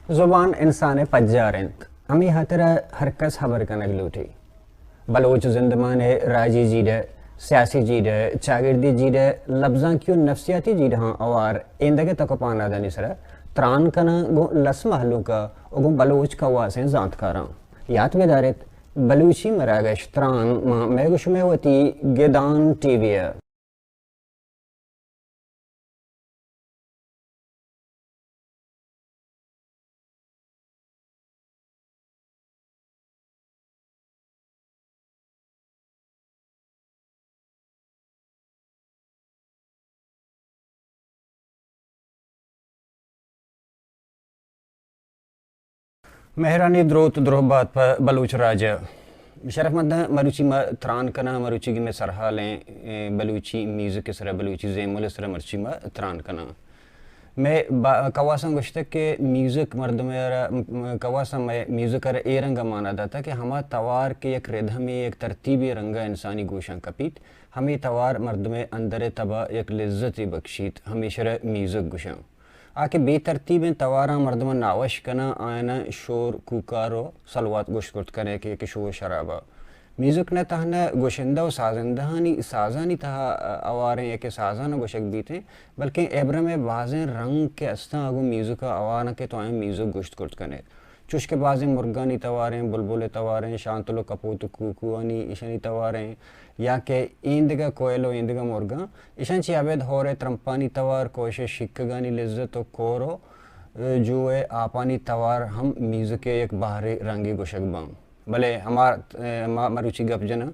زبان انسان ءِ پجار انت، ہمے ہاترا ہر کس ہبر کنگ لوٹی۔ بلوچ زندمان ءِ راجی جیڑہ، سیاسی جیڑہ، چاگردی جیڑہ، لبزانکی و نفسیاتی جیڑہاں اوار ایندگہ تک و پانادانی سرا تران کناں گوں لس مہلوک ءَ و گوں بلوچ کواسیں زانتکاراں۔ یات بداریت، بلوچی مراگش تران ماں مئے گوں شمئے وتی گدان ٹی وی ءَ۔ مہرانی دروت دروہ بات پہ بلوچ راج ءَ۔ شرفمنداں، مروچی ما تران کناں، مروچی کہ مئے سرحال ایں، اے، بلوچی میوزک ءِ سرا، بلوچی زیمل ءِ سرا مرچی ما تران کناں۔ مئے با-، کواساں گوشتگ کہ میوزک مردم ءَ را، م-، کواساں مئے میوزک ءَ را اے رنگ ءَ مانا داتگ کہ ہما توار کہ یک ردھمے، یک ترتیبے رنگ ءَ انسانی گوشاں کپیت، ہمے توار مردم ءِ اندر ءِ تب ءَ یک لذتے بکشیت، ہمیشرا میوزک گوشاں۔ آ کہ بے ترتیبیں تواراں مردماں ناوش کناں، آیاناں شور، کوکار و سلوات گوشت کرت کنئے کہ، کہ شور شرابہ۔ میوزک نہ تہنا گوشندہ و سازندہانی سازانی تہا اواریں یا کہ سازاں گوشگ بیتیں، بلکیں ابرم ءِ بازیں رنگ کہ استاں، اگوں میوزک ءَ اوار انت کہ تو آیاں میوزک گوشت کرت کنئے۔ چوش کہ بازیں مرگانی تواریں، بلبل ءِ تواریں، شانتل و کپوت و کوکوانی، ایشانی تواریں، یا کہ ایندگہ کوئل و ایندگہ مرگاں، ایشاں چہ ابید ہور ءِ ترمپانی توار، کوش ءِ شیکگانی لذت و کور و، اے، جو ءِ آپانی توار ہم میوزک ءِ یک بہرے رنگے گوشگ باں۔ بلے ہما، اے، ما مروچی گپ جناں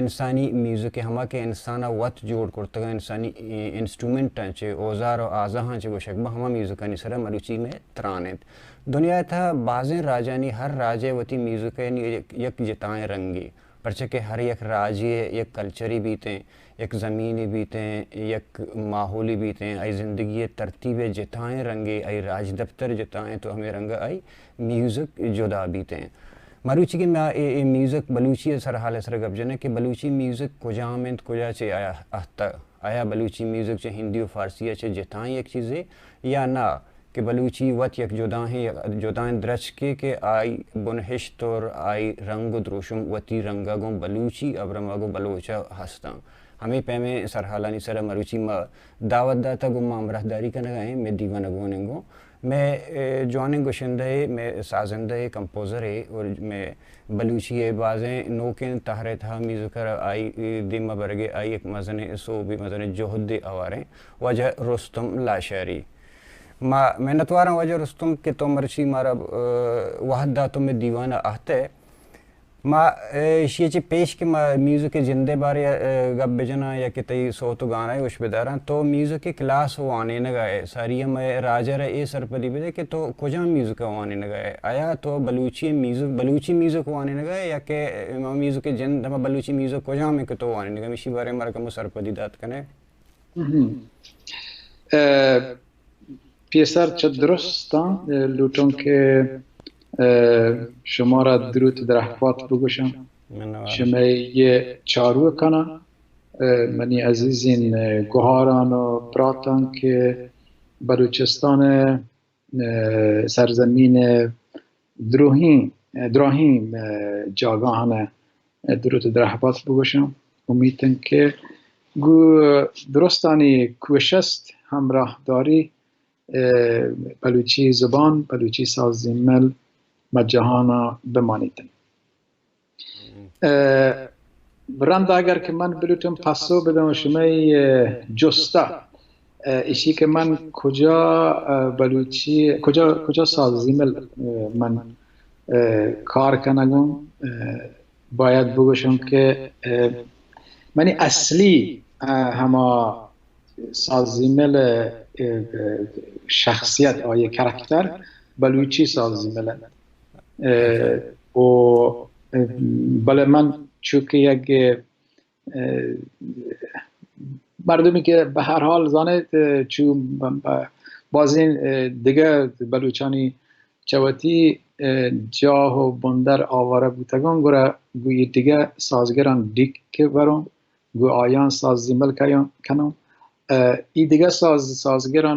انسانی میوزک ءِ، ہما کہ انسان ءَ وت جوڑ کرتگاں، انسانی، اے، انسٹرومنٹاں چہ، اوزار و آزاہاں چہ گوشگ باں، ہما میوزکانی سرا مروچی مئے تران انت۔ دنیا ءِ تہا بازیں راجانی، ہر راج ءِ وتی میوزک ءِ یک، یک جتائیں رنگے۔ پرچہ کہ ہر یک راجے ءِ یک کلچرے بیتیں، یک زمینے بیتیں، یک ماحولے بیتیں، آئی زندگی ءِ ترتیب ءِ جتائیں رنگے، آئی راجدپتر جتائیں، تو ہمے رنگ ءَ آئی میوزک جدا بیتیں۔ مروچی کہ ما اے، اے میوزک بلوچی ءِ سرحال ءِ سرا گپ جنیں کہ بلوچی میوزک کجام انت، کجا چہ آیا اہتہ؟ آیا بلوچی میوزک چہ ہندی و فارسی ءَ چہ جتائیں یک چیزے یا نہ؟ کہ بلوچی وت یک جدائیں، جدائیں درچکے کہ آئی بنہشت اور آئی رنگ و دروشم وتی رنگ ءَ گوں بلوچی ابرم ءَ گوں بلوچ ءَ ہستاں۔ ہمے پیمیں سرحالانی سرا مروچی ما دعوت داتگ و ما ہمراہداری کنگ ءَ ایں مئے دیوان ءَ گون انگوں۔ مئے، اے، جوانیں گشندہ ءِ، مئے سازندہ ءِ، کمپوزر ءِ اور مئے بلوچی ءِ بازیں نوکیں تہر ءِ تہا میوزک ءَ را آئی دیم ءَ برگ ءِ آئی یک مزنیں سوبے، مزنیں جہدے اواریں واجہ رستم لاشاری۔ ما منتواراں واجہ رستم کہ تو مرچی مارا، اے، وہد دات و مئے دیوان ءَ اہتئے۔ ما، اے، ایشی ءَ چہ پیش کہ ما میوزک ءِ جند ءِ بارے ءَ، اے، گپ بجناں یا کہ تئی صوت و گانا ءَ اش بداراں، تو میوزک ءِ کلاس وانینگ ءَ ئے، ساری ءَ مئے راج ءَ را اے سرپدی بدے کہ تو کجام میوزک ءَ وانینگ ءَ ئے؟ آیا تو بلوچی میوزک، بلوچی میوزک وانینگ ءَ ئے یا کہ ہما میوزک ءِ جند، ہما بلوچی میوزک کجام انت کہ تو وانینگ ءَ ئے؟ ہمیشی بارے ءَ مارا کمو سرپدی دات کنے؟ مہم۔ اے، پیسر چہ درستاں، اے، لوٹوں کہ، اے، شمارا دروت درہبات بگوشاں۔ منوار۔ شمئے یہ چاروکانا، اے، منی عزیزین، اے، گوہاران و براتان کہ بلوچستان، اے، سرزمین دروہیں، دراہیں، اے، جاگاہان، اے، دروت درہبات بگوشاں۔ امیت انت کہ گو درستانی کوشست ہمراہداری، اے، بلوچی زبان، بلوچی ساز زیمل مجہانا بمانیت۔ اے، رند اگر کہ من بلوٹم پسو بدم شمئے، اے، جستا، اے، اشی کہ من کجا، اے، بلوچی، کجا، کجا ساز زیمل، اے، من، اه، کار کنگوں، اه، باید بگوشوں کہ، اه، منی اصلی، اه، ہما سازی مل، اه، شخصیت، آئی کرکتر بلوچی سازی مل انت۔ اه، و، اه، بلے من چونکہ یک، اه، مردمی کہ بہ ہر حال زانیت، اه، چو ب-، ب-، بازیں، اه، دگہ بلوچانی چہ وتی، اه، جاہ و بندر آوارہ بوتگاں، گڑا گوں اے دگہ سازگراں ڈیک بروں، گوں آیاں ساز زیمل کیاں-، کنوں۔ اه، اے دگہ ساز، سازگراں،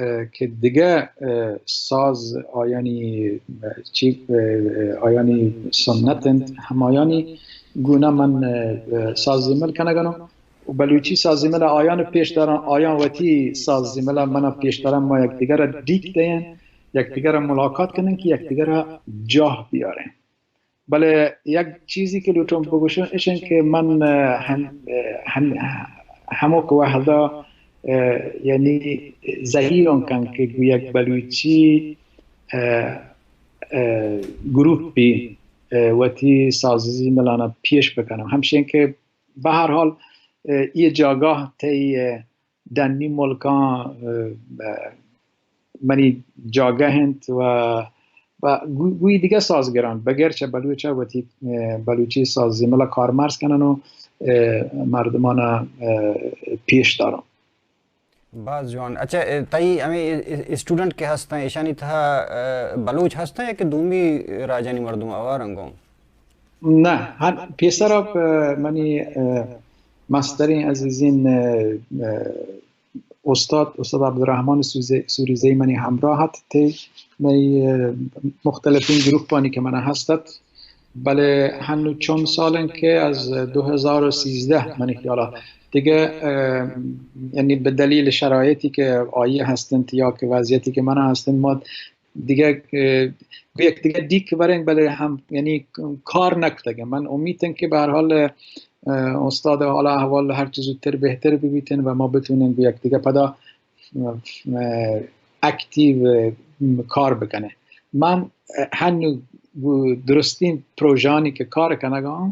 اه، کہ دگہ، اه، ساز آیانی، اه، چی، اه، آیانی سنت انت، ہمایانی گونا من، اه، ساز زیمل کنگنوں۔ و بلوچی ساز زیمل آیان پیش دارن، آیان وتی ساز زیمل من پیش دارن، ما یکدیگر ڈیک دئین، یکدیگر ملاقات کنن کہ یکدیگر جاہ بیارن۔ بلے یک چیزی کہ لوٹوں بگوشوں، ایشن کہ من، اه، ہم-، اه، ہم-، ہمک وہدا، اه، یعنی زہیروں کن کہ گو یک بلوچی، اه، اه، گروپی، اه، وتی سازی ملانا پیش بکنم۔ ہمشین کہ بہ ہر حال، اه، یہ جاگاہ تئی، اه، ڈنی ملکاں، اه، اه، منی جاگہ انت و، و گو-، گوئی دگہ سازگران بگر چہ بلوچ وتی، اه، بلوچی ساز زیمل کارمرز کنن و، اه، مردمان، اه، پیش دارن۔ باز جوان۔ اچھا، اه، تئی ہمیں ا-، ا-، اسٹوڈنٹ کہ ہستن، ایشانی تہا، اه، بلوچ ہستن یا کہ دومی راجانی مردم آوارن گوں؟ نہ، ہر پیسر ء، اه، منی، اه، مستریں عزیزین، اه، اه، استاد، استاد عبدالرحمن سوزے-، سوریزئی منی ہمراہ ات، تے منی، اه، مختلفیں گروپانی کہ من ہست ات، بلے ہنو چون سال انت کہ از دو ہزار و سیزدہ منی خیالا دگہ، اه، یعنی بہ دلیل شرایطی کہ آئی ہست انت یا کہ وضعیتی کہ من ہست انت، ما دگہ، اه، گو یک دگہ ڈیک بریں، بلے ہم یعنی کار نکتگ۔ من امیت انت کہ بہ ہر حال، اه، استاد حال احوال ہر چیز زودتر بہتر ببیتن و ما بتونیں گو یک دگہ پدا، اه، اکتیو، اه، کار بکنیں۔ من، اه، ہنو گو درستین پروژانی کہ کار کنگا آں،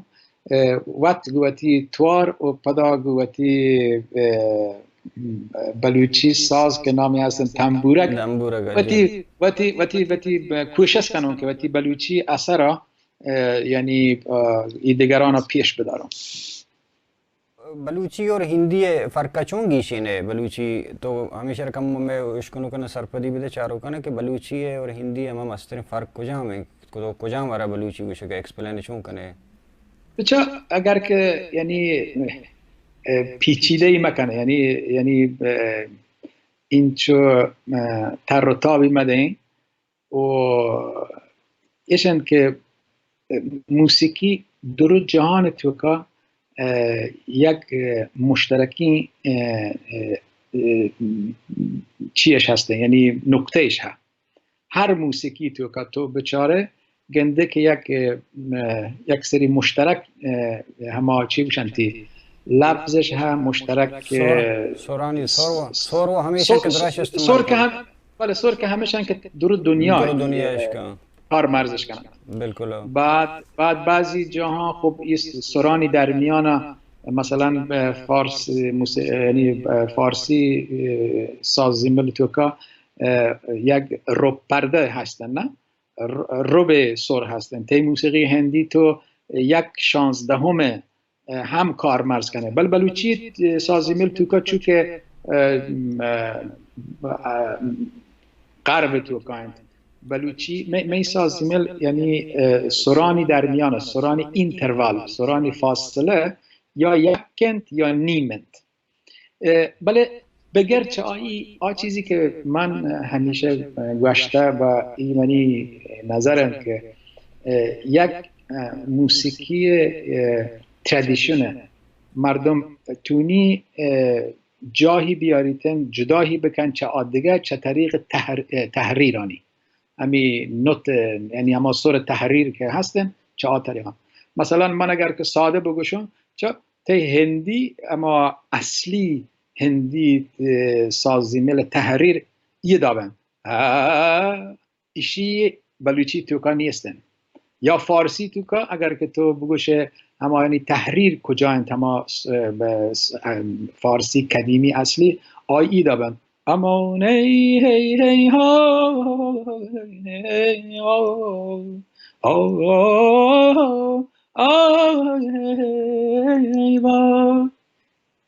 اه، وت گو وتی توار و پدا گو وتی، اه، بلوچی ساز کہ نامی ہستن تنبورگ، تنبورگ، وتی، جی۔ وتی، وتی، وتی کوشش کنوں کہ وتی بلوچی اثر، اه، یعنی، اه، ای دگران پیش بداروں۔ بلوچی اور ہندی ء فرق ء چون گیشین ء؟ بلوچی تو ہمیشہ رقم میں اشکنو کن سرپدی بدے چارو کن کہ بلوچی ء اور ہندی ء ہم مستریں فرق کجام ہیں؟ کجام ارا بلوچی گوشگ ایکسپلین چون کنے؟ اچھا، اگر کہ یعنی، اه، پیچیدہ ہی مکن، یعنی، یعنی، اه، انچو، اه، تر و تابی مدیں، و ایشن کہ موسیقی درو جہان توکا، اه، یک، اه، مشترکین، اه، اه، اه، چیش ہستیں، یعنی نقطہ اش ہے۔ ہر موسیقی توکا تو بچارے گندے کہ یک، اه، یک سری مشترک، اه، ہما چی گوشنتی لفظش ہے مشترک، سور-، اه، سورانی، سور و، سور و ہمیشہ سور-، کہ دراش استعمال سور کہ کن۔ ہم، بلے سور کہ ہمیشہ کہ درو دنیا، درو دنیا اه، اش کن۔ کار مرزش کن۔ بالکل۔ بعد، بعد بعضی جاہاں خب اس سورانی درمیان مثلاً، اه، فارس موس-، یعنی، اه، فارسی، اه، ساز زیمل توکا، اه، یک رب پردہ ہستن، نہ؟ ر-، ربع سر ہستن۔ تی موسیقی ہندی تو یک شانزدہم ہم کارمرز کنے۔ بل بلوچی ساز زیمل توکا چونکہ، اه، اه، غرب توکا انت۔ بلوچی، می، می ساز زیمل یعنی، اه، سرانی درمیان، سرانی اینتروال، سرانی فاصلہ یا یک انت یا نیم انت۔ اه، بلے بگر چہ آئی، آ چیزی کہ من ہمیشہ گوشتہ و ای منی نظر انت کہ، اه، یک، اه، موسیقی، اه، ترادیشن مردم تونی، اه، جاہی بیاریتن، جداہی بکن چہ آ دگہ چہ طریق تحر-، اه، تحریرانی۔ ہمی نوت، یعنی ہما سر تحریر کہ ہستن، چہ آ طریقا۔ مثلاً من اگر کہ سادہ بگوشم، چہ تئی ہندی، اما اصلی ہندی، اه، ساز زیمل تحریر یہ دابن۔ آ، اشی بلوچی توکا نیستن۔ یا فارسی توکا اگر کہ تو بگوشے ہمایانی تحریر کجا انت، ہما س-، ب-، س-، ام، فارسی قدیمی اصلی، آئی ایدا بنت. امان ای هی هی ها، هی ها، آ، آ، آ، ای وا.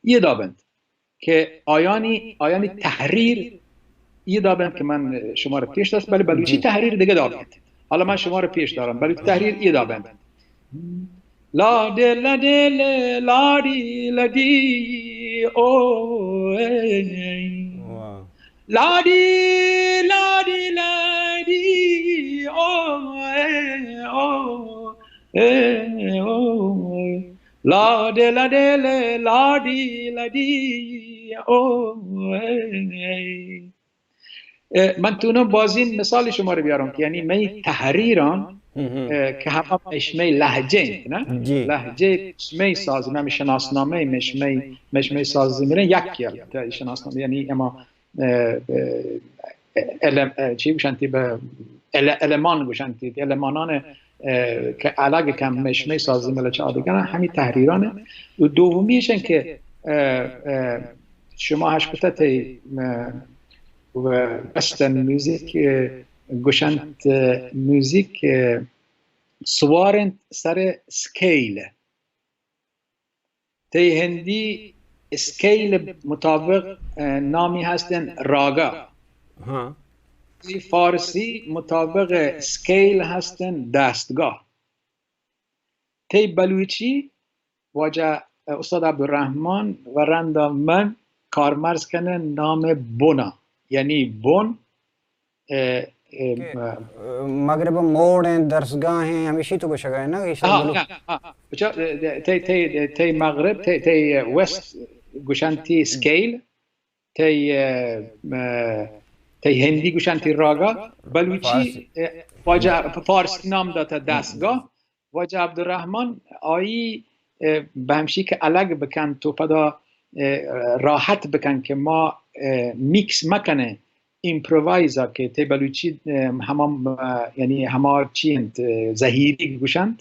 ایدا بنت. که آیانی، آیانی تحریر ایدا بنت که من شما را پیش داشت، بله بلوچی جی. تحریر دیگه دارد. حالا من شما را پیش دارم. بلوچی تحریر ایدا بنت. لا دل دل لا دی لا دی او ای. واو. لا دی لا دی لا دی او ای او ای او ای. لا دل دل لا دی لا دی او ای. اه، من تونم بازین مثال شما رو بیارم که یعنی می تحریران، اه، که همه مشمه لهجه انت، نه؟ جی. لهجه مشمه ساز، نام شناسنامه مشمه، مشمه ساز میره یک کیال شناسنامه، یعنی اما، اه، اه، الم-، اه، چی گوشنتی به ال-، المان گوشنتی، المانان، اه، که الگ کم مشمه سازی ملچ آدگرن، همی تحریرانه. و دومیشن که، اه، اه، شما هشکته تی، اه، و وسترن میوزیک، اه، گوشنت، اه، میوزیک، اه، سوارنت سر سکیل. تئی هندی اسکیل مطابق، اه، نامی هستن راگا. ها. تئی فارسی مطابق اسکیل هستن دستگاه. تئی بلوچی واجہ، اه، استاد عبدالرحمن و رندا من کارمرز کنن نام بنا. یعنی بن اه، اه، کہ، اه، مغرب موڑ ہیں، درسگاہ ہیں، ہمیشی تو گوشگا ہے نا، ایشاں ہاں، بلو- ہاں، ہاں۔ بچا، اه، تئی، تئی، تئی مغرب، تئی، تئی، اه، ویسٹ گوشنتی اسکیل، تئی، اه، اه، تئی ہندی گوشنتی راگا، بلوچی، فارسی۔ اه، واجہ فارسی نام داتا دستگاہ، واجہ عبدالرحمن آئی، اه، بہ ہمشی کہ الگ بکن تو پدا، اه، راحت بکن کہ ما، اه، میکس مکنیں، ایمپرووائز کہ تئی بلوچی، اه، ہما، اه، یعنی ہما چی انت، اه، زہیری گوشنت،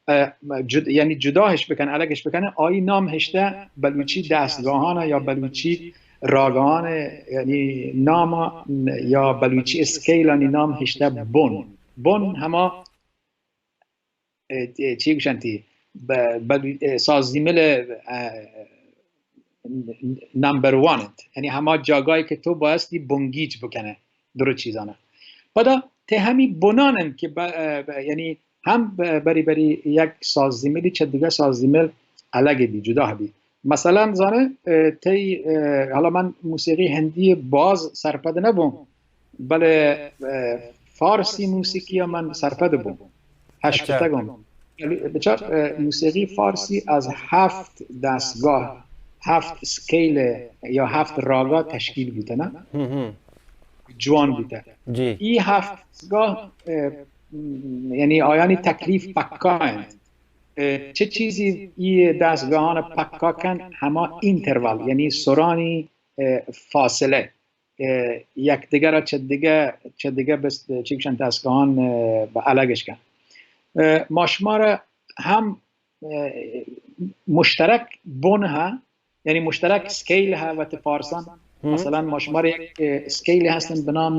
اه، جد-، یعنی جداہش بکن، الگش بکن، آئی نام ہشتہ بلوچی دستگاہان یا بلوچی راگان، یعنی نام یا بلوچی اسکیلانی نام ہشتہ بن۔ بن ہما اه، چی گوشنتی، ب-، ب-، اه، سازیمل، اه، نمبر وان انت۔ یعنی ہما جاگاہی کہ تو بایستی بنگیج بکنے درو چیزانا۔ پدا تے ہمی بنان انت کہ ب-، اه، ب-، یعنی ہم ب-، بری بری یک سازیملی چہ دگہ سازیمل الگ بی، جدا بی۔ مثلاً زانے، اه، تئی، اه، حالا من موسیقی ہندی باز سرپد نبوں، بلے، اه، فارسی موسیقی من سرپد بوں، ہشکتگوں۔ بچار، اه، موسیقی فارسی از ہفت دستگاہ، ہفت اسکیل یا ہفت راگا تشکیل بوتہ، نہ؟ جوان بوتہ۔ جی۔ ای ہفت دستگاہ، اه، یعنی آیانی تکلیف پکا انت۔ اه، چه چیزی ای دستگاہان پکا کن؟ ہما اینترول، یعنی سرانی، اه، فاصله، اه، یکدیگر را چه دیگه، چه دیگه بس، چی گوشن، دستگاهان، اه، به الگش کن. اه، ما شما را هم، اه، مشترک بن ها، یعنی مشترک اسکیل ها وت فارسان. مثلاً ما شما را یک، اه، اسکیل هستن به نام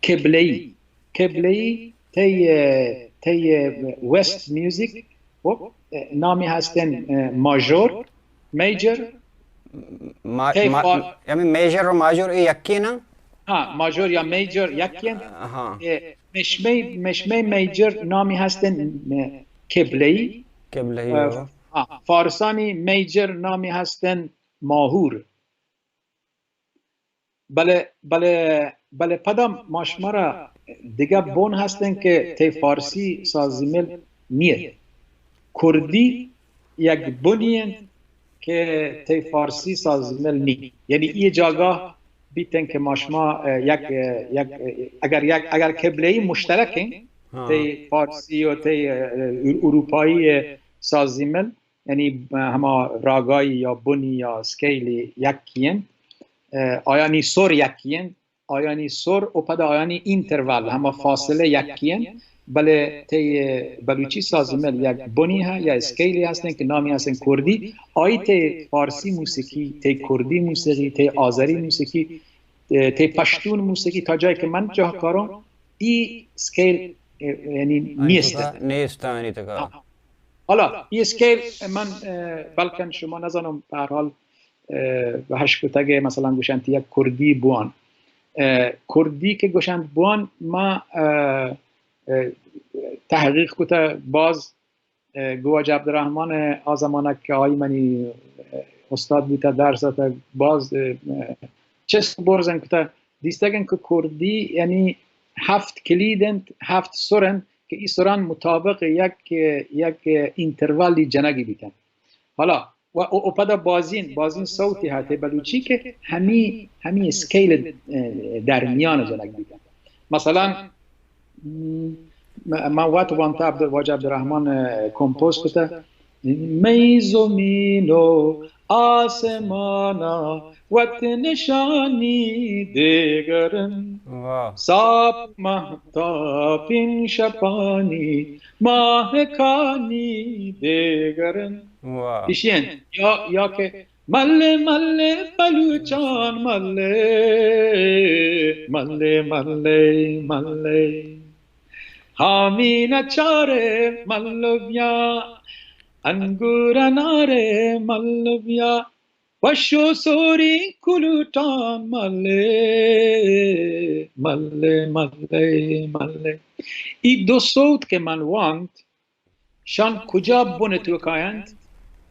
قبله‌ای. قبله‌ای تئی، اه، تئی، اه، ویسٹ میوزیک، خب، اه، نامی هستن، اه، ماژور، میجر، ما-، تئی ما-، فار-، یعنی میجر و ماژور ای یکی نا؟ ها، ماژور یا میجر یکی انت. ها۔ اه، مشمه، مشمه میجر نامی هستن، اه، قبله‌ای. قبله‌ای، اه، ها۔ ها، فارسانی میجر نامی هستن ماهور. بلے، بلے، بلے پدا ما شما را دگہ بن هستن که تئی فارسی سازیمل نیت. کردی یک بنی انت که تئی فارسی سازیمل نی. یعنی ای جاگاه بیتن که ما شما، اه، یک، اه، یک، اه، اگر یک، اگر قبله‌ای مشترک انت، ها۔ تئی فارسی و تئی، اه، اروپایی سازیمل، یعنی، اه، ہما راگایی یا بنی یا اسکیلی یکی انت، اه، آیانی سر یکی انت، آیانی سر و پدا آیانی اینترول، ہما فاصله یکی انت، بلے تئی بلوچی سازی مل یک بنی ها یا اسکیلی هستن که نامی هستن کردی، آئی تئی فارسی موسیقی، تئی کردی موسیقی، تئی آذری موسیقی، تئی پشتون موسیقی، تا جایی که من جاه کارم، ای اسکیل، اه، یعنی نیست. نیست آنی تکا. حالا ای اسکیل من، اه، بلکن شما نزانم، به هر حال، اه، وهش کتگه، مثلاً گوشنت یک کردی بوان. اه، کردی که گوشنت بوان، ما، اه، اه، تحقیق کته باز، اه، گو واجه عبدالرحمن آ زمانه که آئی منی، اه، استاد بوته، درس داته، باز، اه، چست برزن کته، دیستگن که کردی یعنی هفت کلید انت، هفت سر انت که ای سران مطابق یک، یک اینتروالی جنگی بیتن. حالا و، و، و پدا بازین، بازین صوتی هاته بلوچی که همی، همی اسکیل، اه، در میان جنگ بیتن. مثلاً، م-، من وت وانتا عبد-، واجه عبدالرحمن، اه، کمپوز کته، مئی زمین و آسمانا وت نشانی دیگرن. واہ. صاف مهتابین شپانی ماهکانی دیگرن. واہ. ایشی انت. یا، یا که مله مله بلوچان مله، مله مله مله. هامین چاره مله بیا، انگور ناره مله بیا، وشو سوری کلوٹان مله، مله مله مله. ای دو صوت که من وانت، شان کجا بن توکا انت،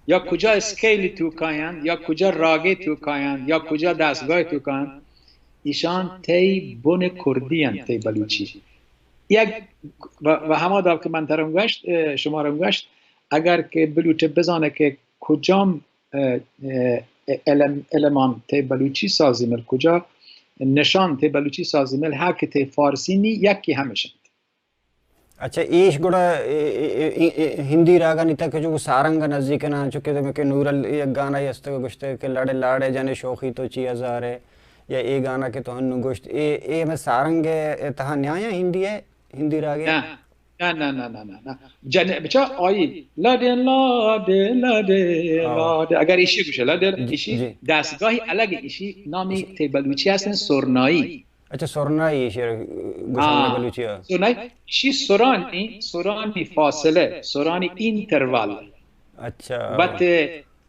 یا کجا اسکیل توکا انت، یا کجا راگے توکا انت، یا کجا دستگاہ توکا انت، ایشان تئی بن کردی انت، تئی بلوچی. یک و، و هما داب که من ترم گوشت، اه، شما رم گوشت، اگر که بلوٹه بزانه که کجام، اه، اه، الم-، المان تئی بلوچی سازی مل کجا، نشان تئی بلوچی سازی مل ها که تئی فارسی نی، یکی همش انت. اچھا، ایش گڑا، اے، اے، اے، اے، اے، ہندی راگانی تک جو سارنگ نزدیک نہ، چونکہ تو کہ نور ال-، یک گانا ہی است گوشتے کہ لڑے لاڑے جنے شوخی تو چی ہزار ہے، یا اے گانا کہ تو ہنو گوشت، اے، اے میں سارنگ ہے، اے تہا نیایا ہندی ہے، ہندی راگ ہے؟ نہ، نہ، نہ، نہ، نہ، نہ، نہ۔ جنے، بچا آئی، لڑے لاڑے، لڑے ہاں۔ لاڑے، اگر ایشی گوشے، لڑے، جی، ایشی جی۔ دستگاہی الگ، ایشی نامی تے بلوچی ہستن سرنائی۔ اچھا، سرنائی شعر گوشن ہاں۔ بلوچی ء۔ سرنائی، ایشی سرانی، سرانی فاصلہ، سرانی انٹرول۔ اچھا۔ وت،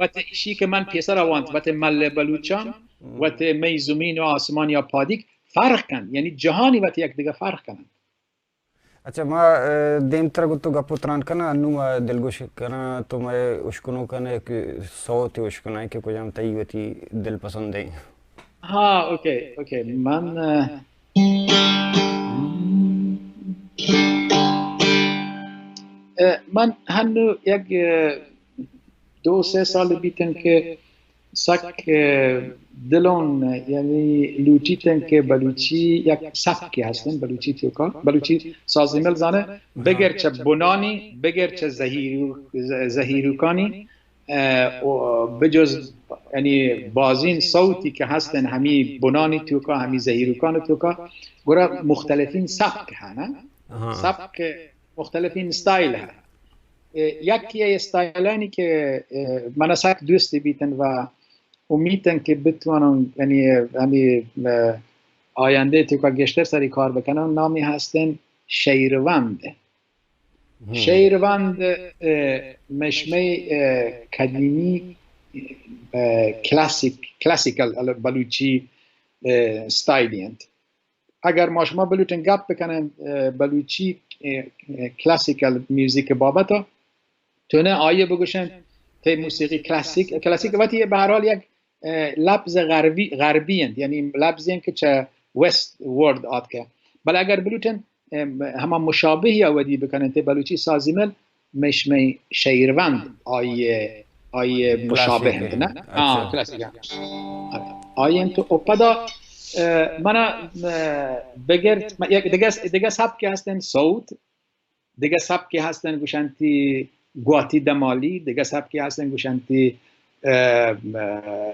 وت ایشی کہ من پیسر وانت، وت مل بلوچان، ہم۔ وت مئی زمین و آسمان یا پادیک فرق کن، یعنی جہانی وت یک دیگه فرق کنن۔ اچھا، ما، اه، دیمتر گوں تو گپ و تران کناں، انو ما دلگوش کناں، تو مئے اشکنوکاں یک سوتے اشکنائیں کہ کجام تئی وتی دل پسند ایں۔ ہاں، اوکے، اوکے۔ من، اه، اه، من ہنو یک، اه، دو سه سال بیتن کہ سک، اه، دلون، یعنی لوٹیتن کہ بلوچی یک سبکے ہستن، بلوچی توکا، بلوچی سازی مل زانه، بگر چه بنانی، بگر چه زہیرو-، ز-، زہیروکانی، اه، و بجز، یعنی بازین صوتی کہ ہستن ہمی بنانی توکا، ہمی زہیروکانی توکا، گڑا مختلفین سبک ہن، ہاں۔ سبک مختلفین اسٹائل ہن۔ اه، یکی ای اسٹائلانی کہ، اه، من سک دوستی بیتن و امیتن کہ بتوانن، یعنی، ہمی، اه، آینده توکا گیشتر سری کار بکنن، نامی ہستن شعروند۔ ہم۔ شعروند، اه، مشمه، اه، قدیمی، اه، کلاسیک، کلاسیکل بلوچی، اه، اسٹائلی انت۔ اگر ما شما بلوٹن گپ بکنن، اه، بلوچی، اه، اه، کلاسیکل میوزیک بابتا، تو نه آیه بگوشن، تی موسیقی کلاسیک، کلاسیک وتی به هر حال یک، اه، لبز غربی، غربی انت، یعنی لبزی انت که چه وست ورد آتکه. بله اگر بلوٹن، اه، هما مشابهی ودی بکنن، تی بلوچی سازی مل، مشمه شعروند آئی، آئی مشابه انت، نه؟ اچھا۔ آه، کلاسیک انت۔ آئی انت و پدا، اه، منا، اه، بگر، م-، یک دگه، دگه سبکی هستن صوت، دگه سبکی هستن گوشنتی گواتی دمالی، دگه سبکی هستن گوشنتی، اه، اه،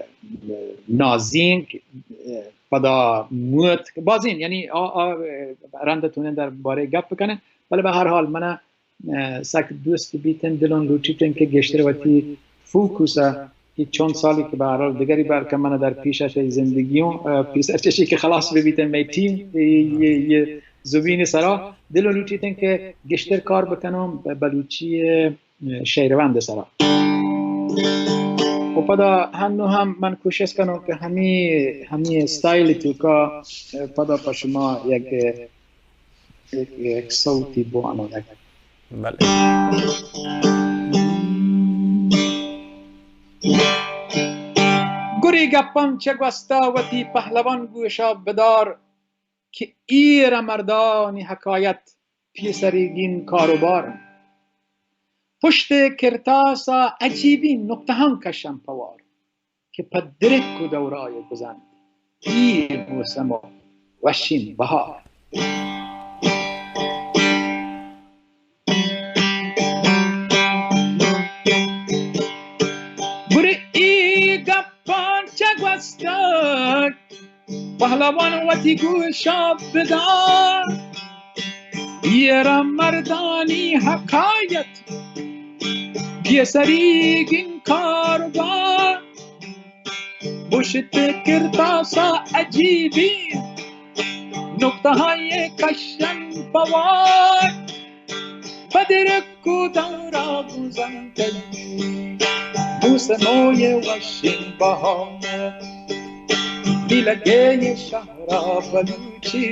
نازینگ، اه، پدا موت، بازین، یعنی آ، آ، رند تونن در باره گپ بکنن، بلے بہ ہر حال من ءَ سک دوست بیتن، دلون لوٹیتن کہ گیشتر وتی فوکس ءَ اے چند سالی کہ بہ ہر حال دگری بلکہ من در پیش ءَ تئی زندگیوں، ءَ، پیسر چشی کہ خلاص بہ بیتن مئے ٹیم، اے، اے، اے زمین سرا دلون لوٹیتن کہ گیشتر کار بکنوں بہ بلوچی ءِ شعر بند سرا۔ و پدا ہنو ہم من کوشش کنوں کہ ہمی، ہمی اسٹائل توکا پدا پہ شما یک، یک، یک سوتی بوانوں یک۔ بلے۔ گری گپاں چہ گوستا وتی پہلوان گوشا بدار کہ ایر مردانی حکایت پیسریگین کاروبار۔ پشت کرتاسا عجیبین نکتہاں کشن پوار کہ پہ درک و دورای گزند ایر موسم و وشین بہار۔ گڑا اے گپاں چہ گوستگ پہلوان وتی گوشا بدار، ایر مردانی حکایت پیسریگین کاروبار۔ پشت کرتاسا عجیبی نکتہاں کشن پوار۔ پہ درک و دورا گزنتگی موسموئے وشیں بہار۔ نیلگے شہرا بلوچی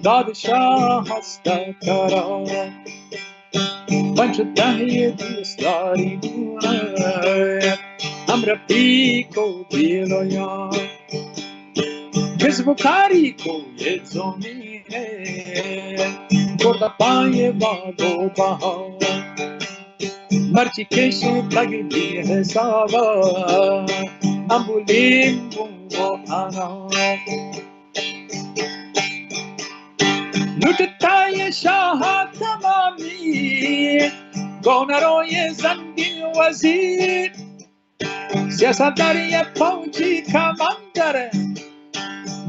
دادشاہ ہست قرار۔ پنچ دہی دوستداری بوئے، ہم رفیق و دل و یار۔ کسب و کاری کوئی زمین، کرد پائے باغ و بہار۔ مرچی کشتگ بی حسابا، امبو لیمبو و انار۔ لوٹتائے شاہ تمامی، گونروئے زنگین وزیر۔ سیاستدار یا فوجی کماندر،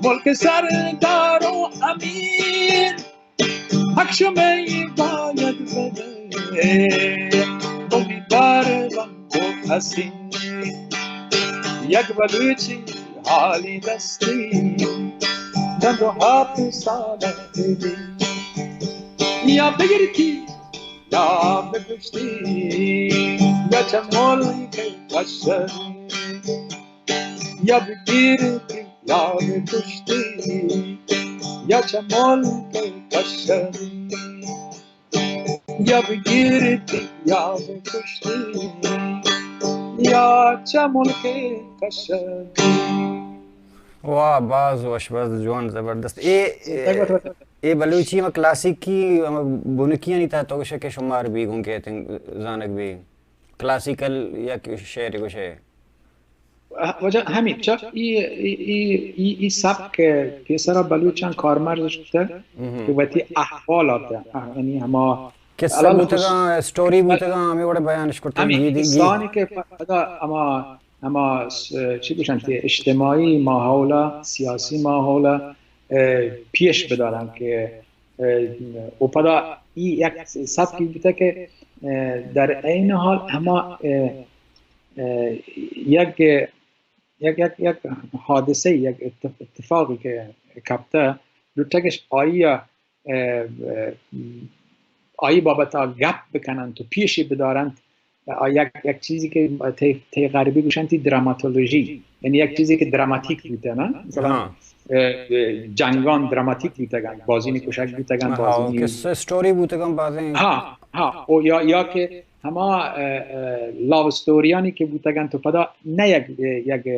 ملک سردار و امیر۔ حق شمئے باید بدے، بگی بار بند و اسیر۔ یک بلوچی حالی دستی، چند و ہفت سال بدی۔ یا بگرتی یا بکشتی، یا چہ ملک کشتی۔ یا بگرتی یا بکشتی، یا چہ ملک کشتی۔ یا بگرتی یا بکشتی، یا چہ ملک کشتی۔ واہ، باز وش، باز جوان، زبردست۔ اے، اے، اے بلوچی ہم کلاسیکی، ہم بنکیانی تہا تو گوشے کہ شمار بی گوں کہ تن زانگ بی۔ کلاسیکل یک شعر گوشے۔ واجہ ہمے چہ ای، ای، ای، ای، ای سبک پیسرا بلوچاں کارمرز کتہ کہ وتی احوالات، یعنی ہما قصہ بوتگاں، اسٹوری بوتگاں، ہمے وڑ بیانش کرتہ۔ ہمے گیدی، گیدی۔ کسانی کہ پدا ہما، ہما س-، چی گوشنت، اجتماعی ماحولا، سیاسی ماحولا، اه، پیش بدارن کہ، اه، و پدا ای یک سبکی بوتہ کہ، اه، در عین حال ہما، اه، اه، یک، یک، یک، یک حادثہ، یک اتف-، اتفاقی کہ کپتہ، لوٹگش آئی ء، اه، اه، آئی بابت ء گپ بکننت و پیشی بدارنت، آ یک، یک چیزی کہ تئی، تئی غربی گوشنتی دراماتولوژی، یعنی یک چیزی کہ دراماتیک بوتہ، نا؟ مثلاً، ہاں۔ اه، اه، جنگان دراماتیک بوتگن، بازینی کشگ بوتگن، ہاں، بازینی قصہ اسٹوری بوتگن بازیں۔ ہاں، ہاں، او یا، یا کہ ہما، اه، اه، لاو اسٹوریانی کہ بوتگن تو پدا نہ یک، یک،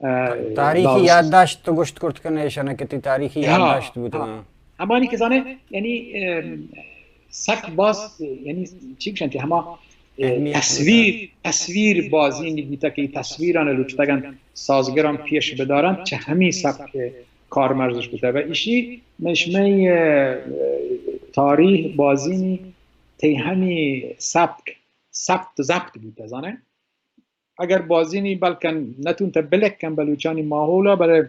اه، تاریخی لاو یادداشت تو گوشت کرت کن ایشانا کہ تی تاریخی ہاں، یادداشت بوتگن۔ ہاں۔ ہمانی کہ زانے، یعنی، ام، سک باز، یعنی چی گوشنتی ہما، اه، اہمیت تصویر، بوتگ۔ تصویر بازینی بوتہ کہ تصویران لوٹتگن سازگران پیش بدارن، چہ ہمی سبک کارمرزش بوتہ۔ و ایشی من شمئے، اه، تاریخ بازینی تئی ہمی سبک، ثبت و ضبط بوتہ، زانے؟ اگر بازینی بلکن نتونتہ بلکن بلوچانی ماحولا، بلے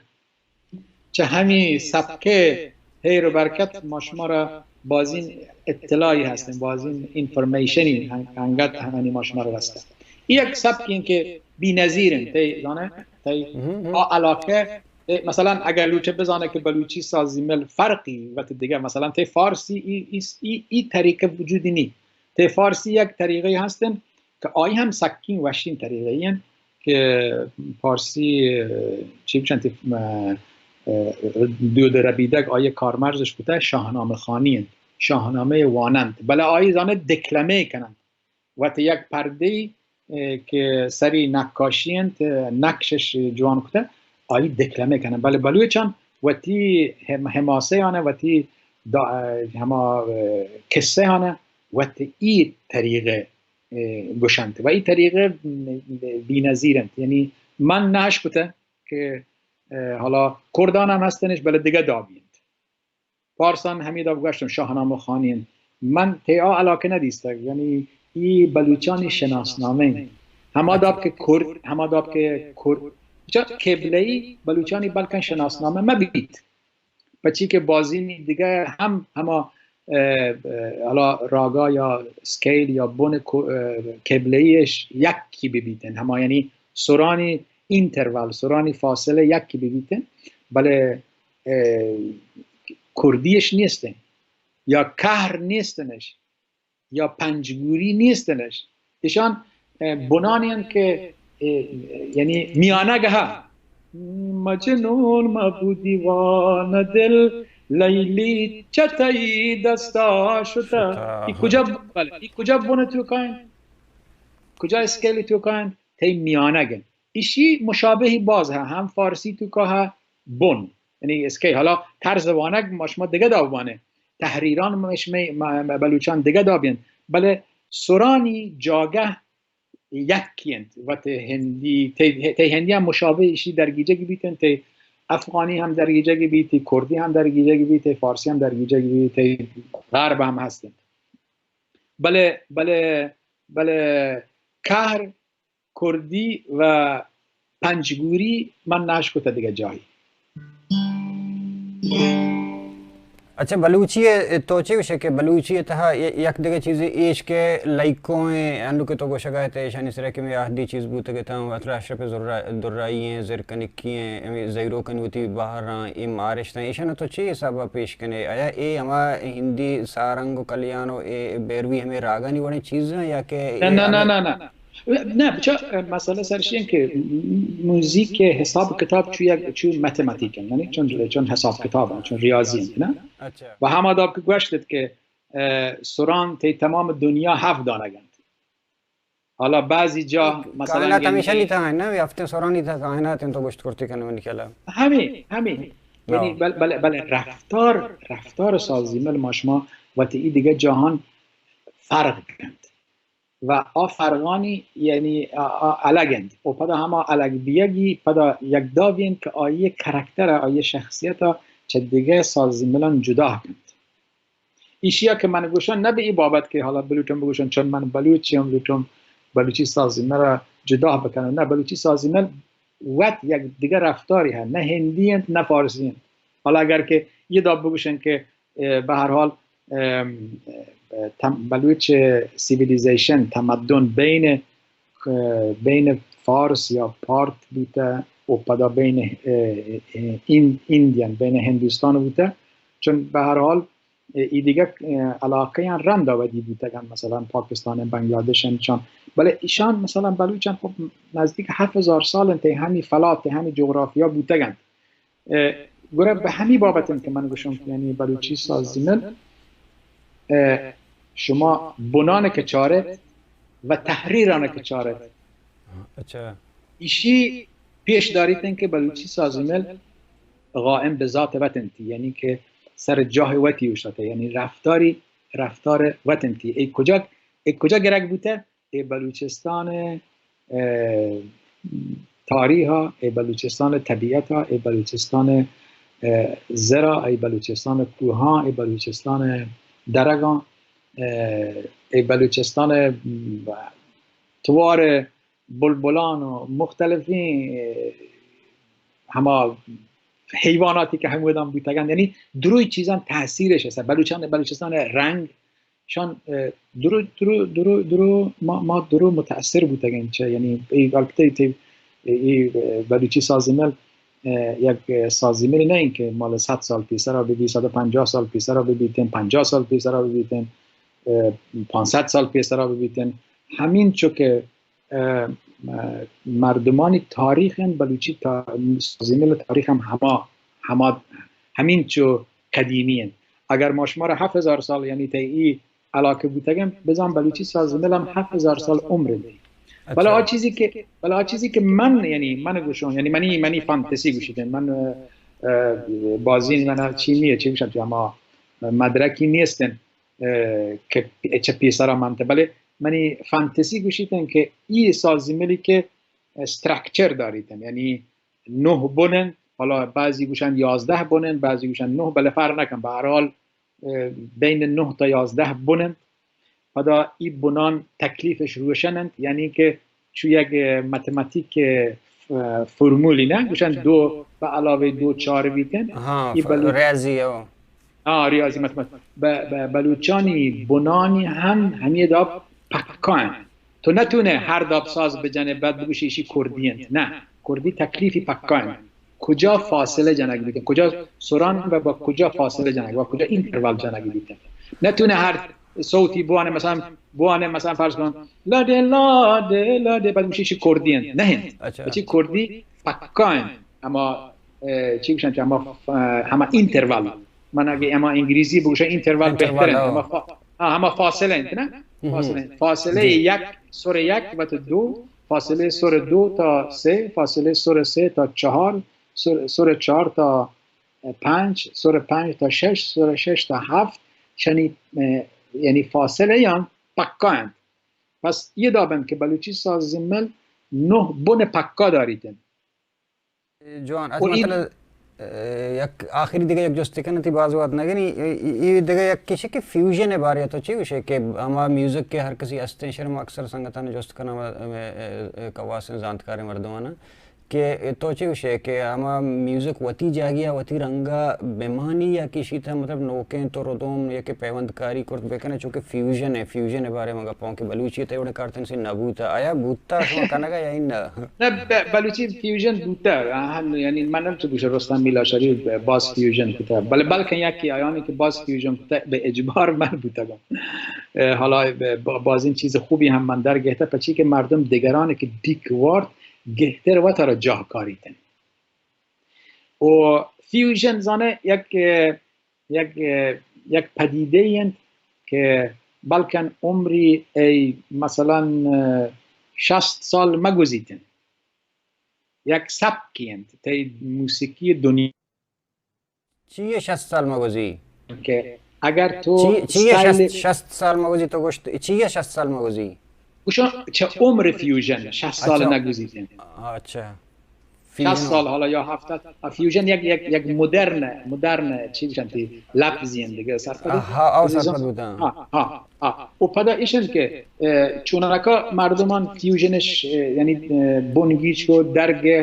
چہ ہمی سبکے ہیر و برکت ما شمارا بازین اطلاعی هستن، بازین انفورمیشنی انگت هنگانی ما شما رو رسته. این یک سبکی که بی‌نظیر انت، تی زانه، تی آ علاقه، تی مثلاً اگر لوچه بزانه که بلوچی سازی مل فرقی وت دیگه، مثلاً تی فارسی ای، ای، ای، ای طریقه وجودی نی. تی فارسی یک طریقه هستن که آئی هم سکین وشین طریقه این که پارسی، اه، چی بچن تی، اه، اه، دود ربیدگ آئی کارمرزش کته شاهنامه خوانی انت، شاهنامه وانند، بله آئی زانه دکلمه کنند. وت یک پرده، اه، که سری نقاشی انت، اه، نقشش جوان کته، آئی دکلمه کنند. بله بلوچان وتی هم-، حماسه آنه، وتی دا-، هما، اه، قصه آنه، وت ای طریقه اه، گوشنت و ای طریقه بی‌نظیر انت. یعنی من نهش کته که، اه، حالا کردان هم هستنش، بله دیگه دابی انت. پارسان همی داب گوشتم شاهنامه خوانی انت. من تی آ علاقه ندیسته، یعنی ای بلوچانی شناسنامه انت. هما داب که کرد، هما داب که کرد، چه قبله‌ای بلوچانی بلکن شناسنامه مبیت. پچی که بازینی دیگه هم هما، اه، اه، حالا راگا یا اسکیل یا بن کو-، اه، قبله‌ایش یکی ببیتن، هما یعنی سرانی اینترول، سرانی فاصله یکی ببیتن، بله، اه، کردیش نیستن یا کهر نیستنش. یا پنجگوری نیستنش. ایشان، اه، بنانی انت که، اه، یعنی میانگ ها. مجنون ما بو دیوانه دل، لیلی چه تئی دستا شتا. شتا. ای کجا، بله، ای کجا بن توکا انت؟ کجا اسکیل توکا انت؟ تی میانگ انت. ایشی مشابهی باز ها، هم فارسی توکا ها بن. یعنی اسکیل، حالا طرز وانگ ما شما دیگه داب وانه. تحریران مش می-، م-، م-، بلوچان دگه دابین، بله سرانی جاگه یکی انت. وت هندی، تی، تی هندی هم مشابه ایشی درگیجگی بیتن، تی افغانی هم درگیجگی بیت، تی کردی هم درگیجگی بیت، تی فارسی هم درگیجگی بیت، تی غرب هم هستن. بله، بله، بله کهر کردی و پنجگوری من نشکته دیگه جایی. اچھا، بلوچی ء تو چے گوشے کہ بلوچی ء تہا ی-، یک دگہ چیزے ایش کہ لائکوئیں، انو کہ تو گوشگا ات ایشانی سرا کہ میں آہدی چیز بوتگ اتاں، وترا اشرف زرا-، درائی ایں، زرکنکی ایں، ہمے زہیروکن وتی بہراں، اے مارشتاں، ایشاں تو چے حسابا پیش کنے؟ آیا اے ہما ہندی سارنگ و کلیان و اے بیروی ہمے راگانی وڑیں چیزاں یا کہ نہ، اے نہ، نہ، الگ؟ نہ، نہ، نہ۔ نہ، بچا، مسئلہ سرشی انت کہ موزیک حساب کتاب چو یک، چو ماتماتیک انت، یعنی چون، چون حساب کتاب انت، چون ریاضی انت، نہ؟ اچھا۔ و ہما داب کہ گوشت کہ، اه، سران تی تمام دنیا ہفت دانگ انت۔ حالا بعضی جا، مثلاً، کائنات یعنی ہمیشہ نہیں تھا، نہ؟ ہفتیں سرانی تھا کائنات انت تو گوشت کرتی کنے منی خیالا۔ ہمیں، ہمیں۔ یعنی بل-، بل-، بلے رفتار، رفتار سازی مل ما شما وتی ای دیگه جاہان فرق کنت۔ و آ فرقانی، یعنی آ، آ الگ انت۔ و پدا ہما الگ بیگی پدا یک دابی انت کہ آئی کرکتر، آئی شخصیت چہ دگہ سازی ملان جدا کنت۔ ایشیا کہ من گوشان نہ بہ ای بابت کہ حالا بلوٹم بگوشان چون من بلوچی ہم لوٹم بلوچی سازی مرا جدا بکنن۔ نہ، بلوچی سازی مل وت یک دگہ رفتاری ہے، نہ ہندی انت، نہ فارسی انت۔ حالا اگر کہ یہ داب بگوشن کہ اه، به هر حال، اه، اه، تم-، بلوچ سیویلیزیشن، تمدن بین، اه، بین فارس یا پارت بوته و پدا بین، اه، اه، این-، ایندین، بین هندوستان بوته، چون به هر حال، اه، ای دیگه، اه، علاقه یان رند آودی بوتگن، مثلاً پاکستان، بنگلادش، چون، بله ایشان مثلاً بلوچان خب نزدیک هفت هزار سال انت، همی فلات، همی جغرافیا بوتگن۔ اه، گڑا بہ ہمی بابت انت کہ من گوشم کہ یعنی بلوچی سازی مل، اه، شما بنان کہ چارت و تحریران کہ چارت۔ اچھا۔ ایشی پیش داریت انت کہ بلوچی سازی مل قائم بہ ذات وت انتی، یعنی کہ سر جاہ وتی اوشتاتے، یعنی رفتاری، رفتار وت انتی۔ ای کجا، ای کجا گرگ بوته؟ اے بلوچستان، اه، تاریخ ء، اے بلوچستان طبیعت ء، اے بلوچستان، اه، زر ء، اے بلوچستان کوہاں، اے بلوچستان درگاں، اه، اے بلوچستان، م، توار بلبلان و مختلفیں، اه، ہما حیواناتی که همودان بوتگن، یعنی دروی چیزان تاثیرش است. بلوچان، بلوچستان رنگ شان، اه، درو، درو، درو، درو، ما، ما درو متاثر بوتگین چه، یعنی، ای، البته تی، ای، اه، بلوچی سازی مل، اه، یک سازی مل نه این که مال صد سال پیسرا ببی، صد و پنجاه سال پیسرا ببیتن، پنجاه سال پیسرا ببیتن، اه، پانصد سال پیسرا ببیتن. همین چو که اه، اه، مردمانی تاریخ هم بلوچی تا-، سازی مل تاریخ هم هما، هما، همین چو قدیمی هم. اگر ما شما را هفت هزار سال، یعنی تا ای علاقه بوتگم، بزن بلوچی سازی مل هم هفت هزار سال عمر دی. بله آ چیزی که، بله آ چیزی که من، یعنی من گوشون، یعنی منی، منی فانتزی گوشیدن، من، اه، اه، بازی من چی نیه، چی گوشن تو اما مدرکی نیستن. اه، که چه پیسرا منته. بله منی فانتزی گوشیتن که ای سازی ملی که استرکچر داریتن، یعنی نه بنن، حالا بعضی گوشن یازده بنن، بعضی گوشن نه، بله فرق نکن، به هر حال، اه، بین نه تا یازده بنن. پدا ای بنان تکلیفش روشنند، یعنی که چو یک متماتیک، اه، فرمولی نه، گوشن دو به علاوه دو چار بیتن. ها، ای ف-، بلوچ ریاضی او. آه، ریاضی متماتیک. به، به بلوچانی بنانی هم همی داب پکا انت. تو نتونه هر داب ساز بجنه بعد بگوشی ایشی کردی انت. نه، کردی تکلیفی پکا انت. کجا فاصله جنگ بیتن، کجا سران و با کجا فاصله جنگ و کجا اینتروال جنگ بیتن. نتونه هر صوتی بوانه، مثلاً بوانه، مثلاً فرض کن لاده لاده، بعد میشه چی کردی انت. نه انت. اچھا. چی کردی پکا انت. اما، اه، چی گوشن، اما ف-، همه اینتروال. من اگه اما انگلیسی بگوشم اینتروال اینتروال، بهتره. آه. اما فا-، آه، همه فاصله انت، نه؟ مهم. فاصله انت. فاصله جی. یک، سر یک و تا دو، فاصله سر دو تا سه، فاصله سر سه تا چهار، سر، سر چهار تا پنج، سر پنج تا شش، سر شش تا هفت، چنی، اه، یعنی فاصله یان پکا انت. پس یه دابن که بلوچی ساز مل نه بن پکا داریتن. جوان، از و این مطلب، اه، یک آخری دیگه یک جستی کنه تی باز وقت نگنی، ای، ای، ای دیگه یک کسی که فیوژن بارے تو چی گوشے که اما میوزک که هر کسی استیں شر ما اکثر سنگتان جست کنم، اه، اه، اه، کواس زانتکار مردمان کہ تو چی گوشے کہ ہما میوزک وتی جاگہا وتی رنگا بمانی یا کہ اشی تھا مطلب نوکیں تو ردوم یا کہ پیوند کاری کرت بکنے، چونکہ فیوژن ہے، فیوژن ہے بارے ما گپاں کہ بلوچی تے وڑے کارتن سے نہ بوتا، آیا بوتا شما کنگا یا نہ؟ نہ، ب-، بلوچی فیوژن بوتا، آہن، یعنی من نہ تو گوشے رستم میلاشاری باز فیوژن کتا، بل-، بلکن یکی آیانی کہ باز فیوژن کتا بہ اجبار من بوتا گم۔ اه، حالا ب-، ب-، بازین چیز خوبی ہم من در گہتا، پچی کہ مردم دگران کہ دیک وارت، گہتر وت ء را جاہ کاریت انت۔ و فیوژن زانہ یک، یک، یک پدیدہ انت کہ بلکن عمری ای مثلاً شست سال مگوزیت انت۔ یک سبکی انت تئی موسیقی دنیا۔ چی ء شست سال مگوزی؟ کہ اگر تو چی، چی ء اسٹائل شست، شست سال مگوزی تو گوشت، چی ء شست سال مگوزی؟ گوشاں چہ عمر فیوژن شست سال اچھا۔ نگوزیت انت۔ اچھا۔ شست فیوژن۔ سال حالا یا ہفتاد، آ، فیوژن یک، یک، یک مدرن، مدرن چی گوشنتی لفظی انت دیگہ سرپد۔ ہاں، او عزیزاں۔ سرپد بودن۔ ہاں، ہاں، ہاں۔ و پدا ایشن کہ، اه، چونکہ مردمان فیوژنش، اه، یعنی، اه، بنگیج کو درگہ،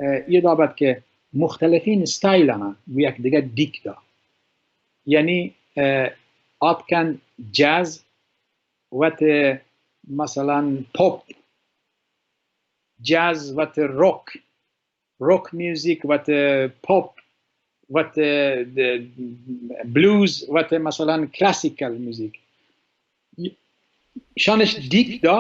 اه، یہ دابت کہ مختلفین استایل آناں گوں یکدگر ڈیک دا۔ یعنی، اه، آتکن جاز وت مثلاً پاپ، جاز وت راک، راک میوزیک وت پاپ، وت بلوز، وت مثلاً کلاسیکل میوزیک۔ شانش ڈیک دا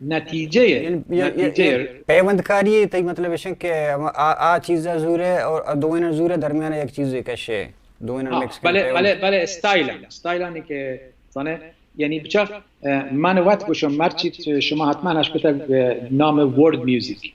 نتیجہ ہے، یعنی، یعنی، نتیجہ ہے۔ یعنی پیوندکاری ہے، تئی مطلب ایشن کہ ہم آ، آ چیز زورے اور دوئین زورے درمیان یک چیز کشے، دوئین ہاں، مکس بلے، بلے، بلے، اسٹائل ہے، اسٹائل ہے کہ زانے، یعنی بچا، اه، من وت گوشم، مرچی شما حتماً اشکتگ، اه، نام ورلڈ میوزک۔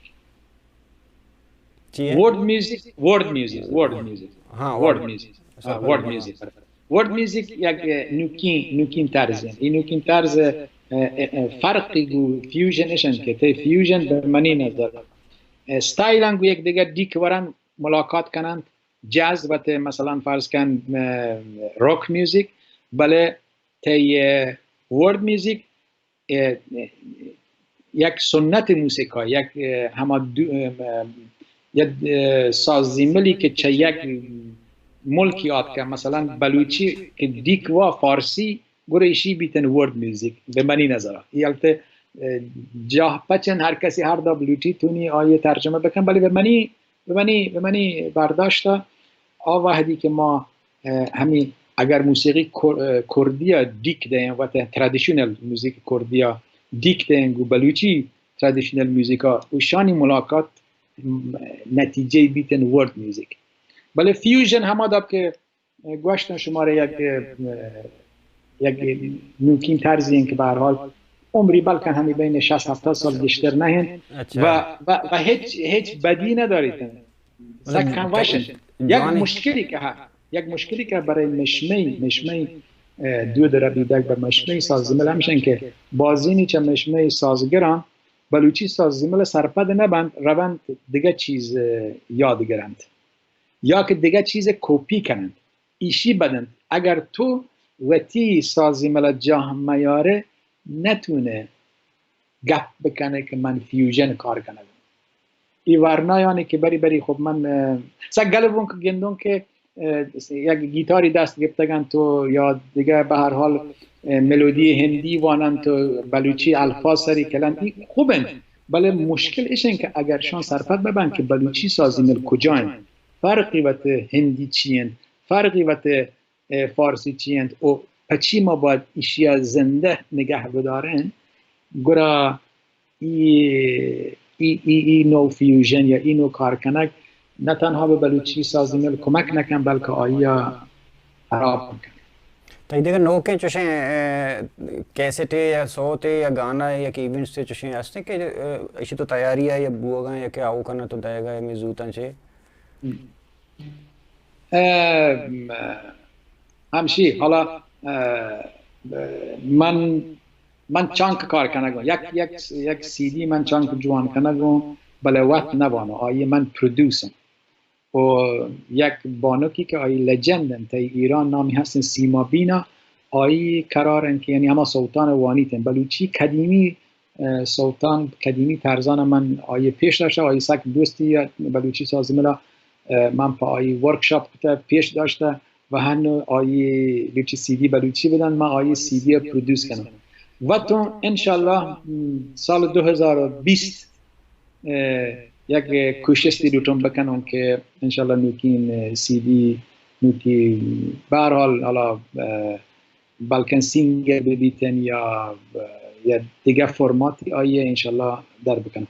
چی ہے؟ World music, world music, world music. ہاں، ورلڈ ورلڈ۔ میوزک۔ اچھا، ہاں، world world. Music. World music یک، اه، نوکین، نوکین طرز ہے۔ یہ نوکین طرز، اه، اه، اه، فرقی گو فیوژن ایشن کہ تے فیوژن بہ منی نظر، اه، اسٹائل انگو یک دیگر ڈیک ورن ملاقات کنن، جاز وت مثلاً فرض کن، اه، راک میوزک، بلے تئی، اه، ورلڈ میوزک، اه، یک سنت موسیقی، یک، اه، ہما دو-، اه، یک، اه، سازیملی که چه یک ملکی آتکه، مثلاً بلوچی که دیک وا فارسی، گره ایشی بیتن ورد میوزیک، به منی نظر. ای البته، اه، جاه پچن، هر کسی هر دا بلوچی تونی آیه ترجمه بکن، ولی به منی، به منی، به منی برداشت آ وحدی که ما، اه، همی اگر موسیقی کر-، اه، کردیا دیک دیں و ته-، ترادیشنل موزیک کردیا دیک دیں گو بلوچی ترادیشنل موزیکا و شانی ملاقات، م، نتیجه بیتن ورد میوزیک. بله فیوژن هما داب که گوشتن شماره یک، اه، یک نوکین طرزی این که به هر حال عمری بلکن همی بین شصت هفتاد سال گیشتر نهین. اچھا. و، و، و هیچ، هیچ بدی نداریتن. سک هم وشن. یک مشکلی که ها، یک مشکلی که برای مشمه، مشمه، اه، دود ربیدگ به مشمه سازیمل همشن که بازینی چه مشمه سازگران بلوچی سازیمل سرپد نبند، روند دیگه چیز، اه، یاد گرند. یا که دیگه چیز کپی کنند. ایشی بدند. اگر تو وتی سازیمل جاه میاره، نتونه گپ بکنه که من فیوژن کار کنم. ای ورنایانی که بری بری خب من، اه، سک گل بون که گندون که، اه، یک گیتاری دست گپتگن تو یا دیگه به هر حال، اه، ملودی هندی وانن تو بلوچی الفاظ سری کلن، ای خوبن. بله مشکل ایشن که اگر شان سرپد ببن که بلوچی سازیمل کجاین، فرقی وت هندی چیین، فرقی وت اه، فارسی چی انت و پچی ما باید ایشیا زنده نگه بدارن، گرا ای، ای، ای، ای نوع فیوژن یا ای نوع کار کنگ نه تنها به بلوچی سازیمل کمک نکن، بلکه آییا خراب کن. تئی دگہ نوکیں چوشیں، اه، کیسٹے یا سوتے یا گانا یا کہ ایونٹس چوشیں ہستیں کہ، اه، اشی تو تیاری ہے یا بوگا یا کہ آؤ کنا تو دائیگا ہمیں زوتاں چے؟ اه، ہمشی، حالا، اه، من، من چانک کار کنگوں. یک، یک، یک سی دی من چانک جوان کنگوں، بلے وقت نوانو. آئی من پرودوسم. و یک بانکی که آئی لجند انت، تئی ایران نامی هستن سیما بینا، آئی قرار انت که یعنی هما سوتان وانیتن. بلوچی قدیمی اه، سوتان قدیمی طرزان من آئی پیش داشته، آئی سک دوستی بلوچی سازی ملا، اه، من پا آئی ورکشاپ کته پیش داشته و هنو آئی لوچی سی دی بلوچی بدن، من آئی سی دی پرودوس کنم. و تو انشالله، م، سال دو هزار و بیست، اه، یک کوشستی لوٹم بکنم که انشالله نوکین، اه، سی دی، نوکی، به هر حال، حالا، اه، بلکن سینگر ببیتن یا، یا دیگه فرماتی آیه انشالله در بکنم.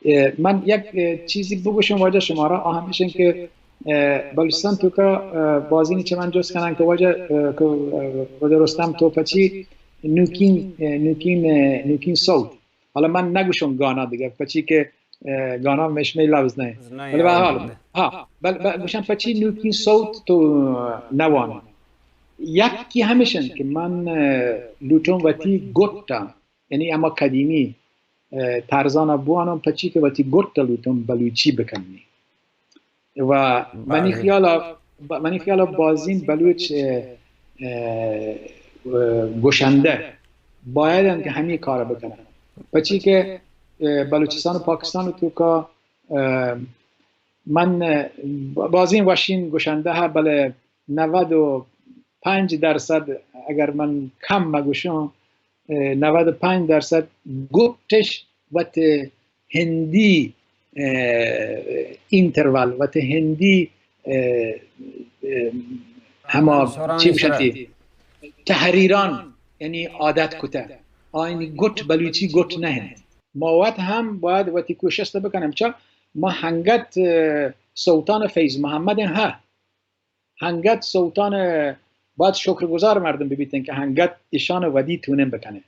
اه، من یک، اه، چیزی بگوشم واجه شما را، آ همیشن که، اه، بلوچستان تو که، اه، بازینی چه من جست کنن که واجه، اه، که، اه، واجه رستم تو پچی نوکین، اه، نوکین، اه، نوکین صوت. حالا من نگوشم گانا دیگه، پچی که، اه، گانا مشمه لفظ نه. نه، ولی به هر حال، ها، بل، بل، گوشم پچی نوکین صوت تو نوان. یکی همیشن که من، اه، لوٹم وتی گٹا، یعنی اما قدیمی، اه، طرزانا بوانم، پچی که وتی گٹا لوٹم بلوچی بکنی. و منی خیالا، ب-، منی خیالا بازین بلوچ، اه، اه، اه، گوشنده باید انت که همی کار بکنن. پچی که، اه، بلوچستان و پاکستان و توکا، اه، من، اه، بازین وشین گوشنده ها، بله نود و پنج درصد، اگر من کم مگوشم، اه، نود و پنج درصد گٹش وت هندی، اه، اینترول، وت هندی، اه، اه، هما چی گوشنتی؟ تحریران، یعنی عادت کته. آینی گٹ بلوچی گٹ نه انت. ما وت هم باید وتی کوشست بکنم. چا ما هنگت، اه، سوتان فیض محمد ها هنگت سوتان باید شکرگزار مردم ببیتن که هنگت ایشان ودی تونن بکنه.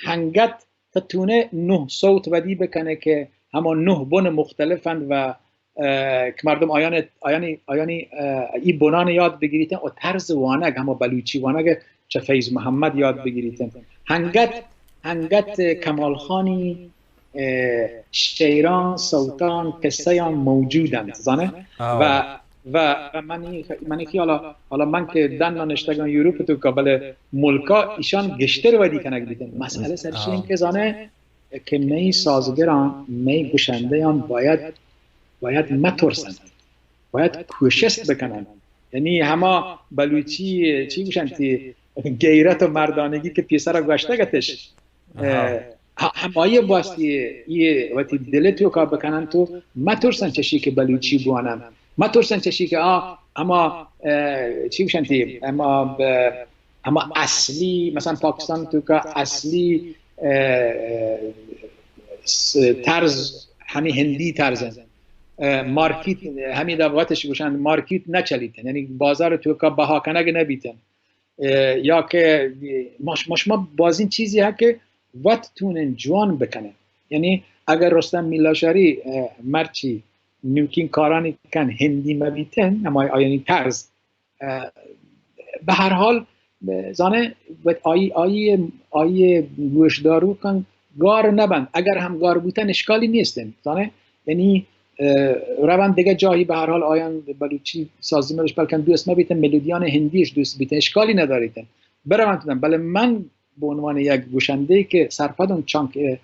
هنگت تا تونه نه صوت ودی بکنه که هما نه بن مختلفند و، اه، که مردم آیان، آیانی، آیانی، اه، ای بنان یاد بگیریتن و طرز وانگ، هما بلوچی وانگ چه فیض محمد یاد بگیریتن. هنگت، هنگت کمال خانی اه، شعران، صوتان، قصه‌یان موجودند، زانه؟ و، و، و منی، منی خیالا، حالا من که دن نشتگان یوروپ تو که، بله ملکا ایشان گشتر ودی کنگ بیتن. مسئله سرش این که زانه که می سازگران، می گشنده‌یان باید باید مترسن، باید کوشست بکنن. یعنی ہما بلوچی، چی گوشن، تی غیرت و مردانگی کہ پیسرا گوشتگ اتش، اه، ہ-، ہمائی باستی یہ وتی دل توکا بکنن تو مترسن چشی کہ بلوچی بوانن، مترسن چشی کہ آ ہما، اه، چی گوشن تی، ہما ب-، ہما اصلی، مثلاً پاکستان توکا اصلی، اه، س-، طرز ہمی ہندی طرز انت. اه، مارکیت، ہمی دا وتش گوشن مارکیت نہ چلیتن، یعنی بازار توکا بہا کنگ نہ بیتن. اه، یا کہ مش-، مشما بازین چیزی ہے کہ وت تونن جوان بکنن. یعنی اگر رستم میلاشاری، اه، مرچی نوکین کارانی کن ہندی مبیتن، اما آیانی طرز، اه، به هر حال، اه، زانه وت آئی، آئی، آئی گوشداروکان گار نبند. اگر هم گار بوتن اشکالی نیستن. زانه یعنی، اه، روند دیگه جاهی به هر حال آیان بلوچی سازی ملش بلکن دوست مبیتن، ملودیان هندیش دوست بیتن، اشکالی نداریتن. بروند بودن. بله من به عنوان یک گوشنده که سرپدم چانک، اه،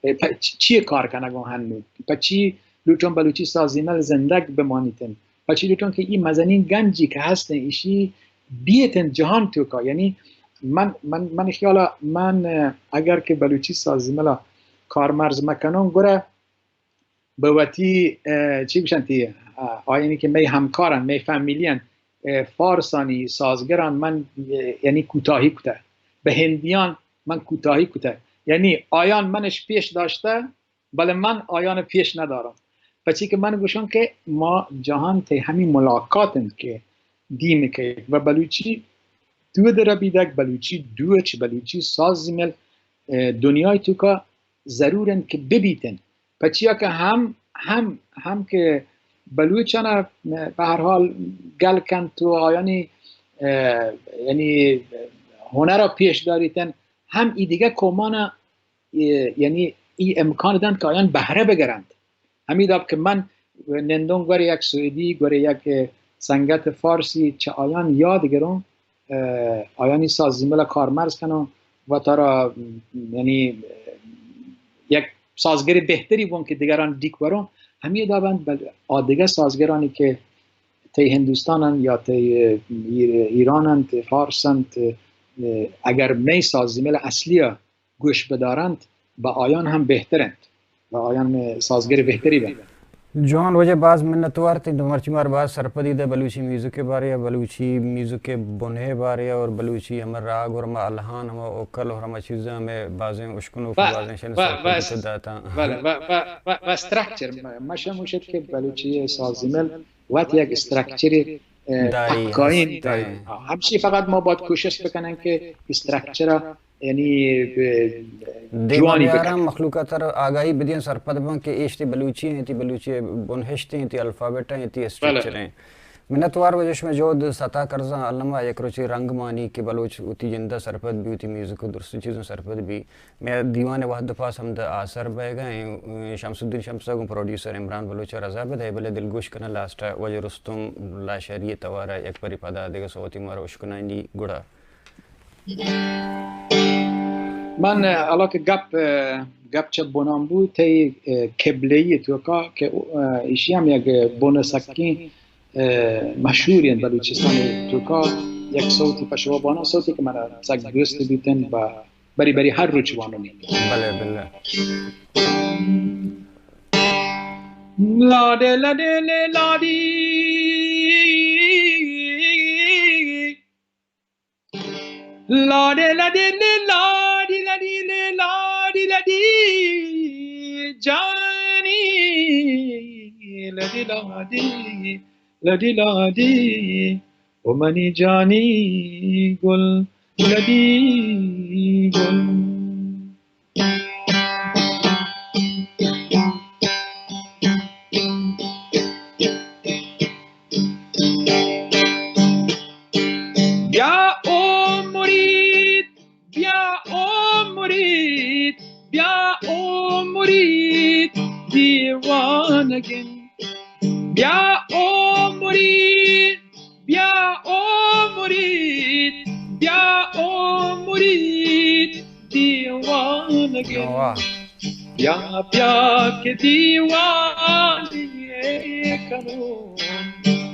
اه، پہ چ-، چی کار کنگوں ہنو؟ پہ چی لوٹوں بلوچی سازی مل زندگ بمانیتن؟ پہ چی لوٹوں کہ ای مزنین گنجی کہ ہستن ایشی بیتن جہان توکا؟ یعنی من، من، من خیالا من، اه، اگر کہ بلوچی سازی ملا کارمرز مکنوں گڑا بہ وتی، اه، چی گوشنتی، اه، آیانی کہ مئی ہمکارن، مئی فامیلیان، اه، فارسانی سازگران من، اه، یعنی کوتاہی کتہ. بہ ہندیان من کوتاہی کتہ. یعنی آیان منش پیش داشتہ، بلے من آیان پیش ندارم. پچی کہ من گوشم کہ ما جہان تے ہمی ملاقات انت کہ دیم کہ و بلوچی دود ربیدگ، بلوچی دوچ، بلوچی ساز زمل، اه، دنیای توکا ضرور انت کہ ببیتن. پچیا کہ ہم، ہم، ہم کہ بلوچانا، اه، بہ ہر حال گل کنت و آیانی، اه، یعنی ہنرا پیش داریتن، ہم ای دیگہ قومانا، اه، یعنی ای امکان دنت کہ آیان بہرہ بگرنت. ہمی داب کہ من نندوں گورے یک سویدی، گورے یک سنگت فارسی چہ آیان یاد گروں، اه، آیانی ساز زیمل کارمرز کنوں و ترا، یعنی، یک سازگر بہتری بوں کہ دیگران ڈیک وروں. ہمی دابند بل آ دیگہ سازگرانی کہ تئی ہندوستان انت یا تئی، اه، ایر-، ایران انت، فارس انت، اه، اگر مئی ساز زیمل اصلی گوش بدارنت، بہ آیان ہم بہتر انت، بہ آیان سازگر بہتری بنت. جوان، واجہ باز منتوار تئی، تو مرچی مار باز سرپدی دے بلوچی میوزک کے بارے، بلوچی میوزک کے بنہ بارے اور بلوچی ہمے راگ اور ہمے الحان، ہمے اوکل اور ہمے چیزاں ہمے بازیں اشکنوک، بازیں شن سرپدی تو داتا. بلے، و، و، و، و اسٹرکچر، م-، مشہ موشت کہ بلوچی ساز زیمل وت یک اسٹرکچر، اه، داری، پکائیں ہست، داری. ہاں، ہمشی فقط ما باید کوشش بکنن کہ اسٹرکچر یعنی، اه، دیما جوانی بیارن، بکن. مخلوق تر آگاہی بدین، سرپد بن کہ ایشتی بلوچی ہیں، تی بلوچی بنہشت ہیں، تی الفابیٹ ہیں، تی اسٹرکچر ہیں. منتوار واجہ شما جہد ستا کرزاں، الما یک روچے رنگ مانی کہ بلوچ وتی جندہ سرپد بی، وتی میوزک و درستیں چیزوں سرپد بی. مئے دیوان وہد پاس ہمدا آسر بئیگا ہیں. شمس الدین شمسا گوں پروڈیوسر عمران بلوچ رضا بدے، بلے دلگوش کناں لاسٹ واجہ رستم لاشاری توارا یک پری پدا دگہ صوتی مارا اشکنانی گڑا. من، اه، حالا کہ گپ، اه، گپ چہ بنان بو، تئی، اه، قبلہ ای توکا کہ، اه، ایشی ہم یک بن سکیں، اه، مشہوری انت بلوچستان توکا، یک صوتی پہ شما باناں، صوتی کہ من سک دوست بیتن و بری بری ہر روچ وانونی. بلے، بلے. لاڈے لڈے لے لاڈی. لاڈے لڈے لے لاڈی لڈی لے لاڈی لڈی جانی. لڈی لاڈی، لڈی لاڈی، او منی جانی گل، لڈی گل. بیا او مرید، بیا او مرید، بیا او مرید دیوانگین. بیا او مرید، بیا او مرید، بیا او مرید دیوانگین. واہ. بیا، بیا کہ دیوانگی کنوں،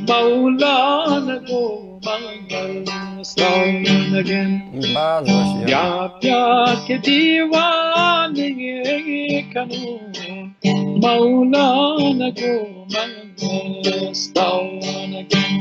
مولا نگو من مستانگم۔ باز وش جان۔ بیا بیا کہ دیوانگی کنوں، مولا نگو من مستانگم۔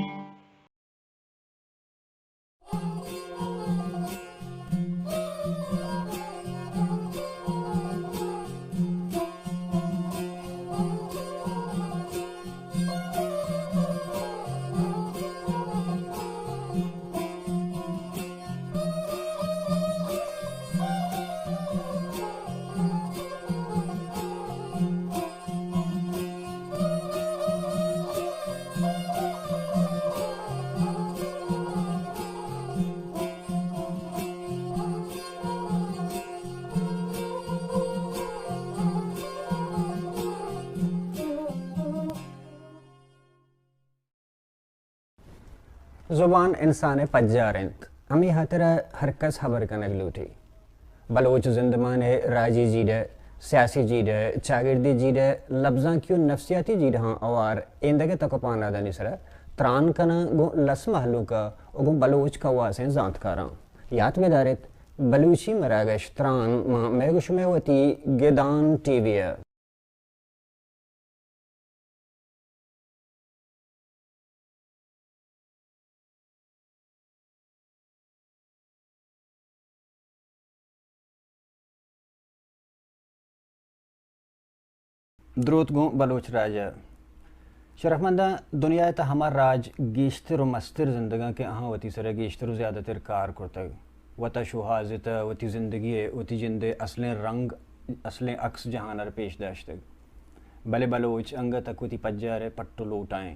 زبان انسان ءِ پجار انت، ہمے ہاترا ہر کس ہبر کنگ لوٹی۔ بلوچ زندمان ءِ راجی جیڑہ، سیاسی جیڑہ، چاگردی جیڑہ، لبزانکی و نفسیاتی جیڑہاں ہوار ایندگہ تک و پہنادانی سرا تران کناں گوں لس مہلوک ءَ و گوں بلوچ کواسیں زانتکاراں۔ یات بداریت، بلوچی مراگش تران ماں مئے گوں شمئے وتی گدان ٹی وی ءَ۔ دروت گوں بلوچ راج ءَ۔ شرفمنداں، دنیا ءِ تہ ہما راج گیشتر و مستر زندگاں کہ آہاں وتی سر ءَ گیشتر و زیادہ تر کار کرتگ، وت ءَ شوہازتہ، وتی زندگی ءِ، وتی جند ءِ اصلیں رنگ، اصلیں عکس جہان ءَ را پیش داشتگ۔ بلے بلوچ انگتک وتی پجار ءِ پٹ و لوٹائیں۔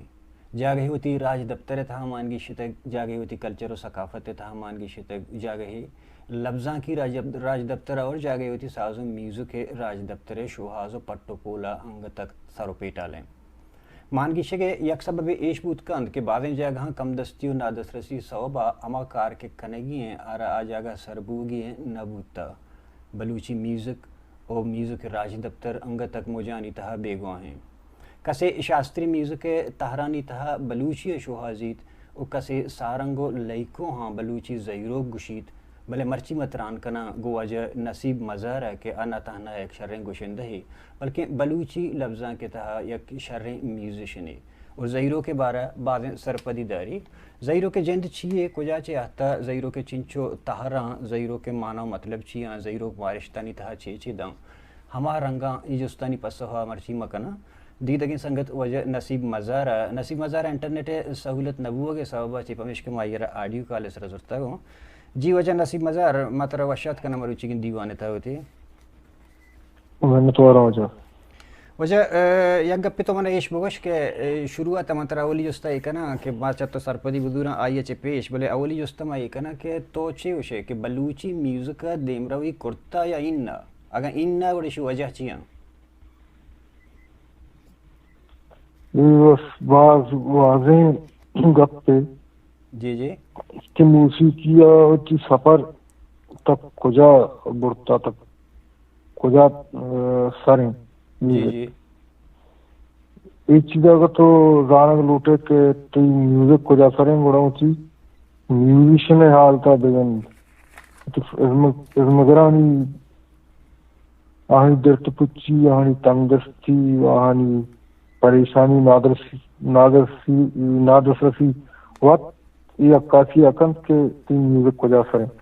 جاگہے وتی راجدپتر ءِ تہا مان گیشتگ، جاگہے وتی کلچر و ثقافت ءِ تہا مان گیشتگ، جاگہے لبزانکی راج، راجدپتر ءَ اور جاگہے وتی ساز و میوزک ءِ راجدپتر ءِ شوہاز و پٹ و پول ءَ انگتک سر و پیٹالیں۔ مان گیشگ ءِ یک سببے ایش بوت کنت کہ بازیں جاگہاں کمدستی و نادسترسی سوب ءَ ہما کار کہ کنگی ایں، آرا آ جاگہ سر بوگی ایں نہ بوتہ۔ بلوچی میوزک و میوزک راجدپتر انگتک مجانی تہا بیگواہیں۔ کسے شاستری میوزک ءِ تہرانی تہا بلوچی ءَ شوہازیت و کسے سارنگ و لئیکوہاں بلوچی زہیروک گوشیت، بلے مرچی ما تران کناں گوں واجہ نصیب مزار ءَ کہ آ نہ تہنا یک شریں گشندہے، بلکیں بلوچی لبزانک ءِ تہا یک شریں میوزیشنے و زہیروک ءِ بارہ ءَ بازیں سرپدی داری۔ زہیروک ءِ جند چی یے، کجا چہ اہتہ، زہیروک ءِ چنچو تہراں، زہیروک ءِ مانا و مطلب چی آں، زہیروک مارشتانی تہا چے چے داں، ہما رنگاں اے جستانی پسہ ءَ مرچی ما کناں۔ دیدگیں سنگت واجہ نصیب مزار ءَ، نصیب مزار ءَ انٹرنیٹ ءِ سہولت نہ بوگ ءِ سبب ءَ چہ پمیشکہ ما آئی ءَ را آڈیو کال ءِ سرا زرتگ اوں۔ جی واجہ نصیب مزار، ما ترا وش آتک کناں مروچیگیں دیوان ءِ تہا وتی۔ منتواراں واجہ۔ واجہ، اے، یک گپے تو من ءَ ایش بگوش کہ، اے، شروعات ءَ من ترا اولی جست ءَ اے کناں کہ ما چہ تو سرپدی بزوراں آئی ءَ چہ پیش، بلے اولی جست ءَ ما اے کناں کہ تو چے گوش ئے کہ بلوچی میوزک ءَ دیمروی کرتہ یا اناں؟ اگاں اناں گڑا ایشی وجہ چی آں؟ اے بس باز واضحیں گپے۔ جی، جی۔ کہ موسیقی ءَ وتی سفر تک کجا برتا، تک کجا، آ، سر ایں۔ جی، جی۔ اے چیز اگر تو زانگ لوٹے کہ تئی میوزک کجا سر ایں، گڑا وتی میوزیشن ءِ حالت ءَ بگند۔ وتی ازم-، ازمگرانی آہانی درد پچی، آہانی تنگدستی، آہانی پریشانی، نادرسی، نادرسی، نادسترسی وت اے عکاسی ءَ کنت کہ تئی میوزک کجا سر انت۔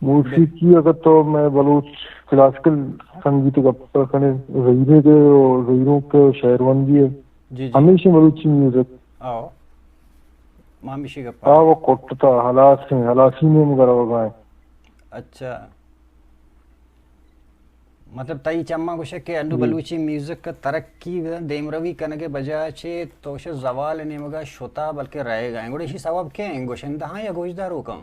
موسیقی اگر تو مئے بلوچ کلاسیکل سنگیت ءِ گپ ءَ کنے، زہیرے دے و زہیروں کے شعروندی ہے، جی، جی۔ ہمیشہ بلوچی میوزک۔ آؤ۔ ما ہمیشی گپ ءَ۔ آ وہ کٹتا، ہلاس ہیں، ہلاسی نیمگا روگا ہیں۔ اچھا۔ مطلب، تئی چماں گوشے کہ انو جی۔ بلوچی میوزک ءِ ترقی ءُ دیمروی کنگ ءِ بجا چہ تو شہ زوال ءِ نیمگ ءَ شتا، بلکہ رہگ ءَ ایں۔ گڑا ایشی سوب کئے ایں؟ گوشندہاں یا گوشداروکاں؟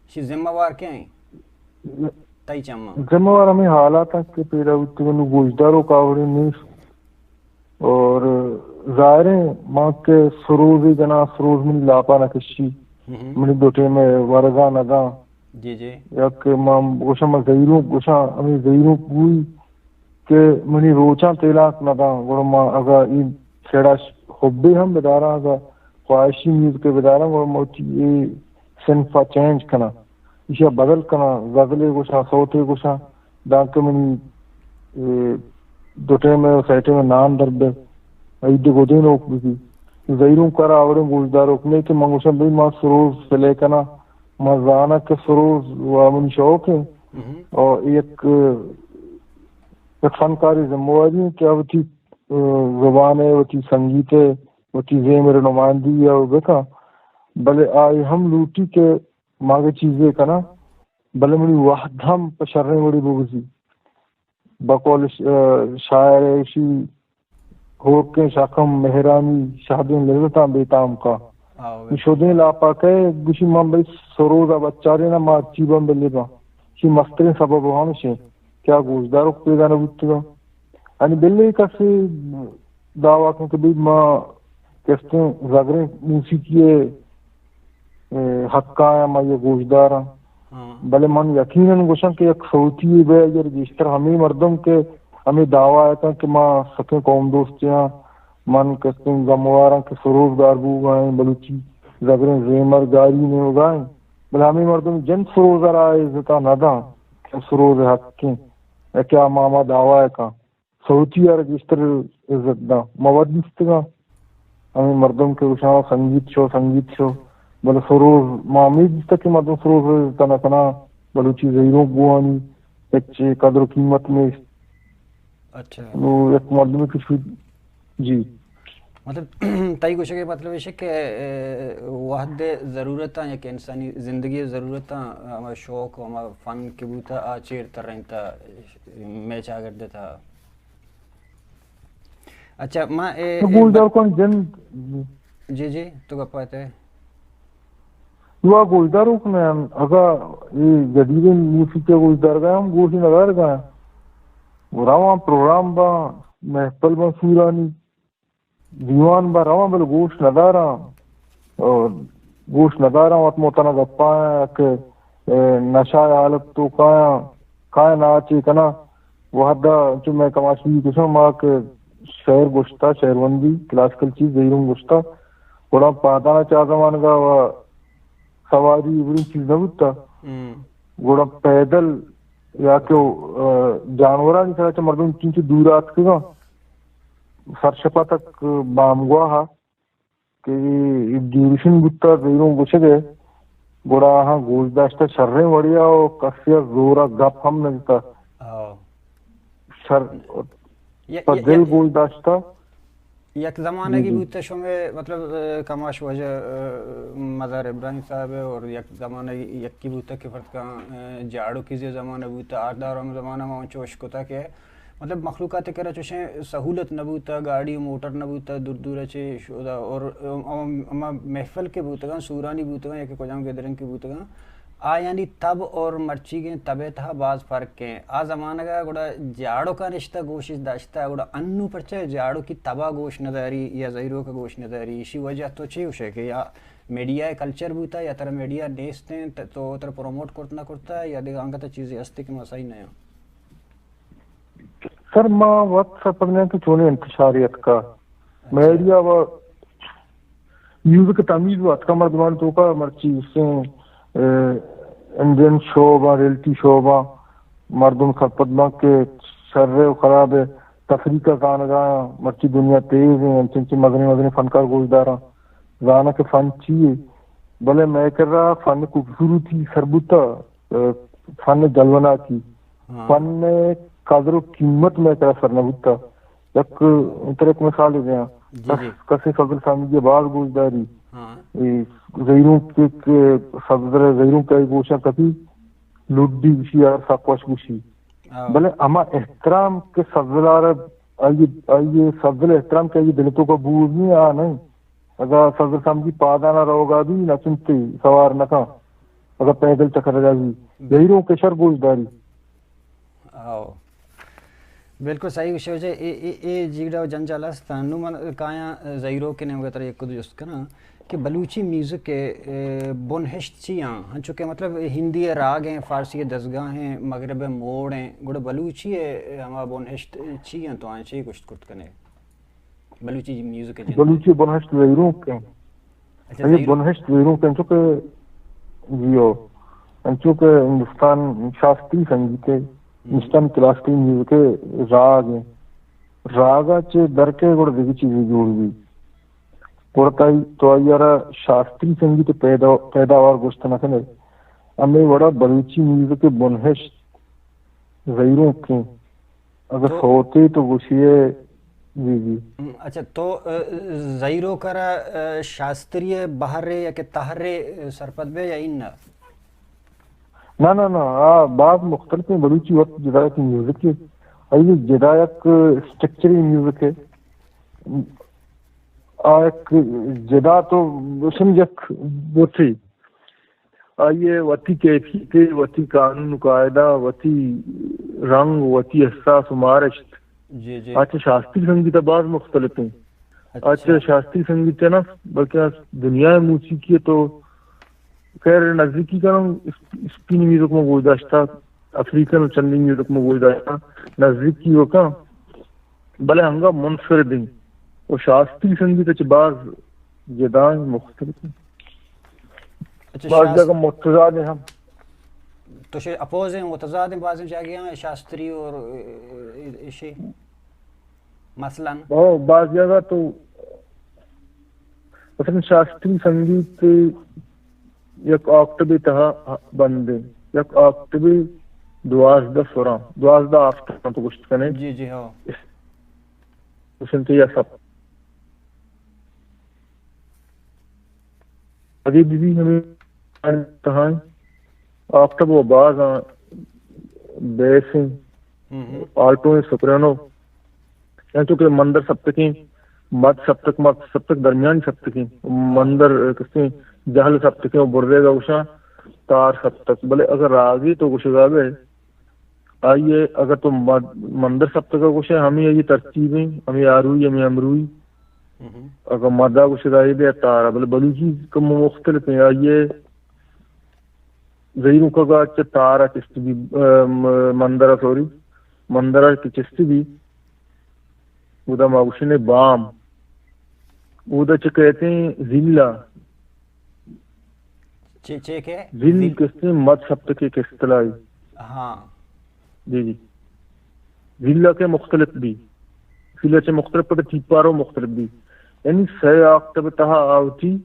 ایشی ذمہ وار کئے ایں؟ تئی چماں۔ ذمہ وار ہمے حالات اَنت کہ پیدا بوتگ، انو گوشداروک آوریں نیست۔ اور ظاہر ایں، ما کہ سروزے جناں، سروز منی لاپا نہ کشی، ہم۔ منی دو ٹیم ءِ ورگا نہ داں۔ جی، جی۔ یا کہ ما گوشاں، ما زہیروں، گوشاں، ہمے زہیروں کوئی کہ منی روچاں تیلانک نہ داں، گڑا ما اگاں اے سیڑا ش-، حبے ہم بداراں، اگاں خواہشی میوزک بداراں، گڑا ما وتی اے صنف ءَ چینج کناں، ایشی ءَ بدل کناں، غزلے گوشاں، سوتے گوشاں، دانکہ منی، اے، دو ٹیم ءَ سئے ٹیم ءَ نان در بہ، ایدے گدینوک بہ بی۔ زہیرونک ءَ را آوڑیں گوشداروک نے کہ من گوشاں بھئی ما سروز پلے کناں، من زاناں کہ سروز و منی شوق ایں۔ مہم۔ اور یک، یک فنکاری ذمہ واری ایں کہ آ وتی، اے، زبان ءَ، وتی سنگیت ءَ، وتی زیمر ءِ نمائندگی ءَ بکن، بلے آئی ہم لوٹی کہ ما اگہ چیزے کناں، بلے منی وہد ہم پہ شریں وڑے بگوزی۔ بقول ش-، اے، شاعر ءِ ایشی ہورکیں شاکم مہرانی شہدیں لذتاں بے تام کا۔ آ، نی شدیں لاپا کئے گوشی من بھئی سروز ءَ بچاریناں ما ہرچی بن بلے بن۔ شی مستریں سبب ہمش ایں کہ آ گوشداروک پیدا نہ بوتگاں۔ یعنی بلے کسے دعویٰ کن کہ بھئی ما کستیں زگریں موسیقی ءِ، اے، حق ءَ آں، ما یہ گوشدار آں۔ ہاں۔ بلے من یقیناً گوشاں کہ یک صوتی بہ اگر گیشتر ہمے مردم کہ ہمے دعویٰ ءَ کن کہ ما سکیں قوم دوستے آں، من کستیں زموار آں کہ سروز گار بوگا ایں، بلوچی زگریں زیمر گاری نیوگا ایں، بلے ہمے مردم جند سروز ءَ را عزت ءَ نہ داں کہ سروز ءِ حق ایں، یا کہ آ ما، ما دعویٰ ءَ کن۔ صوتی ءَ را گیشتر عزت داں۔ ما وت دیستگاں ہمے مردم کہ گوشاں سنگیت شو، سنگیت شو، بلے سروز ما ہمے دیستگ کہ مردم سروز ءَ عزت نہ کناں، بلوچی زہیرونک بوانی ہچ قدر و قیمت نیست۔ اچھا۔ نو یک مردمے کہ شد-، جی۔ مطلب، تئی گوشگ ءِ مطلب ایش کہ، اے، وہد ءِ ضرورتاں، یک انسانی زندگی ءِ ضرورتاں، ہما شوق، ہما فن کہ بوتا، آ چیر ترینتا مئے چاگرد ءِ تہا۔ اچھا، ما اے، تو اے گوشدار بت-، کن جند۔ جی، جی، تو گپ ءَ ات ئے۔ دوا گوشداروک نہ انت، اگاں اے جدیدیں موسیقی ءَ گوشدارگا ہم گوش نہ دارگا انت۔ رواں پروگرام باں، محفل باں سورانی، دیوان باں رواں، بلے گوش نہ داراں۔ او، گوش نہ داراں، وت متنا گپاں کہ، اے، نشہ ءِ حالت تو کایاں، کایاں ناچے کناں۔ وہدا چو مئے کماش بی کشاں ما کہ شعر گوشتا، شعروندی، کلاسیکل چیز زہیرونک گوشتا۔ گڑا پادانا چا زمانگا و سواری برین چیز نہ بوتا۔ ہم۔ گڑا پیدل یا کہ، آ، جانورانی سرا چہ مردم چنچو دور آتکگاں۔ سرشپا تک بامگواہا کہ اے ڈیوریشن بوتا، زہیرونک گوشگ ءَ، گڑا آہاں گوش داشتہ شریں وڑیا و کسے ءَ زورا گپ ہم نہ جتا۔ ہو۔ شر-، ی-، پہ ی-، دل ی-، گوش داشتہ۔ یک زمانگی جی، جی۔ بوتہ شمے، مطلب، اے، کماش واجہ، اے، مزار ابراہیم صاحب ءِ، اور یک زمانگی یکی بوتہ کہ فرض کن، اے، جاڑو کیزی زمانہ بوتہ، آ دور ہم زمانہ ما چوش کتہ کہ مطلب، مخلوقات ءِ کرا چوشیں سہولت نہ بوتہ، گاڑی و موٹر نہ بوتہ، دور دور ءَ چہ شودا، اور ہم-، ہما محفل کہ بوتگاں، سورانی بوتگاں یا کہ کجام گیدرنگ کہ بوتگاں، آیانی تب اور مرچیگیں تب ءِ تہا باز فرق ایں۔ آ زمانگ ءَ گڑا جاڑوکاں نشتہ گوش داشتہ، گڑا انو پرچہ جاڑوکی تبا گوش نداری یا زہیروک گوش نداری؟ ایشی وجہ تو چے گوشے کہ یا میڈیا ءِ کلچر بوتہ یا ترا میڈیا نیست انت، تو ترا پروموٹ کرت نہ کرتہ، یا دگہ انگت چیزے ہستے کہ ما سہی نیاں؟ سر، ما وت سرپد نیاں کہ چونیں انتشارے اتکا۔ اچھا۔ میڈیا و میوزک تمیز و اتکا مردمانی توکا، مرچی سیں، اے، انڈین شو باں، ریئلٹی شو باں، مردم سرپد باں کہ شر و خراب ءِ تفریق ءَ زانگا، مرچی دنیا تیز ایں، انچیں انچیں مزنیں مزنیں فنکار گوشداراں، زاناں کہ فن چی یے، بلے مئے کرا فن خوبصورتی سر بوتا، اے، فن جلوناکی۔ ہاں۔ فن ءِ قدر و قیمت مئے کرا سر نہ بوتہ۔ یک، ترا یک مثالے دیاں۔ جی، جی۔ کس-، کسے فضل سامگی ءَ باز گوشداری۔ ہاں۔ اے زہیرونک کہ، کہ فضل زہیرونک ءَ گوشاں کپی لڈی گوشی، یار سک وش گوشی۔ ہاں۔ بلے ہما احترام کہ فضل ءَ را، آئی، آئی فضل احترام کہ آئی دل ءِ توکا بوز نی، آ نہیں۔ اگاں فضل سامگی پادانا روگا بی، نہ چنتے سوار نہ کن۔ اگاں پیدل چکرگا بی، زہیرونک ءَ شر گوشداری۔ آؤ۔ بالکل صحیح گوشے واجہ، اے، اے، اے جیڑہ و جنجال است۔ نوں من کایاں زہیروک ءِ نیمگا ترا یک دو جست کناں کہ بلوچی میوزک ءِ، اے، بنہشت چی آں؟ ہنچو کہ مطلب ہندی ءِ راگ ایں، فارسی ءِ دزگاہ ایں، مغرب ءِ موڑ ایں، گڑا بلوچی ءِ ہما بنہشت چی آں؟ تو آں چی گوشت کرت کنے؟ بلوچی میوزک ءِ جند ءِ۔ بلوچی بنہشت زہیرونک ایں۔ اچھا، اے زہیرونک۔ بنہشت زہیرونک ایں، انچو کہ، جی ہو، انچو کہ ہندوستان شاستری سنگیت ءِ، ہم۔ ہندوستان کلاسیکل میوزک ءِ راگ ایں۔ راگ ءَ چہ در کئے گڑا دگہ چیزے جوڑ بی۔ گڑا تئی، تو آئی ءَ را شاستری سنگیت ءِ پیدا-، پیداوار گوشت نہ کن ئے۔ ہمے وڑا بلوچی میوزک ءِ بنہشت زہیرونک ایں۔ اگہ تو سوتے تو گوشی ئے، جی، جی۔ ہم، اچھا، تو، ا، زہیروک ءَ را، ا، شاستری ءِ بہر ءَ یا کہ تہر ءَ سرپد بئے یا اناں؟ نہ، نہ، نہ، آ باز مختلف ایں، بلوچی وت جدا یک میوزک ایں، آئی جدا یک اسٹرکچر میوزک ایں۔ آ یک جدا تو سمجھ یک بوتھی۔ آئی ءِ وتی کیفیت، وتی قانون و قاعدہ، وتی رنگ، وتی احساس و مارشت۔ جی، جی۔ آ چہ شاستری سنگیت ءَ باز مختلف ایں۔ اچھا۔ آ چہ شاستری سنگیت ءَ نہ، بلکہ دنیا ءِ موسیقی ءَ تو خیر نزدیکی کناں، اس-، اسپین میوزک ما گوش داشتا، افریقن و چندی میوزک ما گوش داشتا، نزدیکی وکاں، بلے انگا منفرد ایں۔ و شاستری سنگیت ءَ چہ باز جدا ایں، مختلف ایں۔ اچھا، باز شاست-، جگہ متضاد ایں ہم۔ تو شے اپوز ایں، متضاد ایں، بازیں جاگہ ایں شاستری اور، ا-، ا-، اشی مثلاً؟ او، باز جگہ تو مثلاً شاستری سنگیت یک آکٹیو تہا بند ایں، یک آکٹیو دوازدہ سراں، دوازدہ آکٹیو تو گوشت کنے۔ جی، جی، ہاں۔ گوشنتے یا سب۔ اگے بی بی ہمیں تہا ایں، آکٹیو و باز آں، بیس ایں، ہم، ہم۔ آلٹو ایں، سوپرانو، انچو کہ مندر سپتک ایں، مد سپتک، مد سپتک درمیانی سپتک ایں، مندر کسیں جہل سپتک ایں، و برزے گا گوشاں تار سپتک۔ بلے اگر راگی تو گوشگا بے، آئی ءَ اگر تو مد-، مندر سپتک ءَ گوشے، ہمے آئی ترتیب ایں، ہمے آروئی، ہمے امروئی۔ ہم۔ اگر مدا گوشگا اے بے تار ءَ، بلے بلوچی کم مختلف ایں، آئی ءَ زہیروک ءَ چہ تار ءَ چست بی، ام، مندر ءَ، سوری، مندر ءَ کہ چست بی، اودا ما گوشنے بام، اودا چہ کہتے ہیں ضلع۔ چے، چے کہ؟ ضلع ضلع۔ کہتے ہیں مد سپتک کے کستلائی۔ ہاں۔ جی، جی۔ ضلع کے مختلف بی۔ ضلع چہ مختلف پتہ ٹیپارو مختلف بی۔ یعنی سئے آکٹیو تہا آوتی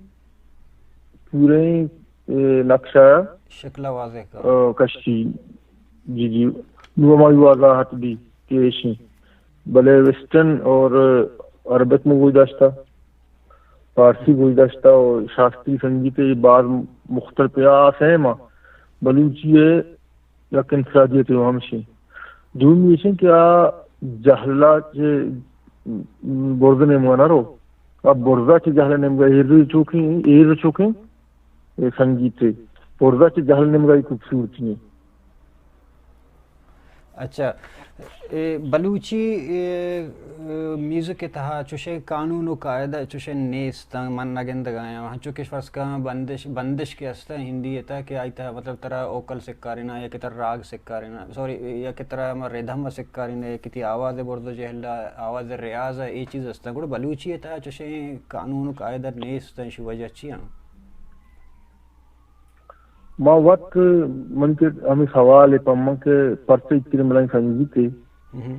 پورے، اے، نقشہ شکل واضح کر۔ اے، کشی۔ جی، جی۔ نو ہمائی واضحات بی کہ ایشی۔ بلے ویسٹرن اور عربک میں گوش داشتا، فارسی گوش داشتا اور شاستری سنگیت اے باز مختلف ایں، آ سیم آں۔ بلوچی اے یک انفرادیت ہمشی۔ دومی ایشیں کہ آ جہلا چہ برز نیمگا نہ رو، آ برزا چہ جہل نیمگا ایر چوکیں، ایر چوکیں، اے سنگیت اے۔ برزا چہ جہل نیمگا اے خوبصورتی ایں۔ اچھا، اے بلوچی، اے، اے، میوزک ءِ تہا چوشیں قانون و قاعدہ چوشیں نیست اں، من نہ گندگ ءَ آں۔ ہنچو کہ فرض کن بندش، بندش کہ است اں ہندی ءِ تہا کہ آئی تہا مطلب ترا اوکل سکاریناں یا کہ ترا راگ سکاریناں، سوری، یا کہ ترا ہما ردھم سکاریناں یا کہ تئی آواز ءِ برز و جہل ءَ، آواز ءِ ریاض ءَ، اے چیز است اں۔ گڑا بلوچی ءِ تہا چوشیں قانون و قاعدہ نیست ایں، ایشی وجہ چی اں؟ ما وت من کہ ہمے سوال ءَ پہ من کہ پرچہ ایتریں بلائیں سنگیتے، ہم۔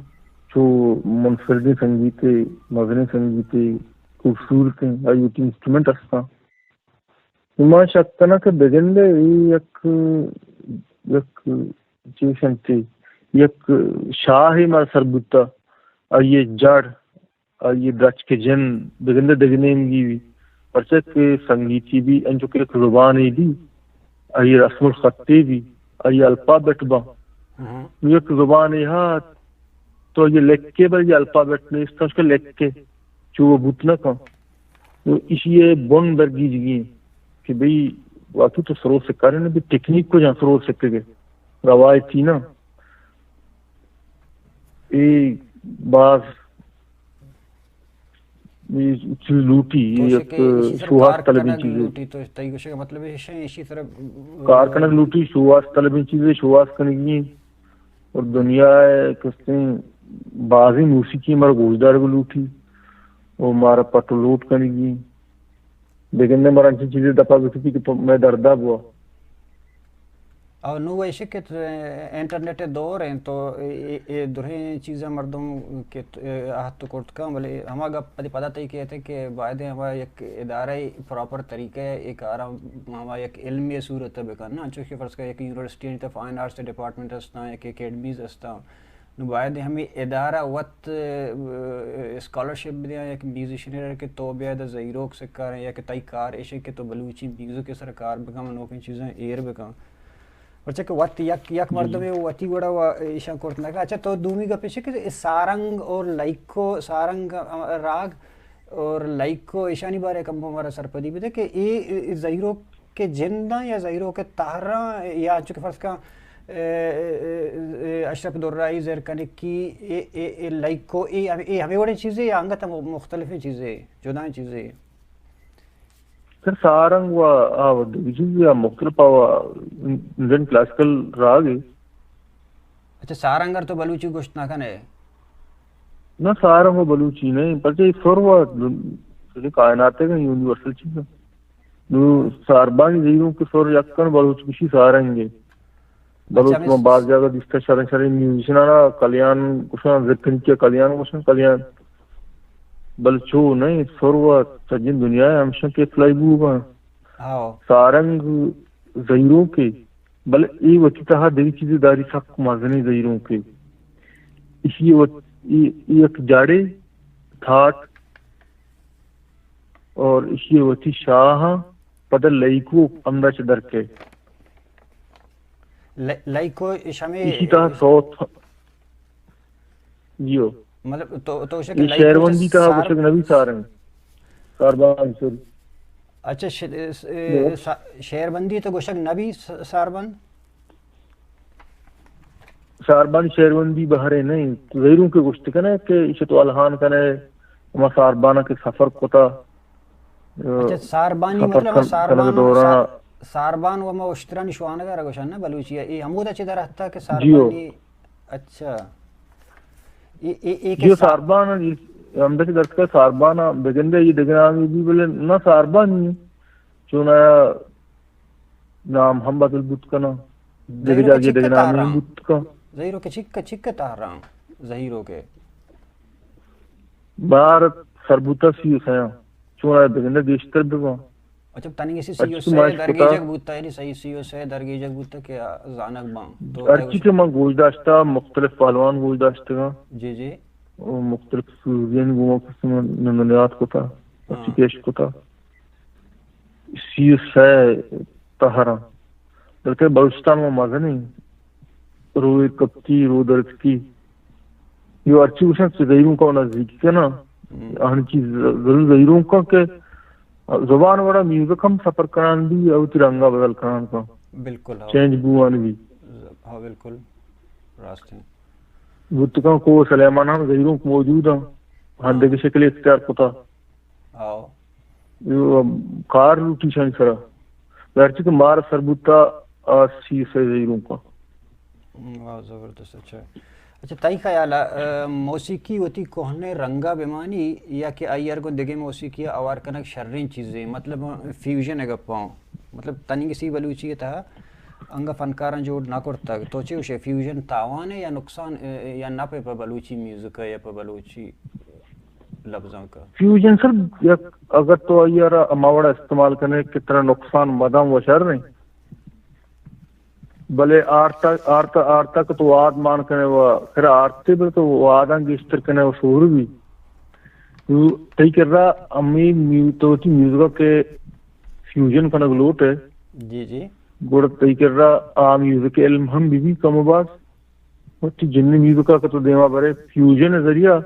چو منفردیں سنگیتے، مزنیں سنگیتے، خوبصورتیں، آئی وتی انسٹرومنٹ استاں۔ ما شک کناں کہ بگندے اے یک، یک چیز انت، یک شاہے مارا سر بوتا، آئی جڑ آئی درچک ءِ جند بگندے دگہ نیمگی بی، پرچا کہ سنگیتی بی، انچو کہ یک زبانے بی، آئی رسم الخطے بی، آئی الفابیٹ باں۔ ہم۔ یک زبانے ہا تو آئی لکھے بلے الفابیٹ نیست، انچو کہ لکھے چو بوت نہ کن۔ تو ایشی ءِ بن درگیجگی ایں کہ بھئی واقعی تو سرو سکارے نہ، بھئی ٹیکنیک کجا سرو سکگے، روایتی نہ۔ اے باز اے چیز لوٹی، تو اے یک کہ ایشی سر شوہاز کار طلبیں کنگ چیزے۔ لوٹی، تو تئی گوشگ ءِ مطلب ایش ایں، ایشی سر کار کنگ لوٹی، شوہاز طلبیں چیزے، شوہاز کنگی ایں۔ اور دنیا ءِ کستیں بازیں موسیقی مارا گوشدارگ لوٹی اور مارا پٹ و لوٹ کنگی ایں۔ بگندے مارا انچیں چیزے دپا بکپی کہ پ-، مئے دردا بوا۔ او نوں ایش کہ انٹرنیٹ ءِ دور ایں تو اے، اے، اے درہیں چیزاں مردم کہ اہت کرت کن، بلے ہما گپ ادی پدا تئی کہتے کہ باید ہما یک ادارہ پراپر طریقہ ءَ اے کاراں ہما یک علمی صورت ءَ بکن نا، انچوش کہ فرض کن یک یونیورسٹی ءَ فائن آرٹس ڈپارٹمنٹ ہستاں، یک اکیڈمیز ہستاں، نوں باید ہمے ادارہ وت، اه، اسکالرشپ بدیاں یک میوزیشن ءَ کہ تو بیاد زہیروک سکاریں یا کہ تئی کار ایش کہ تو بلوچی میوزک ءِ سر کار بکن، نوکیں چیزاں ایر بکن۔ پرچہ کہ وت یک، یک مردمے وتی وڑا و ایشاں کرت نہ کن۔ اچھا، تو دومی گپ ایش کہ اے سارنگ اور لائکو، سارنگ، اه، راگ اور لائکو ایشانی بارے کم مارا سرپدی بدے کہ اے، اے، اے زہیروک کہ جنداں یا زہیروک ءِ تہراں یا انچو کہ فرض کن، اے، اے، اے، اشرف درائیءِ زر کنگی، اے، اے، اے لائکو، اے، اے ہمے وڑیں چیزے یا انگت ہم مختلفیں چیزے، جدائیں چیزے؟ سر، سارنگ و آ و دگہ چیزے یا مختلف آ و انڈین کلاسیکل راگے۔ اچھا، سارنگ ءَ تو بلوچی گوشت نہ کنے؟ نہ، سارنگ و بلوچی نہ ایں، پرچہ اے سر و ساری کائنات ءِ یونیورسل چیز ایں۔ نوں ساربانی زہیروک ءِ سر یک کن بلوچ گوشی سارنگ ایں۔ بلوچ اچھا، ہمے من باز جاگہ دیستہ شریں شریں میوزیشنانا کلیان گوشاں، زکنکی کلیان گوشاں، کلیان۔ بلے چو نہ ایں، سر و سجیں دنیا ءَ ہمشاں کہ اپلائی بوگاں۔ ہاؤ۔ سارنگ زہیروکے، بلے اے وتی تہا دگہ چیزے داری، سک مزنیں زہیروکے۔ ایشی وت-، اے، اے یک جاڑے تھاٹ اور ایشی وتی شاہ، پدا لائکو ہمدا چہ در کئے۔ لائ-، لائکو اش ہمے ایشی تہا سوت، جیو۔ مطلب تو، تو شک اے لائکو شہروندی تہا سار-، گوشگ نبی سارنگ۔ ساربان، سوری۔ اچھا، ش-، س-، اے، سا-، شہروندی تو گوشگ نبی س-، ساربند؟ ساربان شہروندی بہرے نہ ایں۔ زہیروکے گوشت کنے کہ ایشی تو الہان کنے، ہما ساربانا کہ سفر کتا۔ اچھا، ساربانی سفر مطلب کن-، ساربان، کنگ دوران سار-، ساربان و ما اشترانی شوانگ ءَ را گوشن نا بلوچی ءَ۔ اے ہمودا چہ در اتکا کہ جیو۔ ساربانی، اچھا۔ اے، اے، اے کہ جیو سا-، ساربان، اے ہمدا چہ در اتکا ساربان، بگندے اے دگہ نامی بی، بلے نہ ساربانی۔ چون آیا نام ہم بدل بوت کناں۔ دگہ زہیروک جاگہے چک دگہ نامے ہم تہراں۔ بوت کن۔ زہیروک چک، چک تہراں۔ زہیروک۔ بار سر بوتا سی و سیاں۔ چون آیا بگندے گیشتر بباں۔ اچھا، تنی کسی سی و اچ تو سے ماش کتا۔ درگیجگ بوتا، یعنی صحیح سی و سے درگیجگ بوتا کہ زانگ باں۔ تو ہرچی کہ من گوش داشتا مختلف پہلوان گوش داشتگاں۔ جی، جی۔ و مختلف سوریانی گوما کسی من نندنیات کتا۔ ہاں۔ ہرچی پیش کتا۔ سی و سے تہراں۔ بلکہ بلوچستان ما مزنیں روے کپتی، رو درتکی۔ یو ہرچی گوشن کہ زہیروکا نزدیکی کناں۔ ہم۔ آہانی چیز ضرور زہیروکا کہ زبان وڑا میوزک ہم سفر کنان بی، او تی رنگا بدل کنان کن۔ بالکل، ہاں۔ چینج بوان بی۔ ہاں، بالکل۔ راست ایں۔ بوت کن کوہ سلیمان ہم زہیروک موجود ایں۔ ہاں۔ ہندگہ شکل اختیار کتا۔ آؤ۔ یو کار لوٹی شانی سرا۔ ہرچی کہ مار سر بوتا، آ سی سئے زہیروکا۔ واہ، زبردست، اچھا۔ اچھا، تئی خیال ءَ، ا، موسیقی وتی کوہنیں رنگ ءَ بمانی یا کہ آئی ءَ گوں دگہ موسیقی ءَ ہوار کنگ شریں چیزے؟ مطلب، فیوژن ءِ گپ ءَ۔ مطلب، تنیگسی بلوچی ءِ تہا انگہ فنکاراں جوڑ نہ کرتگ۔ تو چے گوشے، فیوژن تاوانے یا نقصان، ا، یا نپے پہ بلوچی میوزک ءَ یا پہ بلوچی لبزانک ءَ؟ فیوژن سر، یک، اگر تو آئی ءَ را ہما وڑا استعمال کنے کہ ترا نقصان مداں و شر ایں۔ بلے آرتا، آرتا، آرتا کہ تو واد مان کنے و پھر آرتے بلے تو واداں گیشتر کنے و شور بی۔ تو تئی کرا ہمے میو-، تو وتی میوزک ءَ کہ فیوژن کنگ لوٹ ئے۔ جی، جی۔ گڑا تئی کرا آ میوزک علم ہم بی بی کم و باز۔ وتی جنی میوزک ءَ کہ تو دیما برے فیوژن ءِ ذریعہ،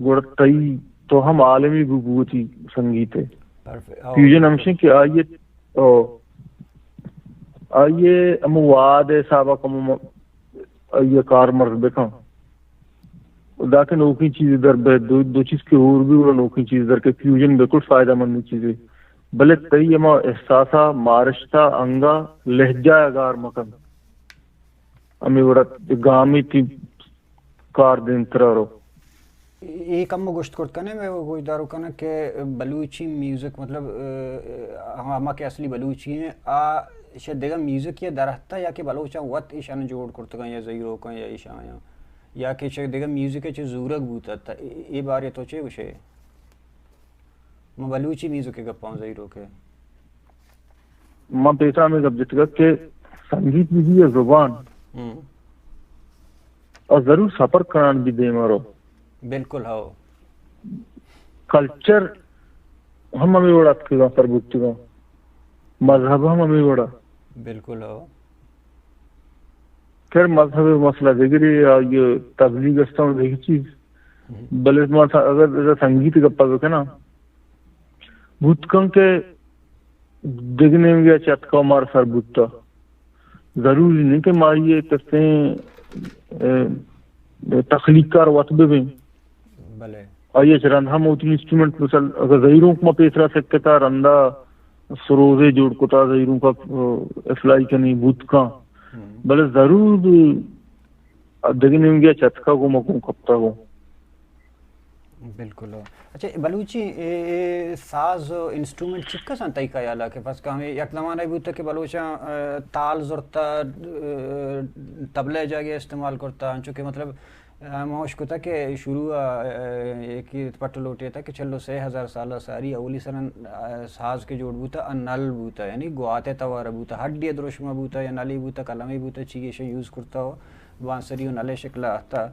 گڑا تئی تو ہم عالمی بو بوتی سنگیت ءِ۔ پرفیکٹ۔ او، فیوژن ہمشیں کہ آئی ءَ، او، آئی ءَ ہمو واد ءِ حساب ءَ کمو م-، آئی ءَ کارمرز بکن۔ داکہ نوکیں چیزے در بہ، دو، دو چیز کہ ہور بی، گڑا نوکیں چیز در کہ فیوژن بالکل فائدہ مندیں چیزے۔ بلے تئی ہما احساسا، مارشتا، انگا، لہجہ گار مکن۔ ہمے وڑا گامی تی کار دیمترا رو۔ اے کم گوشت کرت کنے، مئے گوشداروکاں کہ بلوچی میوزک، مطلب، اه، ہما کہ اصلی بلوچی ہیں، آ شہ دگہ میوزک یا درہتا یا کہ بلوچاں وت ایشان جوڑ کرتگاں یا زہیروکاں یا ایشاں یا، یا کہ شہ دگہ میوزک چہ زورگ بوتا، تا اے، اے بارے تو چے گوشے؟ من بلوچی میوزک گپاں زہیروکے۔ من پیسا ہمیں گپ جتگا کہ سنگیت بھی ہے زبان۔ ہم۔ اور ضرور سفر کنان بھی دیما رو۔ بالکل ہو۔ کلچر ہم ہمیں وڑا اتکگا، سر بوتگا۔ مذہب ہم ہمیں وڑا۔ بالکل ہو۔ خیر، مذہب مسئلہ دگرے، یا یہ تبلیغ استان دگہ چیز۔ ہم۔ بلے ما سا-، اگر، اگر سنگیت گپا بکناں، بوت کن کہ دگہ نیمگے ءَ چہ اتکا مار سر بوتا۔ ضروری نہیں کہ ما یہ کسیں، اے، تخلیق کار وت بہ بیں۔ بلے۔ آئی ءَ چہ رند ہم وتی انسٹرومنٹ، مثال، اگر زہیرونک ما پیسرا سکتا، رندا سروزے جوڑ کتا، زہیرونک ءَ، اے، اپلائی کنی بوت کن۔ ہم۔ بلے ضرور دگہ نیمگے ءَ چہ اتکا گوں ما گوں کپتا گوں۔ بالکل۔ اچھا، بلوچی، اے، اے ساز و انسٹرومنٹ چکس انت تئی خیال ءَ کہ فرض کہ ہمیں یک زمانہ بوتا کہ بلوچاں، اے، تال زرتا، اے، طبلہ جاگے استعمال کرتا، انچو کہ مطلب، اے، ما اشکتا کہ شروع ءَ، اے، ایک پٹ لوٹے تھا کہ چلو سے ہزار سال ساری اولی سرن، اے، ساز کے جوڑ بوتا، ا نل بوتا، یعنی گواتے توار بوتا، ہڈی دروشمہ بوتا یا نلی بوتا، قلمی بوتا، چیزے یوز کرتا ہو، بانسری و نلے شکل آتا۔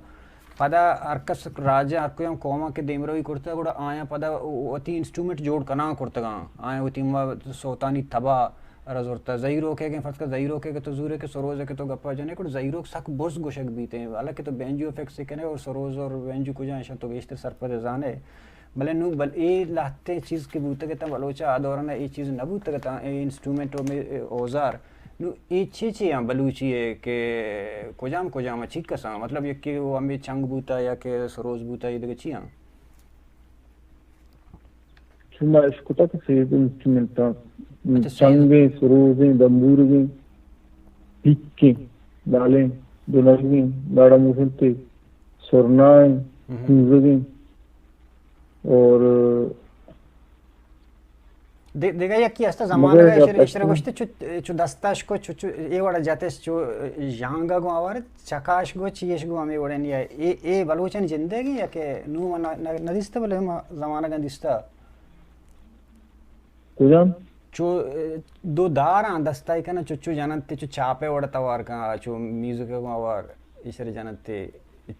پدا ہر کس راج ءَ ہر کوئی ہم قوم ءَ کہ دیمروی کرتگ، گڑا آیاں پدا وتی انسٹرومنٹ جوڑ کنان کرتگاں۔ آیاں وتی ما سوتانی تبا را زرتہ۔ زہیروکے کہ فرض کن زہیروکے کہ تو زورے کہ سروز ءَ کہ تو گپا جنے، گڑا زہیروک سک بز گوشگ بیتے۔ حالانکہ تو بینجو افیکٹس کنے اور سروز اور بینجو کجا ہیں، تو گیشتر سرپد زانے۔ بلے نوں بل اے لہتیں چیز کہ بوتگ اتاں بلوچ ءَ آ دوران ءَ اے چیز نہ بوتگ اتاں، اے انسٹرومنٹ و مے-، اے اوزار۔ نوں اے چی چی آں بلوچی ءِ کہ کجام کجام ءَ چی کساں؟ مطلب یکے وہ ہمے چنگ بوتا یا کہ سروز بوتا، اے دگہ چی آں؟ شما اشکتا کہ سیز انسٹرومنٹ آں۔ اچھا، سیز۔ چنگیں، سروزیں، دمبورگیں، پیکیں، لالیں، دنرگیں، داڑا موسنتے، سرنائیں، ہم۔ کوزگیں۔ اور دے-، دگہ یکی ہستا زمانگ مگر ءَ اشر، اشر گوشتے چو، چو دستاش کو، چو، چو اے وڑا جاتش چو ژانگا گوں آوار، چکاش گو، چیش گو ہمیں وڑے نہیں ہے۔ اے، اے بلوچانی زندگی ہے کہ نوں ما نہ، نہ، نہ دیستا بلے ما زمانگاں دیستا۔ کجام؟ چو، اے، دو دار آں دستائی کنا چو، چو جننت چو چاپے وڑا توار کن، چو میوزک گوں آوار اشر جننت۔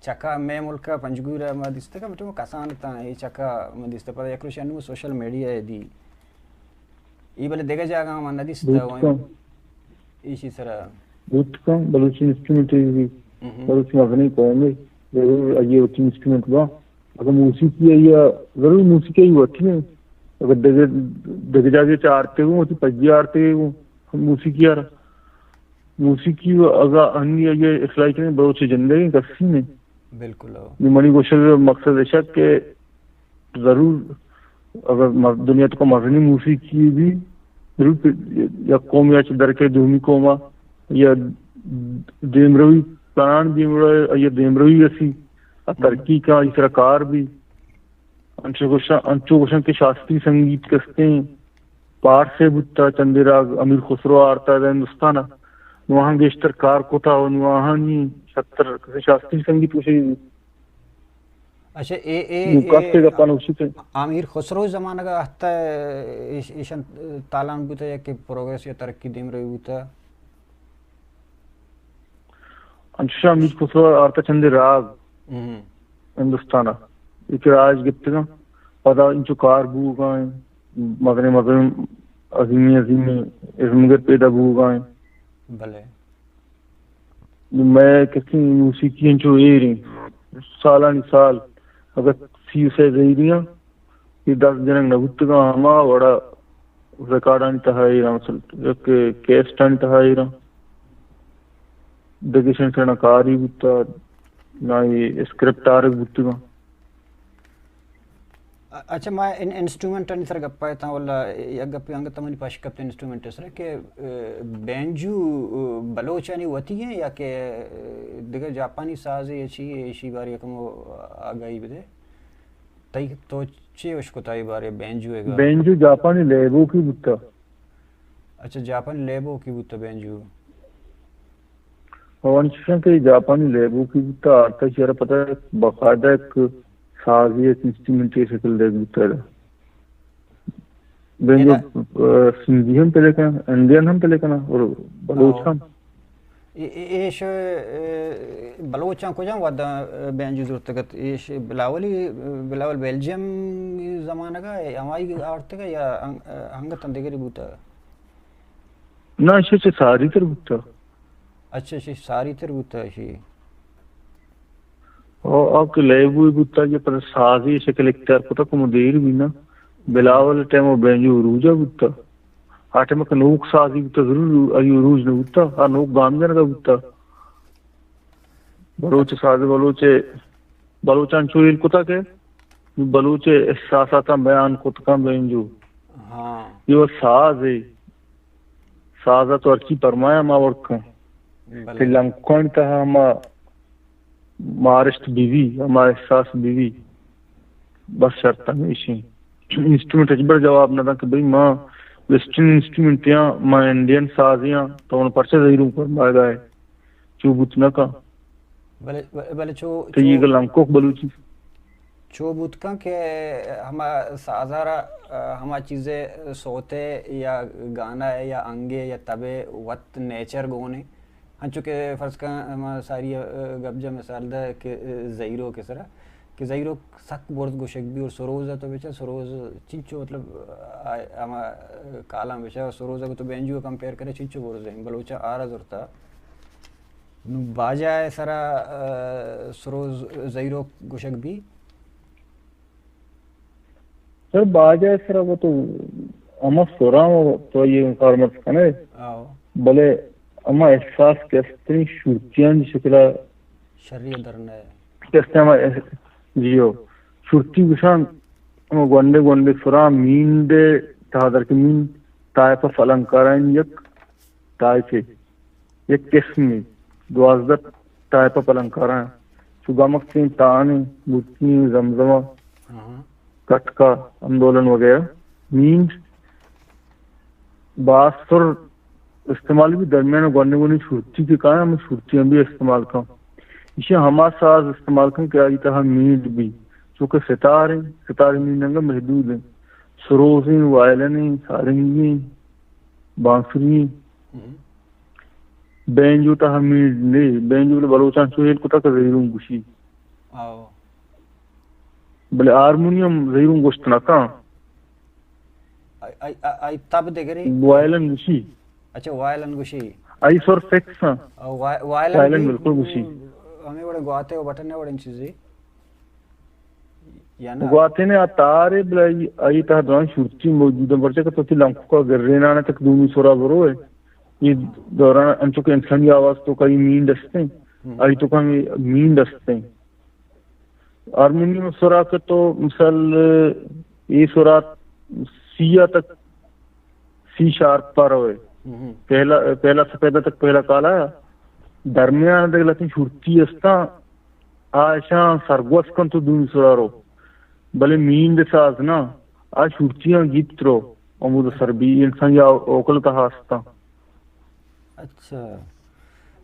چکا مئے ملک ءَ پنجگور ءَ ما دیستگ، بلے کسان تاں اے چکا ما دیستگ، پدا یک روچ انوں سوشل میڈیا ءَ دی۔ اے بلے دگہ جاگہ ما نہ دیستگ۔ بوت کن۔ ایشی سرا۔ بوت کن، بلوچی انسٹرومنٹ بھی۔ ہم۔ بلوچ مزنی قوم ہے، ضرور آئی وتی انسٹرومنٹ با۔ اگر موسیقی آئی ءَ، ضرور موسیقی آئی وتی ہیں۔ اگر دگہ، دگہ جاگہ چارتے ہوں، وتی پجی آرتے ہوں، موسیقی آرا۔ موسیقی و اگاں ہنی اگہ اصلاحی کنیں بلوچ زندگی کسی نے۔ بالکل ہو۔ نی منی گوشگ مقصد اشک کہ ضرور اگر مز-، دنیا تو کا مزنی موسیقی بھی ضرور کہ یک قوم یا چہ درکے دومی قوما یا دیمروی پران دیمروی یا دیمروی اسی ا ترقی کا اس طرح کار بھی۔ انچو گوشاں، انچو گوشاں کہ شاستری سنگیت کستیں پارس ءَ بوتا، چندے راگ امیر خسرو آرتا دا ہندوستان ءَ۔ نوں آہاں گیشتر کار کتا و نوں آہانی شتر کسے شاستری سنگیت گوشے۔ اچھا، اے، اے، نوں کسے اے، گپا نوشی تے۔ امیر خسرو زمانگ ءَ ہتا ایش-، ایشان تالان بوتا یا کہ پروگریس یا ترقی دیم روی بوتا؟ انچوش امیر خسرو آرتا چندے راگ ہم۔ ہندوستان ءَ۔ ایک راج گپتگاں۔ پدا انچو کار بوگا ہیں۔ مزنیں مزنیں عظیمیں عظیمیں ازمگر پیدا بوگا ہیں۔ بلے۔ مئے کسی موسیقی انچو ایر ہیں۔ سالانی سال اگر سی و سے زہیریاں، اے دست جنگ نہ بوتگاں، ہما وڑا ریکارڈانی تہا ایراں، مثلاً یک کیسٹانی تہا ایراں۔ دگہ شن شن کاری بوتا، نہ اے اسکرپٹ آرگ بوتگاں۔ اچھا، ما ان انسٹرومنٹانی سر گپا اتاں، ولا یک گپے انگت منی پش کپت انسٹرومنٹ سر کہ، اے، بینجو، اے، بلوچانی وتی ہیں یا کہ، اے، دگہ جاپانی سازے یا چی، ایشی بارے کمو آگاہی بدے۔ تئی تو چی اشکتا اے بارے بینجو اے گا؟ بینجو جاپانی لیبو کی بوتا۔ اچھا، جاپانی لیبو کی بوتا بینجو۔ او انچشیں کہ جاپانی لیبو کی بوتا، آرتا چیرا پتہ باقاعدہ ایک سازی، ایک انسٹرومنٹ کی شکل دے بوتا۔ بینجو، ادا، آ، سندھی ہم پلے کنا، انڈین ہم پلے کنا اور بلوچ ہاں۔ ہم۔ اے-، اے-، ایش، اے، بلوچاں کجام وھداں، اے، بینجو زرتگ ات؟ ایش بلاولی، بلاول بیلجیم زمانگ ءَ ہمائی آورتگ ءَ یا انگ-، انگت دگری بوتگ؟ نہ، ایشی چہ ساری تر بوتگ۔ اچھا، ایشی ساری تر بوتگ ایشی۔ او، او کہ لیبو بوتگ، یہ پر سازی شکل اختیار کتگ، کمو دیر بی نا۔ بلاول ٹائم و بینجو عروج ءَ بوتگ۔ آ ٹائم کہ نوک سازی بوتگ، ضرور آئی عروج نہ بوتگ، آ نوک گام جنگ ءَ بوتگ۔ بلوچ ساز، بلوچ، بلوچاں چو ہیل کتگ کہ بلوچ احساساتاں بیان کت کن بینجو۔ ہاں۔ یہ ساز ہے۔ ساز تو ہرچی پرمایا ما وڑ کن۔ بلے۔ کہ لنکانی تہا ہما مارشت بی بی، ہما احساس بی بی۔ بس شرط ہمیشی۔ انسٹرومنٹ ہچبر جواب نہ داں کہ بھئی ما ویسٹرن انسٹرومنٹ یاں، ما انڈین ساز یاں، تو من پرچہ زہیروں پرمائے گائے۔ چو بوت نہ کن۔ بلے، بلے چو، تو یہ چو، گل انکوک بلوچی۔ چو بوت کن کہ ہما سازارا، آ، ہما چیزے سوتے یا گانا ہے یا انگے یا تبے وت نیچر گونے۔ ہنچو کہ فرض کن ہما ساری، آ، گپ جا مثال دے کہ، آ، زہیرو کے سرا، کہ زہیرو سک برز گوشگ بی اور سروز تو بچا سروز چنچو مطلب، آ، ہما کالاں بچا سروز اگر تو بینجو کمپیئر کرے چنچو برز ہیں بلوچا آرا زرتا۔ نوں باجا ءِ سرا، آ، سروز زہیروک گوشگ بی؟ سر، باجا ءِ سرا وہ تو ہما سراں تو یہ کارمرز کنے۔ آؤ۔ بلے ہما احساس کہ استیں شرطیانی شکلا شری درنہ۔ کہ استیں ہما اح-، جیو۔ شرطی گشان ہما گونڈے گونڈے سراں میند تہا در کہ میند ٹائپ آف النکارانی یک ٹائپے، یک قسمے، دوازدہ ٹائپ آف النکاراں، چو گمکیں، تانے، گٹی، زمزمہ، ہاں۔ کٹکا، اندولن وغیرہ، میند، باز سر استعمال بی، درمیان گونڈیں گونڈیں شرطی کہ کائیں، ہم شرطی ہم بی استعمال کن۔ ایشی ہما ساز استعمال کن کہ آئی تہا میند بی، چونکہ ستار ہیں، ستار میند انگا محدود ہیں، سروز ہیں، وائلن ہیں، سارنگی ہیں، بانسری۔ ہم۔ بینجو تہ ہمے نے، بینجو بلے بلوچاں چو ہیل کتا کہ زہیرون گوشی۔ آو۔ بلے ہارمونیم زہیرون گوشت نہ کن۔ آئی، آئی، آئی، آئی تب دگرے؟ وائلن گوشی۔ اچھا، وائلن گوشی۔ آئی سر فکس ہاں۔ آ، وا-، وائلن وائلن بھی بالکل گوشی۔ ہمے وڑے گواتے و بٹن وڑے چیزے۔ یا نہ؟ گواتینے آ تارے بلے آئی، آئی تہا درائیں شرطی موجود ہیں، پرچہ کہ تو تی لنکوکا گرینانے تک دومی سرا بروئے۔ یہ دوران انچو کہ انسانی آواز تو کئی میند استیں، ہم۔ آئی تو کم میند استیں۔ ہارمونیم سرا کہ تو مثال اے سرا سی تک سی شارپ پر ہوئے۔ ہم۔ پہلا، پہلا سپیدہ تک پہلا کالا ہے۔ درمیان تک لتیں شرطی استاں، آ اشاں سرگوز کن تو دومی سرا رو۔ بلے میند ساز نہ، آ شرطیاں گیپت رو، ہمود سر بی انسان یا اوکل تہا استاں۔ اچھا۔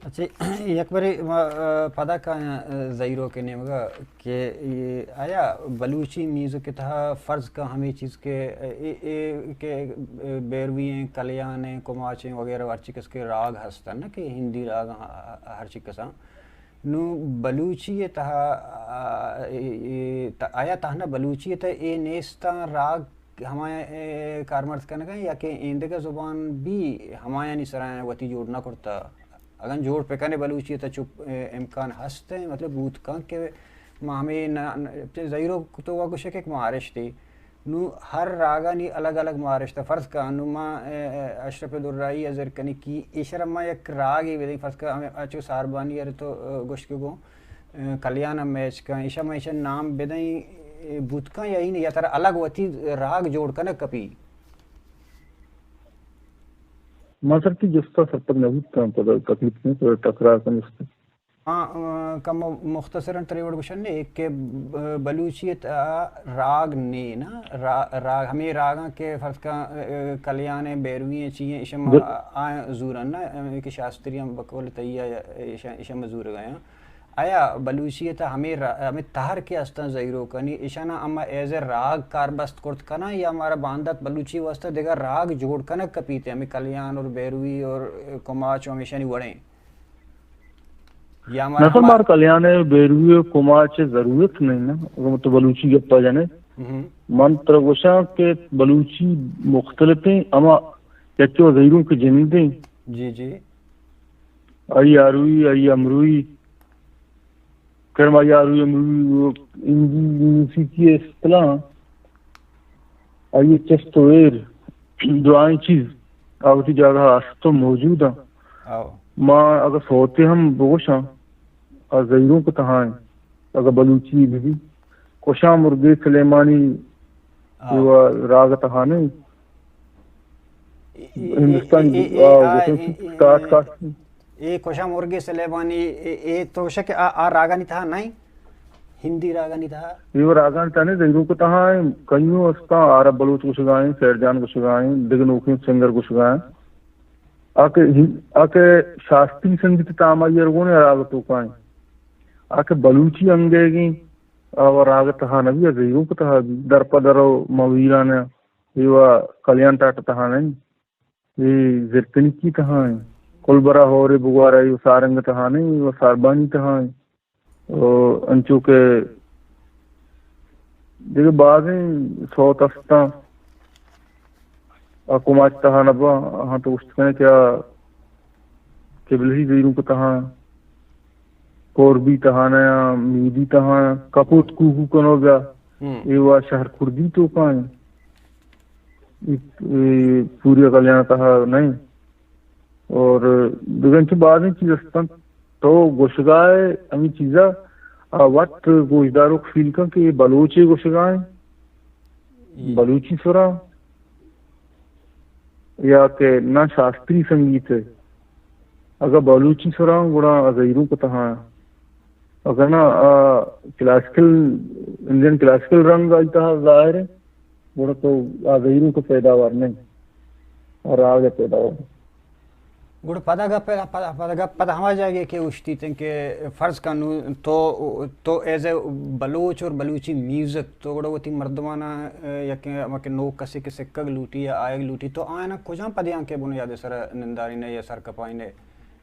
اچھا، یک برے ما، آ، پدا کایاں، آ، زہیروک ءِ نیمگا کہ اے، آیا بلوچی میوزک ءِ تہا فرض کن ہمے چیز کہ اے، اے کہ، آ، بیروی ہیں، کلیان ہیں، کماچ ہیں وغیرہ ہر چی کس کے راگ ہستن نا کہ ہندی راگ ہاں، ہر چی کساں۔ نوں بلوچی ءِ تہا، آ، اے، اے، ت-، آیا تہنا بلوچی ءِ تہا اے نیستاں راگ ہمایاں، اے، کارمرز کنگ ءَ یا کہ ایندگہ زبان بھی ہمایانی سرا وتی جوڑ نہ کرتا؟ اگن جوڑ پہ کنے بلوچی ءِ تہا چپ، اے، امکان ہست ہیں، مطلب بوت کن کہ ما ہمیں نہ، نہ، زہیروک تو وا گوشے کہ ما آرشتے۔ نوں ہر راگانی الگ الگ مارشت ءَ۔ فرض کن نوں ما، اے، اے، اشرف درائیءَ زر کنیں کہ ایشرا ما یک راگے بدیں، فرض کن ہمے اچو ساربانی ءَ تو، اے، گوشت کہ گوں کلیان ءَ میچ کن، ایشاں ما ایشاں نام بدئیں، بوت کن یا ایں یا ترا الگ وتی راگ جوڑ کنگ کپی؟ ما سر تی جستا سرپد نہ بوت کن، پدا تکلیف نہ، پدا تکرار کن جستا۔ آ، آ، کم مختصراً ترے وڑ گوشن نے کہ ب-، بلوچی ءِ تہا راگ نے نا، را-، راگ ہمے راگاں کہ فرض کن، آ، آ، کلیان ءِ، بیروی ءِ، چی ءِ، ایشاں ما آ زورن نا، آ، کہ شاستری ہم بقول تئی ءَ ایشاں، ایشاں ما زورگ ءَ آں۔ آیا بلوچی ءِ تہا ہمے را-، ہمے تہر کہ استاں زہیروکانی، ایشاناں ہم ایز اے راگ کاربست کرت کناں یا مارا باندات بلوچی ءِ واستہ دگہ راگ جوڑ کنگ کپیت، ہمے کلیان اور بیروی اور کماچ و ہمیشانی وڑیں؟ یا مارا نہ تو ہما مار کلیان ءِ، بیروی ءِ، کماچ ءِ ضرورت نہیں نا، اگر تو بلوچی گپا جنے۔ ہم۔ من ترا گوشاں کہ بلوچی مختلفیں، ہما یکے و زہیروک جندیں۔ جی، جی۔ آئی آروئی، آئی امروئی، کرما یاروی امروی و ہندی موسیقی ءِ اصطلاح، آئی ءِ چست و ایر، درائیں چیز آ وتی جاگہ ءَ است و موجود اَنت۔ آؤ۔ ما اگہ سوتے ہم بگوشاں، آ زہیروک ءِ تہا اِنت، اگہ بلوچی بہ بی، کشاں مرگے سلیمانی آؤ۔ ایوا راگ ءِ تہا نہ اِنت۔ اے، اے، ہندوستانی اے، اے، آ، آ، گوشن اے، اے، کاٹ اے، کاٹ۔ اے کشاں مرگے سلیمانی، اے، اے تو گوشے کہ آ، آ راگانی تہا نہ اِنت؟ ہندی راگانی تہا؟ اے راگانی تہا نہ اِنت، زہیروک ءِ تہا اِنت، کئیوں استاں، عارف بلوچ گوشگا اِنت، سیر جان گوشگا اِنت، دگہ نوکیں سنگر گوشگا اِنت۔ آ کہ ہن-، آ کہ شاستری سنگیت ءِ تام آئی ءَ را گون اِنت، راگ ءِ توکا اِنت۔ آ کہ بلوچی انگیگیں، آ و راگ ءِ تہا نہ بی، آ زہیروک ءِ تہا بی۔ در پہ در و ماں ویران ءَ، ایوا کلیان ٹاٹ ءِ تہا نہ اِنت۔ اے زرکنکی تہا اِنت۔ کلبرا ہورے بگوارا، اے سارنگ تہا نہ اِنت، اے ساربانی تہا اِنت۔ او انچو کہ دگہ بازیں سوت استاں، آ کماچ تہا نہ باں، آہاں تو گوشت کنے کہ آ قبلہی زہیروک تہا، کوربی تہا نہ، میدی تہا، کپوت کوکو کنو بیا، ہم۔ ایوا شہر کردی توکا اِنت۔ اے، اے پوریا کلیان تہا نہ اِنت۔ اور دگہ انچو بازیں چیز است اَنت۔ تو گوشگا ئے ہمے چیزا، آ وت گوشداروک فیل کن کہ اے بلوچے گوشگا اِنت، جی۔ بلوچی سرا، یا کہ نہ شاستری سنگیت اِنت۔ اگہ بلوچی سرا گڑا آ زہیروک ءِ تہا، اگہ نہ آ کلاسیکل، انڈین کلاسیکل رنگ آئی تہا ظاہر اِنت۔ گڑا تو آ زہیروک ءِ پیداوار نہ اِنت، آ راگ ءِ پیداوار۔ گڑا پدا گپ، پدا، پدا گپ، پدا ہما جاگہ کہ اوشتیت اِنت کہ فرض کن نوں تو، تو ایز اے بلوچ اور بلوچی میوزک، تو گڑا وتی مردماناں، اے، یا کہ ہما کہ نوک کسے کہ سکگ لوٹی یا آیگ لوٹی، تو آیاناں کجام پدیانک ءِ بنیاد ءِ سرا نندارین ئے یا سرکپائین ئے؟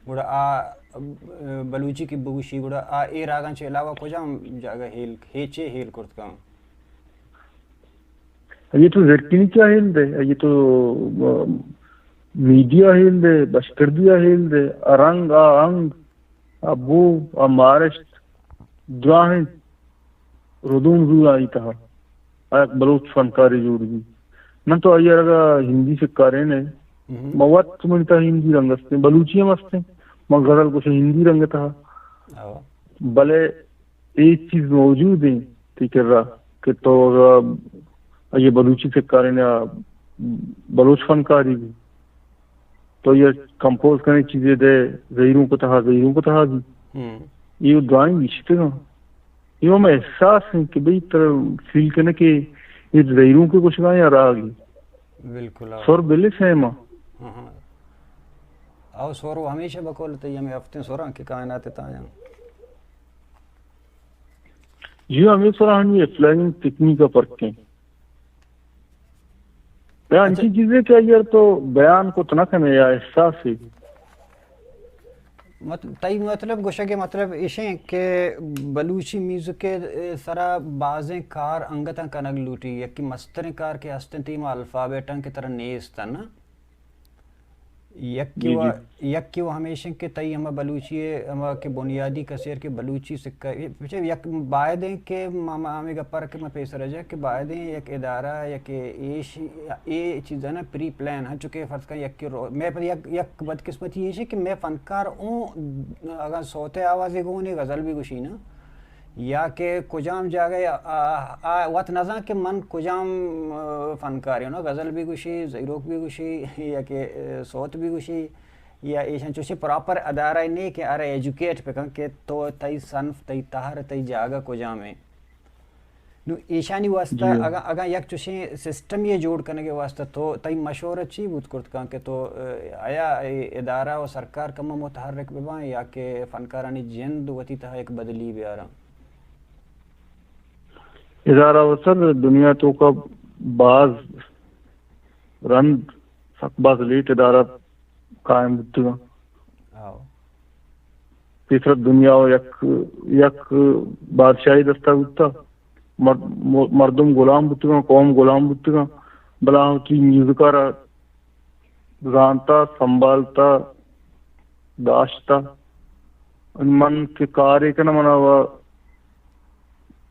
گڑا آ، اے، بلوچی کہ بگوشی، گڑا آ اے راگاں چہ علاوہ کجام جاگہ ہیل، ہیچے ہیل کرت کن؟ اگہ تو زرکنکی ءَ ہیل دے، اگہ تو، آ، میدی ءَ ہیل دے، بشکردی ءَ ہیل دے، آ رنگ، آ انگ، آ بو، آ مارشت، دراہیں ردوم زور آئی تہا، آ یک بلوچ فنکارے جوڑ بی۔ نہ تو آئی ءَ را اگہ ہندی سکارین ئے، مہم۔ ما وت منی تہا ہندی رنگ استیں، بلوچی ہم استیں، ما غزل گوشیں ہندی رنگ تہا۔ او۔ بلے اے چیز موجود ایں تئی کرا کہ تو اگہ آئی ءَ بلوچی سکارین یا بلوچ فنکاری بی، تو آئی ءَ کمپوز کنے چیزے دے، زہیروک ءِ تہا، زہیروک ءِ تہا بی۔ ہم۔ اے دراہیں گیشتگاں۔ اے ہم احساس ایں کہ بھئی ترا فیل کنے کہ اے زہیروک ءِ گوشگا یا راگی۔ بالکل، ہاں۔ سر بلے سیما۔ ہاں، ہاں۔ او سر و ہمیشہ بقول تئی ہمے ہفتیں سراں کہ کائنات ءِ تہا ایں۔ جی، ہمے سرا ہنی فلائنگ تکنیک ءَ پرکیں۔ یا اچھا۔ انچی چیزے کہ اگر تو بیان کت نہ کنے یا احساسے۔ مت-، تئی مطلب گوشگ ءِ مطلب ایشیں کہ بلوچی میوزک ءِ سرا بازیں کار انگتاں کنگ لوٹی، یکی مستریں کار کہ ہستیں تئی ہما الفابیٹاں کہ ترا نیست اَنت نا؟ یکے جی، و، جی۔ یکے و ہمیش انت کہ تئی ہما بلوچی ءِ ہما کہ بنیادی کسے کہ بلوچی سکہ، بچے یک باید انت کہ ما، ما ہمے گپ ءَ را کہ ما پیسر ءَ جا کہ باید انت یک ادارہ، یک ایش، اے چیزاں نا پری پلان، ہنچو کہ فرض کن یکے رو-، مئے پر یک، یک بدقسمتی ایش انت کہ مئے فنکار اوں اگاں صوت ءِ آوازے گون اے غزل بھی گوشی نا، یا کہ کجام جاگہ آ، آ، آ وت نزان کہ من کجام، آ، فنکارے آں، غزل بہ گوشی، زہیروک بہ گوشی، یا کہ، آ، سوت بہ گوشی، یا ایشاں چوشیں پراپر ادارہ نے کہ آرا ایجوکیٹ بکن کہ تو تئی صنف، تئی تہر، تئی جاگہ کجام ایں۔ نو ایشانی واسطہ جی۔ اگاں، اگاں یک چوشیں سسٹم یے جوڑ کنگے واسطہ تو، تئی مشورہ چی بوت کرت کن کہ تو، آیا اے ادارہ و سرکار کم متحرک بباں یا کہ فنکارانی جند وتی تہا یک بدلی بیاراں؟ ادارہ و سر دنیا توکا باز رند، سک باز لیٹ ادارہ قائم بوتگاں۔ آؤ۔ پیسر دنیا و یک، یک بادشاہی دستا بوتا۔ مر-، م-، مردم غلام بوتگاں، قوم غلام بوتگاں۔ بلا وتی میوزک ءَ را زانتا، سنبھالتا، داشتا۔ من کہ کارے کناں، من ءَ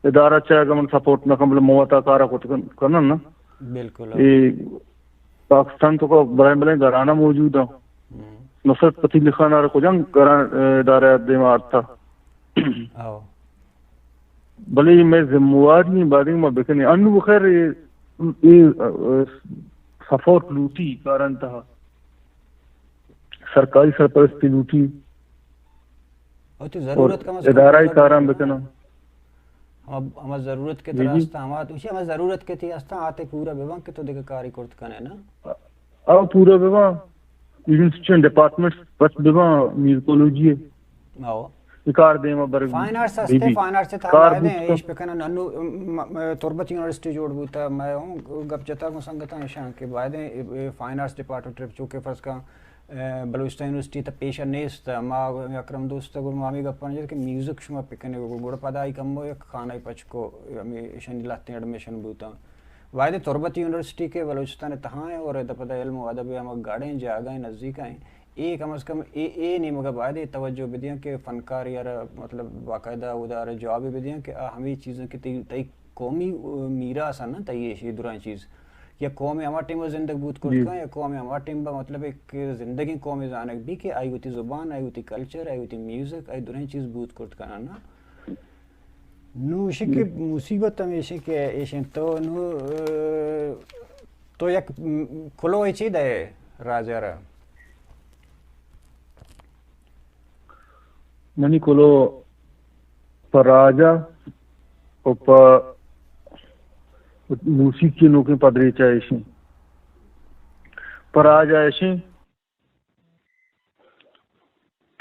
ادارہ چاہے اگاں من سپورٹ نہ کن، بلے من وتا کارا کت کن-، کناں نا۔ بالکل۔ اے پاکستان توکا بلائیں بلائیں گھرانا موجود ایں۔ ہم۔ نصرت فتح علی خان ءَ را کجام گھران-، ادارہ دیما آرتا۔ آؤ۔ بلے اے مئے ذمہ واری ایں، باید ایں ما بکنیں۔ انو خیر اے، اے، سپورٹ لوٹی کاران تہا۔ سرکاری سرپرستی لوٹی۔ او تو اور ضرورت کم از کم ادارہ پورا کاراں بکناں۔ بکناں۔ ہما، ہما ضرورت کہ جی ترا جی۔ ہستا، ہما تو ہما ضرورت کہ تئی ہستا، آتے پورا بباں کہ تو دگہ کاری کرت کنے نا۔ او پورا بباں۔ انسٹیٹیوشن ڈپارٹمنٹ پچ بباں، میوزیکولوجی ہے۔ او۔ یہ کار دیما برگ فائن آرٹس بی ہستے، بی۔ فائن آرٹس تہا کار بایدیں بوت ایش بکنن۔ انو، م-، م-، تربت یونیورسٹی جوڑ بوتا، میں ہوں گپ جتا گوں سنگتاں ایشاں کہ بایدیں اے، اے فائن آرٹس ڈپارٹمنٹ چونکہ فرض کن، اے، بلوچستان یونیورسٹی تہ پیشہ نیست۔ ما اکرم دوست گوں ما ہمے گپاں جت کہ میوزک شما پکنگ، گڑا پدا آئی کمو یک خانہ پچ کو، ہمے ایشانی لہتیں ایڈمیشن بوتاں۔ بایدیں تربت یونیورسٹی کہ بلوچستان تہا ایں اور ادا پدا علم و ادب ہما گڑیں جاگہ ایں، نزیک ایں۔ اے کم از کم اے، اے نیمگا باید اے توجہ بدیاں کہ فنکار یارا مطلب باقاعدہ اودا را جواب بدیاں کہ آ ہمے چیزاں کہ تئی، تئی قومی، آ، میراث ایں نا، تئی ایشی درائیں چیز یا قوم ہما ٹیم زندگ بوت کرت جی۔ کن یا قوم ہما ٹیم با مطلب ایک زندگیں قوم زانگ بی کہ آئی وتی زبان، آئی وتی کلچر، آئی وتی میوزک، آئی درائیں چیز بوت کرت کن نا۔ نو ایشی کہ جی۔ مصیبت ہمیشی کہ ایشیں تو نو، آ، تو یک، م، کلوہ چی دئے راجا را؟ منی کلوہ پہ راجا و پہ موسیقی نوکیں پدریچا ایشیں۔ پہ راجا ایشیں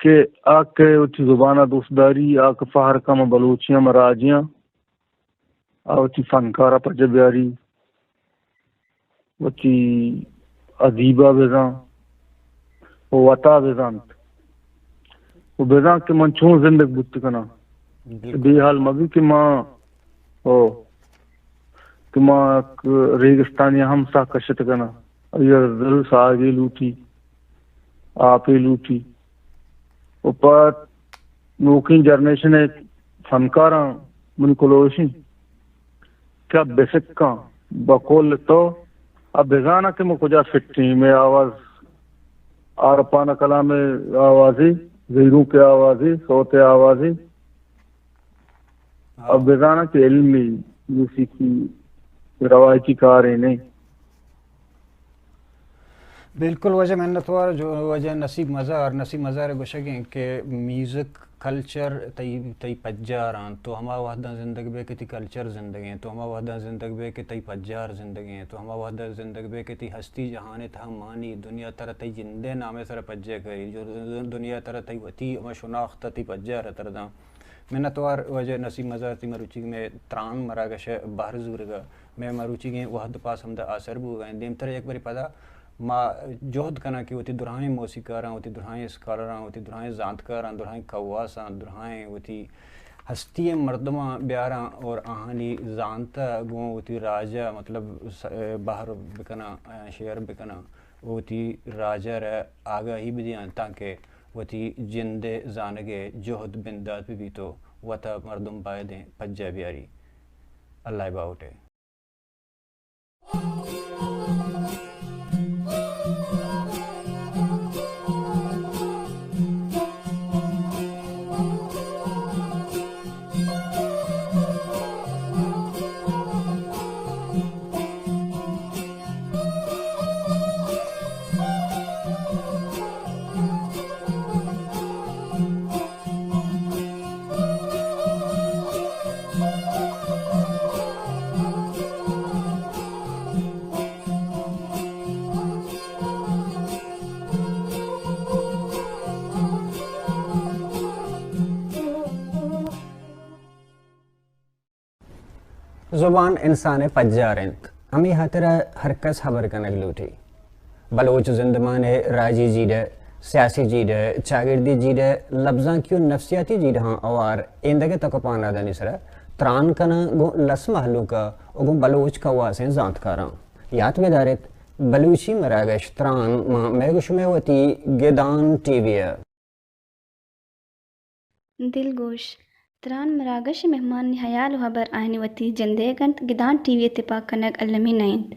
کہ آ کہ وتی زبان ء دوست داری، آ کہ فہر کن من بلوچے آں، من راجے آں، آ وتی فنکار ء پجہ بیاری، وتی ادیب ء بزان و وت ء بزانت و بزان کہ من چون زندگ بوت کناں۔ بالکل۔ بے حال مہ بی کہ ما، او، کہ ما یک ریگستانی ہم ساہ کشت کناں۔ آئی ء ضرور ساہگے لوٹی، آپے لوٹی۔ و پہ نوکیں جنریشن ء فنکاراں منی کلوہ ایش انت کہ آ بہ سکاں، بقول تو آ بزاناں کہ ما کجا فٹ ایں، مئے آواز عارفانہ کلام ء آوازے، زہیروک ء آوازے، سوت ء آوازے۔ ہاں۔ آ بزاناں کہ علمی موسیقی روایتی کارے نہ انت۔ بالکل واجہ منتوار، جو واجہ نصیب مزار، نصیب مزار ء گوشگ انت کہ میوزک کلچر تئی، تئی پجار انت۔ تو ہما وہداں زندگ بئے کہ تئی کلچر زندگ انت، تو ہما وہداں زندگ بئے کہ تئی پجار زندگ انت، تو ہما وہداں زندگ بئے کہ تئی ہستی جہان ء تہا مانی، دنیا ترا تئی جند ء نام ء سرا پجہ کری، جو دنیا ترا تئی وتی ہما شناخت ء تئی پجار ء ترا داں۔ منتوار واجہ نسیم مزار، تئی مروچیگ مئے تران مراگش ء بہر زورگ ء۔ مئے مروچیگیں وہد پاس ہمدا آسر بوگ ء انت۔ دیمتر یک برے پدا ما جہد کناں کہ وتی دراہیں موسیقاراں، وتی دراہیں اسکالراں، وتی دراہیں زانتکاراں، دراہیں کواساں، دراہیں وتی ہستی ء مردماں بیاراں اور آہانی زانت ء گوں وتی راج ء مطلب س-، بہر بکناں، شیئر بکناں، وتی راج ء را آگاہی بدیاں تانکہ وتی جند ء زانگ ء جہد بندات بہ بیت و وت ء مردم بایدیں پجہ بیاری۔ اللہ ء باہوٹ ء۔ زبان انسان ءِ پجار انت، ہمے ہاترا ہر کس ہبر کنگ لوٹی۔ بلوچ زندمان ءِ راجی جیڑہ، سیاسی جیڑہ، چاگردی جیڑہ، لبزانکی و نفسیاتی جیڑہاں ہوار ایندگہ تک و پانادانی سرا تران کناں گوں لس مہلوک ءَ و گوں بلوچ کواسیں زانتکاراں۔ یات بداریت، بلوچی مراگش تران ماں مئے گوں شمئے وتی گدان ٹی وی ءَ۔ دلگوش، تران مراگش ءِ مہمانانی ہیال و ہبر آیانی وتی جندئیگ انت، گدان ٹی وی ءِ تپاک کنگ المی نہ انت۔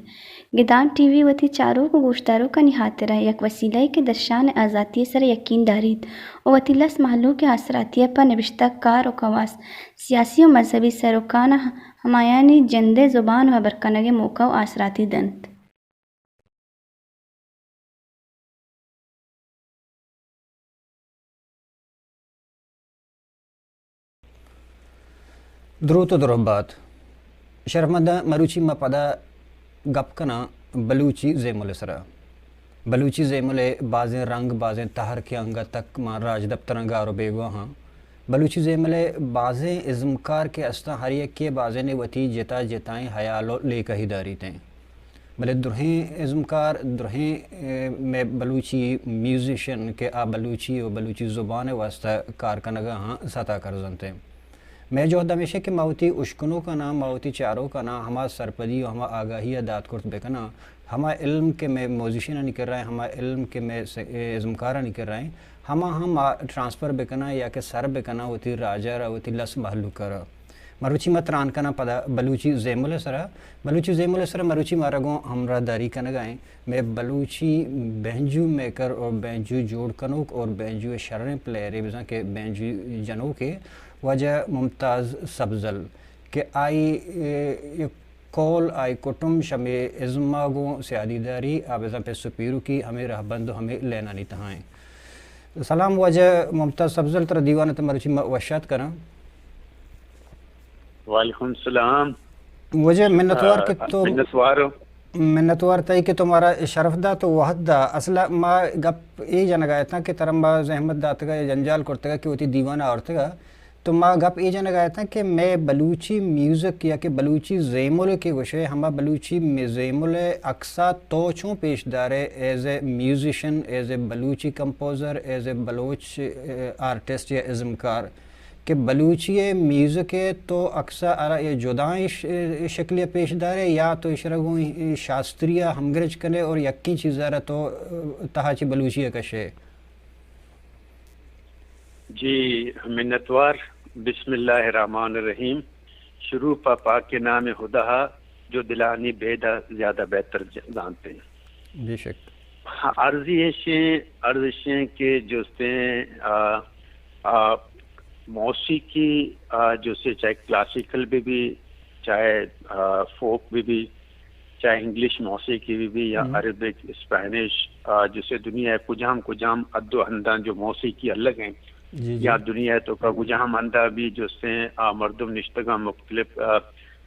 گدان ٹی وی وتی چاروک و گوشداروکانی ہاترا یک وسیلہ یے کہ درشان ءِ آزاتی ءِ سرا یقین داریت و وتی لس مہلوک ءِ آسراتی ءَ پہ نبشتہ کار و کواس، سیاسی و مذہبی سروکاناں ہمایانی جندئے زبان و ہبر کنگ ءِ موقع و آسراتی دنت۔ دروت و درہبات۔ شرفمنداں، مروچی ما پدا گپ کناں بلوچی زیمل ءِ سرا۔ بلوچی زیمل ءِ بازیں رنگ، بازیں تہر کہ انگت تک ما راجدپتراں گار و بیگواہ آں۔ بلوچی زیمل ءِ بازیں ازمکار کہ استاں، ہر یکے بازینے وتی جتا جتائیں ہیال و لیکہی داریتیں۔ بلے درہیں ازمکار، درہیں، اے، مئے بلوچی میوزیشن کہ آ بلوچی و بلوچی زبان ءِ واستہ کار کنگ ءَ ہاں ستا کرزنتیں۔ مئے جہد ہمیش انت کہ ما وتی اشکنوکاناں، ما وتی چاروکاناں ہما سرپدی و ہما آگاہی ءَ دات کرت بکناں، ہما علم کہ مئے میوزیشنانی کرا ایں، ہما علم کہ مئے س-، اے، ازمکارانی کرا ایں، ہما ہم ما ٹرانسفر بکناں یا کہ سر بکناں وتی راج ءَ را، وتی لس مہلوک ءَ را۔ مروچی ما تران کناں پدا بلوچی زیمل ءِ سرا۔ بلوچی زیمل ءِ سرا مروچی مارا گوں ہمراہداری کنگا ایں مئے بلوچی بینجو میکر اور بینجو جوڑ کنوک اور بینجو ءِ شریں پلیئرے، بزاں کہ بینجو جنوکے، واجہ ممتاز سبزل کہ آئی، اے، یک کول آئی کٹم شمے ازما گوں سیادی داری، آ بزاں پس و پیروکی ہمے رہبند و ہمے لینانی تہا ایں۔ سلام واجہ ممتاز سبزل، ترا دیوان ءِ تہ مروچی ما وش آتک کناں۔ وعلیکم السلام۔ واجہ منتوار کہ تو منتوار۔ منتوار تئی کہ تو مارا شرف دات و وہد دات۔ اصل ءَ ما گپ اے جنگا اتاں کہ ترا ما زحمت داتگا یا جنجال کرتگا کہ وتی دیوان ءَ آورتگا۔ تو ما گپ اے جنگا اتاں کہ مئے بلوچی میوزک یا کہ بلوچی زیمل کہ گوشے، ہما بلوچی می-، زیمل ءِ عکسا تو چون پیش دارے، is a musician, is a Balochi composer, is a Baloch, uh, artist یا ازمکار کہ بلوچی ءِ میوزک ءَ تو عکسا آرا اے جدائیں ش-، شکلے پیش دارے یا تو اشرا گوں شاستری ءَ ہمگرنچ کنے اور یکیں چیز ءَ را تو تہا چہ بلوچی ءَ کشے؟ جی، منتوار۔ بسم اللہ الرحمن الرحیم۔ شروع پہ پاک نام خدا، جو دلانی بید ءَ زیادہ بہتر ج-، زانتے ہیں۔ بے شک۔ ہاں، عرض یہ شیں، عرض شیں کہ جستیں، آ، آ، موسیقی، آ، جسے چاہے کلاسیکل بھی بھی، چاہے، آ، فوک بھی بھی، چاہے انگلش موسیقی بھی بھی یا ہم۔ عربک، اسپینش، آ، جسے دنیا ءِ کجام کجام حد و ہنداں جو موسیقی الگ ہیں، جی، جی۔ یا دنیا ءِ توکا کجام ہندا بھی جسے، آ، مردم نشتگاں مختلف، آ،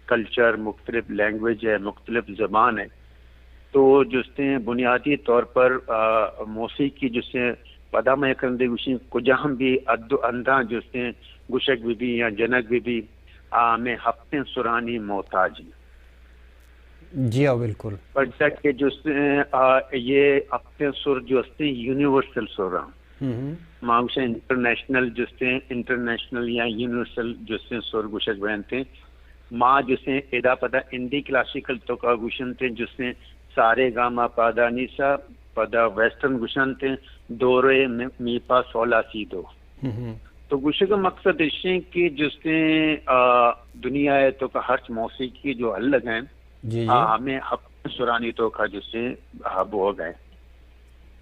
کلچر، مختلف لینگویج ہے، مختلف زبان ہے۔ تو جستیں بنیادی طور پر، آ، موسیقی جستیں پدا میں کرندے گوشیں کجام بھی حد و ہنداں جستیں گوشگ بھی بھی یا جنگ بھی بھی، آ، ہمیں ہفتیں سرانی محتاج ہیں۔ جی ہاں، بالکل۔ پرچا کہ جستیں، آ، یہ ہفتیں سر جو ہستیں یونیورسل سر ہیں۔ ہم ہم۔ ما گوشیں انٹرنیشنل جستیں، انٹرنیشنل یا یونیورسل جستیں سر گوشگ بینتیں۔ ما جستیں ادا پدا انڈی کلاسیکل توکا گوشنتیں جستیں سارے گاما پادا نیسا، پدا ویسٹرن گوشنتیں دو رے می-، می پا سولا سی دو۔ ہم ہم۔ تو گوشگ ءِ مقصد ایشیں کہ جستیں، آ، دنیا ءِ توکا ہرچ موسیقی جو الگ ہیں، جی، جی۔ آ، ہمیں ہفت سرانی توکا جستیں، آ، بوگ ہیں۔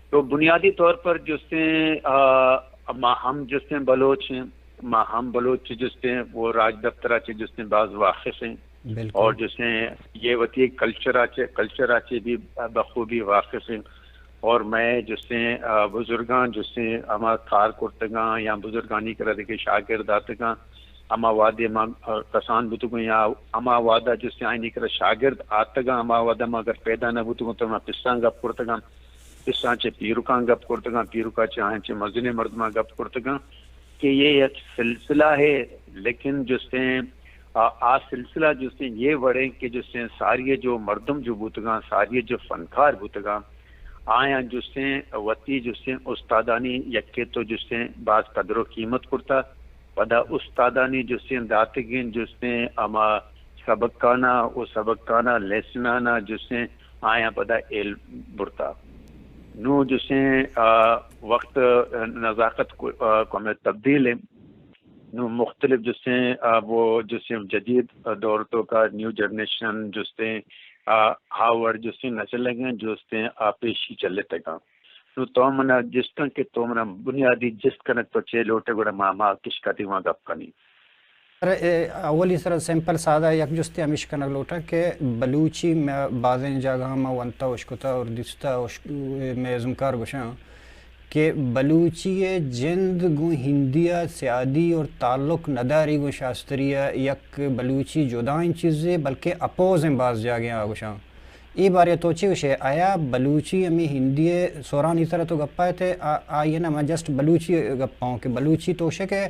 تو بنیادی طور پر جستیں، آ، ما ہم جستیں بلوچ ہیں، ما ہم بلوچ جستیں، وہ راج دفتر چے جستیں باز واقف ہیں۔ بالکل۔ اور جستیں یہ وتی کلچر چے، کلچر چے بھی بخوبی واقف ہیں۔ اور میں جستیں، آ، بزرگاں جستیں ہما کار کرتگاں یا بزرگانی کرا دگہ شاگرد آتگاں، ہما وہدے ما، آ، کسان بوتگوں یا ہما وہدا جستیں آئینی کرا شاگرد آتگاں، ہما وہدا ما اگر پیدا نہ بوتگوں تو ما پساں گپ کرتگاں، پساں چہ پیرکاں گپ کرتگاں، پیرکاں چہ آئیں چہ مزنیں مردماں گپ کرتگاں کہ یہ یک سلسلہ ہے، لیکن جستیں آ، آ سلسلہ جستیں یہ وڑیں کہ جستیں ساری جو مردم جو بوتگاں، ساری جو فنکار بوتگاں، آیاں جستیں وتی جستیں استادانی یکے تو جستیں باز قدر و قیمت کرتا۔ پدا استادانی جستیں داتگیں جستیں ہما سبقانا و سبقانا لیسنانا جستیں آیاں پدا ایل برتا۔ نو جستیں، آ، وقت، آ، نزاکت کو-، آ، کمے تبدیل ہیں۔ نو مختلف جستیں، آ، وہ جستیں جدید، آ، دور تو کا نیو جنریشن جستیں، آ، ہاور جستیں نہ چلے گئے، جستیں آ پیشی چلے تکا۔ نو تو منا جستن کہ تو منا بنیادی جست کنک تو چے لوٹے گڑا ما، ما کشکا دیواں گپ کنی۔ سر، اے، اولی سر سمپل سادہ یک جستے ہمیش کنگ لوٹاں کہ بلوچی میں بازیں جاگہاں ما ونتا اشکتا اور دیستا اش-، میں ازمکار گوشاں کہ بلوچی ءِ جند گوں ہندی ءَ سیادی اور تعلق نداری گوں شاستری ءَ یک بلوچی جدائیں چیزے بلکہ اپوزیں باز جاگہاں آ گوشاں۔ اے بارے ءَ تو چے گوشے؟ آیا بلوچی ہمے ہندی ءِ سرانی سر ءَ تو گپ ءَ ات ءُ آ-، آئی ءَ نہ، من جسٹ بلوچی ءِ گپ ءَ آں کہ بلوچی تو گوشے کہ،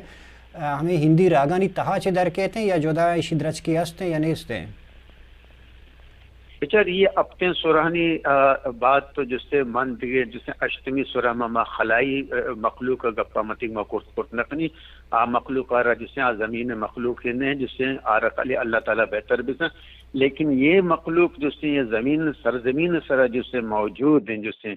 آ، ہمے ہندی راگانی تہا چہ در کیت ایں یا جدا ایشی درچکے است ایں یا نیست ایں؟ بچار، یہ ہپتیں سرانی، آ، بعد تو جسے من دیگہ جسے ہشتمی سرا ما، ما خلائی، آ، مخلوق ءِ گپ ءَ متی ما کرت کرت نہ کنی۔ آ مخلوق ءَ را جسے آ زمین ءِ مخلوق نہ جسے آ را خالی اللہ تعالی بہتر بزن۔ لیکن یہ مخلوق جستیں، یہ زمین، سرزمین سرا جستیں موجود ہیں، جستیں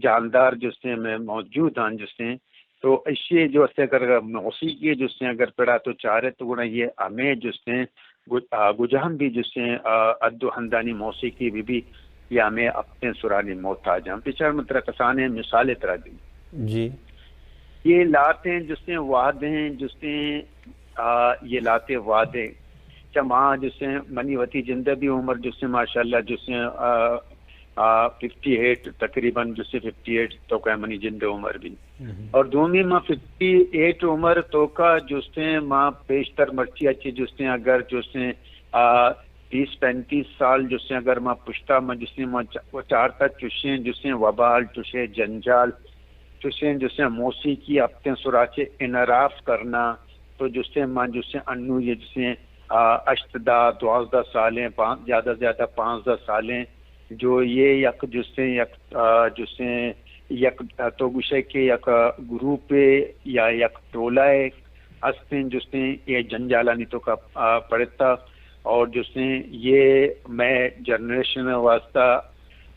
جاندار جستیں میں موجود ہیں جستیں۔ تو اشی جو است اگر موسیقی جستیں اگر پڑا تو چارے تو گڑا یہ ہمیں جستیں گج-، آ، گجام بھی جستیں، آ، اد و ہندانی موسیقی بھی بھی یہ ہمیں ہپتیں سرانی محتاج ہیں۔ بچار من ترا کسانیں مثالے ترا دی۔ جی۔ یہ لاتیں جستیں وعدیں جستیں، آ، یہ لاتے وعدیں۔ چہ ما جسے منی وتی جند ءِ بھی عمر جسے ماشاءاللہ جسے، آ، آ، ففٹی ایٹ، تقریباً جسے ففٹی ایٹ تو کہ منی جند ءِ عمر بھی۔ اور دومی ما ففٹی ایٹ عمر تو کا جسے ما پیشتر مرچی اچے جسے اگر جسے، آ، تیس پینتیس سال جسے اگر ما پشتا ما جسے ما چ-، چارتا چشیں جسے وبال، چشیں جنجال، چشیں جسے موسیقی ہپتیں سرا چے انحراف کرنا، تو جسے ما جسے انو یہ جسے، آ، ہشت دہ، دوازدہ سالیں، پان-، زیادہ زیادہ پانزدہ سالیں، جو یہ یک جسے یک، آ، جسے یک، آ، تو گوشے کہ یک گروپے یا یک ٹولہ ہستیں جسے یہ جنجالانی تو کا، آ، پڑتا اور جسے یہ میں جنریشن واسطہ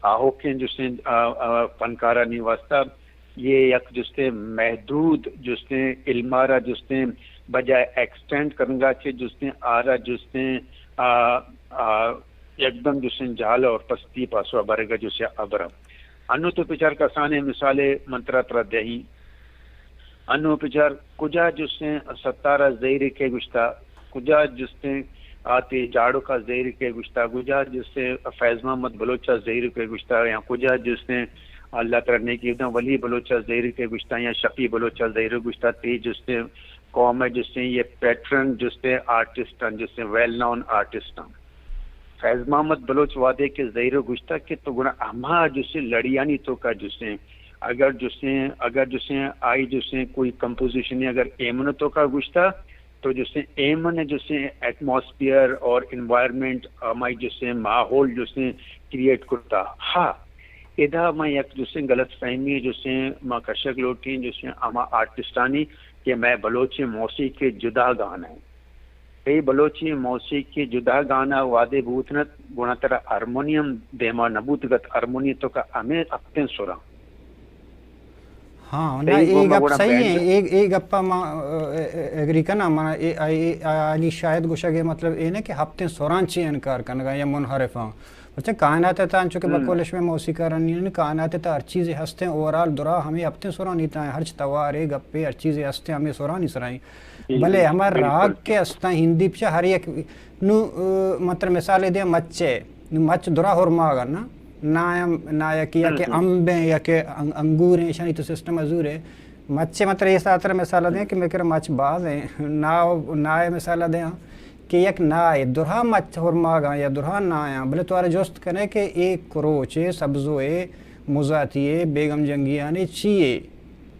آہوکیں جسے، آ، آ، فنکارانی واسطہ یہ یک جستیں محدود جستیں علم ءَ را جستیں بجائے ایکسٹینڈ کرنگا چہ جستیں آرا جستیں، آ، آ، یکدم جستیں جہل اور پستی پاسو برگا جسے ابرم۔ انو تو پچار کسانیں مثالے من ترا ترا دہی۔ انو پچار کجا جستیں ستارہ زہیرے کے گشتا، کجا جستیں آتے جاڑوکا زہیرے کے گشتا، کجا جستیں فیض محمد بلوچا زہیرے کے گشتا، یا کجا جستیں اللہ تعالی نیکی بدن ولی بلوچا زہیرے کے گشتا، یا شفیع بلوچا زہیرے گشتا، تے جستیں قوم ءِ جستیں یہ پیٹرن جستیں آرٹسٹ ہیں، جستیں ویل نون آرٹسٹ ہیں۔ فیض محمد بلوچ وہدے کہ زہیرے گشتا کہ تو گڑا ہما جستیں لڑیانی تو کا جستیں، اگر جستیں، اگر جستیں آئی جستیں کوئی کمپوزیشن اگر ایمن تو کا گشتا، تو جستیں ایمن جستیں ایٹماسفیئر اور انوائرمنٹ، ہمائی جستیں ماحول جستیں کریئیٹ کرتا۔ ہاں، ادا ما یک جستیں غلط فہمی جستیں ما کشک لوٹیں جستیں ہما آرٹسٹانی کہ میں بلوچی موسیقی جدا گانا ہیں۔ تئی بلوچی موسیقی جدا گانا وہدے بوتنت، گڑا ترا ہارمونیم دیما نہ بوتگت، ہارمونی تو کا ہمیں ہپتیں سراں۔ ہاں، نہ، تئی اے گوں گپ مگوڑا صحیح ہیں، بینڈ۔ اے، اے گپا ما، اے، اے، ایگری کناں، من اے، اے، اے، آنی شاید گوشگ ءِ مطلب اے نہ کہ ہپتیں سراں چے انکار کنگا یا منحرفاں۔ پرچہ کائنات ءِ تہا انچو کہ بقول شمئے موسیقارانی، کائنات ءِ تہا ہر چیزے ہستیں، اوورآل درا ہمے ہپتیں سرانی تہا ہیں، ہرچ توارے، گپے، ہر چیزے ہستیں، ہمے سرانی سرا ہیں۔ جی، بلے جی، ہما بالکل۔ راگ کہ ہستاں ہندی پچہ ہر یک، نو، اه، من ترا مثالے دیاں مچے، نو مچ درا ہرماگ نا، نا، نا یکی، یا کہ امب ہیں، یا کہ ان-، انگور ہیں، اشانی تو سسٹم ءَ زور ہے۔ مچے من ترا اے ساتر مثال دیاں کہ میرے مچ باز ہیں، نا، نا مثال دیاں۔ کہ یک نائے درہا مچ ہرماگاں یا درہا نایاں، بلے تو آرا جست کنے کہ اے کروچے، سبزوے، مزاتیے، بیگم جنگیانے چیے؟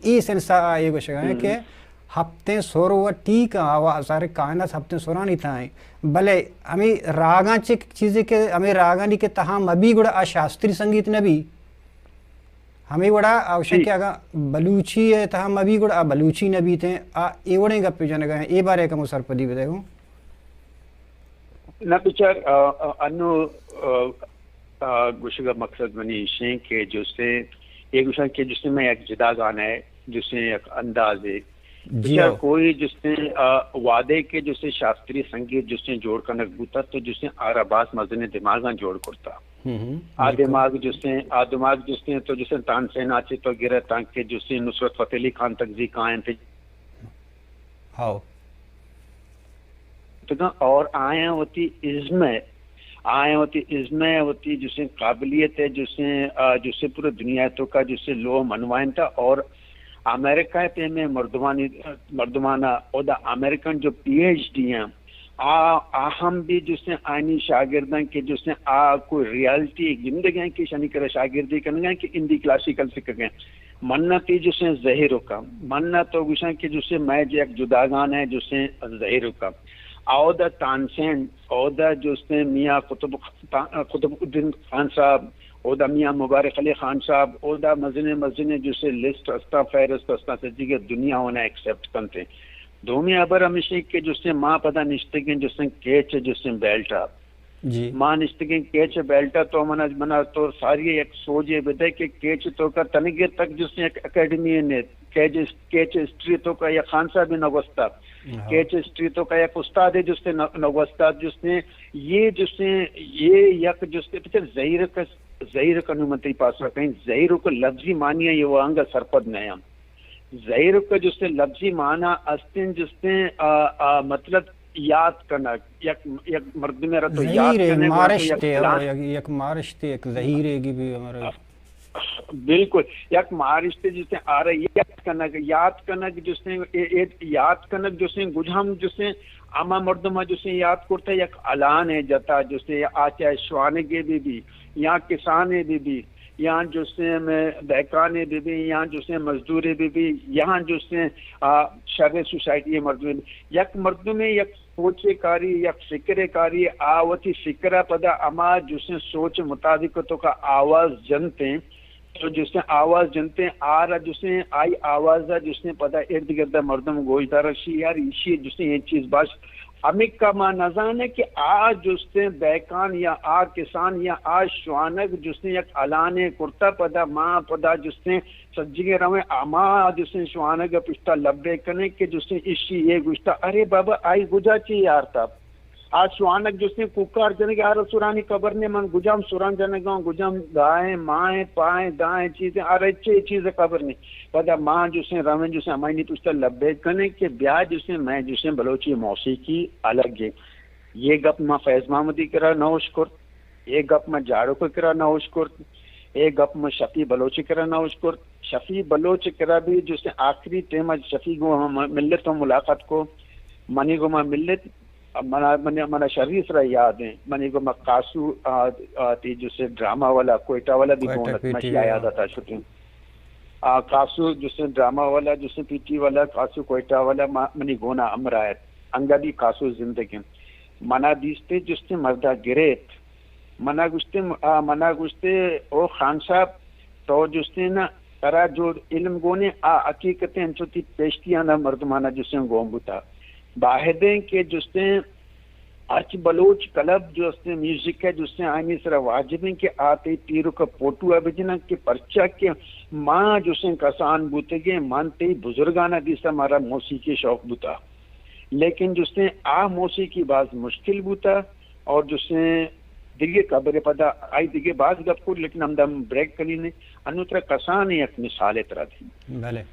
اے سنسا آ اے گوشگا ہیں کہ ہپتیں سر و ٹیک آواز، سارے کائنات ہپتیں سرانی تہا ایں۔ بلے ہمے راگاں چہ چیزے کہ ہمے راگانی کہ تہا مبی گڑا آ شاستری سنگیت نبی۔ ہمے وڑا آ گوشاں کہ اگاں بلوچی ءِ تہا مبی گڑا آ بلوچی نبیتیں۔ آ اے وڑیں گپے جنگا ایں، اے بارے کمو سرپدی بدے گوں۔ نہ بچار، آ، آ، انو، آ، آ، گوشگ ءِ مقصد منی ایشیں کہ جستیں، اے گوشاں کہ جستیں مئے یک جداگانہ ءِ، جستیں یک اندازے۔ جی بچار ہو۔ کوئی جستیں، آ، وہدے کہ جستیں شاستری سنگیت جستیں جوڑ کنگ بوتا تو جستیں آرا باز مزنیں دماغاں جوڑ کرتا۔ ہم ہم، آ بالکل۔ دماغ جستیں، آ دماغ جستیں تو جستیں تانسین ءَ چہ تو گرے تانکہ جستیں نصرت فتح علی خان تکزی کائیں تھے۔ ہاؤ۔ تگاں اور آیاں وتی ازم ءَ، آیاں وتی ازم ءَ، وتی جسے قابلیت ءَ، جسے، آ، جسے پورے دنیا ءِ توکا جسے لوہ منوائینتا اور امریکہ ءِ پیمیں مردمانی، مردمانا اودا امریکن جو پی ایچ ڈی ہیں، آ، آ ہم بھی جسے آنی شاگرداں کہ جسے آ کوئی ریالٹی گندگ ءَ کہ شنی کرا شاگردی کنگ ءَ کہ اندی کلاسیکل سکگ ءَ۔ من نہ تی جسیں زہیرک ءَ، من نہ تو گوشاں کہ جسیں مئے یک جداگانہ ءِ جسیں زہیرک ءَ۔ اودا تانسین، اودا جسیں میاں قطب، قطب الدین خان صاحب، اودا میاں مبارک علی خان صاحب، اودا مزنیں مزنیں جسیں لسٹ استاں، فہرست استاں، سجیگ ءَ دنیا اونا ایکسپٹ کنت۔ دومی ہبر ہمیشیں کہ جسیں ما پدا نشتگیں جسیں کیچ ءِ جسیں بیلٹ ءَ۔ جی۔ ما نشتگیں کیچ ءِ بیلٹ ءَ، تو منا، منا تو ساری یک سوجے بدے کہ کیچ ءِ توکا تنگے تک جسیں یک اکیڈمی نے، کیچ، کیچ ہسٹری ءِ توکا یک خان صاحب نہ گوستا۔ ہاں۔ کیچ ہسٹری ءِ توکا یک استاد جسیں نہ، نہ گوستا جسیں، یہ جسیں، یہ یک جسیں، پچھے زہیرک، زہیرک انو من تئی پاسا کہیں، زہیرک لفظی معنی ءَ یہ وانگا سرپد نہ ہم۔ زہیرک جسیں لفظی معنی استیں جسیں، آ، آ، مطلب یات کنگ، یک، یک مردمے را تو یات زہیرے، کنگ، گڑا تو یک مارشتے، پلان۔ یک، یک مارشتے، یک زہیرے گی بھی ہمارے۔ بالکل، یک مارشتے جسیں آرا یات کنگ، یات کنگ جسیں، اے، اے، یات کنگ جسیں، گجام جسیں، اما مردم جسیں یات کرتا یک الان ہے جتا جسیں آچا شوانگے بھی بھی، یا کسانے بھی بھی، یا جسیں میں دہکانے بھی بھی، یا جسیں مزدورے بھی بھی، یا جسیں، آ، شر سوسائٹی مردم، یک مردمے یک سوچے کاری، یک فکرے کاری، آ وتی فکر ءَ پدا ہما جسیں سوچ مطابق توکا آواز جنتیں، تو جسیں آواز جنتیں، آ را جسیں آئی آواز ءَ جسیں پدا ارد گرد ءَ مردم گوشدار شی یار ایشی جسیں یہ چیز باش۔ ہمکا ما نزانے کہ آ جسیں دہکان یا آ کسان یا آ شوانگ جسیں یک الانے کرتا پدا ما پدا جسیں سجگیں رویں ہما جسیں شوانگ ءِ پشتا لبے کنیں کہ جسیں ایشی یہ گوشتا، ارے بابا، آئی گجا چی یارتا؟ آ شوانگ جسیں کوکار جنگ آ را سرانی خبر نے، من گجام سران جنگاں، گجام دائیں، مائیں، پائیں، دائیں چیزیں، آ را چی چیز خبر نے۔ پدا ما جسیں رویں جسیں ہمائنی پشتا لبے کنیں کہ بیا جسیں میں جسیں بلوچی موسیقی الگ ہے۔ یہ گپ ما فیض محمدی کرا نہ اشکرت، اے گپ من جاڑوک ءِ کرا نہ اشکرت، اے گپ من شفیع بلوچ ءِ کرا نہ اشکرت۔ شفیع بلوچ ءِ کرا بھی جسیں آخری ٹائم ءَ شفیع گوں ہم ملت ءَ ملاقات کو، منی گوما ملت، منا، منا، منا شری سرا یاد ہیں، منی گوما قاسو، آ، آ، تی جسیں ڈرامہ والا، کوئٹہ والا بھی گون ات، مشی آ یاد آتا شتیں۔ آ، قاسو جسیں ڈرامہ والا، جسیں پی ٹی والا، قاسو کوئٹہ والا، ما، منی گونا ہمراہ ات۔ انگا بھی قاسو زندگ ہیں۔ منا دیستے جستے مردا گریت۔ منا گوشتے، آ، منا گوشتے، او خان صاحب، تو جستے نا، ترا جو علم گونے، آ حقیقت انچو تی پیشتیانا مردمانا جستے گون بوتا۔ باہدیں کہ جستے ہرچ بلوچ کلب جو استیں میوزک ہے، جو استیں آئینی سرا واجب ہیں کہ آ تئی پیرک ءِ پوٹو ءَ بجنن کہ پرچا کہ ما جو استیں کسان بوتگیں، من تئی بزرگان ءَ دیستا مارا موسیقی شوق بوتا۔ لیکن جو استیں آ موسیقی باز مشکل بوتا اور جو استیں دگہ خبرے پدا آئی دگہ باز گپ کو، لیکن ہمدا ہم بریک کنی نے۔ انو ترا کسان یک مثال ترا دیں۔ بلے۔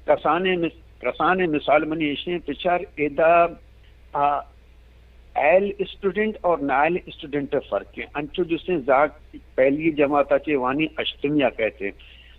کسان مس-، کسان مثال منی ایشیں پچار ادا آ، اہل اسٹوڈنٹ اور نااہل اسٹوڈنٹ ءِ فرق ہے۔ انچو جسیں زاگ پہلی جماعت ءَ چہ وانی اشتمی ءَ کہتے۔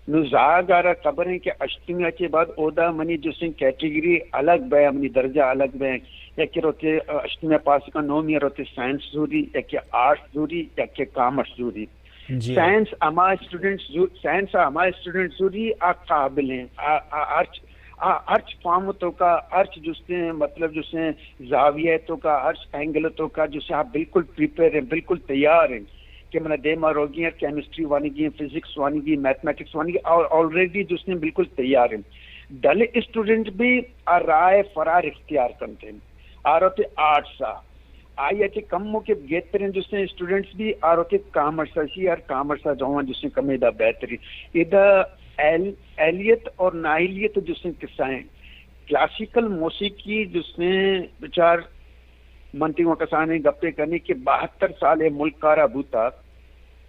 نو زاگ آرا خبریں کہ اشتمی ءَ چہ بعد اودا منی جسیں کیٹیگری الگ بہ، منی درجہ الگ بہ۔ یکے روتے اشتمی ءَ پاس کن، نومی ءَ روتے سائنس زوری، یکے آرٹس زوری، یکے کامرس زوری۔ جی۔ سائنس ہما اسٹوڈنٹ زو-، سائنس ہما اسٹوڈنٹ زوری آ قابل ہیں، آ، آ ہرچ آ ہرچ فارم توکا، ہرچ جستیں، مطلب جستیں زاویہ توکا، ہرچ اینگل توکا جستیں آ بالکل پریپیئر ہیں، بالکل تیار ہیں کہ منا دیما روگی ہیں، کیمسٹری وانگی ہیں، فزکس وانگی، میتھمیٹکس وانگی، اور آلریڈی جستیں بالکل تیار ہیں۔ ڈل اسٹوڈنٹ بھی آ رائے فرار اختیار کنتے ہیں، آ روتے آرٹس آ۔ آئی ءَ چہ کمو کہ گہتریں جستیں اسٹوڈنٹس بھی آ روتے کامرس ءَ، شی ہر کامرس ءَ جوان جستیں کمے دا بہتری۔ ادا اہل-، اہلیت اور نااہلیت جستیں قصہ ہیں۔ کلاسیکل موسیقی جستیں بچار، من تئی گوں کسانیں گپے کنی کہ بہتر سال اے ملک کارا بوتا،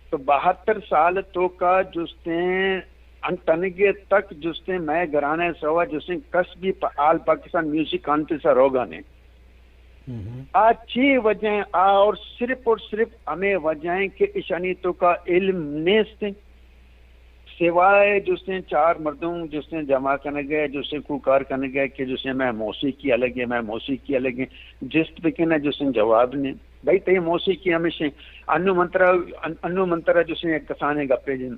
تو بہتر سال توکا جستیں انتنگے تک جستیں مئے گرانے سوا جستیں کس بھی پہ آل پاکستان میوزک کانفرنس ءَ روگا نے۔ آ چی وجہ ہیں؟ آ اور صرف اور صرف ہمیں وجہ ہیں کہ اشانی توکا علم نیست ہیں۔ سوائے جستیں چار مردم جستیں جمع کنگے، جستیں کوکار کنگے کہ جستیں میں موسیقی الگ ہے، میں موسیقی الگ ہے، جست بکنے جستیں جواب نے۔ بھائی تئی موسیقی ہمیشہ انو منترا، ان-، انو منترا جستیں یک کسانیں گپے جن،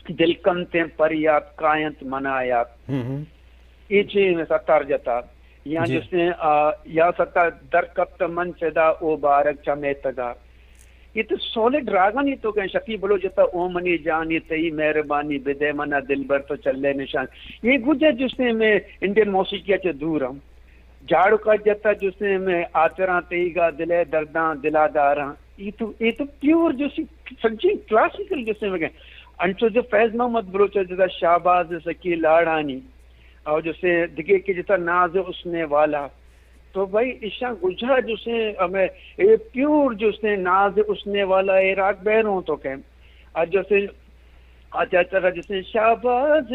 دل کنتیں پر یات کاینت منا یات۔ اے چی ستار جتا یا جی۔ جستیں، آ، یا ستا در کپت من چدا او بارگ چمیتگا۔ یہ تو سولڈ راگانی توکا شفیع بلوچ جتا، او منی جانی تئی مہربانی بدے منا دلبر تو چلے نشان۔ یہ گجا جستیں میں انڈین موسیقی چہ دور ہم۔ جاڑو کا جتا جستیں میں آتراں تئیگا دلے درداں دلا داراں۔ یہ تو، یہ تو پیور جستیں سجیں کلاسیکل جستیں مگے۔ انچو جو فیض محمد بلوچ جتا شہباز سکی لاڑانی۔ اور جستیں دگے کہ جتا ناز حسنے والا۔ تو بھائی ایشاں گجا جستیں ہمیں اے پیور جستیں ناز حسنے والا اے راگ بہروں تو کہ۔ اور جستیں اچھا، اچھا، جستیں شہباز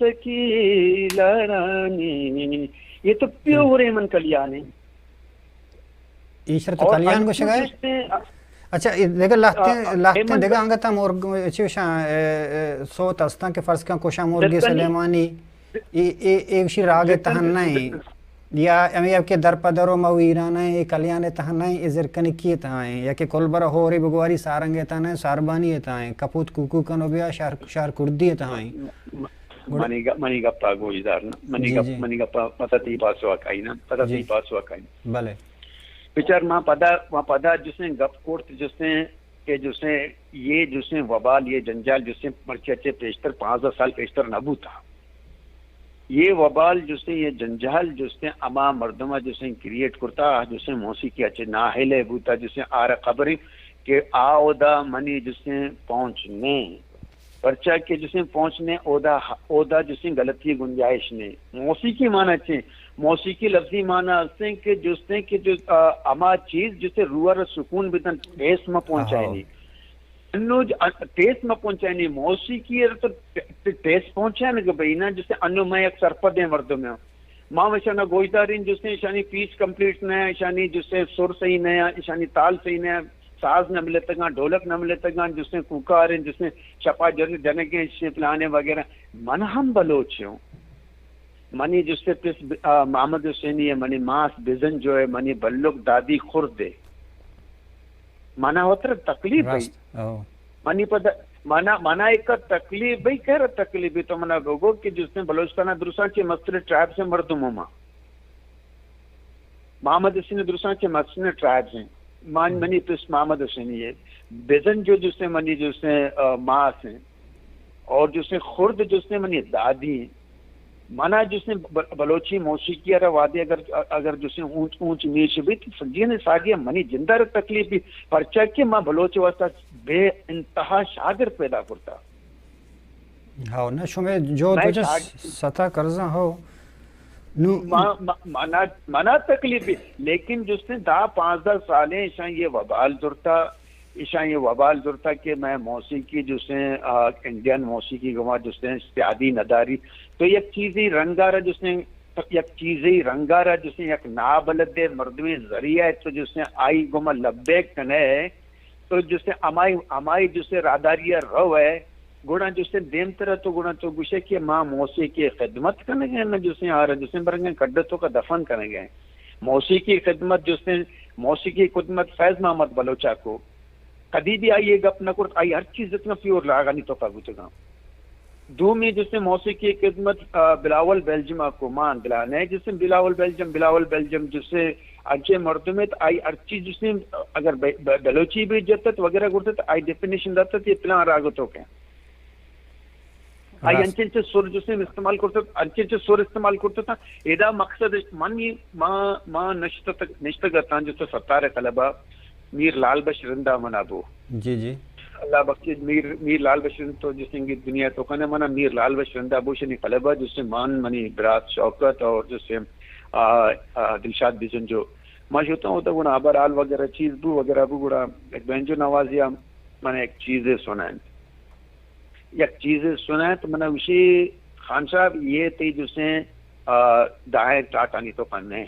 سکی لاڑانی۔ یہ تو پیور ایمن کلیانی۔ ایشر تو اور کلیان انچو گوشگا ہے؟ جستیں اچھا، اے دگہ لہتیں، آ، آ، لہتیں ایمن دگہ انگت ہم اور گ-، چوشاں، اے، اے، صوت استاں کہ فرض کن کوشاں مرگی دستانی۔ سلیمانی، اے، اے، اے گوشی راگ دستانی۔ تہن نہیں۔ یا ہمیں اب کہ در پدر و مو ایران ہیں، اے کلیان تہن نہیں، اے زرکنکی تہن ہیں، یا کہ کلبر ہوری بگواری سارنگ تہن ہیں، ساربانی تہن ہیں، کپوت کوکو کنو بیا شہر، شہر کردی تہن ہیں۔ م-، م-، گڑا منی گ-، منی گپا گوش دار نا، منی جی، گپ، جی۔ منی گپا پتہ تئی پاسو کائی نا، پتہ جی۔ تئی پاسو کائی نا۔ بلے۔ بچار ما پدا، ما پدا جستیں گپ کرت جستیں کہ جستیں یہ جستیں وبال، یہ جنجال جستیں مرچی چہ پیشتر پانزدہ سال پیشتر نہ بوتا۔ یہ وبال جستیں، یہ جنجال جستیں ہما مردم جستیں کریئیٹ کرتا، جستیں موسیقی چہ نااہل بوتا، جستیں آرا خبریں کہ آ اودا منی جستیں پہنچ نہیں۔ پرچا کہ جستیں پہنچ نہیں، اودا، اودا جستیں غلطی گنجائش نہیں۔ موسیقی معنی چے؟ موسیقی لفظی معنی ہستیں کہ جستیں کہ جو، آ، ہما چیز جسے روح را سکون بدن، ٹھیس مہ پہنچائنی۔ انو ج-، ا-، ٹھیس مہ پہنچائنی۔ موسیقی را تو ٹ-، ٹ-، ٹھیس پہنچائنے کہ بھئی نا، جسے انو میں یک سرپدیں مردم ہوں۔ ما وشانا گوشدارین جسے اشانی پیچ کمپلیٹ نہ ہے، اشانی جسے سر صحیح نہ ہے، اشانی تال صحیح نہ ہے، ساز نہ ملتگاں، ڈھولک نہ ملتگاں، جسے کوکاریں، جسے شپا جن-، جنگیں، جسے پلانے وغیرہ۔ من ہم بلوچ ہوں۔ منی جستے پس ب-، آ، محمد حسینی ہے، منی ماس بزن جو ہے، منی بلک دادی خرد ہے۔ منا وتر تکلیف ہے۔ راست، او۔ منی پدا، منا، منا ایک تکلیف بھئی، کہہ رہا تکلیف بھی تو منا بگو کہ جستے بلوچستان درسان چے مستر ٹرائب سے مردم ہوں ما۔ محمد حسین درسان چے مستر ٹرائب سے۔ مان، ہم۔ منی پس محمد حسینی ہے۔ بزن جو جستے منی جستے، آ، ماس ہیں۔ اور جستے خرد جستے منی دادی ہیں۔ منا جسے ب-، بلوچی موسیقی ء را وہدے اگر، اگر جسے اونچ، اونچ نیش بیت، سجین ساگی منی جند ء را تکلیف بیت، پرچا کہ ما بلوچ واسطہ بے انتہا شاگرد پیدا کرتا۔ ہاو، نہ شمے جو میں تو چہ شاگ-، ستا کرزاں ہو۔ نو ما، ما، منا، منا تکلیف بیت، لیکن جسے دہ پانزدہ سالیں ایشاں یہ وبال زرتا، ایشاں یہ وبال زرتا کہ میں موسیقی جسے، آ، انڈین موسیقی گما جسے سیادی نداری۔ تو یک چیزی رنگا را جسے، یک چیزی رنگا را جسے یک نابلدے مردمی ذریعہ ہے تو جسے آئی گما لبیک کنے، تو جسے ہمائی، ہمائی جسے راہداری رو ہے، گڑا جسے دیمترا تو گڑا تو گوشے کہ ما موسیقی خدمت کنگے، نہ جسے آرا جسے برنگے کڈ تو کا دفن کنگے۔ موسیقی خدمت جسے، موسیقی خدمت فیض محمد بلوچا کو۔ کدی بھی آئی یہ گپ نہ کرت، آئی ہر چیز اتنا پیور راگانی توکا بوتگاں۔ دومی جسے موسیقی خدمت، آ، بلاول بیلجم ءَ کو مان دلا نئے جسے بلاول بیلجم، بلاول بیلجم جسے انچیں مردمے ات، آئی ہرچی جسے اگر بے-، بے-، بلوچی بھی جت ات وغیرہ کرت ات، آئی ڈیفینیشن دات ات، یہ پلان راگ تو کہیں۔ آئی انچیں چہ سر جسے استعمال کرت ات، انچیں چہ سر استعمال کرت ات۔ ادا مقصد اش-، من یہ ما، ما نشت-، نشتگ اتاں جسے ستار کلب ءَ میر لال بخش رند ءَ منا بو۔ جی، جی۔ اللہ بخش میر، میر لال بخش رند تو جسے انگت دنیا تو کنے منا میر لال بخش رند ءَ بو شنی کلب ءَ جسے مان منی برات شوکت اور جسے، آ، آ، دلشاد بزنجو۔ ما شتاں ہوتا گڑا ہبر حال وغیرہ چیز بو وغیرہ بو گڑا ایک بینجو نوازی ءَ من ایک چیزے سنائیں۔ یک چیزے سنائیں تو من گوشی، خان صاحب، یہ تئی جسے، آ، دائیں ٹاٹانی تو کنے۔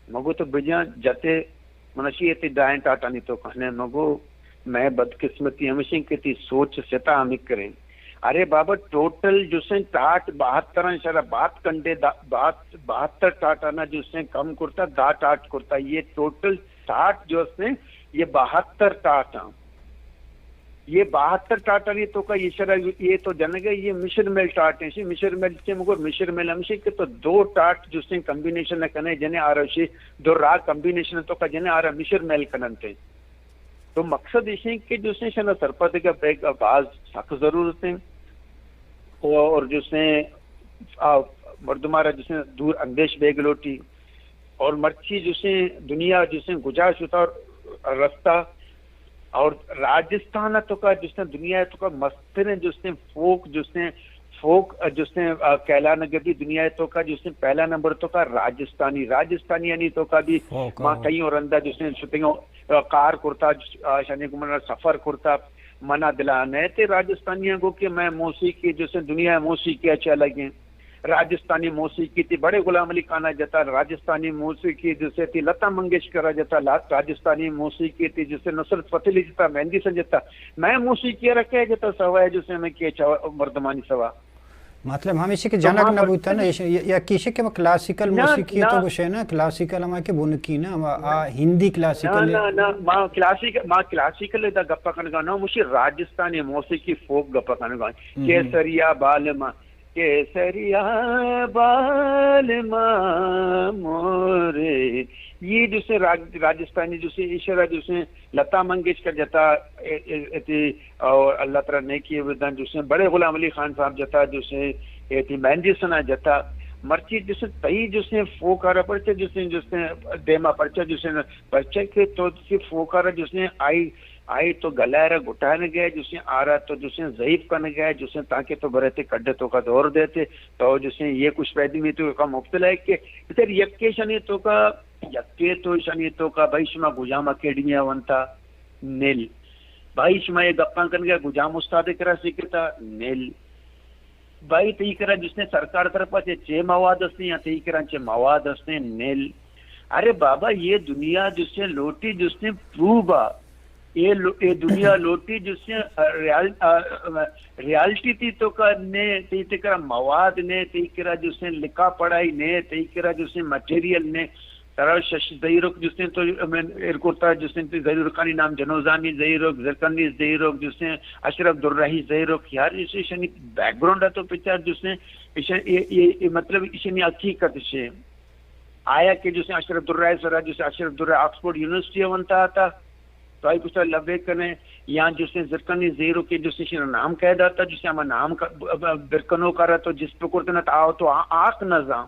مگو تو بجان جتے، من اشی یہ تئی دائیں ٹاٹانی تو کنے۔ مگو میں بدقسمتی ہمشیں کہ تئی سوچ ستا ہمک کریں۔ ارے بابا، ٹوٹل جسے ٹاٹ بہتر ہیں، شرا بات کنڈے دا-، بات، بہتر ٹاٹانا جسے کم کرتا، دا ٹاٹ کرتا۔ یہ ٹوٹل ٹاٹ جسے، یہ بہتر ٹاٹ ہیں۔ یہ بہتر ٹاٹانی تو کا یہ شرا، یہ تو جنگ ہے، یہ مشر میل ٹاٹ ہیں۔ مشر میل کے مگر مشر میل ہمشی کہ تو دو ٹاٹ جسے کمبینیشن کنے جنے آ رہا شی، دو راگ کمبینیشن تو کا جنے آ رہا مشر میل کننتے۔ تو مقصد ایش ہیں کہ جسے شنا سرپد کا بیگ باز سخت ضرورت ہیں۔ اور جسے، آ، مردمارا جسے دور اندیش بیگ لوٹی۔ اور مرچی جسے دنیا جسے گجا شتا رستہ اور راجستھان تو کا جسے دنیا تو کا مستریں جسے فوک جسے فوک جسے، آ، کہلانگ بی دنیا تو کا جسے پہلا نمبر تو کا راجستھانی، راجستھانی یعنی تو کا بی فوک، ما آ۔ کئی اور رندا جسے شتگوں، آ، کار کرتا، آ، شانی کو منا سفر کرتا، منا دلا نئے تے راجستھانیاں گو کہ میں موسیقی جسے دنیا موسیقی اچھا لگیں۔ راجستھانی موسیقی تئی بڑے غلام علی خان ءَ جتا، راجستھانی موسیقی جسے تئی لتا منگیشکر ءَ جتا، لا-، راجستھانی موسیقی تئی جسے نصرت فتح علی جتا، مہندی حسن جتا۔ میں موسیقی ءَ را کئے جتا سوا ءَ جسے میں کئے چا-، مردمانی سوا۔ مطلب ہمیشی کہ تو جنگ ما نہ بوتا نا، ایش-، یا، یا کیشی کہ ما کلاسیکل نہ، موسیقی نہ۔ تو گوشے نا، کلاسیکل ہما کہ بنکی نا، ہما آ ہندی نہ، کلاسیکل۔ نہ، نہ، ما کلاسیک-، ما کلاسیکل دا گپا کنگا نا، مشی راجستھانی موسیقی فوک گپا کنگا۔ ہم۔ کیسریا بالما کیسریا بالما مورے۔ یہ جسے راج-، راجستھانی جسے ایشرا جسے لتا منگیشکر جتا، اے-، اے-، اتی اور اللہ تعالی نیکی بدن جسے بڑے غلام علی خان صاحب جتا جسے اتی مہندی حسن ءَ جتا۔ مرچی جسے تئی جسے فوک ءَ را پرچہ جسے، جسے دیما پرچہ جسے، پرچہ کہ تو جسے فوک ءَ را جسے آئی آئی تو گلہ ءَ را گٹانگ ءَ جسے، آرا تو جسے ضعیف کنگ ءَ جسے، تاکہ تو برے تے کڈ تو کا دور دیتے، تو جسے یہ کچھ پیدمی تو کا مبتلا ہے کہ بچار یکے شنی تو کا، یکے تو شنی تو کا بھائی شما گجام اکیڈمی ءَ ونتا؟ نل۔ بھائی شما یہ گپاں کنگ ءَ گجام استاد کرا سکھتا؟ نل۔ بھائی تئی کرا جسے سرکار طرف سے چے مواد ہستے یا تئی کرا چے مواد ہستے؟ نل۔ ارے بابا، یہ دنیا جسے لوٹی جسے پروبا، یہ لو-، یہ دنیا لوٹی جسے، آ، ریال-، آ، آ، ریالٹی تئی تو کا نے، تئی تئی کرا مواد نے، تئی کرا جسے لکھا پڑھائی نے، تئی کرا جسے مٹیریل نے۔ ترا شش زہیروک جسے تو من ایر کرتا جسے تئی زہیروکانی نام جنوزامی زہیروک، زرکنی زہیروک جسے، اشرف درہی زہیروک، یار ایشی شنی بیک گراؤنڈ تو پچار جسے، ایشن-، یہ، یہ، یہ مطلب ایشنی حقیقت شے۔ آیا کہ جسے اشرف درہ سرا جسے اشرف درہ آکسفورڈ یونیورسٹی ونتا آتا، تو آئی پشتا لبے کنے، یا جسے زرکنی زہیروک جسے شنا نام قید آتا، جسے ہما نام کا-، ب-، ب-، برکنو کرا تو جس پہ کرتنا تا آو تو آ-، آک نزان۔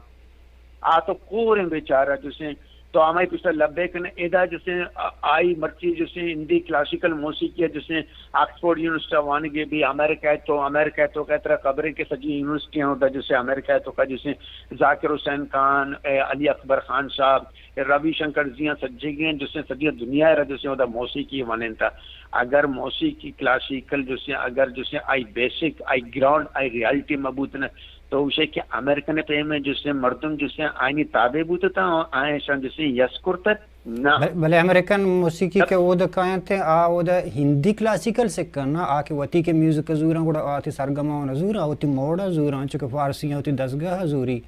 آ تو کوریں بیچارہ جسے، تو ہمائی پشتا لبے کنے، ادا جسے آ-، آئی مرچی جسے ہندی کلاسیکل موسیقی جسے آکسفورڈ یونیورسٹی وانگے بھی امریکہ تو، امریکہ تو کہ ترا خبریں کہ سجی یونیورسٹی ہوتا جسے امریکہ تو کا جسے ذاکر حسین خان، اے، علی اکبر خان صاحب، اے، روی شنکر جی ہیں، سجے گئے ہیں، جسے سجی دنیا را جسے ہوتا موسیقی وانینتا۔ اگر موسیقی کلاسیکل جسے، اگر جسے آئی بیسک، آئی گراؤنڈ، آئی ریالٹی مبوت نہ، تو اسے کہ امریکن پیم جسے مردم جسے آئینی تابع بوتتا، آئیں شان جسے یس کرتا، نہ۔ بلے، بلے امریکن موسیقی کہ اودا کاینت، آ اودا ہندی کلاسیکل سکن نا، آ کہ وتی کہ میوزک زوراں، گڑا آ وتی سرگماں نہ زوراں، آ وتی موڈا زوراں، چونکہ فارسی آ وتی دزگاہ زوری،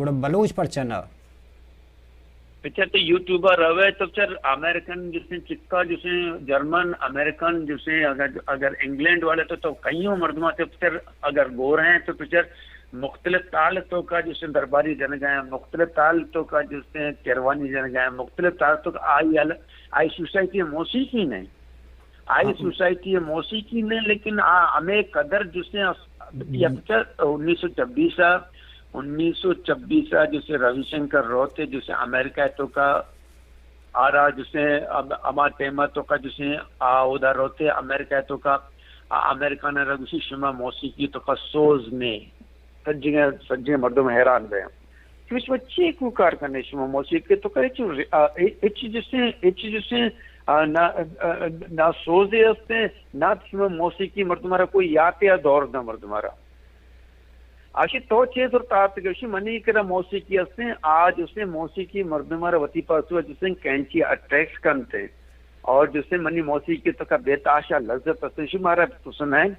گڑا بلوچ پرچہ نہ؟ پچر تو یوٹیوب ءَ روئے تو پچر امریکن جسے، چکا جسے، جرمن، امریکن جسے، اگر، اگر انگلینڈ والے تو، تو کئیوں مردماں تو پچر اگر گورئے تو پچر مختلف تال توکا جسے درباری جنگا ایں، مختلف تال توکا جسے کروانی جنگا ایں، مختلف تال توکا آئی ال-، آئی سوسائٹی موسیقی نے، آئی سوسائٹی موسیقی نے، لیکن آ ہمے قدر جسے اس-، یک چا انیس سو چبیس ءَ، انیس سو چبیس ءَ جسے روی شنکر روتے جسے امریکہ توکا آرا جسے ام-، ہما ٹائم ءَ توکا جسے آ اودا روتے امریکہ توکا، آ امریکان ءَ را گوشی شما موسیقی توکا سوز نے۔ سجیں، سجیں مردم حیران بے۔ کہ شما چی کو کار کنے، شما موسیقی توکا ہچ، آ، ہچ جسے، ہچ جسے، آ، نا، آ، نا سوزے ہستے، نا شما موسیقی مردم را کوئی یاتے یا دور دا مردم را۔ آشی تو چے زرت آتگ؟ گوشی منی کرا موسیقی ہستیں، آ جسے موسیقی مردم را وتی پاسو جسے کینچی اٹریکٹ کنتے اور جسے منی موسیقی توکا بے تاشا لذت ہستیں۔ شی مارا تو سنائیں،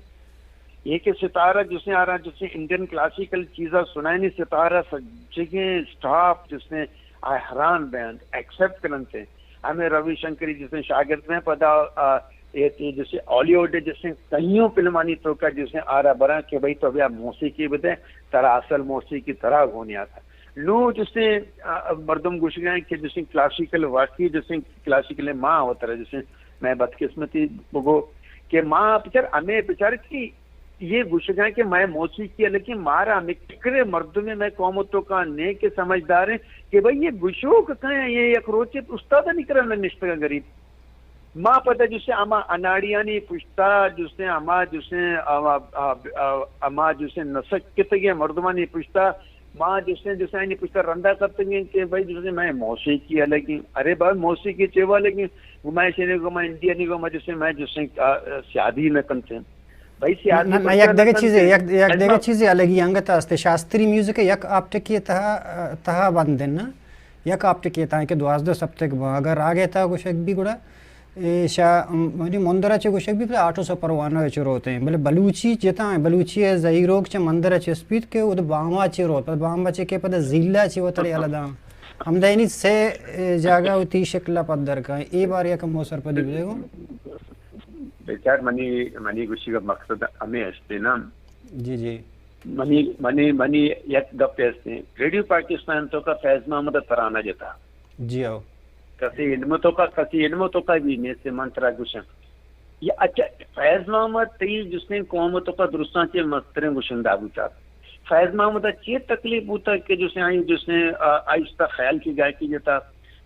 یہ کہ ستارہ جسے آرا جسے انڈین کلاسیکل چیزا سنائیں، ستارہ سجگیں اسٹاف جسے آ حیران بینت، ایکسپٹ کننتے۔ ہمیں روی شنکری جسے شاگرد میں پدا، آ، اے تی جسے ہالی ووڈ جسے کئیوں فلمانی توکا جسے آرا براں کہ بھئی تو بیا موسیقی بدے، ترا اصل موسیقی ترا گونی آتا۔ نو جسے، آ، مردم گوشگا ایں کہ جسے کلاسیکل واقعی جسے کلاسیکل ما وترا جسے میں بدقسمتی بگو کہ ما پچر ہمیں پچر کہ یہ گوشگا ایں کہ میں موسیقی ہے، لیکن مارا ہمیں فکر مردم میں قوم توکا نے کہ سمجھدار ہیں کہ بھئی یہ گوشوک کئے، یہ یک روچے استاد نہیں کرنا نشتگا غریب۔ ما پدا جسے ہما اناڑیانی پشتا جسے ہما جسے ہما، ہما جسے نسکتگیں مردمانی پشتا ما جسے، جسے آنی پشتا رندا کپتگیں کہ بھئی جسے میں موسیقی الگی، ارے بھائی موسیقی چیوا لگی، میں شنے کو میں انڈیا نی کو میں جسے، میں جسے، آ، سیادی نہ کنتے۔ بھائی سیادی نہ، نہ، یک دگہ چیزے، یک، یک دگہ چیزے الگی انگت است۔ شاستری میوزک یک آپٹکی تہا، تہا بندن نا۔ یک آپٹکے تاں کہ دوازدہ سپتگ باں، اگر راگے تہا گوشگ بی گڑا، اے شا، منی مندرا چہ گوشگ بی پدا آٹو سا پروانہ چہ روتیں، بلے بلوچی جتاں، بلوچی ءِ زہیروک چہ مندرا چہ اسپیت کہ اود باما چہ روت، پدا باما چہ کہ پدا زیلا چہ وتر یلہ داں۔ ہمدا یعنی سے، اے، جاگہ وتی شکل ءَ پدر کن۔ اے بارے ءَ کمو سرپدی بدے گوں۔ بچار منی، منی گوشگ ءِ مقصد ہمے ہستے نا۔ جی، جی۔ منی، منی، منی یک گپے ہستیں۔ ریڈیو پاکستان توکا فیض محمد ءَ ترانہ جتا۔ جی ہو۔ کسی علم توکا، کسی علم توکا بھی نیست، من ترا گوشاں۔ یہ اچھا، فیض محمد تئی جسیں قوم توکا درستاں چہ مستریں گشندہ بوتا۔ فیض محمد ءَ چی تکلیف بوتا کہ جسیں آئی جسیں، آ، آئی استا خیال کی گائکی جتا۔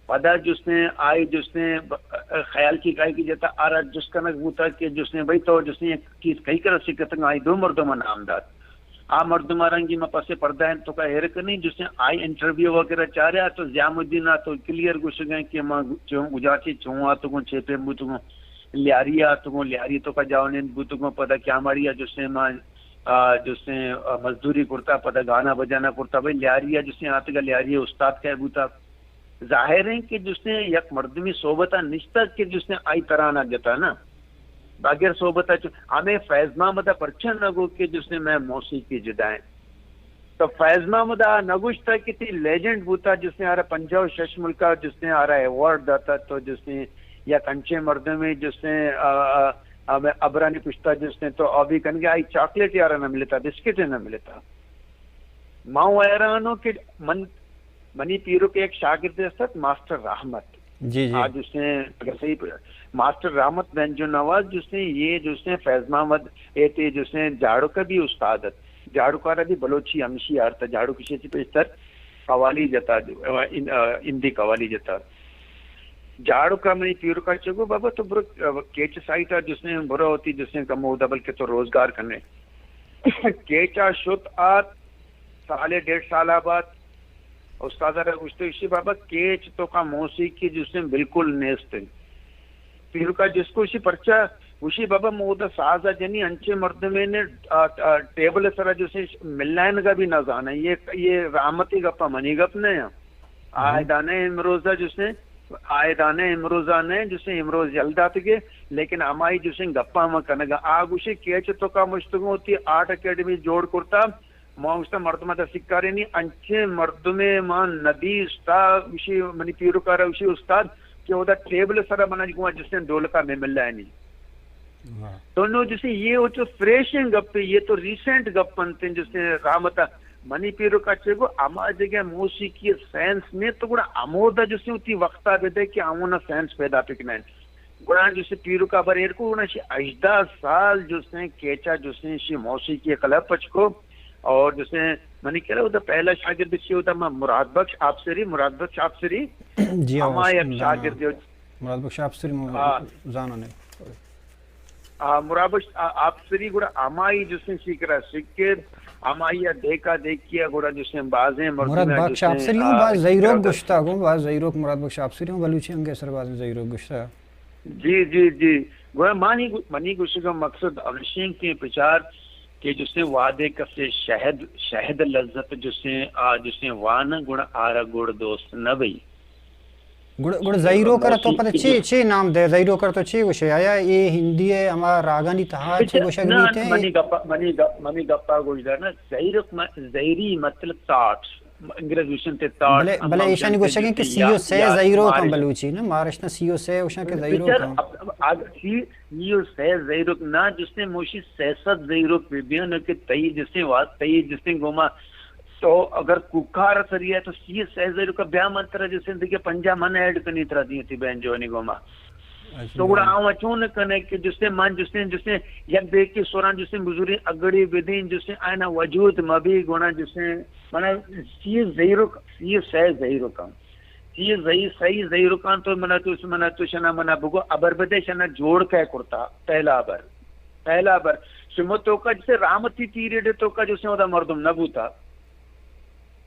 پدا جسیں آئی جسیں، آ، خیال کی گائکی جتا، آرا جس کنگ بوتا کہ جسیں بھئی تو جسیں یک چیز کئی کرا سکتگ، آئی دو مردم نام دات۔ آ مردم ءَ رنگی ما پس پردہ انت توکا ہیر کنیں، جسیں آئی انٹرویو وغیرہ چاریا تو ضیام الدین ءَ تو کلیئر گوشگیں کہ ما چون گجاچی چون آتگوں، چے پیم بوتگوں، لیاری آتگوں، لیاری توکا جاونند بوتگوں، پدا کیا ماری ءَ جسیں ما، آ، جسیں، آ، مزدوری کرتا، پدا گانا بجانا کرتا، بھئی لیاری ءَ جسیں آتگا لیاری استاد کئے بوتا۔ ظاہر ہیں کہ جسیں یک مردمی صحبت ءَ نشتگ کہ جسیں آئی ترانہ جتا نا۔ بغیر صحبت ءَ چو ہمیں فیض محمد ءَ پرچہ نہ گو کہ جسیں میں موسیقی جدا ہیں۔ تو فیض محمد ءَ نہ گوشتا کہ تی لیجنڈ بوتا جسیں آرا پنجاہ و شش ملکا جسیں آرا ایوارڈ داتا تو جسیں یک انچیں مردمے جسیں، آ، آ، ہمیں ابرانی پشتا جسیں تو آبی کنگے آئی چاکلیٹ یارا نہ ملتا، بسکٹ نہ ملتا۔ ما حیران ہوں کہ من، منی پیرک یک شاگرد است ات، ماسٹر رحمت۔ جی، جی۔ آ جسیں، اگر صحیح پ-، ماسٹر رحمت بنجو نواز جسیں، یہ جسیں فیض محمد ایتے جسیں جاڑوکا بھی استاد ات۔ جاڑوکارا بھی بلوچی ہمشی آرتا، جاڑوک شی چی پیشتر قوالی جتا، ان-، آ، ہندی قوالی جتا۔ جاڑوکا منی پیرکا چگو، بابا تو برو، آ، کیچ سائیٹا جسیں برو ہوتی جسیں کمو دا بلکہ تو روزگار کنے۔ کیچا شت آت، سالے ڈیڑھ سال ءَ بعد استاد ءَ را گوشت، ایشی بابا کیچ توکا موسیقی جسیں بالکل نیست انت۔ پیرکا جس کو ایشی پرچا، گوشی بابا مودا ساز ءَ جنی انچیں مردمے نے، آ، آ، ٹیبل ءِ سرا جسیں ملائنگا بھی نہ زانے۔ یہ، یہ رحمتی گپا منی گپ نہ ہیں۔ آئے دانے امروزا جسیں، آئے دانے امروزا نہ جسیں امروز یل داتگے، لیکن ہمائی جسیں گپا ما کنگا۔ آ گوشی کیچ توکا مشتگوں تی آرٹ اکیڈمی جوڑ کرتا، ما گوشتا مردم ءَ سکارینی، انچیں مردمے ما ندیستا، گوشی منی پیرکارا گوشی استاد کہ اودا ٹیبل سرا منا گوں جسیں ڈولکا میں ملائنی۔ تو نو جسیں یہ ہو چو فریشیں گپے، یہ تو ریسنٹ گپ انت، جسیں رحمت منی پیرکا چے گو، ہما جگہ موسیقی سائنس نے تو گڑا ہمودا جسیں وتی وقتا بدے کہ ہمونا سائنس پیدا بکنائیں۔ گڑا جسے پیرک ءَ بر ایر کو، گڑا شی ہژدہ سال جسے کیچا جسے شی موسیقی کلب پچ کو، اور جسے منی کرا اودا پہلا شاگرد چی ہوتا، ما مراد بخش آپسری، مراد بخش آپسری، جی ہاں، ہما یک شاگرد۔ مراد بخش آپسری، ہاں۔ زاناں نے۔ آ، مراد بخش آپسری گڑا ہمائی جسے شی کرا سکر، ہمائی دیکھا دیکھیا گڑا جسے بازیں مراد بخش آپسری ہوں باز زہیروک گشتا گوں، باز زہیروک مراد بخش آپسری ہوں بلوچی انگے سر بازیں زہیروک گشتا۔ جی، جی، جی۔ گویا منی گو-، منی گوشگ ءِ مقصد ہمیشیں کہ پچار کہ جسے وہدے کسے شہد، شہد لذت جسے آ جسے وان گڑا آرا گڑ دوست نہ بئی۔ گڑ، گڑ زہیروک ءَ را تو پدا چی، چی نام دے؟ زہیروک ءَ را تو چی گوشے؟ آیا اے ہندی ءِ ہما راگانی تہا چی گوشگ بیت؟ منی گپا، منی گپ، منی گپا گوش دار نا۔ زہیروک م-، زہیری مطلب تاٹس۔ انگریز گوشنت تاٹس، بلے، بلے ایشانی گوشگ انت کہ سی و سے زہیروک ہم بلوچی نا، مارشتاں سی و سے گوشاں کہ زہیروک ہم۔ سی، سی و سے زہیروک نا، جسے موشی سئے سد زہیروک بہ بیاں کہ تئی جسے واسطہ، تئی جسے گوما تو اگر کوکار سری ہے تو سی و سے زہیروک بیا من ترا جسے دیگہ پنجاہ من ایڈ کنی ترا دیتی بہن جوانی گوما۔ تو گڑا آواں چون کنے کہ جسے من جسے، جسے یک دیکی سوراں جسے بزریں اگڑی بدین جسے آئینا وجود مبی گڑا جسے منا سی زہیروک، سی سئے زہیروکاں۔ سی زہی-، سئے زہیروکاں تو منا تو، منا تو شنا منا بگو ابر بدے شنا جوڑ کئے کرتا پہلا ابر۔ پہلا ابر۔ شما توکا جسے رحمتی پیریڈ توکا جسے اودا مردم نہ بوتا۔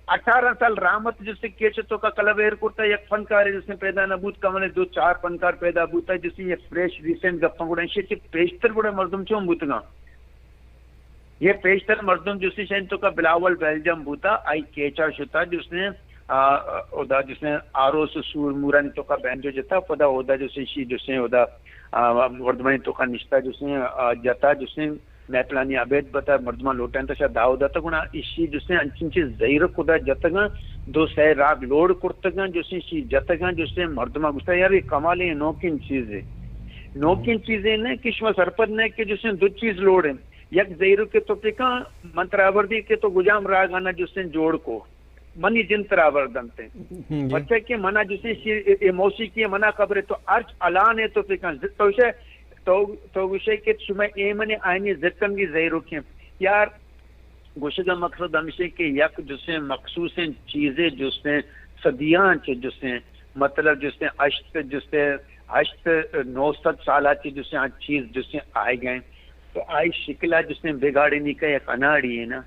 اٹھارہ سال رحمت جسے کیچ توکا کلب ایر کرتا، یک فنکارے جسے پیدا نہ بوت، کمنے دو چار فنکار پیدا بوتا، جسے یہ فریش ریسنٹ گپاں گڑا ایشی چہ پیشتر گڑا مردم چون بوتگاں؟ یہ پیشتر مردم جسے شین توکا بلاول بیلجم بوتا، آئی کیچا شتا جسے، آ، اودا جسے آروس سور مورانی توکا بینجو جتا، پدا اودا جسے شی جسے اودا، آ، مردمانی توکا نشتا جسے، آ، جتا جسے محفلانی ابید بتا، مردماں لوٹائینتا شا داؤ داتا گڑا ایشی جسے انچن چیز زہیروک اودا جتگاں، دو سئے راگ لوڈ کرتگاں، جسے شی جتگاں، جسے مردماں گوشتا یار یہ کمالیں نوکیں چیزے۔ نوکیں چیزے نہ کہ شما سرپد نہ کہ جسے دو چیز لوڈ ہیں۔ یک زہیروکے تو پکاں من ترا آوردی کہ تو گجام راگ آنا جسے جوڑ کو۔ منی جند ترا آوردنت۔ پرچا کہ منا جسے شی-، اے، اے موسیقی منا خبر ہے تو ہرچ الان ہے تو پکاں تو گوشے، تو، تو گوشے کہ شما اے منے آئینی زرکنگی زہیروکیں۔ یار، گوشگ ءِ مقصد ہمیش انت کہ یک جسے مخصوصیں چیزے جسے صدیاں چہ جسے مطلب جسے ہشت جسے ہشت نو سد سالا چہ جسے آ چیز جسے آئے گئے تو آئی شکلا جسے بگاڑینی کا یک اناڑی ہے نا،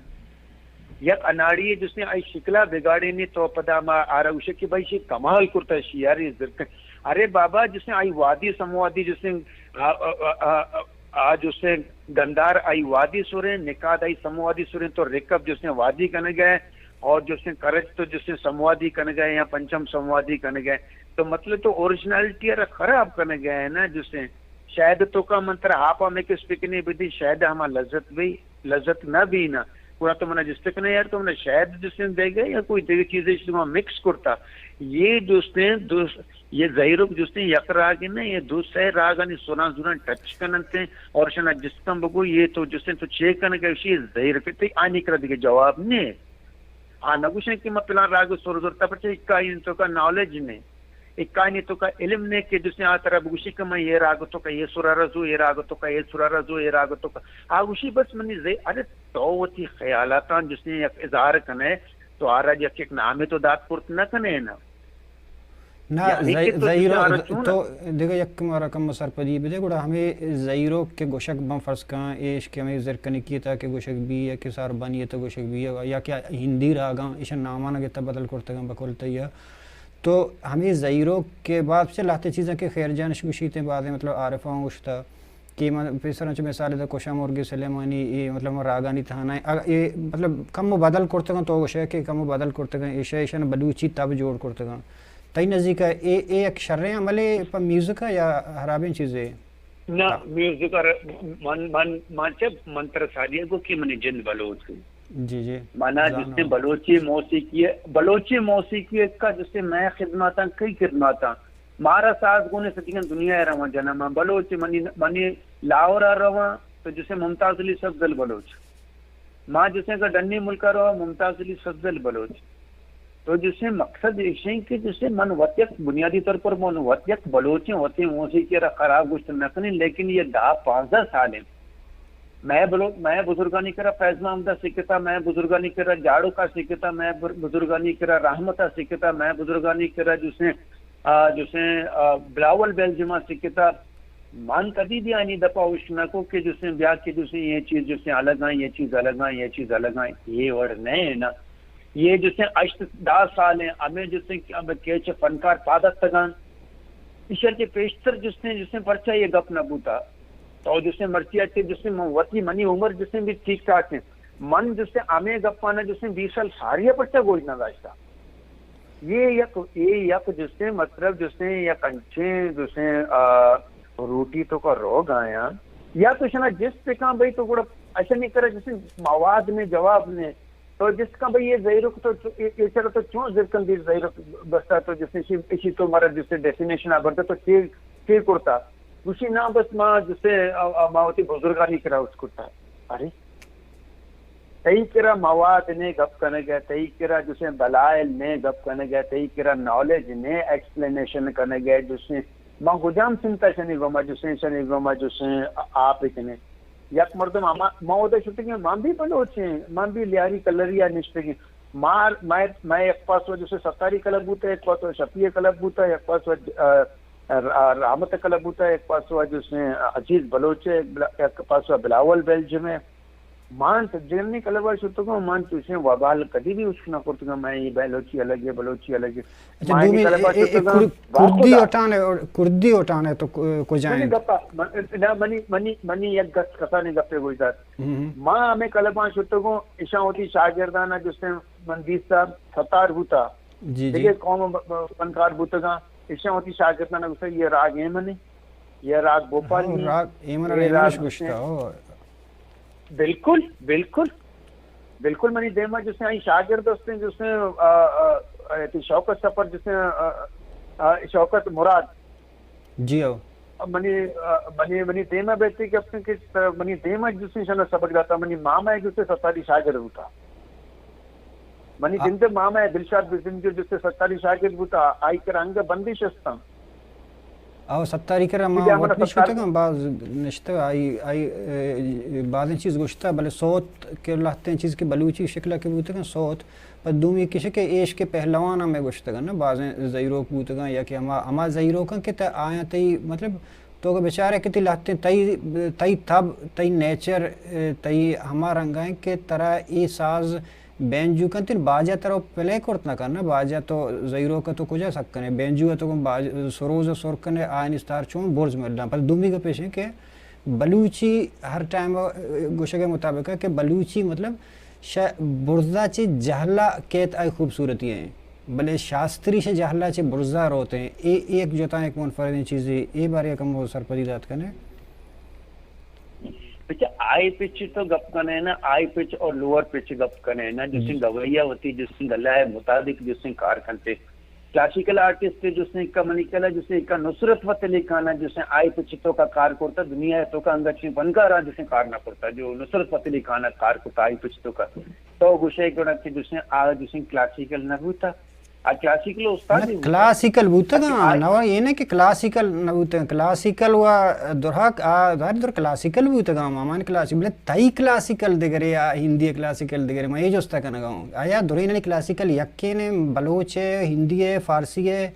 یک اناڑی ہے جسے آئی شکلا بگاڑینی تو پدا ما آرا گوشے کہ بھائی شی کمال کرتا شی یار یہ زرکن۔ ارے بابا جسے آئی وادی سموادی جسے آ، آ، آ، آ، آ جسے گندار آئی وادی سریں، نکاد آئی سموادی سریں، تو رکب جسے وادی کنگے اور جسے کرچ تو جسے سموادی کنگے یا پنچم سموادی کنگے، تو مطلب تو اوریجنالٹی را خراب کنگے نا جسے۔ شاید تو کا من ترا ہاپا مکس پکنی بدی، شاید ہما لذت بھی، لذت نہ بھی نا۔ گڑا تو منا جست کنے یار، تو منا شاید جسے دے گئے یا کوئی دیگه چیزے شما مکس کرتا۔ یہ جسے دو یہ زہیروک جستے یک راگے نہ، یہ دو سئے راگانی سراں زوراں ٹچ کننتے اور شنا جستاں بگو، یہ تو جستے تو چے کنگے، اشی زہیروک تے آنی کرا دیگه جواب نے۔ آ نہ گوشن کہ ما پلان راگ سر زرتا، پرچہ اکائی توکا نالج نے، اکائی توکا علم نے کہ جستے آ ترا بگوشی کہ من یہ راگ توکا یہ سرا رزو، یہ راگ توکا یہ سرا رزو، یہ راگ توکا۔ آ گوشی بس منی زہ-، ارے تو وتی خیالاتاں جستے یک اظہار کنے، تو آرا یک یک نامے تو دات کرت نہ کنے نا۔ نہ، یعنی زہی-، کہ تو زہیرو، چارو چون تو دگہ یک مارا کم سرپدی بدے، گڑا ہمے زہیروک کہ گوشگ بن فرض کن، ایش کہ ہمے زرکنکی تا کہ گوشگ بی، یا کہ ساربانی تا گوشگ بی، یا کہ ہندی راگاں، ایشان نامانا گتا بدل کرتگاں بکل تیا۔ تو ہمے زہیروک کہ بعد چہ لہتے چیزاں کہ خیر جانش گوشیتے، بعضے مطلب عارفاں گوشتا، کہ من پیسر انچو مثال دا کشا مرگی سلیمانی، اے مطلب من راگانی تہا نہ، اگ-، اے مطلب کم و بدل کرتگاں، تو گوشے کہ کم و بدل کرتگاں، ایشا ایشان بلوچی تب جوڑ کرتگاں۔ تئی نزیک اے، اے یک شریں عملے پہ میوزک یا خرابیں چیزے؟ نہ، میوزک ار-، من، من، من چہ من ترا سالیہ گو کہ منی جند بلوچ۔ جی، جی۔ منا جستے بلوچی موسیقی، بلوچی موسیقی کا جستے مئے خدماتاں، کئی خدماتاں؟ مارا ساز گونے سجگیں دنیا ء رواں جناں، ما بلوچ، منی، منی لاہور ء رواں تو جستے ممتاز علی سبزل بلوچ۔ ما جستے اگر ڈنی ملک ء رواں، ممتاز علی سبزل بلوچ۔ تو جستے مقصد ایش ہیں کہ جستے من وت یک بنیادی طور پر من وت یک بلوچیں، وتی موسیقی را خراب گوشت نہ کنیں، لیکن یہ دہ پانزدہ سال ہیں مئے بلو-، مئے بزرگانی کرا فیض محمد ء سکتا، مئے بزرگانی کرا جاڑوک ء سکتا، مئے بر-، بزرگانی کرا رحمت ء سکتا، مئے بزرگانی کرا جسے، آ، جسے، آ، بلاول بیلجم ء سکتا۔ من کدی بھی آنی دپا اوشت نہ کو کہ جسے بیا کہ جسے یہ چیز جسے الگ آئیں، یہ چیز الگ آئیں، یہ چیز الگ آئیں، یہ وڑ نہ ہے نا۔ یہ جسے اشت دہ سال ہیں، ہمیں جسے کہ ہمیں کیچ فنکار پادت تگان۔ ایشر کے پیشتر جسے، جسے پرچا یہ گپ نہ بوتا۔ تو جسے مرچی اچے جسے من وتی منی عمر جسے بھی ٹھیک ٹھاک ہیں۔ من جسے ہمیں گپانا جسے بیس سال ساری پرچا گوش نہ داشتا۔ یہ یک، یہ یک جسے مطلب جسے یک انچیں جسے، آ، روٹی تو کا روگ آیا۔ یا تو شنا جس پہ کان بھئی تو گڑا ایسا نہیں کرے جسے مواد نے جواب نے۔ تو جس کا بھئی یہ زہیرک تو چو-، یہ، یہ چلو تو چون زرکن دیر زہیرک بستا تو جسے اسی، اسی تو مارا جسے ڈیفینیشن آ بنتا تو چی، چی کرتا؟ گوشی نا بس ما جسے، آ، آ، ما وتی بزرگانی کرا اس کرتا۔ ارے، تئی کرا مواد نے گپ کنگ ء، تئی کرا جسے دلائل نے گپ کنگ ء، تئی کرا نالج نے ایکسپلینیشن کنگ ء، جسے ما کجام سنتا شنی گوما جسے، شنی گوما جسے آپ کنے۔ یک مردم ہما، ما اودا شتگیں، من بھی بلوچیں، من بھی لیاری کلری ء نشتگیں۔ مار، مئے، مئے یک پاسو جسے ستاری کلب بوتا، یک پاسو شفیع کلب بوتا، یک پاسو، آ، آ، رحمت کلب بوتا، یک پاسو جسے عزیز بلوچ ہے، یک بلا-، یک پاسو بلاول بیلجم ہے۔ مان سجنی کلب ء شتگاں، مان چوشیں وبال کدی بھی اشک نہ کرتگاں، میں یہ بلوچی الگ ہے، بلوچی الگ ہے۔ اچھا، ماں دومی کلب ء اے، اے شتگاں، کر-، با کردی خدا۔ اٹانے اور کردی اٹانے تو ک-، کجائیں؟ منی گپا، من-، نہ، منی، منی، منی یک گس کسانی گپے گوش دار۔ ہم، ہم۔ ماں ہمیں کلباں شتگوں، اشاں ہوتی شاگردانہ جسے من دیستا ستار بوتا۔ جی، جی۔ دیگہ قوم ب-، ب-، فنکار بوتگاں، اشاں ہوتی شاگردانہ گوشتا یہ راگ ایمنی، یہ راگ بوپالی، ہاں، راگ ایمن، یہ ایمنش راگ گوشتا، ہو۔ بالکل، بالکل۔ بالکل منی دیما جسے آئی شاگرد استیں جسے، آ، آ، آ، تی شوکت سفر جسے، آ، آ، شوکت مراد۔ جی ہو۔ منی، آ، منی، منی دیما بیتی کہ اپنے کہ منی دیما جسے شنا سبق داتا، منی ماما ہے جسے ستاری شاگرد ہوتا۔ منی آ۔ جند ماما ہے دلشاد بزنجو جسے ستاری شاگرد ہوتا، آئی کرا انگا بندش استاں۔ او ستاری کرا ما وت بھی شتگاں، باز نشتگ، آئی، آئی، اے، بازیں چیز گوشتا، بلے صوت کہ لہتیں چیز کہ بلوچی شکل کہ بوتگاں صوت، پہ دومی کش کہ عشق پہلوان ہمیں گوشتگاں نا، بازیں زہیروک بوتگاں یا کہ ہما، ہما زہیروکاں کہ تہ آیاں تئی، مطلب، تو کہ بچارے کہ تئی لہتیں، تئی، تئی تب، تئی نیچر، اے، تئی ہما رنگا ہیں کہ ترا اے ساز بینجو کنت، باجا ترا پلے کرت نہ کن، باجا تو زہیروک تو کجا سک کنے، بینجو تو کن باج-، سروز سر کنے، آئین استار چون برز ملان۔ پر دومی گپ ایش کہ بلوچی ہر ٹائم گوشگ مطابق کہ بلوچی مطلب شہ برزا چہ جہلا کیت آئی خوبصورتی ہیں، بلے شاستری شہ جہلا چہ برزا روت ہیں۔ اے ایک جتا ایک منفردیں چیزی، اے بارے کم سرپدی دات کنے۔ بچہ ہائی پچ تو گپ کنے نا، ہائی پچ اور لوور پچ گپ کنے نا، جسے گویا وتی جسے گلہ ہے مطابق جسے کار کنتے۔ کلاسیکل آرٹسٹ جسے کا منی کلا جسے کا نصرت فتح علی خان جسے ہائی پچ تو کا کار کرتا، دنیا تو کا انگت چین فنکار جسے کار نہ کرتا، جو نصرت فتح علی خان کار کرتا ہائی پچ تو کا۔ تو گوشے گڑا کہ جسے آ جسے کلاسیکل نہ ہوتا، آ کلاسیکل استاد نہ، ہی بوتگ۔ کلاسیکل بوتگ، آ، ہاں، آ، نہ، یہ نہ کہ کلاسیکل نہ بوتگ۔ کلاسیکل و درہک، آ، ظاہر در کلاسیکل بوتگ، ہاں، مان کلاسیکل، بلے تئی کلاسیکل دگرے، آ، ہندی کلاسیکل دگرے، ما یہ جستا کنگا ہوں۔ آیا درین کلاسیکل یکین ہے، بلوچ ہے، ہندی ہے، فارسی ہے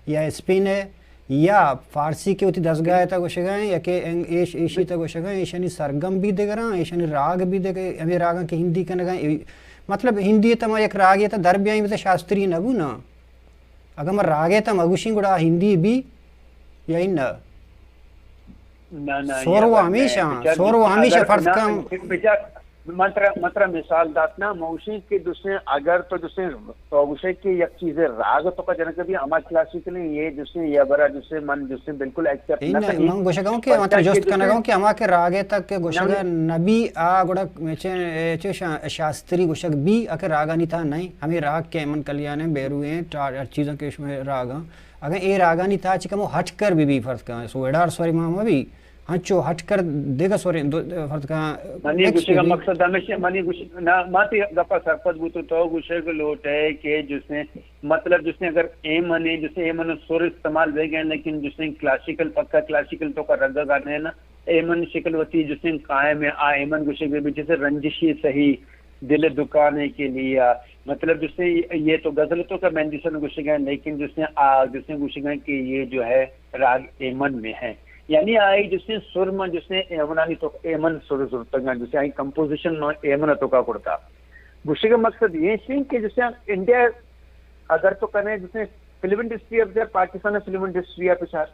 یا اسپین ہے؟ یا فارسی کہ وتی دزگاہ تا گوشگا ہیں، یا کہ انگ-، ایش-، ایشی تا گوشگا ہیں، ایشانی سرگم بھی دگراں، ایشانی راگ بھی دگر، ہمیں راگاں کہ ہندی کنگا ہیں، اے-، مطلب ہندی تا ما یک راگے تا در بیائیں، بتا شاستری نہ بو نا۔ اگاں ما راگے تا مگوشیں گڑا ہندی بھی یا نہ؟ نہ، نہ، سور یہ و بات ہمیشہ، نہیں۔ بچار سور و ہمیشہ اگر فرض نہ، کم۔ بچار، من ترا، من ترا مثال دات نا، موشی کہ جسے اگر تو جسے تو گوشے کہ یک چیزے راگ تو کا جنک بھی ہما کلاسیکل ہیں، یہ جسے یہ برا جسے من جسے بالکل ایکسپٹ نہ کنی۔ من گوشگاؤں کہ مطلب جست کنگاؤں کہ ہما کہ راگے تک کہ گوشگ نبی آ گڑا چے، چے شا-، شاستری گوشگ بھی اکہ راگانی تھا نہیں، ہمیں راگ کہ ایمن کلیان ہیں، بیرو ہیں، ہر چیزوں کے اس میں راگ ہیں۔ اگر اے راگانی تھا چکم ہٹ کر بھی، بھی فرض کا سو ایڈار سوری ماما بھی ہنچو ہٹ کر دگہ سوریں دو، فرض کن منی مکس گوشگ ء بی۔ مقصد ہمیش، منی گوش-، نہ، ما تی گپا سرپد بوتو، تو گوشگ لوٹ ہے کہ جسے، مطلب جسے اگر ایمن ہے، جسے ایمن سر استعمال بہ گئے، لیکن جسے کلاسیکل، پکا کلاسیکل تو کا رگا گانے نا، ایمن شکل وتی جسے قائم ہے، آ ایمن گوشگ بی جسے رنجشی سہی، دل دکانے کے لیے، مطلب جسے یہ تو غزل تو کا مینڈیسن گوشگ ہے، لیکن جسے آ، جسے گوشگ ہے کہ یہ جو ہے راگ ایمن میں ہے۔ یعنی آئی جسے سر من جسے ایمنانی تو ایمن سر زرتگاں، جسے آئی کمپوزیشن من ایمن تو کا کرتا۔ گوشگ مقصد یہ ہے کہ جسے انڈیا اگر تو کنے جسے فلم انڈسٹری اب جائے، پاکستان فلم انڈسٹری اب چار،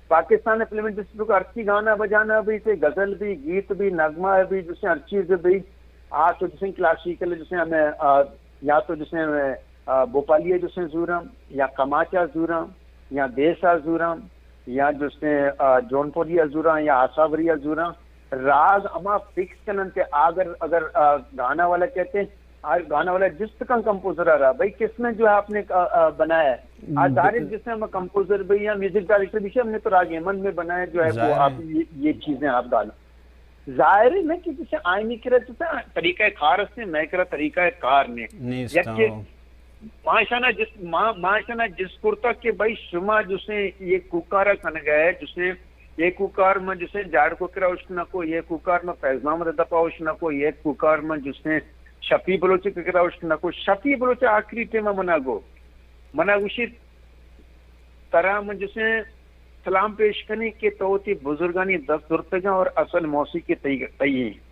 پاکستان فلم انڈسٹری کو ہرچی گانا بجانا بھی، تے غزل بھی، گیت بھی، نغمہ بھی، جسے ہر چیز بھی، آ تو جسے کلاسیکل جسے ہمیں، آ، یا تو جسے ہمیں، آ، بھوپالی جسے زورم، یا کماچا زورم، یا دیسا زوراں یا جستے، آ، جونپوریا زوراں یا آساوریا زوراں، راگ ہما فکس کنن تے اگر، اگر، آ، گانا والا کہتے ہیں، آ، گانا والا جست کن کمپوزر آ رہا، بھائی کس نے جو ہے آپ نے، آ، آ، بنایا ہے؟ آ، ظاہر ہے جس نے ہم کمپوزر بھی یا میوزک ڈائریکٹر بھی، ہم نے تو راگ ایمن میں بنایا جو ہے وہ آپ یہ، یہ چیزیں آپ ڈالیں۔ ظاہر ہے نا کہ جسے آئینی کرا جسے طریقہ کار است، میں کرا طریقہ کار نے۔ یک کہ ماشانا جس، ما-، ماشانا جس کرتا کہ بھائی شما جسے یہ کوکارا کنگا ہے، جسے یہ کوکار ما جسے جاڑ کو کرا اشک نہ کو، یہ کوکار ما فیض محمد دپا اشک نہ کو، یہ کوکار ما جسے شفیع بلوچ کے کرا اشک نہ کو۔ شفیع بلوچ آخری ٹائم منا گو، منا گوشی ترا من جسے سلام پیش کنی کہ تو وتی بزرگانی دست زرتگاں اور اصل موسیقی تئی، تئی ہیں۔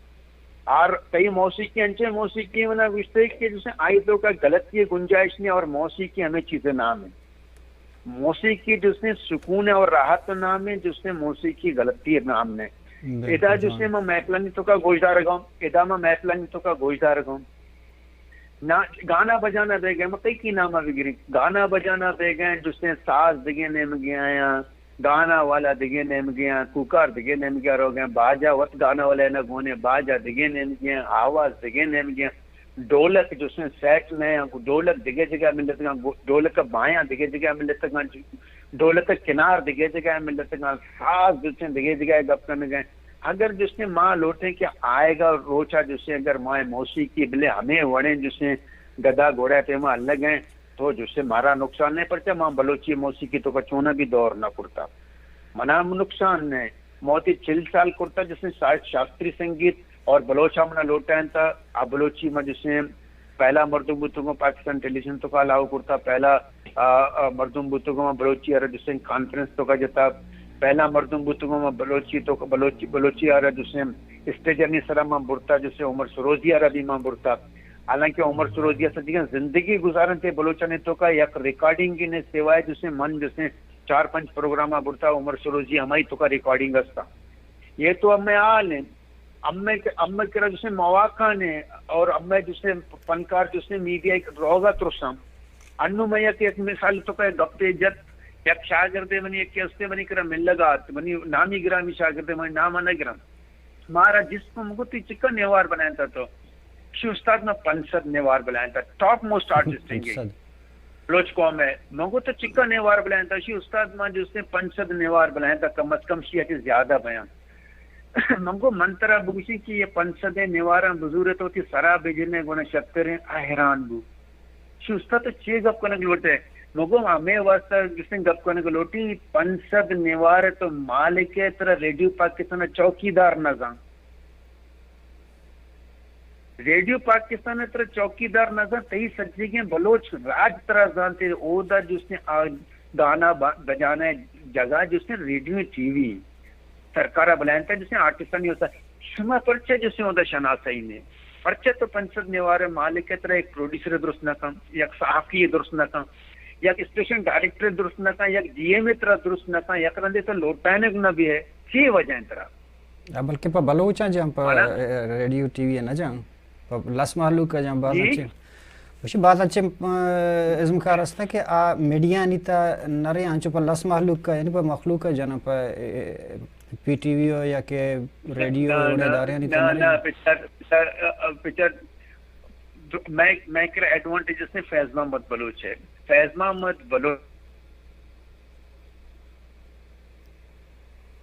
اور تئی موسیقی انچیں موسیقی منا گوشتے کہ جسے آئی تو کا غلطی گنجائش نہیں اور موسیقی ہمیں چیزیں نام ہے۔ موسیقی جسے سکون ہے اور راحت نام ہے، جسے موسیقی غلطی نام نے۔ ادا جسے میں محفلانی تو کا گوشدار گاؤں، ادا میں محفلانی تو کا گوشدار گاؤں۔ نا، گانا بجانا بیگہ، ما کئی کی نام بگری۔ گانا بجانا بیگہ، جسے ساز دگے نیمگے آیا، گانا والا دگے نیمگے آیا، کوکار دگے نیمگے آ روگے، باجا وت گانا والا نہ گونے، باجا دگے نیمگے آیا، آواز دگے نیمگے آیا، ڈولک جسے سیٹ نہ آیا، ڈولک دگے جگہ ملتگاں، ڈولک بایاں دگے جگہ ملتگاں، ڈولک کنار دگے جگہ ملتگاں، ساز جسے دگے جگہ گپ کنگے۔ اگر جسے ما لوٹیں کہ آئے گا روچا جسے اگر مائے موسیقی بلے ہمیں وڑیں جسے گدا گھوڑا ٹیما الگ ہیں، تو جسے مارا نقصان نہیں، پرچہ ما بلوچی موسیقی تو کا چونا بھی دور نہ کرتا۔ منا نقصان نہیں، موتی چل سال کرتا جسے شا-، شاستری سنگیت اور بلوچ ہم نہ لوٹائیں تا، اب بلوچی ما جسے پہلا مردم بوتگوں پاکستان ٹیلیویژن تو کا الاؤ کرتا، پہلا، آ، آ، مردم بوتگوں بلوچی ارا جسے کانفرنس تو کا جتا، پہلا مردم بوتگوں بلوچی تو بلوچی، بلوچی ارا جسے اسٹیج انی سرا ما برتا، جسے عمر سروزی ارا بھی ما برتا۔ حالانکہ عمر سروزی اسا دیگہ زندگی گزارن تے بلوچانی تو کا یک ریکارڈنگ نے سوائے جسے من جسے چار پنچ پروگرام برتا عمر سروزی ہمائی تو کا ریکارڈنگ استا۔ یہ تو ہمیں حال ہیں۔ ہمیں، ہمیں کرا جسے مواقع نے اور ہمیں جسے فنکار جسے میڈیا ایک روگا ترساں۔ انو میں یک، یک مثال تو کا گپے جت، یک شاگردے منی یک استے منی کرا ملگا ات، منی نامی گرامی شاگردے منی نام نہ گرم۔ مارا جس کو مگو تی چکا نیوار بنائیں تا تو۔ شی استاد میں پنچ سد نیوار بنائیں تا، ٹاپ موسٹ آرٹسٹ ہیں گے۔ پنچ سد۔ بلوچ قوم ہے۔ مگو تو چکا نیوار بنائیں تا، شی استاد میں جسے پنچ سد نیوار بنائیں تا، کم از کم شی اچ زیادہ بیاں۔ من گو من ترا بگوشیں کہ یہ پنچ سدیں نیواراں بزورے تو وتی سرا بجنے گونا شتریں، آ حیران بو۔ شی استاد تو چے گپ کنگ لوٹے؟ من گو ہمے واسطہ جسیں گپ کنگ لوٹی، پنچ سد نیوار تو مالک ہے، ترا ریڈیو پاکستان چوکیدار نہ زان۔ ریڈیو پاکستان ء ترا چوکیدار نہ زانت، تئی سجگیں بلوچ راج ترا زانت، اودا جستیں آ گانا با-، بجانا جگہ جستیں ریڈیو ٹی وی سرکار ء بلائینتا جستیں آرٹسٹانی ہوتا۔ شما پرچہ جستیں اودا شناسائی نے؟ پرچہ تو پنچ سد نیوار مالک ء ترا یک پروڈیوسر درست نہ کن، یک صحافی درست نہ کن، یک اسٹیشن ڈائریکٹر درست نہ کن، یک ڈی ایم ء ترا درست نہ کن، یک رندے تو لوٹائنگ نہ بی ہے، چی وجہ انت ترا؟ آ، بلکہ پہ بلوچاں جان، پہ، مانا؟ اے، ریڈیو ٹی وی نہ جان، پہ لس مہلوک جان، باز جی۔ اچھے۔ وشی باز اچھے، اے، ازمکار ہستاں کہ آ میڈیا نی تا نرے، انچو پہ لس مہلوک، یعنی پہ مخلوق جان، پہ، اے، پی ٹی وی ہو یا کہ ریڈیو نہ، وڑے نہ، ادارے نی تا نہ، نرے۔ نہ، پچر، پچر، اے، اے، پچر، میں، میں کرا ایڈوانٹیج اس نے فیض محمد بلوچ ہے۔ فیض محمد بلوچ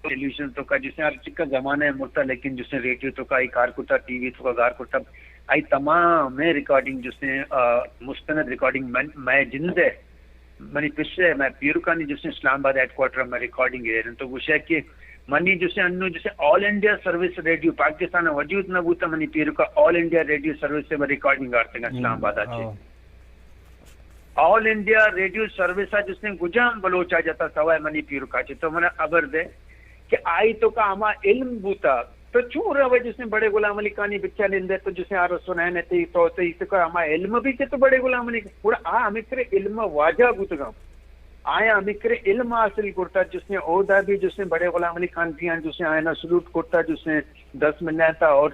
ٹیلیویژن توکا جسے ہر چکا زمانہ مرتا، لیکن جسے ریڈیو توکا آئی کار کرتا، ٹی وی توکا کار کرتا، آئی تمام ریکارڈنگ جسے، آ، مستند ریکارڈنگ من، میں جند ہے، منی پس ہے، میں پیرکانی جسے اسلام آباد ہیڈ کوارٹر میں ریکارڈنگ ہے، تو گوشے کہ منی جسے انو جسے آل انڈیا سروس ریڈیو پاکستان وجود نہ بوتا، منی پیرکا آل انڈیا ریڈیو سروس سے میں ریکارڈنگ آرتگا اسلام آباد آ چے۔ آل انڈیا ریڈیو سروس ء جستیں کجام بلوچ ء جتا سوائے منی پیرک ء چہ؟ تو من ء خبر دے کہ آئی توکا ہما علم بوتا، تو چون روے جستیں بڑے غلام علی خانی بچا نندے تو جستیں آر سنین ء تئی تو تئی توکا ہما علم بھی کہ تو بڑے غلام علی گڑا آ ہمیں کرے علم واجہ بوتگاں، آیا ہمیں کرے علم حاصل کرتا جستیں اودا بھی جستیں بڑے غلام علی خان دیاں جستیں آئینا سلوٹ کرتا جستیں دس منٹ تا اور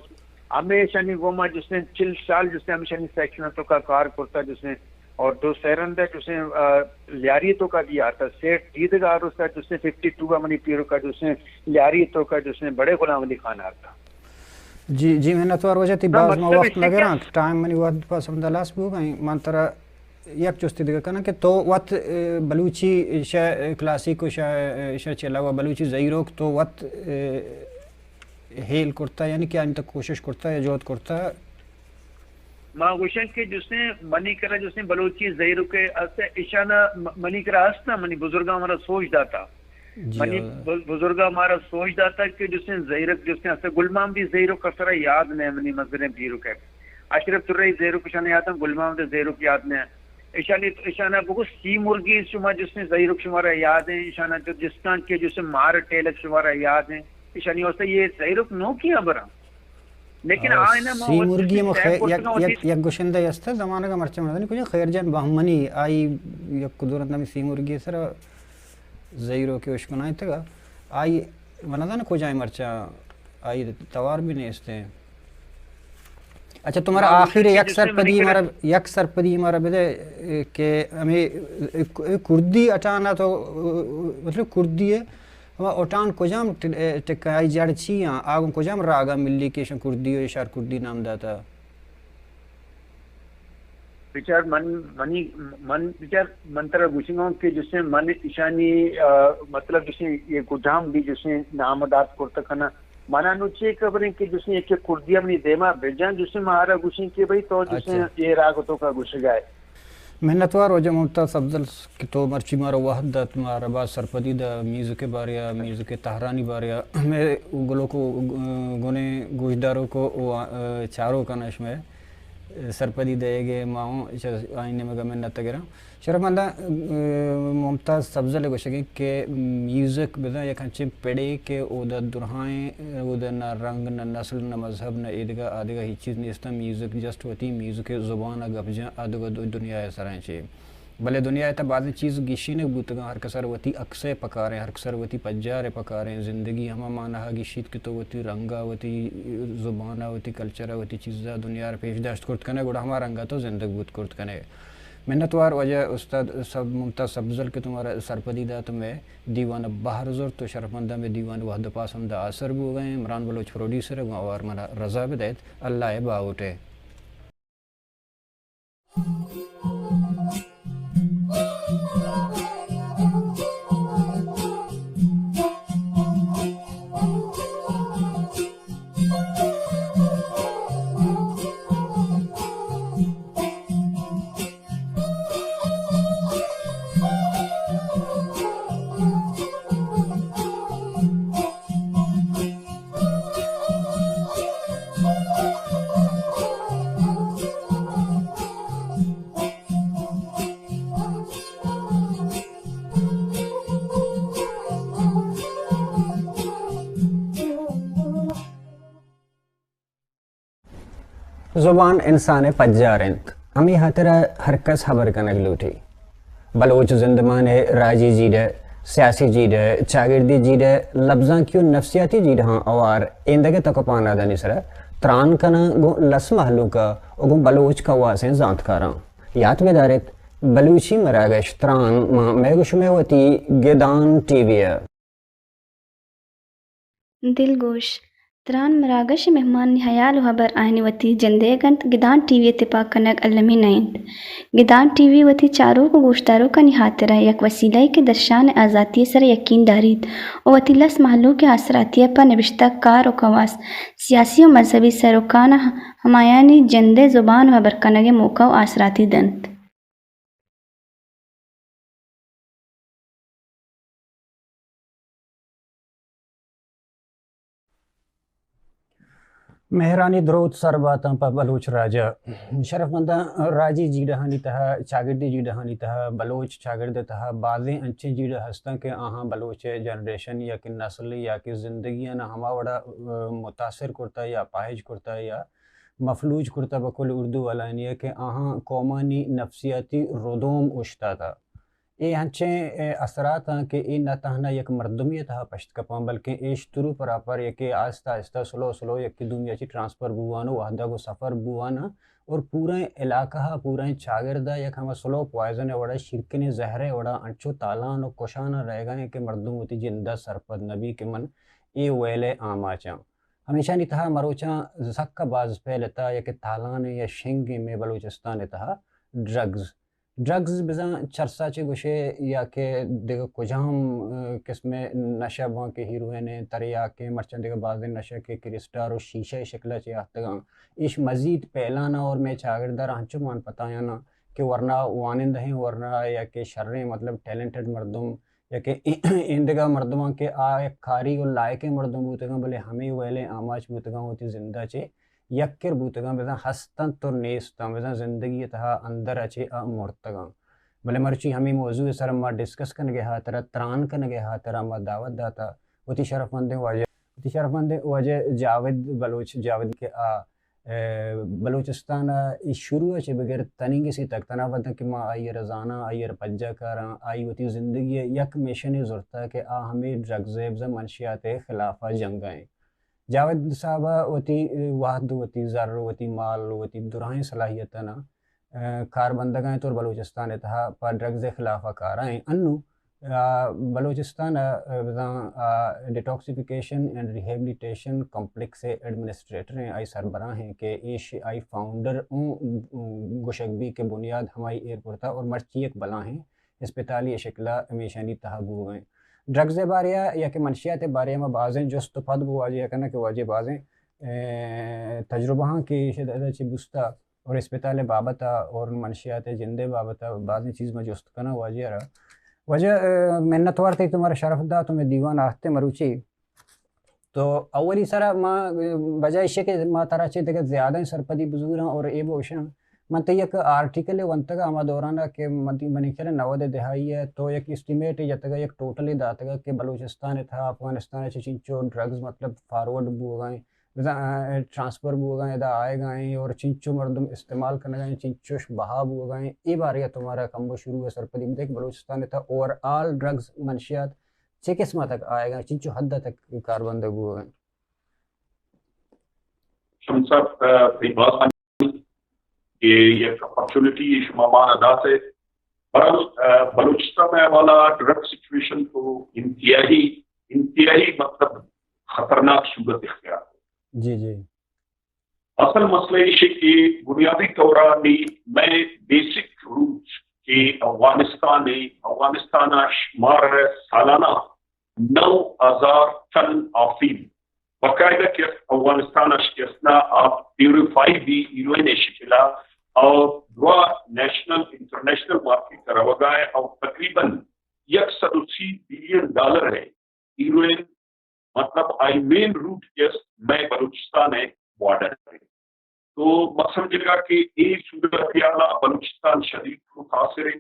ہمیشانی گوما جستیں چل سال جستیں ہمیشانی سیکشن توکا کار کرتا جستیں اور دو سیرندہ جستیں، آ، لیاری توکا بھی آتا سیٹ دیدگا روستا جستیں ففٹی ٹو منی پیرکا جستیں لیاری توکا جستیں بڑے غلام علی خان آتا۔ جی، جی، منتوار واجہ تئی، باز ما وقت نہ گراں، ٹائم منی وقت پاس ہم دلاس بو گئیں۔ من ترا یک جستی دیگہ کناں کہ تو وت، اے، بلوچی شہ کلاسیک و شہ، شہ چہ علاوہ بلوچی زہیروک تو وت، اے، ہیل کرتا، یعنی کہ آنی تک کوشش کرتا یا جہد کرتا؟ ما گوشن کہ جسے منی کرا جسے بلوچی زہیروک است، اشانا م-، منی کرا است نا، منی بزرگاں مارا سوچ داتا۔ جی، منی آ۔ ب-، بزرگاں مارا سوچ داتا کہ جسے زہیروک جسے است، گلمام بھی زہیروک کسرا یاد نہ منی مزریں پیرک ہے۔ اشرف ترئی زہیروک اشانا یاد ہیں، گلمام دے زہیروک یاد نہ۔ اشانی، اشانا بگو سی مرگی شما جسے زہیروک شمارا یاد ہیں، اشانا جو جستان کے جسے مار ٹیلک شمارا یاد ہیں، اشانی واسطے یہ زہیروک نو کی خبر ہیں۔ لیکن آ، آئینا ما سی مرگی مخ یک، یک، یک، یک گشندہ است زمانگ مرچہ مردنی کجا خیر جان بہمنی آئی یک دورند ہمی سی مرگی سر زہیروک اشکنائیں تگا آئی من نزاناں کجائیں مرچاں آئی توار بھی نیستیں۔ اچھا، تو مارا آخر یک سرپدی مارا، یک سرپدی مارا بدے، اے، کہ ہمیں، اے، اے کردی اٹانا تو، مطلب کردی ہے، ہما اٹان کجام ٹ-، اے، ٹکا آئی جڑ چی ہیں؟ آگوں کجام راگا ملی کہ ایشاں کردی و اشار کردی نام داتا؟ بچار من، منی، من، بچار من ترا گوشگاں کہ جسے من اشانی، آ، مطلب جسے یہ کجام بھی جسے نام دات کرتا کنا، منا نو چے خبریں کہ جسے ایک کردیا منی دیما بجان جسے مارا گوشیں کہ بھئی تو جسے اچھا۔ یہ راگ توکا گوشگائے۔ منتوار واجہ ممتاز افضل کہ تو مرچی مارا وہد دات، مارا باز سرپدی دا میوزک باریا، میوزک تہرانی باریا، میں گلوک و گنے گوشداروک و، آ، چاروکاں اش میں سرپدی دئیگ ء ما اوں چہ آئی نیمگ ء منت ء گراں۔ شرفمنداں، اے، ممتاز سبزل ء گوشگ انت کہ میوزک بزاں یک انچیں پڑے کہ اودا درہائیں، اودا نہ رنگ، نہ نسل، نہ مذہب، نہ ایدگہ آدگہ ہچ چیز نیست انت۔ میوزک جسٹ وتی میوزک ء زبان ء گپ جاں، آدگہ دو-، دنیا ء سرا چے۔ بلے دنیا ء تہ بازیں چیز گیشینگ بوتگاں، ہر کسر وتی عکس ء پکاریں، ہر کسر وتی پجار ء پکاریں، زندگی ہما معنی ء گیشیت کہ تو وتی رنگ ء، وتی زبان ء، وتی کلچر ء، وتی چیز ء دنیا ء پیش داشت کرت کنئے، گڑا ہما رنگ ء تو زندگ بوت کرت کنئے۔ منتوار واجہ استاد سب-، ممتاز سبزل کہ تو مارا سرپدی دات، مئے دیوان ء بہر زرت و شرفمنداں مئے دیوان ء وہد ء پاس ہمدا آسر بوگ ء انت۔ عمران بلوچ پروڈیوسر ء گوں ہوار منا رضا بدئیت۔ اللہ ء باہوٹ ء۔ زبان انسان ء پجار انت، ہمے ہاترا ہر کس ہبر کنگ لوٹی۔ بلوچ زندمان ء راجی جیڑہ سیاسی جیڑہ، چاگردی جیڑہ، لبزانکی و نفسیاتی جیڑہاں اوار ایندگہ تک و پانادانی سرا تران کناں گوں لس مہلوک ء و گوں بلوچ کواسیں زانتکاراں۔ یات بداریت، بلوچی مراگش تران ماں مئے گوں شمئے وتی گدان ٹی وی ء۔ دلگوش، تران مراگش ء مہمانانی ہیال و ہبر آیانی وتی جندئیگ انت، گدان ٹی وی ء تپاک کنگ المی نہ انت۔ گدان ٹی وی وتی چاروک و گوشداروکانی ہاترا یک وسیلہ یے کہ درشان ء آزاتی ء سرا یکین داریت و وتی لس مہلوک ء آسراتی ء پہ نبشتہ کار و کواس، سیاسی و مذہبی سروکاناں ہمایانی جندئے زبان و ہبر کنگ ء موقع و آسراتی دنت۔ مہرانی دروت سر باتاں پہ بلوچ راج ء۔ شرفمنداں، راجی جیڑہانی تہا، چاگردی جیڑہانی تہا، بلوچ چاگرد ء تہا بازیں انچیں جیڑہ ہستاں کہ آہاں بلوچ ء جنریشن یا کہ نسل یا کہ زندگیاں ہما وڑا، ء، متاثر کرتا یا پاہج کرتا یا مفلوج کرتا بقول اردو والانی ء کہ آہاں قومانی نفسیاتی ردوم اوشتاتا۔ اے ہنچیں، اے، اثرات آں کہ اے نہ تہنا یک مردمی ء تہا پشت کپاں، بلکیں اے شترو پراپر یکے آہستہ آہستہ سلو سلو یکے دومی ء چہ ٹرانسفر بوان و وہدگ و سفر بوان آں اور پوریں علاقہ ء، پوریں چاگرد ء یک ہما سلو پوائزن ء وڑا، شیرکنیں زہر ء وڑا انچو تالان و کشان ء رہگا ایں کہ مردم وتی جند ء سرپد نہ بی کہ من اے ویل ء آماچ آں۔ ہمیشانی تہا مروچاں سک ء باز پھیلتا یک تالانیں یا شنگیں مئے بلوچستان ء تہا ڈرگز۔ ڈرگز بزاں چرسا چہ گوشے یا کہ دگہ کجام، ء، قسم ء نشہ باں کہ ہیروئن ء، تریاک ء، مرچاں دگہ بازیں نشہ کہ کرسٹال و شیشہ ء شکل ء چہ آتگاں، ایش مزید پھیلاناں اور مئے چاگرد ء را انچو مان پتایاناں کہ ورنا وانندہیں، ورنا یا کہ شریں مطلب ٹیلنٹڈ مردم یا کہ ایندگہ مردماں کہ آ یک کاری و لائقیں مردم بوتگاں، بلے ہمے ویلیں آماچ بوتگاں، وتی زند ء چہ یک کر بوتگاں، بزاں ہست انت و نیست انت، بزاں زندگی ء تہا اندر ء چہ آ مرتگاں۔ بلے مرچی ہمے موضوع ء سر ء ما ڈسکس کنگ ء ہاترا، تران کنگ ء ہاترا ما دعوت داتا وتی شرفمندیں واجہ، وتی شرفمندیں واجہ جاوید بلوچ، جاوید کہ آ، ء، بلوچستان ء اے شروع ء چہ بگر تنیگسی تک تنا پدا کہ ما آئی ء را زاناں، آئی ء را پجا کاراں، آئی وتی زندگی ء یک مشنے زرتا کہ آ ہمے ڈرگز ء بزاں منشیات ء خلاف ء جنگ ء انت۔ جاوید صاحب ء وتی وہد، وتی زر، وتی مال، وتی دراہیں صلاحیتاں، ء، کاربندگ ء انت اور بلوچستان ء تہا پہ ڈرگز ء خلاف ء کار ء انت۔ انوں، ء، بلوچستان ء، ء، بزاں، ء، ڈیٹاکسیفیکیشن اینڈ ریہیبلیٹیشن کمپلیکس ء ایڈمنسٹریٹر ہیں، آئی سربراہ ہیں کہ ایش آئی فاؤنڈر اوں گوشگ بی کہ بنیاد ہمائی ایئرپورٹ ء اور مرچی یک بلاہیں اسپتالی شکل ء ہمیشانی تہا بوگ ء انت۔ ڈرگز ء بارے ء یا کہ منشیات ء بارے ء ما بازیں جست و پد گوں واجہ ء کناں کہ واجہ بازیں، ء، تجربہاں کہ ایش ء چہ بوستا اور اسپتال ء بابت ء اور منشیات ء جند ء بابت ء بازیں چیز ما جست کناں واجہ ء را۔ واجہ، ء، منت وار تئی تو مارا شرف دات و مئے دیوان آہتے مروچی۔ تو اولی سرا ما، بجائے ایشی کہ ما ترا چہ دگہ زیادہ سرپدی بزوراں اور اے بوشاں، من تئی یک آرٹیکل ء ونتگ ہما دوران ء کہ من تئی، منی خیال ء نود ء دہائی ء تو یک اسٹیمیٹ ء جتگ ء یک ٹوٹل ء داتگ ء کہ بلوچستان ء تھا افغانستان ء چہ چنچو ڈرگز مطلب فارورڈ بوگ ء انت، بزاں، آ، ٹرانسفر بوگ ء انت، ادا آیگ ء انت اور چنچو مردم استعمال کنگ ء انت، چنچوش بہا بوگ ء انت۔ اے بارے ء تو مارا کمو شروع ء سرپدی بدے کہ بلوچستان ء تھا اوور آل ڈرگز منشیات چہ قسم ء تک آیگ ء انت، چنچو حد ء تک کاربندگ بوگ ء انت؟ شمس صاحب، آ، تئی باز کہ یک اپرچونٹی شما مارا دات ء۔ بہرحال، آ، بلوچستان ء حوالہ ڈرگ سچویشن تو انتہائی، انتہائی مطلب خطرناک صورت اختیار۔ جی، جی۔ اصل مسئلہ ایش کہ بنیادی طور ء نی مئے بیسک روٹ کہ افغانستان ء، افغانستان ء شمار سالانہ نو ہزار ٹن آفیل باقاعدہ کہ است افغانستان اش کہ است نا آپ پیوریفائی بی ہیروئن شکلا اور دوا نیشنل انٹرنیشنل مارکیٹ روگا ہے اور تقریباً یک سد و سی بلین ڈالر ہے ہیروئن، مطلب آئی مین روٹ کہ است مئے بلوچستان ہے بارڈر ہے۔ تو ما سمجھگا کہ اے صورتحال ء بلوچستان شدید متاثر ہے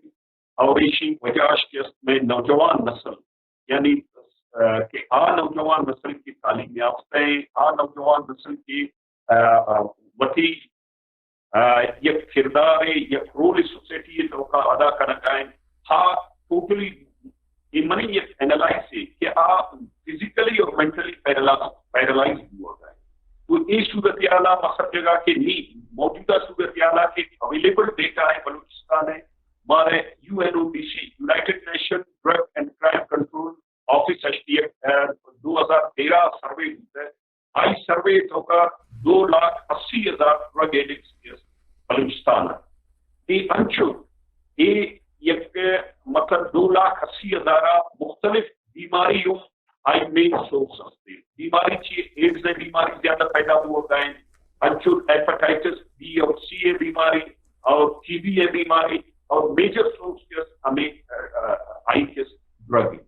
اور ایشی وجہ اش کہ است مئے نوجوان نسل، یعنی، آ، کہ آ نوجوان نسل کہ تعلیم یافتہ ہیں، آ نوجوان نسل کہ، آ، آ، وتی، آ، یک کردار ہے، یک رول سوسائٹی ہے توکا ادا کنگا ہیں، ہا ٹوٹلی اے منی یک ءَ ما سمجھگا کہ نی موجودہ صورتحال ءَ کہ اویلیبل ڈیٹا ہے بلوچستان ہے، مارے U N O D C, United Nation drug and crime control office, H D F, دو ہزار تیرہ سروے بوتہ، آئی سروے توکا دو لاکھ اسی ہزار ڈرگ ایڈکٹس بلوچستان ءَ۔ اے انچو اے یک مطلب دو لاکھ اسی ہزار مختلف بیماری ہم آئی مین سورس ہستے۔ بیماری چی؟ ایڈز ءِ بیماری زیادہ پیدا بوگا ہیں، انچو ہیپاٹائٹس بی اور سی ءِ بیماری اور ٹی بی ءِ بیماری اور میجر سورس کے ہمیں، آ، آ، آئی کے ڈرگ ہیں۔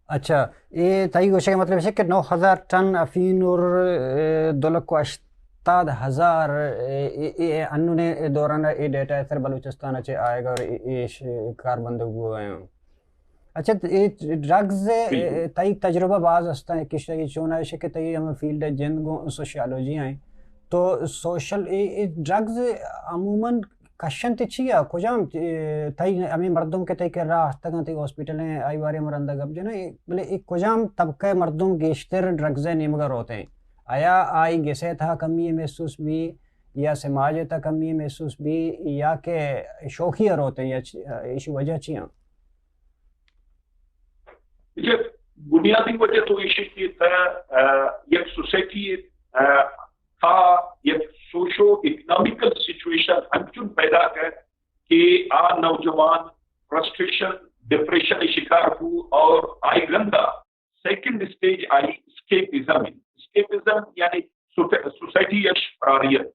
اچھا، اے تئی گوشگ ءِ مطلب ہے کہ نو ہزار ٹن افین اور، اے، دو لکھ و ہشتاد ہزار، اے، اے، اے، انوں نے دوران اے ڈیٹا ءِ سر بلوچستان ءَ چہ آئیگ اور اے، اے ش-، کاربندگ بوگ ءَ ہیں۔ اچھا، ت-، اے ڈرگز ءِ، بالکل۔ اے، تئی تجربہ باز ہستاں، کشتگی چون ایش کہ تئی ہمیں فیلڈ ءِ جند گوں سوشیالوجی ہیں۔ تو سوشل، اے، اے ڈرگز عموماً کشنت چیا؟ کجام، اے، تئی ہمیں مردم کہ تئی کرا ہستگاں، تئی ہاسپٹل ہیں، آئی بارے ہم رندا گپ جناں، اے، بلے اے کجام طبقہ مردم گیشتر ڈرگز ءِ نیمگا روت ہیں؟ آیا آئی گس ءِ تہا کمی محسوس بی، یا سماج ءِ تہا کمی محسوس بی، یا کہ شوخی ءَ روت ہیں، یا چ-، ایشی وجہ چی ہیں؟ بنیادی وجہ تو ایشی کہ تہ، آ، یک سوسائٹی، آ، تھا یک سوشو اکنامیکل سچویشن انچن پیدا کر کہ آ نوجوان فرسٹریشن، ڈپریشن شکار ہو اور آئی رندا سیکنڈ اسٹیج آئی اسکیپزم۔ اسکیپزم یعنی سوسائٹی اش فراریت۔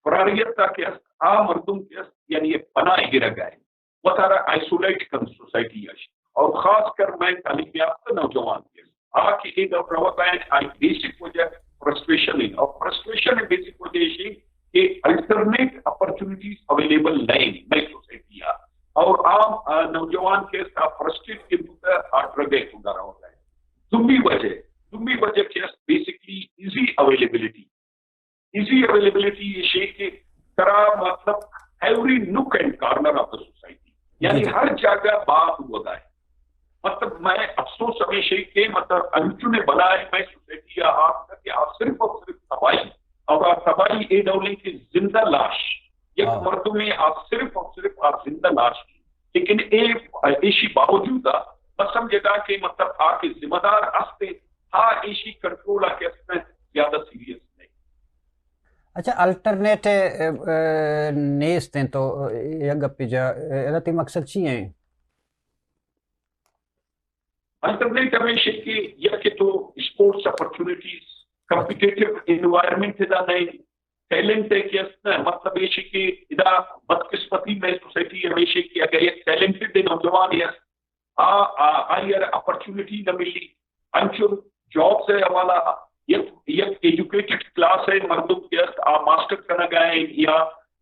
فراریت تا کہ است، آ مردم کہ است، یعنی یک پناہ گرگ ءَ، وتارا آئسولیٹ کن سوسائٹی اش، اور خاص کر میں تعلیم یافتہ نوجوان کہ است، آ کہ اے دور روت ہیں، آئی بیسک وجہ فرسٹریشن ہیں، اور فرسٹریشن بیسک وجہ ایشی کہ الٹرنیٹ اپرچونیٹیز اویلیبل نہیں میں سوسائٹی آ، اور عام، آ، نوجوان کہ است، آ فرسٹریٹ کے بوتا آ ڈرگ ءِ کنڈا روت ہیں۔ دومی وجہ، دومی وجہ کہ است basically easy availability. Easy availability ایشی کہ ترا مطلب every nook and corner of the society, یعنی ہر جاگہ بات ہوا ہے۔ مطلب میں افسوس ہمیشہ کہ مطلب انچنے بلائے میں سوسائٹی آ آ کہ آ صرف اور صرف تباہی، اور آ تباہی اے ڈولیں کہ زندہ لاش، یک مردمے آ صرف اور صرف آ زندہ لاش۔ لیکن اے، ایشی باوجود آ بس ہم جگہ کہ مطلب آ کہ ذمہ دار ہستے، آ ایشی کنٹرول آ کہ است زیادہ سیریس نہیں۔ اچھا، الٹرنیٹ، اے، اے، نیست ہیں تو، اے، یک گپی جا، اے، ادا تئی مقصد چی ہیں؟ الٹرنیٹ ہمیشہ کہ یک تو اسپورٹس اپرچونیٹیز، کمپیٹیٹو انوائرمنٹ ادا نہیں، ٹیلنٹ ہے کہ است، مطلب ایشی کہ ادا بدقسمتی میں سوسائٹی ہمیشہ کہ اگر یک ٹیلنٹڈ نوجوان ہے، آ، آ، آئی ءَ را اپرچونیٹی نہ ملی۔ انچو جابز ءِ حوالہ یک، یک ایجوکیٹڈ کلاس ءِ مردم کہ است، آ ماسٹر کنگ ءَ ایں یا،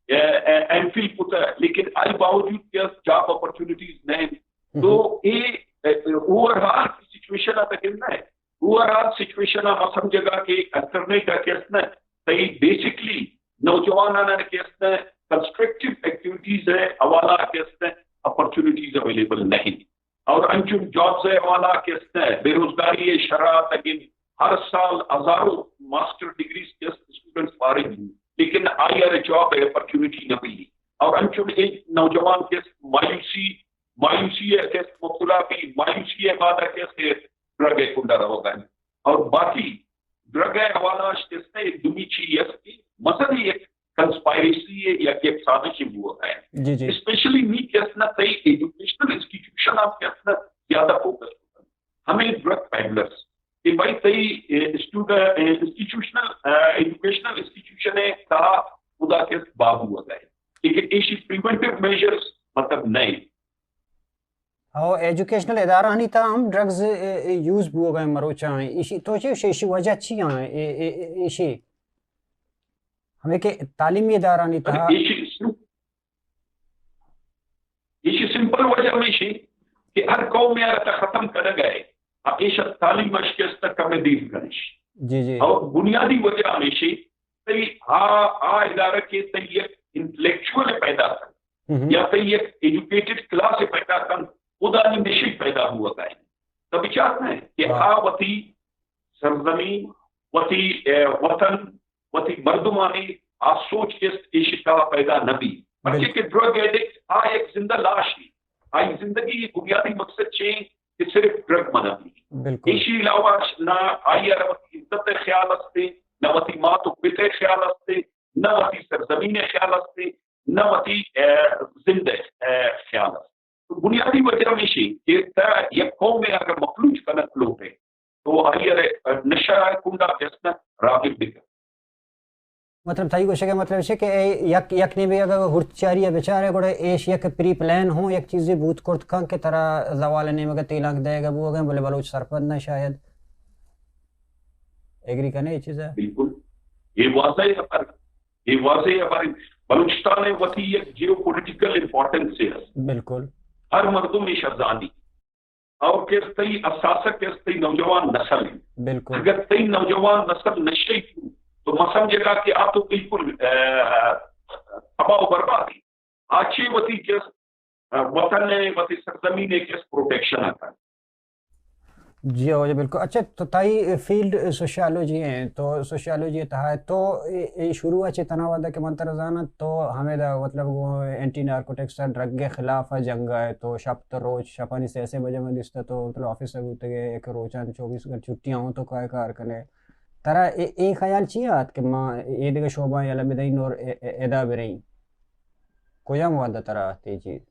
اے، اے، ایم فل کتہ، لیکن آئی باوجود کہ است جاب اپرچونیٹیز نہ انت۔ تو اے، اے، اوور آل سچویشن ءَ تک نہ ہے۔ اوور آل سچویشن ءَ ما سمجھگا کہ الٹرنیٹ ءَ کہ است نہ، تئی بیسکلی نوجوانان کہ است نہ، کنسٹرکٹیو ایکٹیویٹیز ءِ حوالہ کہ است نہ، اپرچونیٹیز اویلیبل نہیں۔ اور انچن جابز ءِ حوالہ کہ است نہ، بے روزگاری ءِ شرح تگن ہر سال ہزاروں ماسٹر ڈگریز کہ است اسٹوڈنٹس فارغ ہیں، لیکن آئی ءَ را جاب ءِ اپرچونیٹی نہ ملی۔ اور انچن ایک نوجوان کہ است مایوسی، مایوسی ءَ کہ است مبتلا بی، مایوسی ءَ بعد کہ است ڈرگ ءِ کنڈا روگ ءَ۔ اور باقی ڈرگ ءِ حوالہ اش کہ است نہ، ایک دومی چیز است کہ مزنیں یک کنسپائریسی ہے یا یک سازش بوگ ءَ ہے۔ جی، جی۔ اسپیشلی نی کہ است نہ تئی ایجوکیشنل انسٹیٹیوشن آ کہ است نہ زیادہ فوکس کتگ۔ ہمیں ڈرگ پیڈلرز کہ بھائی تئی، اے، اسٹوڈ-، اے، انسٹیٹیوشنل، اے، ایجوکیشنل انسٹیٹیوشن ءِ تہا خدا کہ است بابو ءَ ہے۔ لیکن ایشی پریونٹیو میجرز مطلب نہیں۔ او ایجوکیشنل ادارہانی تہا ہم ڈرگز، اے، اے، یوز بوگ ءَ مروچاں۔ ایشی تو چے، ایشی وجہ چی ہیں؟ اے، اے، اے، ایشی ہمیں کہ تعلیمی ادارہانی تہا ایشی سم-، ایشی سمپل وجہ ہمیشی کہ ہر قوم ءَ را ختم کنگ ءَ ہے، ایشی تعلیم اش کہ است کم دیر کنش۔ جی، جی۔ اور بنیادی وجہ ہمیشی تئی آ، آ ادارہ کہ تئی یک انٹلیکچوئل پیدا کن، یا تئی یک ایجوکیٹڈ کلاس پیدا کن، خدا نی نشی پیدا بوگ ءَ ہے۔ تو بچار نہ کہ آ وتی سرزمین، وتی، اے، وطن، وتی مردمانی آ سوچ کہ است ایشی تہا پیدا نہ بی۔ پرچے کہ ڈرگ ایڈکٹ آ یک زندہ لاشے، آئی زندگی بنیادی مقصد چے کہ صرف ڈرگ منہ بی۔ ایشی علاوہ نہ آئی ءَ را وتی عزت ءِ خیال استے، نہ وتی مات و پت ءِ خیال استے، نہ وتی سرزمین ءِ خیال استے، نہ وتی، اے، زند ءِ، اے، خیال استے۔ تو بنیادی وجہ ہمیشی کہ تا یک قوم ءَ اگر مفلوج کنگ لوٹے تو آئی ءَ را نشہ ءِ کنڈا کہ است نہ راغب بکن۔ مطلب، تئی گوشگ ءِ مطلب چے کہ اے یک، یک نیمے اگر ہرچاری ءَ بچارے، گڑا ایش یک پری پلان ہوں یک چیزے بوت کرت کن کہ ترا زوال ءِ نیمگ ءَ تیلانک دئیگ ءَ بوگ ءَ، بلے بلوچ سرپد نہ شاید۔ ایگری کنے اے چیز ءَ؟ بالکل۔ اے واضح ہبر، اے واضح ہبر۔ بلوچستان ءِ وتی یک جیو پولیٹیکل امپورٹنس است۔ بالکل۔ ہر مردم ایشا زانی۔ اور کہ تئی اثاثہ کہ تئی نوجوان نسل ہے۔ بالکل۔ اگر تئی نوجوان نسل نشے کی، تو مسم جگہ کہ آ تو بالکل، اے، تباہ و برباد ہے۔ آچے وتی کہ، اے، وطن ہے، وتی سرزمین ہے کہ پروٹیکشن آتا ہے۔ جی ہو، جی بالکل۔ اچھا، تو تئی فیلڈ سوشیالوجی ہیں، تو سوشیالوجی تہا ہے، تو اے، اے شروع چے تنا ودا کہ من تر زانت تو ہمیں دا مطلب وہ اینٹی نارکوٹکس ڈرگ کے خلاف جنگ ہے، تو شپ تو روچ شپانی سے سے بجے من دستا تو مطلب آفس ءَ بوتگے، یک روچان چوبیس گھنٹہ چھٹیاں ہوں تو کائے کار کنے۔ ترا اے، اے خیال چی آت کہ ما اے دگہ شعبہ یلا بدئیں اور اے، اے، ادا برئیں؟ کجام وعدہ ترا آت اے چیز؟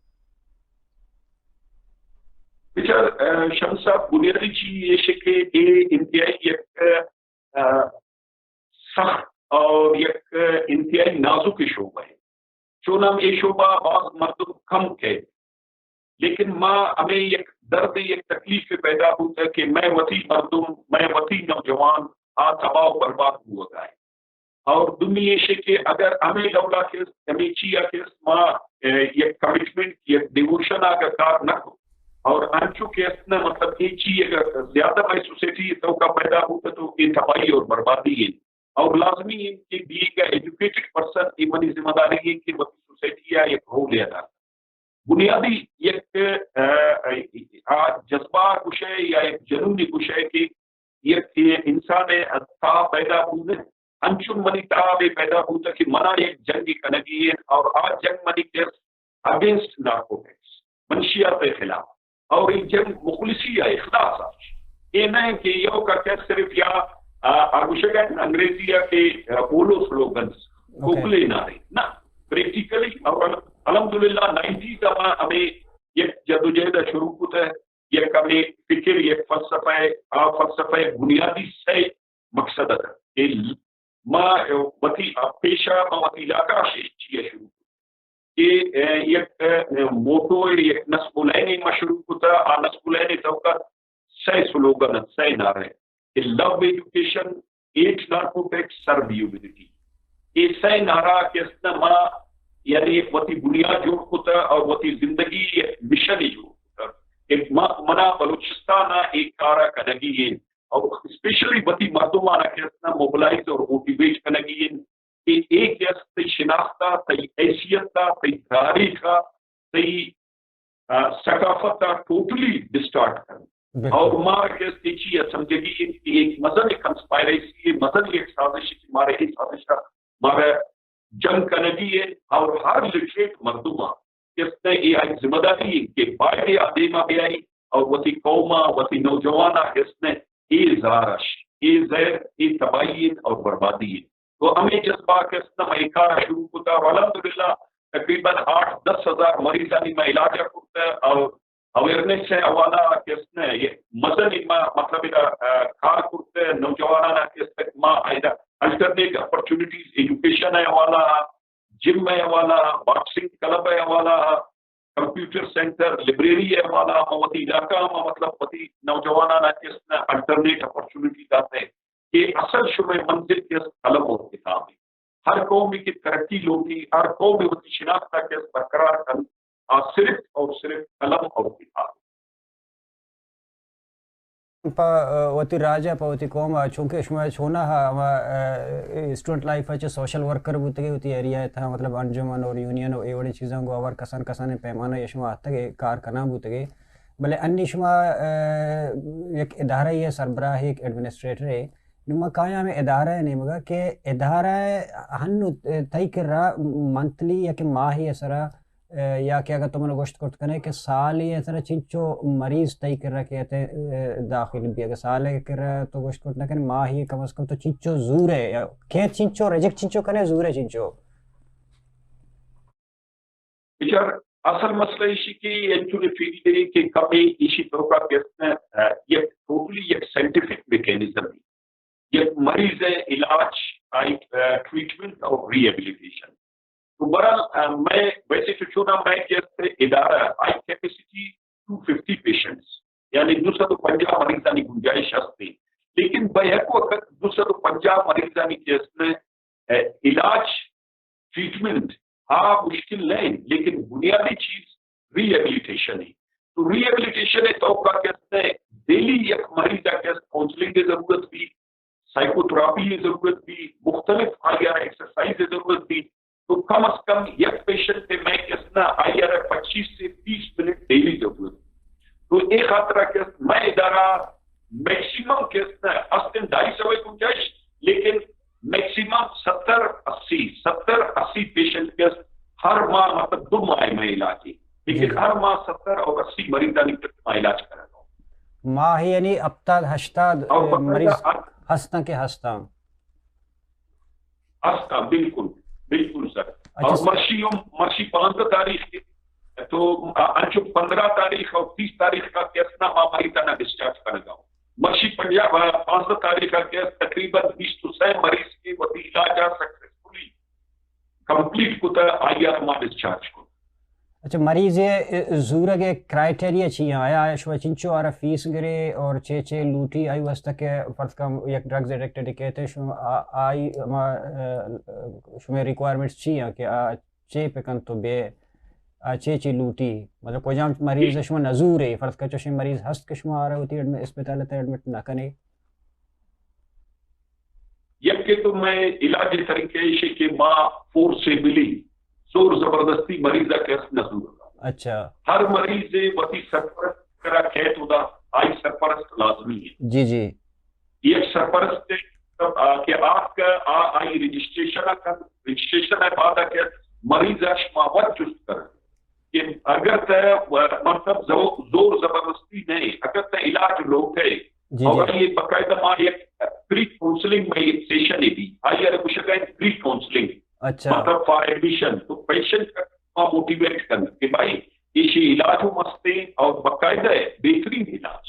بچار، اے، شمس صاحب، بنیادی چیز یہ ہے کہ اے انتہائی یک، اے، سخت اور یک انتہائی نازک شعبہ ہے۔ چوناہا اے شعبہ باز مردم کم کئیت، لیکن ما ہمیں یک درد، یک تکلیف پیدا بوتا کہ مئے وتی مردم، مئے وتی نوجوان آ تباہ و برباد بوگا ہے۔ اور دومی ایشے کہ اگر ہمیں ڈولا کہ ہمیں چیا کہ ما، اے، یک کمٹمنٹ، یک ڈیووشن آگا کار نہ کو اور انچو کہ اس نے مطلب اے چی اگر زیادہ مئے سوسائٹی توکا پیدا بوتا تو اے تباہی اور بربادی ہے۔ اور لازمی ہے کہ بینگ اے ایجوکیٹڈ پرسن، اے منی ذمہ داری ہے کہ وتی سوسائٹی آ یک رول ادا۔ بنیادی یک، اے، آ جذبہ گوشے یا یک جنون گوشے کہ یک انسان ءِ تہا پیدا بوت، انچو منی تہا بھی پیدا بوت کہ منا یک جنگ کنگی ہے اور آ جنگ منی کہ اگینسٹ نارکوٹکس، منشیات ءِ خلاف، اور اے جنگ مخلصی ءُ اخلاص ءَ۔ اے نہ کہ یو کا کہ صرف یا، آ، آ گوشگ ءَ انگریزی ءَ کہ، آ، ہولو سلوگنز، اوکے۔ کھوکھلے نعرے۔ نہ، پریکٹیکلی اور الحمدللہ نائنٹیز ءَ ما ہمیں یک جدوجہد ءَ شروع کت ءُ یک ہمیں فکر، یک فلسفہ ءَ، آ فلسفہ ءِ بنیادی سئے مقصد ات کہ ما وتی پیشہ ما وتی علاقہ ءَ چی ءَ شروع کت کہ، اے، یک، اے، موٹو ءِ یک نصب العین ما شروع کتا، آ نصب العین ءِ توکا سئے سلوگن ات، سئے نعرہ کہ لو ایجوکیشن، ہیٹ نارکوٹکس، سرو ہیومنٹی۔ اے سئے نعرہ کہ است ما یعنی وتی بنیاد جوڑ کتا اور وتی زندگی مشن جوڑ کتا کہ ما، منا بلوچستان ءَ اے کارا کنگی ہے۔ اور اسپیشلی وتی مردمانا کہ است نا موبلائز اور موٹیویٹ کنگی انت کہ اے کہ است تئی شناخت ءَ، تئی حیثیت ءَ، تئی تاریخ ءَ، تئی، آ، ثقافت ءَ ٹوٹلی ڈسٹارٹ کن۔ بالکل۔ اور ما کہ است اے چی ءَ سمجھگی انت کہ ایک مزن ایک کنسپائریسی ہے، مزن ایک سازش ہے کہ مارے اے سازش ءَ مارا جنگ کنگی ہے اور ہر لٹریٹ مردم ءَ کہ است نے اے آئی ذمہ داری ہے کہ باید اے آ دیما بیائی اور وتی قوم ءَ، وتی نوجوان ءَ کہ است نے اے زہر اش، اے زہر، اے تباہی انت اور بربادی انت۔ تو ہمیں جذبہ کہ است نے ما اے کار ءَ شروع کتا اور الحمدللہ تقریباً آٹھ دس ہزار مریضانی ما علاج ءَ کرتا اور اویئرنس ءِ حوالہ ءَ کہ است نے یک مزن ما مطلب ادا، آ، کار کرتے، نوجوانان ءَ کہ است ما ادا الٹرنیٹ اپرچونیٹیز، ایجوکیشن ءِ حوالہ ءَ، جم ءِ حوالہ ءَ، باکسنگ کلب ءِ حوالہ ءَ، کمپیوٹر سینٹر، لائبریری ءِ حوالہ ءَ، ما وتی علاقہ ءَ ما مطلب وتی نوجوانان ءَ کہ است نے الٹرنیٹ اپرچونیٹی داتے کہ اصل شمئے منزل کہ است قلم اور کتاب ہے۔ ہر قوم کی ترقی لوٹی، ہر قوم وتی شناخت ءَ کہ است برقرار کن، آ صرف اور صرف قلم اور کتاب۔ پہ، آ، وتی راج ءَ، پہ وتی قوم ءَ، چونکہ شما چوناہا ہما، آ، اسٹوڈنٹ لائف ءَ چہ سوشل ورکر بوتگے، وتی ایریا ءِ تہا، مطلب، انجمن اور یونین و اے وڑیں چیزاں گوں اور کسان کسانیں پیمانہ ءَ شما آتکگے، کار کنان بوتگے۔ بلے انی شما، آ، یک ادارہ ءِ سربراہ، یک ایڈمنسٹریٹرے، نوں ما کایاں ہمے ادارہ ءِ نیمگ ءَ کہ ادارہ ءَ ہنو تئی کرا منتھلی یا کہ ماہی ءِ سرا، یا کہ اگاں تو من گوشت کرت کنے کہ سالے ءِ سرا چنچو مریض تئی کرا کہ ات، داخل بی، اگاں سالے ءِ کرا تو گوشت کرت نہ کنے، ماہی ءَ کم از کم تو چنچو زور ئے، یا کہ چنچو ریجیکٹ چنچو کنے، زور ئے چنچو؟ بچار، اصل مسئلہ ایشی کہ انچو فیلڈ ہے کہ کمے ایشی توکا کہ است نہ، آ، یک ٹوٹلی یک سائنٹیفک میکانزم ہے۔ یک مریض ءِ علاج، آئی، آ، ٹریٹمنٹ اور ریہیبلیٹیشن۔ تو بہرحال، آ، میں ویسے تو چونا میں کہ است ادارہ، آئی کیپیسٹی ٹو ففٹی پیشنٹس، یعنی دو سد و پنجاہ مریضانی گنجائش است، لیکن بہ یک وقت دو سد و پنجاہ مریضانی کہ است نہ، آ، علاج ٹریٹمنٹ آ مشکل نہ انت، لیکن بنیادی چیز ری ہیبلیٹیشن ہے۔ تو ری ہیبلیٹیشن ءِ توکا کہ است نہ، ڈیلی یک مریض ءَ کہ است کاؤنسلنگ ءِ ضرورت بی، سائیکو تھراپی ءِ ضرورت بی، مختلف آئی آر ایکسرسائز ءِ ضرورت بی۔ تو کم از کم یک پیشنٹ ءَ میں کہ است نہ، آئی آر ءَ پچیس سے تیس منٹ ڈیلی ضرورت بی۔ تو اے خاطرہ کہ است میں ادارہ میکسیمم کہ است نہ، است انت ڈھائی سو ءِ گنجائش، لیکن میکسیمم ستر اسی، ستر اسی پیشنٹ کہ است ہر ماہ، مطلب دو ماہ میں علاج ہے، لیکن جی۔ ہر ماہ ستر اور اسی مریضانی تک میں علاج کر رہا ہوں۔ ماہ یعنی ہفتاد ہشتاد، اور اے، باقاعدہ مریض ہر ہستاں کہ ہستاں۔ ہستاں، بالکل، بالکل سر۔ اچھا اور سر۔ مرشی ہم، مرشی پانزدہ تاریخ کے، تو انچو پندرہ تاریخ اور تیس تاریخ کا کہ است نہ، ما مریضانا ڈسچارج کرگا۔ مرشی پنجاہ، پانزدہ تاریخ کا کہ است تقریباً بیست و سہ مریض کے وتی علاج سکسیسفلی کمپلیٹ کتا، آئی آرا ما ڈسچارج کت۔ اچھا، مریض ءِ زورگ ءِ کرائٹیریا چی ایں؟ آیا شما چنچو آرا فیس گرے اور چے چے لوٹی آئی واسطہ کہ فرض کن یک ڈرگز ایڈکٹڈ کیتے شما آ-، آئی ہما، آ، شما ریکوائرمنٹس چی ایں کہ آ چے پہ کن تو بے، آ چے چے لوٹی؟ مطلب کجام مریض ءَ شما نزورے؟ فرض کن چوشیں مریض ہست کہ شما آرا وتی ایڈم-، اسپتال ءِ تہ ایڈمٹ نہ کنے؟ یکے تو میں علاج طریقہ ایشی کہ ما فورسیبلی، زور زبردستی مریض ءَ کہ است نزور۔ اچھا۔ ہر مریض ءِ وتی سرپرست کرا کیت، ادا آئی سرپرست لازمی ہے۔ جی، جی۔ یک سرپرست ءِ، آ، کہ آتک آ، آئی رجسٹریشن ءَ کن، رجسٹریشن ءَ بعد ءَ کہ مریض ءَ شما وت جست کن کہ اگر تہ، مطلب زو-، زور زبردستی نہ، اگر تہ علاج لوٹے، جی، اور جی۔ یہ باقاعدہ ما یک پری کاؤنسلنگ میں یک سیشن ہے دی، آئی آر گوشگا پری کاؤنسلنگ، اچھا۔ مطلب فار ایڈمیشن، تو پیشنٹ ما موٹیویٹ کن کہ بھائی ایشی علاج ہم ہستے اور باقاعدہ ہے، بہترین علاج۔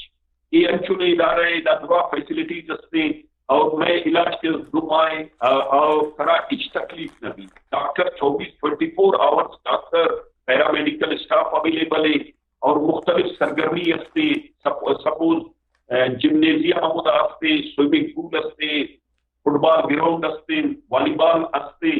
اے انچو ادارہ ہے، ادا درا فیسلٹیز ہستے اور میں علاج کے دو ماہ، آ، اور ترا ہچ تکلیف نہ بی۔ ڈاکٹر چوبیس، twenty four hours doctor, paramedical staff available ہے اور مختلف سرگرمی ہستے، سپ-، سپوز، آ، جمنیزیم ہمودا ہستے، سوئمنگ پول ہستے، فٹبال گراؤنڈ ہستے، والی بال ہستے،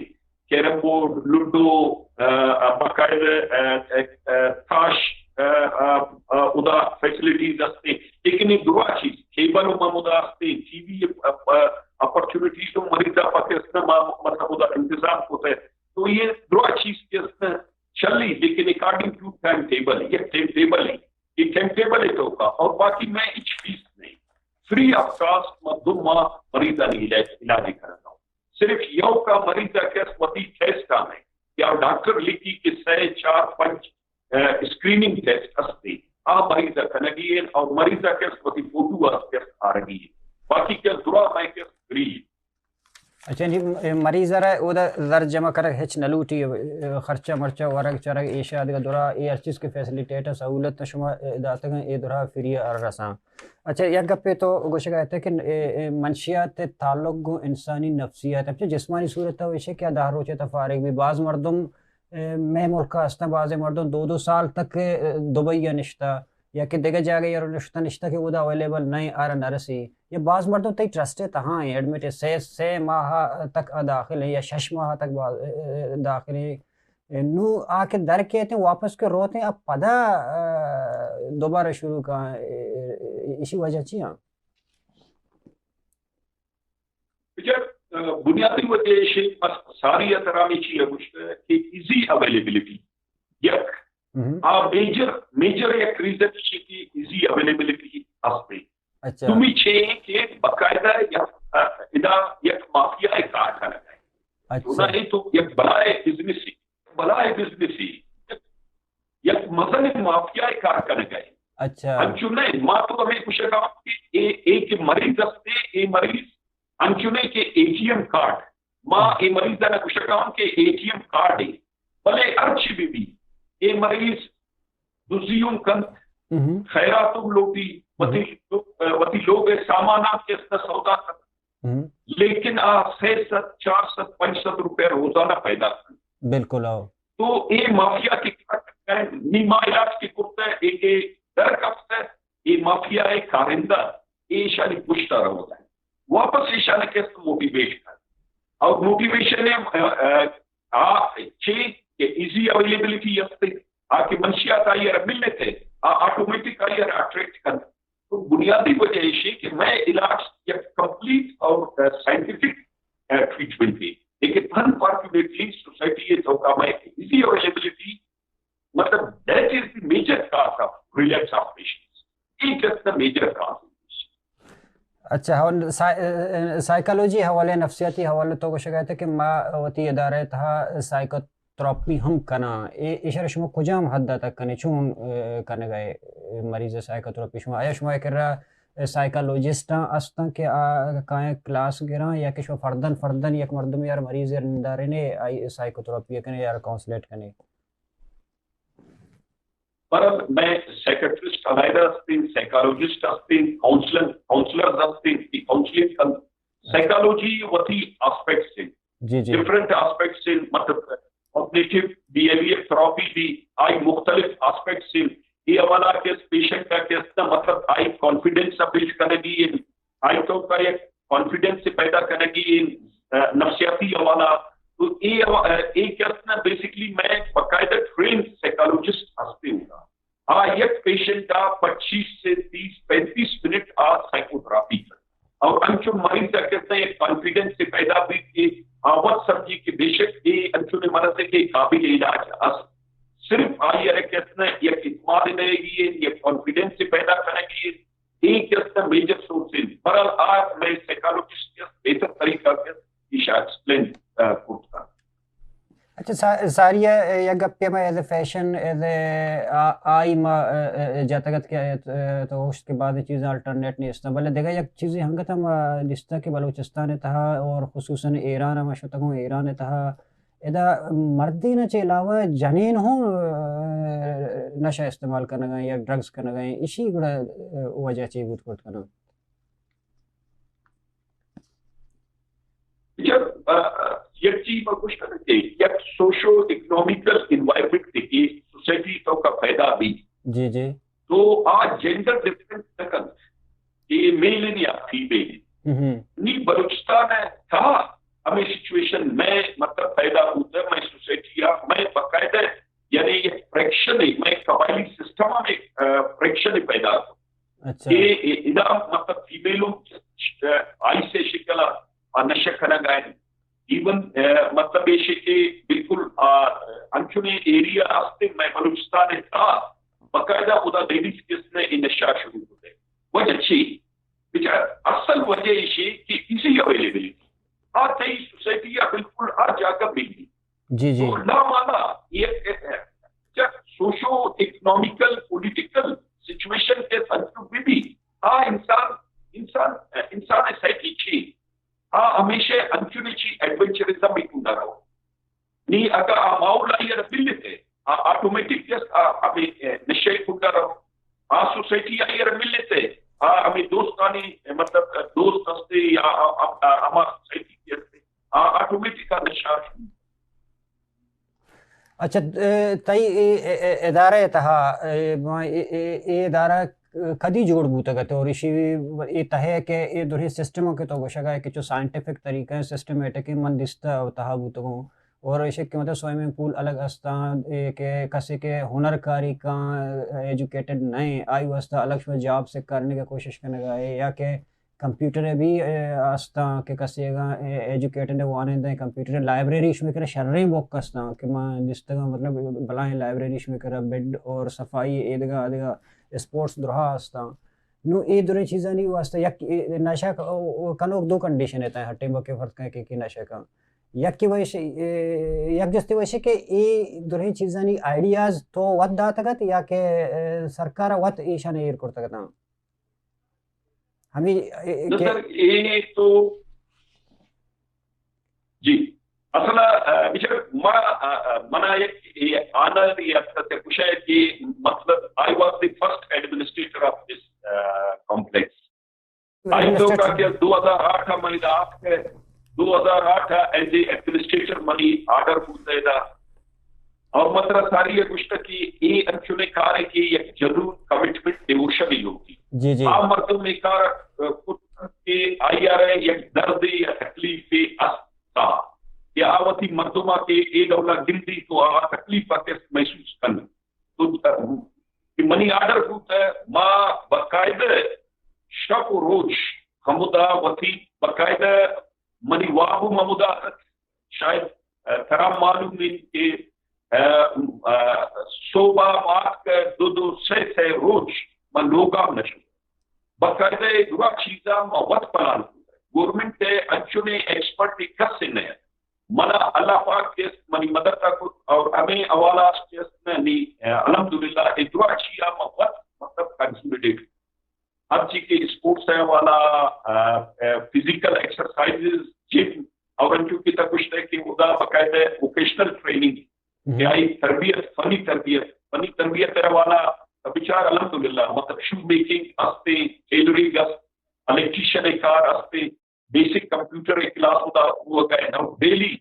کیرم بورڈ، لڈو، آ، آ، باقاعدہ، آ، آ، آ، تاش، آ، آ، آ، ادا فیسلٹیز ہستے۔ لیکن یہ درا چیز، ٹیبل ہم ادا ہستے، ٹی وی، آ، آ، اپرچونیٹیز ہم مریض ءَ پاکستان ما، مطلب ادا انتظام کتے۔ تو یہ درا چیز کہ ہستے چلی، لیکن اکارڈنگ ٹو ٹائم ٹیبل، یہ ٹائم ٹیبل ہے۔ یہ ٹائم ٹیبل ہے تو کا، اور باقی میں ہچ فیس نہیں، فری آف کاسٹ ما دو ماہ مریضانی علاج، علاج کرتا ہوں۔ صرف یو کا مریض ءَ کہ است وتی ٹیسٹ آنے یا ڈاکٹر لکھی کہ سہ، چار، پنچ، آ، اسکریننگ ٹیسٹ ہستے، آ مریض ءَ کنگی ہے اور مریض ءَ کہ است وتی فوٹو آس کہ است آرگی ہے۔ باقی کہ است درا میں کہ است فری ہے۔ اچھا جی، م-، مریض ءَ را اودا زر جمع کرگ ہچ نہ لوٹی، خرچہ مرچہ ورگ چرگ ایشا دگہ درا اے ہر چیز کہ فیسلیٹیٹ سہولت شما داتگ اے درا فری ءَ رساں۔ اچھا، یک گپے تو گوشگ ءَ اتئے کہ، اے، اے، منشیات ءِ تعلق گوں انسانی نفسیات، اچھا، جسمانی صورت ءَ ایشی کہ دہ روچ ءَ تہ فارغ بی۔ باز مردم، اے، مئے ملک ءَ ہستاں، بازیں مردم دو دو سال تک، اے، دبئی ءَ نشتہ یا کہ دگہ جاگہ ءَ نشتہ، نشتہ کہ اودا اویلیبل نہ ایں، آرا نہ رسی۔ یا باز مردم تئی ٹرسٹ ءِ تہا ایں، ایڈمٹ ایں، سے، سے ماہ تک آ داخل ایں یا شش ماہ تک با-، اے، اے، داخل ایں۔ نوں آ کہ در کیت ایں، واپس کہ روت ایں، آ پدا، آ، دوبارہ شروع کاں، اے، اے، اے، ایشی وجہ چی ایں؟ بچار، آ، بنیادی وجہ ایش ایں، بس ساری احترامی چی ایں گوشتہ کہ ایزی اویلیبلٹی یک۔ ہم۔ آ میجر، میجر یک ریزن ایش ایں کہ ایزی اویلیبلٹی ہستے۔ اچھا۔ دومی چی ایں کہ باقاعدہ یک، آ، اچھا۔ چوناہا اے تو یک بلائیں بزنسے، بلائیں بزنسے، یک مزنیں مافیائے کار کنگ ءَ۔ اچھا۔ انچو نہ، ما تو ہمے گوشگ ءَ آں کہ اے، اے کہ مریض است، اے مریض انچو نہ کہ اے ٹی ایم کارڈ، ما ہاں۔ اے مریض ءَ نہ گوشگ ءَ آں کہ اے ٹی ایم کارڈ اے، بلے ہرچی بہ بی، اے مریض دزی ہم کنت، ہم۔ خیرات ہم لوٹی، وتی، ہم۔ وتی لوگ ءِ ساماناں کہ است سودا کنت۔ ہم۔ لیکن آ سئے سد، چار سد، پنچ سد روپے روزانہ پیدا کنت۔ بالکل، ہو۔ تو اے مافیا کہ کٹ نی ما علاج کہ کرتہ، اے کہ در کپتہ، اے مافیا ءِ کارندہ، اے ایشانی پشت ءَ روگ ءَ۔ واپس ایشانی کہ است موٹیویٹ کن۔ اور موٹیویشن ءِ، آ، آ، آ، چے کہ ایزی اویلیبلٹی است، آ کہ منشیات آئی ءَ را ملتے، آ آٹومیٹک آئی ءَ را اٹریکٹ کنت۔ تو بنیادی وجہ ایشی کہ مئے علاج یک کمپلیٹ اور، آ، سائنٹیفک، آ، ٹریٹمنٹ ہے۔ لیکن انفارچونیٹلی سوسائٹی ءِ توکا مئے ایزی اویلیبلٹی، مطلب، that is the major cause of relapse of patients. اے کس ءِ میجر کاز۔ اچھا، ہو، سا-، سائیکالوجی حوالے، نفسیاتی حوالے تو گوشگ ءَ ات کہ ما وتی ادارہ ءِ تہا سائیکو تھراپی ہم کناں۔ اے، ایشرا شما کجام حد ءَ تک کنے؟ چون، اے، کنگ ءَ اے مریض ءِ سائیکو تھراپی شما؟ آیا شما ءِ کرا سائیکالوجسٹاں استاں کہ آ کائیں کلاس گراں، یا کہ شما فردن فردن یک مردمے ءَ را، مریضے ءَ را نندارنے، آئی سائیکو تھراپی کنے یا کاؤنسلیٹ کنے؟ پر مئے سائیکٹرسٹ علیحدہ استیں، سائیکالوجسٹ استیں، کاؤنسلر، کاؤنسلرز استیں، کہ کاؤنسلنگ کنت۔ سائیکالوجی وتی آسپیکٹس ہیں، جی، جی۔ ڈفرنٹ آسپیکٹس ہیں، مطلب، کوگنیٹیو بیہیویئر تھراپی بھی، آئی مختلف آسپیکٹس ہیں۔ اے حوالہ کہ پیشنٹ ءَ کہ است، مطلب، آئی کانفیڈنس ءَ بلڈ کنگی ہیں، آئی توکا یک کانفیڈنس پیدا کنگی ہیں، آ، نفسیاتی حوالہ۔ تو اے حوا-، اے کہ است نا، بیسیکلی مئے باقاعدہ ٹرینڈ سائیکالوجسٹ ہستے ہوتا۔ آ یک پیشنٹ ءَ پچیس سے تیس، پینتیس منٹ آ سائیکو تھراپی کنت۔ اور انچو مریض ءَ کہ است نا یک کانفیڈنس پیدا بیت کہ آ وت سمجھی کہ بے شک اے انچو نے مرض ہے کہ قابل علاج است۔ صرف آئی ءَ را کہ است نا یک اعتماد دیگی ہے، یک کانفیڈنس پیدا کنگی ہے۔ اے کہ است نا میجر سورس انت۔ بہرحال آ مئے سائیکالوجسٹ کہ است بہتر طریقہ کہ است ایشاں ایکسپلین، آ، کرت کنت۔ اچھا، سا-، ساری ءَ یک گپے ما is a fashion, is a آ-، آئی ما، آ، آ، جاتگ ات کہ، آ، تو گوشت کہ بعضی چیزاں الٹرنیٹ نیست، بلے دگہ یک چیزے ہنگت ہم، آ، دیستہ کہ بلوچستان ءِ تہا اور خصوصاً ایران ءَ ما شتگوں، ایران ءِ تہا ادا مردین ءَ چہ علاوہ جنین ہوں، آ، نشہ استعمال کنگ ءَ یا ڈرگز کنگ ءَ، ایشی گڑا، آ، وجہ چی بوت کرت کناں؟ جب، آ، یک چیز ما گوشت کہ یک سوشو اکنامیکل انوائرمنٹ کہ سوسائٹی توکا پیدا بی، جی، جی۔ تو آ جینڈر ڈفرنس نہ کنت کہ میل یا فیمیل۔ ہم۔ نی بلوچستان ءِ تہا ہمے سچویشن مئے مطلب پیدا بوتہ، مئے سوسائٹی ءَ، مئے باقاعدہ یعنی یک فریکشن ہے، مئے قبائلی سسٹم ءَ، آ، فریکشن پیدا کو۔ اچھا۔ کہ ادا مطلب فیمیلوں، آ، آئی سے شکل ءَ نشہ کنگ ءَ انت۔ ایون، آ، مطلب ایشی کہ بالکل، آ، انچونے ایریا ہستے مئے بلوچستان ءِ تہا باقاعدہ خدا لیڈیز کہ است نا اے نشہ شروع کتے۔ وجہ چی؟ بچار، اصل وجہ ایشی کہ ایزی اویلیبلٹی۔ آ تئی سوسائٹی ءَ بالکل ہر جاگہ ملی۔ جی، جی۔ تو لامانا یک، یک سوشو اکنامیکل، پولیٹیکل سچویشن کہ است انچو بہ بی، آ انسان، انسان، انسان ءِ سائیکی چی، آ ہمیشہ انچونی چی ایڈونچرزم ءِ کنڈا رو۔ نی اگاں آ ماحول آئی ءَ را ملتے، آ آٹومیٹک کہ است آ ہمے، اے، نشہ ءِ کنڈا رو۔ آ سوسائٹی آئی ءَ را ملتے، آ ہمے دوستانی، اے، مطلب، دوست ہستے یا آ، آ، آ، ہما سوسائٹی کہ ہستے، آ آٹومیٹک آ نشہ۔ اچھا، اے، تئی اے، اے، اے ادارہ ءِ تہا، اے، ما اے، اے، اے ادارہ کدی جوڑ بوتگ ات اور ایشی اے تہ ءَ کہ اے درہیں سسٹم کہ تو گوشگ ءَ ئے کہ چو سائنٹیفک طریقہ ءَ سسٹمیٹک ءَ من دیستہ ءُ تہا بوتگوں۔ اور ایشی کہ مطلب سوئمنگ پول الگ استاں، اے کہ کسے کہ ہنر کاری کاں، ایجوکیٹڈ نہ ایں، آئی واسطہ الگ شما جاب سیک کرنے کی کوشش کنگ ءَ ئے یا کہ کمپیوٹر ءَ بھی، اے، استاں کہ کسے اگاں، اے، ایجوکیٹڈ وانندہ ایں، کمپیوٹر ءِ لائبریری شمے کرا شریں بک استاں کہ ما دیستگاں، مطلب بلاہیں لائبریری شمے کرا بیڈ اور صفائی، ایدگہ آدگہ اسپورٹس درہا استاں۔ نوں اے دریں چیزانی واسطہ یک، اے، نشہ ک-، او، او، کنوک دو کنڈیشن ءِ تہ ءَ ہٹیں بکے فرض کن کہ، کہ نشہ کن۔ یکے وش، اے، یک جستے وش کہ اے درہیں چیزانی آئیڈیاز تو وت داتگ ات یا کہ، اے، سرکار ءَ وت ایشان ایر کرتگ اتاں؟ ہمیں، اے، نہ کہ سر، اے تو، جی، اصل ءَ، اے، بچار ما، اے، اے، منا یک، اے، آنر یا تک گوشا کہ مطلب، I was the first administrator of this, اے، complex. آئی توکا کہ دو ہزار آٹھ ءَ منی دات کہ دو ہزار آٹھ ءَ ایز اے ایڈمنسٹریٹر منی آرڈر بوتہ ادا۔ اور من ترا ساری ءَ گوشتہ کہ اے انچونے کارے کہ یک جنون، کمٹمنٹ، ڈیووشن ءِ لوٹی۔ جی، جی۔ آ مردم اے کار ءَ کت کہ آئی ءَ را یک دردے یا تکلیفے است کہ آ وتی مردم ءَ کہ اے ڈول ءَ گندی تو آ تکلیف ءَ کس محسوس کن۔ تو کہ منی آرڈر بوتہ، ما باقاعدہ شپ و روچ ہمودا وتی، باقاعدہ منی واب ہم ہمودا ات۔ شاید، اے، ترا معلوم انت کہ، اے، اے، صوبہ ما اتکہ دو دو سئے سئے روچ من لوگا ہم نشتہ۔ باقاعدہ اے درا چیزا ما وت پلان کتہ۔ گورنمنٹ ءِ انچونے ایکسپرٹ کس نہ ات۔ منا اللہ پاک کہ است منی مدد ءَ کت اور ہمے حوالہ اش کہ است منی، اے، الحمدللہ اے درا چیا ما وت مطلب کنسولیڈیٹ۔ ہر چی کہ اسپورٹس ءِ حوالہ، اے، اے، فزیکل ایکسرسائزز، جم، اور انچو کہ تک گوشتہ کہ ادا باقاعدہ ووکیشنل ٹریننگ، کہ آئی تربیت، فنی تربیت، فنی تربیت ءِ حوالہ بچار الحمدللہ، مطلب شو میکنگ است، ٹیلرنگ است، الیکٹریشن ءِ کار است، بیسک کمپیوٹر ءِ کلاس ادا بوگا انت، ڈیلی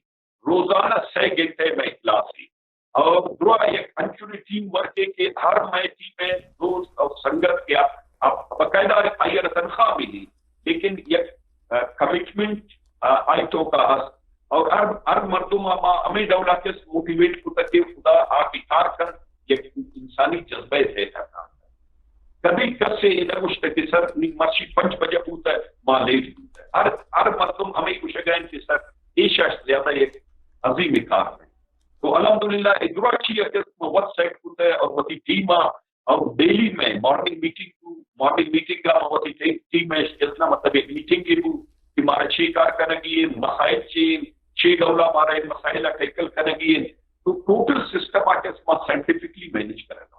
روزانہ سئے گھنٹہ مئے کلاس انت۔ اور درا یک انچونی ٹیم ورک ہے کہ ہر مئے ٹیم ءِ دوست اور سنگت کہ آ، آ، باقاعدہ آئی ءَ را تنخواہ ملی، لیکن یک، آ، کمٹمنٹ، آ، آئی توکا است۔ اور ہر، ہر مردم ءَ ما ہمے ڈول ءَ کس موٹیویٹ کتہ کہ خدا آ کہ کار کن، یک انسانی جذبہ ءِ تحت ءَ کار کن۔ کدی کسے اے نہ گوشتہ کہ سر نی مرچی پنچ بجہ بوتہ، ما لیٹ بوتہ۔ ہر، ہر مردم ہمے گوشگا انت کہ سر ایشا زیادہ یک عظیم کار ہے۔ تو الحمدللہ اے درا چی ءَ کہ ما وت سیٹ کتہ اور وتی ٹیم ءَ اور ڈیلی مئے مارننگ میٹنگ بو، مارننگ میٹنگ ءَ ما وتی ٹی-، ٹیم ءَ اتنا مطلب ایک میٹنگ بو کہ مارا چے کار کنگی ہے، مسائل چے، چے ڈولا مارا اے مسائل ءَ ٹیکل کنگی ہے۔ تو ٹوٹل سسٹم ءَ کہ ما سائنٹیفکلی مینج کرنا۔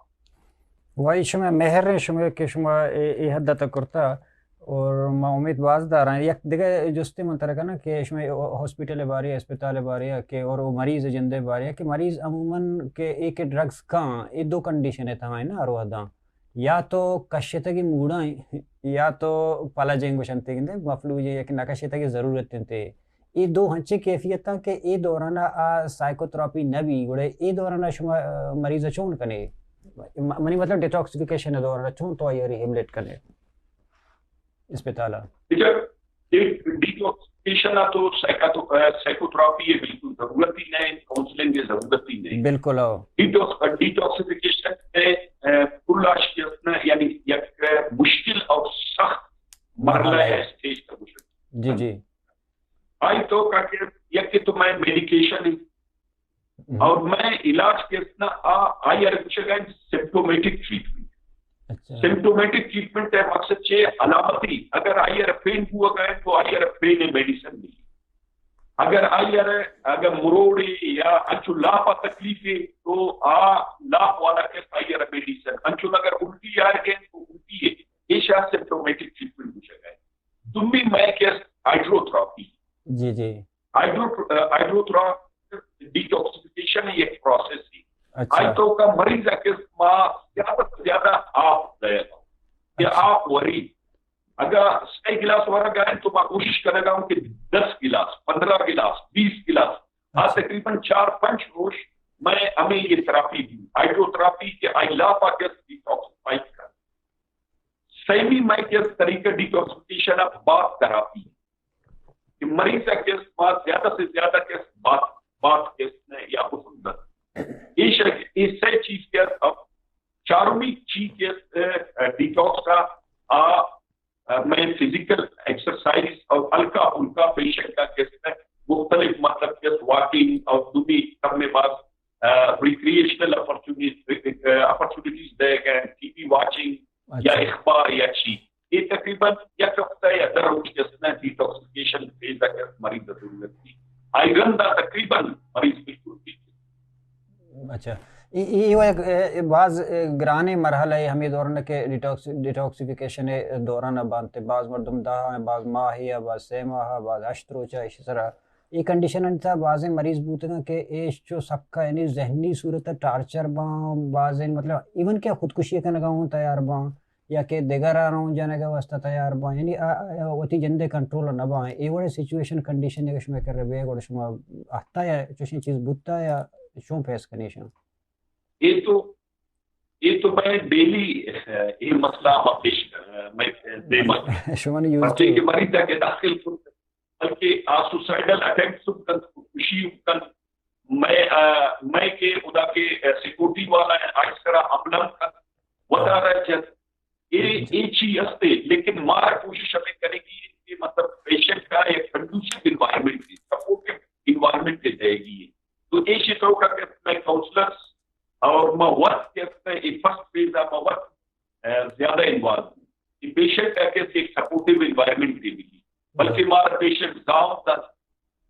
وائی شما مہر ہیں شما کہ شما اے، اے حد تک کرتا۔ اور ما امید باز داراں۔ یک دگہ جستے من ترا کناں کہ شما ہاسپٹل بارے، اسپتال بارے کہ اور او مریض جندے بارے کہ مریض عموماً کہ اے کہ ڈرگز کاں، اے دو کنڈیشن ءِ تہا ہیں نا ہر وہداں۔ یا تو کشتگی موڑاں یا تو پلا جنگ گوشنتے گندے مفلوج یک نہ کشتگی ضرورت انتے۔ اے دو ہنچیں کیفیتاں کہ اے دوران ءَ آ سائیکوتراپی نہ بی، گڑا اے دوران ءَ شما، آ، مریض ءَ چون کنے؟ م-، منی مطلب ڈیٹاکسیفیکیشن ءِ دوران ءَ چون تو آئی ءَ ریہیبلیٹ کنے؟ اسپتال ءَ۔ ٹھیک ہے، ڈی-، ڈیٹاکسیفیکیشن ءَ تو سائیکاتو-، آ، سائیکوتراپی ءِ بالکل ضرورت ہی نہیں، کاؤنسلنگ ءِ ضرورت ہی نہیں۔ بالکل، ہو۔ ڈیٹاکس-، ڈیٹاکسیفیکیشن ءِ، آ، کل اش کہ است نا، یعنی یک مشکل اور سخت مرحلہ مرحلہ ہے۔ ہے، اسٹیج تک گوشگ۔ جی، جی۔ آئی توکا کہ یکے تو مئے میڈیکیشن ہے، ہم۔ اور مئے علاج کہ است نا، آ، آئی ءَ را گوشگ ءَ سمپٹومیٹک ٹریٹمنٹ۔ اچھا۔ سمپٹومیٹک ٹریٹمنٹ ءِ مقصد چے؟ علامتی۔ اگر آئی ءَ را پین بوگا ہے تو آئی ءَ را پین ءِ میڈیسن ملی۔ اگر آئی ءَ را، اگر مروڑے یا انچو لاپ ءَ تکلیف ہے تو آ لاپ والا کہ آئی ءَ را میڈیسن۔ انچو اگر الٹی آ گئے تو الٹی ہے۔ ایشا سمپٹومیٹک ٹریٹمنٹ گوشگ ءَ۔ دومی مئے کہ است ہائیڈروتھراپی۔ جی، جی۔ ہائیڈرو-، آ، ہائیڈروتھراپی ڈیٹاکسیفیکیشن یک پروسیس ہے۔ اچھا۔ آئی توکا مریض ءَ کہ ما زیادہ سے زیادہ آپ دے کہ اچھا۔ آپ وری۔ اگر سئے گلاس ورگا ہے تو ما کوشش کنگا ہوں کہ دس گلاس، پندرہ گلاس، بیس گلاس، آ اچھا۔ تقریباً چار پنچ روچ مئے ہمے یہ تھراپی دی، ہائیڈروتھراپی کہ آئی لاپ ءَ کہ است ڈیٹاکسیفائی کن۔ سیمی مئے کہ است طریقہ ڈیٹاکسیفیکیشن ءِ باتھ تھراپی کہ مریض ءَ کہ است ما زیادہ سے زیادہ کہ است باتھ، باتھ کہ است نے یا غسل دن۔ ایش، اے سئے چیز کہ است۔ اب چارمی چیز کہ است، اے، ڈیٹاکس ءَ، آ، اے، مئے فزیکل ایکسرسائز اور ہلکا پھلکا پیشنٹ ءَ کہ است نے مختلف مطلب کہ است واکنگ اور دومی کم میں بعد، اے، ریکریشنل اپرچونیٹی-، اے، اپرچونیٹیز دے گئے، ٹی وی واچنگ، یا اچھا۔ اخبار یا چی۔ اے تقریباً یک ہفتہ یا دہ روچ کہ است نا ڈیٹاکسیفیکیشن فیز ءَ کہ است مریض ءَ ضرورت ہے۔ آئی رند ءَ اے، اے و یک، اے، اے باز، اے، گرانیں مرحلہ ہے ہمیں دوران کہ ڈیٹاکس-، ڈیٹاکسیفیکیشن دوران بانتے۔ باز مردم دہ ہیں، باز ماہ یا باز سہ ماہ، باز ہشت روچہ اسی طرح۔ اے کنڈیشن انت بازیں مریض بوتگاں کہ ایش چو سکا یعنی ذہنی صورت ٹارچر باں، بازیں مطلب ایون کہ خودکشی کنگا ہوں تیار باں۔ یا کہ دگہ راہ رون جنگ ء واستہ تیار باں، یعنی آ، آ، وتی جند ء کنٹرول ء نہ باں۔ اے وڑیں سچویشن، کنڈیشن اگر شما کرے بے گڑا شما اہتا یا چوشیں چیز بوتا یا چون فیس کنیشاں؟ اے تو، اے تو میں ڈیلی، اے مسئلہ ہم پیش، میں دیما شما نے یوز پرچے کہ مریض ء کہ داخل کرتے بلکہ آ سوسائیڈل اٹیمپٹس ہم کنت، خودکشی ہم کنت۔ مئے، آ، مئے کہ ادا کہ، آ، سیکورٹی والا ہیں، آ اس طرح حملہ ہم کنت، وتارا جت۔ اے، اے چی ہستے، لیکن مارا کوشش ہمیں کرے گی کہ مطلب پیشنٹ کا ایک کنڈوسیو انوائرمنٹ دی، سپورٹیو انوائرمنٹ دی دے گی۔ تو اے چی تو کا کہ میں کاؤنسلرز اور میں ورک کرتے ہیں، ایک فرسٹ فیز ہے، میں ورک، آ، زیادہ انوالو ہوں۔ کہ پیشنٹ کا کہ ایک سپورٹیو انوائرمنٹ دی ملی۔ بلکہ مارا پیشنٹ گاؤں تک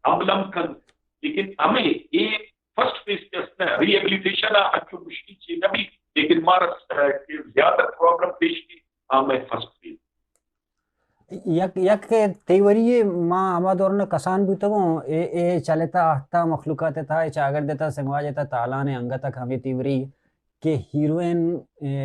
حملہ ہم کنت، لیکن ہمیں اے فرسٹ فیز کہ است نا، ری ہیبلیٹیشن ء انچو مشکل چیز نہ بی، لیکن مارا، آ، کہ زیادہ پرابلم پیش بی، آ مئے فرسٹ فیز۔ یک، یک تیوری ما ہما دوران کسان بوتگوں، اے، اے چلتا آہتا مخلوقات تا، اے چاگرد تا، سماج تا، تالان انگت تک ہمیں تیوری کہ ہیروئن، اے،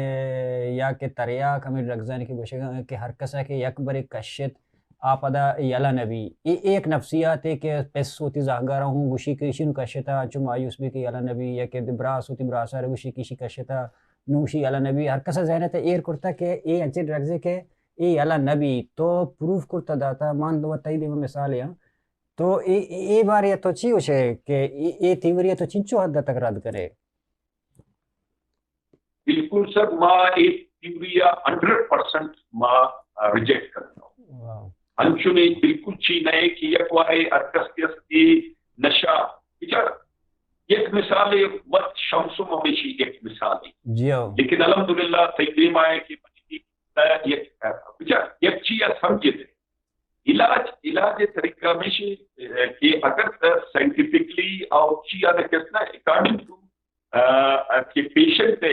یا کہ تریاک، ہمے ڈرگزانی کہ گوشگ ء کہ ہر کس ء کہ یک برے کشت، آ پدا یلہ نہ بی۔ اے، اے یک نفسیاتے کہ پس وتی زہگاراں ہوں گوشی کہ ایشی نوں کشتہ، انچو مایوس بی کہ یلہ نہ بی، یا کہ براس وتی براسا را گوشی کہ ایشی کشتہ، نوں ایشی یلہ نہ بی۔ ہر کس ء ذہن ء تہ ایر کرتہ کہ اے انچیں ڈرگزے کہ اے یلہ نہ بی، تو پروف کرتہ داتہ۔ من وت تئی دیما مثالے آں۔ تو اے، اے، اے بارے ء تو چی گوشے کہ اے، اے تھیوری ء تو چنچو حد ء تک رد کنے؟ بالکل سر، ما اے تھیوری ء ہنڈریڈ پرسنٹ ما، آ، ریجیکٹ کرتا ہوں۔ واہ۔ انچو نے بالکل چی نہ ہے کہ یک وارے ہر کس کے است اے نشہ، بچار، یک مثال ہے، وت شمس ہمیشی یک مثال ہے۔ جی ہاں۔ لیکن الحمدللہ تئی دیما ہے کہ یک، بچار، یک چی ہے سمجھے تھے۔ علاج، علاج طریقہ ہمیشی، اے، کہ اگر سائنٹیفکلی اور چی آدھے کس نا اکارڈنگ ٹو آ، کہ پیشنٹ ء،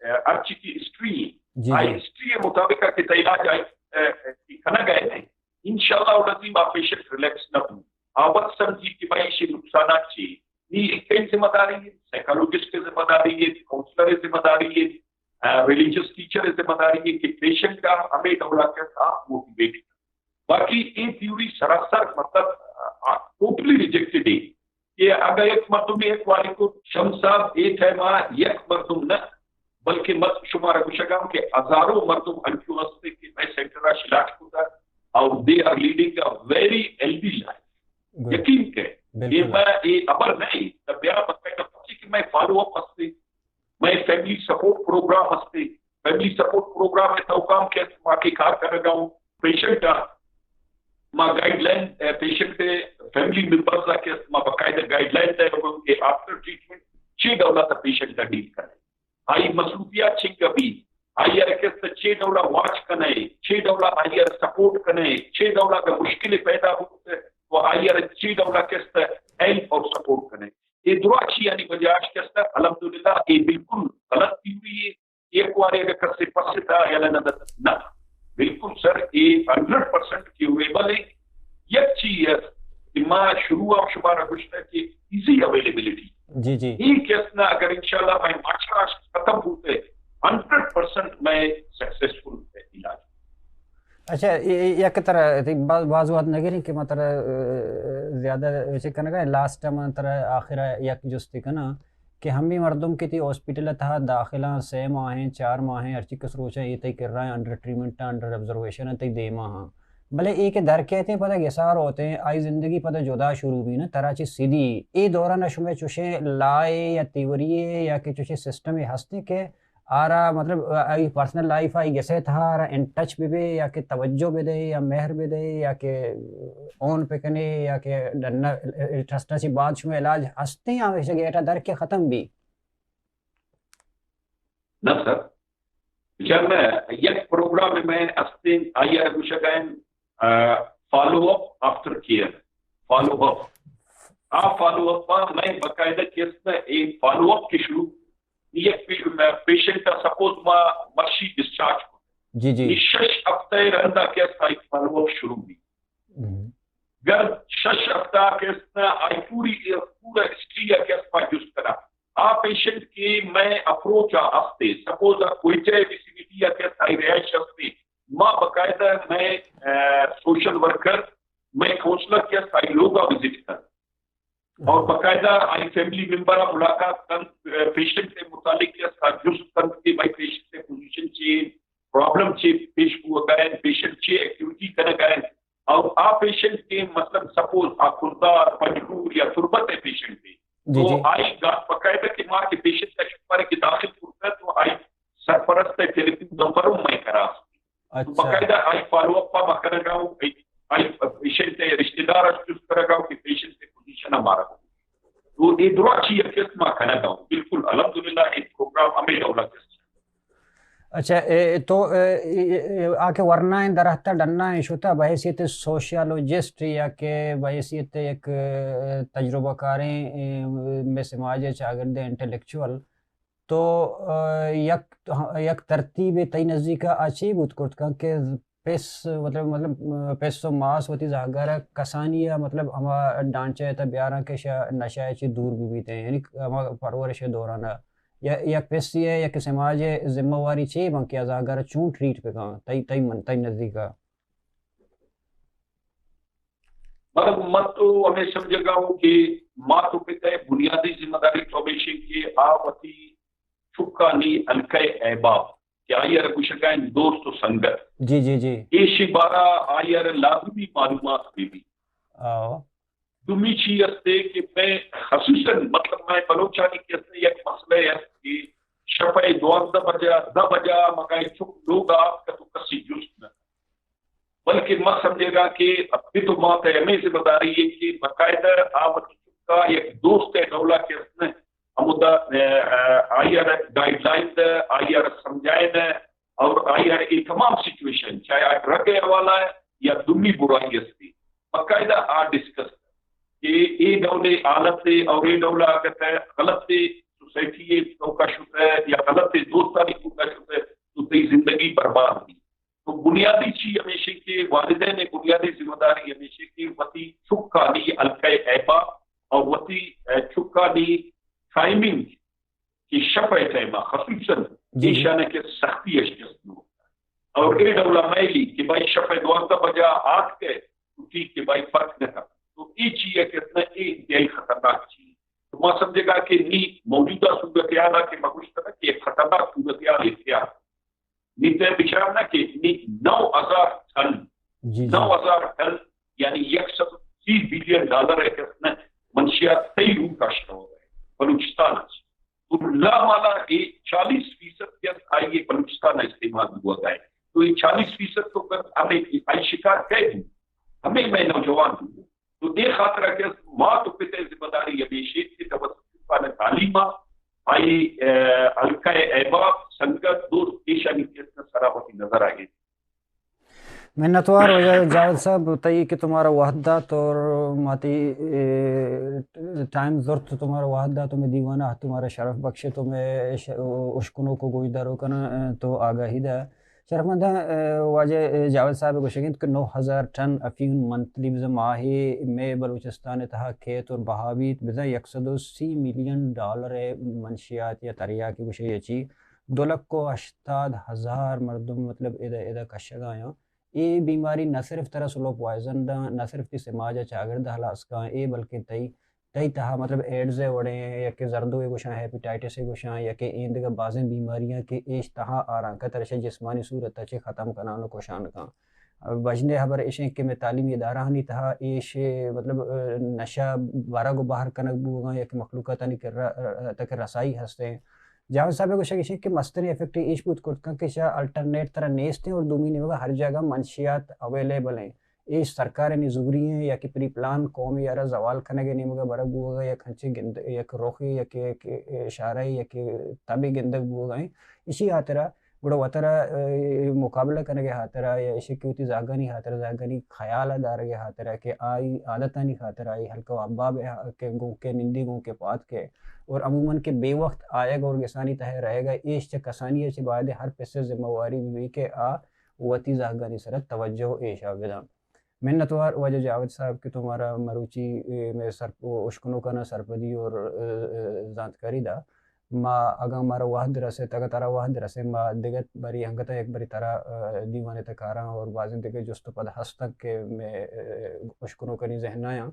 آ، ہرچی کی ہسٹری، جی، آئی جی۔ ہسٹری ء مطابق آ کہ تئی علاج آئی، آ، آ، کنگ ء انت، انشاءاللہ العظیم آ پیشنٹ ریلیکس نہ بو۔ آ وت سمجھی کہ بھائی ایشی نقصانات چی۔ نی ایک کئی ذمہ داری ہے، سائیکالوجسٹ کی ذمہ داری ہے، کاؤنسلر کی ذمہ داری ہے، آ، ریلیجس ٹیچر کی ذمہ داری ہے کہ پیشنٹ کا ہمیں ڈولا کے ساتھ موٹیویٹ۔ باقی اے تھیوری سراسر مطلب، آ، آ، ٹوٹلی ریجیکٹڈ ہے۔ کہ اگہ یک مردمے یک وارے کت، شمس صاحب، اے ٹائم ء یک مردم نہ، بلکہ من شمارا گوشگاں کہ ہزاروں مردم انچو ہستے کہ مئے سینٹر ء شلاٹ کتگ اور they are leading a very healthy life۔ Good. یقین کہ بالکل۔ اے مئے اے ہبر نہ ایں، تہ بیا باقاعدہ پرچے کہ مئے فالو اپ ہستے، مئے فیملی سپورٹ پروگرام ہستے، فیملی سپورٹ پروگرام ء توکام کہ است ما کہ کار کنگا اوں، پیشنٹ ء ما گائیڈ لائن، اے، پیشنٹ ء فیملی ممبرز ء کہ است ما باقاعدہ گائیڈ لائن دئیگ اوں کہ آفٹر ٹریٹمنٹ چے ڈول ء تہ پیشنٹ ء ڈیل کنئے، آئی مصروفیات چنکہ بی، آئی ء کہ است چے ڈول ء واچ کنئے، چے ڈول ء آئی ء سپورٹ کنئے، چے ڈول ء اگہ مشکل پیدا بوت تو آئی ء چے ڈول ء کہ است ہیلپ اور سپورٹ کنئے۔ اے درا چیانی وجہ اش کہ است الحمدللہ اے بالکل غلط تھیوری ہے۔ یک وارے اگہ کسے پستا یا نہ، نہ، نہ۔ بالکل سر، اے ہنڈریڈ پرسنٹ کیوریبل ہے۔ یک چیز ہے کہ ما شروع ء شمارا گوشتا کہ ایزی اویلیبلٹی۔ جی، جی۔ اے کس نا اگر انشاءاللہ مئے معاشرہ ختم بوتے، ہنڈریڈ پرسنٹ مئے سکسیسفل علاج۔ اچھا، اے، اے، یک طرح تئی باز، باز وقت نگریں کہ ما ترا، اے، زیادہ چیک کنگا، لاسٹ ٹائم ترا آخر یک جستی کناں۔ کہ ہمے مردم کہ تئی ہاسپٹل ء تہا داخل آں، سئے ماہیں، چار ماہیں، ہرچی کس روچاں اے تئی کرا انڈر ٹریٹمنٹ آں، انڈر آبزرویشن آں، تئی دیما آں۔ بلے اے کہ در کیت ایں پدا گسار ہوت ایں، آئی زندگی پدا جدا شروع بی نا، ترا چہ سدی۔ اے دوران ء شمئے چوشیں لا ء یا تھیوری ء یا کہ چوشیں سسٹمے ہست ایں کہ آرا مطلب آئی پرسنل لائف آئی گس ء تہا آرا ان ٹچ بہ بے یا کہ توجہ بہ دے یا مہر بہ دے یا کہ اون پہ کنے یا کہ ڈنا ٹرسٹ ء چہ بعد شمئے علاج ہست ایں یا ہمیشہ گیٹ ء در کے ختم بی؟ نہ سر، بچار مئے یک پروگرام مئے است ایں، آئی ء گوشگ ء انت، آ، follow up after care. Follow up. آ فالو اپ ء مئے باقاعدہ کیس ء اے فالو اپ کہ شروع یک پی-، پیشنٹ ءَ سپوز ما مرشی ڈسچارج کت، جی جی۔ نی شش ہفتہ ءِ رندا کہ است آئی فالو اپ شروع بی۔ ہم۔ گر شش ہفتہ کہ است آئی پوری، پورا ہسٹری ءَ کہ است ما جست کرا۔ آ پیشنٹ کہ مئے اپروچ ءَ ہستے، سپوز آ کوئٹہ ویسینیٹی ءَ کہ است آئی رہائش ہستے، ما باقاعدہ مئے، آ، سوشل ورکر، مئے کونسلر کہ است آئی لوگ ءَ وزٹ کن۔ اور باقاعدہ آئی فیملی ممبر ءَ ملاقات کنت، پیشنٹ ءِ متعلق کہ است آ جست کنت کہ بھائی پیشنٹ ءِ پوزیشن چی، پرابلم چی پیش بوگا ہے، پیشنٹ چی ایکٹیویٹی کنگا ہے۔ اور آ پیشنٹ کہ مطلب سپوز آ کردار، پنجگور یا تربت ءِ پیشنٹ ہے، جی تو جی۔ آئی گا-، باقاعدہ کہ ما کہ پیشنٹ ءَ شمارے کہ داخل کرتا تو آئی سرپرست ءِ ٹیلیفون نمبر ہم مئے کرا۔ اچھا۔ باقاعدہ آئی فالو اپ ما کنگا ہوں، آئی، آئی پیشنٹ ءِ رشتہ دار ءَ چست کرگا ہوں کہ پیشنٹ ءِ پوزیشن ہمارا ہو۔ تو اے درا چی یک قسم ما کنگا ہوں۔ بالکل، الحمدللہ، اے پروگرام ہمیں ڈولا قسم۔ اچھا، اے تو، اے، اے، اے، آ کہ ورنا ایں درہتا ڈنا ایں شتا بحیثیت سوشیالوجسٹ یا کہ بحیثیت یک، اے، تجربہ کاریں، اے، مئے سماج ءِ چاگرد ءِ انٹلیکچوئل، تو، آ، یک، یک ترتیبے تئی نزیکا آ چے بوت کرت کنت کہ پس، مطلب، مطلب، آ، پس و ماس وتی زہگارا کسانی ءَ، مطلب، ہما ڈانچہ ءِ تہ بیاراں کہ شہ نشہ ءَ چہ دور بہ بیت ایں، یعنی ہما پرورش ءِ دوران ءَ یا یک پسے ءِ یک سماج ءِ ذمہ واری چے بنت کہ آ زہگارا چون ٹریٹ بہ کنت تئی، تئی من، تئی نزیکا؟ مطلب، من تو ہمیں سمجھگا ہوں کہ مات و پت ءِ بنیادی ذمہ داری تو ہمیش ایں کہ آ وتی چکانی حلقہ ءِ احباب کہ آئی ءَ را گوشگا انت دوست و سنگت۔ جی، جی، جی۔ ایشی بارا آئی ءَ را لازمی معلومات بہ بی۔ آو۔ دومی چی استے کہ میں خصوصاً مطلب میں بلوچانی کہ استے یک مسئلہ است کہ شپ ءِ دوازدہ بجا، دہ بجا مگا چک لوگ آتک تو کسی جست نہ۔ بلکہ ما سمجھگا کہ پت و مات ءِ ہمیں ذمہ داری ہے کہ باقاعدہ آ وتی چکا یک دوست ءِ ڈولا کہ است نہ، ہمودا، آ، آ، آئی ءَ را گائیڈ لائن دے، آئی ءَ را سمجھائے دے، اور آئی ءَ را اے تمام سچویشن، چاہے آ ڈرگ ءِ حوالہ ہے یا دومی برائی استی، باقاعدہ آ ڈسکس کہ اے ڈول حالت ہے اور اے ڈول اگر غلط ہے، سوسائٹی ءِ توکا شت ہے یا غلط ہے دوستانی توکا شت ہے، تو تئی زندگی برباد دی۔ تو بنیادی چی ہمیش ایں کہ والدین ءِ بنیادی ذمہ داری ہمیش ایں کہ وتی چکانی حلقہ ءِ احباب اور وتی، اے، چکانی ٹائمنگ کہ شپ ءِ ٹائم ءَ خصوصاً جی، جی۔ ایشانہ کہ سختی اش جست نو۔ اور اے ڈولا میلی کہ بھائی شپ ءِ دوازدہ بجا آتک ئے تو ٹھیک کہ بھائی فرق نہ کن۔ تو اے چی ہے کہ اتنا اے انتہائی خطرناک چیز۔ تو ما سمجھگا کہ نی موجودہ صورتحال ءَ کہ مگوشتنا کہ ایک خطرناک صورتحال اختیار نی تہ بچار نہ کہ نی نو ہزار ٹن، جی، جی۔ نو ہزار ٹن، یعنی یک سد سی بلین ڈالر ءِ کہ است نہ منشیات تئی روٹ کشت ہو گئے بلوچستان اچ۔ تو لا مالا اے چالیس فیصد کہ است آئی ءِ بلوچستان ءَ استعمال ہوا گئے۔ تو اے چالیس فیصد تو کر ہمیں آئی شکار کئے دوں، ہمیں میں نوجوان دوں۔ تو اے خاطر کہ مات و پت ءِ ذمہ داری ہمیش ایں کہ تو وتی چکاں تعلیم ءَ، آئی، اے، حلقہ ءِ احباب، سنگت، دوست، ایشانی کہ است نہ سرا وتی نظر آ گیت۔ منتوار واجہ جاوید صاحب تئی کہ تمہارا وقت دات اور ماتی، اے، ٹائم زرت، تمہارا وقت دات، تمہیں دیوانہ تمہارا شرف بخشے، تمہیں ش-، اشکنوک و گوشداروکاں، اے، تو آگاہی دا۔ شرفمنداں، اے، واجہ، اے، جاوید صاحب گوشگ انت کہ نو ہزار ٹن افیون منتھلی بزاں ماہے مئے بلوچستان ءِ تہا کیت اور بہا بیت بزاں یک سد و سی ملین ڈالر ءِ منشیات یا تریاک گوشے یا چی، دو لکھ و ہشتاد ہزار مردم مطلب ادا، ادا کشگا یاں۔ اے بیماری نہ صرف ترا سلو پوائزن داں، نہ صرف تی سماج ءِ چاگرد ہلاس کاں، اے بلکہ تئی تئی تہا مطلب ایڈز ءِ وڑیں، یا کہ زردو ءِ گوشاں، ہیپیٹائٹس ءِ گوشاں، یا کہ ایندگہ بازیں بیماریاں کہ ایش تہا آراں کہ ترا شہ جسمانی صورت ءَ چہ ختم کنان و کشان کاں۔ بژن ءِ ہبر ایش انت کہ مئے تعلیمی ادارہانی تہا ایش مطلب، اے، نشہ برگ و بہر کنگ بوگاں یا کہ مخلوقاتانی کرا، اے، تک رسائی ہستیں۔ جاوید صاحب ءِ گوشگ ایش انت کہ مستریں افیکٹ ایش بوت کرت کن کہ شہ الٹرنیٹ ترا نیست ہیں اور دومی نیمگا ہر جاگہ منشیات اویلیبل ہیں۔ اے سرکار ءِ نی زوری ایں یا کہ پری پلان قومے ءَ را زوال کنگ ءِ نیمگ ءَ برگ بوگ ءَ یک انچیں گند-، یک رخے یا کہ، کہ اشارہ یا کہ تبے گندگ بوگ ءَ ایں۔ ایشی ہاترا گڑا وترا، اے، مقابلہ کنگ ءِ ہاترا یا ایشی کہ وتی زہگانی ہاترا، زہگانی خیال ءَ دارگ ءِ ہاترا کہ آئی عادتانی ہاترا، آئی ہلک ءُ حباب ءَ کہ گوں کہ نندی گوں کہ پاد کہ اور عموماً کہ بے وقت آیگ اور گسانی تہ ءَ رہگ ءَ ایش چہ کسانی ءَ چہ باید ہر پسے ذمہ واری بہ بی کہ آ وتی زہگانی سرا توجہ ایشا بداں۔ منتوار واجہ جاوید صاحب کہ تو مارا مروچی، اے، مئے سر-، اشکنوکانا سرپدی اور، اے، اے، زانتکاری دا۔ ما اگاں مارا وہد رسیت، اگاں ترا وہد رسیت، ما دگہ بری انگت یک بری ترا، اے، دیوان تہ کاراں اور بازیں دگہ جست و پد ہستاں کہ مئے، اے، اشکنوکانی ذہنایاں۔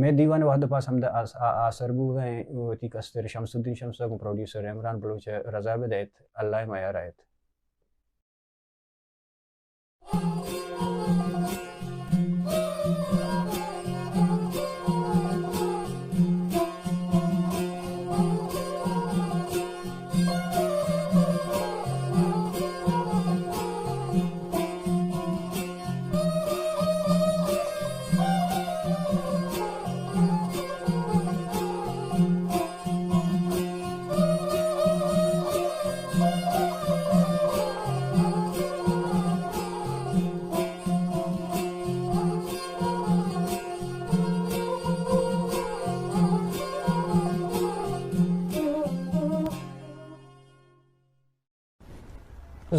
مئے دیوان وہد پاس ہمدا آس-، آ-، آسر بوگا ایں۔ وتی کستر شمس الدین شمس ءَ گوں پروڈیوسر عمران بلوچ ءَ رضا بدئیت، اللہ ءِ میار ءَ ات۔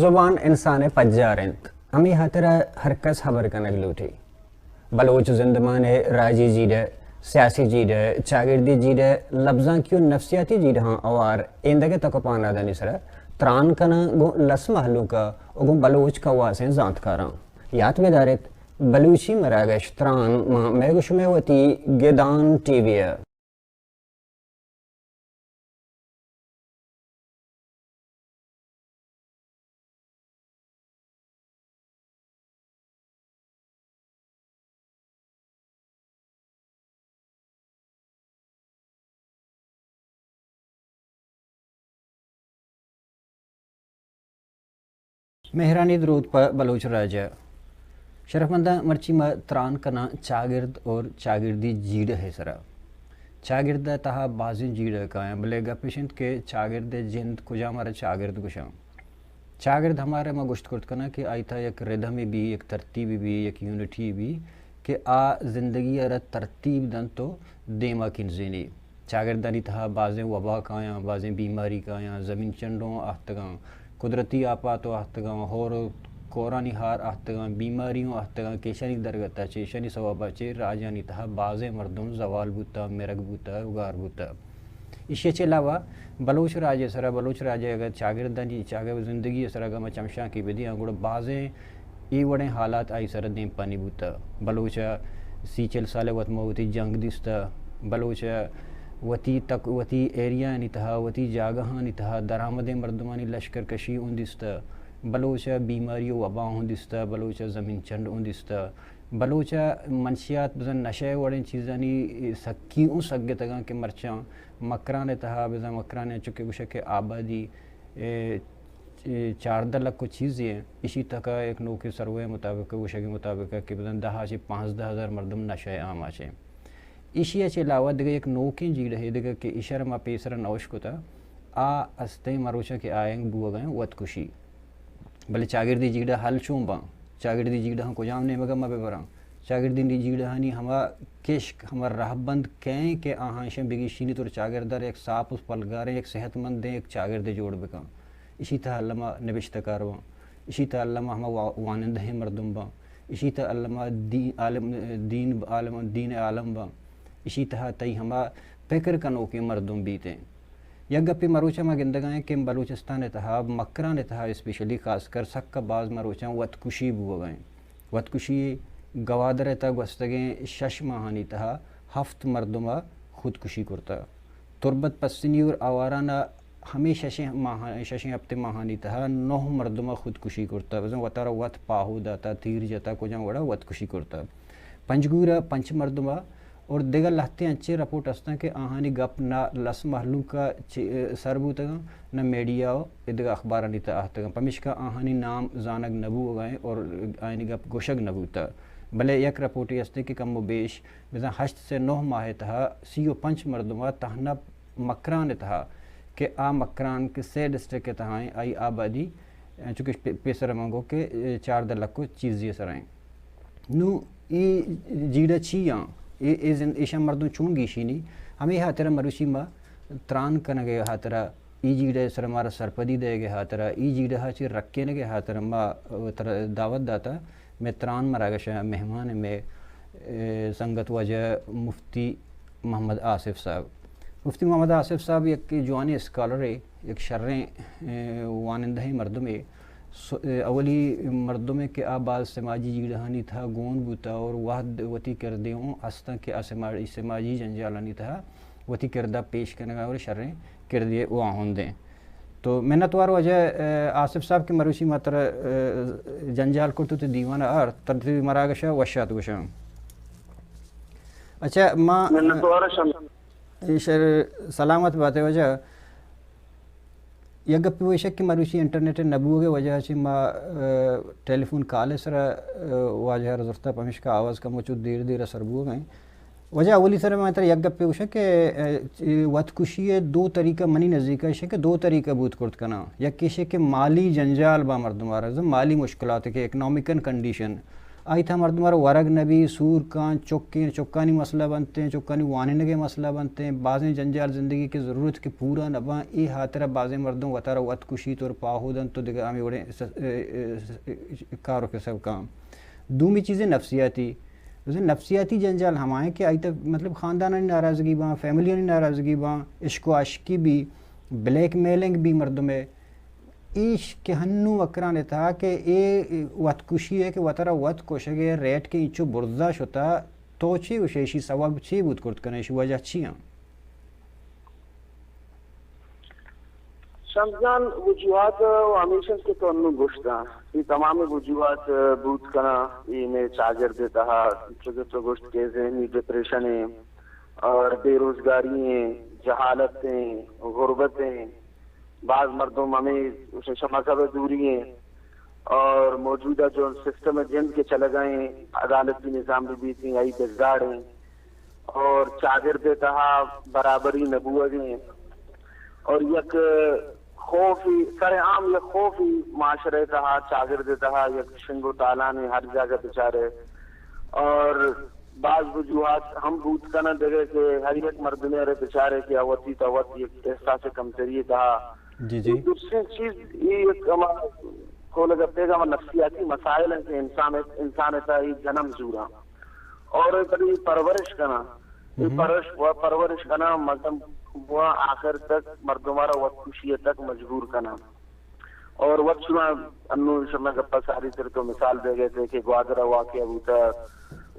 زبان انسان ءِ پجار انت، ہمے ہاترا ہر کس ہبر کنگ لوٹی۔ بلوچ زندمان ءِ راجی جیڑہ، سیاسی جیڑہ، چاگردی جیڑہ، لبزانکی و نفسیاتی جیڑہاں ہوار ایندگہ تک و پانادانی سرا تران کناں گوں لس مہلوک ءَ و گوں بلوچ کواسیں زانتکاراں۔ یات بداریت، بلوچی مراگش تران ماں مئے گوں شمئے وتی گدان ٹی وی ءَ۔ مہرانی درود پہ بلوچ راج ءَ۔ شرفمنداں، مرچی ما تران کناں چاگرد اور چاگردی جیڑہ ءِ سرا۔ چاگرد ءِ تہا بازیں جیڑہ کایاں، بلے گپ اش انت کہ چاگرد ءِ جند کجام ءَ را چاگرد گوشاں۔ چاگرد ہمارا ما گوشت کرت کناں کہ آئی تہا یک ردھمے بی، یک ترتیبے بی، یک یونٹی بی کہ آ زندگی ءَ را ترتیب دنت و دیما کنزینی۔ چاگردانی تہا بازیں وبا کایاں، بازیں بیماری کایاں، زمین چنڈ اوں آہتگاں، قدرتی آپات اوں آہتگاں، ہور و کورانی ہار آہتگاں، بیماری اوں آہتگاں کہ ایشانی درگت ءَ چہ، ایشانی سوب ءَ چہ راجانی تہا بازیں مردم زوال بوتہ، مرگ بوتہ، گار بوتہ۔ ایشی ءَ چہ علاوہ بلوچ راج ءِ سرا، بلوچ راج ءِ اگاں چاگردانی، چاگرد زندگی ءِ سرا اگاں ما چمشانکے بدیاں، گڑا بازیں اے وڑیں حالات آئی سرا دیمپانی بوتہ۔ بلوچ ءَ سی چل سال ءَ وت ما وتی جنگ دیستہ، بلوچ ءَ وتی تک، وتی ایریاانی تہا، وتی جاگہانی تہا درآمدیں مردمانی لشکر کشی اوں دیستہ، بلوچ ءَ بیماری و وبا اوں دیستہ، بلوچ ءَ زمین چنڈ اوں دیستہ، بلوچ ءَ منشیات بزاں نشہ ءِ وڑیں چیزانی سکی اوں سگتگاں کہ مرچاں مکران ءِ تہا بزاں مکران ءَ چونکہ گوشگ کہ آبادی، اے، اے، چاردہ لکھ و چیزے ایں، ایشی تک ءَ یک نوکیں سروے ءِ مطابق، گوشگ ءِ مطابق کہ بزاں دہ ءَ چہ پانزدہ ہزار مردم نشہ ءِ آماچ ایں۔ ایشی ءَ چہ علاوہ دگہ یک نوکیں جیڑہے دگہ کہ ایشرا ما پیسرا نہ اشکتہ، آ استیں مروچاں کہ آیگ بوگ ءَ ایں وت کشی۔ بلے چاگردی جیڑہ حل چون باں؟ چاگردی جیڑہاں کجام نیمگ ءَ ما بہ براں؟ چاگردی جیڑہانی ہما کشک، ہما رہبند کئے ایں کہ آہاں ایشاں بگیشینیت اور چاگرد ءَ را یک ساپ و پلگاریں، یک صحت مندیں یک چاگردے جوڑ بکن؟ ایشی تہا الما نبشتہ کار باں، ایشی تہا الما ہما وا-، وانندہیں مردم باں، ایشی تہا الما دی-، عالم، دین، عالم، دین عالم باں، ایشی تہا تئی ہما پکر کنوکیں مردم بیت ایں۔ یک گپے مروچاں ما گندگ ءَ ایں کہ بلوچستان ءِ تہا، مکران ءِ تہا اسپیشلی خاص کر سک ءَ باز مروچاں وت کشی بوگ ءَ ایں۔ وت کشی گوادر ءِ تہا گوستگیں شش ماہانی تہا ہفت مردم ءَ خودکشی کرتہ۔ تربت، پسنی اور آواران ءَ ہمے ششیں ماہ، ششیں ہپتیں ماہانی تہا نہ مردم ءَ خودکشی کرتہ، بزاں وتارا وت پاہو داتہ، تیر جتہ، کجام وڑا وت کشی کرتہ۔ پنجگور ءَ پنچ مردم ءَ اور دگہ لہتیں انچیں رپورٹ استاں کہ آہانی گپ نہ لس مہلوک ءَ چہ سر بوتگاں، نہ میڈیا و دگہ اخبارانی تہ آہتگاں، پمیشکا آہانی نام زانگ نہ بوگ ءَ ایں اور آیانی گپ گوشگ نہ بوتہ۔ بلے یک رپورٹے استیں کہ کم و بیش بزاں ہشت سے نہ ماہ ءِ تہا سی و پنچ مردم ءَ تہنا مکران ءِ تہا کہ آ مکران کہ سے ڈسٹرکٹ ءِ تہا ایں، آئی آبادی چونکہ پہ-، پیسر من گو کہ چاردہ لکھ و چیزی سر ہیں۔ نو اے جیڑہ چی آں؟ اے، اے زند-، ایشاں مردم چون گیشینی؟ ہمیں خاطر مروچی ما تران کنگے خاطر، ای جیڑہ سر مارا سرپدی دے گے خاطر، ای جیڑہ چی رکھنے گے خاطر ما تر دعوت داتا۔ میں تران مراگش مہمان میں، اے، سنگت واجہ مفتی محمد آصف صاحب۔ مفتی محمد آصف صاحب یک جوانیں اسکالر ہے، یک شریں، اے، وانندہ مردم ہے۔ س-، اے، اولی مردم ہے کہ آ باز سماجی جیڑہانی تہا گون بوتا اور وہد وتی کردے ہوں ہستاں کہ آ سماجی، سماجی جنجالانی تہا وتی کردہ پیش کنگا اور شریں کردے واہندیں۔ تو منتوار واجہ، اے، آصف صاحب کہ مروچی ما ترا، اے، جنجال کرت تو دیوان آر ترتیب مراگشا وشات گوشاں۔ اچھا، ما منتوار شم۔ ایشر سلامت باتے واجہ۔ یک گپے وشک کہ مروچی انٹرنیٹ نہ بوگے وجہ چی ما، اے، ٹیلی فون کال سرا، اے، واجہ را زرتا پمشکا آواز کمو چو دیر دیر سر بوگے۔ واجہ اولی سر ما ترا یک گپے گوشاں کہ، اے، وت کشی دو طریقہ منی نزدیک ہے کہ دو طریقہ بوت کرت کنا۔ یک ایشے کہ مالی جنجال با مردم آرا، مالی مشکلات کہ اکنامیکل کنڈیشن، آئی تھا مردم ء را ورگ نہ بی، سور کن، چکیں، چکانی مسئلہ بنتیں، چکانی وانینگ ء مسئلہ بنتیں، بازیں جنجال زندگی کے ضرورت کے پورا نہ باں، اے ہاترا بازیں مردم وتارا وت کشیت اور پاہو دنت تو دگہ ہمے وڑیں س-، ا-، ا-، کار و کسب کاں۔ دومی چیزیں نفسیاتی، نفسیاتی جنجال ہمائیں کہ آئی تک مطلب خاندانانی ناراضگی باں، فیملیانی ناراضگی باں، عشق و عاشقی بی، بلیک میلنگ بی مردم ء، ایش کہ ہنو اکران ء تہا کہ اے وت کشی ء کہ وترا وت کشگ ء ریٹ کہ انچو برزا شتا، تو چے گوشے، ایشی سوب چے بوت کرت کنئے، ایشی وجہ چی آں؟ شمس جان، وجوہات و ہمیش انت کہ تو انو گوشتاں، اے تمام وجوہات بوت کناں، اے مئے چاگرد ء تہا چو کہ تو گوشت کہ ذہنی ڈپریشن ء اور بے روزگاری ء، جہالت ء، غربت ء، باز مردم ہمے مذہب ء دوری ایں اور موجودہ جو سسٹم ء جند کہ چلگا ایں، عدالتی نظام بہ بیت ایں، آئی بزاڑ ایں اور چاگرد ء تہا برابری نہ بوگ ایں اور یک خوفی، سر عام یک خوفی معاشرہ ء تہا، چاگرد ء تہا یک شنگ و تالان ایں، ہر جاگہ بچارے اور باز وجوہات ہم بوت کنن دگہ کہ ہر یک مردمے ارے بچارے کہ آ وتی تا وت یک احساس کمتری تہا۔ جی، جی۔ دوسری چیز یہ یک ہما کھول گپے گا ہما نفسیاتی مسائل ہیں کہ انسان، انسان تا یہ جنم زورا اور بڑی پرورش کنا، یہ پرورش و پرورش کنا مردم و آخر تک مردم را وت کشی تک مجبور کنا۔ اور وت شما انو شما گپا ساری تر تو مثال دے گئے تھے کہ گوادر واقعہ بوتا۔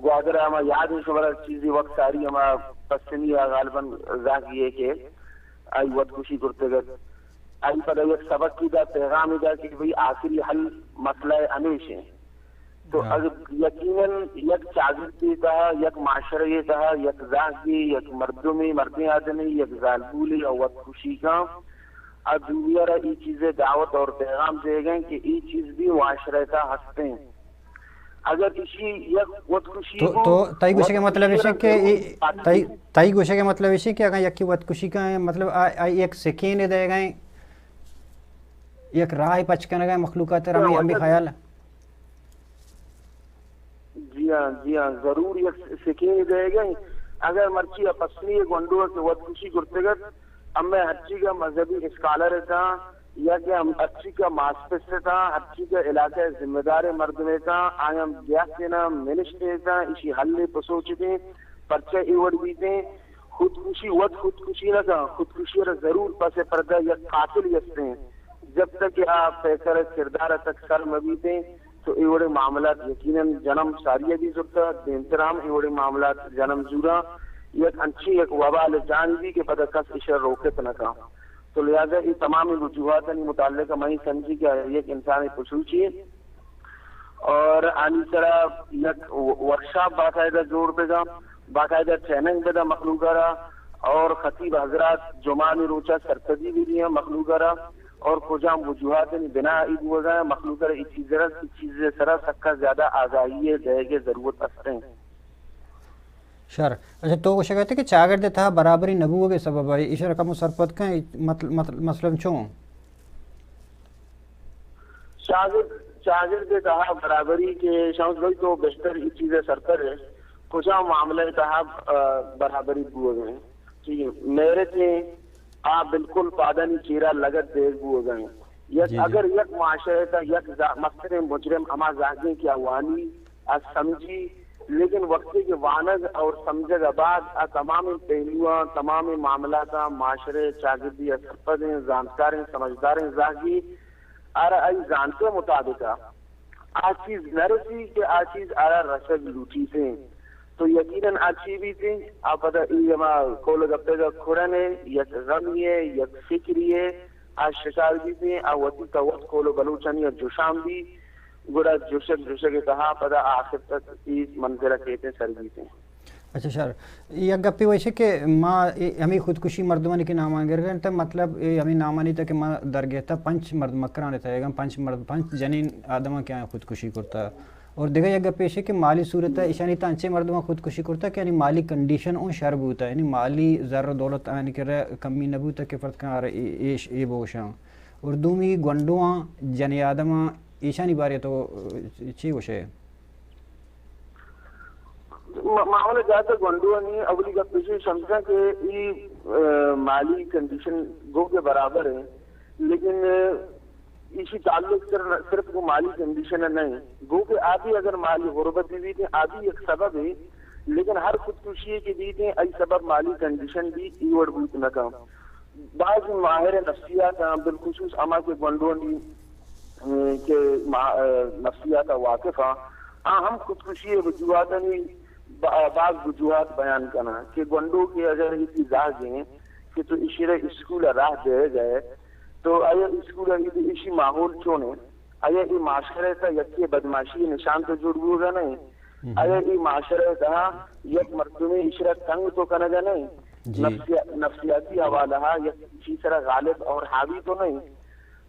گوادر ہما یاد ہے شما چیزی وقت ساری ہما پسنی غالباً زاگی ہے کہ آئی وت کشی کرتے گئے۔ آئی پدا یک سبق کی دا، پیغامی دا کہ بھئی آخری حل مسئلہ ہمیش ہے۔ تو اگر یقیناً یک چاگردے تہا، یک معاشرے تہا، یک زہگے، یک مردمے، مردیں آدمے، یک زالبولے یا وت کشی کاں، آ دنیا را ای چیزے دعوت اور پیغام دے گئے کہ ای چیز بھی معاشرے تہا ہستیں۔ اگر اسی یک وت کشی تو، بو، تو تئی گوشے کے مطلب ایشی کہ ای، تئی، تئی گوشے کے مطلب ایشی کہ اگر یکی وت کشی کا ہے، مطلب آ، آ یک سکین دے گئے، یک راہ پچ کنگا ہے مخلوقات را، ہمیں، ہمیں خیال۔ جی ہاں، جی ہاں، ضرور یک سکین دے گئے۔ اگر مرچی ء پسنی گونڈو کہ وت کشی کرتگت، ہمے ہرچی کا مذہبی اسکالر اتاں یا کہ ہم ہرچی کا ماسپس اتاں، ہرچی کا علاقہ ذمہ دار مردم اتاں، آیاں بیاکینا منشتے اتاں، اشی حل پسوچتیں، پرچہ ایوڑ بیتیں، خودکشی وت خودکشی نہ کن، خودکشی را ضرور پس پردہ یک قاتل یستیں۔ جب تک کہ آ پیسر کردار تک سر مبیتیں، تو اے وڑیں معاملات یقیناً جنم ساری ء بھی زرتا، دیمتر ہم اے وڑیں معاملات جنم زوراں، یک انچیں یک وبال جان بھی کہ پدا کس ایشا روکت نہ کن۔ تو لہذا اے تمام وجوہاتانی متعلق منی سمجھی کہ یک انسان خصوصی اور آنی سرا یک ورکشاپ باقاعدہ جوڑ بگا، باقاعدہ ٹریننگ بدا مخلوق را، اور خطیب حضرات جمعہ نی روچا سرپدی بھی دیا مخلوق را، اور کجام وجوہات نی بنا ای بوگا مخلوق را ای چیز را، ای چیز سرا سکا زیادہ آگاہی دے گے ضرورت استیں۔ شر۔ اچھا، تو گوشگ ات کہ چاگرد تہا برابری نہ بوگ ء سبب ء ایشرا کمو سرپد کن، مطل-، مطل-، مثلاً چون؟ چاگرد، چاگرد ءِ تہا برابری کہ شمس بھائی تو بہتر اے چیز ءَ سرپد ئے، کجام معاملہ ءِ تہا، آ، برابری بوگ ءَ ایں؟ ٹھیک ہے، میرٹ ایں، آ بالکل پادانی چیرا لگت دیگ بوگ ءَ ایں۔ یک، جی، جی۔ اگر یک معاشرہ ءِ تہا یک زا-، مستریں مجرم ہما زہگیں کہ آ وانی، آ سمجھی، لیکن وقتی کہ وانگ اور سمجھگ ءَ بعد آ تمامیں پہلوآں، تمامیں معاملاتاں، معاشرہ ءِ چاگردی ءَ سرپدیں، زانتکاریں، سمجھداریں زہگے، آرا آئی زانت ءِ مطابق ءَ آ چیز نہ رسی کہ آ چیز آرا رسگ لوٹیتیں، تو یقیناً آ چی بیتیں؟ آ پدا اے ہما قول ءُ گپ ءِ کڑن ءِ یک غمی ءِ، یک فکری ءِ آ شکار بیتیں، آ وتی توت قول ءُ بلوچانی ءَ جشان بی، گڑا جشگ جشگ ءِ تہا پدا آخر تک اے منزل ءَ کیتیں سر بیتیں۔ اچھا سر، یک گپے وش کہ ما اے ہمے خودکشی مردمانی کہ نامان گرگ ءَ انت، مطلب اے ہمے نامانی تہ کہ ما درگیتہ پنچ مرد مکران تہ ایگاں، پنچ مرد، پنچ جنین آدماں کہ آیاں خودکشی کرتہ۔ اور دگہ یک گپے ایش کہ مالی صورت ءَ ایشانی تہ انچیں مردماں خودکشی کرتہ کہ یعنی مالی کنڈیشن اوں شر بوتہ، یعنی مالی زر و دولت آیانی کرا کمی نہ بوتہ کہ فرض کن آرا اے-، ایش اے بوشاں۔ اور دومی گونڈواں، جنی آدماں، ایشانی بارے تو چی گوشے؟ م-، معاملہ جاتا گونڈوانی اولی گپ پیشی شمسا کہ ای، آ، مالی کنڈیشن گو کے برابر ہیں، لیکن، آ، ایشی تعلق صرف، صرف کو مالی کنڈیشن نہیں، گو کہ آدھی اگر مالی غربت بھی بیت ہیں، آدھی ایک سبب ہے، لیکن ہر خودکشی کے بیت ہیں، ای سبب مالی کنڈیشن بھی ایوڑ بوت نہ کم۔ بعض ماہر نفسیات آں، بالخصوص ہما کہ گونڈونی، ام، کہ ما-، ا، نفسیات ءَ واقف آں، آ ہم خودکشی ءِ وجوہاتانی با-، باز وجوہات بیان کناں کہ گونڈو کہ اگر ایتی زہگیں کہ تو ایشی را اسکول ءَ راہ دے گئے تو آیا اسکول ءَ ایشی ماحول چون ہے؟ آیا ای معاشرہ ءِ تہ یکی بدمعاشی نشان تو جوڑ بوگا نہیں؟ آیا ای معاشرہ ءِ تہا یک مردمے ایشرا تنگ تو کنگا نہیں؟ جی۔ نفسیا-، نفسیاتی حوالہ ءَ یک چیز سرا غالب اور حاوی تو نہیں؟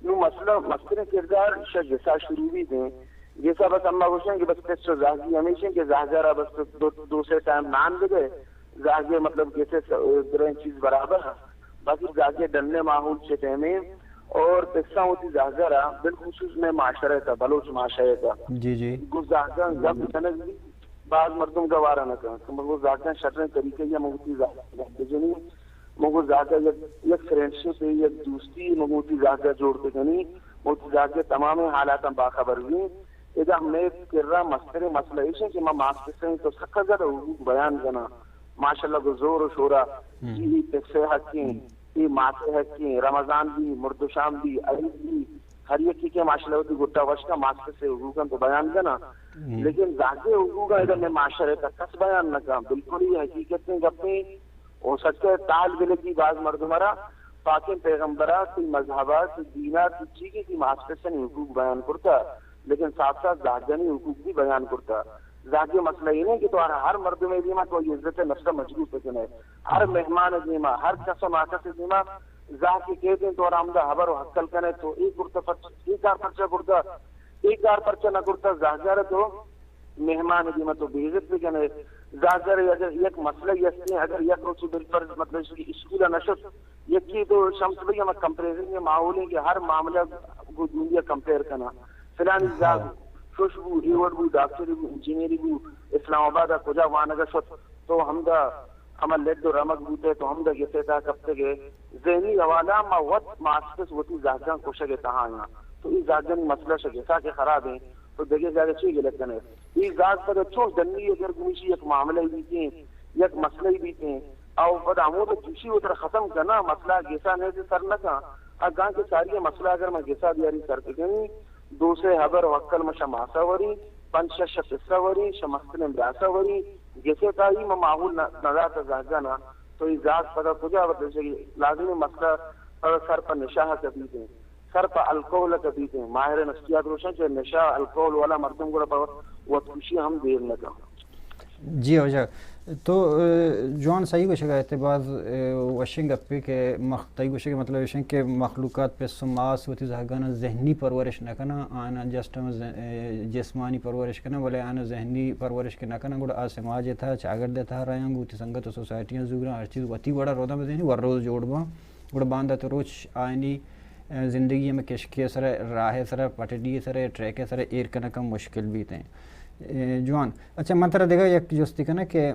نو مسئلہ مستریں کردار شہ گسا شروع بیت ہیں۔ گسا بس اما گوشن کہ بس پس و زہگی ہمیش ہیں کہ زہگا را بس دو، دو سے ٹائم نان دے دے۔ زہگے مطلب گسے س-، دریں چیز برابر ہیں۔ باقی زہگے ڈنے ماحول چے ٹائمیں اور پساں وتی زہگا را بالخصوص میں معاشرہ تا، بلوچ معاشرہ تا۔ جی، جی۔ گو زہگاں گپ کنگ بھی بعض مردم گوارا نہ کنت۔ من گو زہگاں شریں طریقہ یا من وتی زہگاں گپ بجنی۔ من گو زہگاں یک، یک فرینڈشپ، یک دوستی من گو وتی زہگاں جوڑ بکنی۔ من وتی زہگاں تمام حالاتاں باخبر بی۔ ادا میں کرا مستریں مسئلہ ایش ہے کہ ما ماسٹر سے تو سکا زیادہ حقوق بیان کنا۔ ماشاءاللہ گو زور و شورا، ہم۔ جی، ای پسے حقیں، ای ماتے حقیں، رمضان بھی، مردشام بھی، عید بھی، ہر یکی کہ ماشاءاللہ وتی گٹا وش کا ماسٹر سے حقوقاں تو بیان کنا۔ ہم۔ لیکن زہگے حقوقاں ادا میں معاشرے تا کس بیان نہ کنا۔ بالکل یہ حقیقت میں گپیں۔ او سچے تال بلکی باز مردم را پاکیں پیغمبرا، تی مذہبا، تی دینا، تی چیزی تی ماسٹر سے حقوق بیان کرتا۔ لیکن ساتھ ساتھ زہگانی حقوق بھی بیان کرتا۔ زہگے مسئلہ یہ نہیں کہ تو ہر، ہر مردم دیما تو عزت نفس مجبور بکنے۔ ہر مہمان دیما، ہر کس و ناکس دیما زہگے کہتے ہیں تو آرا ہمدا حبر و حقل کنے تو اے کرتا پرچ-، اے کار پرچا کرتا، اے کار پرچا نہ کرتا۔ زہگا را تو مہمان دیما تو بے عزت بکنے۔ زہگا را اگر یک مسئلہ ہستے، اگر یک روچ بالفرض مطلب کہ اسکول نہ شد، یکی تو شمس بھائی ہم کمپیریزن میں ماحول ہے کہ ہر معاملہ کو دنیا کمپیئر کنا۔ فلانی زاگ شوش بو، ایوڈ بو، ڈاکٹری بو، انجینئری بو، اسلام آباد ء کجا وانگ ء شت، تو ہمدا ہما لڈ و رمگ بوتے، تو ہمدا گسے تہا کپتگے۔ ذہنی حوالہ ما وت ماسکس وتی زہگاں کشگ ء تہا آیاں۔ تو ای زہگانی مسئلہ شہ گسا کہ خراب ہیں، تو دگہ زہگ چی گلہ کنے؟ ای زہگ پدا چون دنی اگر گوشی یک معاملہ بیتیں، یک مسئلہ بیتیں، او پدا ہمود چوشی وتر ختم کنا، مسئلہ گسا نے سر نہ کن۔ اگاں کہ ساری مسئلہ اگر ما گسا بیاری سر بکنی، دو سے ہبر و ہکل ما شہ ماسا وری، پنچ شش شہ پسا وری، شہ مستریں براسا وری، گسے تائی ما ماحول نہ، نہ داتا زہگانا، تو ای زہگ پدا کجا وت؟ لازمی مسئلہ پدا سر پہ نشہ کبیتیں، سر پہ الکوہل کبیتیں۔ ماہر نفسیات گوشن کہ نشہ الکوہل والا مردم گڑا پہ وت کشی ہم دیر نہ کن۔ جی واجہ، تو، ء، جوان صحیح گوشگا ات، باز، ء، وشیں گپے کہ مخ-، تئی گوشگ مطلب ایش انت کہ مخلوقات پس و ماس وتی زہگانا ذہنی پرورش نہ کناں، آنا جسٹ ہم ز-، ء، جسمانی پرورش کناں، بلے آنا ذہنی پرورش کہ نہ کناں، گڑا آ سماج ء تہا، چاگرد ء تہا رہاں، گوں وتی سنگت و سوسائٹیاں زوراں، ہر چیز وتی وڑا روداں بزینی، ور روز جوڑ باں، گڑا باندات روچ آیانی زندگی ہمے کشکے سرا، راہ سرا، پٹڑی سرا، ٹریک سرا ایر کنگ ہم مشکل بیت ایں۔ اے، جوان۔ اچھا، من ترا دگہ یک جستی کناں کہ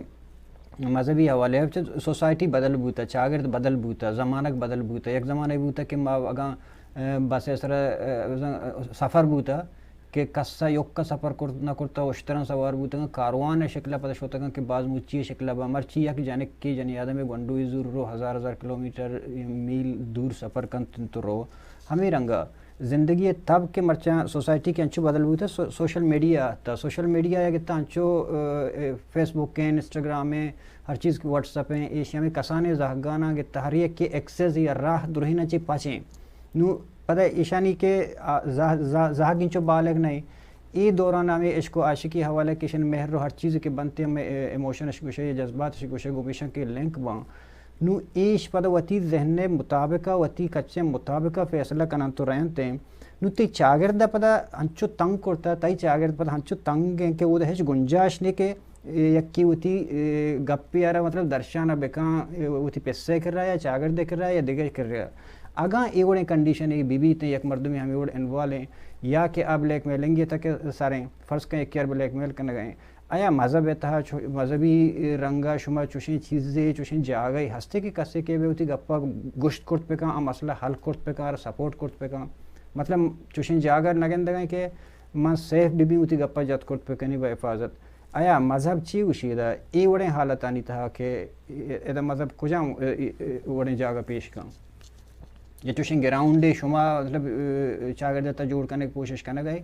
مذہبی حوالے ءَ چہ سوسائٹی بدل بوتہ، چاگرد بدل بوتہ، زمانگ بدل بوتہ۔ یک زمانے بوتہ کہ ما اگاں، اے، بس ءِ سرا، اے، سفر بوتہ کہ کس ءَ یک ءَ سفر کرت نہ کرتہ، اشتراں سوار بوتگاں، کاروان ءِ شکل ءَ پدا شتگاں کہ باز مچی ءِ شکل ءَ با۔ مرچی یک جنکے، جنی آدمے گونڈوے زور رو، ہزار ہزار کلومیٹر میل دور سفر کنت انت رو۔ ہمے رنگ ءَ زندگی ءِ تب کہ مرچاں سوسائٹی کہ انچو بدل بوتہ، سو-، سوشل میڈیا اتہ۔ سوشل میڈیا ءَ گتا انچو، اے، اے، فیس بک ایں، انسٹاگرام ایں، ہر چیز، واٹس اپ ایں، ایشی ہمے کسانیں زہگاناں گتا، ہر یکے ایکسس یا راہ درہیناں چہ پچ ایں۔ نوں پدا ایشانی کہ، آ، زہ-، زہ-، زہگ انچو بالغ نہ ایں۔ اے دوران ہمے عشق و عاشقی حوالہ کہ ایشانی مہر و ہر چیز کہ بنت، ہمے، اے، ایموشن اش گوشے یا جذبات اش گوشے، گوں ایشاں کہ لنک باں۔ نوں ایش پدا وتی ذہن ءِ مطابق ءَ، وتی کچ ءِ مطابق ءَ فیصلہ کننت و رہنت ایں۔ نوں تئی چاگرد ءَ پدا انچو تنگ کرتہ، تئی چاگرد پدا انچو تنگ ایں کہ اودا ہچ گنجائش نیں کہ، اے، یکے وتی، اے، گپے ءَ را مطلب درشان ءَ بکن، اے، وتی پس ءِ کرا یا چاگرد ءِ کرا یا دگہ کرا۔ اگاں اے وڑیں کنڈیشن اے بہ بیت ایں، یک مردمے ہمے وڑ انوالو ایں یا کہ آ بلیک میلنگ ءِ تک ءَ سر ایں، فرض کن یکے ءَ را بلیک میل کنگ ءَ ایں، آیا مذہب ءِ تہا چو-، مذہبی رنگ ءَ شما چوشیں چیزے، چوشیں جاگہے ہستے کہ کسے کہ بہ وتی گپ ءَ گوشت کرت بہ کن، آ مسئلہ حل کرت بہ کن، آ را سپورٹ کرت بہ کن؟ مطلب، چوشیں جاگہ نہ گندگ ءَ ایں کہ من سیف بہ بیں، وتی گپ ءَ جت کرت بہ کنیں بہ حفاظت۔ آیا مذہب چی گوشی ادا اے وڑیں حالتانی تہا کہ ادا مذہب کجام، اے، اے، اے وڑیں جاگہ پیش کن؟ یا چوشیں گراؤنڈے شما، مطلب، اے، چاگرد ءِ تہا جوڑ کنگ ءِ کوشش کنگ ءَ اے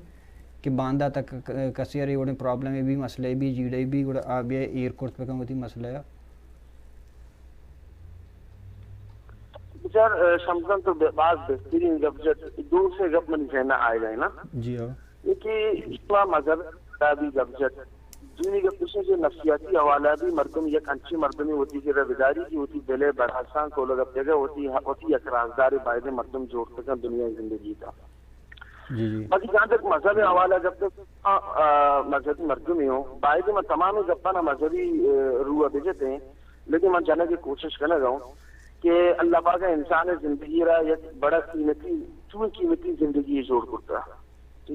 کہ باندا تک ک-، کسے ءَ را اے وڑیں پرابلمے بی، مسئلہ بی، جیڑہ بی، گڑا آ بیا ایر کرت بہ کن وتی مسئلہ ءَ؟ بچار، اے، شمس جان، تو بے-، باز بہترین گپ جت۔ دو سے گپ منی ذہن ءَ آئیگ ءَ ایں نا۔ جی ہاں۔ یکے شما مذہب ءِ بارہ ءَ بی گپ جت۔ دومی گپ ایش ایں کہ نفسیاتی حوالہ ءَ بی مردم، یک انچیں مردمے وتی کرا بداری کہ وتی دل ءِ براساں کولگ ءَ پیگ ءَ وتی، وتی یک رازدارے باید ایں مردم جوڑ بہ کن دنیا ءِ زندگی ءِ تہا۔ جی، جی۔ باقی جہاں تک مذہب ءِ حوالہ ءَ گپ ایں، آ، آ، مذہبی مردمے اوں، باید ایں من تمامیں گپاں ءَ مذہبی، اے، رو ءَ بہ جت ایں، لیکن من جنگ ءِ کوشش کنگ ءَ اوں کہ اللہ پاک ءَ انسان ءِ زندگی ءَ را یک بڑا قیمتی، چون قیمتی زندگی جوڑ کرتہ۔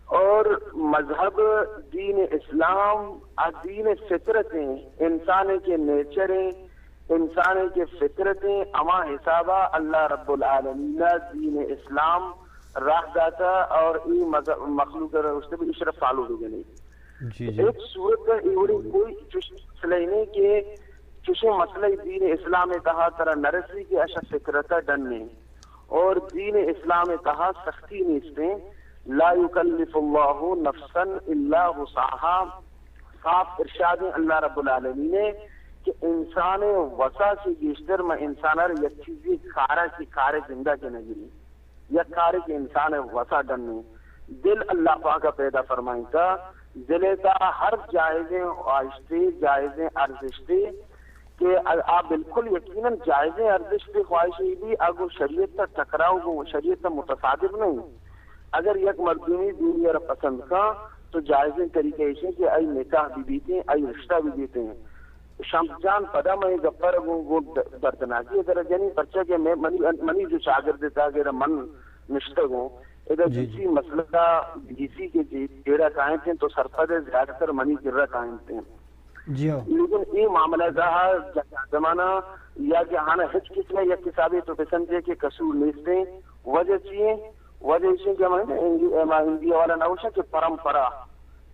اور مذہب، دین اسلام، آ دین فطرت ایں، انسان ءِ کہ نیچر ایں، انسان ءِ کہ فطرت ایں، ہما حساب ءَ اللہ رب العالمین ءَ دین اسلام راہ داتہ اور اے مذہب مخلوق ءَ را گوشتہ بی ایش را فالو بہ کنے۔ جی، جی۔ ہچ صورت ءَ اے وڑیں کوئی چش-، مسئلہ نیں کہ چشیں مسئلہ دین اسلام ءِ تہا ترا نہ رسی کہ اشا فطرت ءَ ڈن ایں۔ اور دین اسلام ءِ تہا سختی نیست ایں، لا یکلف اللہ نفسا الا وسعها۔ صاف ارشاد ایں اللہ رب العالمین ءِ کہ انسان ءِ وسع سے گیشتر من انسان ءَ را یک چیزے کار ءَ کہ کار ءِ جند ءَ کہ نہ گریں۔ یک کارے کہ انسان ءِ وس ءَ ڈن ایں۔ دل اللہ پاک ءَ پیدا فرمائینتہ، دل ءِ تہا ہر جائزیں خواہشتے، جائزیں ارزشتے کہ آ، آ بالکل یقیناً جائزیں ارزشتے، خواہشے بی، آ گوں شریعت ءَ ٹکراؤ، گوں شریعت ءَ متصادم نہ ایں۔ اگر یک مردمے دومی ءَ را پسند کن تو جائزیں طریقہ ایش ایں کہ آئی نکاح بہ بیتیں، آئی رشتہ بہ بیتیں۔ شمس جان، پدا من اے گپ ءَ را گوں، گوں د-، دردناکی ءِ در ءَ جنیں، پرچا کہ مئے، منی، منی جو چاگرد ءِ تہا کہ ادا من نشتگ اوں، ادا جی، جی۔ جنسی مسئلہ، جنسی کہ جی-، جیڑہ کاینت انت تو سرپد ئے زیادہ تر منی کرا کاینت انت۔ جی ہو۔ لیکن اے معاملہ ءِ تہا جنیں آدمانا یا کہ آہانا ہچ قسم ءِ یک حسابے تو بسمجھے کہ قصور نیست انت، وجہ چی انت؟ وجہ ایش انت کہ ہمے ہندی، ہما ہندی ءِ والا نہ گوشاں کہ پرمپرا۔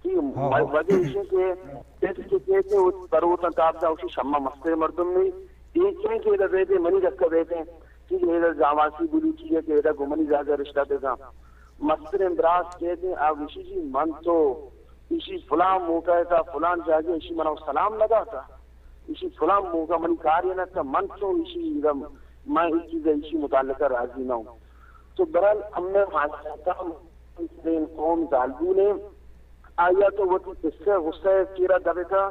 ٹھیک ہے؟ ہاں، ہاں۔ وجہ ایش انت کہ پت کہ کئیت، وت بروت انت آپ داں، اوشی شما مستریں مردم نہ ایں۔ اے چے انت کہ ادا بیت، منی دکا بیت۔ ٹھیک ہے؟ ادا زاماسی بلوچی ہے کہ ادا گوں منی زاگا رشتہ بزاں۔ مستریں براس کئیت، آ گوشی جی من تو ایشی فلان موقع ءِ تہا فلان جاگہ ایشی منا سلام نہ داتا۔ ایشی فلان موقع منی کارے نہ اتکا، من چون ایشی، من اے چیز ءَ ایشی متعلقہ راضی نہ اوں۔ تو بہرحال ہمے حالت ءَ مستریں قوم زالبول ایں، آ یا تو وتی پس ءِ غصہ ءِ چیرا دبتہ،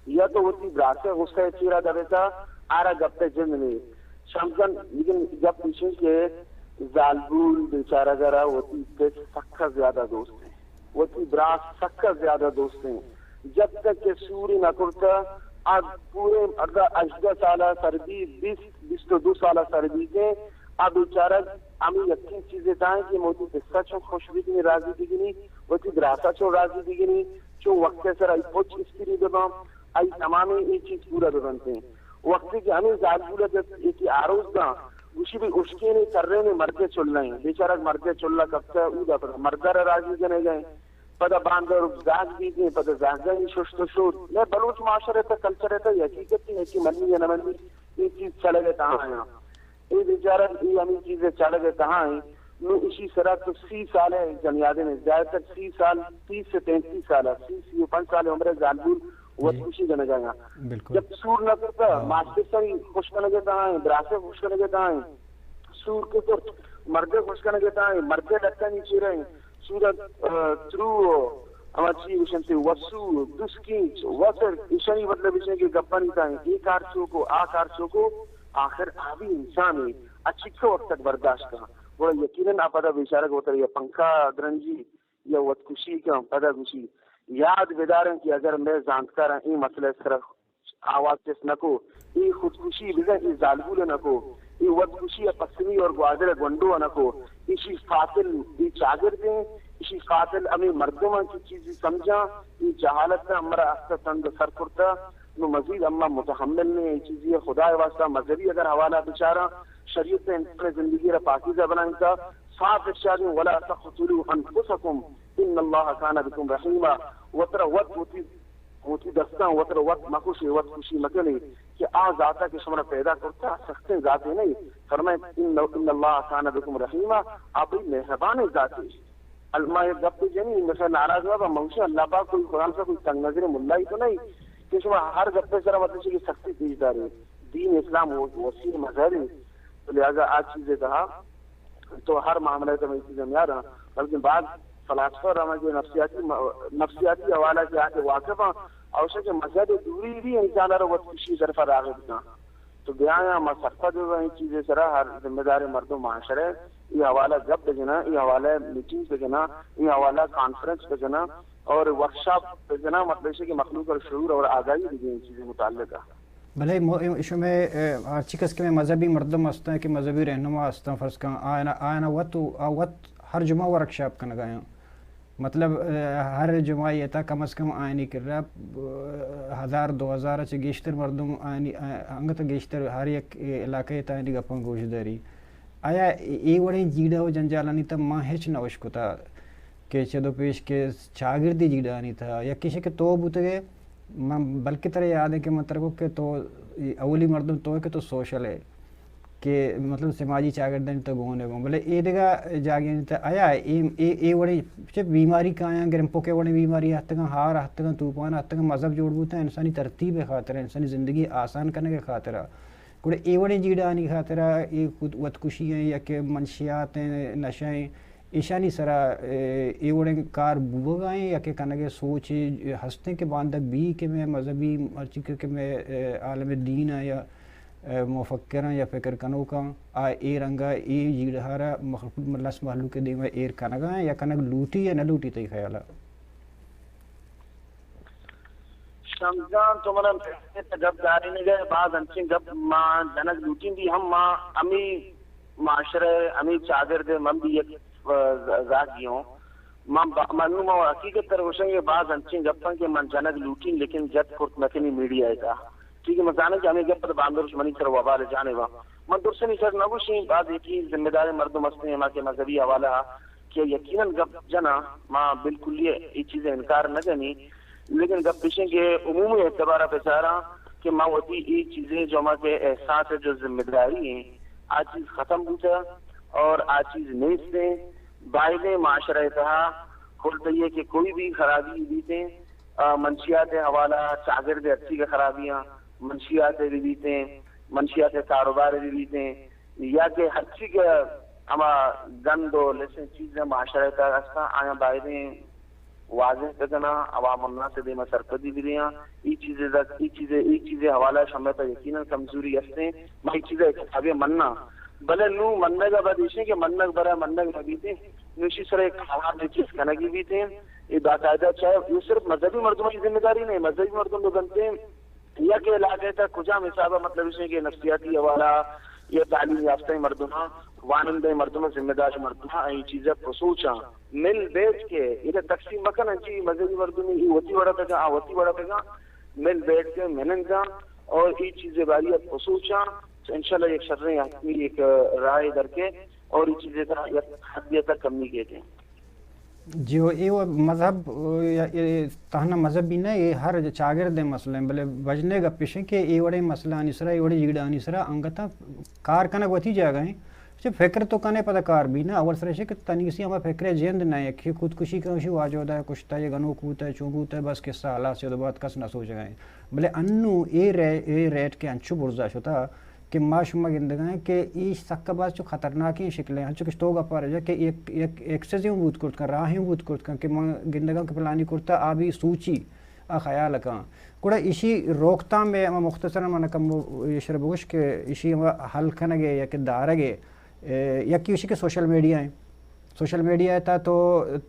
یا تو وتی برات ءِ غصہ ءِ چیرا دبتہ، آرا گپ ءِ جند نیست۔ شمس جان، لیکن گپ ایش انت کہ زالبول بیچارگ ءَ را وتی پس سکا زیادہ دوست انت۔ وتی برات سکا زیادہ دوست انت۔ جب تک کہ سوری نہ کرتہ، آ پورے اگاں ہژدہ سال ءَ سر بی، بیست، بیست و دو سال ءَ سر بیت انت، آ بیچارگ ہمے یکیں چیزے تہا انت کہ وتی قصہ چون خوش بکنی، راضی بکنی، وتی براسا چون راضی بکنی، چون وقت ءِ سرا آئی پچ استری بباں، آئی تمامیں اے چیز پورا ببنت۔ وقتی کہ ہمے زالبول ءَ یک آروس داں، گوشی بھئی اشکین ءَ ترین ءَ مرد ءِ چلہ ایں، بیچارگ مرد ءِ چلہ کپتہ، اودا پدا مرد ءَ را راضی کنگ ءَ ایں۔ پدا باندا رک زاگ بیتیں، پدا زاگانی ششت و شود۔ مئے بلوچ معاشرہ ءِ تہ، کلچر ءِ تہ، اے حقیقت ایں کہ منی یا نہ منی، اے چیز چلگ ءِ تہا آیاں۔ اے بیچارہ اے ہمے چیز ءِ چلگ ءِ تہا ایں۔ نوں اشی سرا تو سی سال ءِ جنی آدم ءَ، زیادہ تر سی سال، تیس سے پینتیس سال ءَ، سی، سی و پنچ سال ءِ عمر ءِ زالبول وت کشی کنگ ءَ آیاں۔ بالکل۔ جب سور نہ کرتا، ہاں۔ ماسٹر سری خوش کنگ ءِ تہا ایں، براسے خوش کنگ ءِ تہا ایں۔ سور کہ کرت، مردے خوش کنگ ءِ تہا ایں، مردے لتانی چیرا ایں۔ سور ءَ، آ، ترو، ہما چی گوشنت وسو، دسکینچ، وسر، ایشانی مطلب ایش کہ گپانی تہا ایں، اے کار چوکو، آ کار چوکو، آخر آ بھی انسانے، آ چکہ وقت تک برداشت کن۔ گڑا یقیناً آ پدا بیچارگ وتر یا پنکھا درنجی یا وت کشی کن، پدا گوشی، یاد بداریں کہ اگر مئے زانتکاراں اے مسئلہ ءِ سرا آواز چست نہ کو، اے خودکشی بزاں اے زالبول ءَ نہ کو، اے وت کشی ءَ پسنی اور گوادر ءِ گونڈو ءَ نہ کو، ایشی قاتل اے چاگرد ایں، ایشی قاتل ہمے مردم ایں کہ چیزی سمجھاں، اے جہالت ءَ ہمرا است ءَ تند سر کرتا، نوں مزید اما متحمل نہ ایں اے چیزی ءَ۔ خدا ءِ واسطہ مذہبی اگر حوالہ بچاراں، شریعت ءَ انسان ءِ زندگی ءَ را پاکیزہ بنائینتا، صاف ارشاد ایں، ولا تقتلوا انفسکم ان اللہ کان بکم رحیما، وترا وت وتی وتی دستاں وتر وت مکشے، وت کشی مکنے کہ آ ذاتا کہ شمارا پیدا کرتا سختیں ذاتے نہیں۔ فرمائے، ان، ان اللہ کان بکم رحیما، آ بڑی مہربانیں ذاتے۔ ال-، ما یک گپ جنی، مثلا ناراض مبا، موشی اللہ پاک کوئی قرآن کا کوئی تنگ نظر ملائی تو نہیں کہ شما ہر گپے سرا مطلب کہ سختی پیش دارے۔ دین اسلام وہ وسیع مذہب ہے، تو لہذا آ چیزے تہا تو ہر معاملہ ء تہ ہمے چیز ہم یاد آں، بلکن بعض فلاسفر ہم کہ نفسیاتی، نفسیاتی حوالہ کہ آ کہ واقف آں، اوشہ کہ مذہب دوری بھی انسان ء را وت کشی طرف ء راغب کن۔ تو بیایاں ما سرپد ببیں اے چیز ء سرا، ہر ذمہ دار مردم معاشرہ ء اے حوالہ گپ بجناں، اے حوالہ میٹنگ بجناں، اے حوالہ کانفرنس بجناں اور ورکشاپ بجناں، مطلب ایش کہ مخلوق ء را شعور اور آگاہی بدیں اے چیز متعلق ء۔ بلے مو-، شمئے، اے، ہرچی کس کہ مئے مذہبی مردم ہستاں کہ مذہبی رہنما ہستاں، فرض کن آیانا، آیانا وت و-، آ وت ہر جمعہ ورکشاپ کنگا آیاں۔ مطلب، اے، ہر جمعہ یہ تا کم از کم آیانی کرا، اے، ہزار دو ہزار چہ گیشتر مردم آیانی، آ-، انگت گیشتر ہر یک علاقہ تا آیانی گپاں گوش داری۔ آیا اے، اے وڑیں جیڑہ و جنجالانی تا ما ہچ نہ اشکتا کہ چد و پیش کہ چاگردی جیڑہانی تہا، یکیش کہ تو بوتگے، من بلکہ ترا یاد ہے کہ من ترا گو کہ تو اولی مردم تو ہے کہ تو سوشل ہے، کہ مطلب سماجی چاگردانی تہا گون ہے گون، بلے اے دگہ جاگہانی تہا آیا اے، اے، اے وڑیں چہ بیماری کایاں، گرمپوکے وڑیں بیماری ہتگاں، ہار ہتگاں، طوفان ہتگاں، مذہب جوڑ بوتا انسانی ترتیب خاطر، انسانی زندگی آسان کنگ خاطر۔ گڑا اے وڑیں جیڑہانی خاطرا اے خود وتکشی ایں یا کہ منشیات ایں، نشہ ایں، ایشانی سرا، اے، اے وڑیں کار بوگا ایں یا کہ کنگے سوچ ہستیں کہ باندگ بی کہ مئے مذہبی، ہرچی کہ، کہ مئے، اے، عالم دین آں یا، اے، مفکر آں یا فکر کنوک آں، آ اے رنگا اے جیڑہارا مخ-، لس مہلوک دیما ایر کنگا ایں یا کنگ لوٹی یا نہ لوٹی تئی خیالا؟ شمس جان، تو منا گپ دارینگ ء، باز انچیں گپ ما جنگ لوٹیں، دی ہم ما ہمے معاشرہ ء، ہمے چاگرد ء، من بھی یک، ا، ز-، زاگی ہوں۔ من با-، من نوں ما حقیقت تر گوشاں کہ باز انچیں گپ انت کہ من جنگ لوٹیں، لیکن جت کرت نہ کنی میڈیا ء تہا۔ ٹھیک ہے، من زاناں کہ ہمے گپ پدا باندروش منی سر وبال جانب ء۔ من درسنی سر نہ گوشیں، باز یکی ذمہ دار مردم ہستیں، ہما کہ مذہبی حوالہ ء کہ یقیناً گپ جناں، ما بالکل یہ، یہ چیز انکار نہ کنی۔ لیکن گپ ایش انت کہ عمومی اعتبار ء بچاراں کہ ما وتی اے چیزیں جو ہما کہ احساس ء جو ذمہ داری ہیں، آ چیز ختم بوتا اور آ چیز نیست ہیں۔ بائدیں معاشرہ ء تہا کل تئی کہ کوئی بھی خرابی بیتیں، آ، منشیات ء حوالہ چاگرد ء ہرچی کہ خرابیاں، منشیات ء بھی بیتیں، منشیات ء کاروبار ء بھی بیتیں، یا کہ ہرچی کہ ہما گند و لسیں چیزیں معاشرہ ء تہا ہستاں، آیاں بائدیں واضح بکناں، عوام الناس ء دیما سرپدی بدیاں۔ اے چیزے دک، اے چیزے، اے چیزے حوالہ شمئے تہا یقیناً کمزوری ہستیں۔ ما اے چیزا اتفاقی مناں۔ بلے نوں منگ ء بعد ایشیں کہ منگ برا منگ نہ بیتیں، نوں ایشی سرا یک حوالے چیز کنگی بیتیں۔ اے باقاعدہ چاہے اے صرف مذہبی مردمانی ذمہ داری نہیں، مذہبی مردم لوگ انتیں، یک علاقے تک کجام حساب ء مطلب ایشیں کہ نفسیاتی حوالہ یا تعلیم یافتہ مردماں، وانندہ مردماں، ذمہ دار مردماں، اے چیزا بسوچاں، مل بیٹھ کے ادا تقسیم مکناں، جی مذہبی مردمی اے وتی وڑا بگا، آ وتی وڑا بگا، مل بیٹھ کے مننداں اور اے چیزے باری بسوچاں، تو انشاءاللہ یک شریں حتمی یک رائے در کے اور اے چیزے تا یک حد تک کمی کیتے۔ جی ہو، اے و مذہب، اے، اے تہنا مذہبی نہ، اے ہر چاگرد ءِ مسئلہ ایں، بلے بژن ءِ گپ اش ایں کہ اے وڑیں مسئلہانی سرا، اے وڑیں جیڑہانی سرا انگتاں کار کنگ وتی جاگہ ایں۔ چہ فکر تو کنے پدا کار بی نہ، اول سر اش کہ تنیگسی ہما فکر ءِ جند نہ ایں، کہ خودکشی کن، شی واجہ دا کشتا، یا گنوک بوتا، چون بوتا، بس قصہ ہلاس، یا بعد کس نہ سوچگا ایں۔ بلے انوں اے رے-، اے ریٹ کہ انچو برزا شتا، کہ ما شما گندگا ایں کہ اے سکا باز چو خطرناکیں شکلے، انچو کہ تو گپا رجا کہ یک، یک ایکسز اوں بوت کرت کن، راہ اوں بوت کرت کن کہ من گندگا کہ پلانی کرتا آ بی سوچی، آ خیال کن۔ گڑا ایشی روکتام ءِ ہما مختصراً من کم ایشرا بگوش کہ ایشی ہما حل کنگ ءِ یا کہ دارگ ءِ، اے، یکی ایشی کہ سوشل میڈیا ایں۔ سوشل میڈیا ءِ تہا تو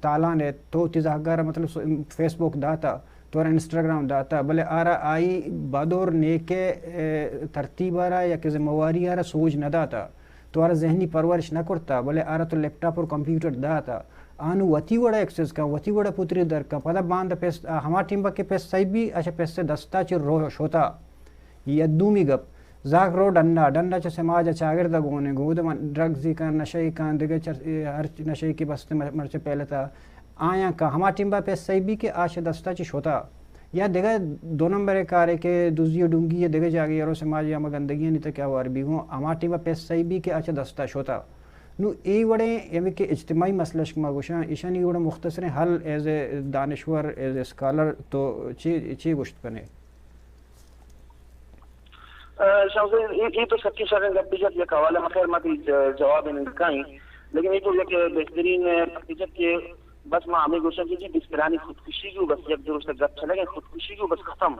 تالان ئے، تو وتی زہگارا مطلب سو-، فیس بک داتا، تو را انسٹاگرام داتا، بلے آرا آئی بدور نیکے، اے، ترتیب آرا یا کہ ذمہ واری آرا سوج نہ داتا، تو آرا ذہنی پرورش نہ کرتا، بلے آرا تو لیپ ٹاپ اور کمپیوٹر داتا، آنو وتی وڑا ایکسس کن، وتی وڑا پتری در کن، پدا باندا پیس، آ، ہما ٹیم با کہ پیس صحیح بی، اچھا پیس دستا چہ رو شوتا۔ یا دومی گپ، زاگ رو ڈنا، ڈنا چہ سماج ءِ چاگرد ءَ گون ایں، گود من ڈرگزی کن، نشئی کن، دگہ چر-، ہر نشئی کہ بست م-، مرچی پیلتا، آیاں کن ہما ٹیم با پیسہ بی کہ آ چہ دستا چہ شتا۔ یا دگہ دو نمبر کارے کہ دزی و ڈنگی یا دگہ جاگہ یرو سماج یا ہما گندگیانی تہ کہ آوار بی گوں، ہما ٹیم با پیسہ بی کہ آ چہ دستا شتا۔ نو اے وڑیں یعنی کہ اجتماعی مسئلہ شما گوشاں، ایشانی وڑا مختصریں حل ایز اے دانشور، ایز اے اسکالر تو چی، چی گوشت کنے؟ اے، شمس بھائی، اے، اے تو سچی شریں گپ جت، یک حوالہ ما خیر ما تئی ج-، جواب نہ کائیں، لیکن اے تو یک بہترین، اے، گپ جت کہ بس ما ہمیں گوشاں کہ جی بسترانی خودکشی کو بس یک درست گپ چلے گئے، خودکشی کو بس ختم۔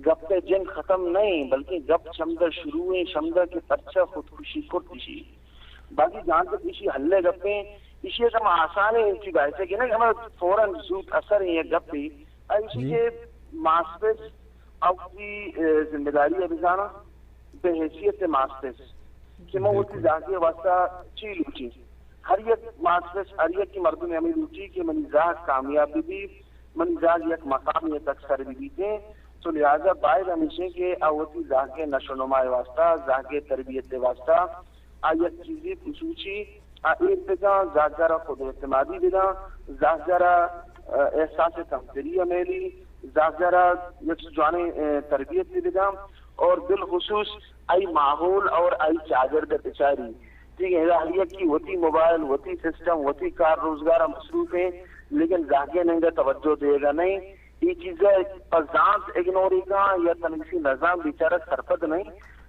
گپ جن ختم نہیں، بلکہ گپ چمدہ شروع ہیں، چمدہ کہ پرچہ خودکشی کرت ایشی۔ باقی جہاں تک ایشی حل گپیں، ایشی ہم آسان ہے، ان کی بحث ہے کہ نا، ہمیں فوراً زود اثر ہیں یہ گپ بھی۔ ایشی جی۔ کہ ماسپس او وتی، اے، ذمہ داری ء بزاناں، بہ حیثیت ماسپس کہ من وتی زاگے واسطہ چی لوٹی۔ ہر یک ماسپس، ہر یک مردم ہمیں لوٹی کہ منی زاگ کامیاب بہ بی، منی زاگ یک مقامی تک سر بہ بیتیں۔ تو لہذا باید ہمیشیں کہ آ وتی زاگے نشو نما واسطہ، زاگے تربیت واسطہ آ یک چیزے خصوصی آ ایر بکن، زاگارا خود اعتمادی بدن، زاگارا، اه، احساس کمتری میلی، زاگارا یک جوانیں، اه، تربیت بدن اور بالخصوص آئی ماحول اور آئی چاگرد بچاری۔ ٹھیک ہے، ہر یکی وتی موبائل، وتی سسٹم، وتی کار روزگار مصروف ہیں، لیکن زاگے ننگا توجہ دیگا نہیں۔ اے چیز ء پہ زانت اگنور ء کن یا تنیگسی نزان بیچارہ سرپد نہ انت۔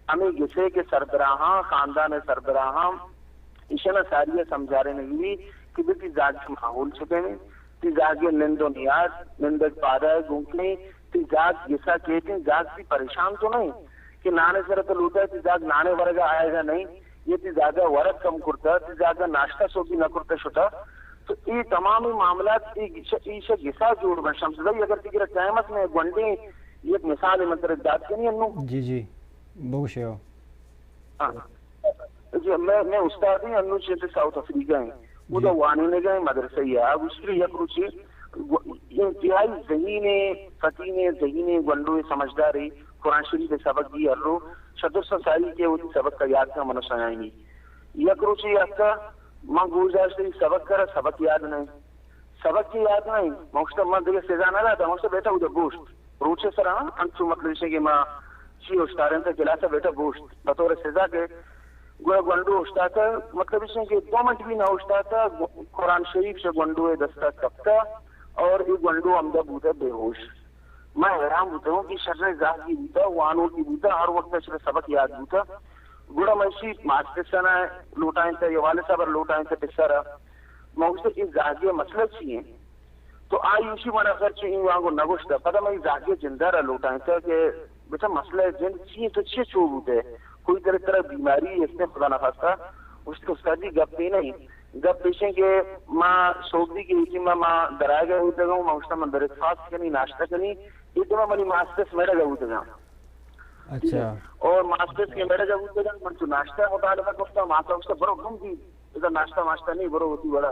ہمے گسے کہ سربراہاں، خاندان ء سربراہاں، ایشاں ساری ء سمجھارینگ بیت کہ بہ تی زاگ ء ماحول چکیں، تی زاگ ء نند و نیاد، نندگ پادائے گوں کیں، تی زاگ گسا کیتیں، زاگ تی پریشان تو نہ انت کہ نانے سر تو لوٹائے، تی زاگ نانے ورگا آئیگا نہیں۔ یہ تی زاگا ورگ کم کرتا، تی زاگا ناشتہ سوبی نہ کرتا شتا۔ تو اے تمامی معاملات اے گچ-، ایشا گسا جوڑ بن۔ شمس بھائی، اگر تئی کرا ٹائم است، میں گونڈیں یک مثال من ترا دات کنی انو۔ جی، جی، بگوشے ہو۔ ہاں۔ جی، میں، میں استاد ہیں انو چیتے ساؤتھ افریقہ ہیں۔ جی۔ ادا وانینگا ہیں مدرسہ یا۔ اب اس لیے یک روچے گو-، انتہائی ذہین، فتین، ذہین، گونڈو، سمجھدار ہے۔ قرآن شریف سبق دی ہر رو شدر سا ساری کے وتی سبق کا یاد کا منو سنائیں۔ یک روچے اتکا، من گوش داشتہ سبق کرا، سبق یاد نہیں۔ سبق کہ یاد نہیں، من گوشتہ من دیگہ سزا نہ داتا، من گوشتہ بیٹا ادا بوشت۔ روچے سرا انچو مطلب اسے کہ ما چی اشتاریں تا کلاس بیٹا بوشت۔ بطور سزا کہ گویا گونڈو اشتاتا، مطلب اسے کہ دو منٹ بھی نہ اشتاتا، قرآن شریف سے گونڈو دستا کپتا اور یہ گونڈو ہمدا بوتا بے ہوش۔ من حیران بوتگوں کہ شریں زاگی بوتا، وانوکی بوتا، ہر وقت اشرا سبق یاد بوتا۔ گڑا من اشی ماسٹر سنا لوٹائیں تا، یا والد صاحب لوٹائیں تا پسرا۔ من گوشتا اے زاگی مسئلہ چی ہیں؟ تو آئی اشی من اگر چی این وانگو نگوشتا۔ پدا من اے زاگی جندہ را لوٹائیں تا کہ بیٹا مسئلہ جند چی ہیں؟ تو چی چو بوتے؟ کوئی طرح طرح بیماری اس نے خدا نخواستہ؟ گوشت استاد جی گپ ہی نہیں۔ گپ پیشیں کہ ما سوبی کہ ایٹی ما، ما درائے گئے ہوتے گا، ما گوشتا من برک فاسٹ کنی، ناشتہ کنی، ایٹی ما منی ماسٹر میرا گئے ہوتے گا۔ اچھا۔ اور ماسٹرس کے میڑے جب ہوتے گا، من تو ناشتہ مطالبہ کرتا، ماسٹر اس سے برو گم دی، ادھر ناشتہ ماشتہ نہیں، برو ہوتی بڑا۔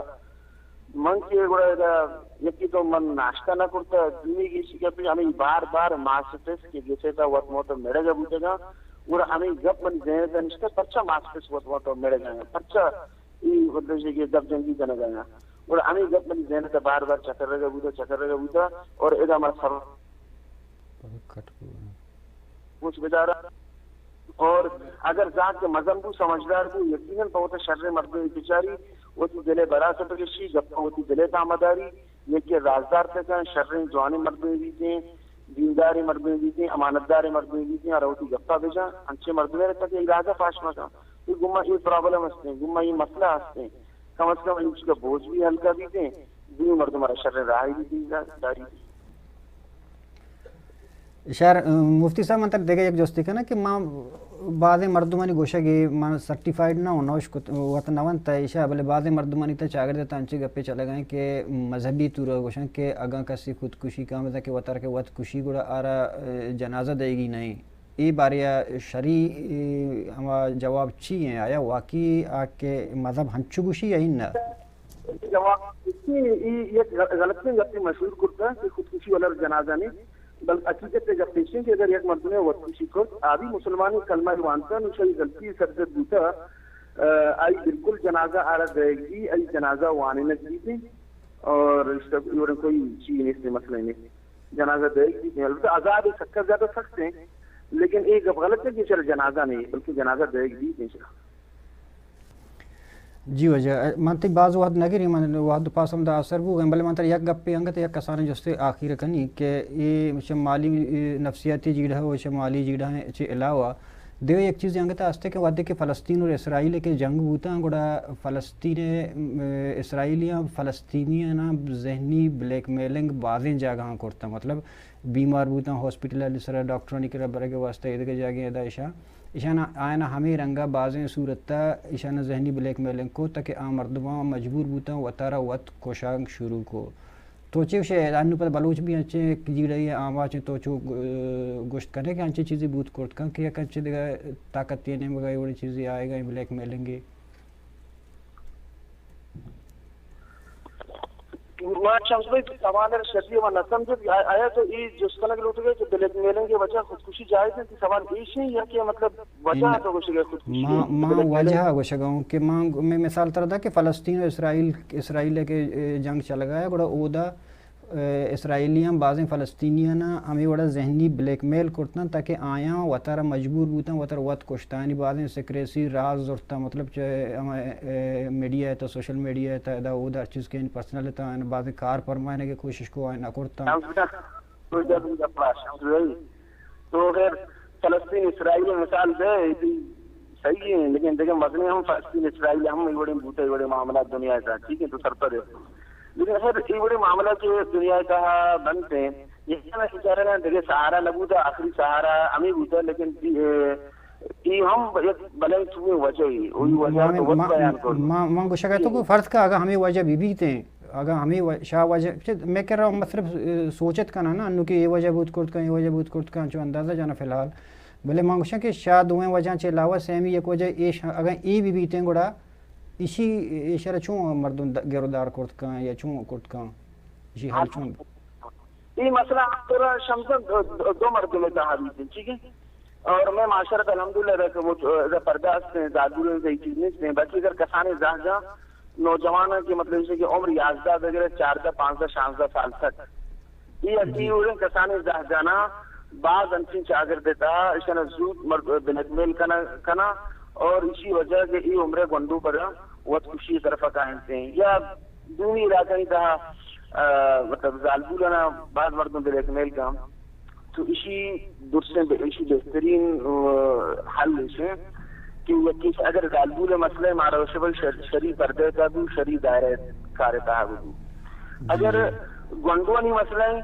من کہ گڑا ادا یکی تو من ناشتہ نہ کرتا، دومی گیشی کہ ہمیں بار بار ماسٹرس کے گسے تا وت موت میڑے جب ہوتے گا، گڑا ہمیں گپ منی ذہن ءَ نشتہ، پرچا ماسٹرس وت موت میڑے گا، پرچا ای مطلب کہ گپ جنگی کنگا۔ گڑا ہمیں گپ منی ذہن ءَ بار بار چکر رگا بوتا، چکر رگا بوتا، اور ادا ہمارا سبق کٹ بو۔ پوچ بدارا۔ اور اگر زانت کہ مزن بو، سمجھدار بو، یقیناً پہ وتا شریں مردمے بچاری، وتی دل ءِ براس ءَ بگشی، گپاں وتی دل ءِ تہا مداری، یکے رازدار تکن، شریں جوانیں مردمے بیتیں، دینداریں مردمے بیتیں، امانتداریں مردمے بیتیں، آرا وتی گپا بجن، انچیں مردمے را تک ارادہ پاش مکن۔ تو گما اے پرابلم ہستیں، گما اے مسئلہ ہستیں، کم از کم انچو کہ بوجھ بھی ہلکا بیتیں، دوئیں مردم را شریں راہی بیتیں، داری۔ شر، مفتی صاحب، من تر دگہ یک جستے کناں کہ ما بازیں مردمانی گوشگ ءَ من سرٹیفائیڈ نہ اوں، نوش کت، وت نہ ونت ایشا، بلے بازیں مردمانی تہ چاگرد ءِ تہ انچیں گپے چلگ ءَ انت کہ مذہبی طور ءَ گوشن کہ اگاں کسی خودکشی کاں، بزاں کہ وتارا کہ وت کشی، گڑا آرا، اے، جنازہ دئیگی نہ ایں۔ اے بارے ءَ شری، اے، ہما جواب چی ایں؟ آیا واقعی آ کہ مذہب ہنچو گوشی یا اناں؟ جواب اے، اے یک غ-، غلطیں گپے مشہور کرتا کہ خودکشی والا جنازہ نہیں، بلکہ حقیقت ءِ گپ ایش ایں کہ اگر یک مردمے وتکشی کرت، آ بھی مسلمانے، کلمہ وانتا، نو شری غلطی سرزد بوتا، آ، آئی بالکل جنازہ آرا دئیگ بی، آئی جنازہ وانینگ بیتیں اور اس طرح کوئی چیز نہیں، اس میں مسئلہ نہیں۔ جنازہ دئیگ بیتیں، البتہ عذاب سکا زیادہ سخت ایں، لیکن اے گپ غلط ایں کہ چل جنازہ نہیں، بلکہ جنازہ دئیگ بیتیں۔ جی واجہ، من تئی باز وہد نہ گریں، من وہد پاس ہم داں آسر بوگ ءَ ایں، بلے من ترا یک گپے انگت یک کسانیں جستے آخیر ءَ کنی کہ اے چہ مالی، اے نفسیاتی جیڑہ ءُ چہ مالی جیڑہ ءَ چہ علاوہ دگہ یک چیزے انگت است کہ وھدے کہ فلسطین ءُ اسرائیل ءِ کہ جنگ بوتاں، گڑا فلسطین ءِ، م، اسرائیلیاں فلسطینیاں ذہنی بلیک میلنگ بازیں جاگہاں کرتاں، مطلب بیمار بوتاں، ہاسپٹلانی سرا ڈاکٹرانی کرا برگ ءِ واسطہ ایدگہ جاگہے ادا اشاں، اشانا، آیانا ہمے رنگا بازیں صورتا اشانا ذہنی بلیک میلنگ کو تاکہ آ مردماں مجبور بوتاں وتارا وت کشانک شروع کو۔ تو چے گوشے، انو پدا بلوچ بھی انچیں یک جیڑہ ای آماچ ایں، تو چو، اه، گوشت کنے کہ انچیں چیزے بوت کرت کن کہ یک انچیں دگہ طاقتے نیمگا اے وڑیں چیزے آئیگا، بلیک میلنگے؟ ما شمس بھائی سوال ءَ شری ما نہ سمجھت، آ-، آیا تو اے جست کنگ لوٹگ ئے کہ بلیک میلنگ ءِ وجہ خودکشی جائز ایں؟ کہ سوال ایش ایں یا کہ مطلب وجہ تو گوشگ ئے خودکشی ما، ءِ؟ ما بلیک میلنگ وجہ گوشگ ءَ اوں کہ ما، میں مثال ترا دا کہ فلسطین ءُ اسرائیل، اسرائیل ءِ کہ، اے، جنگ چلگا ایں، گڑا اودا، اے، اسرائیلیاں بازیں فلسطینیاں ہمے وڑا ذہنی بلیک میل کرتن تاکہ آیاں وتارا مجبور بوتن وتارا وت کشتانی بازیں سیکریسی راز زرتن، مطلب چہ ہما، اے، میڈیا ءِ تہ، سوشل میڈیا ءِ تہ، ادا اودا ہر چیز کہ پرسنل ءِ تہ، آیاں بازیں کار پرمائینگ ءِ کوشش کو، آیاں نہ کرتاں۔ شمس بھائی، تو خیر فلسطین اسرائیل ءِ مثال دے، اے بھی صحیح ایں، لیکن دگہ مزنیں ہم فلسطین اسرائیل ہم اے وڑیں بوتا، اے وڑیں معاملات دنیا ءِ تہ، ٹھیک ایں، تو سرپد ئے۔ لیکن خیر، اے وڑیں معاملہ کہ دنیا ءِ تہا بنت ایں، یہ نہ بیچارہ نہ دگہ سہارا نہ بوتا، آخری سہارا ہمے بوتا، لیکن اے، اے ہم یک بلائیں چوئیں وجہ اے، وہی وجہ تو وت بیان کر۔ ما، ما گوشگ ءَ تو کو فرض کا اگاں ہمے وجہ بہ بیتیں، اگاں ہمے و-، شاہ وجہ، چہ میں کرا مطلب، اے، سوچت کناں نا، انو کہ اے وجہ بوت کرت کن، اے وجہ بوت کرت کن، چو اندازہ جانا فی الحال۔ بلے ما گوشاں کہ شاہ دوئیں وجہاں چہ علاوہ سیمی یک وجہ ایش، اگاں اے بہ بیتیں گڑا ایشی، ایشرا چون مردم د-، گرودار کرت کن یا چون کرت کن؟ ایشی حل چون؟ اے مسئلہ ہم ترا شمسن دو، دو، دو مردم ءِ تہا بیت، ٹھیک ہے؟ اور میں معاشرت الحمدللہ ادا کہ وہ، ادا پردہ است ہیں، زالبول ہیں، صحیح چیز نہیں ہیں، باقی اگر کسانے زہگاں نوجواناں کہ مطلب اسے کہ عمر یازدہ بگرے چاردہ، پانزدہ، شانزدہ سال تک، اے اگی اوریں کسانے زہگانا باز انچیں چاگرد ءِ تہا اشانا زوت مرد بلیک میل کنا، کنا اور اسی وجہ کہ اے عمر گونڈو پدا وت کشی طرف کاہنتے ہیں یا دومی علاقہ ءِ تہا، آ، مطلب زالبولانا باز مردم بلیک میل کن، تو ایشی درستیں، ایشی بہترین، آ، حل ایش ایں کہ یکی اگر زالبول ءِ مسئلہ مارا وشبل شر-، شری پردے کا بو، شری دائرہ کار تہا بو۔ اگر گونڈوانی مسئلہ ایں،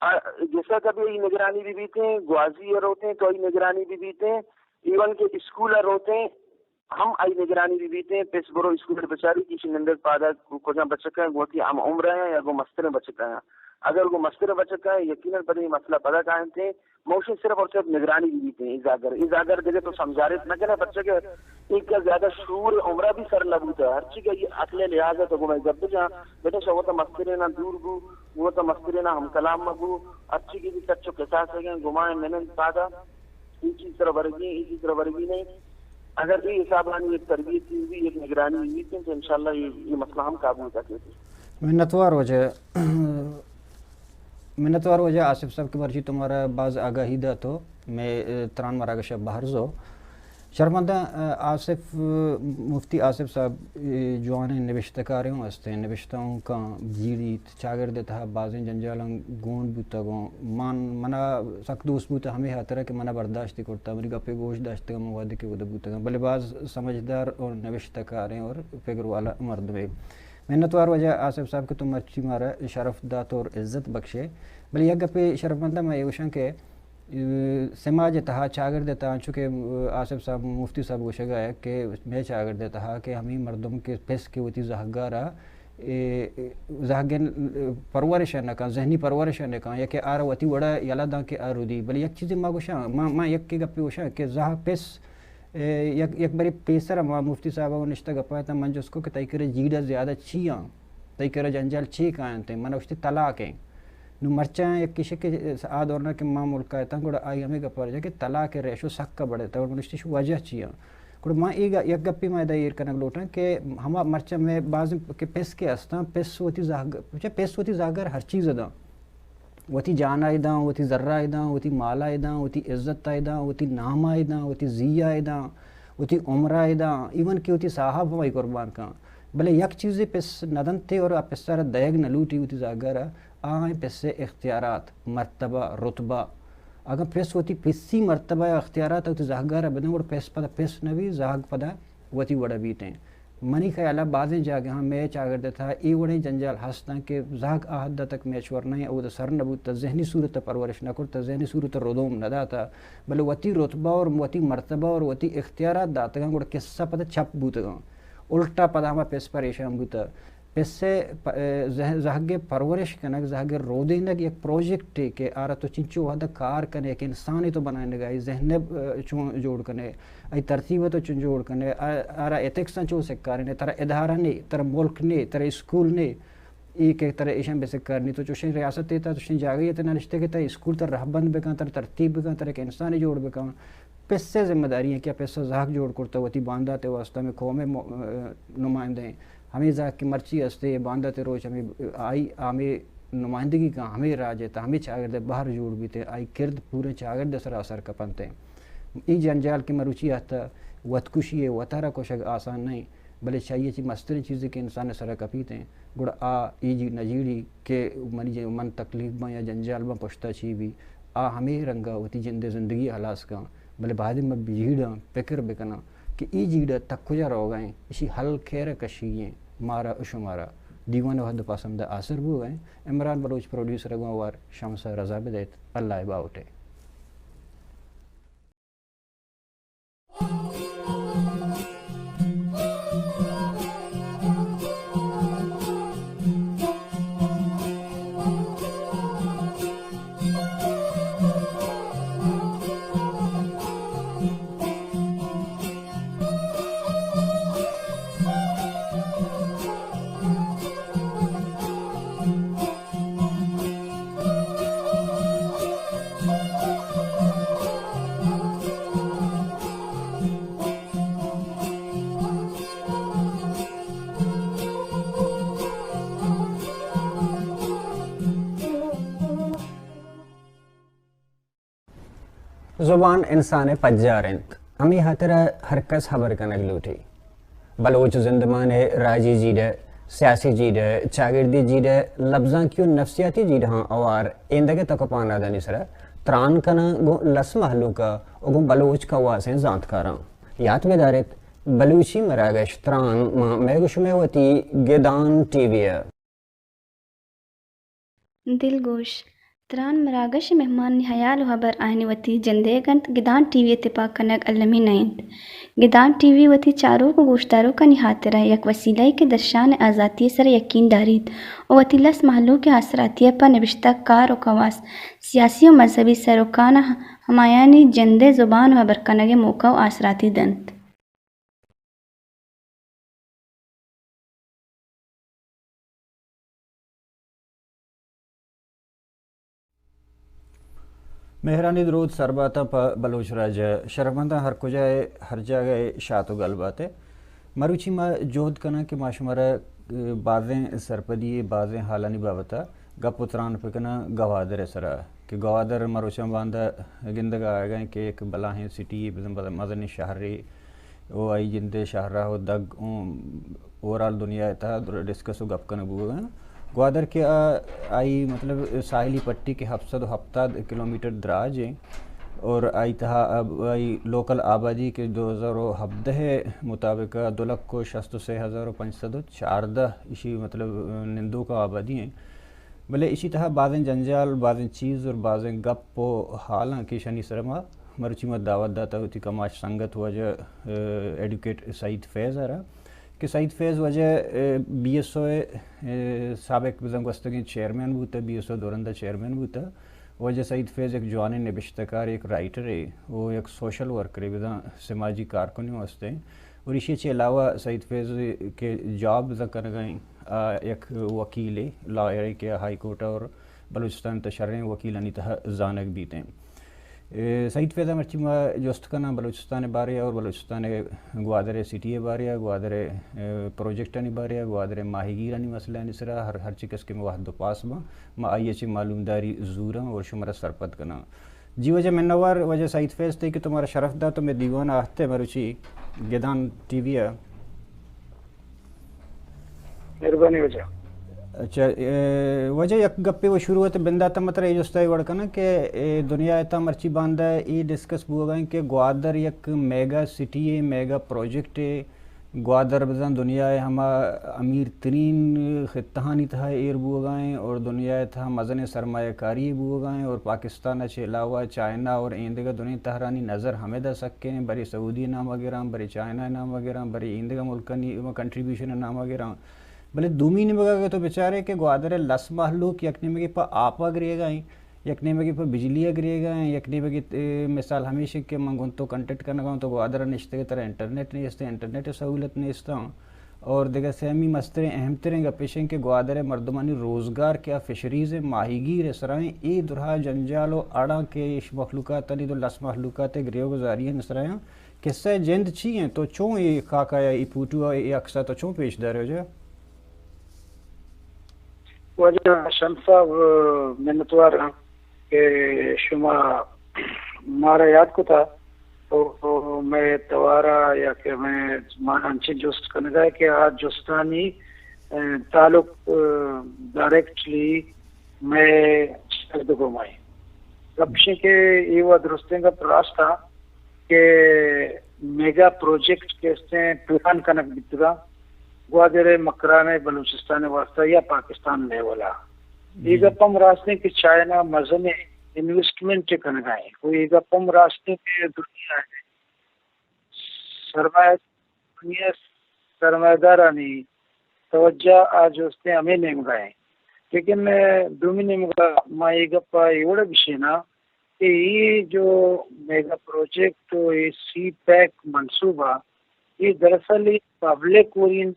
آ، جیسا کبھی ای نگرانی بھی بیتے ہیں، گوازی روتے ہیں تو ای نگرانی بھی بیتے ہیں، ایون کہ اسکول روتے ہیں، ہم آئی نگرانی بہ بیتیں، پس برو اسکول ءَ بچاری کہ ایشی نندگ پادا کجام بچکاں گوں وتی ہم عمر آیاں یا گوں مستریں بچکاں۔ اگر گوں مستریں بچکاں یقیناً پدا اے مسئلہ پدا کاینت، موشی صرف اور صرف نگرانی بہ بیت اے زاگر۔ اے زاگر دگہ تو سمجھارت نہ کنے، پرچہ کہ ایک کا زیادہ شعور عمرہ بھی سر نہ بوتا۔ ہرچی کہ اے عقل لحاظ ہے تو گوں میں گپ جاں، بیٹا شو تو مستریں نہ دور بو، وہ تو مستریں نہ ہم کلام مہ بو، ہرچی کہ بھی سچ و قصاص ہے، گمائیں منن پادا۔ اے چیز سر ورگی، اے چیز سر ورگی نہیں۔ اگر اے حسابانی ایک تربیت چیز بھی، ایک نگرانی بھی، تو انشاءاللہ اے، اے مسئلہ ہم قابو تک ہے۔ منتوار واجہ، منتوار واجہ آصف صاحب کہ مرچی تو مارا باز آگاہی دات و مئے، اے، تران مراگش ء بہر زو۔ شرمندہ، اے، آصف، مفتی آصف صاحب، اے، جوانیں نبشتہ کارے ہوں ہستیں، نبشتہ ہوں کاں جیڑیت، چاگرد ء تہا بازیں جنجالاں گون بوتگ اوں۔ من، منا سک دوست بوت ہمے ہاترا کہ منا برداشت کرتا، منی گپے گوش داشتگ، من وہدے کہ اود بوتگاں، بلے باز سمجھدار اور نبشتہ کاریں اور فکر والا مردمے۔ منتوار واجہ آصف صاحب کہ تو مرچی مارا شرف دات اور عزت بخشے۔ بلے یک گپے شرفمنداں من اے گوشاں کہ، اے، سماج ء تہا، چاگرد ء تہا، چونکہ، اے، آصف صاحب، مفتی صاحب گوشگ ء کہ مئے چاگرد ء تہا کہ ہمے مردم کہ پس کہ وتی زہگارا، اے، اے، زہگن، اے، پرورش ء نہ کن، ذہنی پرورش ء نہ کن، یا کہ آرا وتی وڑا یلہ داں کہ آ ردی۔ بلے یک چیزے ما گوشاں، ما، ما یکے گپے گوشاں کہ زہگ پس اے، یک، یک برے پیسر ما مفتی صاحب ء نشتہ گپا اتاں، من جست کو کہ تئی کرا جیڑہ زیادہ چی آں؟ تئی کرا جنجال چی کاینت؟ من گوشتی طلاق ایں۔ نو مرچاں یک کشے کہ آ دورنا کہ ما ملکا اتاں، گڑا آئی ہمیں گپا رجا کہ طلاق ریشو سک بڑے تا، گڑا من گوشتی شو وجہ چی آں؟ گڑا ما اے گ-، یک گپی ما ادا ایر کنگ لوٹاں کہ ہما مرچاں میں باز کہ پس کے استاں، پس وتی زہگ-، پس وتی زہگر ہر چیز داں۔ وتی جان ء داں، وتی زر ء داں، وتی مال ء داں، وتی عزت ء داں، وتی نام ء داں، وتی زی ء داں، وتی عمر ء داں، ایون کہ وتی ساہ ء ہم قربان کن۔ بلے یک چیزے پس نہ دنت اور آ پس ء را دئیگ نہ لوٹی وتی زاگر ء، آ ایں پس ء اختیارات، مرتبہ، رتبہ۔ اگاں پس وتی پسی مرتبہ ء اختیارات ء وتی زہگار ء بدن، گڑا پس پدا پس نہ بی، زہگ پدا وتی وڑ ء بیتیں۔ منی خیال ء بازیں جاگہاں مئے چاگرد ء تہا اے وڑیں جنجال ہستاں کہ زہگ آ حد ء تک میچور نہ ایں، اود ء سر نہ بوتہ، ذہنی صورت ء پرورش نہ کرتہ، ذہنی صورت ء ردوم نہ داتہ، بلے وتی رتبہ اور وتی مرتبہ اور وتی اختیارات داتگاں، گڑا قصہ پدا چپ بوتگاں، الٹا پدا ہما پس پریشان بوتہ۔ پس ء پ-، ء زہ-، زہگ ء پرورش کنگ، زہگ ء رودینگ یک پروجیکٹے کہ آرا تو چنچو وہد ء کار کنے، یک انسانے تو بنائینگ ء، آئی ذہن ء، ء، چون جوڑ کنے، آئی ترتیب ء تو چون جوڑ کنے، آ-، آرا ایتھکس ء چون سکارنے، ترا ادارہ نے، ترا ملک نے، ترا اسکول نے، اے کہ ترا ایشاں بہ سکارنی، تو چوشیں ریاست ء تہا، چوشیں جاگہے ء تہا نشتگ ئے، ترا اسکول ترا رہبند بکن، ترا ترتیب بکن، ترا یک انسانے جوڑ بکن۔ پس ء ذمہ داری ایں کہ پس ء زہگ جوڑ کرتہ، وتی باندات ء واسطہ ہمے قوم ء م-، ء نمائندہ ایں۔ ہمے زہگ کہ مرچی است ء باندات ء روچ ہمے آئی ہمے نمائندگی کن ہمے راج ء تہ ہمے چاگرد ء بہر جوڑ بیت ء آئی کرد پوریں چاگرد ء سرا اثر کپنت ء اے جنجال کہ مروچی اتہ وتکشی ء وتارا کشگ آسان نہ انت۔ بلے چہ آئی ء چہ مستریں چیزے کہ انسان ء سرا کپیت انت، گڑا آ اے جی نہ جیڑی کہ منی ج-، من تکلیف باں یا جنجال باں پشتا چی بی۔ آ ہمے رنگا وتی جند ء زندگی ہلاس کن، بلے بایدیں من بجیڑاں، پکر بکناں کہ اے جیڑہ تک کجا روگا انت، اشی حل کیرا کشی انت، مارا و شمارا۔ دیوان ء وہد ء پسند ء آسر بوگا انت۔ عمران بلوچ پروڈیوسر ء گوں ہوار شمس ء رضا بدئیت۔ اللہ ء باہوٹ ئے۔ زبان انسان ء پجار انت، ہمے ہاترا ہر کس ہبر کنگ لوٹی۔ بلوچ زندمان ء راجی جیڑہ، سیاسی جیڑہ، چاگردی جیڑہ، لبزانکی و نفسیاتی جیڑہاں ہوار ایندگہ تک و پہنادانی سرا تران کناں گوں لس مہلوک ء و گوں بلوچ کواسیں زانتکاراں۔ یات بداریت، بلوچی مراگش تران ماں مئے گوں شمئے وتی گدان ٹی وی ء۔ دلگوش، تران مراگش ءِ مہمانانی ہیال ءُ ہبر آیانی وتی جندئیگ اَنت، گدان ٹی وی ءِ تپاک کنگ المی نہ اِنت۔ گدان ٹی وی وتی چاروک ءُ گوشداروکانی ہاترا یک وسیلہ ئے کہ درشان ءِ آزاتی ءِ سرا یکین داریت ءُ وتی لس مہلوک ءِ آسراتی ءَ پہ نبشتہ کار ءُ کواس، سیاسی ءُ مذہبی سروکاں ہمایانی جندئے زبان ءَ ہبر کنگ ءِ موقع ءُ آسراتی دنت۔ مہرانی درود سر باتاں پہ بلوچ راج ءَ۔ شرفمنداں ہر کجا ءَ ہر جاگہ ءَ شات ءُ گل بات ئے۔ مروچی ما جہد کناں کہ ما شمارا، ءَ، بازیں سرپدی ءِ بازیں حالانی بابت ءَ گپ ءُ تران بکناں گوادر ءِ سرا کہ گوادر مروچاں باندا گندگ ءَ آیگ ءَ اِنت کہ یک بلاہیں سٹی یے، بزاں مزنیں شہرے ءُ آئی جند ءِ شاہراہ ءُ دگ اوں اوورآل دنیا ءِ تہا ڈسکس ءُ گپ کنگ بوگ ءَ اِنت۔ گوادر کہ آ، آئی مطلب ساحلی پٹی کہ ہپت سد ءُ ہپتاد کلومیٹر دراج اِنت اور آئی تہا آب-، آئی لوکل آبادی کہ دو ہزار ءُ ہبدہ ءِ مطابق ءَ دو لکھ ءُ شست ءُ سے ہزار ءُ پنچ سد ءُ چاردہ ایشی مطلب نندوک آبادی اِنت۔ بلے ایشی تہا بازیں جنجال، بازیں چیز اور بازیں گپ ءُ حالاں کہ ایشانی سرا ما مرچی ما دعوت داتا وتی کماش سنگت واجہ، ءَ، ایڈوکیٹ سعید فیض ءَ را کہ سعید فیض واجہ، ءَ، بی ایس او ءِ، ءَ، سابق بزاں گوستگیں چیئرمین بوتا، بی ایس او دورندا چیئرمین بوتا۔ واجہ سعید فیض یک جوانیں نبشتہ کارے، یک رائٹرے ءُ یک سوشل ورکرے، بزاں سماجی کارکنے ہستیں۔ اور ایشی چہ علاوہ سعید فیض کہ جاب بزاں کنگا اِنت، آ، یک وکیلے، لائرے کہ ہائی کورٹ اور بلوچستان ءِ تہ شریں وکیلانی تہا زانگ بیتیں۔ اے، سعید فیض ءَ مرچی ما جست کناں بلوچستان ءِ بارے ءَ اور بلوچستان ءِ گوادر ءِ سٹی ءِ بارے ءَ، گوادر ءِ، اے، پروجیکٹانی بارے ءَ، گوادر ءِ ماہیگیرانی مسئلہانی سرا ہر، ہرچی کس کہ مئے وہد ءُ پاس باں، ما آئی ءَ چہ معلومداری زوراں اور شمارا سرپد کناں۔ جی واجہ منوار، واجہ سعید فیض تئی کہ تو مارا شرف دات ءُ مئے دیوان ءَ آہت ئے مروچی گدان ٹی وی ءَ۔ مہربانی واجہ۔ اچھا، اے، واجہ یک گپے ءُ شروعات ءَ بندات ءَ مترا اے جست ءِ وڑ کناں کہ اے دنیا ءِ تہا مرچی باندا اے ڈسکس بوگا اِنت کہ گوادر یک میگا سٹی یے، میگا پروجیکٹے، گوادر بزاں دنیا ءِ ہما امیر ترین خطہانی تہا ایر بوگا اِنت اور دنیا ءِ تہا مزنیں سرمایہ کاری بوگا اِنت اور پاکستان ءَ چہ علاوہ چائنا اور ایندگہ دنیا تہرانی نظر ہمدا سکیں، برے سعودی ءِ نام ءَ گراں، برے چائنا ءِ نام ءَ گراں، برے ایندگہ ملکانی کنٹریبیوشن ءِ نام ءَ گراں۔ بلے دومی نیمگ ءَ تو بچارے کہ گوادر ءِ لس مہلوک یک نیمگے پہ آپ ءَ گریگا اِنت، یک نیمگے پہ بجلی ءَ گریگا اِنت، یک نیمگے، اے، مثال ہمیش اِنت کہ من گوں تو کنٹیکٹ کنگا اوں، تو گوادر ءَ نشتگ ئے، ترا انٹرنیٹ نیست، انٹرنیٹ ءِ سہولت نیست اِنت۔ اور دگہ سیمی مستریں اہم تریں گپ ایش اِنت کہ گوادر ءِ مردمانی روزگار کہ آ فشریز ءِ ماہیگیر ءِ سرا اِنت، اے درہا جنجال ءُ اڑاں کہ ایش مخلوقاتانی، دو لس مہلوقات ءِ گریوگ ءُ زاری ءِ سرا اِنت۔ قصہ ءِ جند چی اِنت؟ تو چون اے خاکہ ءَ، اے پوٹو ءَ، اے عکس ءَ تو چون پیش دار ئے واجہ؟ واجہ شمس صاحب، منتوار آں کہ شما مارا یاد کتا ءُ مئے توار ءَ یا کہ مئے ما انچیں جست کنگ ءَ کہ آ جستانی، اے، تعلق، اے، ڈائریکٹلی مئے چاگرد ءِ گوما اِنت۔ گپ ایش اِنت کہ اے وَ درستیں گپ راست اَنت کہ میگا پروجیکٹ کہ استیں پلان کنگ بیتگ اَنت گوادر ءِ، مکران ءِ، بلوچستان ءِ واستہ یا پاکستان لیول ءَ۔ اے گپ ہم راست اِنت کہ چائنا مزنیں انویسٹمنٹ کنگ ءَ اِنت۔ ءُ اے گپ ہم راست اِنت کہ دنیا ءِ سرمایہ، دنیا ءِ سرمایہ دارانی توجہ آ جوستیں ہمے نیمگ ءَ اِنت۔ لیکن، اے، دومی نیمگ ءَ ما اے گپ ءَ اے وڑ ءَ گشیناں کہ اے جو میگا پروجیکٹ ءُ اے سی پیک منصوبہ، اے دراصل اے پبلک اورینٹ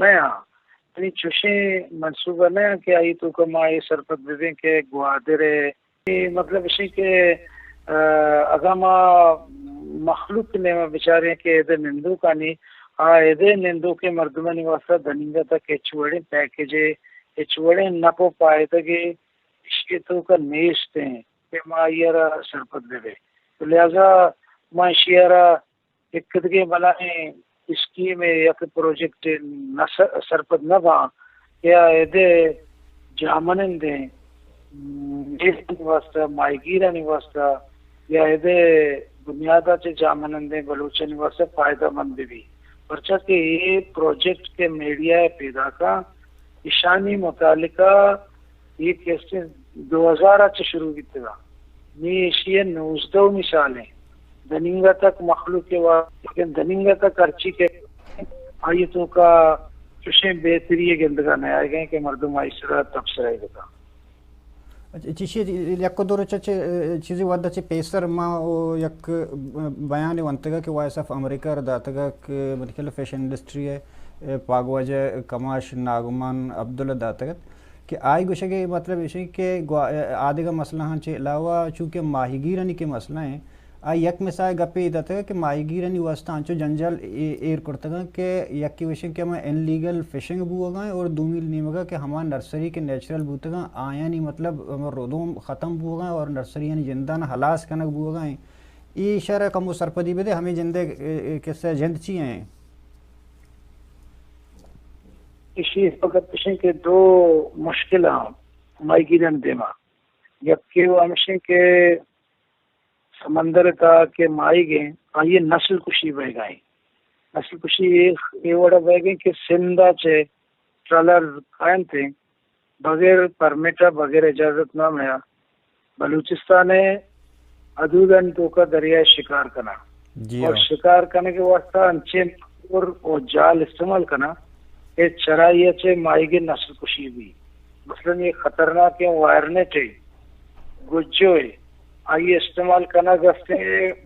نہ اَنت، یعنی چوشیں منصوبہ نہ اَنت کہ آئی توکا ما اے سرپد بہ بیں کہ گوادر ءِ، اے مطلب ایش اِنت کہ، آ، اگاں ما مخلوق ءِ نیمگ ءَ بچاریں کہ ادءِ نندوکانی، آ ادءِ نندوکیں مردمانی واستہ دنیگا تک ہچ وڑیں پیکجے، ہچ وڑیں نپ ءُ پائدگے ایشی ءِ توکا نیست اِنت کہ ما آئی ءَ را سرپد بہ بیں۔ تو لہذا ما ایشی ءَ را یک دگہ بلاہیں اسکیمے یا کہ پروجیکٹے نہ س-، سرپد نہ باں یا ادءِ جاہمنندیں نیستانی واستہ، ماہیگیرانی واستہ یا ادءِ بنیاد ءَ چہ جاہمنندیں بلوچانی واستہ فائدہ مند بہ بی۔ پرچا کہ اے پروجیکٹ کہ میڈیا ءَ پیداک اَنت، ایشانی متعلقہ اے کہ استیں دو ہزار ء چہ شروع بیتگ ء نی ایشی ء نوزدہمی سال ایں۔ دننگا تک مخلوق ء وا-، لیکن دننگا تک ہرچی کہ آئی توکا چوشیں بہتری ء گندگا نیائیگ ایں کہ مردم آئی سرا تبصرہ ء بکن۔ اچھا، چیشی یک دو روچ چہ، چیزی وھد چہ پیسر ما او یک بیان ونتگا کہ وائس آف امریکہ را داتگا کہ منی خیال فیشن انڈسٹری ء پاگواجہ کماش ناگمان عبداللہ داتگ ات کہ آئی گوشگ ء مطلب ایش انت کہ گوا-، آدگہ مسئلہ آں چہ علاوہ چونکہ ماہیگیرانی کہ مسئلہ ہیں، آئی یک مثال گپے اے داتگ کہ ماہیگیرانی واسطہ انچو جنجال اے-، ایر کرتگاں کہ یکے وشیں کہ ہما انلیگل فشنگ بوگا ہیں اور دومی نیمگا کہ ہما نرسری کہ نیچرل بوتگاں آیانی مطلب ہما ردوم ختم بوگا ہیں اور نرسریانی جندان ہلاس کنگ بوگا ہیں۔ اے شر کمو سرپدی بدے، ہمیں جندے، اے، اے قصہ جند چی ہیں؟ ایشی ء پہ گپ اش انت کہ دو مشکل آں ماہیگیرانی دیما۔ یکے و ہمش انت کہ سمندر ء تہا کہ ماہیگ انت، آئی ء نسل کشی بئیگا انت۔ نسل کشی اے، اے وڑ ء بئیگ انت کہ سندھ ء چہ ٹرالر کاینت انت، بغیر پرمٹ ء، بغیر اجازت نامہ ء بلوچستان ء حدودانی توکا دریائے شکار کناں۔ جی اور ہاں۔ شکار کنگ ء واسطہ انچیں مکر و جال استعمال کناں کہ چرائی ء چہ ماہیگ ء نسل کشی بی۔ مثلاً یہ خطرناکیں وائرنیٹ ء گجو ء آئی استعمال کنگ ہستے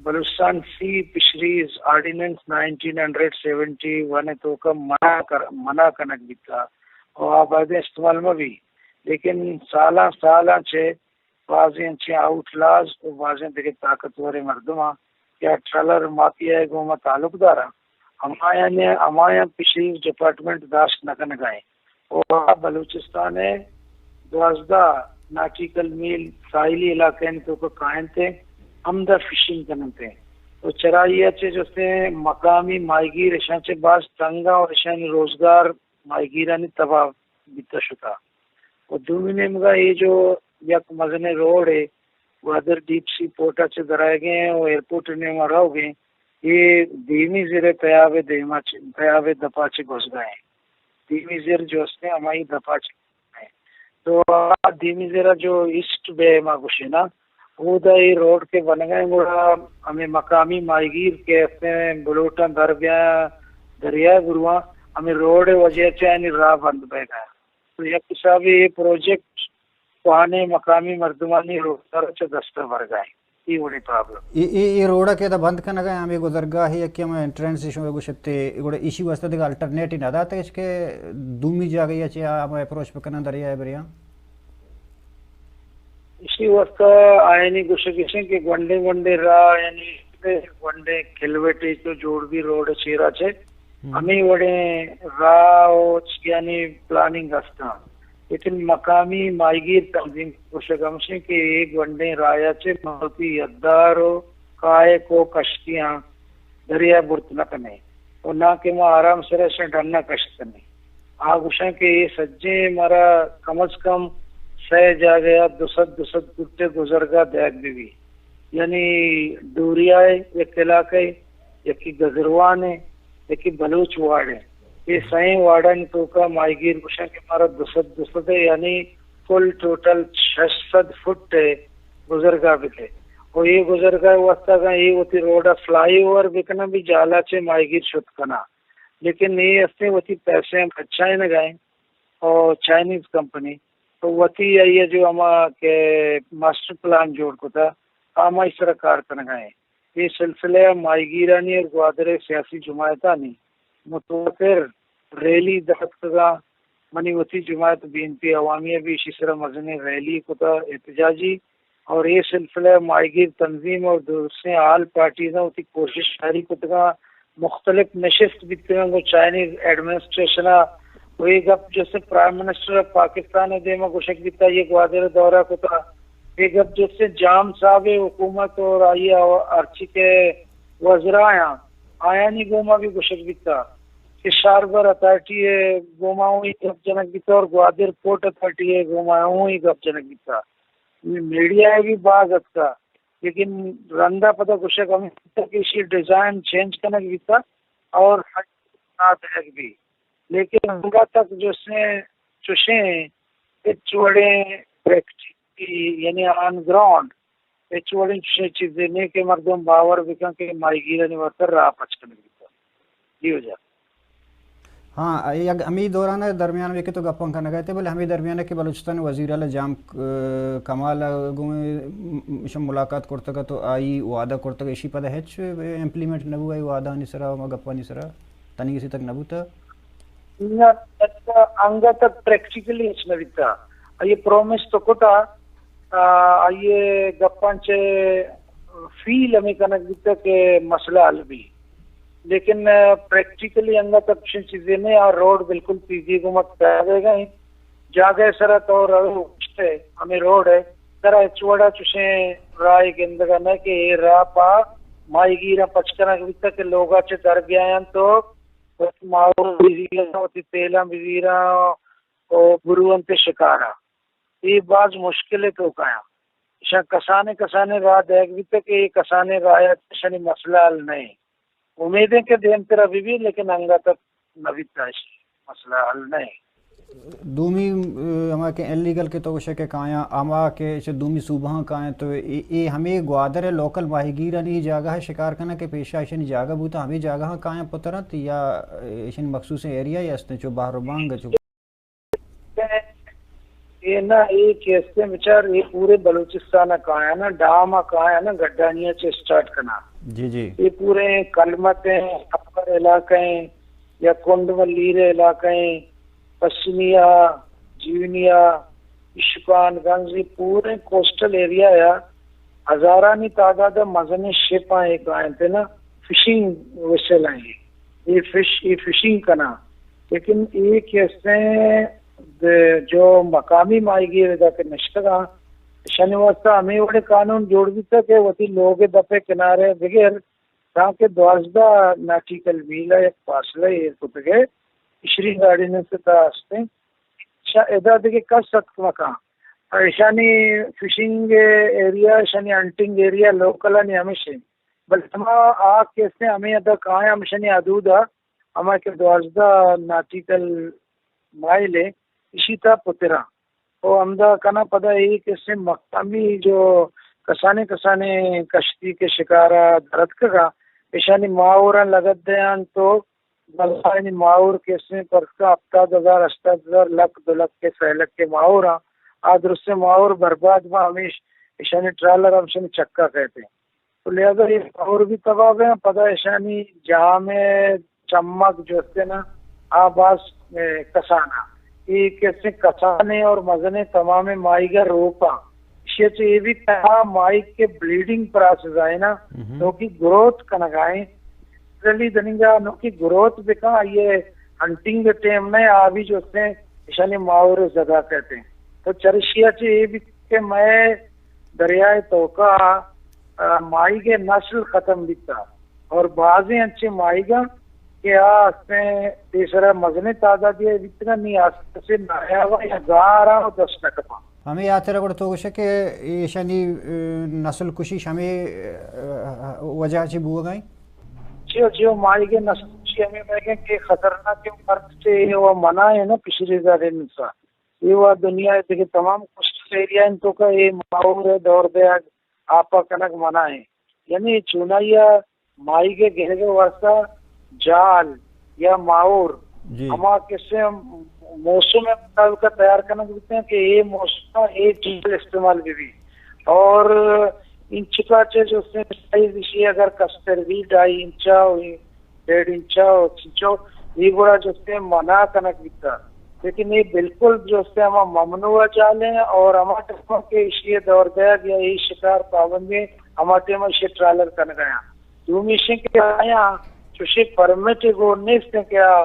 Balochistan sea fisheries ordinance nineteen hundred seventy one ء توکا منع کر-، منع کنگ بیتا و آ باید استعمال مہ بی۔ لیکن سالاں سالاں چہ بازیں انچیں آؤٹ لاز و بازیں دگہ طاقتوریں مردماں کہ آ ٹرالر مافیا ء گوما تعلق داراں، ہمایاں، ہمایاں فشریز ڈپارٹمنٹ داشت نہ کنگا ایں۔ و آ بلوچستان ء دوازدہ ناٹیکل میل ساحلی علاقہ ء توکا کاینت ء ہمدا فشنگ کننت ء و چرائی ء چہ جستیں مقامی ماہیگیر اشاں چہ باز تنگاں و اشانی روزگار ماہیگیرانی تباہ بیتا شتا۔ و دومی نیمگا اے جو یک مزنیں روڈے گوادر ڈیپ سی پورٹ ء چہ درآیگیں و ایئرپورٹ ء نیما روگیں، اے دیمی زر ء تیاب ء دیما چ-، تیاب ء دپا چہ گوزگا ایں۔ دیمی زر جو استیں ہمائی دپا چہ گوزگا ایں۔ تو آ دیمی زر ء جو ایسٹ بے ما گوشینا، اودا اے روڈ کہ بنگا ایں گڑا ہمیں مقامی ماہیگیر کہ استیں بلوٹاں در بیاں دریائے برواں، ہمیں روڈ ء وجہ چہ آنی راہ بند بیگا۔ تو یک حسابے اے پروجیکٹ کوہنیں مقامی مردمانی روزگار چہ دست ء برگا انت۔ اے وڑیں پرابلم۔ اے، اے، اے روڈ ء کہ ادا بند کنگ ء ہمے گزرگاہ ء یکے ہم انٹرنس شما گوشتے، گڑا ایشی واسطہ دگہ الٹرنیٹ نہ داتگ اش کہ دومی جاگہ ء چہ آ ہم اپروچ بکناں دریا ء بریاں؟ ایشی واسطہ آیانی گوشگ اش انت کہ گونڈیں گونڈیں راہ، یعنی گونڈیں کلوٹے چو جوڑ بی روڈ ء چیرا چہ ہمے وڑیں راہ و چیانی پلاننگ ہستاں، لیکن مقامی ماہیگیر تنظیم گوشگ ہمشیں کہ اے گونڈیں راہ ء چہ مروتی یدار و کائک و کشتیاں دریا برت نہ کنیں و ناں کہ ما آرام سرا اشاں ڈنا کشت کنیں۔ آ گوشاں کہ اے سجیں مارا کم از کم سئے جاگہ ء دو سد، دو سد فٹ ء گزرگا دیگ بہ بی۔ یعنی ڈوریا ء یک علاقہ ء، یکی گزروان ء، یکی بلوچ واڑ ء۔ اے سئیں واڑانی توکا ماہیگیر گوشاں کہ مارا دو سد، دو سد ء، یعنی کل ٹوٹل شش سد فٹ ء گزرگاہ بہ دے۔ و اے گزرگاہ ء واسطہ اگاں اے وتی روڈ ء فلائی اوور بکناں، بھی جالا چہ ماہیگیر شت کناں۔ لیکن اے استیں وتی پیسے ہم بچائینگا ایں اور چائنیز کمپنی تو وتی آئی ء جو ہما کہ ماسٹر پلان جوڑ کتا، ہمائی سرا کار کنگا ایں۔ اے سلسلہ ء ماہیگیرانی اور گوادر ء سیاسی جماعتانی متواتر ریلی داتکگا۔ منی وتی جماعت بی این پی عوامی ء بھی ایشی سرا مزنیں ریلی کتا احتجاجی، اور اے سلسلہ ء ماہیگیر تنظیم اور درستیں آل پارٹیزاں وتی کوشش جاری کتگاں۔ مختلف نشست بیتگاں گوں چائنیز ایڈمنسٹریشن ء۔ و اے گپ جیسے پرائم منسٹر آف پاکستان ء دیما گوشگ بیتا، یہ گوادر ء دورہ کتا۔ اے گپ جیسے جام صاحب ء حکومت اور آئی ء ہرچی کہ وزرایاں آیانی گوما بھی گوشگ بیتا کہ شاربر اتھارٹی ء گوما ہوں اے گپ جنگ بیتا اور گوادر پورٹ اتھارٹی ء گوما ہوں اے گپ جنگ بیتا۔ میڈیا ء بھی باز اتکا، لیکن رندا پدا گوشگ ہمیں کہ ایشی ڈیزائن چینج کنگ بیتا اور ہر نہ دیگ بھی۔ لیکن ہمگا تک جو سے چوشیں ہچ وڑیں پریکٹیکل یعنی آن گراؤنڈ ہچ وڑیں چیزے نہیں کہ مردم باور بکن کہ ماہیگیرانی واسطہ راہ پچ کنگ بیتا۔ جی ہو جا۔ ہاں، یک ہمے دوران ء درمیان ء کہ تو گپاں کنگ ء ات، بلے ہمے درمیان ء کہ بلوچستان وزیر اعلی جام، ا، کمال ء گوں م-، م-، ملاقات کرتگ ات و آئی وعدہ کرتگ، ایشی پدا ہچ امپلیمنٹ نہ بو، آئی وعدہانی سرا و گپانی سرا تنی کسی تک نہ بوتا؟ نہ، انگت تک پریکٹیکلی ہچ نہ بیتا۔ آئی پرومس تو کتا، آ، آئی گپاں چہ فیل ہمیں کنگ بیتا کہ مسئلہ حل بی۔ لیکن، آ، پریکٹیکلی انگت تک چیزیں نہیں، آ روڈ بالکل تیزی گمت پہ گئے۔ جاگہ سرا تو رو گشتے ہمیں روڈ ہے، ترا ہچ وڑا چوشیں راہ گندگا نہ کہ اے راہ پا ماہیگیراں پچ کنگ بیتا کہ لوگا چہ در بیایاں تو وتی ماحول بزیراں، وتی تیلاں بزیراں و برو انت شکارا۔ اے باز مشکل ہے تو کایاں۔ ایشاں کسانیں کسانیں راہ دیگ بیتا کہ اے کسانیں راہ اشانی مسئلہ حل نہیں۔ امید ہے کہ دیمترا بہ بی، لیکن انگت نہ بیتا، مسئلہ حل نہیں۔ دومی، ا، ہما کہ انلیگل کہ تو گوشے کہ کایاں، ہما کہ چہ دومی صوبہاں کایاں، تو اے، اے ہمے گوادر ء لوکل ماہیگیرانی جاگہ ء شکار کناں کہ پیشا ایشانی جاگہ بوتا، ہمے جاگہاں کایاں پترنت یا ایشانی مخصوصیں ایریا یا استیں چو بحر و بانگ چو؟ اے نہ، اے کہ استیں بچار، اے پورے بلوچستان ء کایاں نا، ڈام ء کایاں نا، گڈانی ء چہ اسٹارٹ کناں۔ جی، جی۔ اے پورے کلمت ہیں، اپر علاقہ ہیں، یا کنڈ ملیر علاقہ ہیں، پسنی ء، جیونی ء، اشکان گنج، اے پورے کوسٹل ایریا ء ہزارانی تعداد ء مزنیں شپ آں اے کاینت نا، فشنگ ویسل آں اے۔ اے فش، اے فشنگ کناں۔ لیکن اے کہ استیں د-، جو مقامی ماہیگیر ادا کہ نشتگاں، اشانی واسطہ ہمے وڑیں قانون جوڑ بیتگ کہ وتی لوگ ء دپ ء کنارے بگر تانکہ دوازدہ ناٹیکل میل ء یک فاصلہ ایر کتگ ء فشری گارڈیننس ء تہا استیں۔ شا-، ادا دگہ کس اتک مکاں۔ ایشانی فشنگ ایریا، ایشانی ہنٹنگ ایریا لوکلانی ہمیش انت۔ بلے ہما آ کہ استیں ہمے ادا کایاں ہمیشانی حدود ء، ہما کہ دوازدہ ناٹیکل مائل ء، ایشی تہا پتراں۔ و ہمدا کنا پدا اے کہ استیں مقامی جو کسانیں کسانیں کشتی کہ شکارا درتکگا، ایشانی ماہوراں لگت دیان تو بلائیں ماہور کہ استیں پرسکا ہپتاد ہزار، ہشتاد ہزار، لکھ، دو لکھ کے، سئے لکھ کے ماہوراں، آ درستیں ماہور برباد با ہمیش ایشانی ٹرالر ہمشانی چکا کئیت۔ تو لہذا اے ماہور بھی تباہ بیاں، پدا ایشانی جام ء چمک جو استیں نا، آ باز، اے، کسان آں۔ اے کہ استیں کسانیں اور مزنیں تمامیں ماہیگہ روپ آں۔ ایشی ء چہ اے بھی کہ آ ماہیگ کہ بلیڈنگ پراسس آئے نا، مہم۔ نوکی گروتھ کنگا ایں۔ جنرلی دننگا نوکی گروتھ بکاں، آئی ء ہنٹنگ ٹائم نہ، آ بھی جو استیں ایشانی ماہور زدا کئیت۔ تو چرشی ء چہ اے بھی کہ مئے دریائے توکا، آ، ماہیگ ء نسل ختم بیتا اور بازیں انچیں ماہیگاں کہ آ استیں پیسرا مزنیں تعدادی ء بیتگاں، نی آستے سے نایاب یا گار آں و دست نہ کپاں۔ ہمے ہاترا گڑا تو گوشے کہ ایشانی، ا، نسل کشی ہمے، ا، وجہ چہ بوگا ایں؟ جیو، جیو، ماہیگ ء نسل کشی ہمے بوگا ایں کہ خطرناک مرد چے و منع ہے نا فشریز ء رہنسا۔ اے وہد دنیا ء دگہ تمام کوسٹل ایریا انت توکا اے ماہور ء دور دیگ، آپا کنگ منع انت۔ یعنی چونائی ء ماہیگ ء گرگ ء واستہ جال یا ماہور، جی۔ ہما کسے موسم ء مطابق تیار کنگ بیتگ کہ اے موسم ء اے جال استعمال بہ بی۔ اور انچکا چہ جو سائز ایشی اگر کستر بی ڈھائی انچا ڈیڑھ انچا و چنچو، اے گڑا جو استیں منع کنگ بیتا۔ لیکن اے بالکل جو استیں ہما ممنوع جال ہیں اور ہما ٹائم کہ ایشی دور دیگ یا اے شکار پابندی، ہما ٹائم ایشی ٹرالر کنگ آیاں۔ دومی ایشیں کہ آیاں چوشیں پرمٹ گون نیست ہیں کہ آ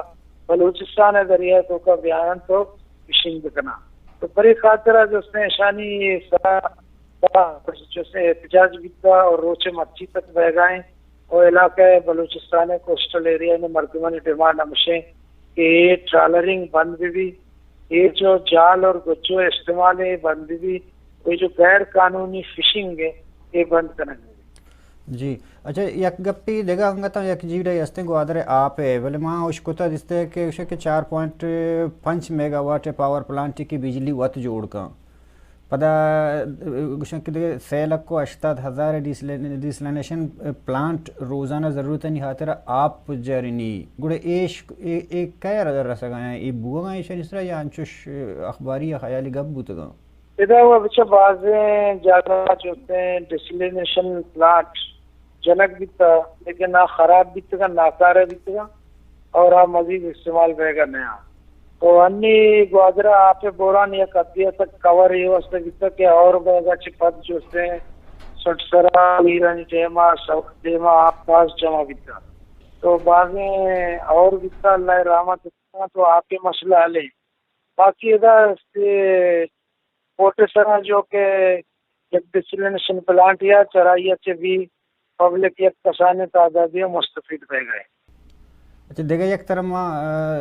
بلوچستان ء دریا توکا بیاین تو فشنگ بکناں۔ تو پرے خاطر جو استیں اشانی سرا جو استیں احتجاج بیتا اور روچ مرچی تک بہگائیں۔ و علاقہ بلوچستان ء کوسٹل ایریا ء مردمانی ڈیمانڈ ہمشیں کہ اے ٹرالرنگ بند بہ بی، اے جو جال اور گچو استعمال ہے بند بہ بی، اے جو غیر قانونی فشنگ ہے اے بند کنگ بہ بی۔ جی، اچھا، یک گپی دگہ انگت یک جیڑہ استیں گوادر آپ ہے، بلے ما اشکتا دستے کہ اشے کہ چار پوائنٹ پنچ میگا واٹ پاور پلانٹ کی بجلی وت جوڑ کن۔ پدا گوشن کہ دگہ سئے لکھ و ہشتاد ہزار ڈیسلینیشن پلانٹ روزانہ ضرورتانی خاطر آپ جرنی۔ گڑا ایش، اے، اے کئے رسگا ہیں؟ اے بوگا ایشانی سرا یا انچوش اخباری یا خیالی گپ بوتگا؟ ادا و بچہ بازیں جاگہ جو ہیں ڈیسلینیشن پلانٹ جنگ بیتا، لیکن آ خراب بیتگا، ناکارہ بیتگا اور آ مزید استعمال بیگا نیا۔ تو انی گوادر آپ بوران یک حدی تک کور یہ واسطے بیتا کہ اور بیگا چہ پد جو سے سٹ سرا ایرانی ڈیما، سوک ڈیما آپ باز جمع بیتا۔ تو بازیں اور بیتا، اللہ رحمت بیتا، تو آپ مسئلہ حل ہے۔ باقی ادا سے کوٹے سرا جو کہ یک ڈیسلینیشن پلانٹ یا چرائی چہ بھی پبلک یک کسانیں تعدادی مستفید بیگا۔ اچھا، دگہ یک طرف ما، آ،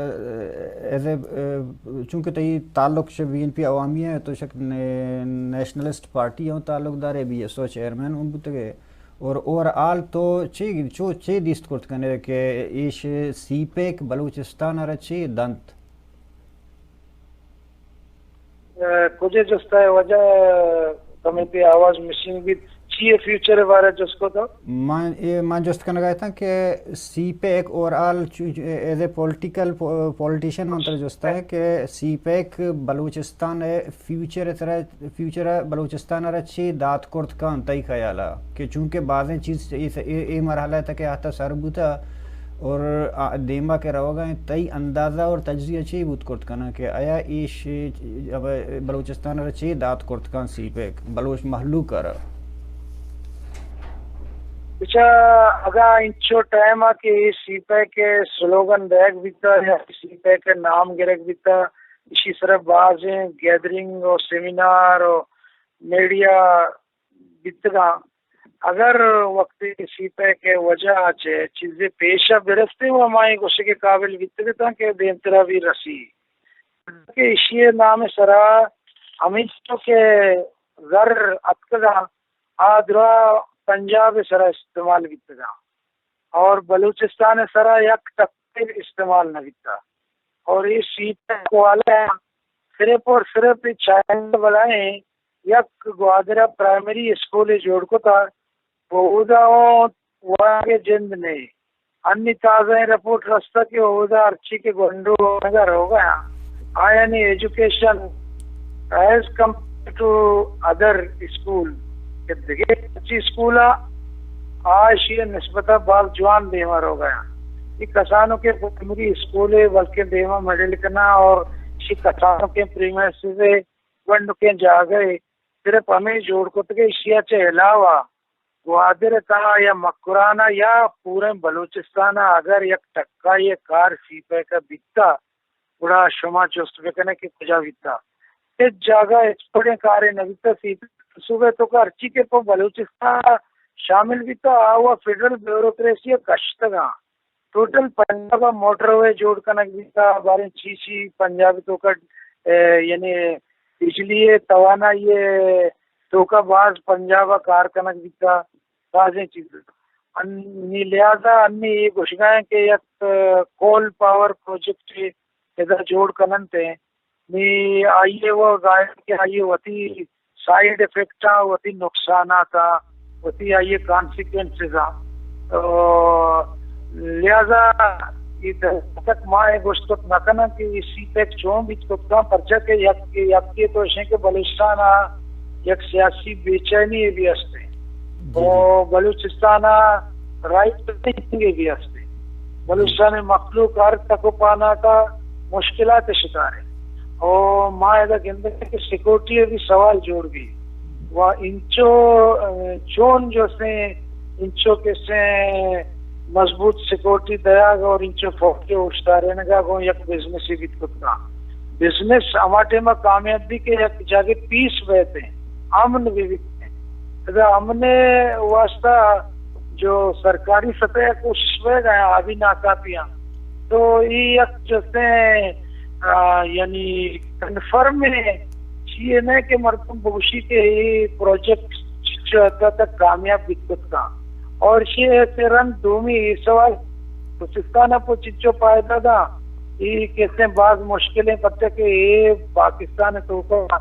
ایز اے، آ، چونکہ تئی تعلق چہ بی این پی عوامی ہے، تو شک نے-، نیشنلسٹ پارٹی ہوں تعلق دار ہے، بی ایس او چیئرمین ہوں بوتگے، اور اوور آل تو چی، چو، چی دیست کرت کنے کہ ایش سی پیک بلوچستان را چی دنت؟ اے، کجے جستا ہے وجہ، کمے پہ آواز مسنگ بیت۔ چی ہے فیوچر بارے جس کو تو؟ من، اے، من جست کنگا اتاں کہ سی پیک اوور آل چو-، ایز اے پولیٹیکل پو-، پولیٹیشین من تر جستا ہے کہ سی پیک بلوچستان ہے فیوچر ترا، فیوچر بلوچستان را چی دات کرت کن تئی خیالا؟ کہ چونکہ بازیں چیز اے، اے، اے مرحلہ تک آتا سر بوتا اور آ، دیما کہ روگا ہیں، تئی اندازہ اور تجزیہ چی بوت کرت کنن کہ آیا ایش اب بلوچستان را چی دات کرت کن سی پیک بلوچ مخلوق را؟ بچا اگا انچو ٹائم آ کہ اے سی پیک سلوگن دیگ بیتا یا سی پیک نام گرگ بیتا، اسی سر بازیں گیدرنگ و سیمینار و میڈیا بیتگاں۔ اگر وقتی سی پیک ءِ وجہ ءَ چہ چیزے پیش ءَ برستیں و ما اے گوشگ ءِ قابل بیتگ اتاں کہ دیمترا بھی رسی، کہ ایشی ءِ نام ءِ سرا ہمیچو کہ زر اتکگاں، آ درا پنجاب ءِ سرا استعمال بیتگاں اور بلوچستان ءِ سرا یک ٹکے استعمال نہ بیتا۔ اور اے سی پیک والا صرف اور صرف اے چائنہ والا ہیں، یک گوادر ءَ پرائمری اسکولے جوڑ کتا، و اودا اوں وانگ ءِ جند نے۔ انی تازہ ایں رپورٹ رستا کہ اودا ہرچی کہ گونڈو وانگ ءَ روگا، آیانی education as compare to other school کہ دگہ ہرچی اسکول ءَ آ ایشی ءِ نسبت ءَ باز جوان دیما روگا۔ اے کسانکیں پرائمری اسکول ءَ بلکیں دیما مڈل کنا اور ایشی کسانکیں پریمائسز ءَ گونڈکیں جاگہ ءَ صرف ہمے جوڑ کتگ، ایشی ءَ چہ علاوہ گوادر ءِ تہا یا مکران ءَ یا پوریں بلوچستان ءَ اگر یک ٹکائی ءِ کار سی پیک ءَ بیتا، گڑا شما جست بکنے کہ کجا بیتا۔ ہچ جاگہ ہچ وڑیں کارے نہ بیتا، سی پیک منصوبہ ءِ توکا ہرچی کہ پہ بلوچستان ءَ شامل بیتا، آ و فیڈرل بیوروکریسی ءَ کشتگاں۔ ٹوٹل پنجاب ءَ موٹر وے جوڑ کنگ بیتا، باریں چی چی پنجاب ءِ توکا، اے، یعنی بجلی ءِ توانائی ءِ توکا باز پنجاب ءَ کار کنگ بیتا، بازیں چیز۔ انی لہذا انی اے گوشگا ہیں کہ یک، اے، کول پاور پروجیکٹ ادا جوڑ کننت ہیں، نی آئی ءِ وہ ظاہر کہ آئی ءِ وتی سائیڈ افیکٹ آں، وتی نقصانات آں، وتی آئی ءِ کانسیکوئنسز آں۔ تو لہذا اے دم تک ما اے گوشت کت نہ کناں کہ اے سی پیک چون بیت کت کن، پرچا کہ یک، یکے تو اشیں کہ بلوچستان ءَ یک سیاسی بے چینی بھی ہستے۔ جی، جی۔ تو بلوچستان ءَ رائٹ تھنکنگ بھی ہستے۔ بلوچستان ءِ مخلوق ہر تک و پاناتا مشکلات ءِ شکار ہے۔ او ما ادا گندگ کہ سیکورٹی ءِ بھی سوال جوڑ بھی۔ و انچو، اے، چون جو سے انچو کہ سے مضبوط سیکورٹی دیاگ اور انچو فوج ءِ اوشتارینگا گوں یک بزنس ہی بیت کت کن۔ بزنس ہما ٹائم ءَ کامیاب بھی کہ یک جاگہ پیس بیت ہیں، امن بھی بیت ہیں۔ ادا امن ءِ واسطہ جو سرکاری سطح ءَ کوشش بیگ ءَ آ بھی ناکافی ہیں۔ تو اے یک جستے، آ، یعنی کنفرم ہے، چیئے نہ کہ مردم بگوشی کہ اے پروجیکٹ چ-، چ-، تا تک کامیاب بیت کت کن۔ اور چیئے ایسے رند دومی اے سوال بلوچستان ءَ پہ چچو فائدہ دا، اے کسے باز مشکلیں پرچا کہ اے پاکستان ءِ توکا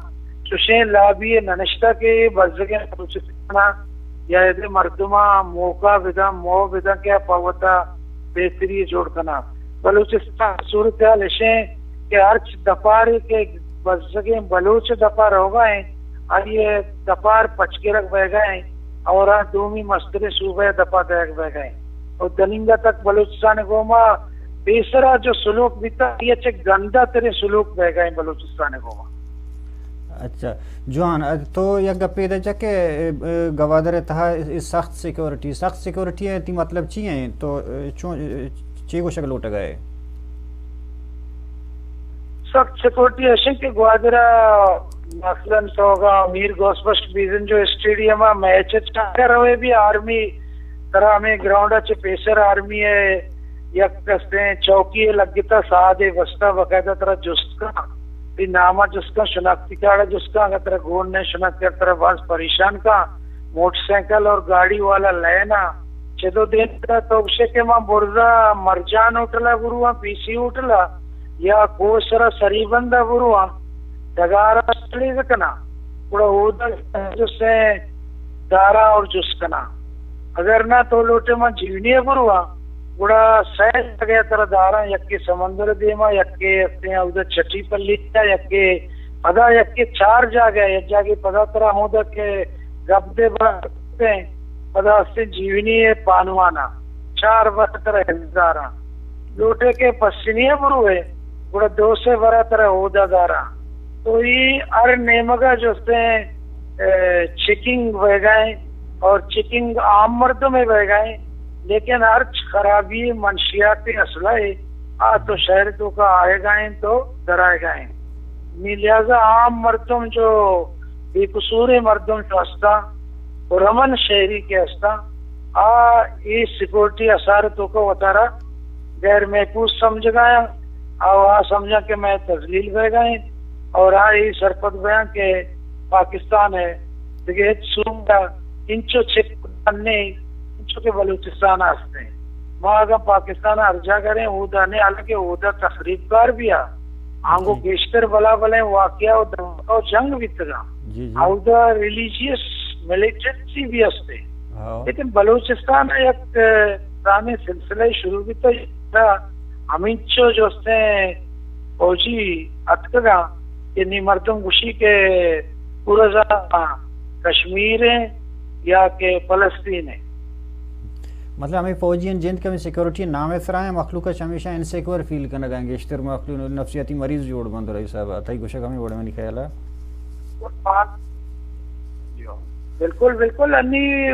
چوشیں لابی ننشتہ کہ بزگیں بلوچستان یا ادے مردماں موقع بداں، موہ بداں کہ پہ وتا بہتری جوڑ کناں۔ بلوچستان صورتحال اشیں کہ ہرچ دپارے کہ بزگیں بلوچ دپا روگا ہیں، آئی دپار پچ گرگ بیگا ہیں اور آ دومی مستریں صوبہ دپا دئیگ بیگا ہیں۔ اور دننگا تک بلوچستان گوما پیسرا جو سلوک بیتا، یہ چہ گندہ تریں سلوک بیگا ہیں بلوچستان گوما۔ اچھا، جوان، ا، تو یک گپے دے چا کہ، ا، ا، گوادر تہا ا، ا، سخت سیکورٹی، سخت سیکورٹی ہے، تی مطلب چی ہیں؟ تو، ا، چون، ا، چی گوشگ لوٹگا ہے؟ سخت سیکورٹی اشیں کہ گوادر ء مثلاً تو اگاں میر غوث بخش بیزن جو اسٹیڈیم ء میچ ء چاکر روئے بھی آرمی ترا ہمیں گراؤنڈ ء چہ پیسر آرمی ء یک کستیں چوکی ء لگتا ساعت ء بستا باقاعدہ ترا جست کن، تئی نام ء جست کن، شناختی کارڈ ء جست کن، اگر ترا گون نہ شناختی کارڈ ترا باز پریشان کن، موٹر سائیکل اور گاڑی والا لین ء چدو دیم ترا تو گشے کہ من برزا مرجان ہوٹل ء برواں، پی سی ہوٹل ء یا کوہ سرا سری بند ء برواں، ڈگار ء چلیز کناں، گڑا اودا جسیں داراں اور جست کناں۔ اگر نہ تو لوٹے من جیونی ء برواں، گڑا سئے جاگہ ء ترا داراں، یکے سمندر ء دیما، یکے استیں اودا چٹی پلی ء، یکے پدا یکے چار جاگہ ء، یک جاگے پدا ترا ہمودا کہ گپ دے بر پدا استیں جیونی ء پانوان ء چار بر ترا ہزاراں۔ لوٹے کہ پسنی ء بروئے، گڑا دو سے برا ترا اودا داراں۔ تو ای ہر نیمگا جو استیں، ا، چیکنگ بیگائیں اور چیکنگ عام مردم بیگائیں، لیکن ہرچ خرابی منشیات اسلحہ آ تو شہر تو کا آئے گائیں تو درائے گائیں۔ نی لہذا عام مردم جو بے قصور مردم جو ہستا، پرامن شہری کہ ہستا، آ اے سیکورٹی اثار توکا وتارا غیر محفوظ سمجھگایا، او آ سمجھا کہ میں تذلیل بیگائیں، اور آ اے سرپد بیاں کہ پاکستان ہے، دگہ ہچ صوبہ انچو چک نہیں، انچو کہ بلوچستان ہستے۔ ما اگاں پاکستان ہر جاگہ رہیں، اودا نہیں، حالانکہ اودا تخریب کار بھی آ۔ آنگو جی۔ گیشتر بلا بلیں واقعہ و دھماکہ و جنگ بیتگا۔ جی، جی۔ اودا ریلیجیس ملیٹنسی بھی ہستے۔ ہاں۔ لیکن بلوچستان ء یک، ا، دامیں سلسلہ شروع بیتا، ہمینچو جو استیں فوجی اتکگا کہ نی مردم گوشی کہ پورا زا کشمیر ہیں یا کہ فلسطین ہیں۔ مطلب ہمیں فوجی ہیں جند کہ ہمیں سیکورٹی نام سرا ہیں، مخلوق اچ ہمیشہ انسیکیور فیل کنگا ہیں، گیشتر مخلوق نفسیاتی مریض جوڑ بند رہی صاحب، تئی گوشگ ہمیں وڑ منی خیال ہے۔ بالکل، بالکل، انی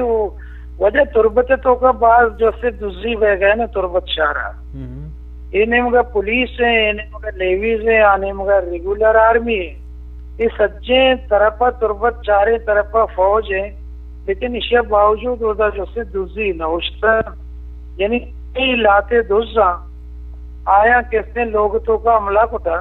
وجہ تربت توکا باز جو سے دزی بہ گئے نا تربت شہرا۔ ہم۔ اے نیمگا پولیس ہیں، اے نیمگا لیویز ہیں، آ نیمگا ریگولر آرمی ہیں۔ اے سجیں طرفا تربت چاریں طرفا فوج ہیں، لیکن اشیا باوجود اودا جو سے دزی نہ ہوشتا۔ یعنی اے لاتے دزاں آیاں کسیں لوگ توکا حملہ کتا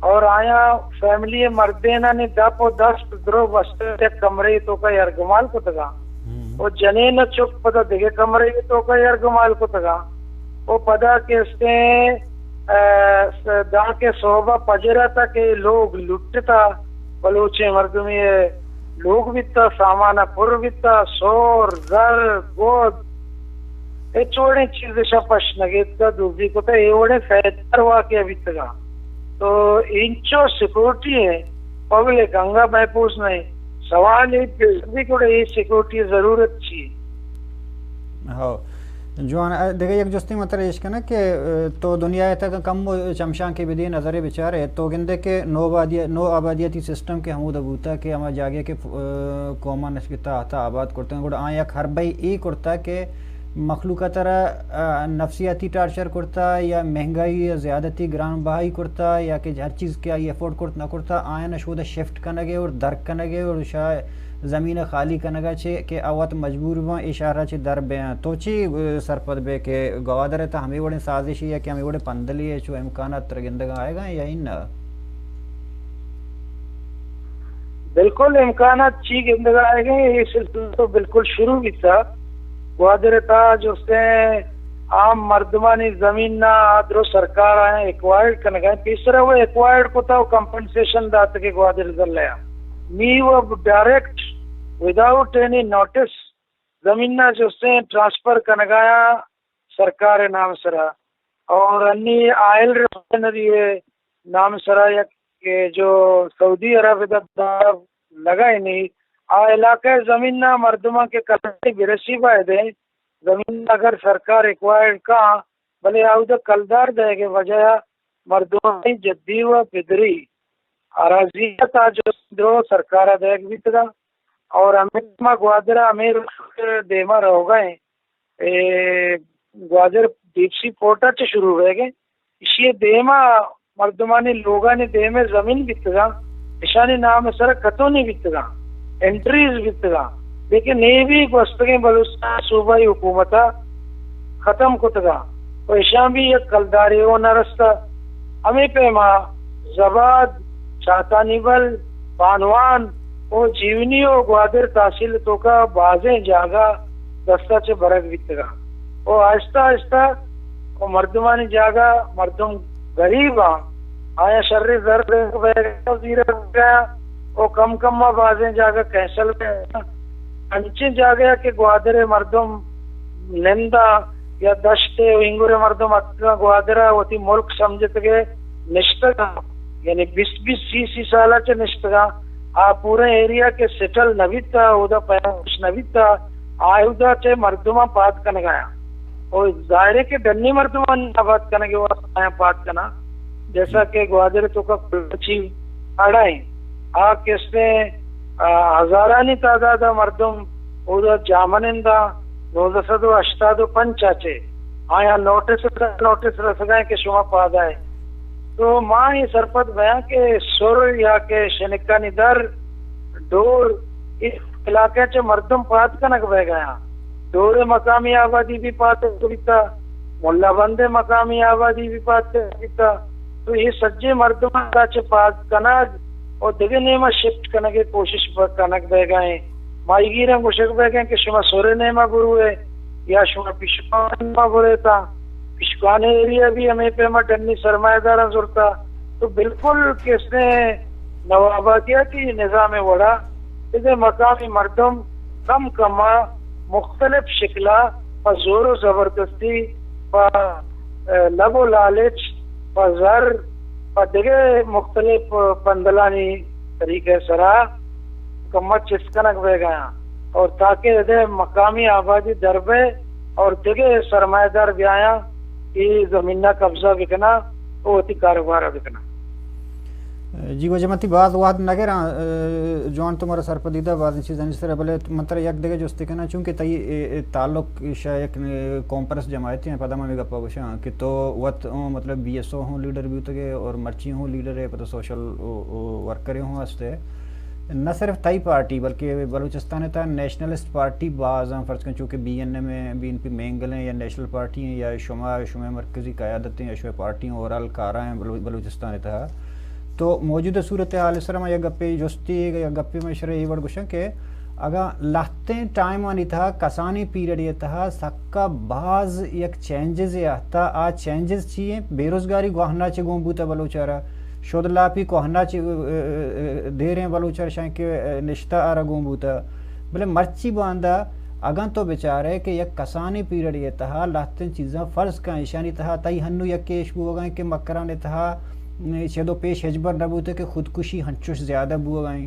اور آیاں فیملی مردیناں نے دپ و دست درو بستہ یک کمرے توکا یرگمال کتگا۔ ہم۔ و جنین و چک پدا دگہ کمرے توکا یرگمال کتگا۔ و پدا کسیں، ا، س-، دانکہ صحبہ پجرا تا کہ لوگ لٹتا، بلوچیں مردمی لوگ بیتا، سامان پر بیتا، سور، زر، گود، ہچ وڑیں چیز اشاں پش نہ گیتکا، دزی کتا، اے وڑیں سیدار واقعہ بیتگا۔ تو انچو سیکورٹی ہیں، پبلک انگا محفوظ نہیں۔ سوال اے پیش بی گڑا اے سیکورٹی ضرورت چی؟ ہو۔ جوان، ا، دگہ یک جستے من ترا ایش کناں کہ، ا، تو دنیا ء تک کم و چمشانکے بدے نظرے بچارے، تو گندے کہ نو آبادی-، نو آبادیاتی سسٹم کہ ہمودا بوتا کہ ہما جاگہ کہ، ا، قوماں نشکتا آتا آباد کرتگ، گڑا آ یک حربہ اے کرتا کہ مخلوق ء ترا، ا، نفسیاتی ٹارچر کرتا یا مہنگائی یا زیادتی گران بہائی کرتا یا کہ ہر چیز کہ آئی افورڈ کرت نہ کرتا، آیاں شودا شفٹ کنگے اور در کنگے اور شاہ زمین ء خالی کنگ ء چہ کہ آ وت مجبور باں اے شہر ء چہ در بیاں۔ تو چی، ء، سرپد بے کہ گوادر ء تہ ہمے وڑیں سازشے یا کہ ہمے وڑیں پندلے ء چو امکانات تر گندگ ء آیگ ء یا اناں؟ بالکل امکانات چی گندگ ء آیگ ء، اے سلسلہ تو بالکل شروع بیتا۔ گوادر ء تہ جستیں عام مردمانی زمین نا آ درو سرکار آیاں ایکوائرڈ کنگ ء، پیسرا وہ ایکوائرڈ کتا و کمپنسیشن داتگ گوادر ضلع ء۔ نی و ڈائریکٹ وداؤٹ اینی نوٹس زمین نا جستیں ٹرانسفر کنگایا سرکار نام سرا۔ اور انی آئل ریفائنری نام سرا یک کہ جو سعودی عرب دا لگائینی، آ علاقہ زمین نا مردماں کہ کلدار برسی بایدیں، زمین اگر سرکار ایکوائرڈ کا، بلے آودا کلدار دئیگے وجہ مردمانی جدی و پدری اراضی تا جو درو سرکار دئیگ بیتگا۔ اور ہمیں ما گوادر ہمیں رخ دیما رہوگا ہیں۔ اے گوادر ڈیپ سی پورٹ ء چہ شروع بئیگ ء، ایشی ء دیم ء مردمانی لوگانی دیم ء زمین بیتگاں، اشانی نام ء سر ء کتونی بیتگاں، انٹریز بیتگاں، لیکن اے بھی گوستگیں بلوچستان صوبائی حکومت ء ختم کتگاں و اشاں بھی یک کلدارے و نہ رستہ۔ ہمے پیما زباد، چاتانی بل، بانوان و جیونی و گوادر تحصیل توکا بازیں جاگہ دستا چہ برگ بیتگاں و آہستہ آہستہ و مردمانی جاگہ مردم غریب آں، آیا شر زر بیگ و زیرگ و کم کم ما بازیں جاگہ کینسل بیگ۔ انچیں جاگہ کہ گوادر مردم نندا یا دشت و اینگور مردم اتکا گوادر وتی ملک سمجھتگے نشتگاں، یعنی بیست بیست سی سی سال چہ نشتگاں، آ پورے ایریا کہ سیٹل نہ بیتا، اودا پیدائش نہ بیتا، آ اودا چہ مردماں پاد کنگایا۔ او ظاہر ہے کہ ڈنی مردمانی آباد کنگے واسطہ آیاں پاد کنا، جیسا کہ گوادر توکا کلچی اڑا ہیں، آ کسے، آ، ہزارانی تعداد مردم اودا جامنندا نوزدہ سد و ہشتاد و پنچ آ چے آیا نوٹس، نوٹس رسگا کہ شما پادا ہے۔ تو ما یہ سرپد بیاں کہ سر یا کہ شنکانی در ڈور اس علاقہ چہ مردم پاد کنگ بہ گیا۔ ڈور مقامی آبادی بھی پاد بیتا، ملا بند مقامی آبادی بھی پاد بیتا۔ تو یہ سجے مردم چہ پاد کنگ اور دگہ نیما شفٹ کنگ کوشش کنگ بہ گئے۔ ماہیگیراں گوشگ بہ گئے کہ شما سورے نیما بروے یا شما پشکان نیما بروے تا۔ پشکان ایریا بھی ہمیں پیما ڈنی سرمایہ داراں زرتا۔ تو بالکل کسے نوآبادیاتی نظام وڑا اے مقامی مردم کم کما مختلف شکلا پہ زور و زبردستی، پہ، اے، لب و لالچ، پہ زر، پہ دگہ مختلف پندلانی طریقہ سرا کما چست کنگ بہ گیا اور تاکہ ادے مقامی آبادی در بے اور دگہ سرمایہ دار بیایا اے زمین قبضہ بکنا او وتی کاروبار بکنا۔ جی واجہ، من تئی باز وہد نہ گراں، اے، جوان تو مارا سرپدی دا بازیں چیزانی سر، بلے من ترا یک دگہ جستے کناں، چونکہ تئی، اے، اے، تعلق شہ یک، اے، کانفرنس جماعتے ہیں، پدا من ہمے گپا گوشاں کہ تو وت، اوں، مطلب بی ایس او ہوں لیڈر بوتگے اور مرچی ہوں لیڈر ہے، پدا سوشل، او، او، ورکرے ہوں ہستے۔ نہ صرف تئی پارٹی بلکہ بلوچستان تا نیشنلسٹ پارٹی باز ہیں، فرض کن چونکہ بی این ایم ہیں، بی این پی مینگل ہیں یا نیشنل پارٹی ہیں یا شما، شما مرکزی قیادت ہیں یا شما پارٹی ہیں، اوورآل کارا ہیں بلو-، بلوچستان تہا۔ تو موجودہ صورتحال سر ما یک گپے جستی، یک گپے میں شرے اے وڑ گوشاں کہ اگاں لہتیں ٹائمانی تہا، کسانیں پیریڈے تہا سکا باز یک چینجز آتا، آ چینجز چی ہیں؟ بے روزگاری گوہنا چہ گون بوتا بلوچارا، شد لاپی کوہنا چہ، اے، اے، اے، دیریں بلوچار شاں کہ، اے، نشتہ آرا گون بوتا۔ بلے مرچی باندا اگاں تو بچارے کہ یک کسانیں پیریڈے تہا لہتیں چیزاں فرض کن، ایشانی تہا تئی ہنو یک کیش بوگا کہ مکران تہا، اے، چدو پیش ہچبر نہ بوتے کہ خودکشی ہنچوش زیادہ بوگا ہیں۔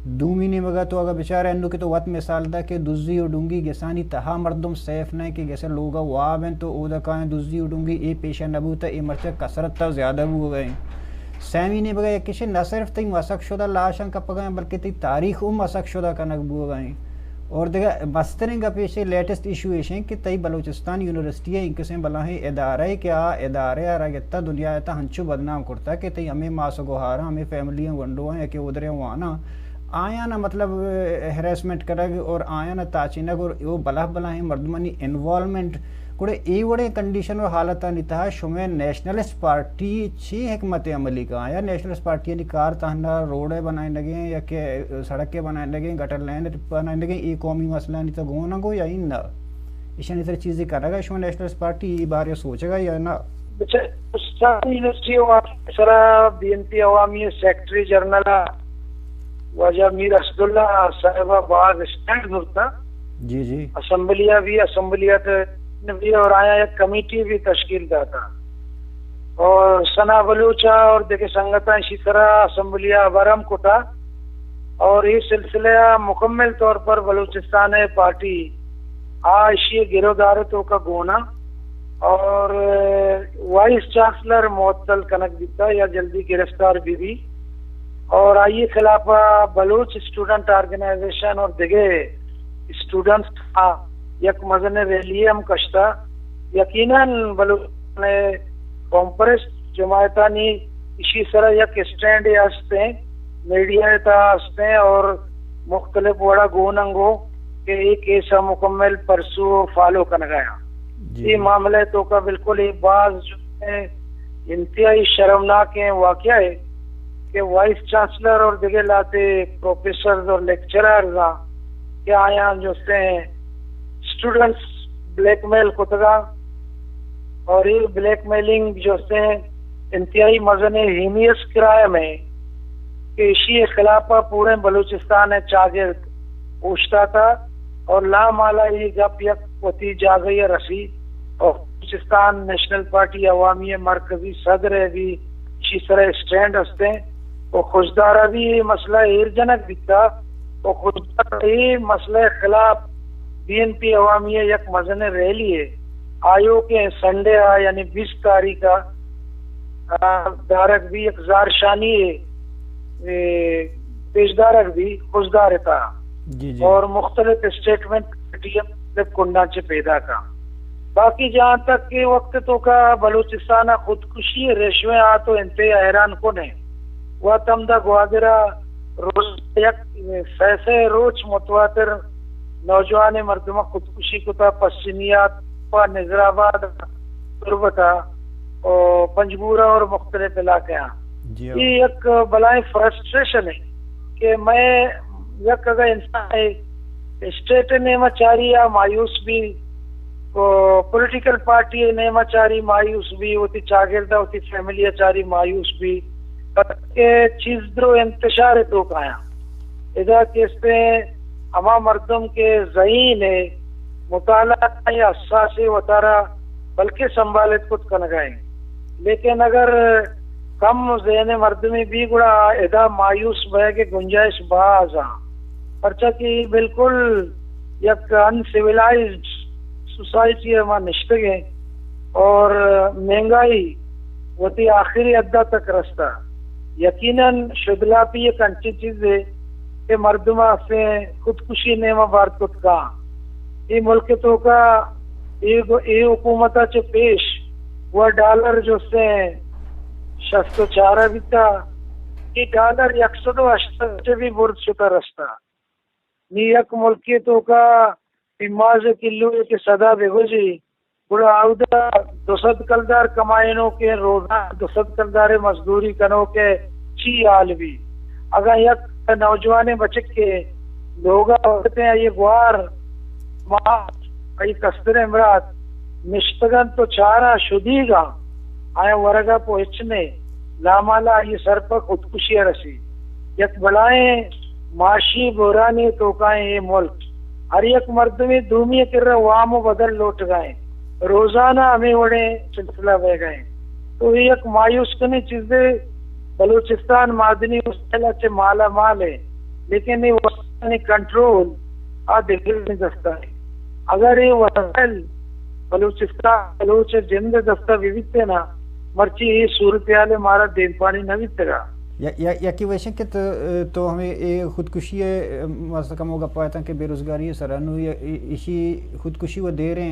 دومی نیمگا تو اگر بچارے انو کہ تو وت مثال دا کہ دزی و ڈونگی گسانی تہا مردم سیف نہ کہ گسے لوگا واب ہیں تو اودا کائیں دزی و ڈونگی اے پیشہ نہ بوتا، اے مرچہ کثرت تا زیادہ بوگا ہیں۔ سیمی نیمگا یک کشے نہ صرف تئی مسخ شدہ لاشاں کپگا ہیں بلکہ تئی تاریخ ہم مسخ شدہ کنگ بوگا ہیں۔ اور دگہ مستریں گپ ایشے، لیٹسٹ ایشو ایشیں کہ تئی بلوچستان یونیورسٹی ہے، انکسیں بلاہیں ادارہ ہے کہ آ ادارہ آ را گتا دنیا تا ہنچو بدنام کرتا کہ تئی ہمیں ماس و گوہاراں، ہمیں فیملی گونڈواں یا کہ ادرے واناں، آیاں نا مطلب ہراسمنٹ کنگ اور آیاں نا تاچینگ اور او بلاہ بلاہیں مردمانی انوالومنٹ۔ گڑا اے وڑیں کنڈیشن و حالتانی تہا شمئے نیشنلسٹ پارٹی چی حکمت عملی کا؟ آیا نیشنلسٹ پارٹیانی کار تہنا روڈ بنائینگیں یا کہ سڑک بنائینگیں، گٹر لین بنائینگیں، اے قومی مسئلہانی تہ گون گو یا انہ؟ ایشانی سر چیزے کنگا شما نیشنلسٹ پارٹی اے بارے سوچگا یا نہ؟ بچہ، استاد یونیورسٹی و سرا بی این پی عوامی سیکرٹری جنرل واجہ میر اسداللہ صاحب ءَ باز اسٹینڈ زرتا۔ جی، جی۔ اسمبلی ءَ بھی، اسمبلی ءَ بھی اور آیا یک کمیٹی بھی تشکیل داتا۔ اور ثنا بلوچ ءَ اور دگہ سنگتاں اشی سرا اسمبلی ءَ ہبر ہم کتا۔ اور اے سلسلہ ءَ مکمل طور پر بلوچستان ءِ پارٹی آ اشی ءِ گرودار ءِ توکا گونا اور وائس چانسلر معطل کنگ بیتا یا جلدی گرفتار بہ بی اور آئی ءِ خلاف ءَ بلوچ اسٹوڈنٹ آرگنائزیشن اور دگہ اسٹوڈنٹس ءَ یک مزن ریلی ہم کشتا۔ یقیناً بلوچستان ءِ قوم پرست جماعتانی اشی سرا یک اسٹینڈ ہستیں، میڈیا ءِ تہا ہستیں اور مختلف وڑا گون انگو کہ اے کیس ءَ مکمل پرسو فالو کنگا آں۔ جی، اے جی۔ معاملہ ءِ توکا بالکل اے باز جو ہے انتہائی شرمناکیں واقعہ ہے کہ وائس چانسلر اور دگہ لاتے پروفیسرز اور لیکچررز آں کہ آیاں جو سے اسٹوڈنٹس بلیک میل کتگا اور اے بلیک میلنگ جو سے انتہائی مزن ہینیس کرائم ہے کہ اشی خلاف پورے بلوچستان ءِ چاگرد اوشتاتا اور لامالا اے گپ یک وتی جاگہ ءَ رسی اور بلوچستان نیشنل پارٹی عوامی ءِ مرکزی صدر ءَ بھی اشی سرا اسٹینڈ ہستیں اور خضدار ءَ بھی اے مسئلہ ایر جنگ بیتا اور خضدار اے مسئلہ خلاف بی این پی عوامی ءِ یک مزن ریلی ہے آیوکیں سنڈے ءَ یعنی بیست تاریخ ءَ آ، دارگ بی، یک زہرشانی ءِ، اے، پیش دارگ بی خضدار ءِ تہا۔ جی، جی۔ اور مختلف اسٹیٹمنٹ کمیٹی ءَ مختلف کنڈاں چہ پیداک آں۔ باقی جہاں تک کہ وقت ءِ توکا بلوچستان ءَ خودکشی ءِ ریشیو آ تو انتہائی حیران کن ایں۔ وت ہمدا گوادر ءَ روز یک سہ سہ روچ متواتر نوجوانیں مردماں خودکشی کتا، پسنیات پہ نظر آباد، تربت ءَ او پنجگور ءَ اور مختلف علاقے آں۔ جی ہاں۔ اے یک بلائیں فرسٹریشن ہے کہ میں یک اگر انسان ہے اسٹیٹ ءِ نیمہ چاری یا مایوس بی، او پولیٹیکل پارٹی ءِ نیمہ چاری مایوس بی، وتی چاگرد ءَ وتی فیملی ءَ چاری مایوس بی، بلکہ چیز درو انتشار ءِ توکا آیاں۔ ادا کہ استیں ہما مردم کہ ذہین ہے، مطالعہ ءِ حساس ہے، وتارا بلکہ سنبھالت کت کنگا ہیں۔ لیکن اگر کم ذہن مردمے بی گڑا ادا مایوس بئیگ ءِ گنجائش باز آں۔ پرچا کہ بالکل یک ان سیولائزڈ سوسائٹی ءَ ما نشتگیں اور مہنگائی وتی آخری حد ءَ تک رستا۔ یقیناً شدلاپی یک انچیں چیزے کہ مردم ءَ سے خودکشی نیمہ بارت کت کاں۔ اے ملک ءِ توکا اے گو-، اے حکومت ءَ چہ پیش و ڈالر جو سے شست و چار ءَ بیتا، اے ڈالر یک سد و ہشتاد ءَ بھی برز شتا رستا۔ نی یک ملکے توکا پیماز کلوے کہ سدا بگوزی، گڑا اودا دو سد کلدار کمائینوکیں، روزانہ دو سد کلدار مزدوری کنوکے چی حال بی؟ اگاں یک نوجوانیں بچکے لوگا وقتیں آئی گوار، مات، آئی کستریں برات نشتگنت و چارا شدیگا، آیا ورگا پو ہچ نے، لامالا آئی سر پر خودکشی رسی۔ یک بلائیں معاشی بحرانے توکائیں اے ملک۔ ہر یک مردمے دومی کرا وام و بدل لوٹگائیں۔ روزانہ ہمے وڑیں سلسلہ بئیگائیں۔ تو اے یک مایوس کنیں چیزے، بلوچستان معدنی وسائل ءَ چہ مالا مال ہے، لیکن اے وسائلانی کنٹرول آ دگرانی دستا ہے۔ اگر اے وسائل بلوچستان، بلوچ جند دستا بہ بیتیں نا، مرچی اے صورتحال مارا دیمپانی نہ بیتگا۔ یا، یا، یکی ویشن کہ تو، تو ہمیں اے خودکشی ہے، مست کمو گپا اتاں کہ بے روزگاری سرا نو یا ای-، ایشی خودکشی و دیریں،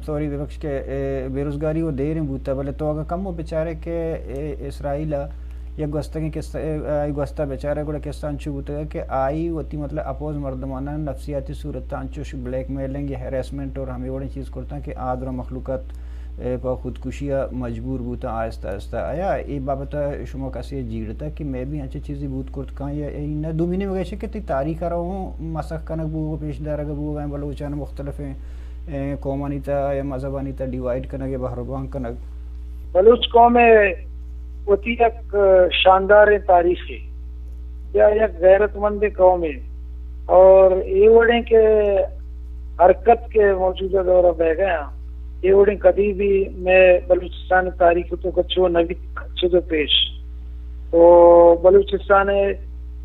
سوری ببخش کہ، اے، بے روزگاری و دیریں بوتا، بلے تو اگاں کمو بچارے کہ، اے، اسرائیل ءَ یک گوستگیں قصہ، اے، آئی گوستہ بچارے گڑا قصہ انچو بوتگا کہ آئی وتی مطلب اپوز مردماناں نفسیاتی صورت انچوش بلیک میلنگ یا ہیراسمنٹ اور ہمیں وڑیں چیز کرتاں کہ آ درا مخلوقات، اے، پہ خودکشی ءَ مجبور بوتاں آہستہ آہستہ۔ آیا اے بابت ءَ شما کسے جیڑتا کہ مئے بھی انچیں چیزے بوت کرت کاں یا اے نہ؟ دومی نیمگا ایش کہ تئی تاریخ ءَ را ہوں مسخ کنگ بوگ ءُ پیش دارگ بوگ ءَ بلوچان مختلفیں، اے، قومانی تہا یا مذہبانی تہا ڈیوائیڈ کنگ یا بہربان کنگ۔ بلوچ قوم ءِ وتی یک شانداریں تاریخے۔ یا یک غیرت مند قومے اور اے وڑیں کہ حرکت کہ موجودہ دور ءَ بیگا ایں، اے وڑیں کدی بھی مئے بلوچستان تاریخ ءِ توکا چو نہ بیت، چد ءُ پیش۔ تو بلوچستان ءِ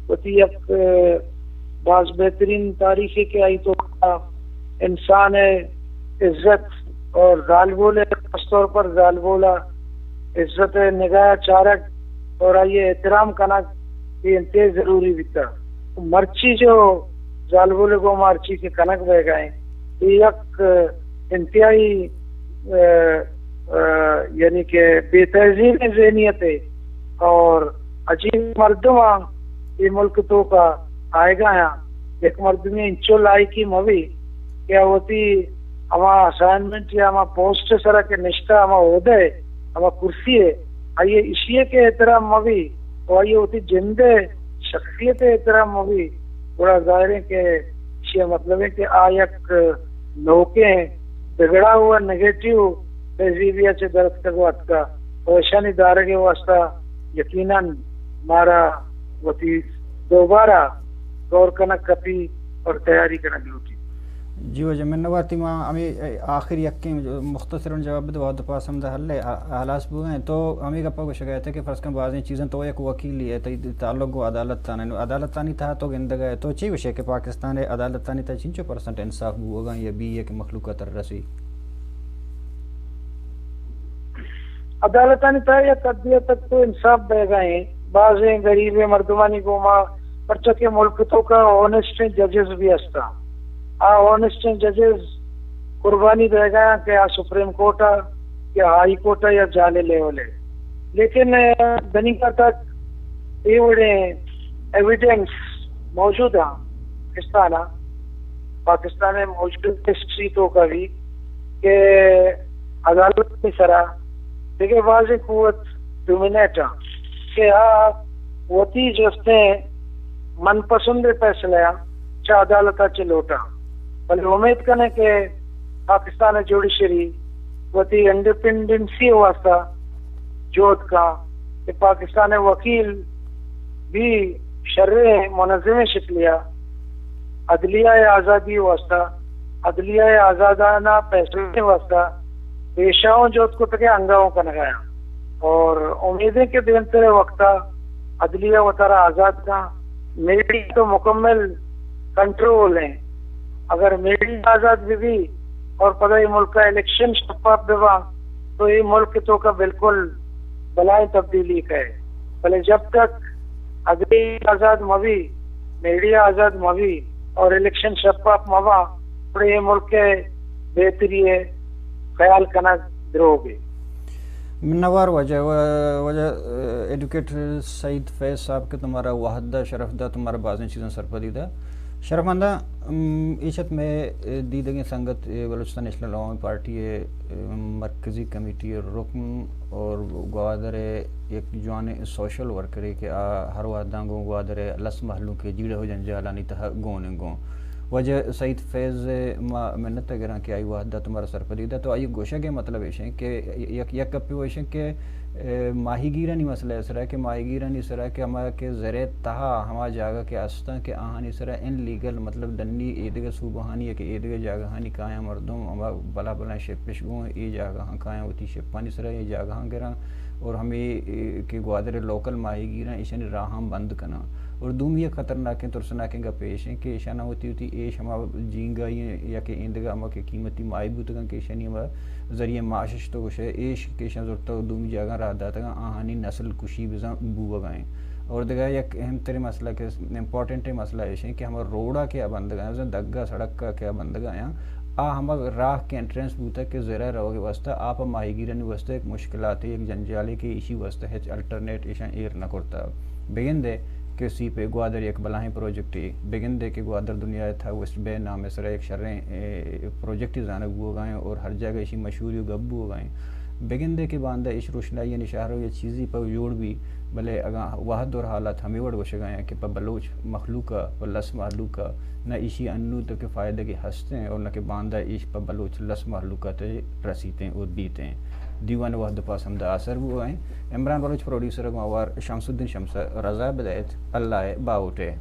وتی یک، ءَ، باز بہترین تاریخے کہ آئی توکا انسان ءِ عزت اور زالبول ءِ، خاص طور پر زالبول ءِ عزت ءِ نگاہ ءَ چارگ اور آئی ءِ احترام کنگ، اے انتہائی ضروری بیتا۔ مرچی جو زالبول ءِ گوما ہرچی کہ کنگ بیگا ایں، اے یک انتہائی، ءَ، ءَ، یعنی کہ بے تہذیبیں ذہنیتے اور عجیب مردم آ اے ملک توکا آئیگا آں۔ یک مردمے انچو لائقی مہ بی کہ آ وتی ہما اسائنمنٹ یا ہما پوسٹ ءِ سرا کہ نشتہ، ہما عہدہ ءَ، ہما کرسی ءَ، آئی ءَ اشی ءِ کہ احترام مہ بی و آئی ءَ وتی جند ءِ شخصیت ءِ احترام مہ بی، گڑا ظاہر ایں کہ اشی ءِ مطلب ایں کہ آ یک نوکیں بگڑا ہوا، نیگیٹو تہذیبی ءَ چہ در اتکگ و اتکا و اشانی دارگ ءِ واسطہ یقیناً مارا وتی دوبارہ غور کنگ کپی اور تیاری کنگ لوٹی۔ جی واجہ، منوار، تئی ما ہمے آخر یکیں مختصراً جواب بدے، وہد پاس ہم دہ ہلے، آ-، ہلاس بوگا ایں۔ تو ہمے گپا گوشگا اتئے کہ فرض کن بازیں چیزاں تو یک وکیلے ئے، تئی تعلق گوں عدالتاں ایں، نوں عدالتانی تہا تو گندگا ئے، تو چی گوشے کہ پاکستان ءِ عدالتانی تہا چنچو پرسنٹ انصاف بوگا ایں یا بی اے کہ مخلوق ءَ تر رسی؟ عدالتانی تہا یک حدے تک تو انصاف بیگا ایں، بازیں غریبیں مردمانی گوما، پرچا کہ ملک توکا آنسٹیں ججز بھی ہستا۔ آ آنسٹیں ججز قربانی دیگا ایں کہ آ سپریم کورٹ ءَ یا ہائی کورٹ ءَ یا جالے لیول ءَ۔ لیکن، ءَ، دنیگا تک اے وڑیں ایویڈنس موجود ایں پاکستان ءَ، پاکستان ءِ موجود ہسٹری توکا بھی کہ عدالت ءِ سرا دگہ بازیں قوت ڈومینیٹ ایں کہ آ وتی جستیں من پسند فیصلہ آں چہ عدالت ءَ چہ لوٹاں۔ بلے امید کنیں کہ پاکستان ءِ جوڈیشری وتی انڈیپینڈنسی ءِ واسطہ جہد کاں کہ پاکستان ءِ وکیل بھی شریں منظمیں شکلے ءَ عدلیہ ءِ آزادی ءِ واسطہ، عدلیہ ءِ آزادانہ فیصلہ ءِ واسطہ پیشہ اوں جہد کتگ ءُ انگہ اوں کنگا ایں۔ اور امید ایں کہ دیمتر ءِ وقت ءَ عدلیہ وتارا آزاد کاں۔ میڈیا تو مکمل کنٹرول ایں۔ اگر میڈیا آزاد بہ بی اور پدا اے ملک ءَ الیکشن شفاف بہ باں تو اے ملک ءِ توکا بالکل بلاہیں تبدیلی کئے۔ بلے جب تک عدلیہ آزاد مہ بی، میڈیا آزاد مہ بی اور الیکشن شفاف مہ باں، گڑا اے ملک ءِ بہتری ءِ خیال کنگ دروگ ایں۔ منوار واجہ، و-، واجہ، ءَ، ایڈوکیٹ سعید فیض صاحب کہ تو مارا وہد دا، شرف دا، تو مارا بازیں چیزاں سرپدی دا۔ شرفمنداں، ام، ایش ات مئے، ءَ، دیدگیں سنگت، ءَ، بلوچستان نیشنل عوامی پارٹی ءِ، ءَ، مرکزی کمیٹی ءِ رکن اور گوادر ءِ یک جوانیں سوشل ورکرے کہ آ ہر وہداں گوں گوادر ءِ لس مہلوک ءِ جیڑہ ءُ جنجالانی تہا گون ایں گوں۔ واجہ سعید فیض ءِ ما منت ءَ گراں کہ آئی وہد دات، مارا سرپدی دات۔ تو آئی گوشگ ءِ مطلب ایش ایں کہ یک، یک گپے ایش ایں کہ، ءَ، ماہیگیرانی مسئلہ ءِ سرا کہ ماہیگیرانی سرا کہ ہما کہ زر ءِ تہا ہما جاگہ کہ استاں کہ آہانی سرا ان لیگل، مطلب ڈنی ایدگہ صوبہانی یا کہ ایدگہ جاگہانی کایاں مردم ہما بلاہ بلاہیں شپ اش گوں اے جاگہاں کایاں وتی شپانی سرا اے جاگہاں گراں اور ہمے، ءَ، کہ گوادر ءِ لوکل ماہیگیراں ایشانی راہاں بند کناں۔ اور دومی یک خطرناکیں ترسناکیں گپے ایش ایں کہ ایشاناں وتی وتی ایش ہما جینگائی یا کہ ایندگہ ہما کہ قیمتی ماہی بوتگاں کہ ایشانی ہما ذریعہ معاش اش تو گوشئے ایش کہ ایشاں زرتگ ءُ دومی جاگہاں راہ داتگاں، آہانی نسل کشی بزاں بوگا ایں۔ اور دگہ یک اہم تریں مسئلہ کہ امپورٹنٹیں مسئلہ ایش ایں کہ ہما روڈا کہ آ بندگا ایں، بزاں دگا سڑکا کہ آ بندگا ایں، آ ہما راہ کہ انٹرنس بوتگ کہ زرا روگ ءِ واسطہ، آ پہ ماہیگیرانی واسطہ یک مشکلاتے، یک جنجالے کہ ایشی واسطہ ہچ الٹرنیٹ ایشاں ایر نہ کرتگ۔ بگندے کہ سیپ گوادر یک بلاہیں پروجیکٹے، بگندے کہ گوادر دنیا ءِ تھا ویسٹ بے نام ءِ سرا یک شریں، اے، پروجیکٹے زانگ بوگا ایں اور ہر جاگہ ایشی مشہوری ءُ گپ بوگا ایں۔ بگندے کہ باندا ایش روشنائیانی شہر ءُ یا چیزے پہ جوڑ بی، بلے اگاں وہد اور حالات ہمے وڑ گوشگا ایں کہ پہ بلوچ مخلوق ءَ، پہ لس مہلوک ءَ نہ ایشی انو تک فائدگے ہست ایں اور نہ کہ باندا ایش پہ بلوچ لس مہلوک ءَ تہ رسیت ایں اور بیت ایں۔ دیوان وحد پاس ہمدا آسر بوئیں۔ عمران بلوچ پروڈیوسر گوں ہوار شمس الدین شمس رضا بدئیت اللہ ءِ باہوٹ ءَ۔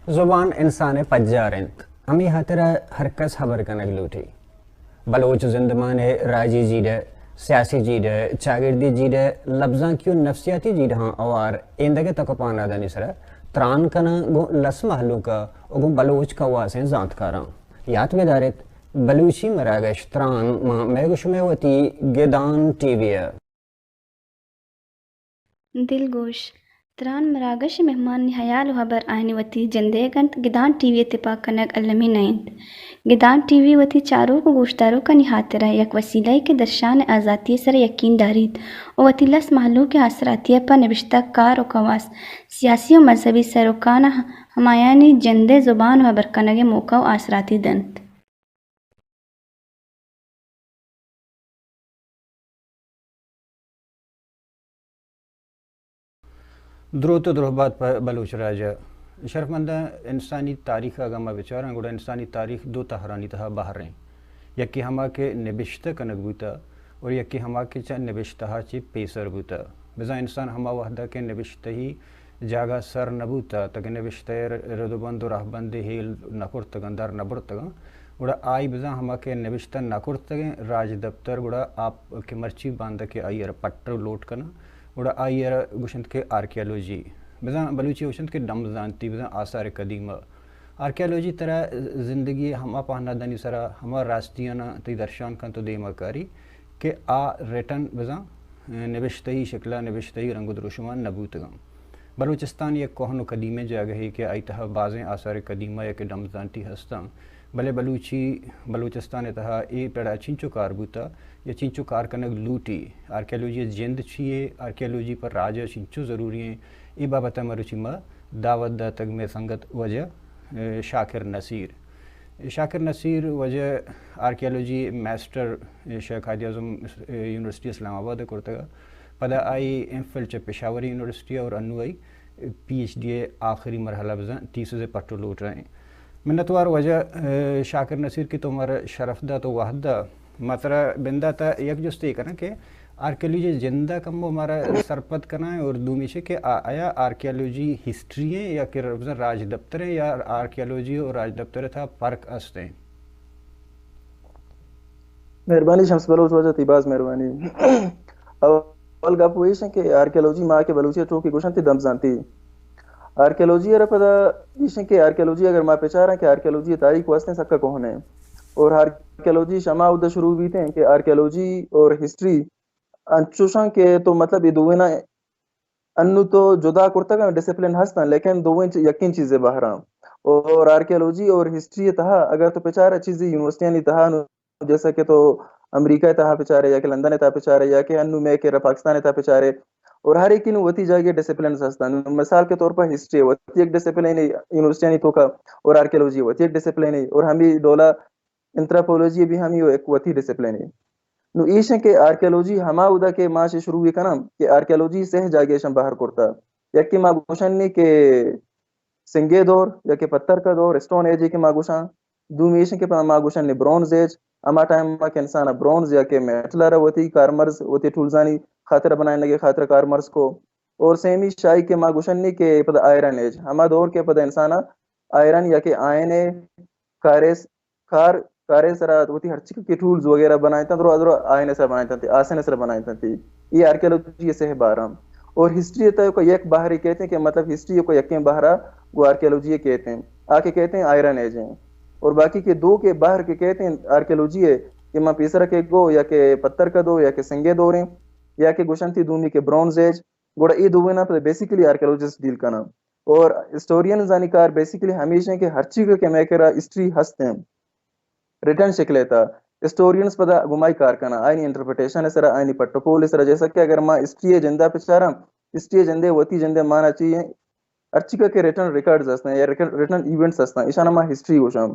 زبان انسان ءِ پجار انت، ہمے ہاترا ہر کس ہبر کنگ لوٹی۔ بلوچ زندمان ءِ راجی جیڑہ، سیاسی جیڑہ، چاگردی جیڑہ، لبزانکی و نفسیاتی جیڑہاں ہوار ایندگہ تک و پہنادانی سرا تران کناں گوں لس مہلوک ءَ و گوں بلوچ کواسیں زانتکاراں۔ یات بداریت، بلوچی مراگش تران ماں مئے گوں شمئے وتی گدان ٹی وی ءَ۔ دلگوش، تران مراگش ءِ مہمانانی ہیال و ہبر آیانی وتی جندئیگ انت، گدان ٹی وی ءِ تپاک کنگ المی نہ انت۔ گدان ٹی وی وتی چاروک و گوشداروکانی ہاترا یک وسیلہ یے کہ درشان ءِ آزاتی ءِ سرا یقین داریت و وتی لس مہلوک ءِ آسراتی ءَ پہ نبشتہ کار و کواس، سیاسی و مذہبی سروکاناں ہمایانی جند ءِ زبان و ہبر کنگ ءِ موقع و آسراتی دنت۔ دروت و درہبات پہ بلوچ راج ءَ۔ شرفمنداں، انسانی تاریخ ءَ اگاں ما بچاراں، گڑا انسانی تاریخ دو تہرانی تہا بہر ایں۔ یکے ہما کہ نبشتہ کنگ بوتا اور یکے ہما کہ چہ نبشتہ ءَ چہ پیسر بوتا۔ بزاں انسان ہما وہدا کہ نبشتہی جاگہ سر نہ بوتا، تاکہ نبشتہ ءِ رد و بند و راہبند ءِ ہیل نہ کرتگاں، در نہ برتگاں، گڑا آئی بزاں ہما کہ نبشتہ نہ کرتگیں راجدپتر، گڑا آپ کہ مرچی باندا کہ آئی ءَ را پٹ و لوٹ کناں، گڑا آئی ءَ را گوشنت کہ آرکیالوجی، بزاں بلوچی ءَ گوشنت کہ ڈمزانتی، بزاں آثار قدیمہ۔ آرکیالوجی ترا زندگی ءِ ہما پہنادانی سرا، ہما راستیاناں تئی درشان کنت و دیما کاری کہ آ رٹن بزاں نبشتہی شکلا، نبشتہی رنگ و دروشما نہ بوتگاں۔ بلوچستان یک کوہن و قدیمیں جاگہے کہ آئی تہا بازیں آثار قدیمہ یا کہ ڈمزانتی ہستاں، بلے بلوچی، بلوچستان ءِ تہا اے پڑا چنچو کار بوتا یا چنچو کار کنگ لوٹی، آرکیالوجی ءِ جند چی یے، آرکیالوجی پر راج ءَ چنچو ضروری ایں، اے بابت ءَ مروچی ما دعوت داتگ مئے سنگت واجہ، اے، شاکر نصیر۔ شاکر نصیر واجہ آرکیالوجی ماسٹر شیخ قائد اعظم یونیورسٹی اسلام آباد ءَ کرتگ۔ پدا آئی ایم فل چہ پشاور یونیورسٹی ءَ اور انو آئی پی ایچ ڈی ءِ آخری مرحلہ بزاں تھیسز ءِ پٹ و لوٹ ءَ ایں۔ منتوار واجہ، اے، شاکر نصیر کہ تو مارا شرف دات و وہد دات۔ ما ترا بندات ءَ یک جستے کناں کہ آرکیالوجی ءِ جند ءَ کمو مارا سرپد کنائیں اور دومی چہ کہ آ-، آیا آرکیالوجی ہسٹری ایں یا کہ بزاں راجدپتر ایں یا آرکیالوجی و راجدپتر ءِ تہا فرق است ایں؟ مہربانی شمس بلوچ واجہ، تئی باز مہربانی۔ اول گپ ایش ایں کہ آرکیالوجی ما کہ بلوچی ءَ ٹوکی گوشنت دمزانتی۔ آرکیالوجی ءَ را پدا ایش ایں کہ آرکیالوجی اگر ما پچاراں کہ آرکیالوجی ءِ تاریخ واستیں سکا کوہن ایں۔ اور آرکیالوجی شما اودا شروع بیت ایں کہ آرکیالوجی اور ہسٹری انچوشاں کہ تو مطلب اے دوئیناں انو تو جدا کرتگ ایں، ڈسپلن ہستاں، لیکن دوئیں چ-، یکیں چیزے بہراں۔ اور آرکیالوجی اور ہسٹری ءِ تہا اگر تو پچارے چیزے یونیورسٹیانی تہا نو جیسا کہ تو امریکہ ءِ تہا پچارے یا کہ لندن ءِ تہا پچارے یا کہ انو مئے کہ پاکستان ءِ تہا پچارے، اور ہر ایکی نو وتی جاگہ ڈسپلنز ہستاں۔ نو مثال کے طور پر ہسٹری وتی یک ڈسپلن ایں یونیورسٹیانی توکا، اور آرکیالوجی وتی یک ڈسپلن ایں، اور ہمے ڈولا انتھروپولوجی بھی ہمے یک وتی ڈسپلن ایں۔ نو ایش ایں کہ آرکیالوجی ہما اودا کہ ما چہ شروع کناں کہ آرکیالوجی سہ جاگہ اشاں بہر کرتا۔ یکے ما گوشن نی کہ سنگے دور یا کہ پتر کا دور، اسٹون ایج کہ ما گوشاں۔ دومی ایش کہ پدا ما گوشن نی برونز ایج، ہما ٹائم ما کہ انسان برونز یا کہ میٹل ءَ را وتی کارمرز، وتی ٹولزانی خاطر بنائینگ ءِ خاطر کارمرز کو۔ اور سیمی شاہی کہ ما گوشن نی کہ پدا آئرن ایج، ہما دور کہ پدا انسان آئرن یا کہ آئن ءِ کارے س-، کار، کارے سرا وتی ہرچی کہ ٹولز وغیرہ بنائینتاں، درو، درو آئن ءِ سرا بنائینتاں، آسن ءِ سرا بنائینتاں۔ اے آرکیالوجی ءِ سہ بہراں۔ اور ہسٹری ءِ تہا یک بہرے کئیت کہ مطلب ہسٹری ءِ یکیں بہرا گوں آرکیالوجی ءَ کئیت۔ آ کہ کئیت آئرن ایج ایں۔ اور باقی کہ دو کہ بہر کہ کئیت ایں آرکیالوجی ءِ، کہ ما پیسرا کہ گو یا کہ پتر کدو یا کہ سنگے دور ایں، یا کہ گوشنتی دومی کہ برونز ایج، گڑا اے دوئیناں پدا بیسیکلی آرکیالوجسٹ ڈیل کناں۔ اور ہسٹورینزانی کار بیسیکلی ہمیش ایں کہ ہرچی کہ مئے کرا ہسٹری ہست ایں، ریٹن شکل ءِ تہا، ہسٹورینز پدا گمائی کار کناں، آیانی انٹرپریٹیشن ءِ سرا، آیانی پٹ و پول ءِ سرا، جیسا کہ اگر ما ہسٹری ءِ جند ءَ بچاراں، ہسٹری ءِ جند ءِ وتی جند ءِ مانا چی ایں؟ ہرچی کہ ریٹن ریکارڈز ہستاں یا ریٹن ایونٹس ہستاں، ایشاناں ما ہسٹری گوشاں۔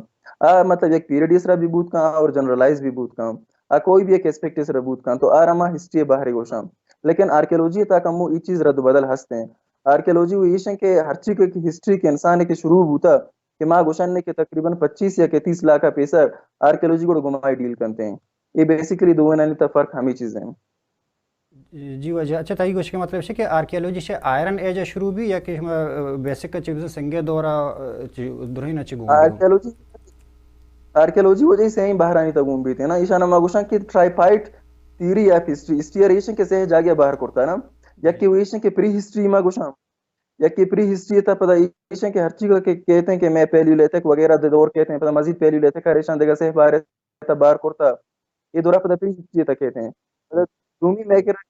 آ مطلب یک پیریڈ ءِ سرا بھی بوت کاں اور جنرلائز بھی بوت کاں، آ کوئی بھی یک اسپیکٹ ءِ سرا بوت کاں، تو آرا ما ہسٹری ءِ بہر ءَ گوشاں۔ لیکن آرکیالوجی ءِ تہا کمو اے چیز رد و بدل ہست ایں۔ آرکیالوجی وَ ایش ایں کہ ہرچی کہ ہسٹری کہ انسان ءِ کہ شروع بوتا، کہ ما گوشن کہ تقریباً پچیس یا کہ تیس لاکھ ءَ پیسر آرکیالوجی گڑا گمائی ڈیل کنت ایں۔ اے بیسیکلی دوئینانی تہا فرق ہمے چیز ایں۔ جی واجہ، اچھا، تئی گوشگ ءِ مطلب اش کہ آرکیالوجی چہ آئرن ایج ءَ شروع بی یا کہ شما، آ، بیسک چہ بزاں سنگے دور ءَ، آ، چہ درہین ءَ چہ گون بی؟ آرکیالوجی، آرکیالوجی واجہ سئیں بہرانی تہا گون بیت نا، ایشاں ما گوشاں کہ ٹرائیفائٹ تھیوری آف ہسٹری، ہسٹری ءَ ایش ایں کہ سئے جاگہ بہر کرتا نا، یکے وَ ایش ایں کہ پری ہسٹری ما گوشاں، یکے پری ہسٹری ءِ تہا پدا ایش ایں کہ ہرچی کہ کئیت ایں کہ مئے پیلیولیتھک وغیرہ دے دور کئیت ایں، پدا مزید پیلیولیتھک ءَ ایشاں دگہ سئے بہر ءِ تہا بہر کرتا۔ اے دورا پدا پری ہسٹری ءِ تہا کئیت ایں۔ پدا دومی مئے کرا،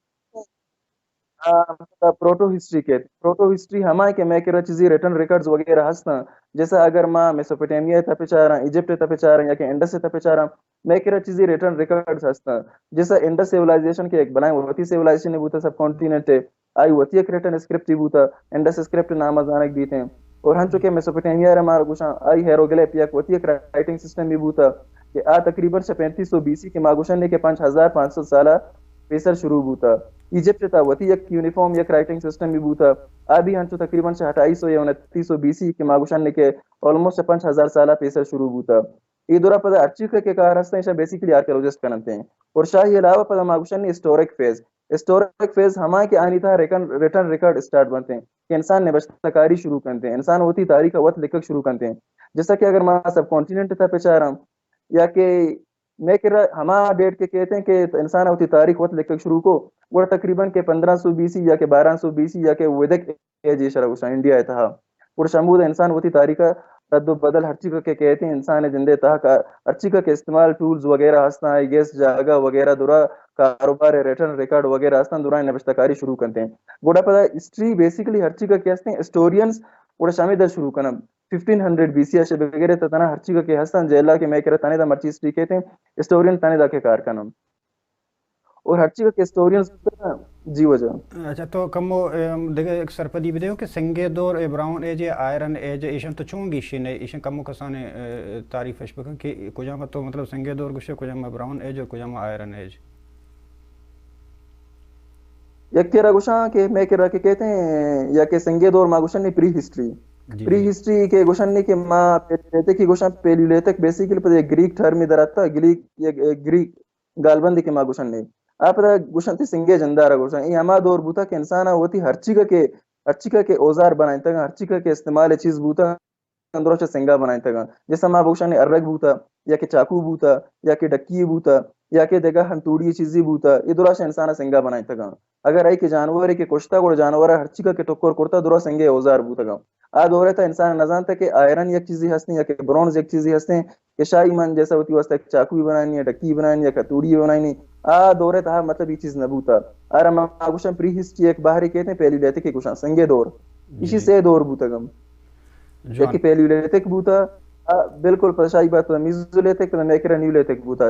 آ، پدا پروٹو ہسٹری کئیت۔ پروٹو ہسٹری ہما ایں کہ مئے کرا چیزے ریٹن ریکارڈز وغیرہ ہستاں۔ جیسا اگر ما میسوپوٹیمیا ءِ تہا بچاراں، ایجپٹ ءِ تہا بچاراں یا کہ انڈس ءِ تہا بچاراں، مئے کرا چیزے ریٹن ریکارڈز ہستاں۔ جیسا انڈس سیولائزیشن کہ یک بلائیں وتی سیولائزیشن بوتا سب کانٹیننٹ ءِ، آئی وتی یک ریٹن اسکرپٹ بوتا، انڈس اسکرپٹ نام ءَ زانگ بیت ایں۔ اور ہنچو کہ میسوپوٹیمیا ءَ را ما گوشاں، آئی ہیروگلیف یک وتی یک رائٹنگ سسٹم بی بوتا کہ آ تقریباً چہ پینتیس سو بی سی کہ ما گوشن کہ پنچ ہزار پانچ سد سال ءَ پیسر شروع بوتا۔ ایجپٹ ءِ تہا وتی یک یونیفارم یک رائٹنگ سسٹم بی بوتا، آ بھی ہنچو تقریباً چہ اٹھائیس سو یا انتیس سو بی سی کہ ما گوشن کہ آلموسٹ پنچ ہزار سال ءَ پیسر شروع بوتا۔ اے دورا پدا ہرچی کہ کار ہستیں، ایشاں بیسیکلی آرکیالوجسٹ کننت ایں۔ اور شاہی علاوہ پدا ما گوشن ہسٹورک فیز۔ ہسٹورک فیز ہما کہ آنی تہا ریکن-، ریٹن ریکارڈ اسٹارٹ بنت ایں کہ انسان نبشتہ کاری شروع کنت ایں، انسان وتی تاریخ ءَ وت لکھگ شروع کنت ایں۔ جیسا کہ اگر ما سب کانٹیننٹ ءِ تہا بچاراں یا کہ مئے کرا ہما ڈیٹ کہ کئیت ایں کہ انسان ءَ وتی تاریخ وت لکھگ شروع کو، گڑا تقریباً کہ پندرہ سو بی سی یا کہ بارہ سو بی سی یا کہ ویدک ایج ایشرا گوشاں انڈیا ءِ تہا۔ گڑا شمود انسان وتی تاریخ ءَ رد و بدل ہرچی کہ کئیت ایں، انسان ءِ جند ءِ تہا کا-، ہرچی کہ استعمال ٹولز وغیرہ ہستاں، آئی گیس جاگہ وغیرہ درا کاروبار ءِ ریٹن ریکارڈ وغیرہ ہستاں، درا نبشتہ کاری شروع کنت ایں۔ گڑا پدا ہسٹری بیسیکلی ہرچی کہ ہستیں ہسٹورینز گڑا شمی در شروع کناں۔ ففٹین ہنڈریڈ بی سی ءَ شہ بگر ءَ تنا ہرچی کہ ہستاں، جیلا کہ مئے کرا تنے دا مرچی ہسٹری کئیت ایں، ہسٹورین تنے دا کہ کار کناں۔ اور ہرچی کہ ہسٹورینز، جی واجہ۔ اچھا، تو کمو، ام، دگہ یک سرپدی بدیو کہ سنگے دور، اے براؤن ایج، اے آئرن ایج، ایشاں تو چون گیشی نے، ایشاں کمو کسانے، اے، تعریف اش بکن کہ کجام تو مطلب سنگے دور گوشے، کجام براؤن ایج اور کجام آئرن ایج؟ یک کرا گوشاں کہ مئے کرا کہ کئیت ایں یا کہ سنگے دور ما گوشن پری ہسٹری۔ جی، پری جی۔ ہسٹری کہ گوشن کہ ما پیلیولیتھک کہ گوشاں، پیلیولیتھک بیسیکلی پدا یک گریک ٹرمی در آتا، گریک، یک، یک گریک گالبندے کہ ما گوشن نے۔ آ پدا گوشنت سنگے جندارا گوشاں۔ اے ہما دور بوتا کہ انسان ءَ وتی ہرچیگا کہ، ہرچیگا کہ اوزار بنائینتگاں، ہرچیگا کہ استعمال چیز بوتا، درا چہ سنگا بنائینتگاں۔ جیسا ما بگوشن ارگ بوتا، یا کہ چاکو بوتا، یا کہ ڈکی بوتا، یا کہ دگہ ہنتوڑی چیزی بوتا، اے درا چہ انسان ءَ سنگا بنائینتگاں۔ اگر اے کہ جانورے کہ کشتا، گڑا جانور ءَ ہرچیگا کہ ٹکر کرتا، درا سنگے اوزار بوتگاں۔ آ دور ءِ تہا انسان ءَ نزانت کہ آئرن یک چیزے ہستیں یا کہ برونز یک چیزے ہستیں کہ شاہی من جیسا وتی واسطہ یک چاکوی بنائینی یا ڈکی بنائینی یا کتوڑی بنائینی۔ آ دور ءِ تہا مطلب اے چیز نہ بوتا۔ آرا ما گوشاں پری ہسٹری یک بہرے کئیت ایں، پیلیولیتھک ءَ گوشاں، سنگے دور۔ جی، ایشی جی۔ سے دور بوتگ ہم۔ جوان۔ یکے پیلیولیتھک بوتا، آ، بالکل پدا شاہی بعد پدا میزولیتھک، پدا مئے کرا نیولیتھک بوتا۔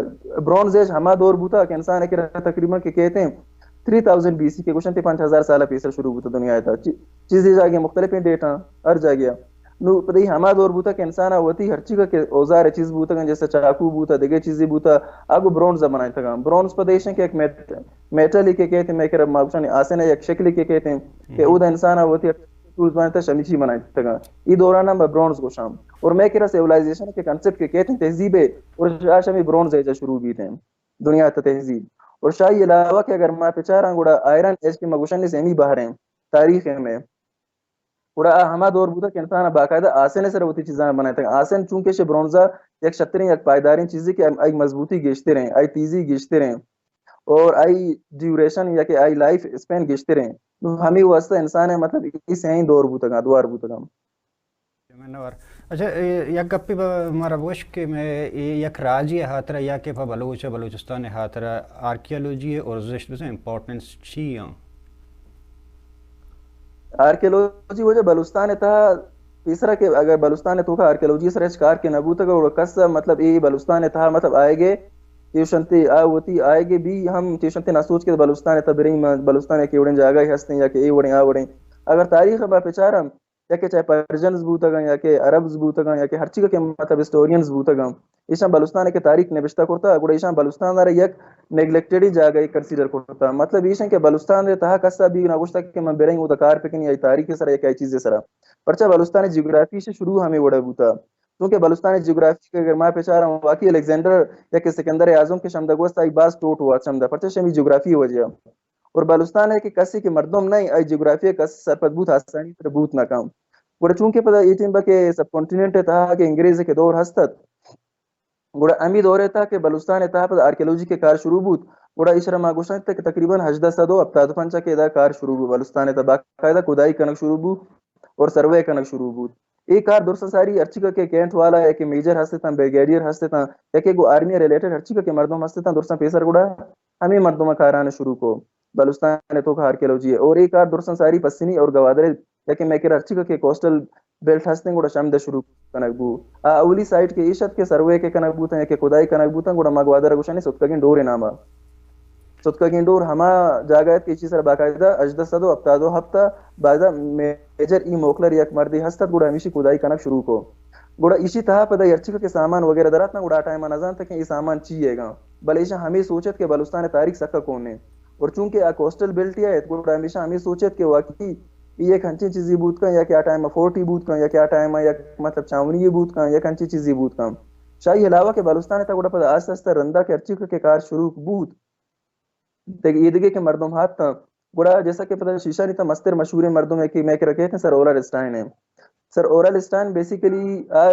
برونز ایج ہما دور بوتا کہ انسان ءِ کرا تقریباً کہ کئیت ایں تھری تھاؤزنڈ بی سی کہ گوشنت پنچ ہزار سال پیسر شروع بوتا دنیا ءِ تہا۔ چی-، چیزے جاگہ مختلفیں ڈیٹاں، ہر جاگہ۔ نو پدا اے ہما دور بوتا کہ انسان ءَ وتی ہرچیگا کہ اوزار چیز بوتگاں، جیسے چاکو بوتا، دگہ چیزے بوتا، آ گوں برونز ءَ بنائینتگاں۔ برونز پدا ایش ایں کہ یک میٹ-، میٹلے کہ کئیت ایں، مئے کرا ما گوشاں آسن ءِ یک شکلے کہ کئیت ایں، کہ ہم۔ اودا انسان ءَ وتی ٹولز بنائینتگ، شمیچی بنائینتگاں۔ اے دوران ءَ ما برونز گوشاں۔ اور مئے کرا سیولائزیشن کہ کنسپٹ کہ کئیت ایں تہذیب ءِ، اور شاہ شمی برونز ایج ءَ شروع بیت ایں دنیا ءِ تہذیب۔ اور شاہی علاوہ کہ اگر ما بچاراں گڑا آئرن ایج کہ ما گوشاں سیمی بہر ایں تاریخ ءِ مئے۔ گڑا آ ہما دور بوتا کہ انسان ءَ باقاعدہ آسن ءِ سرا وتی چیزاں بنائینتگ۔ آسن چونکہ شہ برونز ءَ یک شتریں، یک پائیداریں چیزے کہ آئی مضبوطی گیشتر ایں، آئی تیزی گیشتر ایں اور آئی ڈیوریشن یا کہ آئی لائف اسپین گیشتر ایں۔ نو ہمے واسطہ انسان ءِ مطلب اے سئیں دور بوتگاں، ادوار بوتگاں۔ منوار۔ اچھا، اے یک گپے پہ مارا بگوش کہ مئے اے یک راجے ءِ ہاترا یا کہ پہ بلوچ ءُ بلوچستان ءِ ہاترا آرکیالوجی ءِ ارزشت بزاں امپورٹنس چی آں؟ آرکیالوجی وجہ بلوچستان ءِ تہا پیسرا کہ اگر بلوچستان ءِ توکا آرکیالوجی ءِ سرا ہچ کار کہ نہ بوتگ، گڑا کس ءَ مطلب اے بلوچستان ءِ تہا مطلب آئیگ ءَ چیشنتے آ وتی آئیگ ءَ بی ہم چیشنتے نہ سوچ کہ بلوچستان ءِ تہا بریں، ما بلوچستان ءَ کہ وڑیں جاگہ ہستیں یا کہ اے وڑیں آ وڑیں۔ اگر تاریخ ءَ ما بچاراں یا کہ چاہے پرشنز بوتگاں یا کہ عربز بوتگاں یا کہ ہرچی کہ مطلب ہسٹورینز بوتگاں، ایشاں بلوچستان ءِ کہ تاریخ نبشتہ کرتا، گڑا ایشاں بلوچستان ءَ را یک نیگلیکٹڈ جاگہ کنسیڈر کرتا۔ مطلب ایشاں کہ بلوچستان ءِ تہا کس ءَ بھی نہ گوشتا کہ من بریں اودا کار بکنیں یا تاریخ ءِ سرا یا کہ اے چیز ءِ سرا۔ پرچا بلوچستان ءِ جیوگرافی ءِ شروع ہمے وڑا بوتا۔ چونکہ بلوچستان ءِ جیوگرافی کہ اگر ما بچاراں، واقعی الیگزینڈر یا کہ سکندر اعظم کہ شمدا گوست، آئی باز ٹوٹ ہوا شمدا، پرچا شمی جیوگرافی ءِ وجہ ءَ۔ اور بلوچستان ءِ کہ کسے کہ مردم نہ ایں، آئی جیوگرافی ءَ کس سرپد بوت آسانی سر بوت نہ کن۔ گڑا چونکہ پدا اے ٹیم با کہ سب کانٹیننٹ ءِ تہا کہ انگریز ءِ کہ دور ہست ات، گڑا ہمے دور ءِ تہا کہ بلوچستان ءِ تہا پدا آرکیالوجی کہ کار شروع بوت، گڑا ایشرا ما گوشنت کہ تقریباً ہژدہ سد و ہپتاد و پنچ ءَ کہ ادا کار شروع بوت، بلوچستان ءِ تہا باقاعدہ کدائی کنگ شروع بوت اور سروے کنگ شروع بوت۔ اے کار درساں ساری ہرچی کہ کینٹ والا یا کہ میجر ہست اتاں، بریگیڈیئر ہست اتاں، یا کہ گو آرمی ءَ ریلیٹڈ ہرچی کہ مردم ہست اتاں، درساں پیسر گڑا ہمے مردم کاران شروع کو بلوچستان ءِ توکا آرکیالوجی ءِ۔ اور اے کار درساں ساری پسنی اور گوادر ءِ یا کہ مئے کرا ہرچی کہ کوسٹل بیلٹ ہستیں، گڑا شمدا شروع کنگ بو۔ آ اولی سائٹ کہ ایش ات کہ سروے کہ کنگ بوتاں یا کہ کدائی کنگ بوتاں، گڑا ما گوادر ءَ گوشانی ستکگیں ڈور ءِ نام ءَ۔ ستکگیں ڈور ہما جاگہ ات کہ ایشی سرا باقاعدہ ہژدہ سد و ہپتاد و ہپت ءَ باقاعدہ میجر ای موکلر یک مردے ہست ات، گڑا ہمیشی کدائی کنگ شروع کو۔ گڑا ایشی تہا پدا ہرچی کہ سامان وغیرہ دراتنا، گڑا آ ٹائم ءَ نہ زانت کہ اے سامان چی ئیگاں، بلے ایشاں ہمے سوچ ات کہ بلوچستان ءِ تاریخ سکا کون ایں۔ اور چونکہ آ کوسٹل بیلٹ ءَ ات، گڑا ہمیشاں ہمے سوچ ات کہ واقعی اے یک ہنچیں چیزے بوت کن یا کہ آ ٹائم ءَ فورٹی بوت کن یا کہ آ ٹائم ءَ یک مطلب چھاونی بوت کن، یک ہنچیں چیزے بوت کن۔ شاہی علاوہ کہ بلوچستان ءِ تہا گڑا پدا آستہ آستہ رندا کہ ہرچی کہ کار شروع بوت، دگہ اے دگہ کہ مردم ہاتاں، گڑا جیسا کہ پدا شیشانی تہا مستر مشہوریں مردم ہے کہ مئے کرا کہتے ہیں سر اورل اسٹائن ہے۔ سر اورل اسٹائن بیسیکلی آ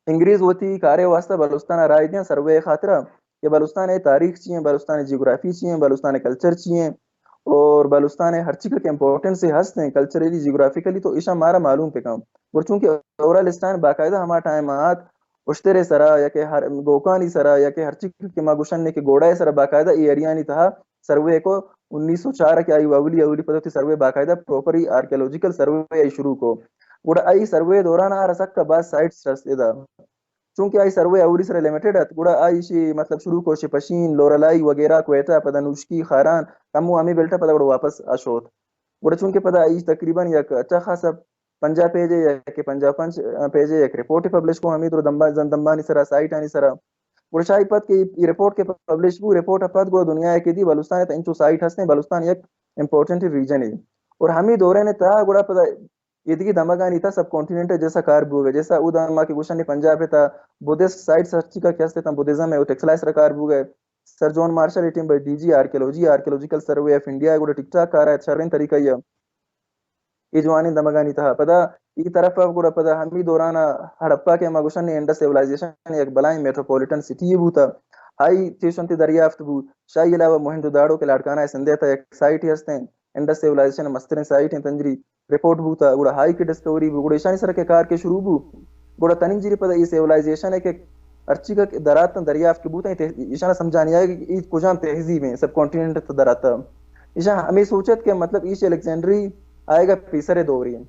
انگریز وتی کارے واسطہ بلوچستان ءَ راہ دیاں سروے ءِ خاطرا کہ بلوچستان ءِ تاریخ چی ہیں، بلوچستان ءِ جیوگرافی چی ہیں، بلوچستان ءِ کلچر چی ہیں اور بلوچستان ءِ ہرچی کہ امپورٹنس ہست ہیں کلچرلی، جیوگرافیکلی، تو ایشاں مارا معلوم بکن۔ گڑا چونکہ اورل اسٹائن باقاعدہ ہما ٹائم ءَ آت اشتر ءِ سرا یا کہ ہر گوکانی سرا یا کہ ہرچی کہ ما گوشن کہ گوڑا ءِ سرا باقاعدہ اے ایریانی تہا سروے کو انیس سو چار کہ آئی اولی اولی پدا وتی سروے باقاعدہ پراپر آرکیالوجیکل سروے آئی شروع کو۔ گڑا آئی سروے دوران آ رسک باز سائٹس رسیدا۔ چونکہ آئی سروے اولی سرا لمیٹڈ ات، گڑا آئی شی مطلب شروع کو شی پشین، لورالائی وغیرہ، کوئٹہ، پدا نوشکی، خاران، کمو ہمے بیلٹ ءَ پدا گڑا واپس اشوت۔ گڑا چونکہ پدا آئی تقریباً یک اچھا خاصا پنجاہ پیج ءِ یا کہ پنجاہ پنچ پیج ءِ یک رپورٹ پبلش کو ہمے درو دمبا-، زن دمبانی سرا، سائٹانی سرا۔ گڑا شاہی پد کہ اے رپورٹ کہ پبلش بو، رپورٹ ءَ پد گڑا دنیا ءَ کہ دی بلوچستان ءِ تہا انچو سائٹ ہستیں، بلوچستان یک امپورٹنٹ ریجن ہے۔ اور ہمے دوران ءِ تہا گڑا پدا ایدگی دمگانی تہا سب کانٹیننٹ ءِ جیسا کار بوگ ءَ، جیسا اودا ما کہ گوشن پنجاب ءِ تہا بدھسٹ سائٹس ہرچی کا کہ ہست اتاں، بدھزم ءِ او ٹیکسلا ءِ سرا کار بوگ ءَ۔ سر جان مارشل اے ٹیم بئی D G archaeology, archaeological survey of India ءَ گڑا ٹھیک ٹھاک کار ءَ شریں طریقہ ءَ۔ اے جوانیں دمگانی تہا پدا اے طرف ءَ گڑا پدا ہمے دوران ءَ ہڑپہ کہ ما گوشن انڈس سیولائزیشن یک بلائیں میٹروپولیٹن سٹی یے بوتا، آئی چیشنتے دریافت بو۔ شاہی علاوہ موہنجو داڑو کہ لاڑکانہ ءِ سندھ ءِ تہا یک سائٹے ہستیں، انڈس سیولائزیشن ءِ مستریں سائٹ ایں تنجری۔ رپورٹ بوتا، گڑا ہائی کہ ڈسکوری بو، گڑا ایشانی سرا کہ کار کہ شروع بو، گڑا تننجری پدا اے سیولائزیشن ءِ کہ ہرچی کہ دراتاں دریافت کہ بوتاں، ایشانا سمجھانی آئے کہ اے کجام تہذیب ایں، سب کانٹیننٹ ءِ تہا دراتاں۔ ایشاں ہمے سوچت کہ مطلب ایش الیگزینڈری آئیگا پیسر ءِ دورے ایں۔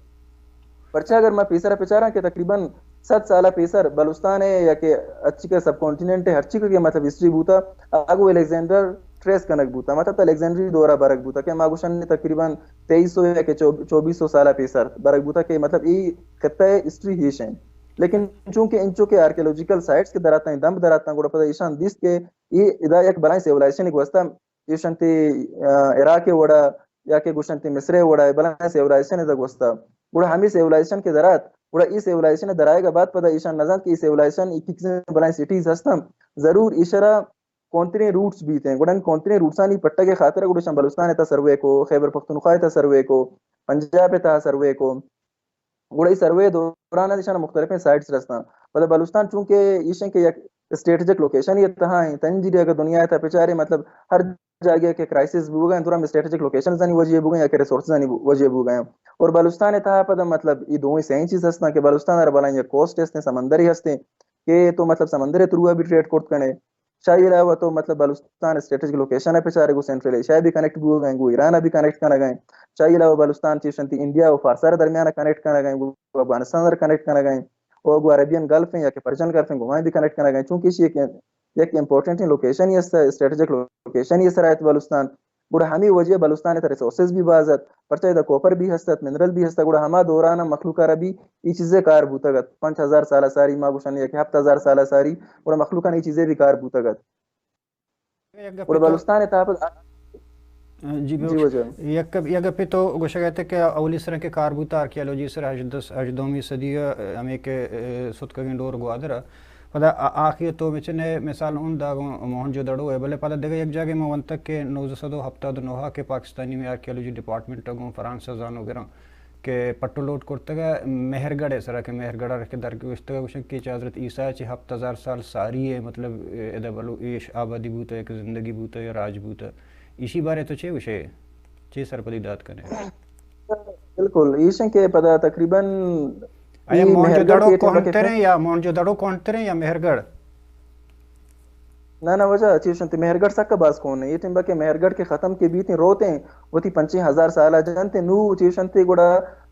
پرچا اگر ما پیسر ءَ پچاراں کہ تقریباً صد سال ءَ پیسر بلوچستان ءِ یا کہ ہرچی کہ سب کانٹیننٹ ءِ ہرچی کہ مطلب ہسٹری بوتا، آ گوں الیگزینڈر ٹریس کنگ بوتا، مطلب تو الیگزینڈری دور ءَ برگ بوتا کہ ما گوشن تقریباً تئیس سو یا کہ چو-، چوبیس سو سال ءَ پیسر برگ بوتا کہ مطلب اے خطہ ءِ ہسٹری ہیش ایں۔ لیکن چونکہ انچو کہ آرکیالوجیکل سائٹس کہ دراتاں، دمب دراتاں، گڑا پدا ایشاں دیست کہ اے ادا یک بلائیں سیولائزیشن گوستا، ایشنتے، آ، عراق ءِ وڑا یا کہ گوشنتے مصر ءِ وڑا بلائیں سیولائزیشن ادا گوستا۔ گڑا ہمے سیولائزیشن کہ درات، گڑا اے سیولائزیشن درائگ ءَ بعد پدا ایشاں نزانت کہ اے سیولائزیشن اے کتنے بلائیں سٹیز ہستن، ضرور ایشرا کونتریں روٹس بیت ایں۔ گڑا کونتریں روٹسانی پٹگ ءِ خاطر گڑا ایشاں بلوچستان ءِ تہا سروے کو، خیبر پختونخوا ءِ تہا سروے کو، پنجاب ءِ تہا سروے کو۔ گڑا اے سروے ءِ دوران ءَ ایشاں مختلفیں سائٹس رستاں۔ پدا بلوچستان چونکہ ایشیں کہ یک اسٹریٹجک لوکیشن ءِ تہا ایں۔ تنجیری اگر دنیا ءِ تہا پچارے، مطلب، ہر جاگہ کہ کرائسس بوگا ایں، درا ہم اسٹریٹجک لوکیشن زانی وجہ بوگا ایں یا کہ ریسورس زانی وجہ بوگا ایں۔ اور بلوچستان ءِ تہا پدا، مطلب، اے دوئیں سئیں چیز ہستاں کہ بلوچستان ءَ را بلائیں یک کوسٹ ہستیں، سمندرے ہستیں کہ تو، مطلب، سمندر ءِ تھرو ءَ بھی ٹریڈ کرت کنے۔ شاہی علاوہ تو، مطلب، بلوچستان اسٹریٹجک لوکیشن ءَ پچارے گو سینٹرل ایشیا ءَ بھی کنیکٹ بوگا ایں، گو ایران ءَ بھی کنیکٹ کنگا ایں۔ شاہی علاوہ بلوچستان چیشنتی انڈیا و فارس ءَ را درمیان ءَ کنیکٹ کنگا ایں، گو افغانستان ءَ را کنیکٹ کنگا ایں، او گو عربین گلف ایں یا کہ پرشین گلف ایں، گو وہاں بھی کنیکٹ کنگا ایں۔ چونکہ ایشی یک، یک امپورٹنٹ لوکیشن ہی است، اسٹریٹجک لوکیشن ہی است رایت بلوچستان۔ گڑا ہمے وجہ بلوچستان ءِ تہ ریسورسز بھی باز ات، پرچہ ادا کوپر بھی ہست ات، منرل بھی ہست ات۔ گڑا ہما دوران ءَ مخلوق ءَ را بھی اے چیزے کار بوتگ ات۔ پنچ ہزار سال ءَ ساری، ما گوشن یک ہپت ہزار سال ءَ ساری، گڑا مخلوق ءَ اے چیزے بھی کار بوتگ ات۔ یک گپے گڑا تو، بلوچستان ءِ تہا پد، جی، جی ببخش۔ واجہ۔ یک، یک گپے تو گوشگ ءَ ات کہ اولی سرا کہ کار بوتا آرکیالوجی سرا ہژدہ، ہژدہمی صدی ءَ، ہمے کہ، اے، ستکگیں ڈور گوادر ءَ۔ پدا آ-، آخی تو مچنے مثال ہم داگوں موہن جو دڑو ءِ، بلے پدا دگہ یک جاگے من ونتگ کہ نوزدہ سد و ہپتاد و نہ ءَ کہ پاکستانی میں آرکیالوجی ڈپارٹمنٹ ءَ گوں فرانس ءَ زانوگراں کہ پٹ و لوٹ کرتگ ءَ مہرگڑھ ءِ سرا، کہ مہرگڑھ ءَ کہ درگوشتگ ءَ گوشنت کہ چہ حضرت عیسیٰ ءَ چہ ہپت ہزار سال ساری ءَ، مطلب، ادا بلو-، ایش آبادی بوتگ، یک زندگی بوتگ یا راج بوتگ۔ ایشی بارے تو چے گوشے؟ چے سرپدی دات کنے؟ بالکل، ایش ایں کہ پدا تقریباً آیا اے موہن جو مہرگڑھ دڑو کہ ٹیم ءَ کہ کوہنتریں یا موہن جو دڑو کوہنتریں یا مہرگڑھ؟ نہ، نہ، واجہ، چیشنتی مہرگڑھ سکا باز کون ایں۔ اے ٹیم ءَ کہ مہرگڑھ کہ ختم کہ بیتیں روتیں، وتی پنچیں ہزار سال ءَ جنتیں، نوں چیشنتی گڑا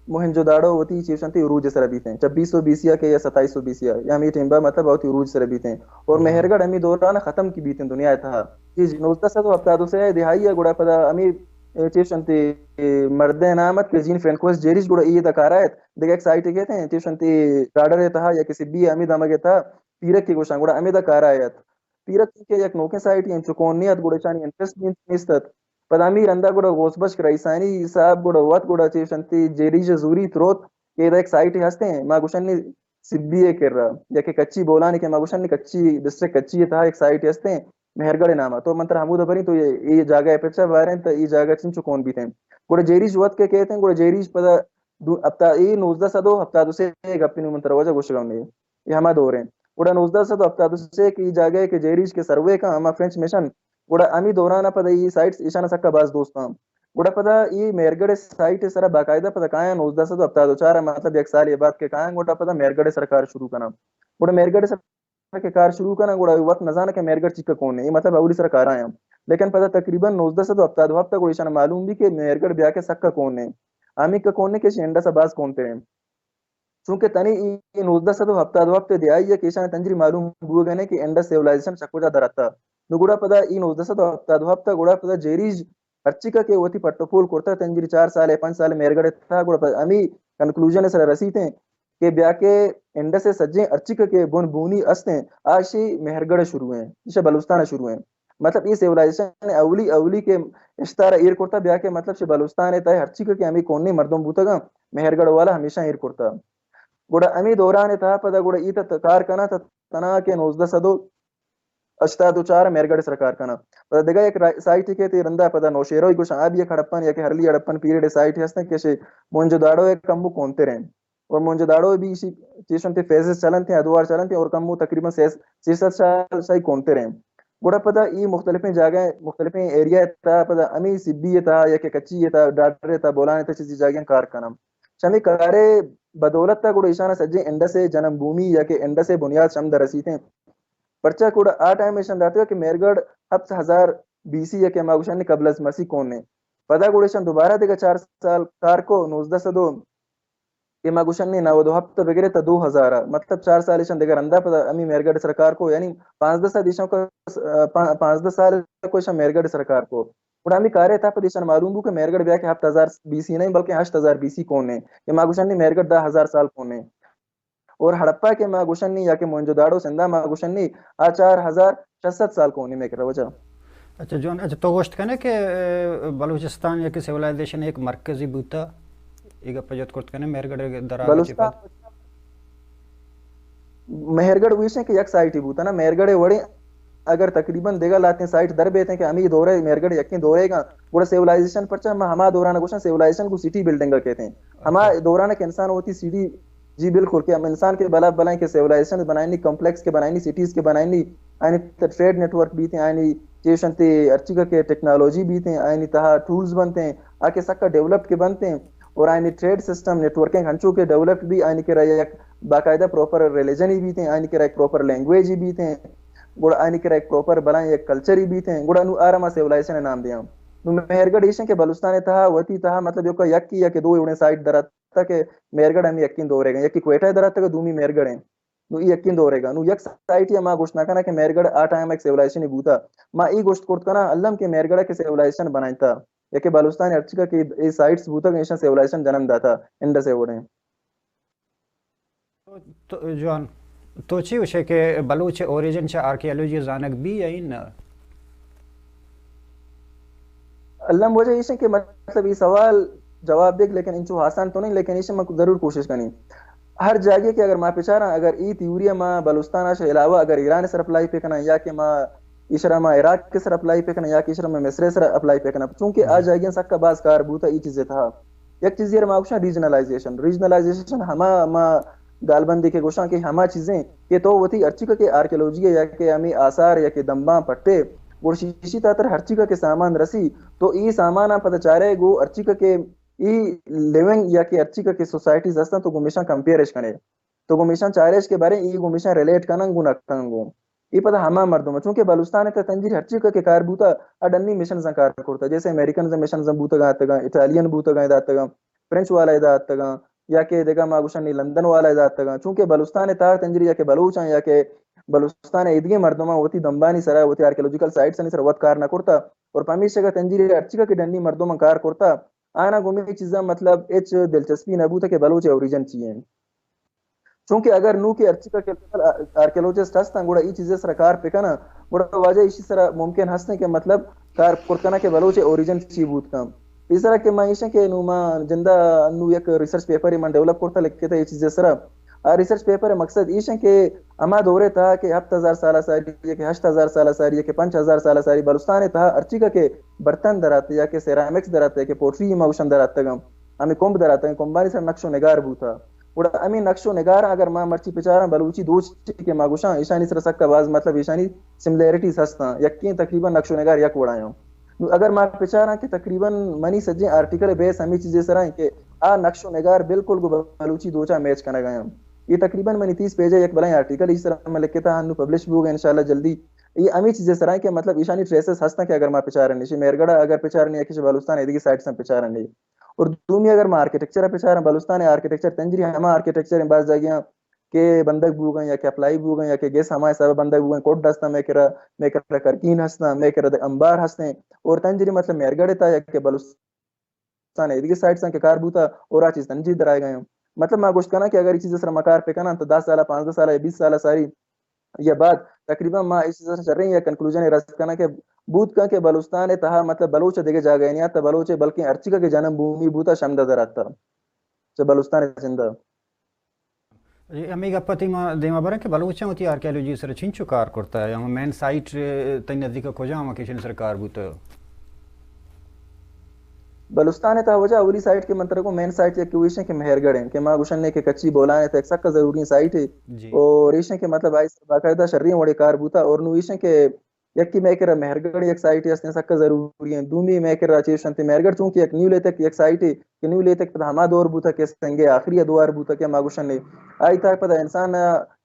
موہن جو دڑو وتی چیشنتی عروج سرا بیتیں۔ چھبیس سو بی سی ءَ کہ یا ستائیس سو بی سی ءَ، یا ہمے ٹیم ءَ مطلب وتی عروج سرا بیتیں۔ اور ہاں۔ مہرگڑھ ہمے دوران ختم کہ بیتیں دنیا ءِ تہا۔ جی، جی، نوزدہ سد و ہپتاد و سہ ءِ دہائی ءَ گڑا پدا ہمے، اے، چیشنتی، اے، مردے نام ات کہ جین فرینکوئس جیریج گڑا اے دا کارا ات۔ دگہ یک سائٹے کہ اتیں، چیشنتی راڈر ءِ تہا یا کہ سبی ءِ ہمے دمگ ءِ تہا پیرک کہ گوشاں، گڑا ہمے دا کارا ات۔ پیرک کہ یک نوکیں سائٹے انچو کون نہ ات، گڑا ایشانی انٹرسٹ بھی نیست ات۔ پدا ہمے رندا گڑا غوث بخش رئیسانی صاحب گڑا وت گڑا چیشنتی جیریج زوری تروت کہ ادا یک سائٹے ہستیں، ما گوشن نی سبی ءِ کرا، یا کہ کچی بولانی کہ ما گوشن نی کچی ڈسٹرکٹ کچی ءِ تہا یک سائٹے ہستیں، مہرگڑھ ءِ نام ءَ۔ تو من ترا ہمودا بریں، تو اے، اے جاگہ ءِ پچا باریں، تو اے جاگہ چنچو کون بیتیں۔ گڑا جیریج وت کہ کیتیں، گڑا جیریج پدا دو، ہپتا-، اے نوزدہ سد و ہپتاد و سہ ءِ گپے نوں من ترا واجہ گوشگ ءَ اوں۔ اے ہما دور ایں۔ گڑا نوزدہ سد و ہپتاد و سہ کہ اے جاگہ ءَ کہ جیریج کہ سروے کن ہما فرینچ مشن، گڑا ہمے دوران ءَ پدا اے سائٹس ایشاں سکا باز دوست آں۔ گڑا پدا اے مہرگڑھ ءِ سائٹ ءِ سرا باقاعدہ پدا کایاں نوزدہ سد و ہپتاد و چار ءَ، مطلب یک سالے بعد کہ کایاں، گڑا پدا مہرگڑھ ءِ سرا کار شروع کناں۔ گڑا مہرگڑھ ءِ سرا کہ کار شروع کناں، گڑا وت نہ زاناں کہ مہرگڑھ چیکا کون ایں، اے مطلب اولی سرا کار آیاں۔ لیکن پدا تقریباً نوزدہ سد و ہپتاد و ہپت ءَ گڑا ایشاں معلوم بی کہ مہرگڑھ بیا کہ سکا کون ایں۔ ہمے کہ کون ایں کہ ایشی انڈس ءَ باز کونتر ایں۔ چونکہ تنی اے نوزدہ سد و ہپتاد و ہپت ءِ دہائی ءَ کہ ایشاں تنجری معلوم بوگ ءَ نہ کہ انڈس سیولائزیشن چہ کجا در اتہ۔ نو گڑا پدا اے نوزدہ سد و ہپتاد و ہپت ءَ گڑا پدا جیریج ہرچی کہ وتی پٹ و پول کرتہ، تنجری چار سال ءَ پنچ سال ءَ مہرگڑھ ءِ تہا، گڑا پدا ہمے کنکلوژن ءِ سرا رسیتیں کہ بیا کہ انڈس ءِ سجیں ہرچی کہ بن بونی استیں، آ ایشی مہرگڑھ ءَ شروع ایں، ایشی بلوچستان ءَ شروع ایں۔ مطلب اے سیولائزیشن اولی، اولی کہ اشتارا ایر کرتا، بیا کہ مطلب چہ بلوچستان ءِ تہا ہرچی کہ ہمے کونیں مردم بوتگاں، مہرگڑھ والا ہمیشاں ایر کرتا۔ گڑا ہمے دوران ءِ تہا پدا گڑا اے تہ کار کناں تہ تنا کہ نوزدہ سد و ہشتاد و چار مہرگڑھ ءِ سرا کار کناں۔ پدا دگہ یک را-، سائٹے کہ تے رندا پدا نوشیروئی گوشاں، آ بھی یک ہڑپن یا کہ ہرلی ہڑپن پیریڈ ءِ سائٹے ہستیں کہ شے موہنجو داڑو ءَ کمو کونتر ایں۔ اور موہنجو داڑو ءَ بھی ایشی چیشنتے فیزز چلنت ایں، ادوار چلنت ایں اور کمو تقریباً سے، سے سد سال شاہی کونتر ایں۔ گڑا پدا اے مختلفیں جاگہ، مختلفیں ایریا ءِ تہا پدا ہمے سبی ءِ تہا یا کہ کچی ءِ تہا، ڈاڈر ءِ تہا، بولان ءِ تہا چیزی جاگہ کار کناں۔ چمی کارے بدولت ءَ گڑا ایشاں سجیں انڈس ءِ جنم بھومی یا کہ انڈس ءِ بنیاد شم در رسیتیں۔ پرچا گڑا آ ٹائم ایشاں داتگ کہ مہرگڑھ ہپت ہزار بی سی یا کہ ما گوشن قبل از مسیح کون ایں۔ پدا گڑا ایشاں دوبارہ دگہ چار سال کار کو، نوزدہ سد و کہ ما گوشن نود و ہپت بگرے تا دو ہزار، مطلب چار سال ایشاں دگہ رندا پدا ہمے مہرگڑھ ءِ سرا کار کو، یعنی پانزدہ سال ایشاں کو، پا-، پانزدہ سال کو ایشاں مہرگڑھ ءِ سرا کار کو۔ گڑا ہمے کارے تہا پد ایشاں معلوم بو کہ مہرگڑھ بیا کہ ہپت ہزار بی سی نہ ایں، بلکہ ہشت ہزار بی سی کون ایں، کہ ما گوشن نی مہرگڑھ دہ ہزار سال کون ایں۔ اور ہڑپہ کہ ما گوشن نی یا کہ موہنجو داڑو سندھا ما گوشن نی، آ چار ہزار شش سد سال کون ایں مئے کرا واجہ۔ اچھا جوان، اچھا تو گوشت کنے کہ، اے، بلوچستان یا کہ سیولائزیشن ایک مرکزی بوتا، اے گپ جت کرت کنے مہرگڑھ ءِ درا چہ بلوچستان پد۔ مہرگڑھ ویشیں کہ یک سائٹے بوتا نا، مہرگڑھ ءِ وڑیں اگر تقریباً دگہ لہتیں سائٹ در بیتیں کہ ہمے دورہ مہرگڑھ یکیں دورے گاں، گڑا سیولائزیشن پرچا ما ہما دوران گوشن سیولائزیشن کو سٹی بلڈنگ کہتیں۔ ہما اچھا۔ دوران کہ انسان وتی سٹی جی بالکل، کہ ہم انسان کے بلا بلائیں کہ سیولائزیشن بنائنی، کمپلیکس کے بنائنی، سٹیز کے بنائنی، آئینی تہ ٹریڈ نیٹ ورک بیتیں، آئینی چیشن تے ہرچی کہ ٹیکنالوجی بیتیں، آئینی تہا ٹولز بنتیں، آ کہ سکا ڈیولپ کے بنتیں، اور آئینی ٹریڈ سسٹم نیٹ ورکنگ ہنچو کہ ڈیولپ بی، آئینی کرا یک باقاعدہ پراپر ریلیجن ہی بیتیں، آئینی کرا یک پراپر لینگویج ہی بیتیں، گڑا آئینی کرا یک پراپر بلائیں یک کلچر ہی بیتیں، گڑا نو آرا ما سیولائزیشن نام دیاں۔ نو مہرگڑھ ایشن کہ بلوچستان تہا وتی تہا مطلب یک یکی یا کہ دو ایوڑیں سائٹ درات تاکہ مہرگڑھ ہمیں یکین دورے گا، یکی کوئٹہ درات تک دومی مہرگڑھ ہیں۔ نو ای یکین دورے گا۔ نو یک سائٹ یا ما گوشت نہ کنا کہ مہرگڑھ آ ٹائم ایک سیولائزیشن بوتا۔ ما ای گوشت کرت کنا الم کہ مہرگڑھ کے سیولائزیشن بنائیں تا۔ یا کہ بلوچستان ہرچی کا کہ ای سائٹس بوتا کہ ایشان سیولائزیشن جنم داتا، انڈس ایوڑیں۔ تو جوان، تو چی گوشے کہ بلوچ اوریجن چہ آرکیالوجی زانگ بی یا نہ؟ الم وجہ ایشن کہ مطلب ای سوال جواب دیگ لیکن انچو آسان تو نہیں، لیکن ایشن من ضرور کوشش کنی۔ ہر جاگے کہ اگر ما پچاراں، اگر ای تھیوری ما بلوچستان آش علاوہ اگر ایران سر اپلائی پہ کناں یا کہ ما ایشرا ما عراق کے سر اپلائی پہ کناں یا کہ ایشرا ما مصر سر اپلائی پہ کناں، چونکہ آ جاگے سکا باز کار بوتا ای چیزے تھا۔ یک چیزے ما گوشاں ریجنلائزیشن۔ ریجنلائزیشن ہما ما گالبندی کہ گوشاں کہ ہما چیزیں کہ تو وتی ہرچی کہ آرکیالوجی یا کہ ہمیں آثار یا کہ دمباں پٹے، گڑ شیشی تا تر ہرچی کہ سامان رسی، تو ای سامان پتہ چارے گو ہرچی کہ ای لیونگ یا کہ ہرچی کہ سوسائٹیز ہستن تو گمیشاں کمپیئرش کنے، تو گمیشاں چارش کہ بارے ای گمیشاں ریلیٹ کنن گو نہ کنن گو۔ ای پتہ ہما مردم، چونکہ بلوچستان تہ تنجیر ہرچی کہ کار بوتا، ا ڈنی مشنز کار کرتا، جیسے امریکنز مشنز بوتگا اتگا، اٹالین بوتگا ادا اتگا، فرنچ والا ادا اتگا، یا کہ دگہ ما گوشن نی لندن والا ادا اتگا۔ چونکہ بلوچستان تہا تنجری یا کہ بلوچاں یا کہ بلوچستان ایدگی مردماں وتی دمبانی سرا، وتی آرکیالوجیکل سائٹس انی سرا وت کار نہ کرتا، اور پمیشکا تنجری ہرچی کہ ڈنی مردماں کار کرتا، آنا گمی چیزاں مطلب اچ دلچسپی نہ بوتا کہ بلوچ اوریجن چی ہیں۔ چونکہ اگر نو کہ ہرچی کہ آرکیالوجسٹ ہستن گڑا ای چیزے سرا کار پکنن، گڑا واجہ ایشی سرا ممکن ہستیں کہ مطلب کار کرت کنن کہ بلوچ اوریجن چی بوت کن۔ ای سرا کہ ما ایشن کہ نو ما جندا نو یک ریسرچ پیپر من ڈیولپ کرتا، لکھتا ای چیزے سرا۔ آ ریسرچ پیپر مقصد ایشن کہ ہما دورے تہا کہ ہفت ہزار سال ساری یا کہ ہشت ہزار سال ساری یا کہ پنچ ہزار سال ساری بلوچستان تہا ہرچی کہ برتن درات یا کہ سیرامکس درات یا کہ پوٹری ما گوشن دراتگم، ہمیں کمب دراتگم، کمبانی سر نقش و نگار بوتا۔ گڑا ہمیں نقش و نگار اگر ما مرچی پچاراں بلوچی دوچ کہ ما گوشاں، ایشانی سر سکا باز مطلب ایشانی سملیرٹیز ہستاں، یکیں تقریباً نقش و نگار یک وڑا ہیں۔ نو اگر ما پچاراں کہ تقریباً منی سجیں آرٹیکل بیس ہمیں چیزیں سرا ہیں کہ آ نقش و نگار بالکل گو بلوچی دوچا میچ کنگا ہیں۔ یہ تقریباً منی تیس پیج ہے، یک بلائیں آرٹیکل اس طرح میں لکھتا ہنو پبلش بوگا انشاءاللہ جلدی۔ یہ ہمیں چیزیں سرا ہیں کہ مطلب ایشانی ٹریسز ہستاں کہ اگر ما پچارن، ایشی مہرگڑھ اگر پچارن یا کسی بلوچستان ایدگی سائٹس ہم پچارن۔ اور دومی اگر ما آرکیٹیکچر پچارن، بلوچستان آرکیٹیکچر تنجری ہما آرکیٹیکچر ہیں بعض جاگہ کہ بندگ بوگن یا کہ اپلائی بوگن یا کہ گیس ہما حساب بندگ بوگن، کوڈ ہستاں میں کرا، میں کرا کرکین ہستاں، میں کرا انبار ہستیں۔ اور تنجری مطلب مہرگڑھ تا یا کہ بلوچستان ایدگی سائٹس کہ کار بوتا اور آ چیز تنجری درائے گئے ہیں۔ مطلب ما گوشت کناں کہ اگر یہ چیز سر ما کار پہ کناں تو دس سال، پانزدہ سال یا بیس سال ساری یا بعد تقریباً ما اس چیز شریں یا کنکلوژن رس کناں کہ بوت کن کہ بلوچستان تہا مطلب بلوچ دیگہ جاگہ نہیں آتا، بلوچ بلکہ ہرچی کا کہ جنم بھومی بوتا شمدہ دراتتا چہ بلوچستان زندہ۔ جی، ہمیں گپ تی ما دیما بریں کہ بلوچاں وتی آرکیالوجی سر چنچو کار کرتا ہے، ہم مین سائٹ تئی نزدیک کجا ہم کیشن سر کار بوتا؟ بلوچستان تہا وجہ اولی سائٹ کہ من ترکو مین سائٹ یک ویشن کہ مہرگڑھ ہیں کہ ما گوشن نے کہ کچی بولان تک سک ضروری سائٹ ہے۔ جی۔ اور ایشن کہ مطلب آئی سر باقاعدہ شریں وڑے کار بوتا اور نو ایشن کہ یکی مئے کرا مہرگڑھ یک سائٹے ہستیں سکا ضروری ہیں، دومی مئے کرا چیش انت مہرگڑھ چونکہ یک نیو لیتک یک سائٹے کہ نیو لیتک پدا ہما دور بوتا کہ سنگے آخری ادوار بوتا کہ ما گوشن نے آئی تاک پدا انسان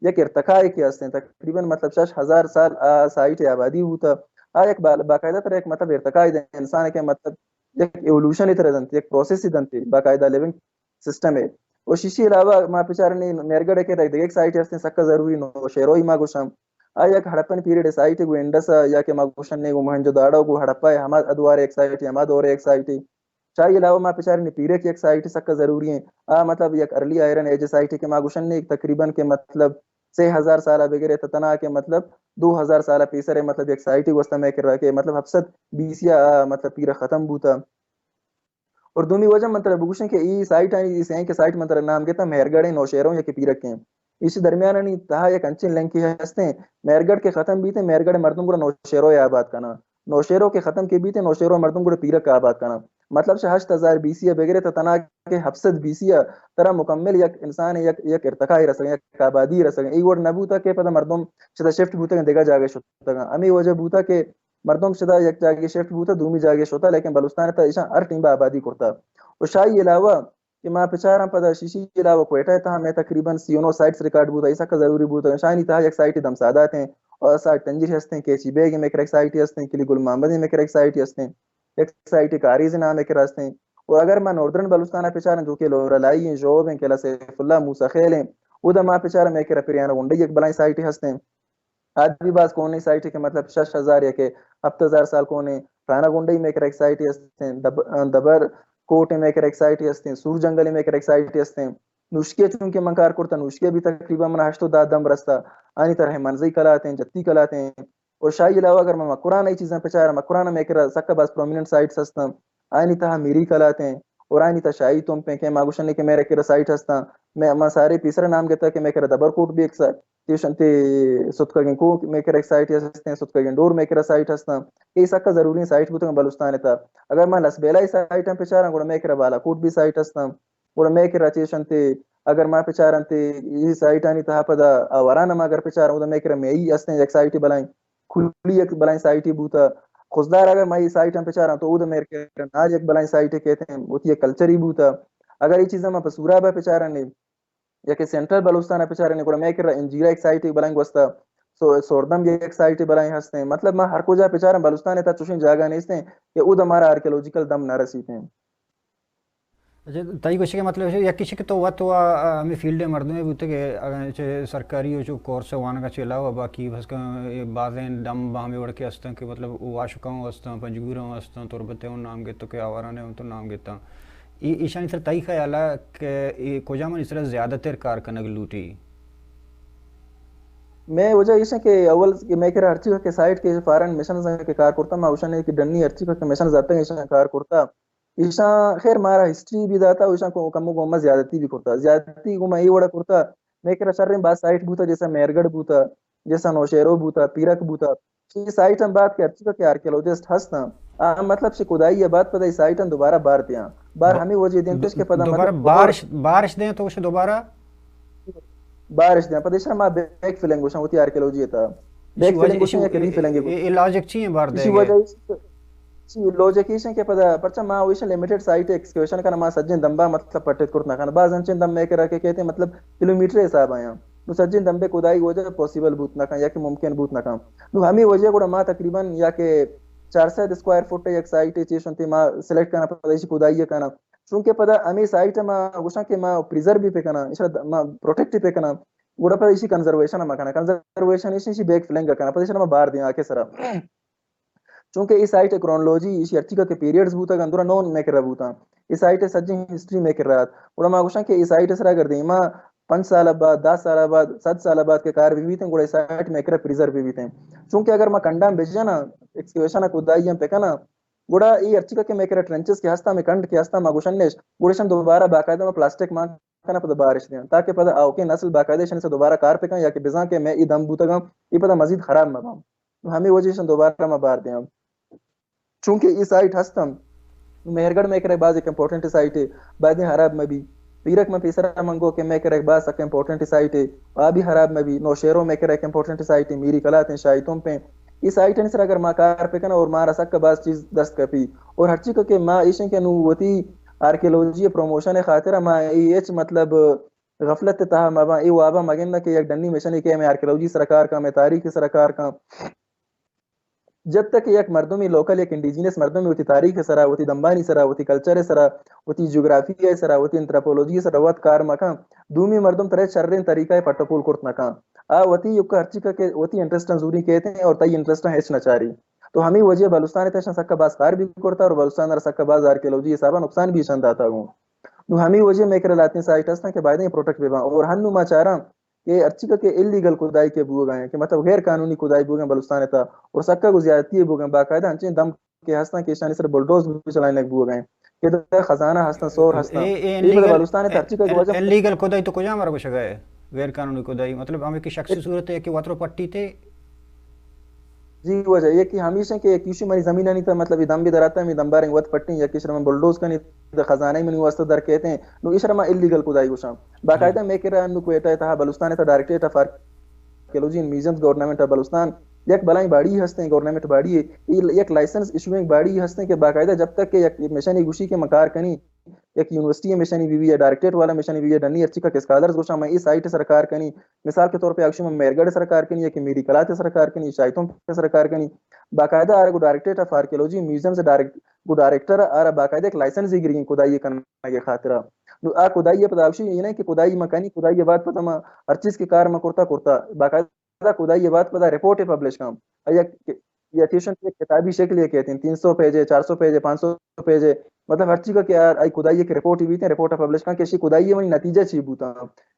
یک ارتقائے کہ ہستیں تقریباً مطلب شش ہزار سال آ سائٹ آبادی بوتا۔ آ یک با-، باقاعدہ تر یک مطلب ارتقائے دے انسان کہ مطلب یک ایولوشن طرح دنت، یک پروسیس دنت باقاعدہ لیونگ سسٹم ہے۔ و شیشی علاوہ ما پچارنے مہرگڑھ کے دگہ سائٹ ہستیں سکا ضروری نوشہروئی ما گوشم۔ آ یک ہڑپن پیریڈ سائٹ گو انڈس یا کہ ما گوشن نے گو موہنجو داڑو گو ہڑپا ہے، ہما ادوار ایک سائٹ، ہما دور ایک سائٹ۔ چاہی علاوہ ما پچارنے پیرک یک سائٹ سکا ضروری ہیں۔ آ مطلب یک ارلی آئرن ایج سائٹ کہ ما گوشن نے تقریباً کہ مطلب سے ہزار سال بگرے تتنا کہ مطلب دو ہزار سال پیسر مطلب یک سائٹ گوستا میں کرا کہ مطلب ہفت سد بی سی آ مطلب پیرا ختم بوتا۔ اور دومی وجہ من ترا بگوشیں کہ ای سائٹ آنی ای سینک سائٹ من ترا نام گتا مہرگڑھ ہیں، نوشہروں یا کہ پیرک ہیں۔ ایشی درمیان آنی تہا یک انچیں لنکی ہستیں، مہرگڑھ کے ختم بیتے، مہرگڑھ مردم گڑا نوشہرو آباد کنا، نوشہرو کے ختم کے بیتے، نوشہرو مردم گڑا پیرک آباد کنا۔ مطلب چہ ہشت ہزار بی سی ءَ بگرے تا تنا کہ ہپت سد بی سی ءَ ترا مکمل یک انسان، یک، یک ارتقائی رسگیں، یک آبادی رسگیں۔ ای وڑ نہ بوتا کہ پدا مردم چدا شفٹ بوتگیں دگہ جاگہ شتگاں۔ ہمے وجہ بوتا کہ مردم چدا یک جاگہ شفٹ بوتا، دومی جاگہ شتا، لیکن بلوچستان تا ایشاں ہر ٹیم آبادی کرتا۔ و شاہی علاوہ کہ ما پچاراں پدا شیشی علاوہ کوئٹہ ءِ تہا میں تقریباً سی و نو سائٹس ریکارڈ بوتا، ایسا کا ضروری بوتا۔ شاہی تہا یک سائٹ دم سادات ہیں، اور سائٹ تنجیر ہستیں، کیچی بیگ میں کرا یک سائٹ ہستیں، کلی گل محمد میں کرا یک سائٹ ہستیں، یک سائٹ کاریز نام کرا ہستیں۔ اور اگر ما ناردرن بلوچستان پچاراں جو کہ لورالائی ہیں، ژوب ہیں، قلعہ سیف اللہ، موسی خیل ہیں، او دا ما پچاراں میں کرا پریان گنڈی یک بلائیں سائٹ ہستیں۔ آ بھی باز کونیں سائٹے کہ مطلب شش ہزار یا کہ ہپت ہزار سال کونیں۔ رانا گنڈئی میں کرا یک سائٹے ہستیں، دب-، دبر کوٹ میں کرا یک سائٹے ہستیں، سور جنگل میں کرا یک سائٹے ہستیں۔ نوشکی چونکہ من کار کرتا، نوشکی بھی تقریباً من ہشت و دہ دم رستا۔ آنی طرح منزئی کلاتیں، جتی کلاتیں۔ اور شاہی علاوہ اگر من مکران ای چیزاں پچارا، مکران میں کرا سکا باز پرومیننٹ سائٹس ہستاں۔ آنی تہا میری کلاتیں اور آنی تہا شاہی تمپیں کہ ما گوشنے کہ میرے کرا سائٹ ہستاں۔ میں، ما سارے پیسرا نام گتا کہ میں کرا دبر کوٹ بھی ایک سا-، تیوشنتے ستکگیں کوہ میں کرا یک سائٹ ہستیں، ستکگیں ڈور میں کرا سائٹ ہستاں۔ اے سکا ضروری سائٹ بوتگاں بلوچستان تا۔ اگر ما لسبیلہ ای سائٹ ہم پچاراں، گڑا میں کرا بالاکوٹ بھی سائٹ ہستاں۔ گڑا میں کرا چیشنتے، اگر ما پچارنتے ای سائٹانی تہا پدا آواران ما اگر پچاراں، گڑا میں کرا میں ای ہستیں یک سائٹ بلائیں، کھلی یک بلائیں سائٹ بوتا۔ خضدار اگر ما ای سائٹ ہم پچاراں تو اود میں کرا نال یک بلائیں سائٹ کہتے ہیں، وتی یک کلچر ہی بوتا۔ اگر ای چیزاں ما پہ سوراب پچاراں نے، یا کہ سینٹرل بلوچستان ء پچارنے گڑا مئے کرا انجیرہ یک سائٹے بلائیں گوستا، سو-، سوردم یک سائٹے بلائیں ہستیں۔ مطلب ما ہر کجا پچاریں بلوچستان ء تھا چوشیں جاگہ نیستیں کہ اودا مارا آرکیالوجیکل دم نہ رسیتیں۔ اچھا، تئی گوشگ ء مطلب ہے یکی چی کہ تو وت وا، آ، ہمیں فیلڈ ء مردمے بوتے کہ اگر چہ سرکاری و چو کورس وانگا چہ علاوہ باقی بس کہ بازیں دم ہمیں وڑ کے ہستن کہ مطلب واشکاں ہستن، پنجگوراں ہستن، تربتیں نام گتو کہ آواران تو نام گتاں۔ ای-، ایشانی سر تئی خیال ء کہ ای کجامانی سر زیادہ تر کار کنگ لوٹی؟ میں وجہ ایش کہ اول کہ میں کرا ہرچی کہ سائٹ کے فارن مشن کہ کار کرتا، ما اوشان کہ ڈنی ہرچی کہ مشن زاتگ ایشان کار کرتا۔ ایشان خیر مارا ہسٹری بھی داتا، ایشان کو کمو گوما زیادتی بھی کرتا۔ زیادتی گوما ای وڑا کرتا، میں کرا شریں باز سائٹ بوتا، جیسا مہرگڑھ بوتا، جیسا نوشہرو بوتا، پیرک بوتا۔ چی سائٹ ہم بات کہ ہرچی کہ آرکیالوجسٹ ہستاں، آ، مطلب چی کدائی ء بات پدا ای سائٹ ہم دوبارہ بار دیاں۔ بار دو-، ہمیں وجہ دینتش دو-، کہ پدا دوبارہ مطلب بارش، بارش دیں تو اسے دوبارہ بارش دیاں۔ پدا ایشرا ما بیک فلنگ گوشاں وتی آرکیالوجی ء تھا۔ بیک فلنگ گوشاں یا کہ ری فلنگ گوشاں۔ اے لاجک چی ہیں بار دے؟ اسی وجہ چی لوجک ایش ہیں کہ پدا پرچا ما ویشن لمیٹڈ سائٹ ایکسکیویشن کرنا، ما سجن دمبا مطلب پٹت کرت نہ کرنا۔ بعض انچیں دم میں کرا کہ کہتے ہیں مطلب کلومیٹر حساب آیاں۔ نو سجیں دمبے کدائی وجہ پاسیبل بوت نہ کن یا کہ ممکن بوت نہ کن۔ نو ہمیں وجہ گڑا ما تقریباً یا کہ چار سد اسکوائر فٹ یک سائٹ چیش انت ما سلیکٹ کنا، پدا ایشی کدائی کنا۔ چونکہ پدا ہمیں سائٹ ما گوشاں کہ ما پریزرو بھی پہ کنا، ایشرا ما پروٹیکٹ پہ کنا۔ گڑا پدا ایشی کنزرویشن ما کنا۔ کنزرویشن ایشی، ایشی بیک فلنگ کنا، پدا ایشرا ما بار دیاں آکے سرا۔ چونکہ اے سائٹ ء کرونالوجی، ایشی ہرچی کہ پیریڈز بوتگ انت، درا نون مئے کرا بوتاں۔ اے سائٹ ء سجیں ہسٹری مئے کرا ات۔ گڑا ما گوشاں کہ اے سائٹ ء سرا اگر دیما پنچ سال بعد، دہ سال بعد، صد سال بعد کہ کار بہ بیتیں، گڑا اے سائٹ مئے کرا پریزرو بہ بیتیں۔ چونکہ اگر ما کنڈاں بجناں، ایکسکیویشن ء کدائی ہم پکناں، گڑا اے ہرچی کہ مئے کرا ٹرنچز کہ ہستاں، مئے کنڈ کہ ہستاں، ما گوشن نیش، گڑا ایشاں دوبارہ باقاعدہ ما پلاسٹک مان کنا پدا بارش دیاں، تاکہ پدا آوکیں نسل باقاعدہ ایشانی سے دوبارہ کار پکن یا کہ بزاں کہ مئے اے دم بوتگاں، اے پدا مزید خراب مہ باں۔ نو ہمے وجہ ایشاں دوبارہ ما بار دیاں۔ چونکہ اے سائٹ ہستن، نو مہرگڑھ مئے کرا باز ایک امپورٹنٹ سائٹ ہے، باید ایں خراب مہ بی۔ پیرک من پیسرا من گو کہ مئے کرا باز سک امپورٹنٹ سائٹ ہے، آ بھی خراب مہ بی۔ نوشہرو مئے کرا ایک امپورٹنٹ سائٹ ہے، میری کلات ہیں، شاہی تمپ ہیں۔ اے سائٹ سر اگر ما کار پہ کنا اور مارا سک باز چیز دست کپی۔ اور ہرچی کہ ما ایشن کہ نو وتی آرکیالوجی پروموشن خاطر ما اے ہچ مطلب غفلت تہا مباں، اے وابا مگنداں کہ یک ڈنی مشنے کہ ہمیں آرکیالوجی سرا کار کن، ہمیں تاریخ سرا کار کن۔ جب تک یک مردمی لوکل، یک انڈیجینس مردمی وتی تاریخ سرا، وتی دمبانی سرا، وتی کلچر سرا، وتی جغرافی سرا، وتی انتھروپولوجی سرا وت کار مکن، دومی مردم ترے شریں طریقہ پٹ و پول کرت نکن۔ آ وتی یک ہرچی کہ وتی انٹرسٹ زوری کہتے ہیں اور تئی انٹرسٹ ہچ نہ چاری۔ تو ہمیں وجہ بلوچستان تشن سکا باز کار بھی کرتا اور بلوچستان سکا باز آرکیالوجی حسابا نقصان بھی چند داتا گوں۔ نو ہمے وجہ مئے کرا لہتیں سائٹ ہستاں کہ باید ایں پروٹیکٹ بہ باں۔ اور ہنو ما چاراں کہ ہرچی کہ الیگل کدائی کہ بوگا ہیں، کہ مطلب غیر قانونی کدائی بوگا ہیں بلوچستان تا، اور سکا گو زیادتی بوگا ہیں، باقاعدہ ہنچیں دم کہ ہستاں کہ ایشانی سر بلڈوز بھی چلائنگ بوگا ہیں، کہ دا خزانہ ہستاں، سور ہستاں۔ اے، اے اے مطلب بلوچستان تا ہرچی کہ گوجہ الیگل کدائی تو کجا مارا گوشگا ہے؟ غیر قانونی کدائی مطلب ہمیں کہ شخصی صورت ہے کہ وترو پٹی تے جی، وجہ یکی ہمیش انت کہ یک ایشی منی زمینانی تہا، مطلب، اے دمبے دراتہ، ہمے دمباریں وت پٹیں، یک ایشرا من بلڈوز کنی، دہ خزانہ منی واسطہ در کیتیں، نو ایشرا ما الیگل کدائی گوشاں۔ باقاعدہ مئے کرا انو کوئٹہ تہا، بلوچستان تہا directorate of archaeology and museums government of Balochistan یک بلائیں باڈی ہستیں، گورنمنٹ باڈی ہے، اے یک لائسنس ایشوئنگ باڈی ہستیں کہ باقاعدہ جب تک کہ یک مشن گوشی کہ ما کار کنی، یک یونیورسٹی مشنی بی بی یا ڈائریکٹریٹ والا مشنی بی بی یا ڈنی ہرچی کا اسکالرز گوشاں، ما اے سائٹ سر کار کنی، مثال کے طور پہ اکشی ما مہرگڑھ سر کار کنی یا کہ میری کلات سر کار کنی، شاہیتوں سر کار کنی، باقاعدہ آرا گو ڈائریکٹریٹ آف آرکیالوجی میوزیم سے ڈائریکٹ، گو ڈائریکٹر آرا باقاعدہ ایک لائسنس گری کدائی کنگے خاطرہ۔ نو آ کدائی پدا اکشی یہ نہیں کہ کدائی ما کنی، کدائی بعد پدا ما ہر چیز کے کار ما کرتا کرتا باقاعدہ پدا کدائی بعد پدا رپورٹ پبلش کاں۔ آیا کہ یہ اتیشن ایک کتابی شکل یہ کہتے ہیں، تین سو پیج ہے، چار سو پیج ہے، پانچ سو پیج ہے، مطلب ہر چیز کا کہ یار آئی کدائی ایک رپورٹ ہی بیتے ہیں، رپورٹ پبلش کاں کہ اشی کدائی منی نتیجہ چی بوتا،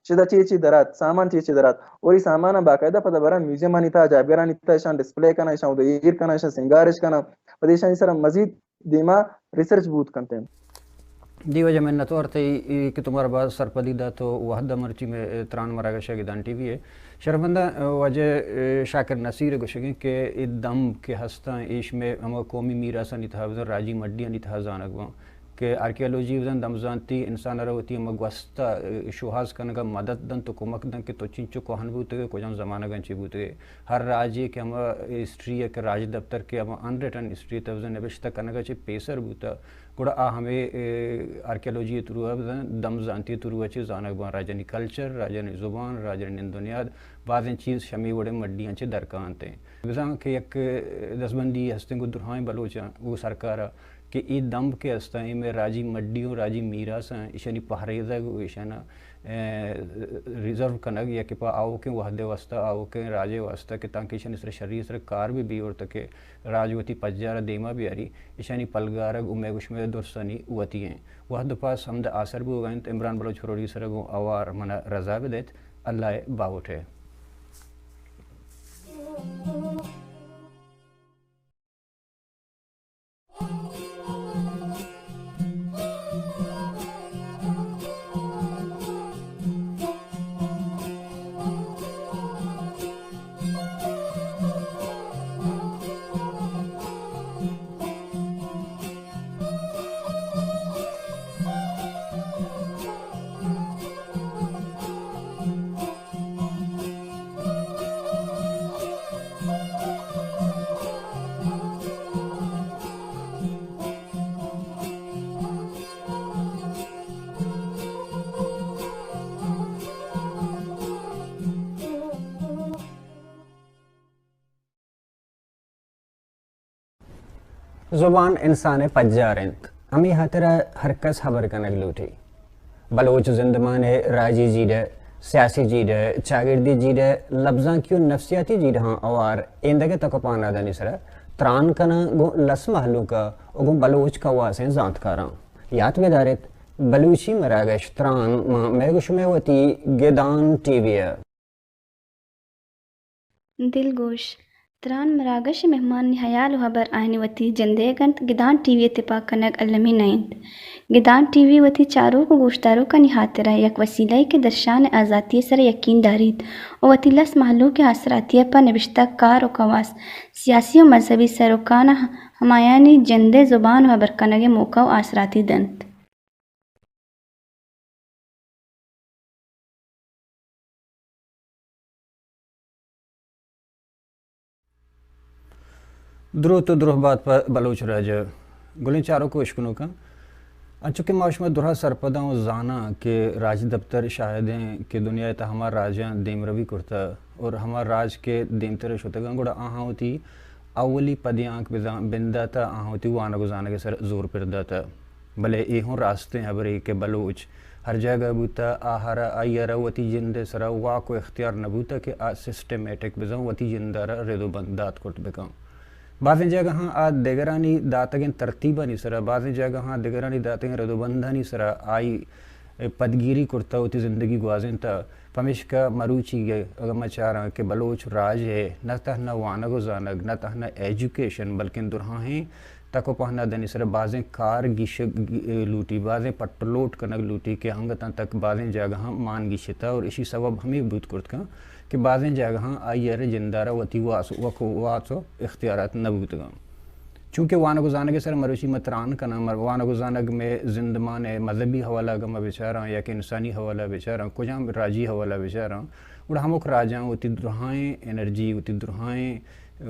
شدا چی چی درات، سامان چی چی درات، اور یہ سامان باقاعدہ پدا برا میوزیم آنی تھا، جابگرانی تھا، اشان ڈسپلے کنا، اشان ادے ایر کنا، اشان سنگارش کنا، پدا اشانی سر مزید دیما ریسرچ بوت کنت انت۔ جی واجہ، منتوار تئی کہ تو مارا باز سرپدی دات و وھد ء مرچی مئے تران مراگش ء گدان ٹی وی ء شرفمنداں۔ واجہ شاکر نصیر ء گوشگیں کہ اے دمب کہ ہستاں ایش مئے ہما قومی میراثانی تہا بزاں راجی مڈیانی تہا زانگ باں کہ آرکیالوجی بزاں دمزانتی انسان ء را وتی ہما گوست ء شوہاز کنگ ء مدد دنت و کمک دنت کہ تو چنچو کوہن بوتگ ئے، کجام زمانگاں چی بوتگ ئے۔ ہر راجے کہ ہما ہسٹری ء کہ راج دپتر کہ ہما ان ریٹن ہسٹری ء تہ بزاں نبشتہ کنگ ء چہ پیسر بوتہ، گڑا آ ہمے، اے، آرکیالوجی ء تھرو ء بزاں دم زانتی ء تھرو ء چہ زانگ باں، راجانی کلچر، راجانی زبان، راجانی نند و نیاد، بازیں چیز شمی وڑیں مڈیاں چہ درکاینت۔ بزاں کہ یک دزبندی ہستیں گوں درہائیں بلوچاں، گوں سرکار ء کہ اے دمب کہ ہستاں، اے مئے راجی مڈی و راجی میراث آں، ایشانی پہریزگ و ایشانا، اے، ریزرو کنگ یا کہ پہ آؤکیں وہد ء واستہ، آؤکیں راج ء واستہ کہ تانکہ ایشانی سر شری سر کار بہ بی اور تاکہ راج وتی پجار ء دیما بیاری، ایشانی پلگارگ و مئے گوشمئے درسانی وتی ایں۔ وہد و پاس ہمد آسر بوگ ء انت۔ عمران بلوچ پروڈیوسر ء گوں اوار منا رضا بدئیت۔ اللہ ء باہوٹ ء۔ زبان انسان ء پجار انت، ہمے ہاترا ہر کس ہبر کنگ لوٹی۔ بلوچ زندمان ء راجی جیڑہ، سیاسی جیڑہ، چاگردی جیڑہ، لبزانکی و نفسیاتی جیڑہاں اوار ایندگہ تک و پانادانی سرا تران کناں گوں لس مہلوک ء و گوں بلوچ کواسیں زانتکاراں۔ یات بداریت، بلوچی مراگش تران ماں مئے گوشمئے وتی گدان ٹی وی ء۔ دلگوش، تران مراگش ء مہمانانی ہیال و ہبر آیانی وتی جندئیگ انت، گدان ٹی وی ء تپاک کنگ المی نہ انت۔ گدان ٹی وی وتی چاروک و گوشداروکانی ہاترا یک وسیلہ یے کہ درشان ء آزاتی ء سرا یکین داریت و وتی لس مہلوک ء آسراتی ء پہ نبشتہ کار و کواس، سیاسی و مذہبی سروکان ء ہمایانی جندئے زبان و ہبر کنگ ء موقع و آسراتی دنت۔ دروت و دروہ بات پہ بلوچ راج ء۔ گلیں چاروک و اشکنوکاں، انچو کہ ما شما درا سرپداں و زاناں کہ راج دپتر شاہدیں کہ دنیا ء تہ ہما راجاں دیمروی کرتہ اور ہما راج کہ دیمتر ء شتگاں گڑا آہاں وتی اولی پدیانک بزاں بندات ء آہاں وتی وانگ و زانگ ء سر زور پر داتہ۔ بلے اے ہوں راستیں ہبرے کہ بلوچ ہر جاگہ بوتہ، آہرا، آئی ء را وتی جند ء سرا واک و اختیار نہ بوتہ کہ آ سسٹمیٹک بزاں وتی جند ء را رد و بند دات کرت بکن۔ بازیں جاگہاں آ دگرانی داتگیں ترتیبانی سرا، بازیں جاگہاں دگرانی داتگیں رد و بندانی سرا آئی پدگیری کرتہ، وتی زندگی گوازینتہ۔ پمیشکا مروچیگ ء اگاں ما چاراں کہ بلوچ راج ء نہ تہنا وانگ و زانگ، نہ تہنا ایجوکیشن، بلکن درہاہیں تک و پہنادانی سرا بازیں کار گیشگ لوٹی، بازیں پٹ لوٹ کنگ لوٹی کہ انگتاں تک بازیں جاگہاں مان گیشتہ اور اشی سبب ہمے بوت کرت کن کہ بازیں جاگہاں آئی ء را جندارا وتی واس، وک و واس و اختیارات نہ بوتگاں۔ چونکہ وانگ و زانگ ء سر مروچی ما تران کناں، مر-، وانگ و زانگ مئے زندمان ء مذہبی حوالہ اگاں ما بچاراں یا کہ انسانی حوالہ بچاراں، کجام راجی حوالہ بچاراں، گڑا ہمک راجاں وتی درہائیں انرجی، وتی درہائیں، ء،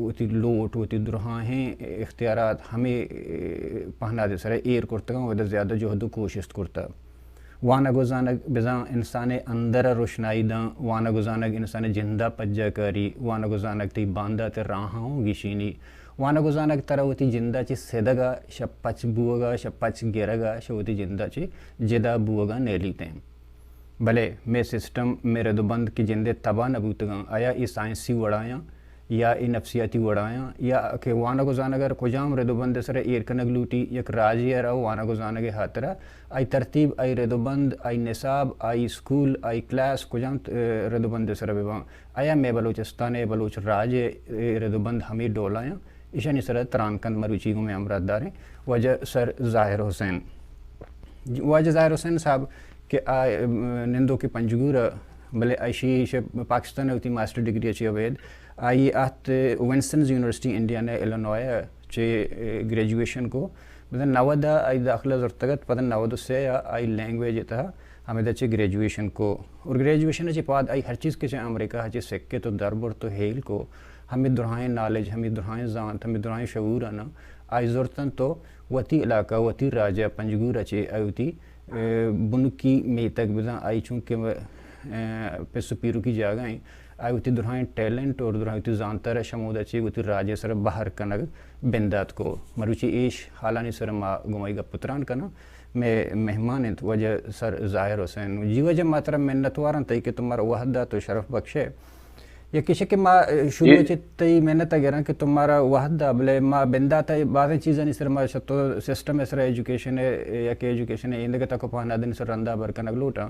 وتی لوٹ، وتی درہائیں اختیارات ہمے، ء، پہناد ء سر ء ایر کرتگاں، ودا زیادہ جہد و کوشست کرتہ۔ وانگ و زانگ بزاں انسان ء اندر ء روشنائی داں، وانگ و زانگ انسان ء جند ء پجا کاری، وانگ و زانگ تئی باندات ء راہاں ہوں گیشینی، وانگ و زانگ ترا وتی جند ء چہ سدگ ء، شہ پچ بوگ ء، شہ پچ گرگ ء، شہ وتی جند ء چہ جدا بوگ ء نیلیتیں۔ بلے مئے سسٹم، مئے رد و بند کہ جند ء تباہ نہ بوتگاں، آیا اے سائنسی وڑایاں؟ یا اے نفسیاتی وڑایاں، یا کہ وانگ و زانگ ء را کجام رد و بند ء سر ء ایر کنگ لوٹی، یک راجے ء را وانگ و زانگ ء ہاترا آئی ترتیب، آئی رد و بند، آئی نصاب، آئی اسکول، آئی کلاس کجام، ء، رد و بند ء سر ء بہ باں؟ آیا مئے بلوچستان ء بلوچ راج ء رد و بند ہمے ڈولایاں؟ ایشانی سر ء تران کنت مروچی گوں مئے ہمراہ داریں واجہ سر ظاہر حسین۔ واجہ ظاہر حسین صاحب کہ آ، ام، نندوکے پنجگور ء، بلے ایشی ایش پاکستان ء وتی ماسٹر ڈگری ء چہ ابید آئی ء اہت ونسٹنز یونیورسٹی انڈیانا الینوائے ء چہ، ء، گریجویشن کو۔ بزاں نود ء آئی داخلہ زرتگ ات، پدا نود و سے ء آئی لینگویج ء تہا ہمیدا چہ گریجویشن کو۔ اور گریجویشن ء چہ پاد آئی ہر چیز کہ چہ امریکہ ء چہ سکت و دربرت و ہیل کو، ہمے درہائیں نالج، ہمے درہائیں زانت، ہمے درہائیں شعور آناں آئی زرتنت و وتی علاقہ، وتی راج ء پنجگور ء چہ آئی وتی، ء، بنکی میتگ بزاں آئی چونکہ، ء، پس و پیروکی جاگہ ایں، آئی وتی درہائیں ٹیلنٹ اور درہائیں وتی زانتر ء شمودا چہ وتی راج ء سر ء بہر کنگ بندات کو۔ مروچی ایش حالانی سر ء ما گوں آئی گپ و تران کناں۔ مئے مہمان انت واجہ سر ظاہر حسین۔ جی واجہ ما ترا منتواراں تئی کہ تو مارا وہد دات و شرف بخشے۔ یک ایش کہ ما، ء، شروع جی۔ چہ تئی محنت ء گراں کہ تو مارا وہد دا، بلے ما بندات ء بازیں چیزانی سر ما شتو سسٹم ء سر ایجوکیشن ء یا کہ ایجوکیشن ء ایندگہ تک و پہنادانی سر رندا بر کنگ لوٹاں۔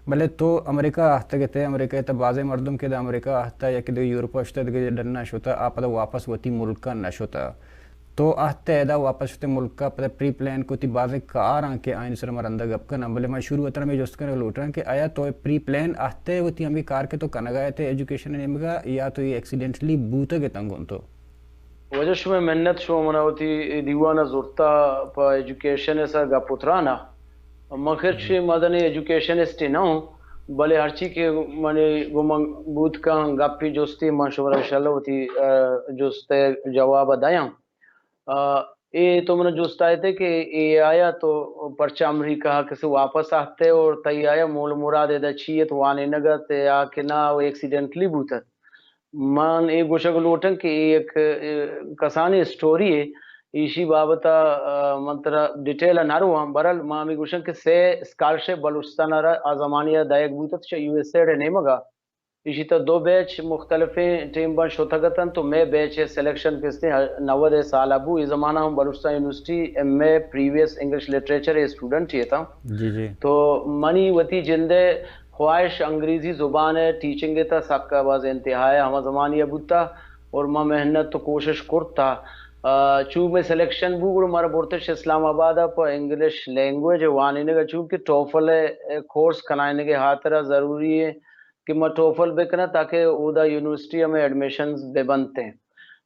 بلے تو امریکہ آہتگ ات، امریکہ ء تہ بازیں مردم کہ دا امریکہ آہتہ یا کہ دگہ یورپ ء شتہ، دگہ ڈنا شتہ، آ پدا واپس وتی ملک ء نہ شتہ۔ تو اہتئے ادا واپس شتئے ملک ء، پدا پری پلان کتی بازیں کاراں کہ آیانی سر ء ما رندا گپ کناں، بلے من شروع ء ترا ہمے جست کنگ لوٹاں کہ آیا تو پری پلان اہتئے وتی ہمے کار کہ تو کنگ ء اتئے ایجوکیشن ء نیمگ ء، یا تو اے ایکسیڈنٹلی بوتگ اتاں گوں تو؟ واجہ شمئے منت، شما منا وتی اے دیوان ء زرتا پہ ایجوکیشن ء سر گپ و تران ء۔ من خیر چہ مدنی ایجوکیشنسٹے نہ اوں، بلے ہرچی کہ منی گوں من بوت کن گپی جستی من شمارا انشاءاللہ وتی، ء، جست ء جواب ء دیاں۔ آ، اے تو من جست آیتے کہ اے آیا تو پرچا امریکہ کسے واپس آتے اور تئی آیا مول مراد ادا چی ات، وانینگ ات یا کہ نا، وہ ایکسیڈنٹلی بوتت؟ من اے گوشگ لوٹاں کہ اے یک، اے، کسانی اسٹوری ہے، ایشی بابت، آ، من ترا ڈیٹیل نہ رواں، برحال ما ہمیں گوشاں کہ سے اسکالرشپ بلوچستان را آ زمانی دایگ بوتت چہ یو ایس ایڈ نیمگا۔ ایشی تہ دو بیچ مختلفیں ٹیمباں شتگ اتنت و مئے بیچ ء سلیکشن کستیں نود ء سال ء بو۔ اے زمانہ ہم Balochistan university M A previous English literature ء اسٹوڈنٹ اتاں۔ جی، جی۔ تو منی وتی جند ء خواہش انگریزی زبان ء ٹیچنگ ء تہ سک باز انتہا ء ہما زمانی ء بوتا اور ما محنت و کوشش کرتا۔ آ، چو مئے سلیکشن بو گڑا مارا برتش اسلام آباد ء پہ انگلش لینگویج ء وانینگ ء، چونکہ ٹوفل ء کورس کنائینگ ء ہاترا ضروری ء کہ ما ٹوفل بکناں تاکہ اودا یونیورسٹی ء مئے ایڈمیشنز بہ بنتیں۔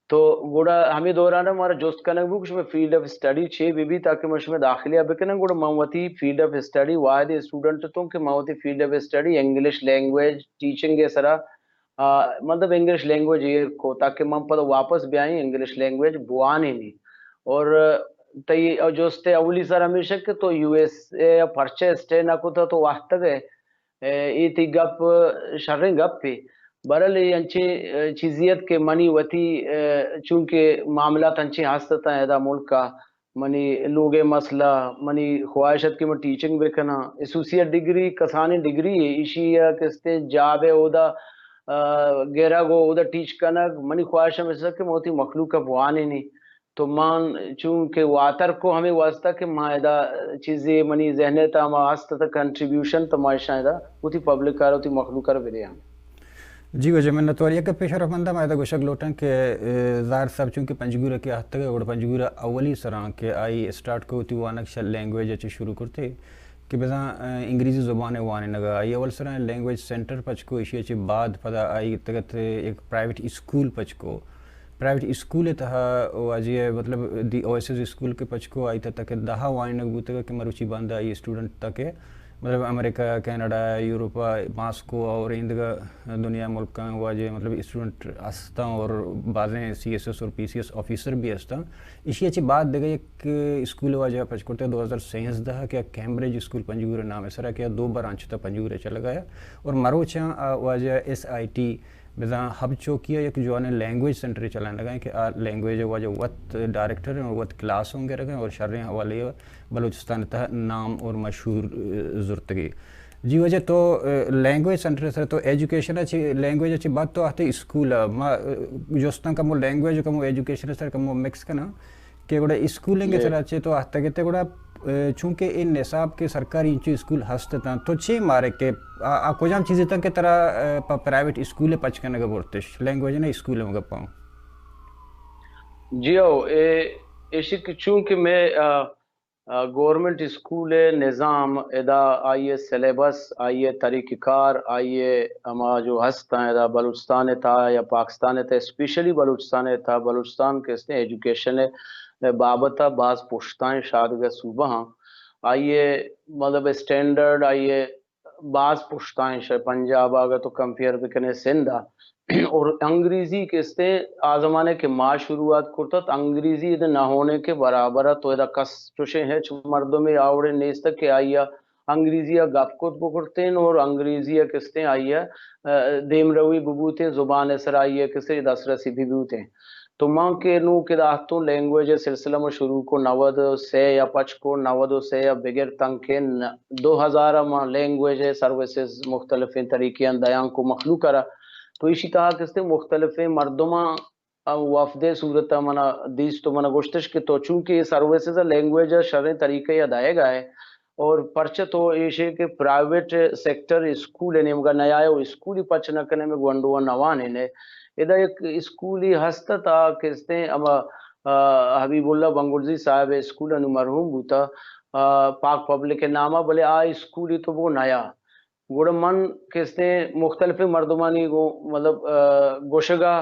تو گڑا ہمے دوران ء مارا جست کنگ بو کہ شمئے فیلڈ آف اسٹڈی چے بہ بیت تاکہ ما شمئے داخلہ ء بکناں۔ گڑا من وتی فیلڈ آف اسٹڈی واحد اسٹوڈنٹ اتوں کہ من وتی field of study English language teaching ء سرا، آ، مطلب انگلش لینگویج ایر کو تاکہ من پدا واپس بیائیں انگلش لینگویج بوانینی۔ اور تئی جست اولی سر ہمیشہ کہ تو یو ایس اے پرچہ اسٹے نہ کتا تو وقت گئے اے تئی گپ شریں گپے۔ برحال اے انچیں، اے، چیزے ات کہ منی وتی، اے، چونکہ معاملات انچیں ہست اتاں ادا ملک ء، منی لوگ ء مسئلہ، منی خواہش ات کہ من ٹیچنگ بہ کناں۔ ایسوسیٹ ڈگری کسانیں ڈگری ہے، ایشی ء کستیں جاب ء اودا، آ، گرگ و اودا ٹیچ کنگ، منی خواہش ہمیش ات کہ من وتی مخلوق ء بوانینی۔ تو من چونکہ واتر کو ہمے واسطہ کہ ما ادا چیزے منی ذہن ء تہ ہما ہست ات کنٹریبیوشن، تو ما اشاں ادا وتی پبلک ء را وتی مخلوق ء را بدیاں۔ جی واجہ منت وار۔ یک پیش رفت منداں ما ادا گوشگ لوٹاں کہ، اے، زاہر صاحب چونکہ پنجگور ءَ کہ آتکگ ءَ، گڑا پنجگور ءَ اولی سراں کہ آئی اسٹارٹ کو وتی وانگ شہ لینگویج ءَ چہ شروع کرتے کہ بزاں، اے، انگریزی زبان ءِ وانینگ ءَ۔ آئی اول سراں لینگویج سینٹر پچ کو، ایشی ءَ چہ بعد پدا آئی تگت یک پرائیویٹ اسکول پچ کو۔ پرائیویٹ اسکول ءِ تہا واجہ ءَ مطلب دی اویسز اسکول کہ پچ کو، آئی تہا تک دہ ءَ وانینگ بوتگ کہ مروچی باندا آئی اسٹوڈنٹ تک مطلب امریکہ، کینیڈا، یورپ، ماسکو اور ایندگہ دنیا ملکاں واجہ مطلب اسٹوڈنٹ ہستاں اور بازیں سی ایس ایس اور پی سی ایس آفیسر بھی ہستاں۔ ایشی ءَ چہ بعد دگہ یک اسکول واجہ پچ کرتے دو ہزار سیزدہ کہ کیمبرج اسکول پنجگور ءِ نام ءِ سرا کہ دو برانچ تا پنجگور ءَ چلگا ہے اور مروچاں آ واجہ ایس آئی ٹی بزاں ہب چوکی ءَ یک جوانیں لینگویج سینٹرے چلائینگ ءَ کہ آ لینگویج ءِ واجہ وت ڈائریکٹر ہیں اور وت کلاس ہوں گرگ ہیں اور شریں حوالے ءَ بلوچستان ءِ تہا نام اور مشہور، اے، زرتگی۔ جی واجہ تو، اے، لینگویج سینٹر ءِ سر تو ایجوکیشن ءَ چہ، لینگویج ءَ چہ بعد تو آتے اسکول ءَ۔ ما، اے، جستاں کمو لینگویج ءُ کمو ایجوکیشن ءِ سر کمو مکس کناں۔ کہ گڑا اسکولنگ ءِ جی۔ سرا چہ تو آتگ ات گڑا، اے، چونکہ اے نصاب کہ سرکاری انچو اسکول ہست اتاں، تو چے مارے کہ آ، آ کجام چیز اتاں کہ ترا، اے، پہ پرائیویٹ اسکول ءَ پچ کنگ ءَ برتش؟ لینگویج ءِ نہ اسکول ءِ مگہ پاؤں۔ جی ہو، اے ایشی کہ چونکہ میں، آ، آ، گورنمنٹ اسکول ءِ نظام ادا آئی ءِ سلیبس، آئی ءِ طریقہ کار، آئی ءِ ہما جو ہستاں ادا بلوچستان ءِ تہا یا پاکستان ءِ تہا، اسپیشلی بلوچستان ءِ تہا، بلوچستان کہ استیں ایجوکیشن ءِ بابت ءَ باز پشتائیں شادگہ صوبہ ہاں۔ آئی ءِ مطلب اسٹینڈرڈ، آئی ءِ باز پشتائیں شے۔ پنجاب ءَ اگر تو کمپیئر بکنے سندھ ءَ، اور انگریزی کہ استیں آ زمانے کہ ما شروعات کرتت، انگریزی ادا نہ ہونے کے برابر ات۔ تو ادا کس چوشیں ہچ مردمے آوڑے نیست کہ آئی ءَ انگریزی ءَ گپ کت بکرتیں اور انگریزی ءَ کہ استیں آئی ءَ، اے، دیمروی ببوتیں، زبان ءِ سر آئی ءَ کہ استیں دسترسی ببوتیں۔ تو من کہ نوں کہ داہتوں لینگویج ءِ سلسلہ ما شروع کو نود و سے یا پچ کو، نود و سے یا بگر تنکہ ن-، دو ہزار ءَ ما لینگویج ءِ سروسز مختلفیں طریقے آں دیان کو مخلوق ءَ را۔ تو ایشی تہا کہ استیں مختلفیں مردماں وفد ءِ صورت ءَ منا دیست و منا گوشتش کہ تو چونکہ اے سروسز ءَ لینگویج ءِ شریں طریقے ءَ دئیگ ءَ ئے، اور پرچہ تو ایشے کہ پرائیویٹ سیکٹر اسکول ءِ نیمگا نیائے و اسکولی پچ نہ کنے، مئے گونڈواں نہ وانینے۔ ادا یک اسکولی ہست ات آ کہ استیں ہما، آ، حبیب اللہ بنگلزی صاحب ءِ اسکول انو مرحوم بوتا، آ، پاک پبلک ءِ ناما، بلے آ اسکولی تو بو نیا۔ گڑا من کہ استیں مختلفیں مردمانی گوں مطلب، آ، گوشگا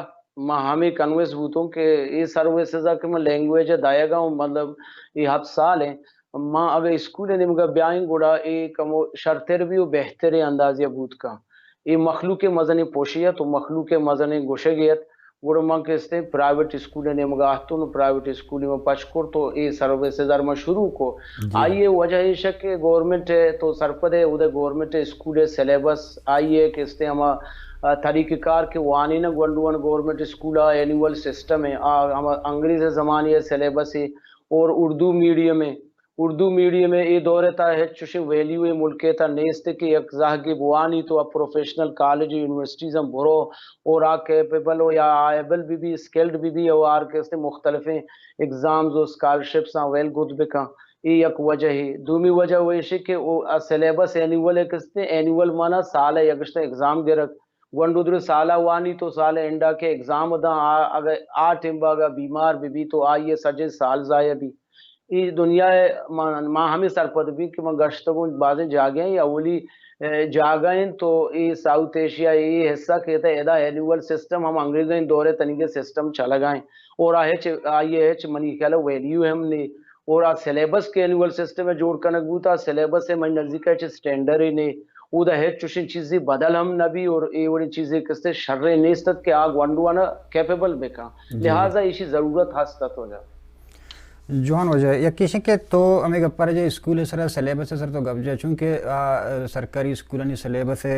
ما ہمے کنوینس بوتوں کہ اے سروسز ءَ کہ من لینگویج ءَ دئیگا اوں، مطلب اے ہپت سال ایں، ما اگہ اسکول ءِ نیمگا بیائیں گڑا اے کمو شرتر بی و بہتریں اندازے ءَ بوت کن۔ اے مخلوق ءِ مزنیں پوشے ات و مخلوق ءِ مزنیں گوشگے ات۔ گڑا من کہ استیں پرائیویٹ اسکول ءِ نیمگا اتوں و پرائیویٹ اسکولی من پچ کرت و اے سروسز ءَ را من شروع کو۔ جی۔ آئی ءِ وجہ ایش کہ گورنمنٹ ءِ تو سرپد ئے، اود ءِ گورنمنٹ ءِ اسکول ءِ سلیبس، آئی ءِ کہ استیں ہما، آ، طریقہ کار کہ وانینگ گونڈواں گورنمنٹ اسکول ءَ اینول سسٹم ءَ، آ، ہما انگریز ءِ زمانے ءِ سلیبس ءَ اور اردو میڈیم ءَ، اردو میڈیم ءَ اے دور ءِ تہا ہچ چوشیں ویلیو ءِ ملک ءِ تہا نیست کہ یک زہگے بوانی تو آ پروفیشنل کالج ءُ یونیورسٹیز ہم برو اور آ کیپیبل ہو یا آ ایبل بہ بی، اسکلڈ بہ بی، او آر کہ استیں مختلفیں ایگزامز و اسکالرشپس آں ویل گد بکن۔ اے یک وجہے۔ دومی وجہ و ایشی کہ او آ سلیبس اینیول ءَ کہ استیں، اینیول مانا سال ءَ یک گشتہ ایگزام گرگ۔ گونڈو درو سال ءَ وانی تو سال ءِ اینڈ ءَ کہ ایگزام داں، آ، اگہ آ ٹیم ءَ اگہ بیمار بہ بی تو آئی ءِ سجیں سال ضائع بی۔ اے دنیا ءَ ما، ما ہمے سرپد بیں کہ ما گشتگوں بازیں جاگہ ایں، اولی، اے، جاگہ ایں تو اے ساؤتھ ایشیا ءِ اے حصہ کہ ادا، ادا اینیول سسٹم ہم انگریزیں دور ءِ تنیگہ سسٹم چلگا ایں اور آ ہچ، آئی ءِ ہچ منی خیال ءَ ویلیو ہم نے اور آ سلیبس کہ اینیول سسٹم ءَ جوڑ کنگ بوتا، آ سلیبس ءَ منی نزیک ءَ ہچ اسٹینڈرڈے نے، اودا ہچ چوشیں چیزے بدل ہم نہ بی اور اے وڑیں چیزے کسے شریں نیست ات کہ آ گونڈوانا کیپیبل بکن۔ جی۔ لہذا ایشی ضرورت ہست ات واجہ۔ جوان واجہ، یک ایش کہ تو ہمے گپ ءَ را جا اسکول ءِ سرا سلیبس ءِ سر تو گپ جا، چونکہ آ، سرکاری اسکولانی سلیبس ءِ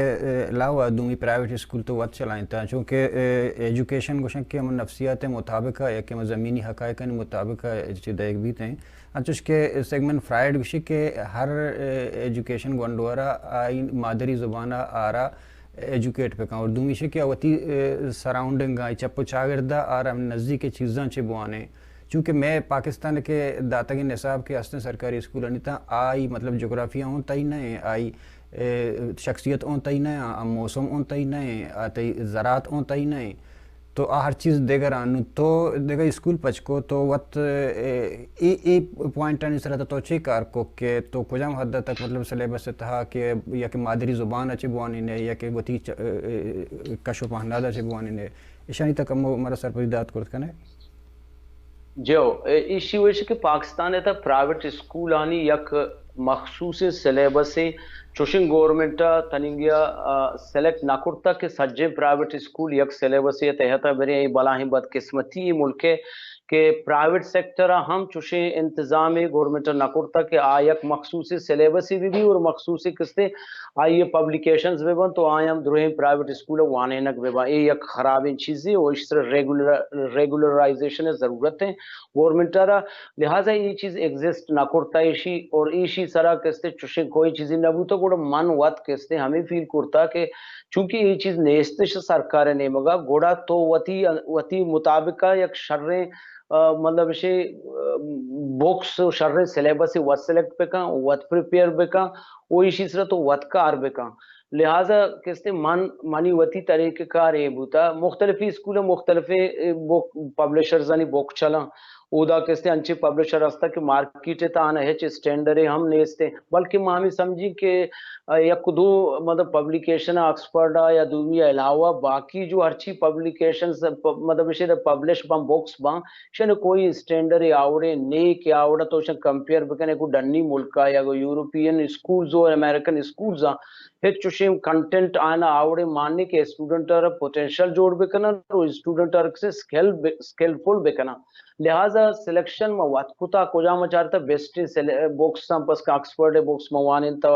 علاوہ دومی پرائیویٹ اسکول تو وت چلائینتا، چونکہ، اے، ایجوکیشن گوشن کہ ہم نفسیات ءِ مطابق ءَ یا کہ ہم زمینی حقائقانی مطابق ءَ چہ دئیگ بیت ایں۔ انچوش کہ سیگمنڈ فرائیڈ گوشی کہ ہر، اے، ایجوکیشن گونڈو ءَ را آئی مادری زبان ءَ آرا ایجوکیٹ بکن اور دومی ایش کہ وتی، اے، سراؤنڈنگ ءَ، چپ و چاگرد ءَ آرا نزیک چیزاں چہ بوانے۔ چونکہ مئے پاکستان کہ داتگیں نصاب کہ ہستیں سرکاری اسکولانی تاں آئی مطلب جغرافیہ ہوں تئی نہ ایں، آئی اے، شخصیت اوں تئی نہ، آ موسم اوں تئی نہ، آ تئی زراعت اوں تئی نہ۔ تو آ ہر چیز دگراں۔ نوں تو دگہ اسکول پچ کو، تو وت، اے، اے، اے پوائنٹانی سرا تو، تو چے کار کو کہ تو کجام حد تک، مطلب، سلیبس ءِ تہا کہ یا کہ مادری زبان ءَ چہ بوانینے یا کہ وتی چ-، اے، اے، کش و پہناد ءَ چہ بوانینے، ایشانی تک ہم مارا سرپدی دات کرت کنے؟ جو، اے، ایشی وش کہ پاکستان ءِ تہ پرائیویٹ اسکولانی یک مخصوصیں سلیبسے چوشیں گورنمنٹ ءَ تننگیا، آ، سلیکٹ نہ کرتگ کہ سجیں پرائیویٹ اسکول یک سلیبسے ءِ تحت ءَ بریں۔ اے بلاہیں بدقسمتی اے ملک ءِ کہ پرائیویٹ سیکٹر ءَ ہم چوشیں انتظامے گورنمنٹ ءَ نہ کرتگ کہ آ یک مخصوصیں سلیبسے بہ بی اور مخصوصیں کستے آئی ءِ پبلیکیشنز بہ بنت تو آیاں ہم درہیں پرائیویٹ اسکول ءَ وانینگ بہ بنت۔ اے یک خرابیں چیزے اور ایشی سرا ریگولر-، ریگولرائزیشن ءِ ضرورت ایں گورنمنٹ ءَ را۔ لہذا اے چیز ایگزسٹ نہ کرتا ایشی، اور ایشی سرا کستے چوشیں کوئی چیزے نہ بوتا۔ گڑا من وت کستے ہمیں فیل کرتا کہ چونکہ اے چیز نیستش سرکار ءِ نیمگا، گڑا تو وتی، وتی مطابقا یک شریں، آ، مطلب شے، آ، بکس و شریں سلیبس وت سلیکٹ بکن، وت پریپیئر بکن، و ایشی سرا تو وت کار بکن۔ لہذا کستے من، منی وتی طریقہ کار اے بوتا، مختلفی اسکول مختلفیں، اے، بک پبلشرزانی بک چلاں۔ اودا کستے انچیں پبلشر ہستا کہ مارکیٹ ءِ تہا آناں ہچ اسٹینڈرے ہم نیست ایں، بلکہ ما ہمیں سمجھی کہ، آ، یک دو، مطلب، پبلیکیشن آکسفورڈ ءَ یا دومی ءَ علاوہ باقی جو ہرچی پبلیکیشنز پ-، مطلب، ایشی پبلش باں، بکس باں، ایشانی کوئی اسٹینڈرے آوڑے نے کہ آوڑا تو ایشاں کمپیئر بکنے کو ڈنی ملکا یا کو یورپین اسکولز اور امریکن اسکولز آں، ہچ چوشیں کنٹینٹ آنا آوڑے ماننے کہ اسٹوڈنٹ ءَ را پوٹینشل جوڑ بکنن اور اسٹوڈنٹ ءَ را کسے اسکل ب-، اسکلفل بکنن۔ لہذا سلیکشن ما وت کتا، کجام چارتا بیسٹ سل-، بکس ہم پس کہ آکسفورڈ بکس ما وانینتا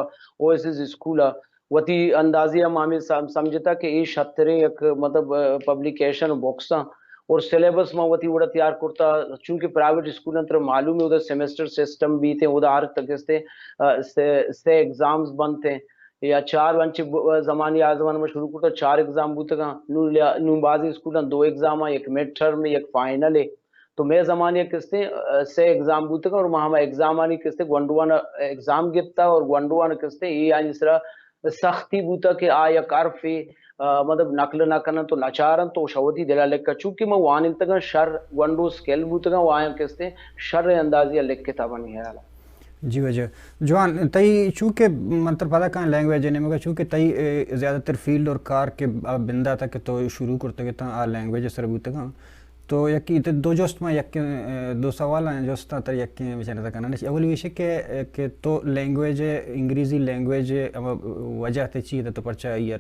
اویسز اسکول ءَ۔ وتی اندازے ءَ ما ہمیں سم-، سمجھتا کہ اے شتریں یک، مطلب، آ، پبلیکیشن بکس آں اور سلیبس ما وتی وڑا تیار کرتا، چونکہ پرائیویٹ اسکول انت، ترا معلوم ہے، اودا سیمسٹر سسٹم بیت ایں، اودا ہر تکستے، آ، سے، سے ایگزامز بنت ایں یا چار، انچے ب-، زمانی، آ زمانہ ما شروع کرتا چار ایگزام بوتگاں، نوں لیا-، نوں بعضی اسکولاں دو ایگزام آں، یک مڈ ٹرم، یک فائنل ہے۔ تو مئے زمانے ءَ کستے، آ، سے ایگزام بوتگ اور ما ہما ایگزامانی کستے گونڈوان ایگزام گپتا اور گونڈوان کستے اے آنی سرا سختی بوتا کہ آ یک حرفے، آ، مطلب نقل نہ کنن تو نچارن تو شوتی دلا لکھا۔ چونکہ ما وانینتگاں شر گونڈو اسکل بوتگاں و آیاں کستے شر اندازی لکھتا منی خیال ءَ۔ جی واجہ جوان، تئی چونکہ من تر پدا کاں لینگویج ءِ نیمگا، چونکہ تئی، اے، زیادہ تر فیلڈ اور کار کہ آ بندات ءَ کہ تو شروع کرتگ تاں آ لینگویج ءِ سر بوتگاں۔ تو یکی تے دو جست ما یکیں، اے، دو سوال آں جستاں تر یکیں بچار تا کناں۔ اولی ایش کہ، اے، کہ تو لینگویج، انگریزی لینگویج ہما وجہ تے چی تے تو پرچا یار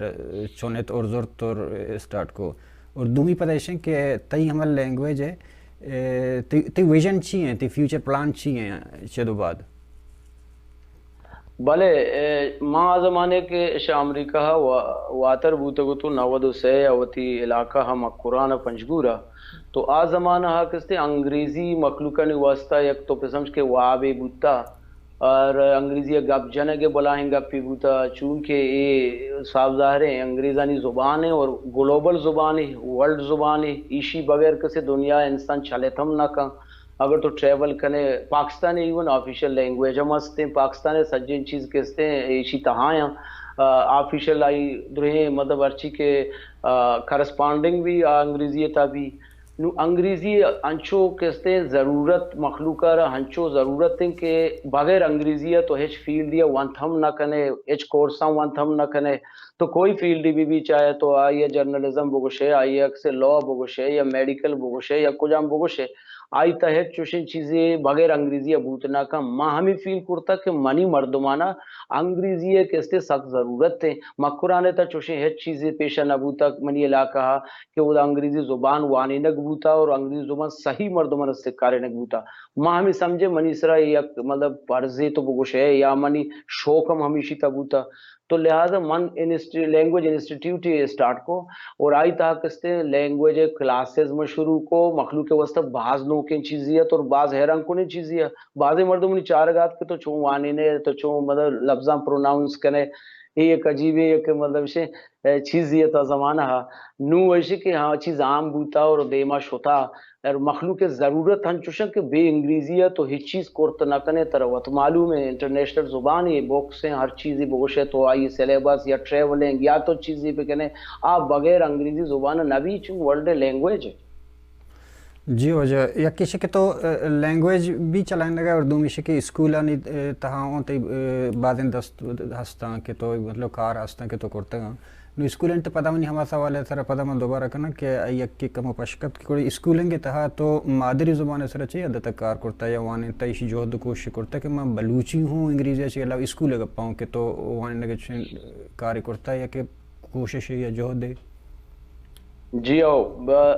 چونت اور زرت اور اسٹارٹ کو؟ اور دومی پدا ایش کہ تئی ہما لینگویج ہے، اے، تئی، تئی ویژن چی ہیں، تئی فیوچر پلان چی ہیں چدو بعد؟ بلے، اے، ما آ زمانے کہ شہ امریکہ ءَ وا-، واتر بوتگ اتوں نود و سے ءَ وتی علاقہ ءَ مکران ءَ پنجگور ءَ، تو آ زمانہ ءَ کستے انگریزی مخلوقانی واسطہ یک تو پہ سمجھ کہ وابے بوتا اور انگریزی ءَ گپ جنگ ءَ بلاہیں گپے بوتا، چونکہ اے صاف ظاہر ہے انگریزانی زبان ہے اور گلوبل زبان ہے، ورلڈ زبان ہے، ایشی بغیر کسے دنیا ءَ انسان چلت ہم نہ کن۔ اگر تو ٹریول کنے، پاکستان ءِ ایون آفیشل لینگویج ہم ہستیں، پاکستان ءِ سجیں چیز کہ ہستیں ایشی تہا آں، آ، آفیشل آئی درہیں مطلب ہرچی کہ، آ، کرسپانڈنگ بھی آ انگریزی ءِ تہا بھی۔ نوں انگریزی انچو کہ ہستیں ضرورت مخلوق ءَ را انچو ضرورت ہیں کہ بغیر انگریزی ءَ تو ہچ فیلڈ ءَ ونت ہم نہ کنے، ہچ کورس ءَ ونت ہم نہ کنے۔ تو کوئی فیلڈ بھی، بھی چاہے تو آئی ءَ جرنلزم بگوشے، آئی ءَ کسے لا بگوشے یا میڈیکل بگوشے یا کجام بگوشے، آئی تہ ہچ چوشیں چیزے بغیر انگریزی ءَ بوت نہ کن۔ ما ہمے فیل کرتگ کہ منی مردمانا انگریزی ءِ کستے سک ضرورت ایں۔ مکران ءِ تہ چوشیں ہچ چیزے پیش نہ بوتگ منی علاقہ ءَ کہ اودا انگریزی زبان وانینگ بوتا اور انگریزی زبان صحیح مردمانا سکارینگ بوتا۔ ما ہمے سمجھے منی سرا یک مطلب فرضے تو بگوشے یا منی شوق ہم ہمیشی تہ بوتا۔ تو لہذا من انسٹی-، لینگویج انسٹیٹیوٹ ہی اسٹارٹ کو اور آئی تہا کستے لینگویج کلاسز من شروع کو، مخلوق کے واسطہ باز نوکیں چیزی ہے اور باز حیران کنیں چیزی ہے۔ بازیں مردم منی چارگ آت کہ تو چون وانینے، تو چون مطلب لفظاں پروناؤنس کنے، اے یک عجیبیں یک مطلب شے، اے، چیزی ہے تا زمانہ ہا۔ نو ایشی کہ ہاں چیز عام بوتا اور دیما شتا۔ اور مخلوق ءِ ضرورت ہنچوش انت کہ بے انگریزی ءَ تو ہچ چیز کرت نہ کنے۔ ترا وت معلوم ہے، انٹرنیشنل زبان ہے، بکس ہیں، ہر چیزی بگوشے تو آئی سلیبس یا ٹریولنگ یا تو چیزی بکنے، آ بغیر انگریزی زبان نبی، چون ورلڈ لینگویج ہے۔ جی واجہ، یک ایش کہ تو، ا، لینگویج بھی چلائینگ ءَ، اور دومی ایش کہ اسکولانی، ا، تہا اوں تئی، ا، بازیں دست ہستاں کہ تو، مطلب، کار ہستاں کہ تو کرتگاں۔ نو اسکولانی تہ پدا منی ہما سوال ءِ سرا پدا من دوبارہ کناں کہ آئی یک کمو پشکپت کہ گڑا اسکولنگ ءِ تہا تو مادری زبان ءِ سرا چے حد تک کار کرتا یا وانینتا، ایشی جہد و کوشش کرتا کہ من بلوچی ہوں، انگریزی ءَ چہ علاوہ اسکول ءِ گپا ہوں کہ تو وانینگ ءَ چے کارے کرتا یا کہ کوشش یا جہد ہے؟ جی ہو، ب-،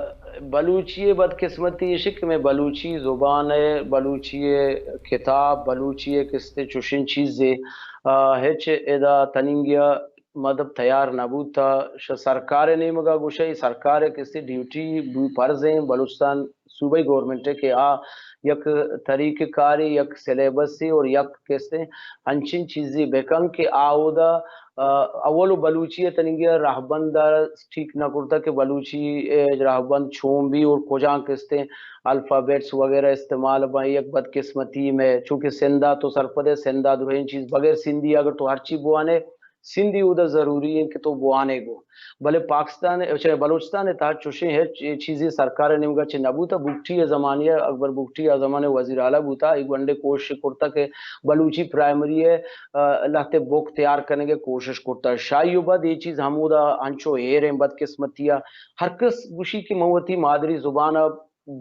بلوچی ءِ بدقسمتی ایش کہ میں بلوچی زبان ءِ، بلوچی ءِ کتاب، بلوچی ءِ کستے چوشیں چیزے، آ، ہچ ادا تننگیا مطلب تیار نہ بوتا۔ ش-، سرکار ءِ نیمگا گوشے، سرکار ءِ کستے ڈیوٹی بو، فرض ہیں بلوچستان صوبائی گورنمنٹ ءِ کہ آ یک طریقہ کارے، یک سلیبسے اور یک کستے انچیں چیزے بکن کہ آ اودا، آ، اول و بلوچی ءِ تننگی ءَ رہبند ءَ ٹھیک نہ کرتا کہ بلوچی ءِ رہبند چون بی اور کجام کستے الفابیٹس وغیرہ استعمال بیں۔ یک بدقسمتی میں، چونکہ سندھ ءَ تو سرپد ہے، سندھ ءَ درہیں چیز بغیر سندھی اگر تو ہرچی بوانے، سندھی اودا ضروری ہیں کہ تو بوانے گو۔ بلے پاکستان، اچھا، بلوچستان ءِ تہا چوشیں ہچ چیزے سرکار ءِ نیمگا چہ نہ بوتا۔ بگٹی ءِ زمانے ءَ، اکبر بگٹی آ زمانے وزیر اعلیٰ بوتا، اے گونڈیں کوشش کرتا کہ بلوچی پرائمری ءِ، آ، لہتے بک تیار کنگ ءِ کوشش کرتا۔ شاہی و بعد اے چیز ہمودا انچو ایر ہیں بدقسمتی ءَ۔ ہر کس گوشی کہ من وتی مادری زبان ءَ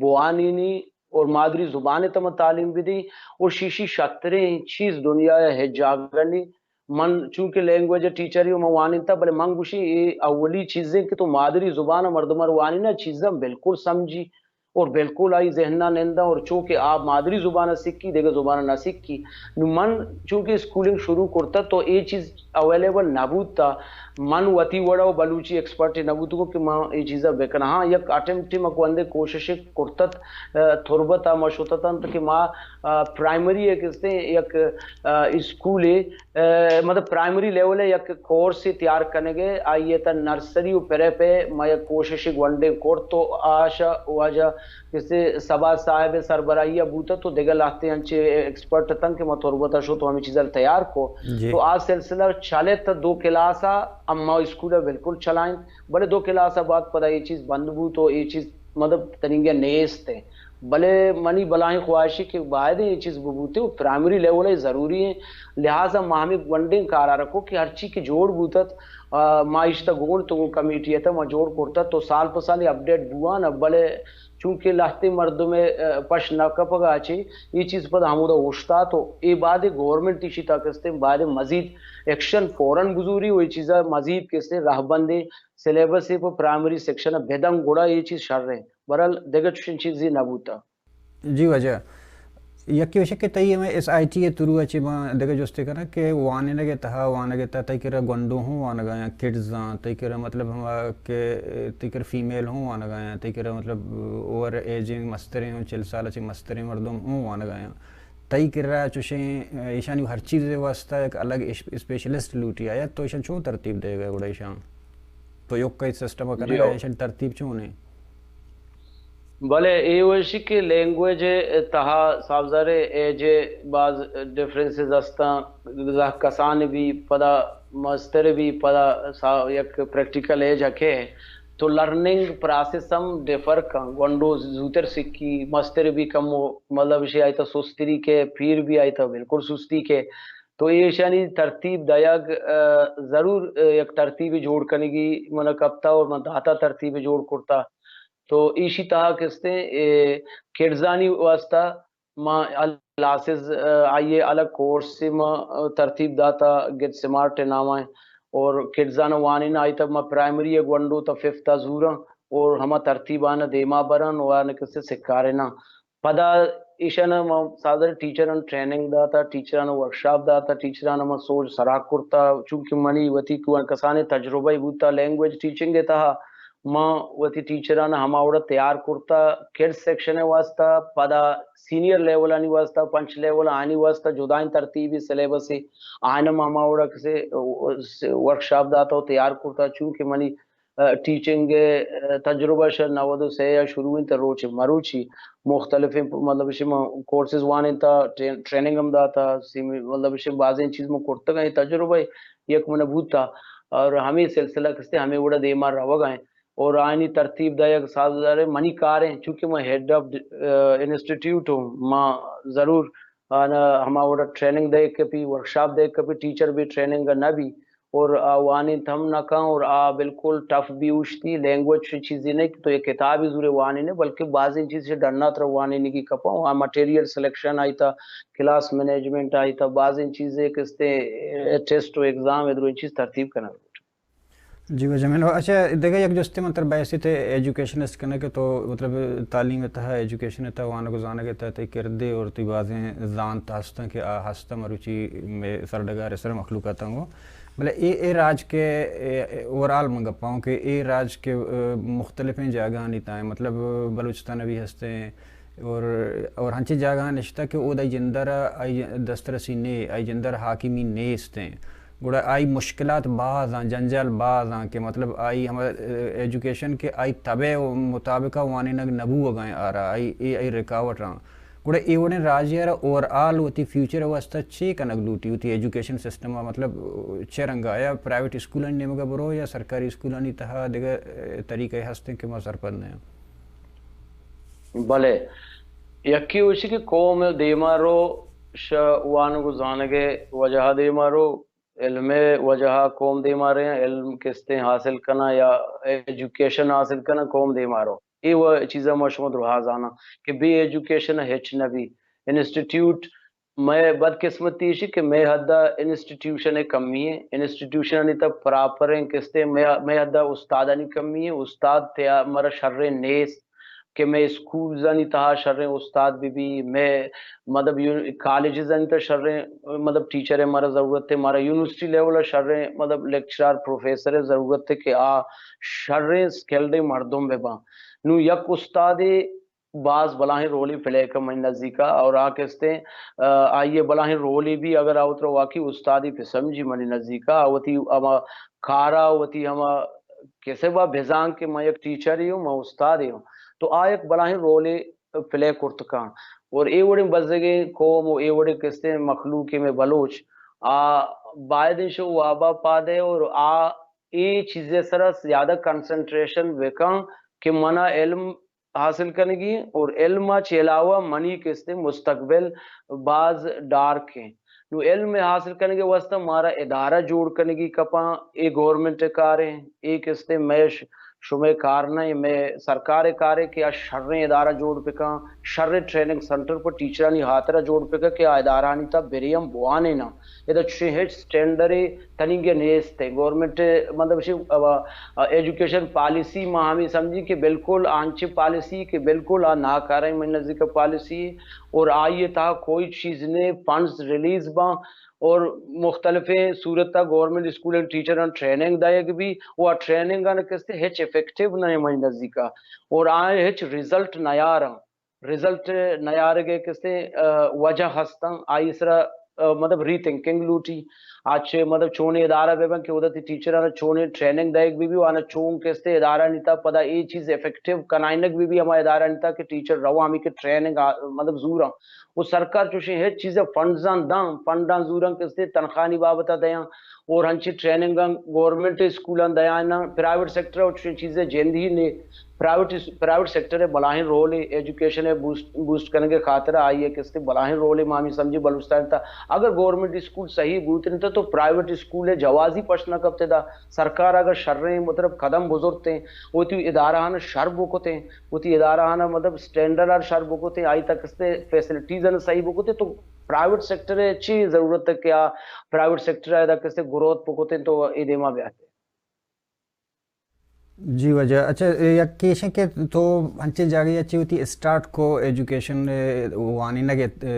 بوانینی اور مادری زبان ءِ تہ من تعلیم بدی اور شیشی شتریں چیز دنیا ءِ ہچ جاگہ نی۔ من چونکہ لینگویج ٹیچر ہوں، من وانینتا، بلے من گوشی اے اولی چیزیں کہ تو مادری زبان ءَ مردم ءَ وانینا، چیزاں بالکل سمجھی اور بالکل آئی ذہن ءَ ننداں اور چونکہ آ مادری زبان ءَ سکی، دگہ زبان ءَ نہ سکی۔ نو من چونکہ اسکولنگ شروع کرتا تو اے چیز اویلیبل نہ بوتا۔ من وتی وڑا و بلوچی ایکسپرٹ نہ بوتگو کہ من اے چیزا بکناں۔ ہاں، یک اٹیمپٹ ما گوندے کوشش کرتت، آ، تربت ءَ ما شتت انت کہ ما، آ، پرائمری ءِ کستے یک، آ، اسکولے، آ، مطلب پرائمری لیول ءِ یک کورسے تیار کنگ ءَ، آئی ءِ تہ نرسری و پریپ ءَ ما یک کوششے گونڈیں کرت و آ شہ واجہ کسے صبا صاحب ءِ سربراہی ءَ بوتت و دگہ لہتے انچیں ایکسپرٹ اتنت کہ ما تربت ءَ شت و ہمے چیزا تیار کو۔ جی۔ تو آ سلسلہ چلت دو کلاس ءَ، اما اسکول ءَ بالکل چلائیں۔ بلے دو کلاس ءَ بعد پدا اے چیز بند بوت و اے چیز مطلب تننگہ نیست ہے۔ بلے منی بلاہیں خواہشے کہ باید اے چیز ببوتے و پرائمری لیول ءَ ضروری ہیں۔ لہذا ما ہمے گونڈیں کارا رکو کہ ہرچی کہ جوڑ بوتت، آ، ما اشتا گون تو کمیٹی ءِ تہ ما جوڑ کرتت تو سال پہ سال اپڈیٹ بوان، بلے چونکہ لہتے مردم ءِ، آ، پش نہ کپگا چے اے چیز پدا ہمودا اوشتات و اے بعد گورنمنٹ ایشی تا کستے باید مزید ایکشن فوراً بزوری و اے چیزا مزید کستے رہبندے سلیبس ءَ پہ پرائمری سیکشن ءَ بدن گڑا اے چیز شر ہیں۔ بہرحال دگہ چوشیں چیزے نہ بوتا۔ جی واجہ، یکے وشے کہ تئی ہمے ایس آئی ٹی ءِ تھرو ءَ چہ ما دگہ جستے کناں کہ وانینگ ءِ تہا، وانگ ءِ تہا تئی کرا گونڈو ہوں وانگ ءَ آیاں، کڈز آں، تئی کرا مطلب ہما کہ تئی کرا فیمیل ہوں وانگ ءَ آیاں، تئی کرا مطلب اوور ایجنگ مستریں ہوں، چل سال ءَ چہ مستریں مردم ہوں وانگ ءَ آیاں۔ تئی کرا چوشیں، ایشانی ہر چیز ءِ واسطہ یک الگ اش-، اسپیشلسٹ لوٹی آیا، تو ایشان چون ترتیب دے گئے گڑا ایشان؟ تو یوک کئی سسٹم جی کنگا ہو۔ ایشان ترتیب چون ہے؟ بلے اے وشی کہ لینگویج ءِ تہا صاحب زارے ایج ءِ باز ڈفرنسز ہستاں، زہگ کسان بی، پدا مستر بی، پدا سا-، یک پریکٹیکل ایج ہکے تو لرننگ پراسس ہم ڈیفر کن، گونڈو زوتر سکی، مستر بی کمو، مطلب، ایشی آئی تہ سستری کے، پیر بی آئی تہ بالکل سستی کے۔ تو ایشانی ترتیب دئیگ، آ، ضرور، آ، یک ترتیب جوڑ کنگی من کپتا اور من داتا ترتیب جوڑ کرتا۔ تو ایشی تہا کستے، اے، کڈزانی واسطہ ما کلاسز، آ، آئی ءِ الگ کورس ما، آ، ترتیب داتا، گیٹ سمارٹ ءِ نام ءَ، اور کڈزان وانین آئی تہ ما پرائمری ءِ گونڈو تہ ففتھ ءَ زوراں اور ہما ترتیبان دیما برن و آن کسے سکاریناں۔ پدا ایشان ما سازر ٹیچران ٹریننگ داتا، ٹیچران ورکشاپ داتا، ٹیچران ما سوج سراک کرتا، چونکہ منی وتی کو-، کسانیں تجربہ بوتا لینگویج ٹیچنگ ءِ تہا، ما وتی ٹیچران ہما وڑا تیار کرتا، کڈز سیکشن ءِ واسطہ، پدا سینئر لیولانی واسطہ، پنچ لیول آنی واسطہ جدائیں ترتیبی سلیبسے، آئین ہم ہما وڑا کسے ورکشاپ داتا و تیار کرتا، چونکہ منی ٹیچنگ ءِ تجربہ شہ نود و سے ءَ شروع انت، روچ مروچی مختلفیں، مطلب، شما کورسز وانینتا، ٹرین-، ٹریننگ ہم داتا، سیمی-، مطلب، شما بازیں چیز من کرتگ ہیں، تجربہ یک من بوتا، اور ہمیں سلسلہ کستے ہمیں وڑا دیما روگ ہیں۔ اور آئینی ترتیب دائیگ سازدار منی کار ہیں، چونکہ میں ہیڈ آف انسٹیٹیوٹ ہوں، ما ضرور آنا ہما وڑا ٹریننگ دے کپی، ورکشاپ دے کپی، ٹیچر بھی ٹریننگ نہ بھی، اور آ وانینت ہم نہ کن، اور آ بالکل ٹف بھی اوشتی، لینگویج چیزی نہیں کہ تو ایک کتابی زورے وانینے، بلکہ بازیں چیز سے ڈننا تر وانینگی کپاں، آ مٹیریل سلیکشن آئی تا، کلاس مینجمنٹ آئی تا، بازیں چیزیں کستے ٹیسٹ و ایگزام ادرویں چیز ترتیب کنگ۔ جی واجہ من، اچھا، دگہ یک جستے من تر بحثی تے ایجوکیشن است کنگ کہ تو، مطلب، تعلیم تہا، ایجوکیشن تہا، وانگ و زانگ تہا تئی کردے اور تئی بازیں زانت ہستن کہ آ ہستن مروچی میں سرڈگار سر مخلوقات گوں۔ بلے اے، اے راج کے، اے، اے اوورآل من گپاؤں کہ اے راج کے، اے، مختلفیں جاگہانی تائیں، مطلب، بلوچستان بھی ہستے ہیں، اور، اور ہنچیں جاگہاں نشتہ کہ اود آئی جندر آئی دسترسی نے، آئی جندر حاکمی نیست ہیں۔ گڑا آئی مشکلات باز آں، جنجال باز آں کہ مطلب آئی ہم، اے، ایجوکیشن کہ آئی طبع مطابق وانینگ نبوگ آئیں آرا، آئی، اے آئی رکاوٹ آں۔ گڑا اے وڑیں راجے را اوور آل وتی فیوچر واسطہ چے کنگ لوٹی، وتی ایجوکیشن سسٹم ءَ، مطلب، چے رنگ آیا پرائیویٹ اسکولانی نیمگا برو یا سرکاری اسکولانی تہا دگہ، اے، طریقے ہستیں کہ ما سرپد نہ ہیں؟ بلے، یکے اوشی کہ قوم دیما رو، شہ وانگ و زانگ وجہ دیما رو، علم وجہ قوم دیما رہے، علم کستیں حاصل کنا یا ایجوکیشن حاصل کنا قوم دیما رو۔ اے وہ چیزا ما شما درہا زانا کہ بے ایجوکیشن ہچ نہ بی۔ انسٹیٹیوٹ، مئے بدقسمتی ایشی کہ مئے حدا انسٹیٹیوشن کمی ہیں، انسٹیٹیوشن تا پراپر ہیں کستے، مئے، مئے حدا استادانی کمی ہیں، استاد تیا مرا شریں نیست کہ مئے اسکولزانی تہا شریں استاد بہ بی، مئے، مطلب، یو-، کالجزانی تہا شریں، مطلب، ٹیچر مارا ضرورت ہے، مارا یونیورسٹی لیول شریں، مطلب، لیکچرار، پروفیسر ضرورت ہے کہ آ شریں سکلڈ مردم بہ باں۔ نو یک استادے باز بلاہیں رولے پلے کن منی نزیکا، اور آ کستیں، آ، آئی ء بلاہیں رولے بھی اگر آ وترا واقعی استادی پہ سمجھی منی نزیکا، آ وتی ہما کارا، وتی ہما کسبا بزان کہ من یک ٹیچرے ہوں، من استادے ہوں، تو آ یک بلاہیں رولے پلے کرت کن۔ اور اے وڑیں بزگیں قوم و اے وڑیں کستیں مخلوق میں بلوچ، آ باید انشو وابا پادے اور آ اے چیزے سرا زیادہ کنسنٹریشن بکن کہ منا علم حاصل کنگی اور علم ء چہ علاوہ منی کستیں مستقبل باز ڈارک ہیں۔ نو علم حاصل کنگے واسطہ مارا ادارہ جوڑ کنگی کپاں، اے گورنمنٹ کاریں، اے کستیں مئے ش-، شمئے کار نہ، مئے سرکار کارے کہ آ شریں ادارہ جوڑ بکاں، شریں ٹریننگ سنٹر پر ٹیچرانی ہاترا جوڑ بکاں کہ آ ادارہانی تا بریم بوانیناں۔ ادا چشیں ہچ سٹینڈرے تنیگہ نیست ہے۔ گورنمنٹ، مطلب، شی-، اب، ایجوکیشن پالیسی ما ہمیں سمجھی کہ بالکل آنچ پالیسی کہ بالکل آ ناکارہ من نزدیک پالیسی ہے اور آئی تہا کوئی چیز نے فنڈز ریلیز باں اور مختلفیں صورت گورنمنٹ اسکول ٹیچر ٹریننگ دائے بھی، وہ ٹریننگ کستے ہچ افیکٹو نہ من نزدیک اور آئے ہچ رزلٹ نیاراں۔ رزلٹ نیارگ ء کسے، آ، وجہ ہستاں، آئی سرا، آ، مطلب ری تھنکنگ لوٹی۔ آ چہ مطلب چونے ادارہ بہ بن کہ اودتی ٹیچر آنا چونے ٹریننگ دائگ بہ بی، آنا چون کستے ادارہ نیتا پدا اے چیز افیکٹو کنائنگ بہ بی، ہما ادارہ نیتا کہ ٹیچر روا ہمی کہ ٹریننگ آ، مطلب زوراں۔ وہ سرکار چوشیں ہچ چیز فنڈزاں داں، فنڈاں زوراں کستے تنخواہانی بابتا دیاں اور ہنچی ٹریننگاں گورنمنٹ اسکولاں دیاں، پرائیویٹ سیکٹر اور چوشیں چیزیں جند ہی نے۔ پرائیویٹ اس-، پرائیویٹ سیکٹر ء بلاہیں رول ء ایجوکیشن ء بوسٹ، بوسٹ کنگ ء خاطر آئی ء کستے بلاہیں رول ء مامی سمجھے بلوچستان تا۔ اگر گورنمنٹ اسکول صحیح بوت انت تو پرائیویٹ اسکول ء جوازی پش نہ کپتے دا۔ سرکار اگر شریں مطلب قدم بزرتے، وتی ادارہان شر بکتے، وتی ادارہان مطلب سٹینڈرڈ شر بکتے، آئی تک کستے فیسلٹیز ان صحیح بکتے تو پرائیویٹ سیکٹر ء چی ضرورت ہے کہ آ پرائیویٹ سیکٹر ء ادا کستے گروتھ بکتے تو اے دیما بیاتے۔ جی واجہ، اچھا، اے یک کیشن کہ تو انچیں جاگہے ء چہ وتی اسٹارٹ کو ایجوکیشن، اے، وانینگ ء، اے،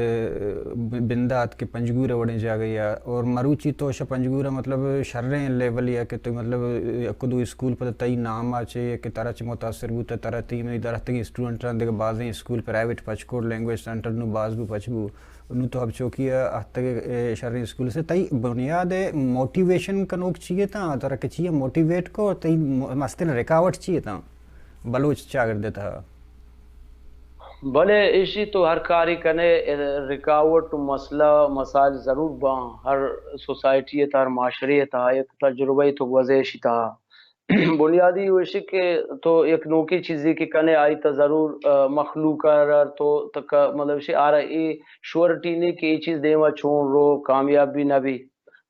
ب-، بندات کہ پنجگور ء وڑیں جاگہے ء اور مروچی تو شہ پنجگور ء مطلب شریں لیول ء کہ تو مطلب یک دو اسکول پدا تئی نام ء چہ کہ ترا چہ متاثر بوت، ترا تئی منی دراتگیں اسٹوڈنٹاں دگہ بازیں اسکول پرائیویٹ پچ کو، لینگویج سینٹر نوں باز بو پچ بو۔ نوں تو ہب چوکی ءَ اتکگ ئے، اے، شریں اسکول سے، تئی بنیاد ءِ موٹیویشن کنوک چی اتاں؟ ترا کچی ءَ موٹیویٹ کو، تئی م-، مستریں رکاوٹ چی اتاں بلوچ چاگرد ءِ تہا؟ بلے ایشی تو ہر کاری کنے، رکاوٹ و مسئلہ مسائل ضرور باں۔ ہر سوسائٹی ءِ تہا، ہر معاشرے ءِ تہا یک تجربہ ءَ تو گوزے ایشی تہا۔ بنیادی ایشی کہ تو یک نوکیں چیزے کہ کنے، آئی تہا ضرور، آ، مخلوق ءَ را تو تک، مطلب، ایشی آرا اے شورٹی نے کہ اے چیز دیما چون رو، کامیاب بھی نہ بھی۔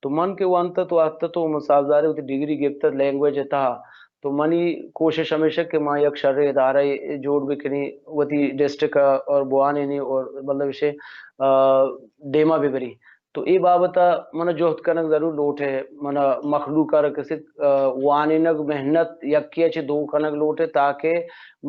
تو من کہ ونت تو اتت تو من سازدارے وتی ڈگری گپت لینگویج ءِ تہا۔ تو منی کوشش ہمیشہ کہ من یک شریں ادارہ جوڑ بکنی وتی ڈسٹرکٹ ءَ اور بوانینی اور، مطلب، ایشی، آ، دیما ببری۔ تو اے بابت ءَ من جہد کنگ ضرور لوٹ ئے۔ من مخلوق ءَ را کسے، آ، وانینگ، محنت یکے ءَ چہ دو کنگ لوٹ ئے، تاکہ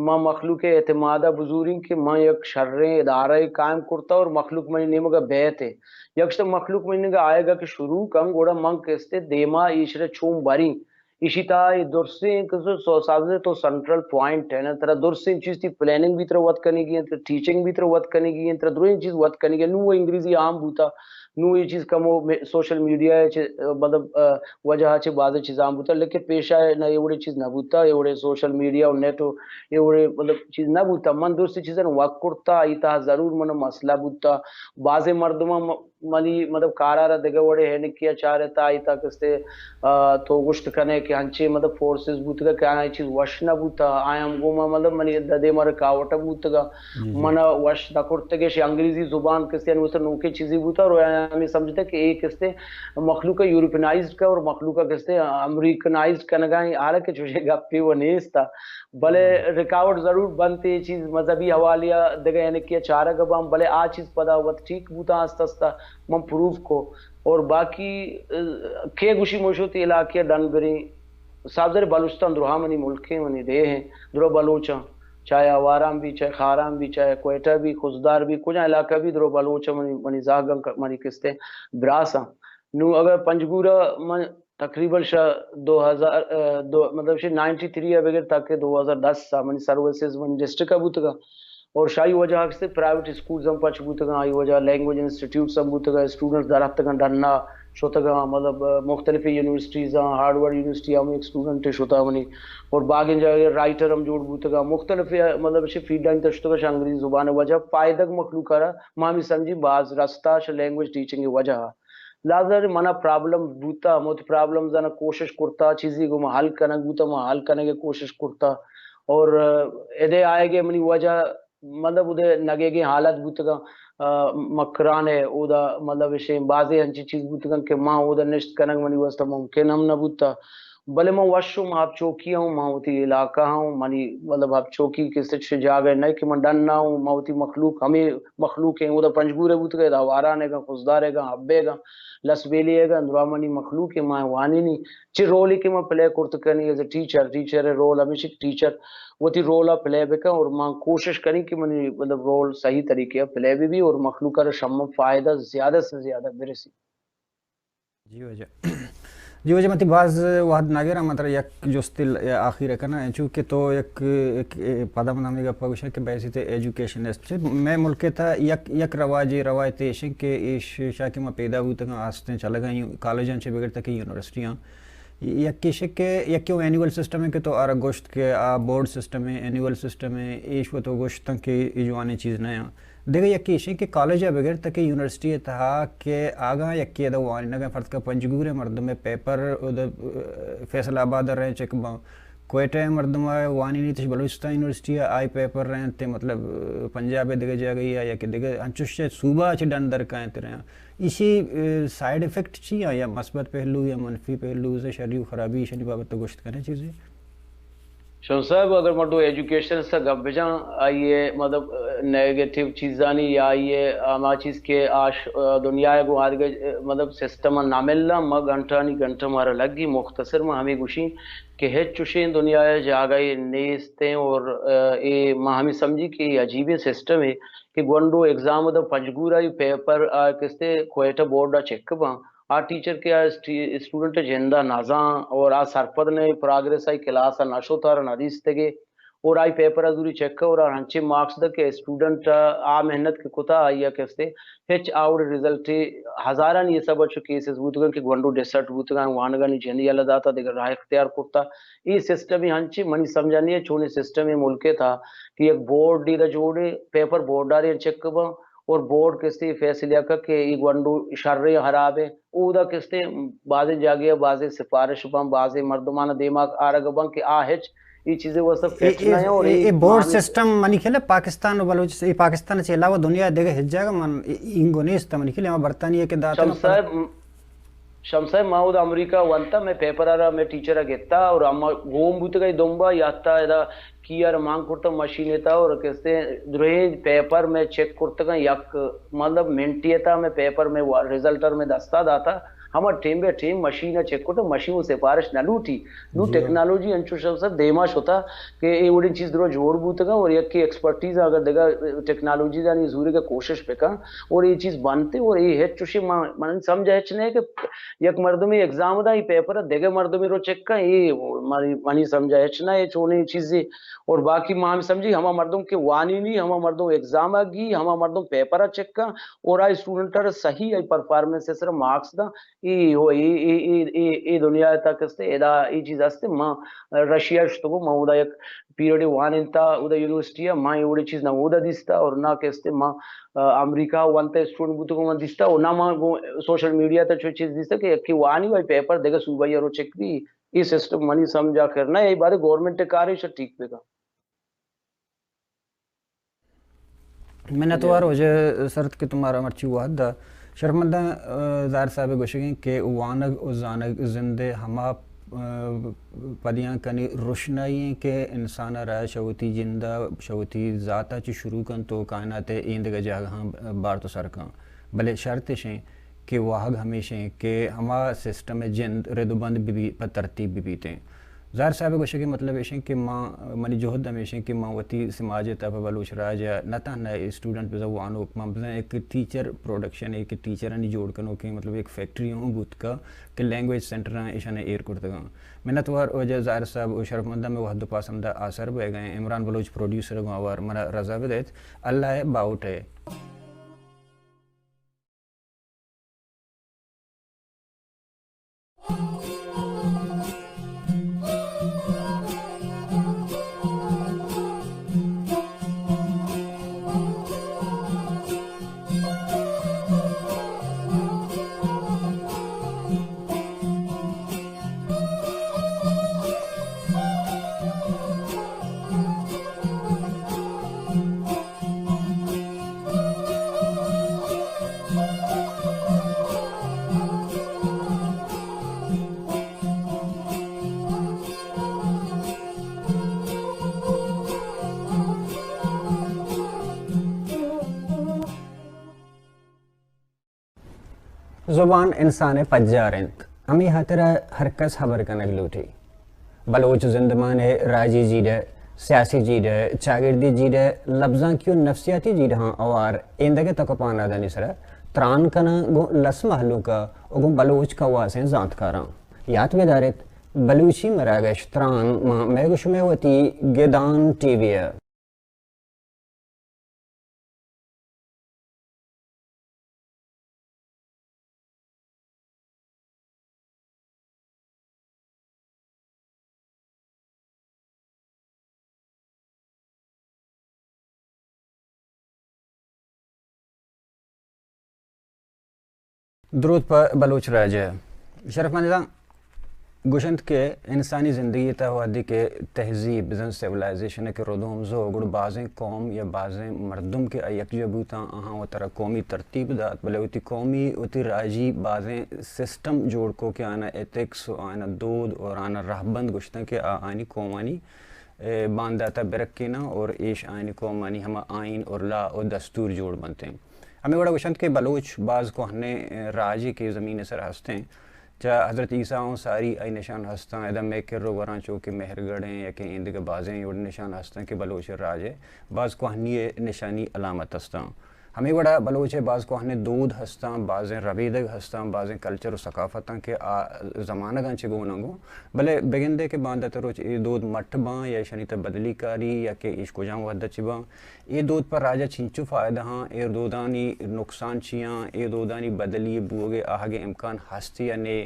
من مخلوق ءِ اعتماد ءَ بزوریں کہ من یک شریں ادارہ قائم کرتا اور مخلوق منی نیمگ ءَ بیت ئے۔ یک شت مخلوق منی نیمگ ءَ آیگ ءَ کہ شروع کن، گڑا من کستے دیما ایشرا چون بریں۔ ایشی تہا اے درسیں کہ سو-، سو-، سازے تو سینٹرل پوائنٹ ئے نا، ترا درسیں چیز تئی پلاننگ بھی ترا وت کنگی انت، ترا ٹیچنگ بھی ترا وت کنگی انت، ترا دریں چیز وت کنگی انت۔ نوں وہ انگریزی عام بوتا، نوں یہ چیز کمو می-، سوشل میڈیا ءِ چہ، مطلب، آ، وجہ ءَ چہ بعض چیز عام بوتا، لیکن پیشہ ءَ نہ، یہ وڑے چیز نہ بوتا، یہ وڑے سوشل میڈیا و نیٹ و یہ وڑے، مطلب، چیز نہ بوتا۔ من درسیں چیزاں وقت کرتا، آئی تہا ضرور من مسئلہ بوتا، بعض مردماں م-، منی، مطلب، کارا را دگہ وڑے ہینکیا چارتا، آئی تہا کستے، آ، تو گوشت کنے کہ انچیں، مطلب، فورسز بوتگا کہ آیاں چیز وش نہ بوتا، آیاں ہم گوما، مطلب، منی ددے ما رکاوٹ بوتگا، جی، جی۔ منا وش نہ کرتگش۔ انگریزی زبان کستے انوسا نوکیں چیزی بوتا اور آیاں ہمیں سمجھتا کہ اے کستے مخلوق یورپنائزڈ کا اور مخلوق کستے امریکنائزڈ کنگا، حالانکہ چوشے گپے وہ نیستا۔ بلے ہم۔ رکاوٹ ضرور بنت، اے چیز مذہبی حوالے ءَ دگہ یعنی کہ چارگ باں، بلے آ چیز پدا وت ٹھیک بوتا آستہ آستہ من پروف کو۔ اور باقی، ا، کے گوشی موشو تی علاقے ڈن بریں، صاحب زر بلوچستان درہا منی ملک ہیں، منی دیہ ہیں، درو بلوچاں، چاہے آواران بھی، چاہے خاران بھی، چاہے کوئٹہ بھی، خضدار بھی، کجا علاقہ بھی درو بلوچاں، منی، منی زاگاں، منی کستے براساں۔ نو اگر پنجگورا من تقریباً شہ دو ہزار، ا، دو، مطلب، شہ نائنٹی تھری ءَ بگر تاکہ دو ہزار دس ءَ منی سروسز منی ڈسٹرکٹ ءَ بوتگا اور شاہی وجہ ہستے پرائیویٹ اسکولز ہم پچ بوتگا، آئی وجہ لینگویج انسٹیٹیوٹس ہم بوتگا، اسٹوڈنٹس در اتگا ڈنا شتگا، مطلب، ا، مختلف یونیورسٹیز ہاں، ہارورڈ یونیورسٹی ہم ایک اسٹوڈنٹ شتا منی اور باگیں جاگہ رائٹر ہم جوڑ بوتگا، مختلف، ا، مطلب، شہ فیلڈاں تشتگا شہ انگریزی زبان وجہ فائدگ مخلوق ءَ را ما ہمیں سمجھی باز رستا شہ لینگویج ٹیچنگ وجہ۔ لازر منا پرابلم بوتا، ہموت پرابلمز انا کوشش کرتا، چیزی گو ما حل کنگ بوتا، ما حل کنگ کوشش کرتا۔ اور، ا، ادے آئے گے منی وجہ، مطلب، ادے نگے گے حالت بوتگا، ا، مکران ہے، اودا، مطلب، اشیں بازے انچی چیز بوتگا کہ ما اودا نشت کنگ منی واسطہ ممکن ہم نہ بوتا۔ بلے من وش ہوں، من ہب چوکی ہوں، من وتی علاقہ ہوں، منی، مطلب، ہب چوکی کسے چشیں جاگہ نہ کہ من ڈن نہ ہوں، من وتی مخلوق ہمیں مخلوق ہیں، اودا پنجگور ءَ بوتگا، ادا آواران ءَ گا، خضدار ءَ گا، حب ءَ گا، لس بیلی ءَ گا، درا منی مخلوق ہیں، ما وانینی چہ رولے کہ ما پلے کرت کنی ایز اے ٹیچر، ٹیچر ءِ رول ہمیش کہ ٹیچر وتی رول ءَ پلے بکن اور ما کوشش کنی کہ منی، مطلب، رول صحیح طریقے ءَ پلے بہ بی اور مخلوق ءَ را شما فائدہ زیادہ سے زیادہ برسی۔ جی واجہ۔ جی واجہ، من تئی باز وہد نہ گراں، من ترا یک جستے ل-، آخیر ءَ کناں، انچو کہ تو یک، یک، اے، پدا من ہمے گپ ءَ گوشاں کہ بحیثیت ایجوکیشنسٹ چہ مئے ملک ءِ تہا یک، یک رواجے، روایتے ایش انت کہ ایش، ایشاں کہ ما پیدا بوتگاں، آستیں چلگاں یو-، کالجاں چہ بگر تک یونیورسٹیاں۔ یک ایش کہ یکے او اینول سسٹم انت کہ تو آرا گوشت کہ آ بورڈ سسٹم انت، اینول سسٹم انت، ایش وَ تو گوشتاں کہ اے جوانیں چیز نہ انت۔ دگہ یکے ایش انت کہ کالج ءَ بگر تک یونیورسٹی ءِ تہا کہ آگاں یکے ادا وانینگ ءَ، فرض کن پنجگور ءِ مردم ءِ پیپر ادا، ا، فیصل آباد ءَ رہیں چک باں، کوئٹہ ءِ مردم ءَ وانینیتش بلوچستان یونیورسٹی ءَ، آئی پیپر رہیں تے، مطلب، ا، پنجاب ءِ دگہ جاگہے ءَ یا کہ دگہ انچش چہ صوبہ ءَ چہ ڈن در کاینت رہیں۔ ایشی، ا، سائیڈ افیکٹ چی آں یا مثبت پہلو یا منفی پہلو، شری و خرابی، ایشانی بابت تو گوشت کنے چیزے؟ شمس صاحب، اگر مردم ایجوکیشن سے گپ بجاں، آئی ءِ، مطلب، نیگیٹو چیزانی یا آئی ءِ ہما چیز کہ آش، دنیا ءَ گوں آدگہ، مطلب، سسٹم ءَ نہ ملاں، ما گھنٹانی گھنٹہ مارا لگی۔ مختصر ما ہمے گوشیں کہ ہچ چوشیں دنیا ءَ جاگہے نیست ایں اور، اے ما ہمے سمجھی کہ اے عجیبیں سسٹم اے کہ گونڈو ایگزام دا پنجگور ءَ پیپر آ کستے کوئٹہ بورڈ ءَ چیک باں۔ آ ٹیچر کہ آ اسٹی-، اسٹوڈنٹ ءِ جند ءَ نہ زان اور آ سرپد نہ ایں، پراگریس آئی کلاس ءَ نہ شت، آرا نہ دیستگے اور آئی پیپر ءَ زوری چیک کت اور انچیں مارکس دات کہ اسٹوڈنٹ ءَ آ محنت کہ کتا آئی ءَ کہ استے ہچ آ وڑیں رزلٹے، ہزارانی حساب ءَ چو کیسز بوتگاں کہ گونڈو ڈسرٹ بوتگاں، وانگانی جند یلہ داتا، دگہ راہ اختیار کرتا۔ اے سسٹم انچیں منی سمجھ ءَ نہ ایں چونیں سسٹمے ملک ءِ تھا کہ یک بورڈ ادا جوڑے، پیپر بورڈ ءَ چیک باں اور بورڈ کہ استے فیصلہ کت کہ اے گونڈو شریں ہرابیں۔ اودا کہ استے بازیں جاگہ ءَ بازیں سفارش باں، بازیں مردماں دیما آرگ باں کہ آ ہچ اے چیزے واسطہ اے، فٹ اے، نہ ایں اور اے، اے، اے بورڈ سسٹم منی خیال ءَ پاکستان و بلوچ، اے پاکستان چہ علاوہ دنیا ءِ دگہ ہچ جاگہ من اے، اینگو نیست منی خیال ءَ، ہما برطانیہ کہ داتگ شمس صاحب، شمس صاحب، ما اودا امریکہ ونتا، مئے پیپر ءَ را مئے ٹیچر ءَ گتا اور ہما گون بوتگ ءَ دمبا یاتا ادا کی ءَ را مان کرتا مشین ءِ تھا اور کسے درہیں پیپر مئے چیک کرتگاں، یک مطلب منٹے ءِ تھا مئے پیپر مئے وا-، رزلٹ ءَ مئے دستا داتا، ہما ٹیم بہ ٹیم مشین ءَ چیک کرتا، مشین و سفارش نہ لوٹی۔ نوں جی ہاں۔ ٹیکنالوجی انچو شمس صاحب دیما شتا کہ اے وڑیں چیز درو جوڑ بوتگاں اور یکے ایکسپرٹیز اگر دگہ ٹیکنالوجی دانی زورگ ءِ کوشش بکن اور اے چیز بنتے اور اے ہچ چوشیں ما-، من سمجھ ہچ نہ کہ یک مردمے ایگزام دا، اے پیپر ءَ دگہ مردمے رو چیک کن، اے منی، منی سمجھ ءَ ہچ نہ ایں چونیں چیزے۔ اور باقی ما ہم سمجھی ہما مردم کہ وانی نی، ہما مردم ایگزام ءَ گی، ہما مردم پیپر ءَ چیک کن اور آ اسٹوڈنٹ ءَ را صحیح آئی پرفارمنس ءِ سرا مارکس دا۔ اے ہو، اے، اے، اے، اے، اے دنیا ءِ تک است، ادا اے چیز است۔ ما رشیا شتگو، ما اودا یک پیریڈے وانینتا اودا یونیورسٹی ءَ، ما اے وڑیں چیز نہ اودا دیستا اور نہ کہ است ما، آ، امریکہ ءَ ونتا اسٹوڈنٹ بوتگو من دیستا اور نہ ما گوں سوشل میڈیا ءِ تھا چو چیز دیستا کہ یکے وانی و پیپر دگہ صوبہ ءَ رو چیک بی۔ اے سسٹم منی سمجھ ءَ خیر نہ، اے بارے گورنمنٹ ءِ کارے شہ ٹھیک بکن۔ منتوار واجہ سرت کہ تو مارا مرچی وھد دا۔ شرفمنداں، آ، زاہر صاحب ءِ گوشگ ایں کہ وانگ و زانگ زند ءِ ہما، آ، پدیانکانی رشنائی ایں کہ انسان ءَ را شہ وتی جند ءَ، شہ وتی ذات ءَ چہ شروع کنت و کائنات ءِ ایندگہ جاگہاں بارت و سر کن۔ بلے شرط اش ایں کہ واہگ ہمیش ایں کہ ہما سسٹم ءِ جند رد و بند بہ بی، پہ ترتیب بہ بیت ایں۔ زاہر صاحب ءِ گوشگ ءِ مطلب ایش انت کہ ما، منی جہد ہمیش انت کہ ما وتی سماج ءِ تہ ءَ پہ بلوچ راج ءَ نہ تہنا اسٹوڈنٹ بزاں وانوک، من بزاں ایک ٹیچر پروڈکشن، ایک ٹیچرانی جوڑ کنوکیں مطلب ایک فیکٹری ہوں بوت کا کہ لینگویج سینٹراں ایشاں ایر کرتگاں۔ منتوار واجہ زاہر صاحب و شرفمنداں، مئے وہد و پاس ہمدا آسر بوئے گئے۔ عمران بلوچ پروڈیوسر گوں آوار منا رضا بدئیت۔ اللہ ءِ باہوٹ ءَ۔ زبان انسان ءِ پجار انت، ہمے ہاترا ہر کس ہبر کنگ لوٹی۔ بلوچ زندمان ءِ راجی جیڑہ، سیاسی جیڑہ، چاگردی جیڑہ، لبزانکی و نفسیاتی جیڑہاں اوار ایندگہ تک و پانادانی سرا تران کناں گوں لس مہلوک ءَ و گوں بلوچ کواسیں زانتکاراں۔ یات بداریت، بلوچی مراگش تران ماں مئے گوں شمئے وتی گدان ٹی وی ءَ۔ درود پہ بلوچ راج ءَ۔ شرفمنداں، گوشنت کہ انسانی زندگی ءِ تہ ءَ وہدے کہ تہذیب بزاں سیولائزیشن ءِ کہ ردوم زو، گڑا بازیں قوم یا بازیں مردم کہ آ یکجا بوتاں، آہاں وترا قومی ترتیب دات، بلے وتی قومی، وتی راجی بازیں سسٹم جوڑ کو کہ آنا ایتھکس و آنا دود اور آنا رہبند گوشتاں کہ آ آنی قومانی، اے، باندات ءَ برکیناں اور ایش آنی قومانی ہما آئین اور لا و دستور جوڑ بنتیں۔ ہمے وڑا گوشنت کہ بلوچ باز کوہنیں، اے، راجے کہ زمین ءِ سر ہستیں۔ چہ حضرت عیسیٰ اوں ساری آئی نشان ہستاں، ادا مئے کر و گوراں چو کہ مہرگڑھ ایں یا کہ ایندگہ بازیں اے وڑ نشان ہستاں کہ بلوچ راج ءِ باز کوہنی ءِ نشانی علامت ہستاں۔ ہمے وڑا بلوچ ء باز کوہنیں دود ہستاں، بازیں ربیدگ ہستاں، بازیں کلچر و ثقافتاں کہ آ زمانگاں چہ گون انگو، بلے بگندے کہ باندات روچ اے دود مٹ باں یا ایشانی تہ بدلی کاری یا کہ ایش کجام وھد ء چہ باں، اے دود پر راج ء چنچو فائدہ ہاں، اے دودانی نقصان چیاں، اے دودانی بدلی بوگ ء آہگ ء امکان ہست یا نے،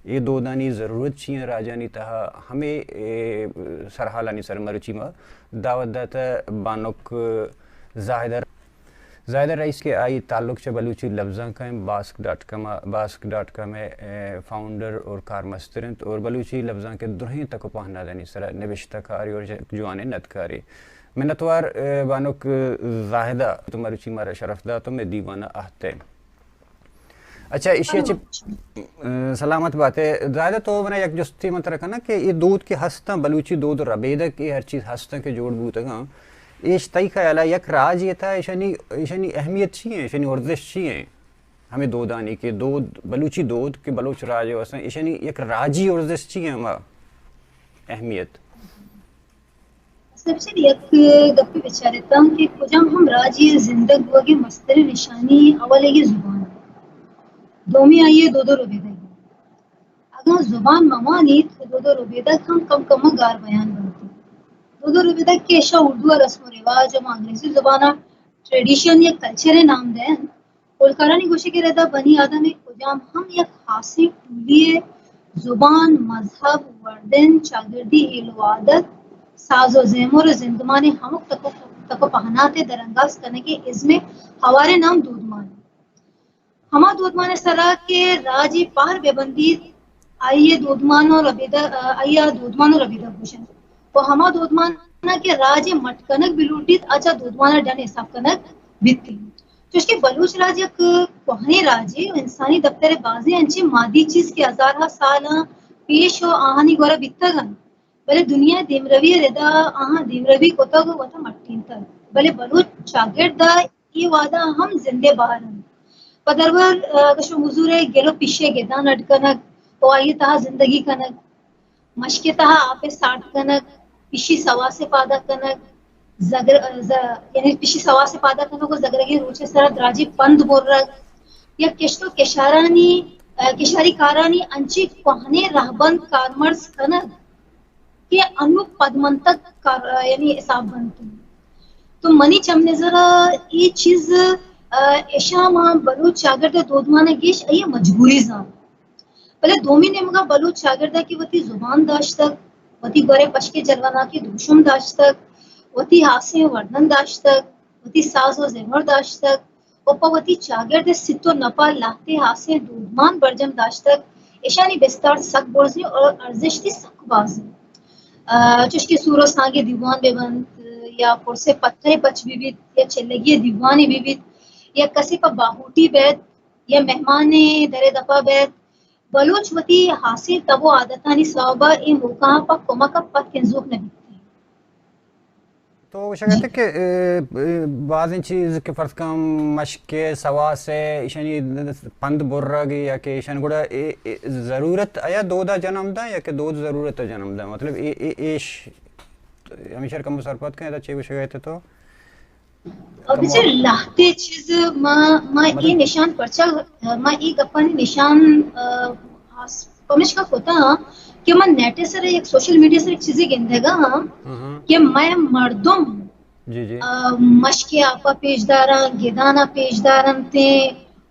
اے دودانی ضرورت چیاں راجانی تہا، ہمے، اے، سرحالانی سر مروچی ما دعوت داتہ بانک زاہدہ زاہدہ رئیس کہ آئی تعلق چہ بلوچی لبزانک ء باسک ڈاٹ کم ء، باسک ڈاٹ کم ء، اے، فاؤنڈر اور کارمستر انت اور بلوچی لبزانک ء درہیں تک و پہنادانی سرا نبشتہ کاری اور یک جوانیں ندکاری۔ منتوار، اے، بانک زاہدہ تو مروچی مارا شرف دات و مئے دیوان ء آہتے۔ اچھا، ایشی ء چہ، اے، سلامت باتے۔ زاہدہ تو منا یک جستی من ترا کناں کہ اے دود کہ ہستاں، بلوچی دود و ربیدگ کہ ہر چیز ہستاں کہ جوڑ بوتگاں، ایش تئی خیال ء یک راجے تھا ایشانی، ایشانی اہمیت چی ہیں، ایشانی ارزش چی ہیں؟ ہمیں دودانی کہ دود، بلوچی دود کہ بلوچ راج و ہستاں، ایشانی یک راجی ارزش چی ہیں ہما اہمیت؟ سرچر یک گپے بچارتاں کہ کجام ہم راجے زندگ بوگے مستریں نشانی اول ء زبان، دومی آئی ء دود و ربیدگ۔ اگاں زبان مہ وانیت، دود و ربیدگ ہم کم کم ء گار بیان بنت۔ دود و ربیدگ کہ اشاں اردو ء رسم و رواج، ہما انگریزی زبان ء ٹریڈیشن یا کلچر ء نام دئینت، اولکارانی گوشگ ء ردا بنی آدم ء کجام ہم یک خاصیں ٹولی ء زبان، مذہب، وردن، چاگردی ہیل و عادت، ساز و زیمر و زندمان ء ہمک تک و، تک و پہنات ء درانگاز کنگ ء ازم ء ہواریں نام دودمان انت۔ ہما دودمان ء سرا کہ راجے پہر بہ بندیت، آئی ء دودمان و ربیدگ، آئی ء دودمان و ربیدگ گوشنت۔ و ہما دودمان ء کہ راجے مٹ کنگ بہ لوٹیت، آ چہ دودمان ء ڈن حساب کنگ بیت انت۔ چوشکہ بلوچ راج یک کوہنیں راجے و انسانی دپتر ء بازیں انچیں مادی چیز کہ ہزارہا سالاں پیش و آہانی گورا بیتگ انت، بلے دنیا ء دیمروی ء ردا آہاں دیمروی کتگ و وتا مٹینتگ، بلے بلوچ چاگرد ء اے وہدا ہم زندے بہر انت۔ پہ درور، آ، اگہ شما حضور ء گل و پیشی ء گدان اڈ کنگ و آئی ء تہا زندگی کنگ، مشکے تہا آپ ء ساڑت کنگ، پشی سواس ء پادا کنگ، زگر، ز-، یعنی پشی سواس ء پادا کنگ و زگرگیں روچ ء سرا دراجی پند برگ یا کشت و کشارانی، ء، کشاری کارانی انچیں کوہنیں رہبند کارمرز کنگ کہ انو پدمنتگ کار، ء، یعنی حساب بنت۔ تو منی چم نظر ء اے چیز، ء، اشاں ما بلوچ چاگرد ء دودمان ء گیش آئی ء مجبوری زانت۔ بلے دومی نیمگا بلوچ چاگرد ء کہ وتی زبان داشتگ، وتی گورے پشکے جلوناکیں دروشم داشتگ، وتی ہاسیں وردن داشتگ، وتی ساز و زیمر داشتگ و پہ وتی چاگرد ء سیت و نپا لہتے ہاسیں دودمان برجم داشتگ، اشانی بستار سک برزیں اور ارزشتی سک بازیں۔ آ، چوشکہ سور و سانگے دیوان بہ بنت یا پرسے پترے پچ بہ بیت یا چلگی دیوانے بہ بیت یا کسے پہ باہوٹی بیت یا مہمانے درے دپا بیت، بلوچ وتی ہاسیں تب و عادتانی سوبا اے موقعاں پہ کمک ء پد کنزوک نہ بیت۔ تو گوشگ ء ات کہ، اے، اے، بازیں چیز کہ فرض کن مشک ء سواس ء ایشانی پند برگ یا کہ ایشان گڑا اے، اے، ضرورت آیا دودا جنم دا یا کہ دود ضرورت جنم دا؟ مطلب اے، اے، ایش ہمیشہ کم سرپد کن، ادا چے گوشگ ء ات تو؟ اور بچے لہتے چیز ما، ما اے نشان پرچا، ما اے گپانی نشان، آ، ہاس-، پمشکا کتا کہ من نیٹ سر یک سوشل میڈیا سر یک چیزے گندگا کہ مئے مردم، جی، جی۔ آ، مشکے آپا پیش داراں، گدانا پیش دارنتے،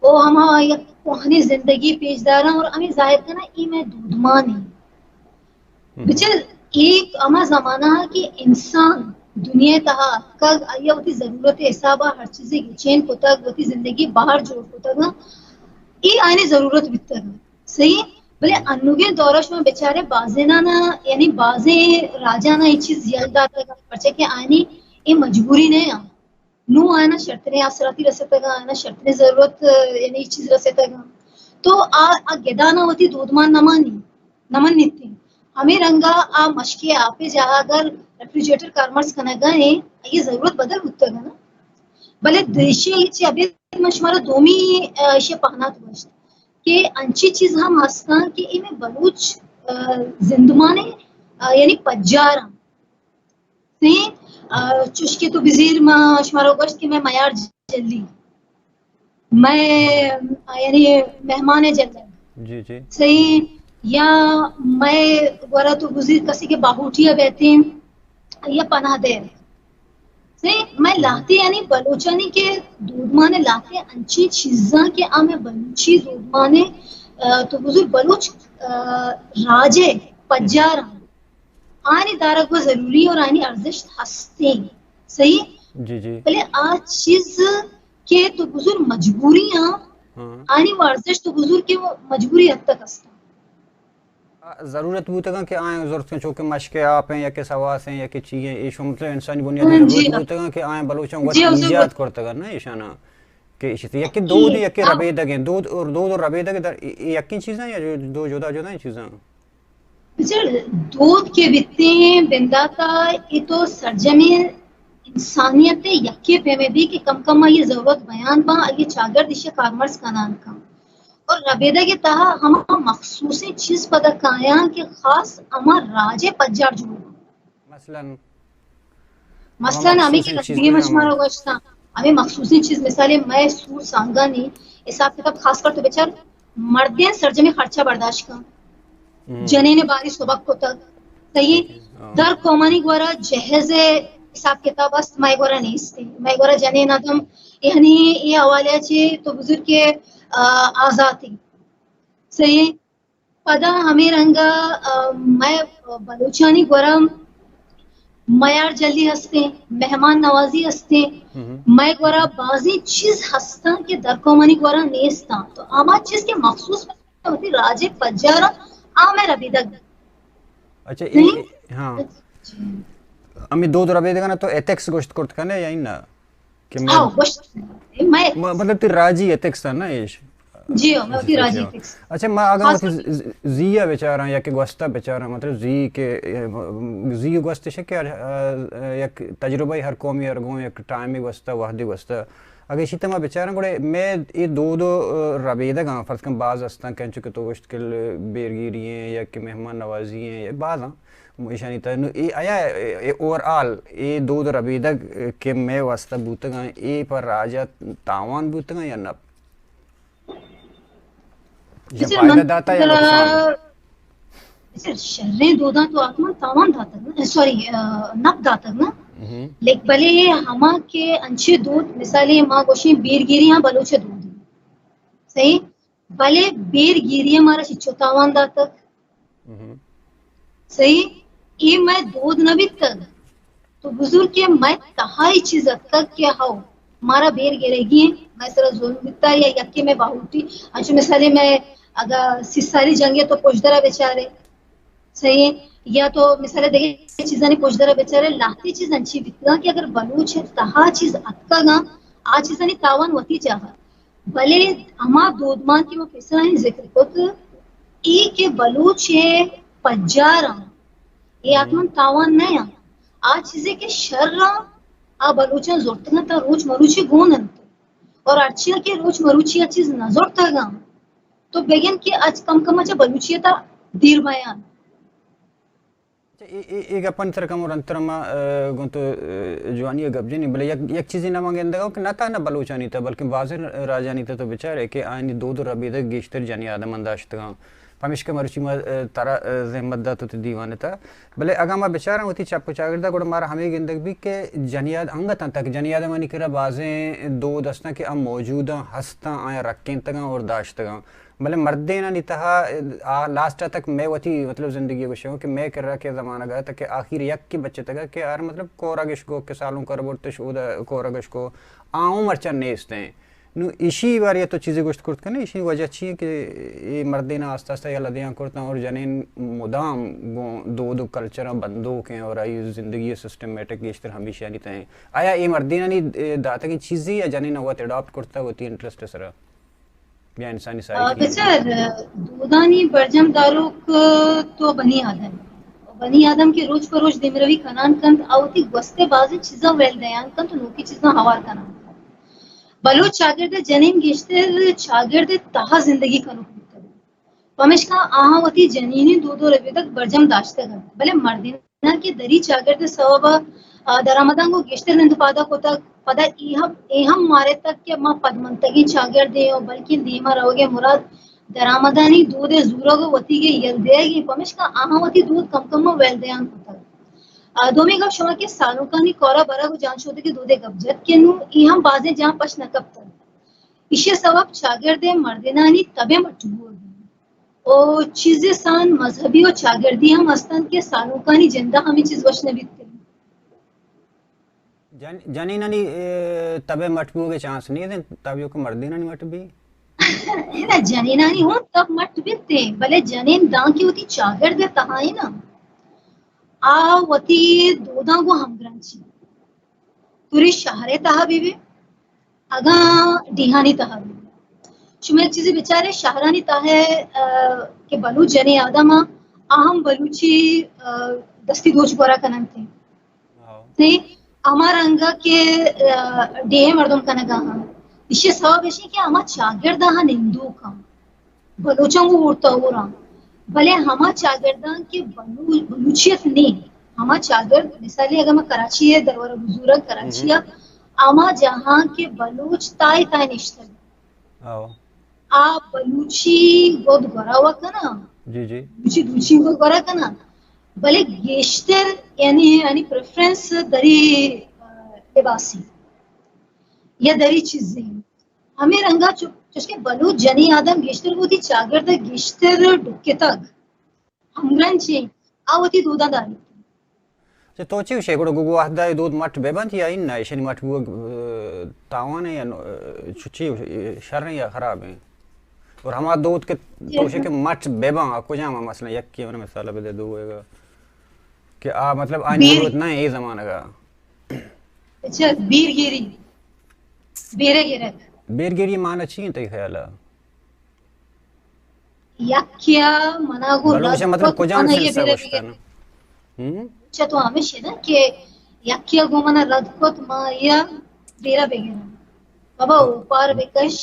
او ہما یک کوہنی زندگی پیش داراں اور ہمیں ظاہر کنا اے مئے دودمانی۔ بچار، اے ہما زمانہ ء کہ انسان دنیا ء تہا اتکگ، آئی ء وتی ضرورت ء حساب ء ہر چیزے گچین کتگ، وتی زندگی ء بہر جوڑ کتگ، اے آیانی ضرورت بیتگ۔ صحیح؟ بلے انوگیں دور ء شما بچارے بازینان ء، یعنی بازیں راجان ء اے چیز یل داتگ، پرچا کہ آیانی اے مجبوری نہ انت۔ نوں آیاناں شرتریں آسراتی رستگ، آیاناں شرتریں ضرورت، یعنی چیز رستگ۔ تو آ، آ گداناں وتی دودمان نہ مانی، نہ منیت۔ ہمے رنگا آ مشکے آپے جاہا اگر ریفریجریٹر کارمرز کنگا ایں، آئی ضرورت بدل بوتگ نا۔ بلے دیشی چی ابید من شمارا دومی، آ، ایشی پہنات گوشت کہ انچی چیز ہم ہستاں کہ اے مئے بلوچ، آ، زندمانے، آ، یعنی پجاراں۔ سیں، آ، چوشکہ تو بزیر ما شمارا گوشت کہ مئے میار جلی۔ مئے، یعنی مہمان جلگ۔ جی، جی۔ صحیح۔ یا مئے گورا تو بزیر کسی کہ باہوٹی ءَ بیتیں یا پناہ دے۔ صحیح۔ مئے لہتے یعنی بلوچانی کہ دودمان لہتے انچیں چیزاں کہ آ مئے بلوچی دودمان، آ، تو بزیر بلوچ، آ، راجے پجار آنی دارگ و ضروری اور آنی ارزشت ہستیں۔ صحیح؟ جی، جی۔ بلے آ چیز کہ تو بزور مجبوری آں، ہاں۔ آنی و ارزشت تو بزور کہ وہ مجبوری حد تک ہستاں۔ آ، ضرورت بوتگاں کہ آئیں زرتیں چونکہ مشک آپ ہیں یا کہ سواس ہیں یا کہ چی ہیں، ایش مطلب انسانی بنیادی ہاں، ضرورت جی۔ بوتگاں کہ آئیں بلوچاں وت جی، حضور۔ ایجاد کرتگاں نا ایشانا کہ ایشی یکی دود جی، یکی ہاں۔ ربیدگیں دود اور دود اور ربیدگ در ای-، ای یکیں چیزاں یا جو دو جدا جدا چیزاں؟ بچار، دود کہ بیتیں بنداتا، اے تو سرجمیں انسانیت یکے پیمے بی کہ کم کم آئی ضرورت بیان باں، آئی چاگرد ایشی کارمرز کنان کن۔ اور ربیدگ تہا ہما مخصوصیں چیز پدا کایاں کہ خاص ہما راجے پجار جوڑ باں۔ مثلاً؟ مثلاً ہما ہمیں کہ مخصوصیں چیز رنگی میں مشمارا ہما گوشتاں، ہمیں مخصوصیں چیز، مثال مئے سور سانگانی حساب کتاب خاص کر تو بچار مردین سرجمیں خرچہ برداشت کن۔ ہم۔ جنین باری سبک کتگ۔ صحیح؟ ہاں۔ در قومانی گورا جہیز حساب کتاب است، مئے گورا نیست۔ مئے گورا جنین آدم، یعنی اے حوالے چی تو بزرگ کے، آ، آزاتی۔ صحیح؟ پدا ہمے رنگا، آ، مئے بلوچانی گورا میار جلی ہستیں، مہمان نوازی ہستیں، ہم۔ مئے گورا بازیں چیز ہستاں کہ در قومانی گورا نیستاں۔ تو ہما چیز کہ مخصوص وتی راجے پجاراں، آ مئے ربیدگ۔ اچھا، صحیح؟ اے، ہاں۔ جی۔ ہمیں دود ربیدگاں تو ایتھکس گوشت کرت کنے یا نہ؟ کہ میں ہاں، گوشت، مئے م-، مطلب تی راجی ایتھکس تھا نا ایش؟ جی ہاں، مئے وتی راجی ایتھکس۔ اچھا، ما اگاں خاص وتی طور ز-، ز-، زی ءَ بچاراں یا کہ گوست ءَ بچاراں، مطلب زی کہ، زی گوست شکر، آ، آ، یک تجربہ ہر قومی ارگوں یک ٹائم گوست ءَ، وحدی گوست ءَ۔ اگہ ایشی تہ ما بچاراں، گڑا مئے اے دود و، آ، ربیدگاں، فرض کن باز ہستاں کہ انچو کہ تو گوشت کہ بیرگیری ہیں یا کہ مہمان نوازی ہیں، یا بازاں ایشانی تہ۔ نو اے آیا، اے، اے اوور آل، اے دود ربیدگ کہ مئے واسطہ بوتگاں، اے پر راجہ تاوان بوتگاں یا نپ؟ یا بچار، فائدہ من داتا یا ترا نقصان؟ بچار، شریں دوداں تو حتماً تاوان داتگ نا، سوری، آ، نپ داتگ نا۔ مہم۔ لیک بلے ہما کہ انچیں دود، مثالے ما گوشیں بیرگیری ہاں بلوچ دود۔ صحیح؟ بلے بیرگیری مارا چچو تاوان داتگ۔ مہم۔ صحیح؟ اے مئے دود نہ بیتگ۔ تو بزرگ کہ مئے تہا اے چیز اتکگ کہ ہو، مارا بیر گرگی ہیں، مئے سرا ظلم بیتا یا یکے مئے باہوٹی، انچو مثالے مئے اگا سی سالی جنگے تو پشدرا بیچارے، صحیح؟ یا تو مثالے دگہ چیزانی پشدرا بیچارے، لہتے چیز انچی بیتگاں کہ اگر بلوچ تہا چیز اتکگاں، آ چیزانی تاوان وتی جاہا۔ بلے ہما دودمان کہ ما پیسرا ذکر کت، اے کہ بلوچ ءِ پجار آں، اے ہم۔ حتماً تاوان نہ آں۔ آ چیزے کہ شر آں، آ بلوچاں زرتگ انت، آ روچ مروچی گون انت۔ اور ہرچی کہ روچ مروچی آ چیز نہ زرتگ آں، تو بگن کہ اچ کم کم چہ بلوچی تا دیر بیان۔ اچھا، اے، اے، اے گپانی سر کمو رندتر ما، آ، گوں تو، آ، جوانی ءَ گپ جنی، بلے یک، یک چیزے نہ من گندگ ءَ کہ نہ تہنا بلوچانی تہ، بلکیں بازیں راجانی تہ تو بچارے کہ آیانی دود و ربیدگ گیشتر جنی آدمان داشتگاں۔ پمیشکا مرچی ما، آ، ترا، آ، زحمت دات وتی دیوان ءِ تہ۔ بلے اگاں ما بچاراں وتی چپ و چاگرد ءَ، گڑا مارا ہمے گندگ بیت کہ جنی آد-، انگت آں تک جنی آدمانی کرا بازیں دود ہستاں کہ آ موجوداں، ہستاں، آیاں رکینتگاں اور داشتگاں۔ بلے مردینانی تہا آ لاسٹ ءَ تک مئے وتی مطلب زندگی ءَ گوشگ کہ مئے کرا کہ زمانگ ءَ تک کہ آخیر یک کہ بچتگ کہ آر مطلب کورگ اش کو کہ سالوں کر برتش اودا کورگ اش کو آ عمر چن نیست ہیں۔ نو ایشی بارے تو چیزے گوشت کرت کنے، ایشی وجہ چی ہے کہ اے مردین آستہ آستہ یلہ دیاں کرتاں اور جنین مدام گوں دود و کلچراں بندوک ہیں اور آئی زندگی سسٹمیٹک گیشتر ہمیشانی تہ ہیں۔ آیا اے مردینانی داتگیں چیزے یا جنین وت اڈاپٹ کرتا وتی انٹرسٹ سرا؟ بیا انسانی آ، سائیکی۔ بچار، دودانی برجم داروک تو بنی آدم۔ بنی آدم کہ روچ پہ روچ دیمروی کنان کنت، آ وتی گوستے بازیں چیزاں ویل دیان کنت و نوکی چیزاں ہوار کنان کنت۔ بلوچ چاگرد جنین گیشتر چاگرد تہا زندگی کنوک بوتگ۔ پمیشکا آہاں وتی جنینی دود و ربیدگ برجم داشتگ انت، بلے مردین نہ کہ دری چاگرد ءِ سوب ءَ آ، درآمداں گوں گیشتر نند پادا کتگ۔ پدا اے ہم، اے ہم مارتگ کہ ما پدمنتگیں چاگردے و بلکیں دیما روگے مراد درآمدانی دودے زورگ و وتیگے یل دیگیں، پمشکا آہاں وتی دود کم کم و ویل دیان کتگ۔ آ، دومی گپ شما کہ سالونکانی کورا برگ و جان شودگے دودے گپ جت کہ نوں اے ہم بازیں جاہ پش نہ کپتگ۔ ایشی سبب چاگردے مردینانی تبے مٹ بوگ و چیزے سان مذہبی و چاگردی ہم ہستن کہ سالونکانی جندا ہمیں چیز وش نہ بیت۔ جن-، جنینانی، اے، تب ء مٹ بوگ ء چانس نیست انت، تب یوک مردینانی مٹ بی؟ نہ، جنینانی ہوں تب مٹ بیت انت، بلے جنین دانکہ وتی چاگرد ء تہا انت نا، آ وتی دوداں گوں ہمگرنچی۔ توری شہر ء تہا بہ بی، اگاں ڈیہانی تہا بہ بی۔ شما یک چیزے بچارے، شہرانی تہا، آ، کہ بلوچ جنین آدم آ، آ ہم بلوچی، آ، دستی دوچ گورا کننت۔ ہاں۔ تے ہما رنگا کہ، آ، ڈیہہ مردم کنگا ہاں۔ ایشی سبب ایشی کہ ہما چاگرد آہاں نندوک ہاں۔ بلوچاں گوں ہورتا ہوراں۔ بلے ہما چاگرداں کہ بلو-، بلوچیت نیں، ہما چاگرد، مثالے اگر ما کراچی ء درور بزورگ کراچی ء، ہما جاہاں کہ بلوچ تائی تائی نشتگ۔ آ بلوچی گد گورا و کناں۔ جی، جی۔ بلوچی، بلوچی گد گورا کناں۔ بلے گیشتر یعنی، یعنی پریفرنس دری، آ، لباسی یا دری چیزیں۔ ہمے رنگا چو-، چوشکہ بلوچ جنین آدم گیشتر وتی چاگرد ء گیشتر ڈکتگ۔ ہمگرنچ انت، آ وتی دوداں داریت۔ چہ تو چی گوشے گڑا گوں وہدا اے دود مٹ بہ بنت یا اناں؟ ایشانی مٹ بوگ، ء، تاوان ء یا نو-، ء، چو چی گوشے، شر انت یا خراب انت؟ اور ہما دود کہ تو گوشے کہ مٹ بہ باں، آ کجام انت؟ مثلاً یکے من مثال بدے، دو کہ آ مطلب آنی بیر ضرورت نہ انت اے زمانگ ء۔ اچھا، بیر گیری، بیرے گرگ۔ بیر گیری معنی چی انت تئی خیال ء؟ یکیا منا گو بلوچ رد مطلب کت، کجام منا یہ سلسلہ بیرے گوشتن؟ بگرے۔ ہم؟ اچھا، تو ہمیش نا کہ یکیا گو منا رد کت، ما یا بیرا بگرم۔ بابا، او۔ اوپار بکش،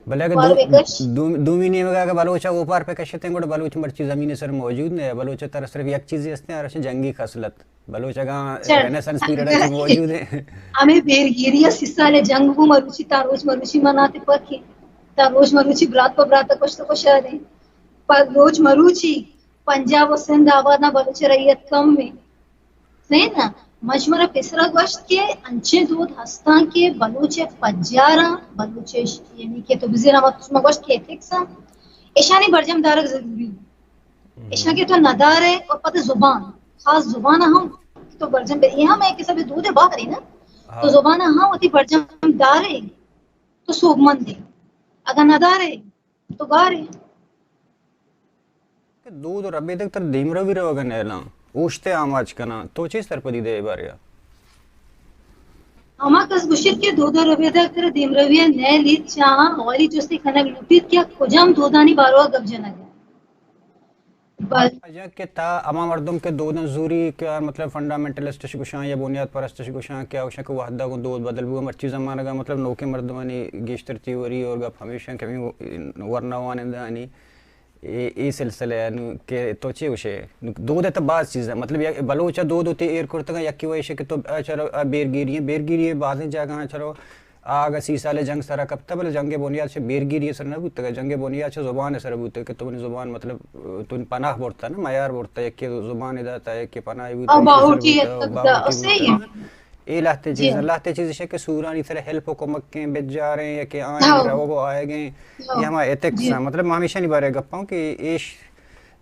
بلے اگہ اوپار دو-، بکش۔ دو-، دومی نیمگا اگہ بلوچ اوپار پہ کشتیں، گڑا بلوچ مرچی زمین سر موجود نہ، بلوچ تر صرف یک چیزی ہستیں، ارش جنگی خصلت۔ بلوچ اگاں چل۔ رینیسانس پیریڈ ء چہ موجود انت۔ ہمے بیرگیری ء سی سال ء جنگ گوں مروچی تا روچ مروچی مناتے پکے۔ تا روچ مروچی برات پہ برات ء کشت ء کشادیں۔ پہ روچ مروچی پنجاب و سندھ آباداں بلوچ رعیت کم انت۔ صحیح نا؟ من شمارا پیسرا گوشت کہ انچیں دود ہستاں کہ بلوچ ء پجاراں، بلوچ ء ش-، یعنی کہ تو بزیر ہما شما گوشت کہ ایتھکس انت، ایشانی برجم دارگ ضروری انت۔ ایشاں کہ تو ندارے و پد زبان، خاص زبان ہم تو برجم بہ، یہ ہم ایک حساب دود باہر ہے نا۔ تو ہاں۔ زبان ہم وتی برجم دارے تو سوبمندے، اگر ندارے تو گارے۔ دود و ربیدگ تر دیمروی روگا نیلاں، اوشتے آماچ کناں، تو چی سرپدی دے اے باریا؟ ہما کس گوشیت کہ دود و ربیدگ تر دیمروی نیلیت، چاہاں اولی جستی کنگ لوٹیت کہ کجام دودانی باروا گپ جنگ انت۔ بل۔ اجا کہ تا ہما مردم کہ دوداں زوری کہ آ مطلب فنڈامنٹلسٹ اش گوشاں یا بنیاد پرست اش گوشاں کہ آ گوشاں کہ وہدا گوں دود بدل بوگ، مرچی زمانگا مطلب نوکیں مردمانی گیشتر تیوری اور گپ ہمیش انت کہ ہمے ورنا وانندہانی اے، اے سلسلہ ء نوں کہ تو چے گوشے؟ نوں دود ء تہ باز چیز ء، مطلب یک بلوچ ء دود وتی ایر کرتگ ء یکے و ایش کہ تو، آ، چلو، آ، بیرگیری ء، بیرگیری ء بازیں جاگہاں چلو آ اگہ سی سال ء جنگ سرا کپتہ، بلے جنگ ء بنیاد چہ بیرگیری ء سر نہ بوتگ ء، جنگ ء بنیاد چہ زبان ء سر بوتگ کہ تو منی زبان، مطلب، تو پناہ برتہ نا، میار برتہ، یکے زبان ء داتہ، یکے پناہ بوتہ، آ، ایشی سر باہوٹی بوتہ، ء تک دا، باہوٹی صحیح بوتہ۔ ہے۔ اے لہتے جی چیز، ہاں۔ لہتے چیز اش کہ سورانی سر ہیلپ و کمکیں بجاریں یا کہ آئیں ہاں۔ روگ و آئیگیں، ہاں۔ یہ ہما ایتھکس جی۔ ہیں۔ مطلب، ما ہمیشہ نی بارے گپاں کہ ایش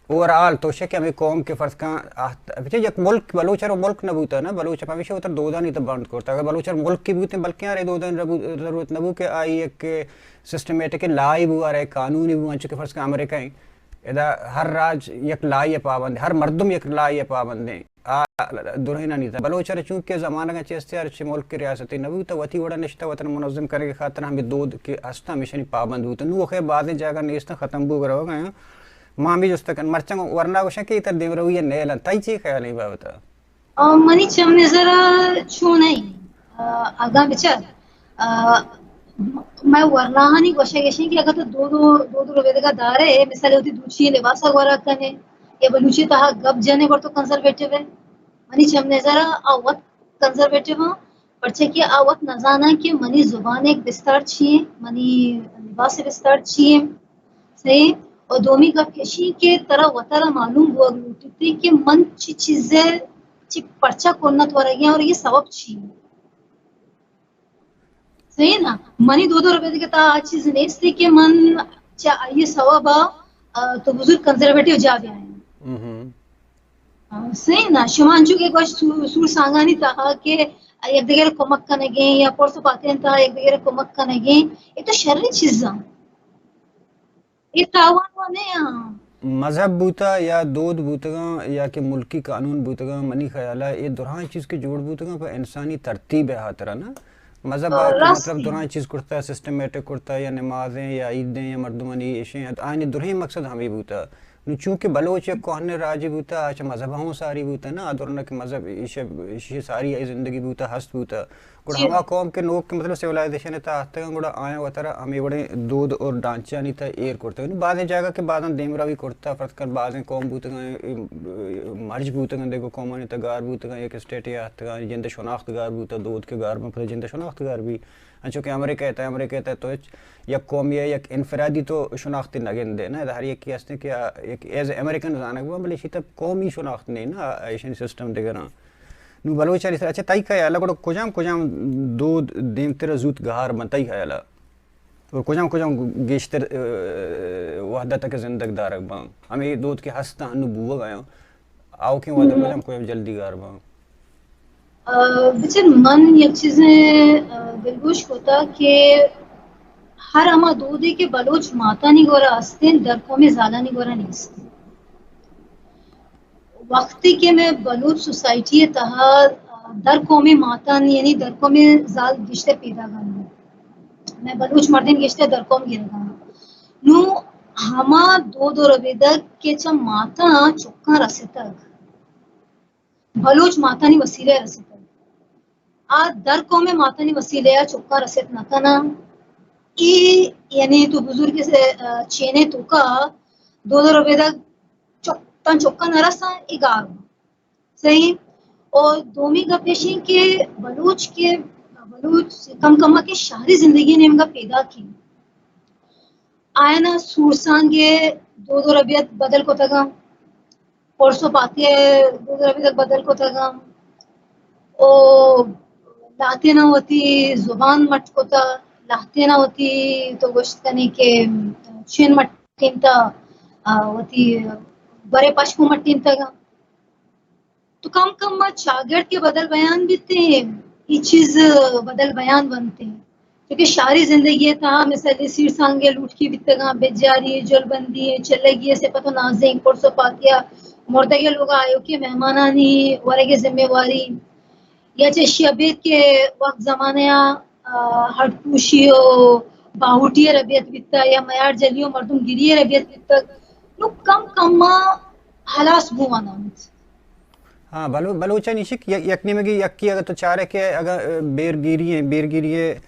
اوور آل تو شے کہ ہمیں قوم کے فرض کن آہت-، بچے یک ملک، بلوچ رو ملک نہ بوتا نا، بلوچ ہمیشہ اتر دودانی تو بند کرتا۔ اگر بلوچ رو ملک کی بوتے، بلکہ آرے دودانی ربو-، ضرورت نہ بو کہ آئی ایک سسٹمیٹک لائی بو، آرے قانونی بو، انچو کہ فرض کن امریکہ ہیں۔ ادا ہر راج یک لائی پابند، ہر مردم یک لائی پابند ہیں۔ آ درہینانی تہ۔ بلوچ ء چونکہ زمانگ ء چہ است ء ہرچی ملک ء ریاستی نہ بوت، وتی وڑ ء نشتہ وطن ء منظم کنگ ء خاطر ہمے دود کہ ہست ہمیشانی پابند بوت۔ نوں وخے بازیں جاگہ نیست ء ختم بوگ روگ ء انت۔ ما ہمے جست کن مرچاں ورنا گوشاں کہ اے تر دیمروی ء نیل انت۔ تئی چی خیال ایں بابت ء؟ آ، منی چم نظر ء چون انت؟ آ، اگاں بچار، آ، مئے ورناہانی گوشگ اش انت کہ اگاں تو دود و، دود و ربیدگ ء دارے، مثال وتی دوچی لباس ء گورا کنے، یا بلوچی تہا گپ جنے گڑا تو کنزرویٹو ئے۔ منی چم نظر ء آ وت کنزرویٹیو آں، پرچا کہ آ وت نزاناں کہ منی زبان ءِ بستار چی ایں، منی لباس ءِ بستار چی ایں۔ صحیح؟ اور دومی گپ ایشی کہ ترا وتارا معلوم بوگ لوٹیت کہ من چی چیز ءَ، چی پرچا کنت ورگی آں اور یہ سبب چی ایں۔ صحیح نا؟ منی دود و ربیدگ ءِ تہا آ چیز نیست کہ من چہ آئی ءِ سوب ءَ، آ، تو بزرگ کنزرویٹیو جاہ بیاین۔ آ، صحیح نا؟ شما انچو کہ گوشت سو-، سور سانگانی تہا کہ یک دگر ءَ کمک کنگیں یا پرس و پاتیانی تہا یک دگر ءَ کمک کنگیں، اے تو شریں چیزاں۔ اے تاوان و نہ آں۔ مذہب بوتا یا دود بوتگاں یا کہ ملکی قانون بوتگاں، منی خیال ءَ اے درائیں چیز کہ جوڑ بوتگاں پہ انسانی ترتیب ءِ ہاترا نا۔ مذہب ءَ کہ مطلب درائیں چیز کرتا، سسٹمیٹک کرتا، یا نمازیں یا عیدیں یا مردمانی ایشیں، آئینی درہیں مقصد ہمیں بوتا۔ نو چونکہ بلوچ یک کوہن راجی بوتا، آ چہ مذہب ہوں ساری بوتا نا، آ درنہ کہ مذہب ایشی، ایشی ساری آئی زندگی بوتا، ہست بوتا۔ گڑا ہما قوم کہ نوک کہ مطلب سیولائزیشن ءِ تہا اتکگاں، گڑا آیاں وتارا ہمے وڑیں دود اور ڈھانچہانی تہا ایر کرتگ۔ نوں بازیں جاگہ کہ بازاں دیمروی کرتہ، فرض کن بازیں قوم بوتگاں، اے، اے، مرج بوتگاں، دگہ قومانی تہا گار بوتگاں، یک اسٹیٹے ءَ اتکگاں، جند ءِ شناخت گار بوتہ، دود کہ گار بنت، پدا جند ءِ شناخت گار بی۔ انچو کہ امریکہ ءِ تہا، امریکہ ءِ تہا تو ہچ یک قومی ءِ یک انفرادی تو شناختے نہ گندے نا، ادا ہر یکے ہستیں کہ آ یک ایز اے امریکن زانگ باں، بلے ایشی تہا قومی شناخت نیں نا، ایشانی سسٹم دگراں۔ نوں بلوچانی سرا، اچھا، تئی خیال ءَ گڑا کجام کجام دود دیمتر ءَ زوت گار بنت تئی خیال ءَ؟ اور کجام کجام گیشتر، اه، وحدت ءَ کہ زندگ دارگ باں؟ ہمے دود کہ ہستاں، انوں بوگ ءَ آیاں، آؤکیں وحدت کجام کجام جلدی گار باں؟ اه، بچن، من یک چیزے، اه، دلگوش کتا کہ ہر ہما دودے کہ بلوچ ماتانی گورا ہستیں، در قومی زالانی گورا نیست۔ وقتی کہ مئے بلوچ سوسائٹی ءِ تہا در قومی ماتان، یعنی در قومی زال گیشتر پیداگ انت، مئے بلوچ مردم گیشتر در قوم گرگ ءَ انت، نوں ہما دود و ربیدگ کہ چہ ماتاں چکاں رستگ، بلوچ ماتانی وسیلہ ءَ رستگ، آ در قوم ءِ ماتانی وسیلہ ءَ چکاں رست نہ کناں۔ اے یعنی تو بزرگ ءِ، اه، چین ءِ توکا دود و ربیدگ چک-، تاں چکاں نہ رساں، اے گار باں۔ صحیح؟ اور دومی گپ ایش ایں کہ بلوچ کہ، بلوچ کم کم ءَ کہ شہری زندگی ءِ نیمگا پیداک ایں، آیانا سورسانگ ءِ دود و ربیت بدل کتگاں، پرس و پاتی ءِ دود و ربیدگ بدل کتگاں، او لہتینا وتی زبان مٹ کتا، لہتینا وتی تو گوشت کنی کہ چین مٹینتا، آ، وتی گورے پشکو مٹینتگاں۔ تو کم کم ءَ چاگرد کہ بدل بیان بیتیں، اے چیز بدل بیان بنتیں۔ چونکہ شہری زندگی ءِ تہا مثال سیرسانگ ءِ لوٹکی بیتگاں، بجاری، جلبندی، چلگی ءِ صفت و نازینک، پرس و پاتیا، مردگ ءِ لوگ ءَ آیوکیں مہمانانی ورگ ءِ ذمہ واری، یا چہ اشی ءَ بیت کہ وقت زمانہ ءَ، آ، ہڈ پوشی و باہوٹی ءِ ربیت بیتگ یا میار جلی و مردم گری ءِ ربیت بیتگ، نوں کم کم ءَ ہلاس بوان انت۔ ہاں، بلو-، بلوچانی شک یک، یک نیمگی یکی اگر تو چارے کہ اگر، اه، بیرگیری ہیں، بیرگیری ہے،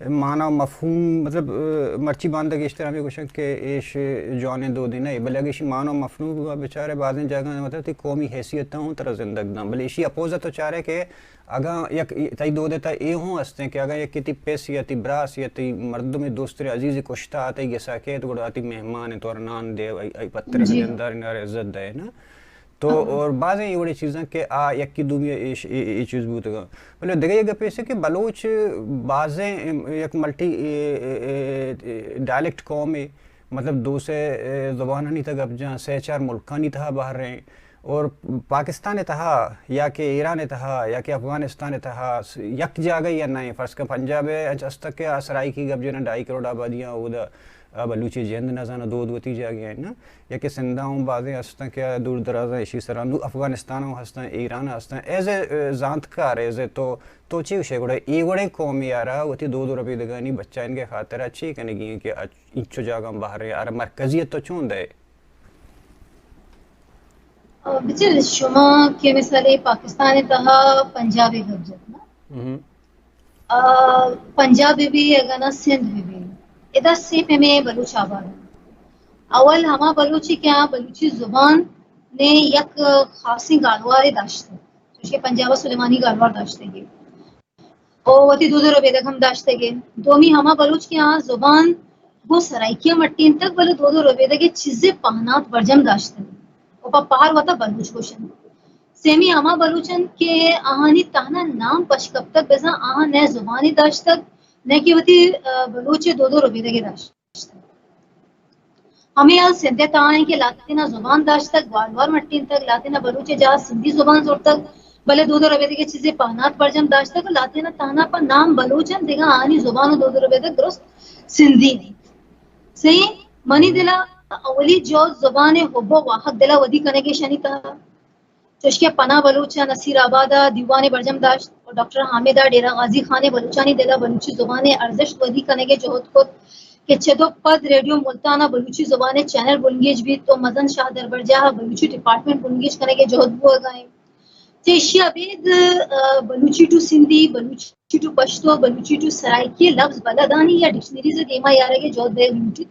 معنی و مفہوم، مطلب، اه، مرچی باندا گیشتر ہمیں گوشن کہ ایش جوانیں دودے نہ، بلے اگر ایشی معنی و مفہوم بچارے بازیں جاگہ، مطلب، تی قومی حیثیت ہوں ترا زندگ داں، بلے ایشی اپوزا تو چارے کہ اگاں یک تئی دود ءِ تہا اے ہوں ہستیں کہ اگاں یکے تئی پس یا تئی براس یا تئی مردمے دوسترے عزیزے کشتا، تئی گسا کیت، گڑا تئی مہمان انت، تو نان دے، آئی، آئی پتر جی۔ جندار نار عزت دے نا۔ تو ہاں۔ اور بازیں اے وڑیں چیزاں کہ آ یکے دومی ءَ اے، اے، اے چیز بوتگاں۔ بلے دگہ یک گپے ایش کہ بلوچ بازیں یک ملٹی، اے، اے، اے، اے، ڈائلیکٹ قومے، مطلب دو سے، اے، زبانانی تہا گپ جاں، سے چار ملکانی تہا بہریں۔ اور پاکستان ءِ تہا یا کہ ایران ءِ تہا یا کہ افغانستان ءِ تہا س-، یک جاگہ یا نہ، فرض کن پنجاب ءَ انچ است کہ آ سرائیکی گپ جناں، ڈھائی کروڑ آبادی آں، اودا آ بلوچی جند نہ زاناں، دود وتی جاگہ ءَ نا۔ یا کہ سندھ ءَ ہوں بازیں ہستاں کہ آ دور دراز ءَ ایشی سرا، نوں افغانستان ءَ ہستاں، ایران ءَ ہستاں۔ ایز اے، اے، زانتکار، ایز اے تو، تو چے گوشے گڑا اے وڑیں قومے ءَ را وتی دود و ربیدگانی بچائینگ ءِ خاطر ءَ چے کنگی ایں کہ انچو جاگہ بہریں، آ را مرکزیت تو چون دئے؟ آ، بچار، شما کہ مثال پاکستان ءِ تہا پنجاب ءِ گپ جت نا؟ ہم۔ آ، پنجاب بہ بی، اگاں نا سندھ بہ بی، ادا سے پیمیں بلوچ آباد انت۔ اول ہما بلوچے کہ آ بلوچی زبان نے یک خاصیں گالوارے داشت۔ چوشکہ پنجاب ءَ سلیمانی گالوار داشتگی، او وتی دود ءُ ربیدگ ہم داشتگی۔ دومی ہما بلوچ کہ آہاں زبان گوں سرائیکی ءَ مٹینتگ، بلے دود ءُ ربیدگ ءِ چیزے پہنات برجم داشتگ، او پہ پہر وتا بلوچ گوشنت۔ سیمی ہما بلوچ انت کہ آہانی تہنا نام پش کپتگ، بزاں آہاں نئے زبانے داشتگ، نئے کہ وتی، آ، بلوچ ءِ دود ءُ ربیدگے داشتگ۔ ہمے ہال سندھ ءِ تہا انت کہ لہتینا زبان داشتگ، گوالوار مٹینتگ، لہتینا بلوچ ءِ جاہ ءَ سندھی زبان زرتگ، بلے دود ءُ ربیدگ ءِ چیزے پہنات برجم داشتگ، لہتینا تہنا پہ نام بلوچ انت، دگہ آہانی زبان ءُ دود ءُ ربیدگ درست سندھی انت۔ سہی، منی دل ءَ اولی جہد زبان ءِ حب ءُ واہگ دل ءَ ودی کنگ ءَ شنی تہا۔ چوشکہ پناہ بلوچ ءَ نصیر آباد ءَ دیوانے برجم داشت ءُ ڈاکٹر حامد ءَ ڈیرہ غازی خان ءَ بلوچانی دل ءَ بلوچی زبان ءِ ارزشت ودی کنگ ءِ جہد کت کہ چد ءُ پد ریڈیو ملتان ءَ بلوچی زبان ءِ چینل بنگیج بیت ءُ مزن شاہ دربرجاہ ءَ بلوچی ڈیپارٹمنٹ بنگیج کنگ ءِ جہد بوگ ءَ انت۔ چہ ایشی ءَ ابید، آ، بلوچی ٹو سندھی، بلوچی ٹو پشتو، بلوچی ٹو سرائیکی ءِ لبز بلدانی یا ڈکشنریز ءِ دیما یارگ ءِ جہد بیگ لوٹیت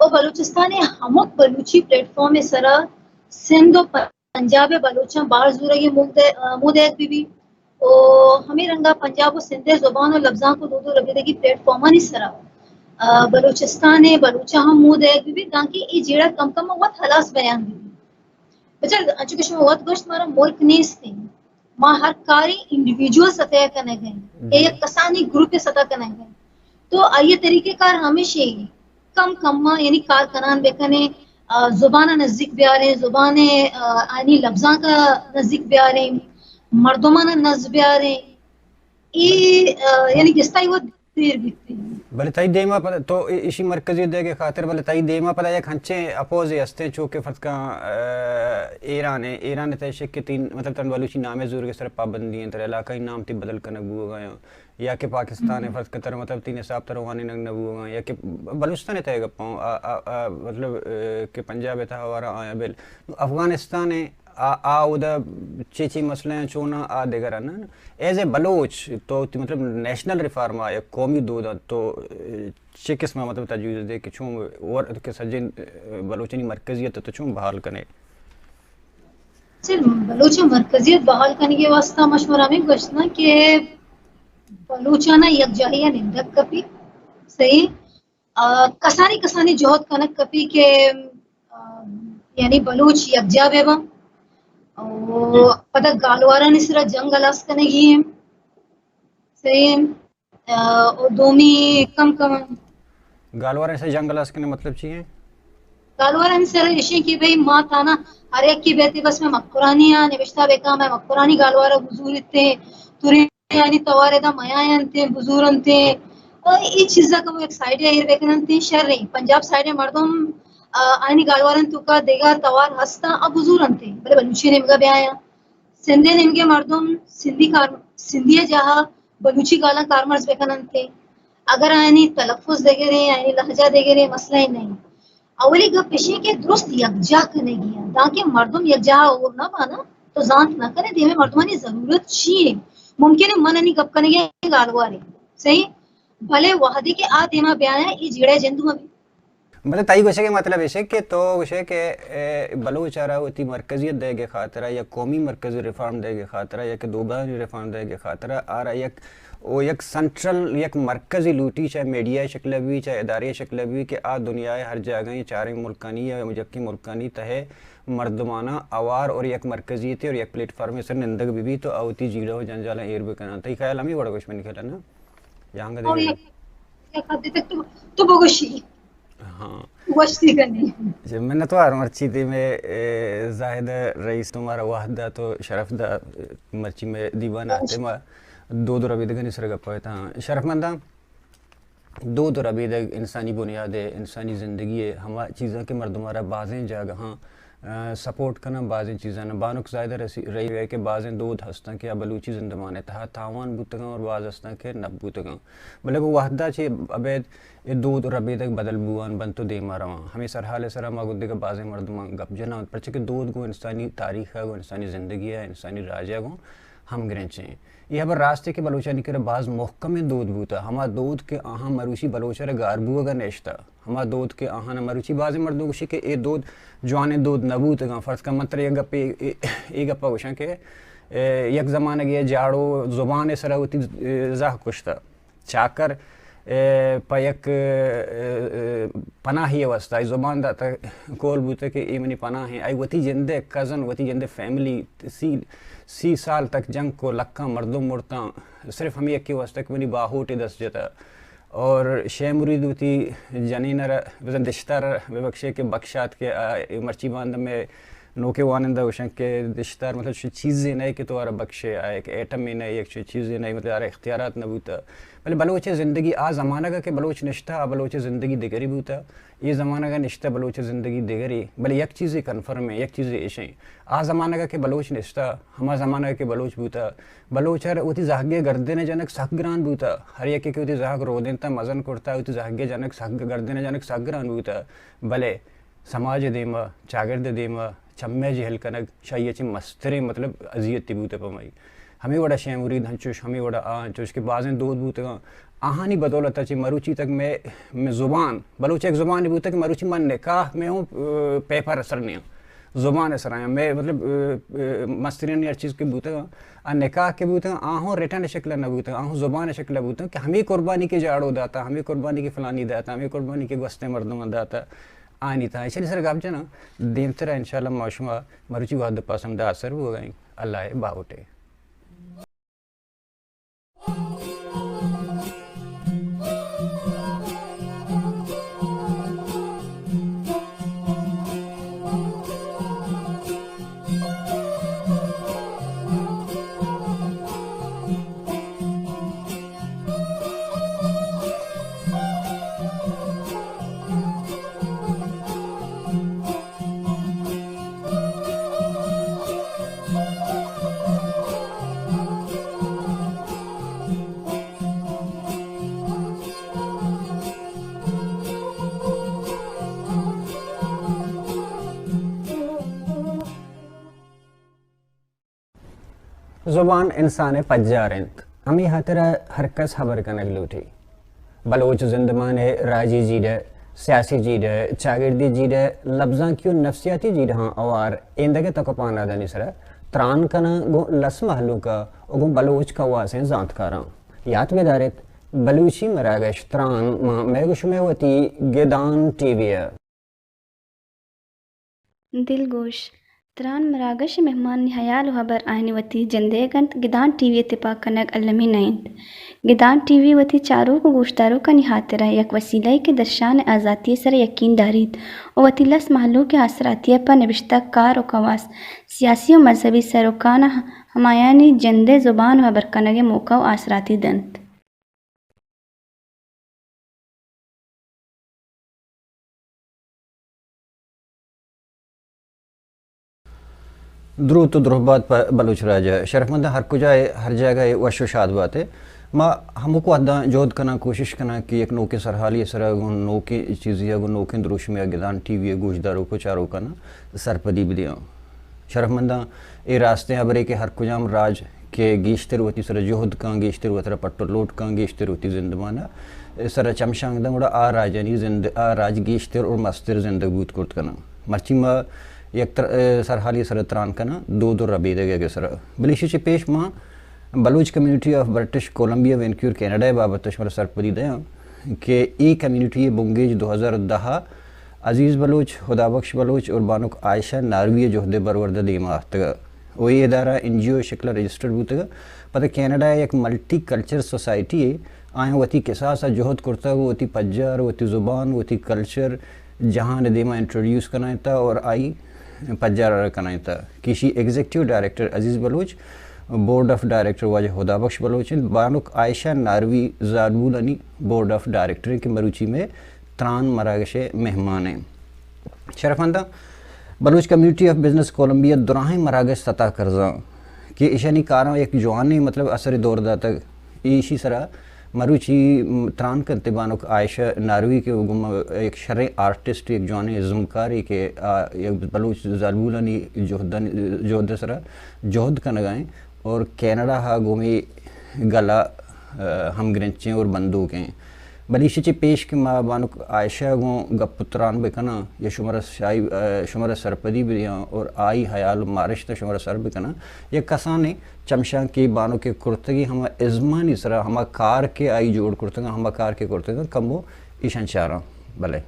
ءُ بلوچستان ءِ ہمک بلوچی پلیٹ فارم ءِ سرا سندھ ءُ پنجاب ءِ بلوچاں بہر زورگ ءِ موہ دئے-، آ، موہ دئیگ بہ بیت ءُ ہمے رنگ ءَ پنجاب ءُ سندھ ءِ زبان ءُ لبزانک ءُ دود ءُ ربیدگی پلیٹ فارمانی سرا، آ، بلوچستان ءِ بلوچاں ہم موہ دئیگ بہ بیت، دانکہ اے جیڑہ کم کم ءَ وت ہلاس بیان بہ بیت۔ بچار، انچو کہ شما وت گوشت، مارا ملک نیست انت، ما ہر کارے انڈیویجول سطح ءَ کنگ ءَ ایں، یا یک کسانی گروپ ءِ سطح ءَ کنگ ءَ ایں۔ تو آئی ءِ طریقہ کار ہمیش انت، کم کم ءَ یعنی کار کنان بہ کنیں، آ، زبان ءَ نزیک بیاریں، زبان ءِ، آ، آنی لبزانک ءَ نزیک بیاریں، مردمان ءَ نز بیاریں۔ اے، آ، یعنی گستا ای وت دیر بیت۔ بلے تئی دیما پدا تو ای-، ایشی مرکزیت دیگ ءِ خاطر، بلے تئی دیما پدا یک ہنچیں اپوزے ہستیں، چو کہ فرض کن، آ، ایران ءِ، ایران ءِ تہ ءَ شک کہ تئی، مطلب، ترا بلوچی نام ءِ زورگ ءِ سرا پابندی انت، ترا علاقائی نام تئی بدل کنگ بوگ ءَ انت۔ یا کہ پاکستان ءِ، فرض کہ ترا، مطلب، تئی نصاب ترا وانینگ نہ بوگ ءَ، یا کہ بلوچستان ءِ تہ ءَ گپ ءَ، آ، آ، آ، مطلب، آ، کہ پنجاب ءِ تہ ءَ ہوارا آیاں بل۔ افغانستان ءِ آ، آ اودا چے چے مسئلہ ایں، چون آ دگراں نہ۔ ایز اے بلوچ تو وتی، مطلب، نیشنل ریفارم ءَ یا قومی دود ءَ تو چے قسم ءَ، مطلب، تجویز دے کہ چون ور-، کہ سجیں بلوچانی مرکزیت تو چون بحال کنے؟ سر، بلوچ ءِ مرکزیت بحال کنگ ءِ واستہ ما شمارا ہمے گوشت نا کہ بلوچانا یکجاہی ءَ نندگ کپی، صحیح؟ آ، کسانی کسانی جہد کنگ کپی کہ، آ، یعنی بلوچ یکجاہ بہ باں۔ او پدا گالوارانی سرا جنگ ہلاس کنگی ایں، صحیح ایں۔ آ، او دومی کم کم گالوارانی سرا جنگ ہلاس کنگ مطلب چی ایں؟ گالوارانی سرا ایشی کہ بھئی ما تانا ہر یکے بیتے بس مئے مکرانی آ نوشتہ بکا، مئے مکرانی گالوارا بزورتے، ترے آنی توار ادا میاینت، بزورنت۔ آ، اے چیزا کمو یک سائیڈے ایر بکننت، شر ایں۔ پنجاب سائیڈے مردم، آ، آنی گالوارن توکا دگہ توار ہستاں، آ بزورنت، بلے بلوچی نیمگا بیایاں۔ سندھ نیمگے مردم سندھی کار-، سندھی جاہا بلوچی گالاں کارمرز بکننت۔ اگر آنی تلفظ دگریں، آنی لہجہ دگریں، مسئلہ ہی نہیں۔ اولی گپ ایشی کہ درست یکجاہ کنگی انت، دانکہ مردم یکجاہ اور نہ بانا، تو زانت نہ کنے، دیمے مردمانی ضرورت چی ایں؟ ممکن ایں من انی گپ کنگی گالوارے، صحیح؟ بلے وہدے کہ آ دیما بیایاں، اے جیڑہ جندو ہم۔ بلے تئی گوشگ ءِ مطلب ایش کہ تو گوشے کہ، اے، بلوچ ءَ را وتی مرکزیت دیگ ءِ خاطر ءَ یا قومی مرکزی ریفارم دیگ ءِ خاطر ءَ یا کہ دوبرانی ریفارم دیگ ءِ خاطر ءَ آ را یک او یک سنٹرل، یک مرکزے لوٹی، چاہے میڈیا ءِ شکل ءَ بہ بی، چاہے ادارے ءِ شکل ءَ بہ بی، کہ آ دنیا ءِ ہر جاگہ ءَ چاریں ملکانی یا یکیں ملکانی تہ ءَ مردماناں اوار اور یک مرکزیتے اور یک پلیٹ فارمے سر نندگ بہ بیت تو آ وتی جیڑہ و جنجالاں ایر بہ کناں۔ تئی خیال ہمے وڑ ءَ گوش منی خیال ءَ نا؟ یا انگت او دگہ؟ یک، یک حدے تک تو، تو بگوشی۔ ہاں۔ گوشتی کنی۔ جی، منتوار مرچی تئی مئے، اے، زاہد رئیس تو مارا وہد دات و شرف دات، مرچی مئے دیوان ءَ آتے ما دود و ربیدگانی سر ءَ گپ ءَ اتاں۔ شرفمنداں، دود و ربیدگ انسانی بنیاد ءِ، انسانی زندگی ءِ ہما چیزاں کہ مردم ءَ را بازیں جاگہاں، آ، سپورٹ کناں، بازیں چیزاں۔ بانک زاہدہ رسی-، رحیم ءَ کہ بازیں دود ہستاں کہ آ بلوچی زندمان ءِ تہا تاوان بوتگاں اور باز ہستاں کہ نہ بوتگاں۔ بلے گوں وہد ءَ چہ ابید اے دود و ربیدگ بدل بوان بنت و دیما رواں۔ ہمے سرحال ءِ سرا ما گوں دگہ بازیں مردماں گپ جناں، پرچہ کہ دود گوں انسانی تاریخ ءَ، گوں انسانی زندگی ءَ، انسانی راج ءَ گوں ہمگرنچ ایں۔ اے ہبر راست ایں کہ بلوچانی کرا باز مہکمیں دود بوتہ، ہما دود کہ آہاں مروچی بلوچ ءَ را گار بوگ ءَ نشتہ، ہما دود کہ آہاں مروچی بازیں مردم گوشی کہ اے دود جوانیں دود نہ بوتگاں۔ فرض کن من ترا یک گپے، اے، اے گپ ءَ گوشاں کہ اے، یک زمانگے جاڑو زبان ءِ سرا وتی، اے، زہگ کشتہ۔ چاکر، اے، پہ یک، اے، اے، پناہی ءِ واسطہ آئی زبان داتہ، کول بوتہ کہ اے منی پناہ ایں۔ آئی وتی جند ءِ کزن، وتی جند ءِ فیملی سی، سی سال تک جنگ کو، لکاں مردم مرتاں، صرف ہمے یکے واسطہ کہ منی باہوٹے دست جتہ۔ اور شے مرید وتی جنین ءَ را، بزاں دشتار ءَ ببخشے کہ بخشات کہ آ، اے مرچی باندا مئے نوکیں وانندہ گوشن کہ دشتار مطلب چو چیزے نئے کہ تو آرا بخشے، آ یک ایٹمے نئے، یک چو چیزے نئے، مطلب آرا اختیارات نہ بوتہ۔ بلے بلوچ ءِ زندگی آ زمانگ ءَ کہ بلوچ نشتہ، آ بلوچ ءِ زندگی دگری بوتہ۔ اے زمانگ ءَ نشتہ بلوچ ءِ زندگی دگرے، بلے یک چیزے کنفرم ایں، یک چیزے اش ایں۔ آ زمانگ ءَ کہ بلوچ نشتہ، ہما زمانگ ءَ کہ بلوچ بوتہ، بلوچ ءَ را وتی زہگ ءِ گردن ءَ جنگ سک گران بوتہ۔ ہر یکے کہ وتی زہگ رودینتہ، مزن کرتہ، وتی زہگ ءِ جنگ سک، گردن ءَ جنگ سک گران بوتہ۔ بلے سماج ءِ دیما، چاگرد ءِ دیما چمے جہل کنگ شہ آئی ءَ چہ مستریں مطلب اذیتے بوتہ پہ مئی۔ ہمے وڑا شے مرید انچوش، ہمے وڑا آ انچوش کہ بازیں دود بوتگاں، آہانی بدولت ءَ چہ مروچی تک مئے، مئے زبان، بلوچ ءِ یک زبانے بوتہ کہ مروچی من نکاح مئے ہوں، اے، پیپر ءِ سر نیاں، زبان ءِ سرا آں۔ مئے مطلب، اے، اے، مسترین ہر چیز کہ بوتگاں، آ نکاح کہ بوتگاں، آ ہوں ریٹن ءِ شکل ءَ نہ بوتگاں، آ ہوں زبان ءِ شکل ءَ بوتگاں کہ ہمے قربانی کہ جاڑو داتہ، ہمے قربانی کہ فلانی داتہ، ہمے قربانی کہ گوستیں مردماں داتہ، آنی تہا ایشانی سر گپ جناں۔ دیمترا انشاءاللہ ما شما مروچی وہد ءِ پس ہمدا سر بوگا ایں۔ اللہ ءِ باہوٹے۔ زبان انسان ءِ پجار انت، ہمے ہاترا ہر کس ہبر کنگ لوٹی۔ بلوچ زندمان ءِ راجی جیڑہ، سیاسی جیڑہ، چاگردی جیڑہ، لبزانکی و نفسیاتی جیڑہاں اوار ایندگہ تک و پہنادانی سرا تران کناں گوں لس مہلوک ءَ و گوں بلوچ کواسیں زانتکاراں۔ یات بداریت، بلوچی مراگش تران ماں مئے گوں شمئے وتی گدان ٹی وی ءَ۔ دلگوش، تران مراگش ءِ مہمانانی ہیال و ہبر آیانی وتی جندئیگ انت، گدان ٹی وی ءِ تپاک کنگ المی نہ انت۔ گدان ٹی وی وتی چاروک و گوشداروکانی ہاترا یک وسیلہ یے کہ درشان ءِ آزاتی ءِ سرا یکین داریت و وتی لس مہلوک ءِ آسراتی ءَ پہ نبشتہ کار و کواس، سیاسی و مذہبی سروکاں ہمایانی جند ءِ زبان و ہبر کنگ ءِ موقع و آسراتی دنت۔ دروت و درہبات پہ بلوچ راج ءَ۔ شرفمنداں ہر کجا ءَ، ہر جاگہ ءَ وش و شاد بات ئے۔ ما ہمک وہداں جہد کناں، کوشش کناں کہ یک نوکیں سرحالی ءِ سرا گوں نوکیں چیزے ءَ، گوں نوکیں دروشمے ءَ گدان ٹی وی ءِ گوشداروک و چاروکاناں سرپدی بدیاں۔ شرفمنداں، اے راستیں ہبرے کہ ہر کجام راج کہ گیشتر وتی سرا جہد کن، گیشتر وترا پٹ و لوٹ کن، گیشتر وتی زندمان ءِ سرا چمشانک دن، گڑا آ راجانی زند، آ راج گیشتر اور مستر زندگ بوت کرت کناں۔ مرچی ما یک تر، سرحالی سرا تران کناں، دود و ربیدگ ءِ سرا۔ بلے ایشی چہ پیش ما Baloch community of British Columbia وینکیور کینیڈا ءِ بابت ءَ شمارا سرپدی دیاں کہ اے کمیونٹی ءِ بنگیج دو ہزار دہ ءَ عزیز بلوچ، ہدا بخش بلوچ اور بانک عائشہ ناروی ءِ جہد ءِ برورد ءَ دیما آتکگ ءَ و اے ادارہ این جی او ءِ شکل ءَ رجسٹرڈ بوتگ ءَ۔ پدا کینیڈا ءِ یک ملٹی کلچر سوسائٹی ءَ آیاں وتی کساس ءَ جہد کرتگ ءُ وتی پجار، وتی زبان، وتی کلچر جہان ءِ دیما انٹروڈیوس کنائینتگ اور آئی پجار ءَ را کنائینتگ کہ ایشی executive director Aziz Baloch, board of director واجہ ہدا بخش بلوچ انت، بانک عائشہ ناروی زالبولانی بورڈ آف ڈائریکٹر انت کہ مروچی مئے تران مراگش ءِ مہمان انت۔ شرفمنداں، Baloch community of business Columbia دراہیں مراگش ستا کرزاں کہ ایشانی کاراں یک جوانیں، مطلب، اثر دور داتگ۔ ایشی سرا مروچی تران کنت بانک عائشہ ناروی کہ گوں ما یک شریں آرٹسٹ، یک جوانیں ازمکارے کہ آ یک بلوچ زالبولانی جہدانی، جہد سرا جہد کنگا ایں اور کینیڈا ہا گومی گلا، آ، ہمگرنچیں اور بندوکیں۔ بلے ایشی چہ پیش کہ ما بانک عائشہ گوں گپ و تران بکناں یا شمارا شاہی، ء، شمارا سرپدی بدیاں اور آئی حیال و مارشت شمارا سر بکناں، یک کسانیں چمشانکے بانک ء کرتگی، ہما ازمانی سرا ہما کار کہ آئی جوڑ کرتگاں، ہما کار کہ کرتگاں، کمو ایشان چاراں۔ بلے۔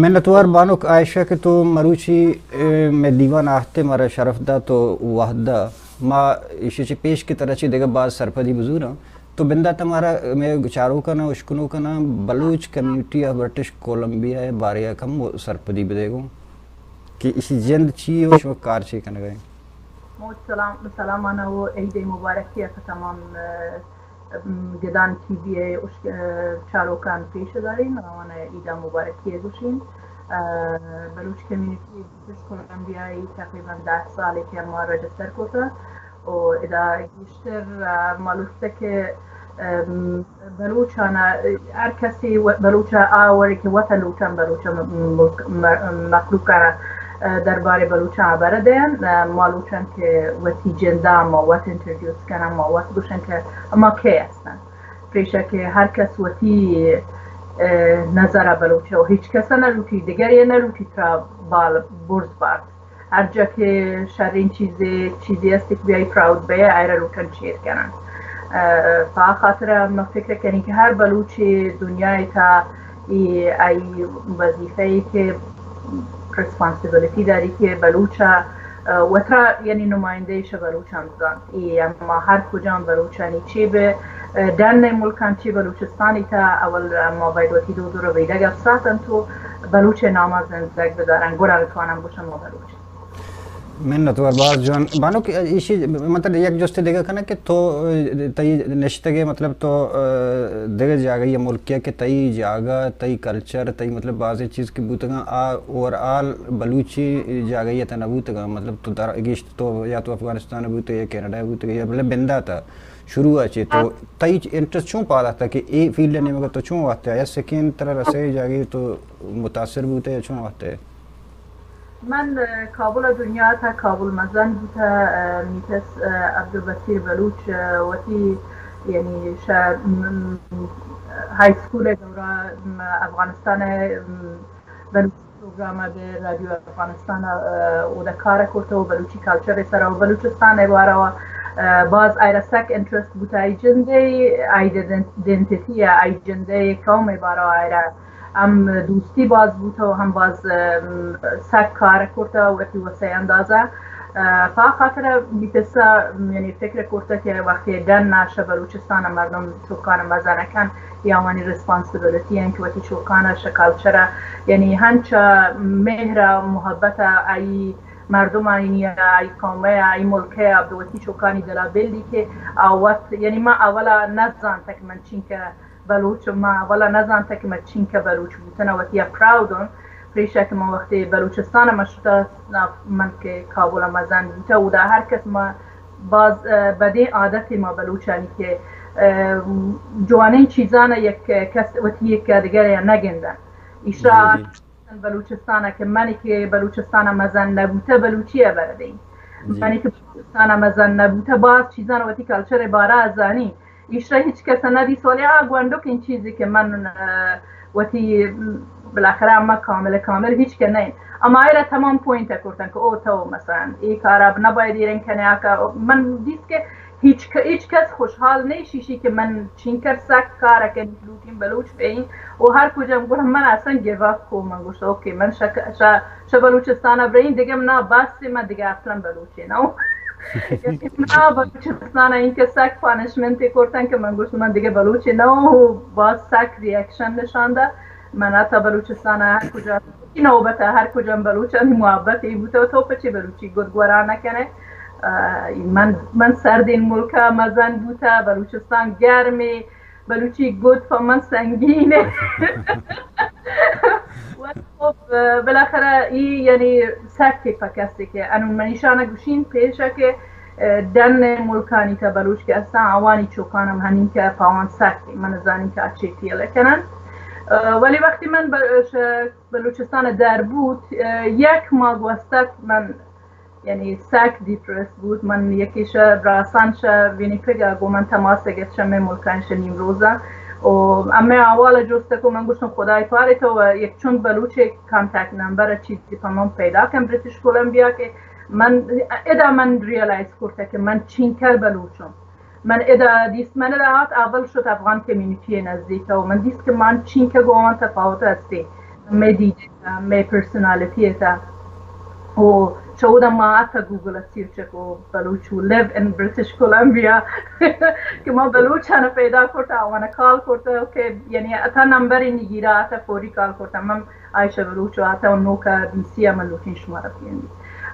منتوار بانک عائشہ کہ تو مروچی، اے، مئے دیوان آہتے مارا شرف دات و وہد دا۔ ما ایشی چہ پیش کہ ترا چی دگہ باز سرپدی بزوراں۔ تو بندات مارا مئے چاروکانا، اشکنوکانا Baloch community of British Columbia ء بارے ء کم سرپدی بدے گوں کہ ایشی جند چی و شما کار چی کنگا ایں؟ موت سلام، سلامانا و عید مبارکی ء تمام، ام، گدان ٹی وی ء اش-، ء، چاروکان پیش دارین، آوان عید مبارکی ء گوشین۔ ء، بلوچ کمیونٹی برٹش کولمبیا ء تقریباً دہ سالے کہ ما رجسٹر کتا و ادا گیشتر، ء، مالوستے کہ، ام، بلوچانا، ء، ہر کسی و-، بلوچا آ وڑے کہ وتا لوٹن بلوچا م-، ملک-، م-، مخلوقانا، ء، دربارے بلوچاں ہبر دین، ء، ما لوٹن کہ وتی جندا ما وت انٹروڈیوس کنن، ما وت گوشن کہ ما کئے ہستن۔ پریشا کہ ہر کس وتی، ء، نظر ء بلوچ ء و ہچ کس ء نہ لوٹی، دگرے ء نہ لوٹی ترا بال برز بارت۔ ہر جا کہ شریں چیزے، چیزے است کہ بیائی پراؤڈ بئے، آئرا لوٹن چیر کنن۔ ء، پہ آ خاطر ء ما فکر کنیں کہ ہر بلوچے دنیا ء تھا اے آئی وظیفہ ء کہ ریسپانسبلٹی داری کہ بلوچ ء، ء، وترا یعنی نمائندہ ایش بلوچاں بزانت۔ اے اما ہر کجام بلوچانی چے بہ، ء، ڈن ء ملکاں چے بلوچستانی تھا اول ما باید وتی دود و ربیدگ افساتن تو بلوچ ء نام ء زندگ بدارن، گڑا بتوانن بشن ما بلوچ۔ منت وار باز جوان۔ بانک ایشی مطلب یک جستے دگہ کناں کہ تو، ء، تئی نشتگے مطلب تو، ء، دگہ جاگہ یا ملکے کہ تئی جاگہ، تئی کلچر، تئی مطلب بازیں چیز کہ بوتگاں آ اوور آل بلوچی جاگہ یا تہ نہ بوتگاں، مطلب تو در گیشت تو یا تو افغانستان بوتے یا کینیڈا بوتے یا مطلب بندات ء شروع ء چہ تو تئی انٹرسٹ چون پاد آتہ کہ اے فیلڈ ء نیمگ ء تو چون وہتے یا سکین ترا رسے جاگہ تو متاثر بوتے یا چون وہتے؟ من، ء، کابل ء دنیا ء تھا کابل مزن بوتہ، ء، میتس، ء، عبدالبصیر بلوچ، ء، وتی یعنی شا-، م-، م-، ہائی اسکول ء دورہ، م-، افغانستان ء، م-، بلوچی پروگرام ء بہ رادیو افغانستان ء، ء، اودا کار ء کرتہ و بلوچی کلچر ء سرا و بلوچستان ء بارہ ء، ء، باز آئرا سک انٹرسٹ بوتہ۔ آئی جندے آئیڈینٹیٹی ء، آئی جندے قوم ء بارہ ء آئرا ہم دوستی باز بوتہ و ہم باز، ام، سک کار کرتہ وتی وسع اندازہ۔ ء، پہ آ خاطر ء بی پسا یعنی فکر کرتہ کہ وقتی ڈن ء شہ بلوچستان ء مردم چکان ء مزن کن، یا آوانی ریسپانسبلٹی انت کہ وتی چکان ء شہ کلچر ء یعنی ہنچ مہر ء محبت ء آئی مردم آئینی، آئی قومه، آئی ملکه، آ وتی چوکانی دلا بلی که آ وت، یعنی ما اولا نزانته که من چینکه بلوچ، ما اولا نزانته که من چینکه بلوچ بوتن، وتی پراودون. پریشا که من وقتی بلوچستان ما شتا، من که کابل مزن بوته، او دا هر کس ما باز، اه، بدین عادت ما بلوچانی که، اه، جوانین چیزان یک کس وتی یک دیگر نگندن. ایشرا بلوچستان که منی که بلوچستان مزن نبوته بلوچی بردین. منی که بلوچستان مزن نبوته باز چیزان وتی کلچر بارا زانی. ایشرا هیچ کس ندیست، ولی آ گونڈوکین چیزی که من، اه، وتی، بالاخره اما کامل کامل هیچ که نه. اما ایرا تمام پوینت کرتن که او تو مثلا ای کارا نباید ایرن کنه، آکا من دیست که هیچ ک-، هیچ کس خوشحال نیشیشی که من چینکر سک کار کن لوٹین بلوچ بین و هر کجام گوڑا من اصلا گیو اپ کو، من گوشت اوکی، من شک-، شا-، شا بلوچستان برین دیگه من بس، من دیگه اصلا بلوچی نو. یعنی من بلوچستان این که سک پانشمنت کرتن که من گوشت من دیگه بلوچی نو، باز سک ریاکشن نشان ده. من حتی بلوچستان هر کجا این نوبت هر کجام بلوچانی محبت ای بوته و تو پچی بلوچی گد گورا نکنه. اه، من، من سردین ملکا مزن بوته، بلوچستان گرمه، بلوچی گد پا من سنگینه. و خب، اه، بالاخره ای یعنی سکی پا کسی که انون منیشانه گوشین پیشه که اه، ڈن ملکانی تا بلوچ کہ استاں، آوانی چوکانم ہنین کہ پاوان سک من زانی کہ آ چے فیل کنن۔ اه، ولی وقتی من ب-، ش-، بلوچستان در بوت، اه، یک ماہ گوستت من یعنی سک ڈپریس بوت۔ من یکی شہ براسان شہ ونیپگ ء گوں من تماس گپت شہ مئے ملکانی شہ نیمروز ء۔ و ہمے احوال ء جست کو من گوشتم خدای پارے تو یک چند بلوچے کانٹیکٹ نمبر ء چیزی پہ من پیدا کن برٹش کولمبیا کہ من ادا من ریئلائز کرتہ کہ من چینکر بلوچم۔ من ادا دیست، من ادا آت اول شت افغان کمیونٹی نزدیک و من دیست کہ من چینکہ گوں آوان تفاوت ہستی۔ مئے دیدہ تا، مئے پرسنالٹی تا۔ و چودا ما آتا گوگل سیرچ کو Baloch who live in British Columbia کہ ما بلوچانا پیدا کرتا، آوانا کال کرتا کہ یعنی اتا نمبر نگیرا، آتا فوری کال کرتا۔ من عائشہ بلوچ و آتا و نوکا بی سی ء من لوٹین شمارا پیندی۔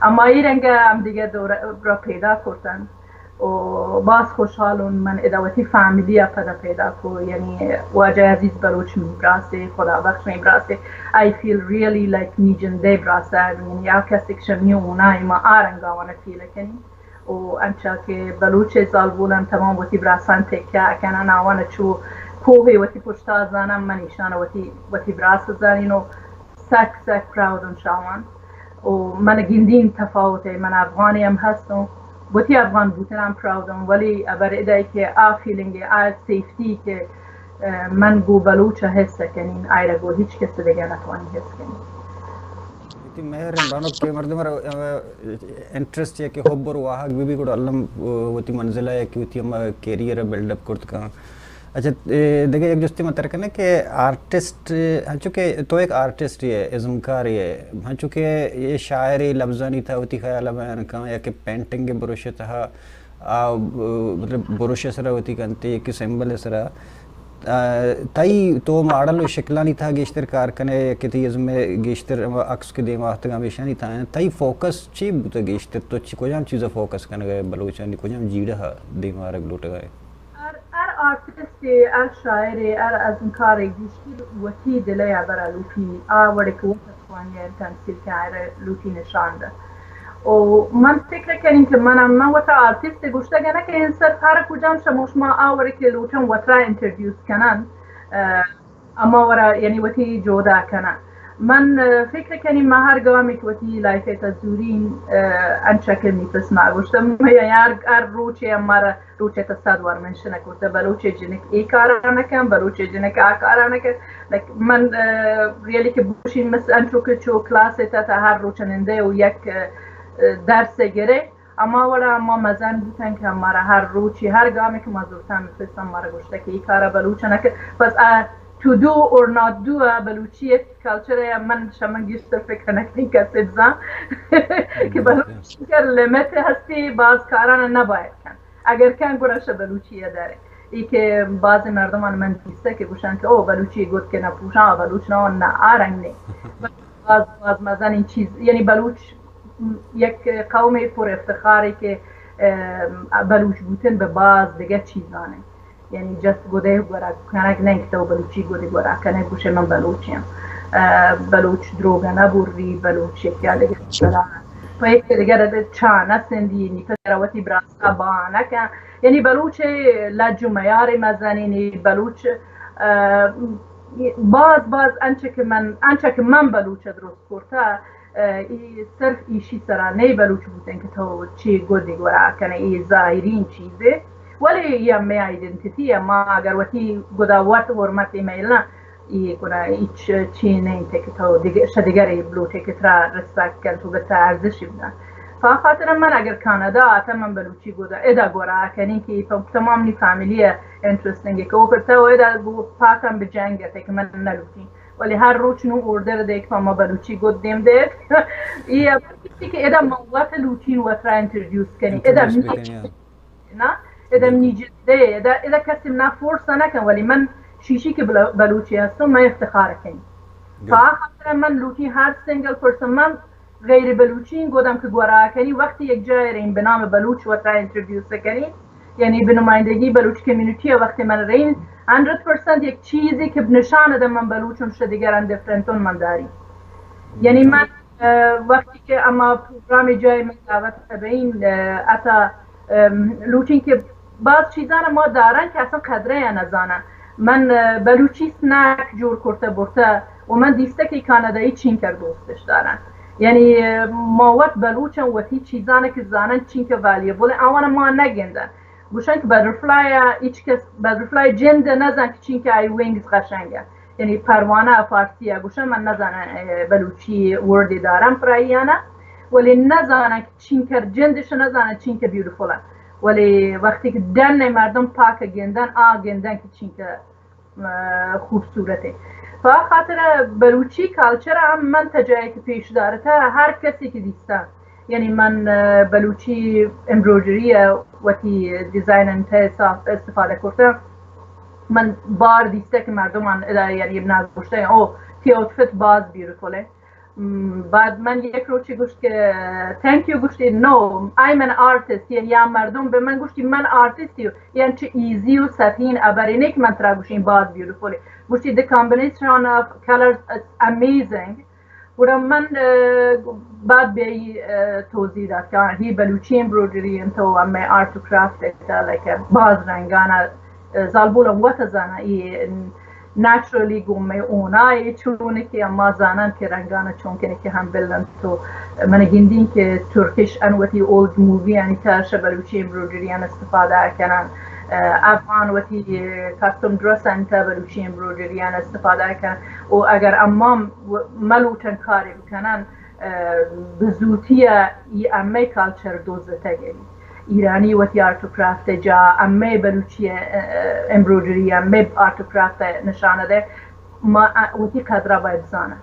اما ای رنگ ہم دیگہ دور را پیدا کرتن و باز خوشحالون من ادا وتی فیملی ء پدا پیدا کو، یعنی واجہ عزیز بلوچ می براسے، خدا بخش می براسے، I feel really like می جندے براسا، یعنی آ کسی کہ شمی اونا ما آ رنگا وانا فیل کنی۔ و انچا کہ بلوچ زالبولان تمام وتی براسان تکیہ کنن، آوان چو کوہ وتی پشتا زانن، من ایشان وتی، وتی براس زانین و سک سک پراود ان شاوان۔ و من گندین تفاوت ہے، من افغانی ہم ہستوں، وتی افغان بوتن ہم پراود ہوں، ولی ابر ادائی کہ آ فیلنگ، آ سیفٹی کہ، اه، من گو بلوچ حس کنین، آئرا گو ہچ کس دیگه نتوانی حس کنین۔ وتی مہر بانک کہ مردم را، اه، انٹرسٹ یا کہ حب اور واہگ بھی، بھی گڑا الم، اه، وتی منزلہ یا کہ وتی ہم کیریئر بلڈ اپ کرت کن۔ اچھا، اے، دگہ یک جستے من تر کنہ کہ آرٹسٹ، ہنچو کہ تو ایک آرٹسٹ ہے، ازمکار ہے، ہنچو کہ یہ شاعر ہے، لفظانی تھا وتی خیال بیان کن یا کہ پینٹنگ بروش تھا، آ، مطلب بروش سرا وتی کنتے کہ سمبل سرا، آ، تئی تو ماڈل و شکلانی تھا گیشتر کار کنے کہ تئی ازم گیشتر عکس کے دیما آتگا ہمیشانی تھا، تئی فوکس چی بوتا گیشتر؟ تو چی کجام چیزا فوکس کنگا بلوچانی کجام جیڑہ دیما آرگ لوٹگا؟ ہر، ہر آرٹسٹ ء، ہر شاعر ء، ہر ازمکار ء گیشتر وتی دل ء ہبر ء لوٹی، آ وڑے کہ وت ء توانی ء تمثیل کن آئرا لوٹی نشان دہ۔ و من فکر کنین کہ من، من وتا آرٹسٹ ء گوشتگ نہ کہ انسر ہر کجام شمو شما آ وڑے کہ لوٹن وترا انٹروڈیوس کنن، اه، اما ورا یعنی وتی جودا کنن۔ من، اه، فکر کنین ما ہر گامی کہ وتی لائف ء تا زورین، اه، انچا کہ می پس ما گوشتم، یعنی ہر، ہر روچے ہمارا روچے تا صد وار منشن کرتا، بلوچے جنک اے کارا نکن، بلوچے جنک آ کارا نکن۔ لائک من، اه، ریئلی کہ بوشین مس انچو کہ چو کلاس تا تا ہر روچ نندے و یک، اه، درس گرے۔ ہما وڑا ما مزن بوتن کہ ہمارا ہر روچی، ہر گامی کہ ما زرتن، مثل ہمارا گوشتہ کہ ای کارا بلوچ نہ کہ، بس آ to do or not do آ بلوچی کلچر ہے، من شمن گیشتر فکر نہ کنی کسی بزان کہ بلوچی کر لیمٹ ہستی، باز کاران نباید کن، اگر کن گڑا شہ بلوچی دارے۔ ای کہ باز مردمان من دیسته کہ گوشن کہ او بلوچی گد کہ نہ پوشان، بلوچ نہ، نہ آ رنگ نے۔ باز، باز مزن این چیز، یعنی بلوچ یک قومے پر افتخارے کہ، اه، بلوچ بوتن بہ باز دگہ چیزانے. یعنی جست گدے گورا کنگ نہ کہ تو بلوچی گدے گورا کنگ گوشے من بلوچی ہم. اه، بلوچ دروگ نہ بوری، بلوچ یک یا دگہ سرا پہ یک دگہ چا نہ سندی، نی پسر وتی براستا با نہ کن. یعنی بلوچ لج و میار مزنی، نی بلوچ، اه، باز باز انچہ کہ من، انچہ کہ من بلوچ درست کرتا، اه، ای صرف ایشی سرا نئے بلوچ بوتن کہ تو چی گدی گورا کنے، ای ظاہرین چیزے. ولی ای ہمیں آئیڈنٹیٹی ہے، ما اگر وتی گدا وت حرمت میل نہ، ای گنا ہیچ چی نہیں تے کہ تو دگہ، شہ دگرے بلوٹے کہ ترا ریسپیکٹ کن، تو بتا ارزش بدن. پا خاطر من اگر کانادا آتا من بلوچی گدا ادا گورا کنی کہ تو تمام نی فیملی انٹرسٹنگ کہ او کرتا و ادا گو پاکم بجنگ تے کہ من نہ لوٹی. ولی ہر روچ نو اوردر دیک پہ ما بلوچی گد دیم دیت. ای ابرتی کہ ادا من وت لوٹین وت را انٹروڈیوس کنی. ادا انٹروڈیوس می بکنی، ہاں. نا، ادا بالکل. می جدے، ادا، ادا کسی منا فورس نہ کن، ولی من شیشی کہ بلو-، بلوچی ہستم، من افتخار کنی. گڈ. پا خاطر من لوٹین ہر سنگل پرسن، من غیر بلوچی گودم کہ گورا کنی، وقتی یک جای رین بہ نام بلوچ وت را انٹروڈیوس کنی، یعنی بہ نمائندگی بلوچ کمیونٹی وقتی من رین، ہنڈریڈ پرسنٹ یک چیزی کہ نشان دہ من بلوچم، شہ دیگران ڈفرنٹون من داری. یعنی من، اه، وقتی کہ اما پروگرام جای من دعوت بین، اه، اتا، ام، لوٹین کہ باز چیزان ما دارن کہ اصلا قدرے یا نزانن. من، اه، بلوچی سنیک جوڑ کرتا برتا و من دیستا کہ کانادایی چینکر دوستش دارن. یعنی، اه، ما وت بلوچن وتی چیزان کہ زانن چینکہ والیبل آوان ما نگندن. گوشن کہ بٹرفلای، هیچ کس بٹرفلای جند نزان کہ چینکہ آئی وینگز قشنگه. یعنی پروانه فارسی گوشن، من نزانن، اه، بلوچی وردی دارن پراییانا. ولی نزانن کہ چینکہ جندش نزانن چینکہ بیوٹیفل. ولی وقتی کہ ڈن مردم پاک گندن، آ گندن کہ چینکہ اه، خوبصورته. پا خاطر بلوچی کلچر هم من تا جایی که پیش دارتا، هر کسی که دیستا، یعنی من، اه، بلوچی امبرویدری وتی دیزاین انت استفاده کرتا، من بار دیستا که مردمان ادا یعنی نگوشتا، او تی آوتفیت باز بیوتیفوله. م، بعد من یک روچی گوشت که، "Thank you." گوشتی، "No, I'm an artist." یعنی یا مردم به من گوشتی، "من آرتیستی." یعنی چه ایزی و سطحین ابری نه که من ترا گوشین باز بیوتیفولی. گوشتی، "The combination of colors is amazing." گڑا من، اه، بعد بیایی، اه، توضیح داد که هی بلوچی امبرویدری انت و همه آرت و کرافت انت، لایک باز رنگانا زالبول هم وت زاناں، اے نیچرلی گوں مئے اونائے چونکہ اما زاناں کہ رنگانا چونکہ کہ ہم بلنت تو من گندین کہ ترکش ان وتی اولڈ مووی آنی تہا شہ بلوچی امبروڈری آن استفادہ کنن، افغان وتی کسٹم ڈریس آنی تہا بلوچی امبروڈری آن استفادہ کنن، و اگر اما ملوٹن کارے بکنن، بزوتی ای امے کلچر دوزتگ۔ ایرانی وتی آرٹ و کرافت ء جا امے بلوچی ء، ء، امبروڈری امے آرٹ و کرافت ء نشان دے۔ ما ا-، وتی قدر ء باید بزانن۔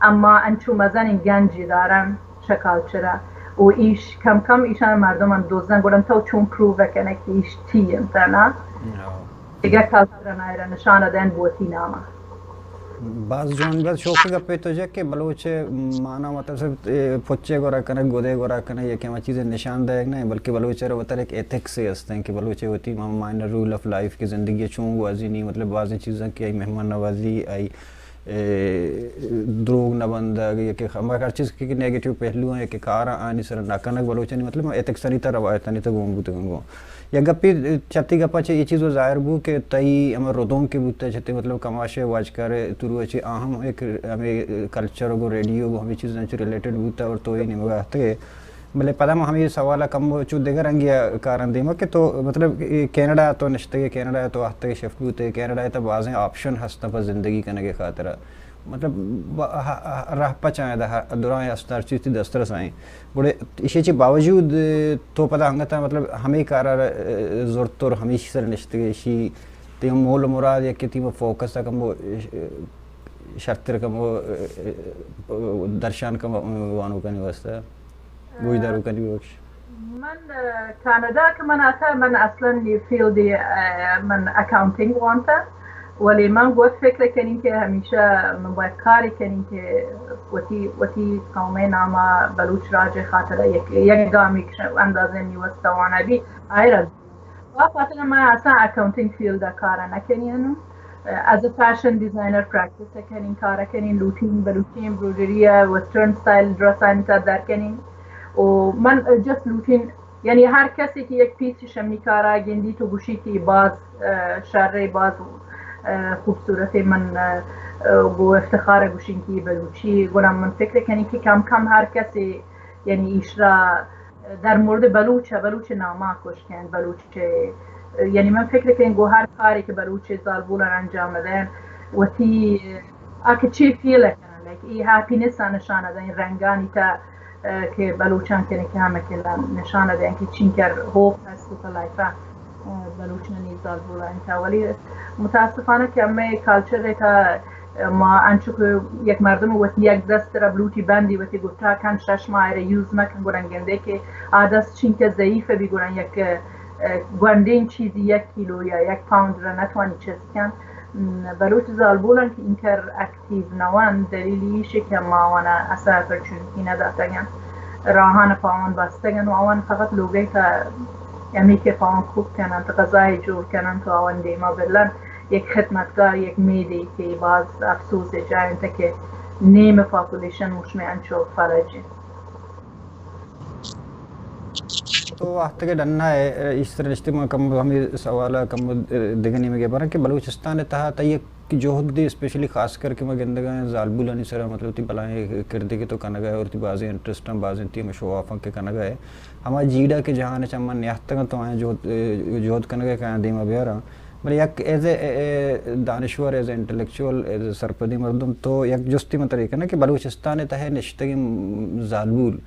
اما انچو مزنیں گنجے دارن چہ کلچر ء و ایش کم کم ایشان مردمان دوزن گڑن تو چون پروو کنگ کہ ایش چی انت نا؟ دگہ کلچر ء نشان دن بوتی نام ء۔ باز جوان، باز شوق گپے تو جا کہ بلوچ مانا مطلب صرف، اے، پچے گورا کنگ، گدے گورا کنگ، یا کہ ہما چیز نشان دایگ نہ، بلکہ بلوچ ء وتر ایک ایتھکس ہستیں کہ بلوچ وتی ما-، مائنر رول آف لائف کی زندگی چون گوازینی، مطلب بازیں چیزاں کہ آئی مہمان نوازی، آئی، اے، دروگ نہ بندگ، یا کہ ہما ہر چیز کہ نیگیٹو پہلو ہیں، یا کہ کاراں آنی سر نہ کنگ، بلوچانی مطلب ایتھکسانی تا روایتانی تا گون بوتگن گون۔ یک گپے چہ تئی گپا چہ اے چیز و ظاہر بو کہ تئی ہمے ردوم کہ بوتہ چہ تئی مطلب کماش ء واجکار ء ترو ء چہ آ ہم یک ہمے کلچر و گوں ریڈیو گوں ہمے چیزاں چہ ریلیٹڈ بوتہ اور تو اے نیمگا اتکے۔ بلے پدا ما ہمے سوال ء کمو چو دگہ رنگے ء کاراں دیما کہ تو مطلب اے کینیڈا ء تو نشتگے، کینیڈا ء تو آتکے شفٹ بوتے، کینیڈا ء تہ بازیں آپشن ہستاں پہ زندگی کنگ ء خاطر ء۔ مطلب، ب-، ہ-، ہ-، راہ پچ آں ادا، ہ-، دراہیں است ہر چیز تئی دسترس آں۔ گڑا ایشی چہ باوجود، اه، تو پدا انگت ء مطلب ہمے کار ء، اه، زرت اور ہمیشی سر نشتگ، ایشی تئی مول و مراد یا کہ تئی فوکس ء کمو، اه، شرتر کمو، اه، اه، درشان کمو وانوکانی واسطہ، گوشداروکانی بخش۔ من، اه، کاناڈا کہ من آتہ، من اصلاً اے فیلڈ، اه، من اکاؤنٹنگ وانتہ۔ ولی من گوت فکر کنین کہ ہمیشہ من باید کاری کنین کہ وتی، وتی قوم ناما بلوچ راج خاطر یک، یک گامی اندازہ نیوست توانا بی آئرا. و خاطر من اصلا اکاؤنٹنگ فیلڈ کارا نکنین. از ا فیشن ڈیزائنر پریکٹس کنین، کار کنین، لوٹین، Balochi embroidery, western style dress آنی تا در کنین. و من جسٹ لوٹین، یعنی ہر کسی کہ یک پیس شمی کارا گندی تو گوشی کہ باز، اه، شر، باز، اه، خوبصورت، من، اه، گو افتخار گوشین کہ بلوچی. گڑا من فکر کنین کہ کم کم ہر کسی، یعنی ایشرا در مورد بلوچ، بلوچ ناما کش کن، بلوچ، یعنی من فکر کنین گو ہر کاری کہ بلوچ زالبولان انجام دین، وتی آ کہ چی فیل کنن، لائک ای ہیپینس ء نشان دیں، رنگانی تا، اه، کہ بلوچان کنے کہ ہمے کلا نشان دیں کہ چینکر ہوپ ہست تو لائفا، اه، بلوچانی زالبولان تا. ولی متاسفانہ کہ ہمے کلچر تا، اه، ما انچو کہ یک مردم وتی یک دست را بلوٹی بندی وتی گٹا کن، شش ماہ را یوز مکن، گڑا گندے کہ آ دست چینکہ ضعیف بی، گڑا یک، اه، گونڈین چیزی یک کیلو یا یک پاؤنڈ را نتوانی چست کن. م، بلوچ زالبولان کہ اینکر اکتیو نوان، دلیل ایشی کہ ما آوانا اصلا اپرچونیتی نداتگن، راہان پاوان بستگن و آوان فقط لوگے تا ہمی کہ پاوان کوک کنن، غذای جوڑ کنن تو آوان دیما بلن، یک خدمتگار، یک میدے کہ باز افسوس جائیں تا کہ نیم پاپولیشن مشمے انچو فلج. تو وقت کے ڈنا ہے، اس طرح رشتے میں کم ہمیں سوال ہے، کم دگہ نیمگے برن کہ بلوچستان تہا تا یک جہد دے، اسپیشلی خاص کر کہ ما گندگا ہیں زالبولانی سرا، مطلب، تی بلائیں کردے کہ تو کنگا ہے اور تی بازیں انٹرسٹ ہیں، بازیں تی ہمیں شو آف ہیں کہ کنگا ہے. ہما جیڑا کہ جہان چا من نیاہتگا تو آئیں جہد، جہد کنگا کہ آئیں دیما بیارا. بلے یک ایز اے دانشور، as a intellectual, as a سرپدی مردم، تو یک جستی من ترے کناں کہ بلوچستان تہا نشتگیں زالبول،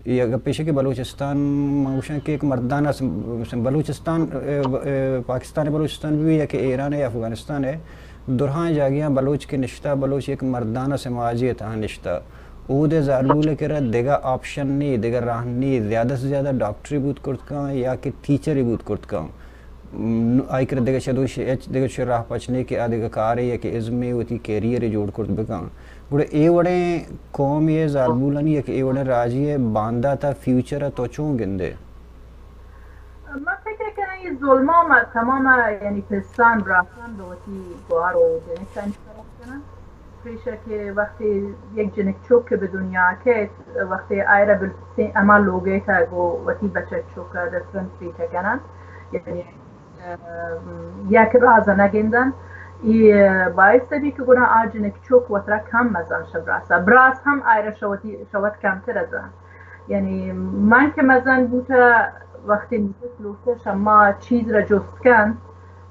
یا گپے ایش کہ بلوچستان، من گوشاں کہ یک مردانہ سم-، سم-، بلوچستان، اے، اے، پاکستان بلوچستان بھی یا کہ ایران ہے، افغانستان ہے، درہاں جاگیاں بلوچ کہ نشتہ، بلوچ یک مردانہ سماجی تہا نشتہ. اود ء زالبول ء کرا دگہ آپشن نی، دگہ راہ نی، زیادہ سے زیادہ ڈاکٹری بوت کرت کن یا کہ ٹیچری بوت کرت کن. م، آئی کرا دگہ چدوش ہچ دگہ چہ راہ پچ نی کہ آ دگہ کارے یا کہ ازمے وتی کیریئرے جوڑ کرت بکن. گڑا اے وڑیں قومے ء زالبولانی یا کہ اے وڑیں راجے ء باندات ء فیوچر ء تو چون گندے؟ من فکر کناں اے ظلم ء ما تمام، یعنی پسان براسان بہ وتی گوار و جنکانی سرا کنن. پیشہ کہ وقتی یک جنک چک کہ بہ دنیا کیت، وقتی آئرا بالکل ہما لوگے تا گو وتی بچک چک ء ڈفرنٹ ٹریٹ کنن، یعنی، ام، یک راز نہ گندن، ای باعث بی کہ گڑا آ جنک چک وترا کم مزن شہ براس ء، براس ہم آئرا شہ وتی، شہ وت کمتر ازن. یعنی من کہ مزن بوتہ، وقتی نوکس لوٹہ شما چیز را جست کن،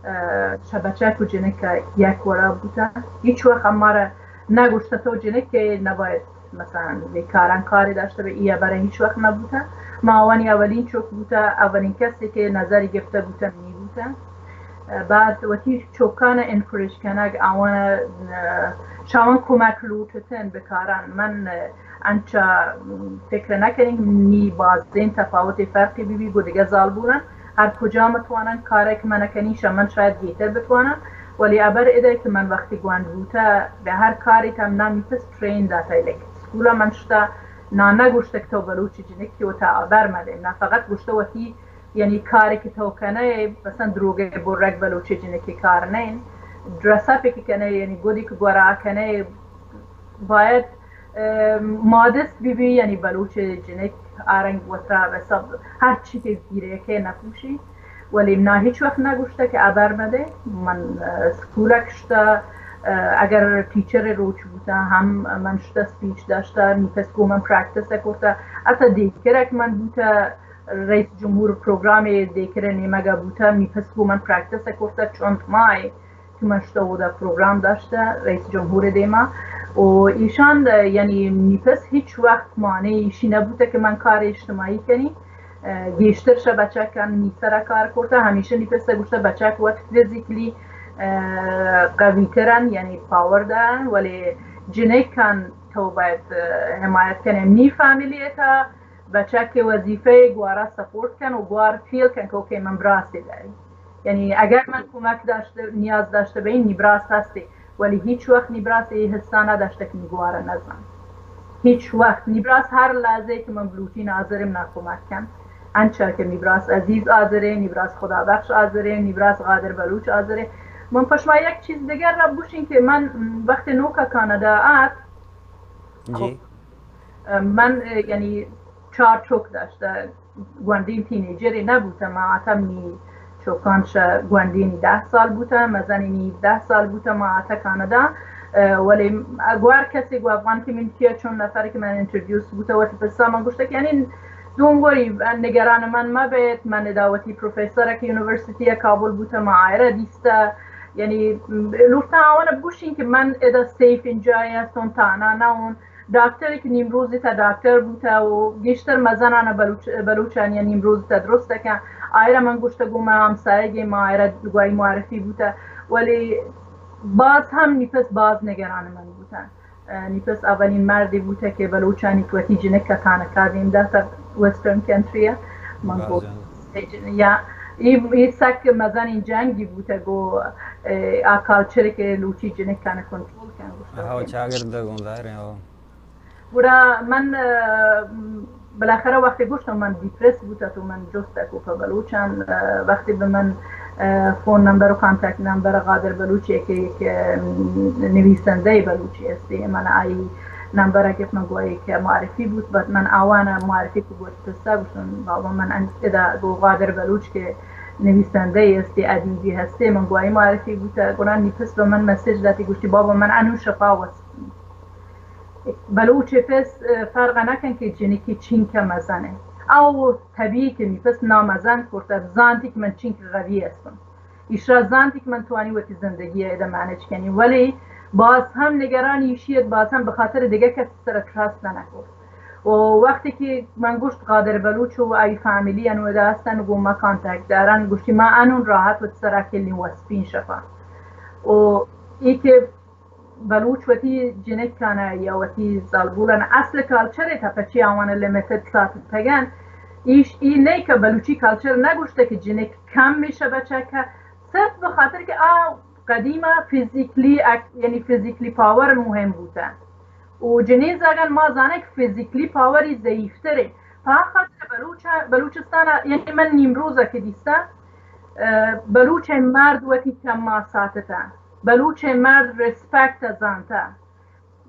اه، شہ بچک و جنک یک وڑا بوتہ. ہیچ وقت ہمارا نہ گوشتہ تو جنک کہ نباید مثلاً بے کاران کاری داشتہ بہ، ای ہبرا ہیچ وقت نہ بوتہ. ما آوانی اولین چک بوتہ، اولین کسی کہ نظری گپتہ بوتہ منی بوتہ. اه، بعد وتی چکان انکوریج کنگ، آوان، اه، شاوان کمک لوٹتن بکاران. من، اه، انچا فکر نہ کنیں نی بازیں تفاوت فرقی بی بی گو دگہ زالبولان. ہر کجام توانن کارے کہ من کنی شہ من شاید گیتر بتوانن. ولی ابر ادا کہ من وقتی گوانڈ بوتہ بہ ہر کاری تم نامی پس ٹرین داتہ، لک اسکولا من شتا نا نہ گوشتہ کہ تو بلوچی جنک کہ وتا ابر مدے، نہ فقط گوشتہ وتی یعنی کاری کہ تو کنئے، مثلاً دروگے برگ بلوچی جنکی کار نہ انت. ڈریس اپ کہ کنئے، یعنی گودی کہ گورا کنئے، باید، اه، مادست بی بی، یعنی بلوچ جنک آرنگ وترا بہ سب ہر چی کہ زیرے کہ نپوشی. ولی نا ہیچ وقت نگوشتہ کہ ابر مدے. من، اه، اسکول کشتہ، اه، اگر ٹیچر روچ بوتہ ہم من شتہ اسپیچ داشتہ، نی پس گو من پریکٹس کرتہ. حتی دیکرک من بوتہ، رئیس جمہور پروگرامے دیکرے نیمگا بوتہ، نی پس گو من پریکٹس کرتہ چند ماہ کہ من شتہ اودا پروگرام داشتہ رئیس جمہور دیما. و ایشان، یعنی نی پس ہیچ وقت مانع ایشی نبوتہ کہ من کار اجتماعی کنی. اه، گیشتر شہ بچکان نی سرا کار کرتہ، ہمیشہ نی پس گوشتہ بچک وت فزیکلی، اه، قوی ترن، یعنی پاور دارن، ولی جنکان تو باید، اه، حمایت کنی. نی فامیلی تا بچک وظیفہ گوارا سپورٹ کن و گوار فیل کن کہ اوکے من براسی داری. یعنی اگر من کمک داشته، نیاز داشته به این، نیبراس هستی، ولی هیچ وقت نیبراس ای حسا نداشته که می گواره نزان. هیچ وقت نیبراس هر لحظه که من بلوچین حاضرم نا کمک کن. انچا که نیبراس عزیز حاضره، نیبراس خدا بخش حاضره، نیبراس قادر بلوچ حاضره. من پشما یک چیز دیگر را بوشین که من وقت نوکا کانادا آت، خب، من، اه، یعنی چار چوک داشته، گونڈین تینیجری نبوته، ما آتم نی چوکان شه گونڈینی ده سال بوته، مزنی نی ده سال بوته، ما آته کانادا. اه، ولی گوار کسی گو افغان کمیونیتی چون نفری که من انتروڈیوس بوته، وتی پسا من گوشته که یعنی دونگوری نگران من مبیت، من ادا وتی پروفیسر که یونیورسیتی کابل بوته، ما آیره دیسته، یعنی لوٹا آوان بوشین که من ادا سیف انجای هستون، تانا نون. ڈاکٹرے کہ نیمروز تا ڈاکٹر بوتا و گیشتر مزنانا بلوچ، بلوچانی نیمروز تا درست کن. آئرا من گوشتا گو ما ہمسایگے، ما آئرا گواہی معرفی بوتا، ولی باز ہم نیپس باز نگران من بوتا. اه، نیپس اولین مردی بوتا کہ بلوچانی کہ وتی جنک کتانکا دیم داتا ویسٹرن کنٹری. من گو یا ای، ای سک مزنین جنگی بوتا گو، اه، آ کالچر کہ لوچی جنک کانا کنٹرول کن گوشتا. ہاں، چاگرد گوں ظاہر ہے، ہاں. گڑا من، اه، بالاخره وقتی گوشتم من دیپریس بوتم تو من جست کو په بلوچان، اه، وقتی به من، اه، فون نمبر و کانتکت نمبر قادر بلوچی که، که نویسنده بلوچی استی، من آئی نمبر گفت من گوئی که معرفی بوت، بعد من آوان معرفی کو گوشت پسا گوشتم بابا من ان-، ادا گو قادر بلوچ که نویسنده استی، ادیبی هستی، من گوئی معرفی بوتا، گڑا نیپس به من مسیج داتی گوشتی بابا من انو شفا وست بلوچ پس، اه، فرق نکن کہ جنکی چینکه مزنه. او طبیعی کہ می پس نامزن کرته، زانتی کہ من چینک قوی هستم. ایشرا زانتی کہ من توانی وتی زندگی ادا مانج کنی، ولی باز هم نگران ایشی ات، باز هم به خاطر دیگه کسی سر ترست نکرد. و وقتی که من گوشت قادر بلوچ و ای فامیلی انو ادا هستن، گو ما کانتکت دارن، گوشتی ما انون راحت وتی سر کلین وسپین شفا. و ای که بلوچ وتی جنکانا یا وتی زالبولان اصل کالچر تا پچی آوان لیمیٹڈ ساتتگن. ایش ای نه که بلوچی کالچر نگوشته که جنک کم میشه بچه که، صرف به خاطر که آ قدیما فیزیکلی اک-، یعنی فیزیکلی پاور مهم بوته. و جنین زاگان ما زانه که فیزیکلی پاوری ضعیفتره. په خاطر بلوچ، بلوچستان، یعنی من نیمروزه که دیسته، اه، بلوچ مرد وتی کما ساتته. بلوچ مرد ریسپکت زانتا.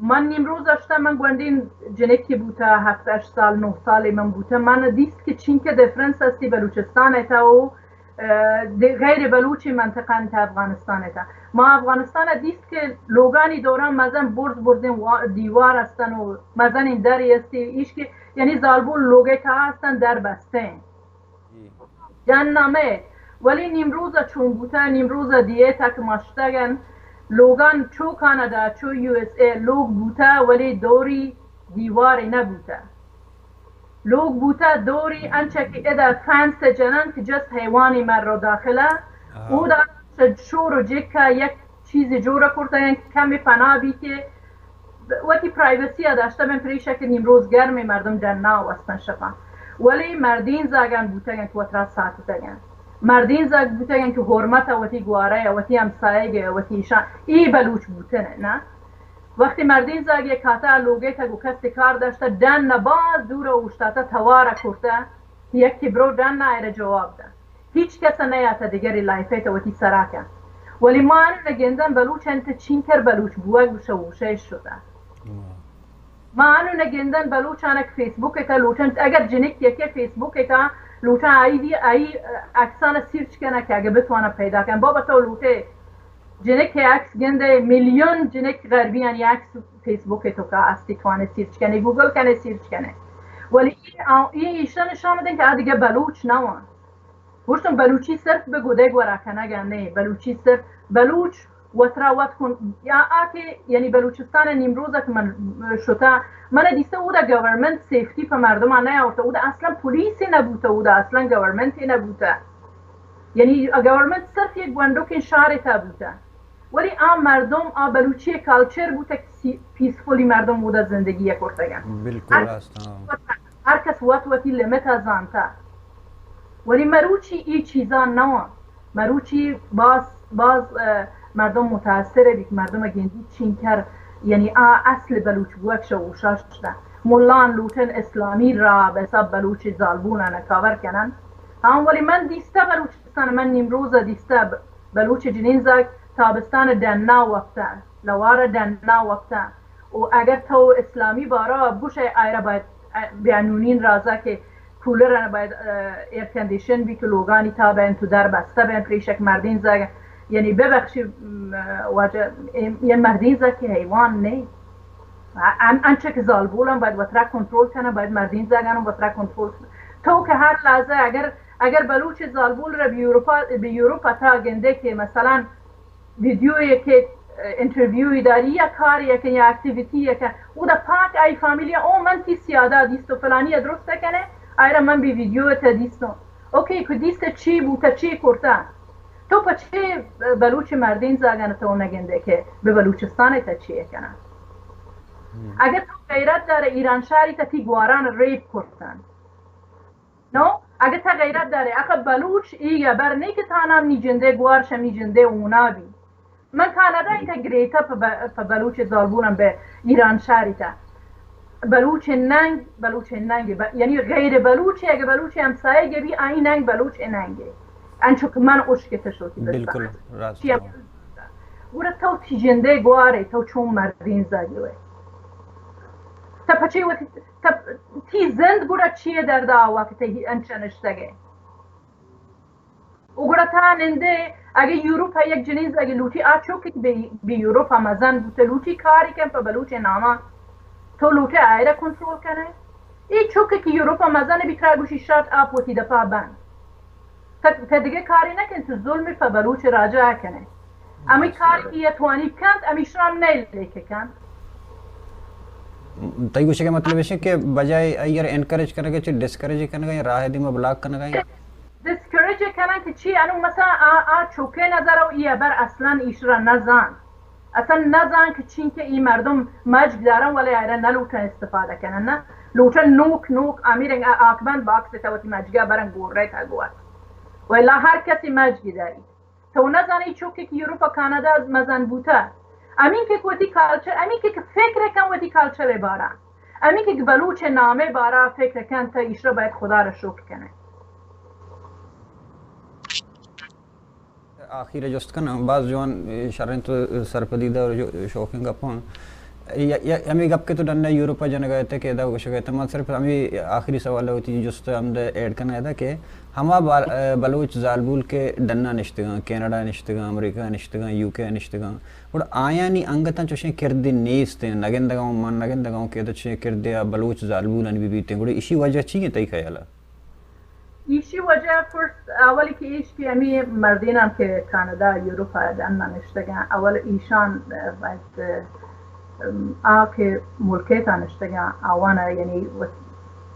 من نیمروز اشتا، من گونڈین جنکی بوتا، هفت هشت سال، نه سال من بوتا. من دیست که چینکه دیفرنس استی بلوچستان تا و، اه، دی-، غیر بلوچی منطقه تا افغانستان تا. ما افغانستان دیست که لوگانی دوران مزن برز برزین وا-، دیوار استن و مزن این دری استی. ایش که یعنی زالبول لوگه تا استن در بسته. جن نامه. ولی نیمروز چون بوته، نیمروز دیه تک مشتگن، لوگان چو کانادا، چو یو ایس اے لوگ بوته، ولی دوری دیواری نبوته. لوگ بوته دوری انچه که ادا فنس جنن که جست حیوانی مر رو داخله. او دا شور و جکه یک چیزی جوڑ کرتگن که کمی پناه بی که وتی پرایوسی ء داشته بن، پریشا که نیمروز گرمه، مردم ڈن نا وستن شپان. ولی مردین زاگان بوتگن که وترا ساتتگن. مردین زاگ بوتگن که حرمت ء وتی گواره ء وتی همسایگ ء وتی ایشان ای بلوچ بوتن ء، نه؟ وقتی مردین زاگ یک کاتا لوگه تا گو کسی کار داشته، ڈن ء باز دور اوشتاتا توار کرته، یکی برو ڈن ء ایره جواب ده. هیچ کس نیاته دیگری لایف ء تو وتی سرا کن. ولی ما انو نگندن بلوچ انت چینکر بلوچ بوگ گوشه ووشه شده. ما انو نگندن بلوچانک فیسبوک تا لوٹن، اگر جنک یکی فیسبوک تا لوٹن آئی دی، آئی عکسان سیرچ کنه که اگه بتوانه پیدا کن. بابا تو لوٹه جنک عکس گنده، میلیون جنک غربیانی عکس فیسبوک تو که استی توانه سیرچ کنه، گوگل کنه سیرچ کنه. ولی این، این ایشان نشان بدن که آ دیگه بلوچ نوان. گوشتم بلوچی صرف به گده گورا کنگا نه، بلوچی صرف بلوچ وترا وت کن، یا آ که یعنی بلوچستان نیمروز که من شتا، من دیسته اودا گورنمنت سیفتی په مردم نیاورته، اودا اصلا پلیسی نبوته، اودا اصلا گورنمنتی نبوته. یعنی گورنمنت صرف یک گونڈوکین شهر تا بوته، ولی آ مردم، آ بلوچی کالچر بوته که سی-، پیسفولی مردم اودا زندگی کرتگن. بالکل هر راست، ها. هر کس وت وتی لیمیت ء زانتا. ولی مروچی ای چیزان نوان. مروچی باز، باز، اه، مردم متاثر بیت، مردم گندی چینکر، یعنی آ اصل بلوچ بوگ شو اوشاش دا. ملان لوٹن اسلامی را به حساب بلوچ زالبونان کاور کنن. ہاں، ولی من دیسته بلوچستان، من نیمروز دیسته ب-، بلوچ جنین زاگ تابستان ڈنا وپته، لوار ڈنا وپته. و اگر تو اسلامی بارا بگوشئے، آئرا باید، اه، بیانونین رازا که کولر باید، اه، ایر کندیشن بی که لوگانی تاب انت و در بسته بین، پریشک مردین زاگ، یعنی ببخشی، م، واجه، ام، یه مردین زاگ که حیوان نه. ا-، ان-، انچه که زالبولن باید وترا کنترل کنن، باید مردین زاگن وترا کنترل کنن. تو که هر لحظه اگر، اگر بلوچ زالبول را به یوروپا، به یوروپا تا گنده که مثلاً ویدیویے کہ، اه، انٹرویوی داری یا کارے کہ یا اکٹیویٹی کہ، اودا پاک آئی فامیلی، او من تی سیادا دیستو، فلانی درست کنه، آئرا من بی ویدیو تا دیستو. اوکے، کو دیست چی بوتا، چی کرتا؟ تو پچے بلوچ مردین زاگان تو نگنده که به بلوچستان تا چی کنه؟ اگر تو غیرت داره، ایران شهری تا تی گواران ریپ کرتن. نو، اگه تا غیرت داره، اخه بلوچ ای یا بر نه که تا نام نی جنده گوار شمی جنده اونا بی. من کانادا ایتا گریتا په ب-، په بلوچ زالبونم به ایران شهری تا. بلوچ ننگ، بلوچ ننگ، ب-، یعنی غیر بلوچ، اگه بلوچ همسایه گبی، آئی ننگ بلوچ ننگه. انچو که من اشکت شوتی بس. بالکل راست. چی هم-، گوره تو تی جنده گواره، تو چون مردین زاگی وی. تا پچه وتی تا تی زند گڑا چیے درد آوا کہ تئی انچ نشتگے؟ و گڑا تا نندے، اگہ یورپ ء یک جنین زاگی لوٹی، آ چوک کہ بی، بی یورپ ء مزن بوتے، لوٹی کاری کن پہ بلوچ ناما، تو لوٹے آئرا کنٹرول کنے؟ ای چوک کہ یورپ ء مزن بی ترا گوشی شٹ اپ، وتی دپا بند. تا، تا دگہ کاری نہ کن، تو ظلم پہ بلوچ راجا کنے. ہمیں کار کی اتوانی کنت، ہمیشان نہیں لے کے کنت. تئی گوشگ ء مطلب ایش کہ بجائے آئی ء انکریج کنگ ء چہ ڈسکریج کنگ ء یا راہ دیما بلاک کنگ ء؟ ڈسکریج کنن کہ چی؟ انو مثلا آ، آ چوکے نظر او ای ابر اصلا ایشرا نزان. اصلا نزان کہ چین کہ ای مردم مجگ دارن، ولی ایرا نہ لوٹن استفادہ کنن، نہ لوٹن نوک نوک امیرن آکبند باکس تا وتی مجگا برن گورے تا گوات. ولا ہر کسی مجگی داری. تو نزانی چوکے کہ یورپ و کانادا مزن بوتا. امین کہ وتی کالچر، امین کہ فکر کن وتی کالچر بارا. امین کہ بلوچ نامے بارا فکر کن، تا ایشرا باید خدا را شکر کنے. آخیر جست کناں، باز جوان، شریں تو سرپدیدہ و جو-، شوقیں گپاں. یا، یا، ہمے گپ کہ تو ڈن ء یورپ ء جنگ ء ات کہ ادا گوشگ ء ات، من صرف ہمے آخری سوال ء وتی جست ء ہمد ایڈ کناں ادا کہ ہما بال-، بلوچ زالبول کہ ڈن ء نشتگاں، کینیڈا ء نشتگاں، امریکہ ء نشتگاں، یو کے ء نشتگاں، گڑا آیانی انگتاں چوشیں کردے نیست انت، نگندگاں من نگندگاں کہ ادا چوشیں کردے آ بلوچ زالبولانی بہ بیتیں، گڑا ایشی وجہ چی انت تئی خیال ء؟ ایشی وجہ فرسٹ اولی کہ ایش کہ ہمے مردیناں کہ کانادا، یورپ ء ڈن ء نشتگاں، اول ایشان، اه، باید، ام، آ کہ ملکے تا نشتگاں، آوان ء یعنی وت-،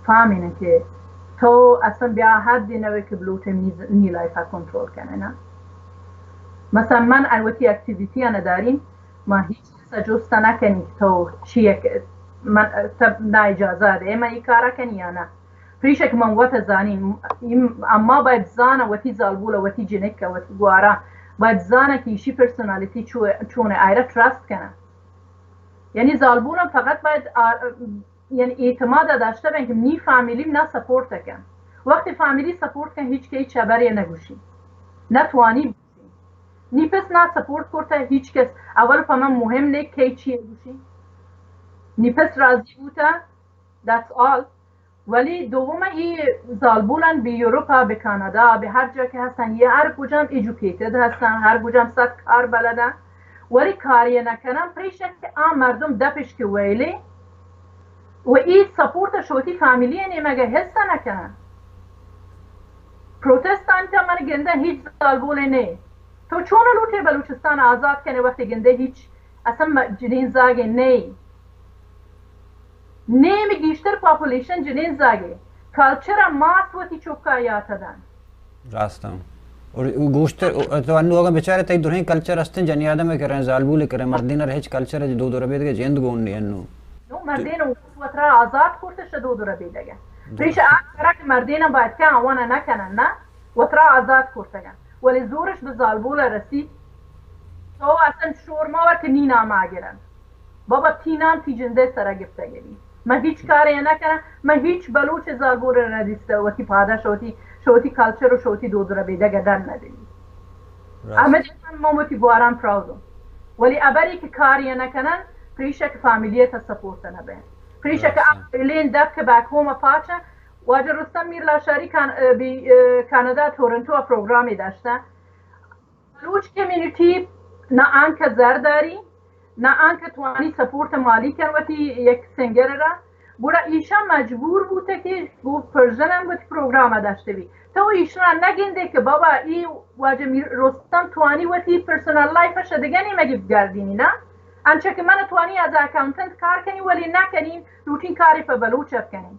فہمین کہ تو اصلا بیا حد نوے کہ بلوٹے نی ز-، نی لائف ء کنٹرول کنے نا. مثلا من ء وتی ایکٹیویٹی ء ندارین، ما ہیچ کس ء جست ء نکنی کہ تو چی ء ک-، من، تب نا اجازہ دے، ما ای کارا کنی یا نا؟ پریشک من وت زانین، ایم-، اما باید زانا وتی زالبول، وتی جنک، وتی گوارا باید زانا کہ ایشی پرسنالیٹی چو-، چون آئرا ٹرسٹ کنا. یعنی زالبولا فقط باید آ-، یعنی اعتماد داشته بین کہ نی فامیلی نا سپورٹ کن. وقتی فامیلی سپورٹ کن، هیچ که هیچ خبری نگوشی. نتوانی بوشی. نی پس نا سپورٹ کرتا، هیچ کس اول په من مهم نه که چی گوشی. نی پس راضی بوتا، that's all. ولی دوم ای زالبولان به یوروپا، به کانادا، به هر جا که هستن، یه هر کجام ایژوکیتد هستن، هر کجام صد کار بلدن، ولی کاری نکنن، پریشک آ مردم دپش که ویلی و ای سپورت شوتی فامیلی نیمگه حس نکنن. پروتستان که من گنده هیچ زالبولی نه. تو چون لوٹے بلوچستان آزاد کنے وقتی گندے هیچ اصلا م-، جنین زاگے نئی. نیم گیشتر پاپولیشن جنین زاگے. کالچر ء مات وتی چکا یات دن. راست ہم. اور گوشتر، تو انو اگاں بچارے تئی درہیں کلچر ہستیں، جنی آدم کریں، زالبول کریں، مردین ار ہچ کلچر دو دو ربیدگے جند گون نی انو. نو مردین وترا آزاد کرتش دو دو ربیدگے. ریش آ کرا کہ مردین باید کہ آوانا نکنن، نا؟ وترا آزاد کرتگن. ولی زورش به زالبول رسی، تو اصلاً شور مور که نی نام آگرن. بابا، تی نام تی جندے سرا گپتگی. من هیچ کاری نکنم، من هیچ بلوچ زالبول را ندیسته وتی پادا شوتی، شوتی کلچر و شوتی دود را بیدگه در ندنی. راست. احمد جان، من وتی گواران پراودم. ولی ابری که کاری نکنن، پریشک فامیلیت سپورت نبه. پریشک راست. اپلین دب که بک هوم پاچه، واجه رستم میر لاشاری کان-، اه، بی، اه، کانادا تورنتو پروگرامی داشته. بلوچ کمیونیٹی نہ آنکہ زر داری، نہ آنکہ توانی سپورٹ مالی کن وتی یک سنگر را، گڑا ایشاں مجبور بوتہ کہ گوں پرژن ہم وتی پروگرام داشتہ بی. تو ایشاں نہ گندے کہ بابا ای واجہ میر رستم توانی وتی پرسنل لائف اش دگہ نیمگی بگردینی نا؟ انچہ کہ من توانی از اکاؤنٹنٹ کار کنی ولی نہ کنی، لوٹین کاری پہ بلوچ ات کنی.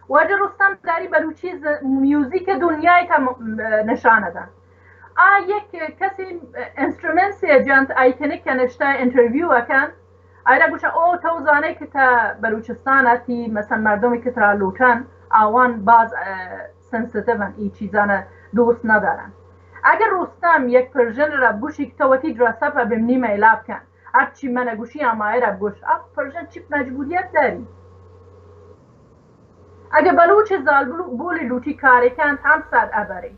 واجہ رستم داری بلوچی ز-، میوزیک دنیای تا م-، نشان دن. آ یک کسی انسٹرومنٹس جنت، آئی کنک کنشتہ انٹرویو اکن، آئی را گوشن، او تو زانے کہ تا بلوچستان تی مثلاً مردمی کہ ترا لوٹن، آوان باز، اه، سنسیتیو ان، ای چیزان دوست ندارن. اگر رستم یک پرژن را بگوشی کہ تو وتی ڈریس اپ بمنی میلاب کن، ہرچی من گوشی ہمائے را بگوش، آ پرژن چی مجبوریت داری؟ اگہ بلوچ زالبول لوٹی کارے کنت، ہم صد ابرے.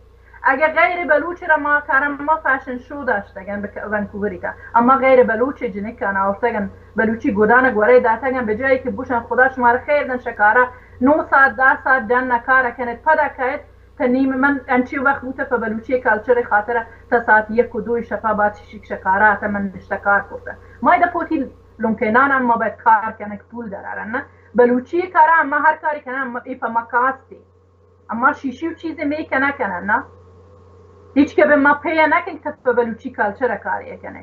اگہ غیر بلوچ را ما کارم، ما فیشن شو داشتگن بہ ونکووری کا، اما غیر بلوچ جنکان آورتگن، بلوچی گدان گورے داتگن، بہ جای کہ بوشن خدا شما را خیر دن، شکارا نو ساعت، دہ ساعت ڈن کار کنت، پدا کئیت تا نیم. من انچی وقت بوتہ پہ بلوچی کلچر خاطر تا ساعت یک و دو شپا بعد شک شکارا تا من نشتہ کار کرتہ. ما ادا پوتی لنکینان ہم ما باید کار کنگ پول درارن، نہ؟ بلوچی کارا ما ہر کاری کنن، ما، ای پہ ما کاستی. اما شیشی و چیزی می کنہ کنن، نہ؟ ہیچ کہ بہ ما پی نہ کن کہ پہ بلوچی کلچر کاری کنہ.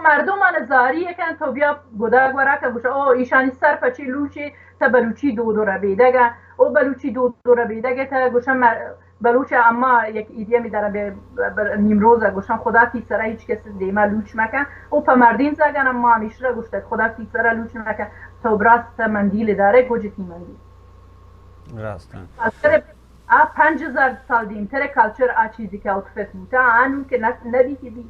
مردم من زاری کن، تو بیا گدا گورا کہ گوش، او ایشانی سر پچی لوچی، تا بلوچی دود و ربیدگا، او بلوچی دود و ربیدگا تا گوشم مر-، بلوچ اما یک ایدیمی دارن بہ، بہ، بہ نیمروز گوشن خدا تی سرا ہیچ کس دیما لوچ مکن. او پہ مردین زاگن اما ہمیش را گوشتگ خدا تی سرا لوچ مکن. تو براست مندیل دارے، گوجتی مندیل. راست. کلچر آ پنج ہزار سال دیمتر کلچر آ چیزی کہ آؤٹفٹ بوتا، آنو کہ نہ، نبی کہ بی.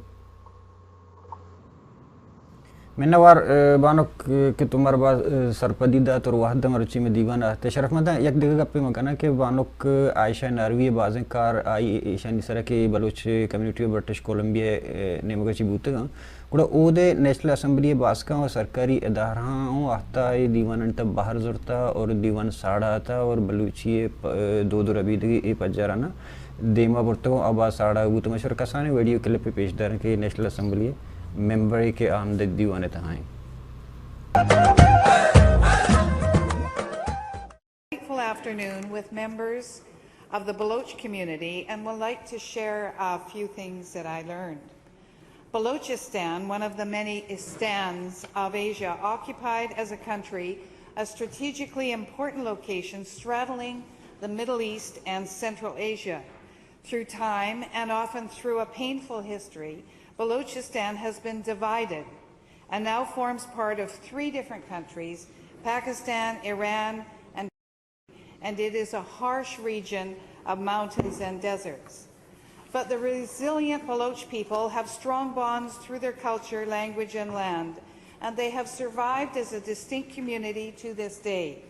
منوار، اه، بانک، اه، کہ تو مر باز، اه، سرپدی دات اور وہد مرچی میں دیوان آتے. شرف مند یک دگہ گپے مکناں کہ بانک عائشہ ناروی بازیں کار آئی ایشانی سرا کہ بلوچ کمیونٹی برٹش کولمبیا، اه، نیمگا چی بوتگاں. گڑا اودے نیشنل اسمبلی باسکاں و سرکاری ادارہاں و آہتا اے دیوانانی تہ بہر زرتا اور دیوان ساڑاتا اور بلوچی پ-، دود و ربیدگی اے پجارانا دیما برتگ و آباد ساڑا بوت. من شر کسانیں ویڈیو کلپے پیش داریں کہ نیشنل اسمبلی ممبرے کہ آمد دیوان تہا ایں. Grateful afternoon with members of the Baloch community and would like to share a few things that I learned. Balochistan, one of the many istans of Asia, occupied as a country a strategically important location straddling the Middle East and Central Asia. Through time, and often through a painful history, Balochistan has been divided and now forms part of three different countries, Pakistan, Iran, and and it is a harsh region of mountains and deserts. But the resilient Baloch people have strong bonds through their culture, language, and land, and they have survived as a distinct community to this day.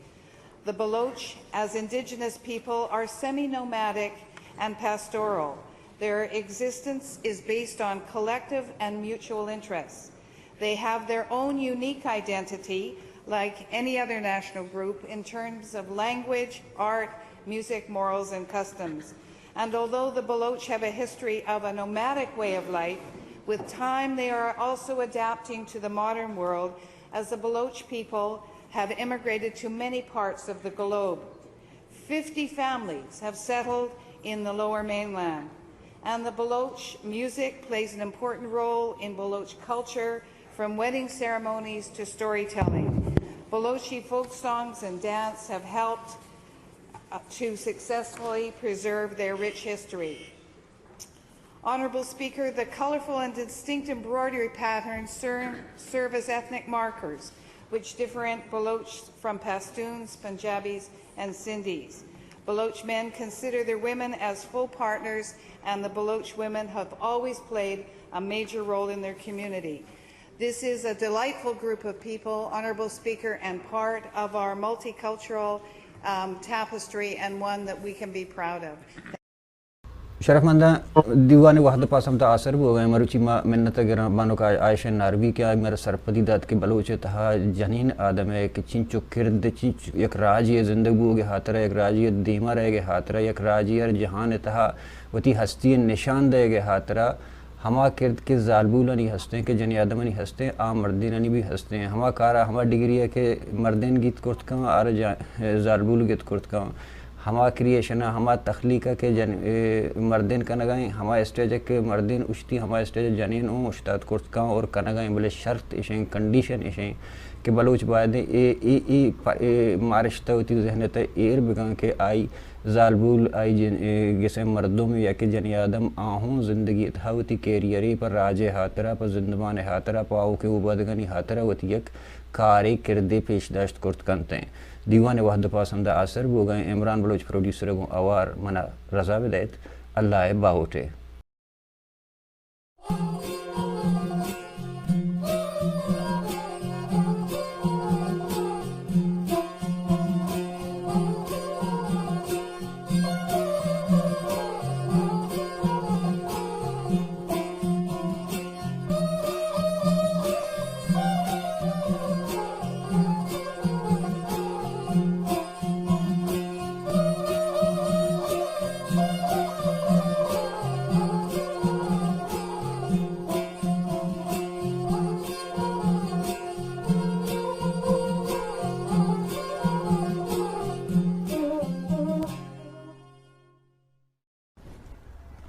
The Baloch, as indigenous people, are semi-nomadic and pastoral. Their existence is based on collective and mutual interests. They have their own unique identity, like any other national group, in terms of language, art, music, morals, and customs. And although the Baloch have a history of a nomadic way of life, with time they are also adapting to the modern world, as the Baloch people have immigrated to many parts of the globe. Fifty families have settled in the Lower Mainland, and the Baloch music plays an important role in Baloch culture, from wedding ceremonies to storytelling. Balochi folk songs and dance have helped, uh, to successfully preserve their rich history. Honourable Speaker, the colourful and distinct embroidery patterns ser-, serve as ethnic markers which differentiate Baloch from Pashtuns, Punjabis, and Sindhis. Baloch men consider their women as full partners, and the Baloch women have always played a major role in their community. This is a delightful group of people, Honorable Speaker, and part of our multicultural, um, tapestry, and one that we can be proud of. شرفمنداں، دیوان ءِ وھد ءَ پاس ھمدا آسر بوگ ءَ ایں۔ مروچی ما منت ءَ گراں بانک عائشہ ناروی کہ آئی ءَ مارا سرپدی دات کہ بلوچ ءِ تہا جنین آدم ءِ کہ چنچو کرد، چنچو یک راجے ءِ زندگ بوگ ءِ ھاترا، یک راجے ءِ دیما رہگ ءِ ھاترا، یک راجے ءَ جہان ءِ تہا وتی ھستی ءِ نشان دئیگ ءِ ھاترا ھما کرد کہ زالبولانی ھستیں، کہ جنین آدمانی ھستیں، آ مردینانی بھی ھستیں۔ ھما کار ءَ ھما ڈگری ءَ کہ مردین گیت کرت کن، آ را جا-، زالبول گیت کرت کن۔ ھما کریئیشن ءَ، ھما تخلیق ءَ کہ جن-، اے، مردین کنگ ءَ ایں، ھما اسٹیج ءَ کہ مردین اوشتی، ھما اسٹیج ءَ جنین اوں اوشتات کرت کن اور کنگ ءَ ایں، بلے شرط اش ایں، کنڈیشن اش ایں کہ بلوچ باید ایں اے، اے، اے پ-، اے مارشت ءَ وتی ذہن ءِ تہ ءَ ایر بکن کہ آئی زالبول، آئی جن-، اے، گس ءِ مردم یا کہ جنی آدم آ ھوں زندگی ءِ تہا وتی کیریئرے پہ راج ءِ ھاترا، پہ زندمان ءِ ھاترا، پہ آؤکیں اوبادگانی ھاترا وتی یک کارے کردے پیش داشت کرت کنت ایں۔ دیوان ءِ وھد ءَ پاس ھمدا آسر بوگ ءَ ایں۔ عمران بلوچ پروڈیوسر ءَ گوں ھوار منا رضا بدئیت۔ اللہ ءِ باھوٹ ئے۔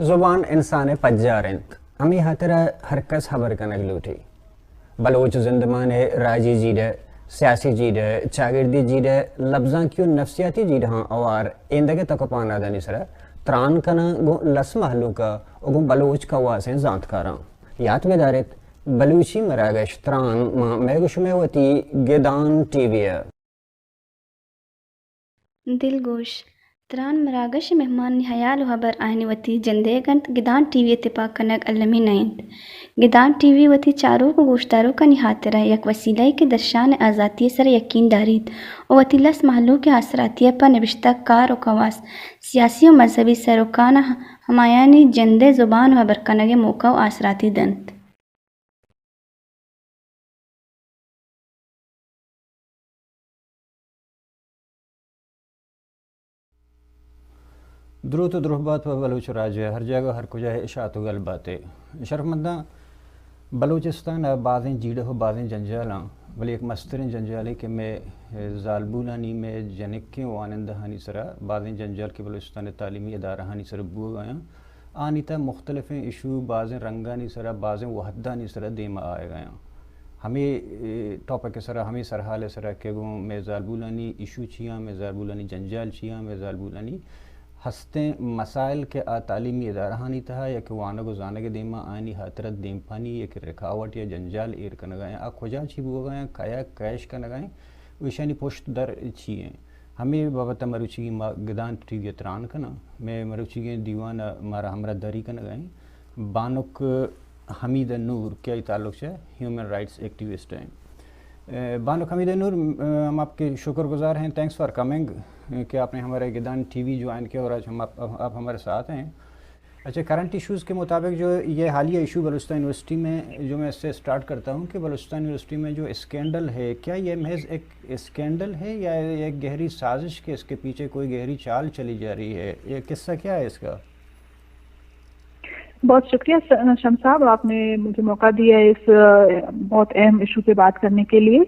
زبان انسان ءِ پجار اِنت، ھمے ھاترا ھر کس ھبر کنگ لوٹی۔ بلوچ زندمان ءِ راجی جیڑہ، سیاسی جیڑہ، چاگردی جیڑہ، لبزانکی ءُ نفسیاتی جیڑہاں ھوار ایندگہ تک ءُ پہنادانی سرا تران کناں گوں لس مھلوک ءَ ءُ گوں بلوچ کواسیں زانتکاراں۔ یات بداریت، بلوچی مراگش تران ماں مئے گوں شمئے وتی گدان ٹی وی ءَ۔ دلگوش، تران مراگش ءِ مھمانانی ھیال ءُ ھبر آیانی وتی جندئیگ اِنت، گدان ٹی وی ءِ تپاک کنگ المی نہ اِنت۔ گدان ٹی وی وتی چاروک ءُ گوشداروکانی ھاترا یک وسیلہ یے کہ درشان ءِ آزاتی ءِ سرا یکین داریت ءُ وتی لس مھلوک ءِ آسراتی ءَ پہ نبشتہ کار ءُ کواس، سیاسی ءُ مذھبی سروکاں ھمایانی جند ءِ زبان ءُ ھبر کنگ ءِ موقع ءُ آسراتی دنت۔ دروت ءُ درھبات پہ بلوچ راج ءِ ھر جاگہ ءُ ھر کجا ءَ شات ءُ گل بات ئے۔ شرفمنداں، بلوچستان ءَ بازیں جیڑہ ءُ بازیں جنجالاں، بلے یک مستریں جنجالے کہ مئے زالبولانی، مئے جنکیں وانندھانی سرا بازیں جنجال کہ بلوچستان ءِ تعلیمی ادارھانی سرا بوگ ءَ آیاں، آنی تہ ءَ مختلفیں ایشو، بازیں رنگانی سرا، بازیں وھدانی سرا دیم ءَ آیگ ءَ آں۔ ھمے، اے، ٹاپک ءِ سرا، ھمے سرھال ءِ سرا کہ گوں مئے زالبولانی ایشو چی آں، مئے زالبولانی جنجال چی آں، مئے زالبولانی ھستیں مسائل کہ آ تعلیمی ادارھانی تہ ءَ یا کہ وانگ ءُ زانگ ءِ دیم ءَ آیانی ھاترا دیمپانی یک رکاوٹ یا جنجال ایر کنگ ءَ آں، آ کجا چی بوگ ءَ آں، کئے کیش کنگ ءَ آں، ءُ ایشانی پشت در چی ایں؟ ھمے بابت ءَ مروچیگیں ما گدان ٹی وی ءَ تران کناں۔ مئے مروچیگیں دیوان ءَ مارا ھمراہ داری کنگ ءَ ایں بانک حمیدہ نور کہ آئی تعلق چہ ھیومن رائٹس ایکٹیوسٹ ءَ ایں۔ اے، بانک حمیدہ نور، م-، ھم آپ کے شکر گزار ہیں، thanks for coming، کہ آپ نے ہمارے گدان ٹی وی جوائن کیا اور آج ہم آپ، آپ ہمارے ساتھ ہیں۔ اچھا، کرنٹ ایشوز کے مطابق جو یہ حالیہ ایشو بلوچستان یونیورسٹی میں، جو میں اس سے اسٹارٹ کرتا ہوں کہ بلوچستان یونیورسٹی میں جو اسکینڈل ہے، کیا یہ محض ایک اسکینڈل ہے یا ایک گہری سازش کہ اس کے پیچھے کوئی گہری چال چلی جا رہی ہے؟ یہ قصہ کیا ہے اس کا؟ بہت شکریہ س-، شمس صاحب، آپ نے مجھے موقع دیا ہے اس، آ، بہت اہم ایشو پہ بات کرنے کے لیے۔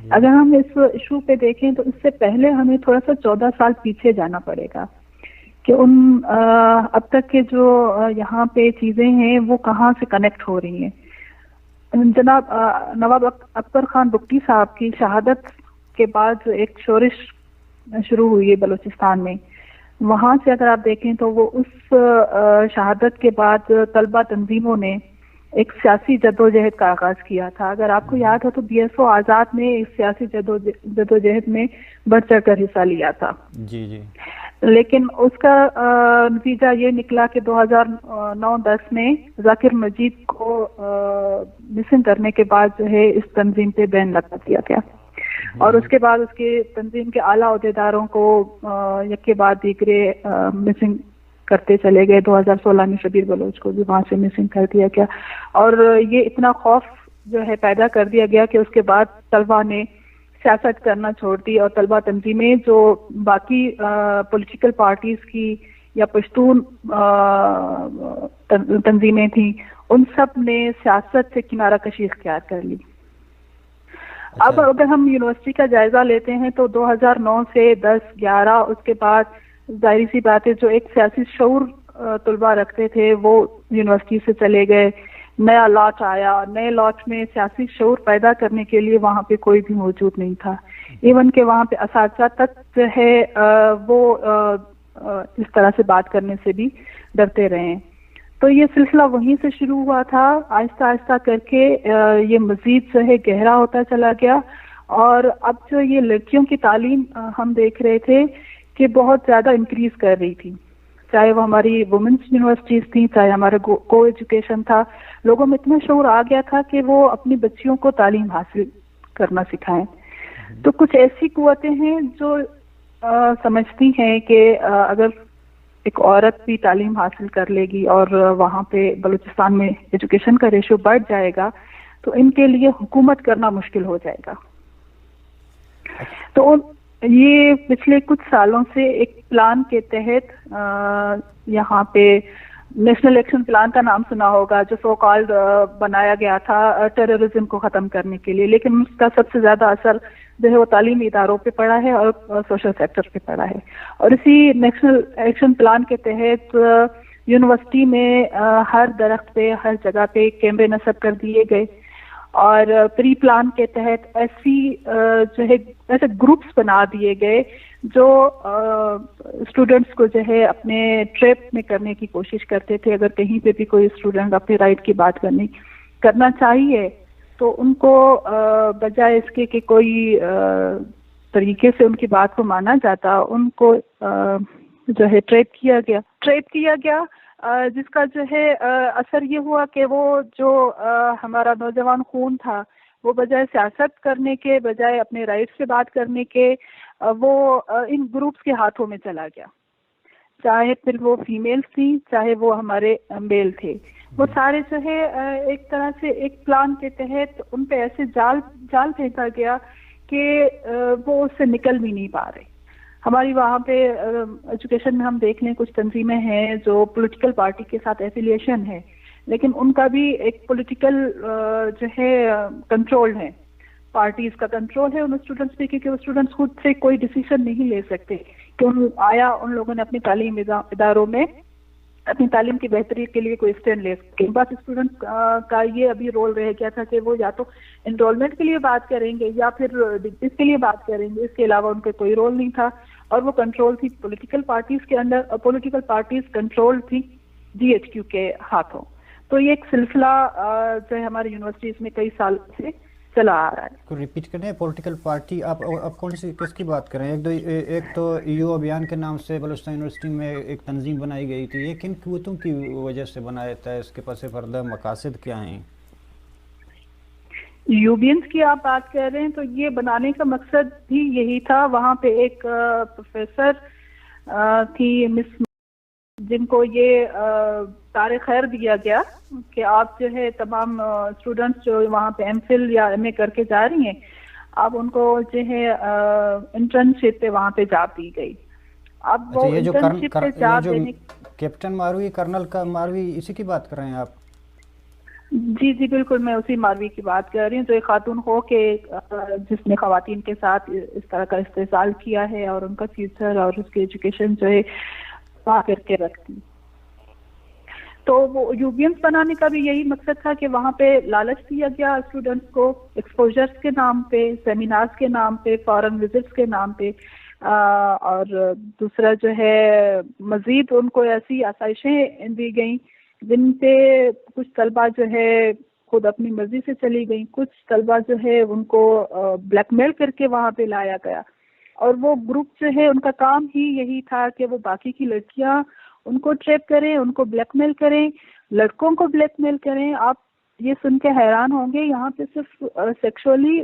جی۔ اگر ہم اس ایشو پہ دیکھیں تو اس سے پہلے ہمیں تھوڑا سا چودہ سال پیچھے جانا پڑے گا کہ ان، آ، اب تک کے جو، آ، یہاں پہ چیزیں ہیں وہ کہاں سے کنیکٹ ہو رہی ہیں۔ جناب، آ، نواب اک-، اکبر خان بگٹی صاحب کی شہادت کے بعد ایک شورش شروع ہوئی ہے بلوچستان میں۔ وہاں سے اگر آپ دیکھیں تو وہ اس، آ، شہادت کے بعد طلبہ تنظیموں نے ایک سیاسی جدوجہد کا آغاز کیا تھا۔ اگر آپ کو یاد ہو تو بی ایس او آزاد نے اس سیاسی جدوج-، جدوجہد میں بڑھ چڑھ کر حصہ لیا تھا۔ جی، جی۔ لیکن اس کا نتیجہ یہ نکلا کہ دو ہزار نو دس میں ذاکر مجید کو مسنگ کرنے کے بعد جو ہے اس تنظیم پہ بین لگا دیا گیا، اور اس کے بعد اس کے تنظیم کے اعلیٰ عہدیداروں کو یک کے بعد دیگرے مسنگ کرتے چلے گئے۔ دو ہزار سولہ میں شبیر بلوچ کو بھی وہاں سے مسنگ کر دیا گیا، اور یہ اتنا خوف جو ہے پیدا کر دیا گیا کہ اس کے بعد طلبا نے سیاست کرنا چھوڑ دی، اور طلبا تنظیمیں جو باقی پولیٹیکل پارٹیز کی یا پشتون تنظیمیں تھیں، ان سب نے سیاست سے کنارہ کشی اختیار کر لی۔ اب اگر ہم یونیورسٹی کا جائزہ لیتے ہیں تو دو ہزار نو سے دس، گیارہ، اس کے بعد ظاہری سی بات ہے جو ایک سیاسی شعور طلبا رکھتے تھے وہ یونیورسٹی سے چلے گئے، نیا لاٹ آیا، نئے لاٹ میں سیاسی شعور پیدا کرنے کے لیے وہاں پہ کوئی بھی موجود نہیں تھا، ایون کہ وہاں پہ اساتذہ تک جو ہے وہ اس طرح سے بات کرنے سے بھی ڈرتے رہے۔ تو یہ سلسلہ وہیں سے شروع ہوا تھا، آہستہ آہستہ کر کے یہ مزید جو ہے گہرا ہوتا چلا گیا، اور اب جو یہ لڑکیوں کی تعلیم ہم دیکھ رہے تھے کہ بہت زیادہ انکریز کر رہی تھی، چاہے وہ ہماری وومنس یونیورسٹیز تھیں، چاہے ہمارے کو ایجوکیشن تھا، لوگوں میں اتنا شعور آ گیا تھا کہ وہ اپنی بچیوں کو تعلیم حاصل کرنا سکھائیں۔ تو کچھ ایسی قوتیں ہیں جو سمجھتی ہیں کہ اگر ایک عورت بھی تعلیم حاصل کر لے گی اور وہاں پہ بلوچستان میں ایجوکیشن کا ریشو بڑھ جائے گا تو ان کے لیے حکومت کرنا مشکل ہو جائے گا۔ تو یہ پچھلے کچھ سالوں سے ایک پلان کے تحت یہاں پہ نیشنل ایکشن پلان کا نام سنا ہوگا، جو سو کالڈ بنایا گیا تھا ٹیررزم کو ختم کرنے کے لیے، لیکن اس کا سب سے زیادہ اثر جو ہے وہ تعلیمی اداروں پہ پڑا ہے اور سوشل سیکٹر پہ پڑا ہے۔ اور اسی نیشنل ایکشن پلان کے تحت یونیورسٹی میں ہر درخت پہ، ہر جگہ پہ کیمرے نصب کر دیے گئے، اور پری پلان کے تحت ایسی جو ہے ایسے گروپس بنا دیے گئے جو اسٹوڈنٹس کو جو ہے اپنے ٹریپ میں کرنے کی کوشش کرتے تھے۔ اگر کہیں پہ بھی کوئی اسٹوڈنٹ اپنے رائٹ کی بات کرنے کرنا چاہیے تو ان کو بجائے اس کے کہ کوئی طریقے سے ان کی بات کو مانا جاتا، ان کو جو ہے ٹریپ کیا گیا، ٹریپ کیا گیا جس کا جو ہے اثر یہ ہوا کہ وہ جو ہمارا نوجوان خون تھا، وہ بجائے سیاست کرنے کے، بجائے اپنے رائٹس پہ بات کرنے کے، وہ ان گروپس کے ہاتھوں میں چلا گیا، چاہے پھر وہ فیمیلز تھیں، چاہے وہ ہمارے میل تھے۔ وہ سارے جو ہے ایک طرح سے ایک پلان کے تحت ان پہ ایسے جال جال پھینکا گیا کہ وہ اس سے نکل بھی نہیں پا رہے۔ ہماری وہاں پہ ایجوکیشن میں ہم دیکھ لیں، کچھ تنظیمیں ہیں جو پولیٹیکل پارٹی کے ساتھ ایفیلیشن ہے، لیکن ان کا بھی ایک پولیٹیکل جو ہے کنٹرول ہے، پارٹیز کا کنٹرول ہے ان اسٹوڈنٹس پہ، کیونکہ وہ اسٹوڈنٹس خود سے کوئی ڈیسیژن نہیں لے سکتے کہ ان آیا ان لوگوں نے اپنی تعلیم اداروں میں اپنی تعلیم کی بہتری کے لیے کوئی اسٹینڈ لے سکیں۔ بس اسٹوڈنٹ کا یہ ابھی رول رہ گیا تھا کہ وہ یا تو انرولمنٹ کے لیے بات کریں گے یا پھر ڈگریز کے لیے بات کریں گے، اس کے علاوہ ان کا کوئی رول نہیں تھا۔ اور وہ کنٹرول تھی پولیٹیکل پارٹیز کے اندر، اور پولیٹیکل پارٹیز کنٹرول تھی جی ایچ کیو کے ہاتھوں۔ تو یہ ایک سلسلہ جو ہے ہماری یونیورسٹیز میں کئی سال سے چلا آ رہا ہے۔ کو ریپیٹ کریں، پولیٹیکل پارٹی آپ آپ کون سی، کس کی بات کریں؟ ایک دو ایک تو یو ابھیان کے نام سے بلوچستان یونیورسٹی میں ایک تنظیم بنائی گئی تھی، یہ کن قوتوں کی وجہ سے بنایا تھا؟ اس کے پس پردہ مقاصد کیا ہیں؟ یوبینس کی آپ بات کر رہے ہیں تو یہ بنانے کا مقصد بھی یہی تھا۔ وہاں پہ ایک پروفیسر تھی مس جن کو یہ کار خیر دیا گیا کہ آپ جو ہے تمام اسٹوڈنٹس جو وہاں پہ ایم فل یا ایم اے کر کے جا رہی ہیں، آپ ان کو جو ہے انٹرنشپ پہ وہاں پہ جاب دی گئی۔ اب وہ اچھا، یہ جو کرن- انٹرنشپ پہ کر- یہ جاب جو دینے کیپٹن ماروی، کرنل کا ماروی، اسی کی بات کر رہے ہیں آپ؟ جی جی بالکل، میں اسی ماروی کی بات کر رہی ہوں جو ایک خاتون ہو کے جس نے خواتین کے ساتھ اس طرح کا استحصال کیا ہے اور ان کا فیوچر اور اس کی ایجوکیشن جو ہے تباہ کر کے رکھ دی۔ تو وہ یوبینس بنانے کا بھی یہی مقصد تھا کہ وہاں پہ لالچ دیا گیا اسٹوڈنٹس کو، ایکسپوژرس کے نام پہ، سیمینارز کے نام پہ، فارن وزٹس کے نام پہ، اور دوسرا جو ہے مزید ان کو ایسی آسائشیں دی گئیں جن پہ کچھ طلبا جو ہے خود اپنی مرضی سے چلی گئیں، کچھ طلبا جو ہے ان کو بلیک میل کر کے وہاں پہ لایا گیا۔ और वो ग्रुप जो है, उनका काम ही यही था कि वो बाकी की लड़कियां, उनको ट्रैप करें, उनको ब्लैकमेल करें, लड़कों को ब्लैकमेल करें। आप ये सुन के हैरान होंगे, यहाँ पे सिर्फ सेक्सुअली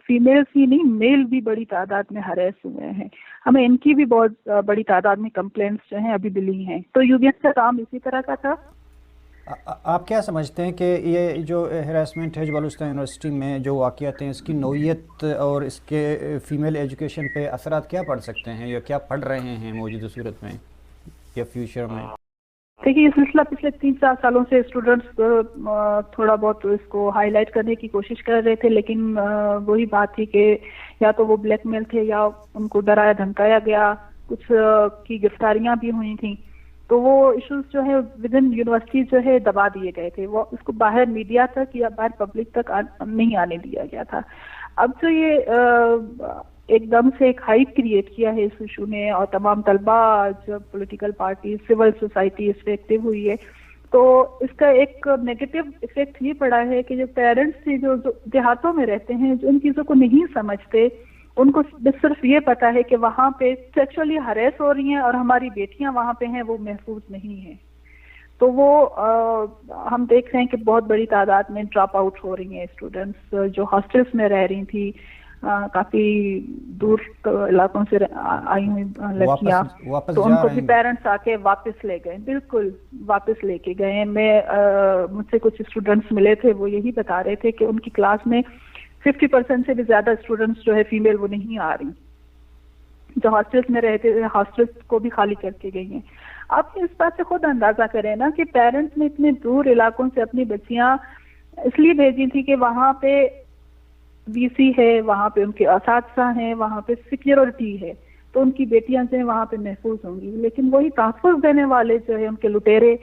फीमेल्स ही नहीं, मेल भी बड़ी तादाद में हरेस हुए हैं। हमें इनकी भी बहुत अ, बड़ी तादाद में कंप्लेंट्स जो हैं, अभी मिली हैं। तो यूबीएस का काम इसी तरह का था। आ- आ- आप क्या समझते हैं कि ये जो हरासमेंट है, जो बलूचिस्तान यूनिवर्सिटी में जो वाक़ियात हैं, इसकी नौइयत और इसके फीमेल एजुकेशन पे असरात क्या पड़ सकते हैं या क्या पड़ रहे हैं मौजूदा सूरत में या फ्यूचर में? देखिए, ये सिलसिला पिछले तीन चार सालों से स्टूडेंट्स थोड़ा बहुत इसको हाईलाइट करने की कोशिश कर रहे थे, लेकिन अ, वही बात थी कि या तो वो ब्लैकमेल थे या उनको डराया धमकाया गया, कुछ अ, की गिरफ्तारियां भी हुई थी। तो वो इश्यूज जो है विद इन यूनिवर्सिटी जो है दबा दिए गए थे, वो इसको बाहर मीडिया तक या बाहर पब्लिक तक आ, नहीं आने दिया गया था। अब जो ये अ, एकदम से एक हाइप क्रिएट किया है इस इशू ने और तमाम तलबा, जब पॉलिटिकल पार्टी, सिविल सोसाइटी इस पे एक्टिव हुई है, तो इसका एक नेगेटिव इफेक्ट ये पड़ा है कि जो पेरेंट्स थे, जो, जो देहातों में रहते हैं, जो इन चीज़ों को नहीं समझते, उनको बस सिर्फ ये पता है कि वहाँ पे सेक्सुअली हरेस हो रही हैं और हमारी बेटियां वहाँ पे हैं, वो महफूज नहीं है। तो वो अ, हम देख रहे हैं कि बहुत बड़ी तादाद में ड्रॉप आउट हो रही हैं स्टूडेंट्स, जो हॉस्टल्स में रह रही थी, अ, काफी दूर क- इलाकों से रह- आ- आई हुई अ, लड़कियां। वापस वापस तो जा उनको रहे भी हैं। पेरेंट्स आके वापस ले गए, बिल्कुल वापस लेके गए। मैं अ, मुझसे कुछ स्टूडेंट्स मिले थे, वो यही बता रहे थे कि उनकी क्लास में फिफ्टी परसेंट से भी ज्यादा स्टूडेंट्स जो है फीमेल, वो नहीं आ रही, जो हॉस्टल्स में रहते हैं, हॉस्टल्स को भी खाली करके गई हैं। आप इस बात से खुद अंदाजा करें ना कि पेरेंट्स ने इतने दूर इलाकों से अपनी बच्चियां इसलिए भेजी थी कि वहां पे वीसी है, वहां पे उनके असातिज़ा हैं, वहां पे सिक्योरिटी है, तो उनकी बेटियां जो है वहां पे महफूज होंगी। लेकिन वही तहफ़्फ़ुज़ देने वाले जो है उनके लुटेरे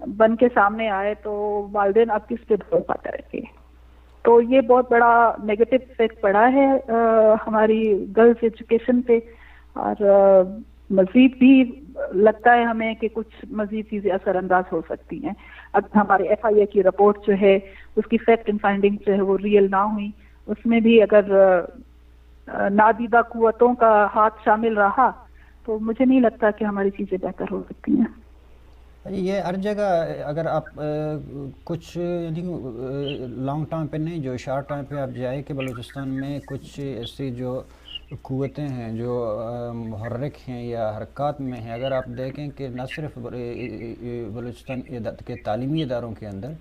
बन के सामने आए, तो वालिदैन अब किस पे भरोसा करेंगे? तो ये बहुत बड़ा नेगेटिव इफेक्ट पड़ा है अ, हमारी गर्ल्स एजुकेशन पे। और अ, मजीद भी लगता है हमें कि कुछ मजीद चीज़ें असरअंदाज हो सकती हैं। अब हमारे एफआईए की रिपोर्ट जो है, उसकी फैक्ट एंड फाइंडिंग जो है, वो रियल ना हुई, उसमें भी अगर अ, अ, नादीदा कुव्वतों का हाथ शामिल रहा, तो मुझे नहीं लगता कि हमारी चीज़ें बेहतर हो सकती हैं। ये हर जगह अगर आप अ, कुछ यानी लॉन्ग टाइम पे नहीं, जो शॉर्ट टाइम पे आप जाए कि बलूचिस्तान में कुछ ऐसी जो कुव्वतें हैं जो अ, मुहर्रिक हैं या हरकत में हैं, अगर आप देखें कि न सिर्फ ब- ए- ए- ए- बलूचिस्तान इदा- के तालीमी इदारों के अंदर,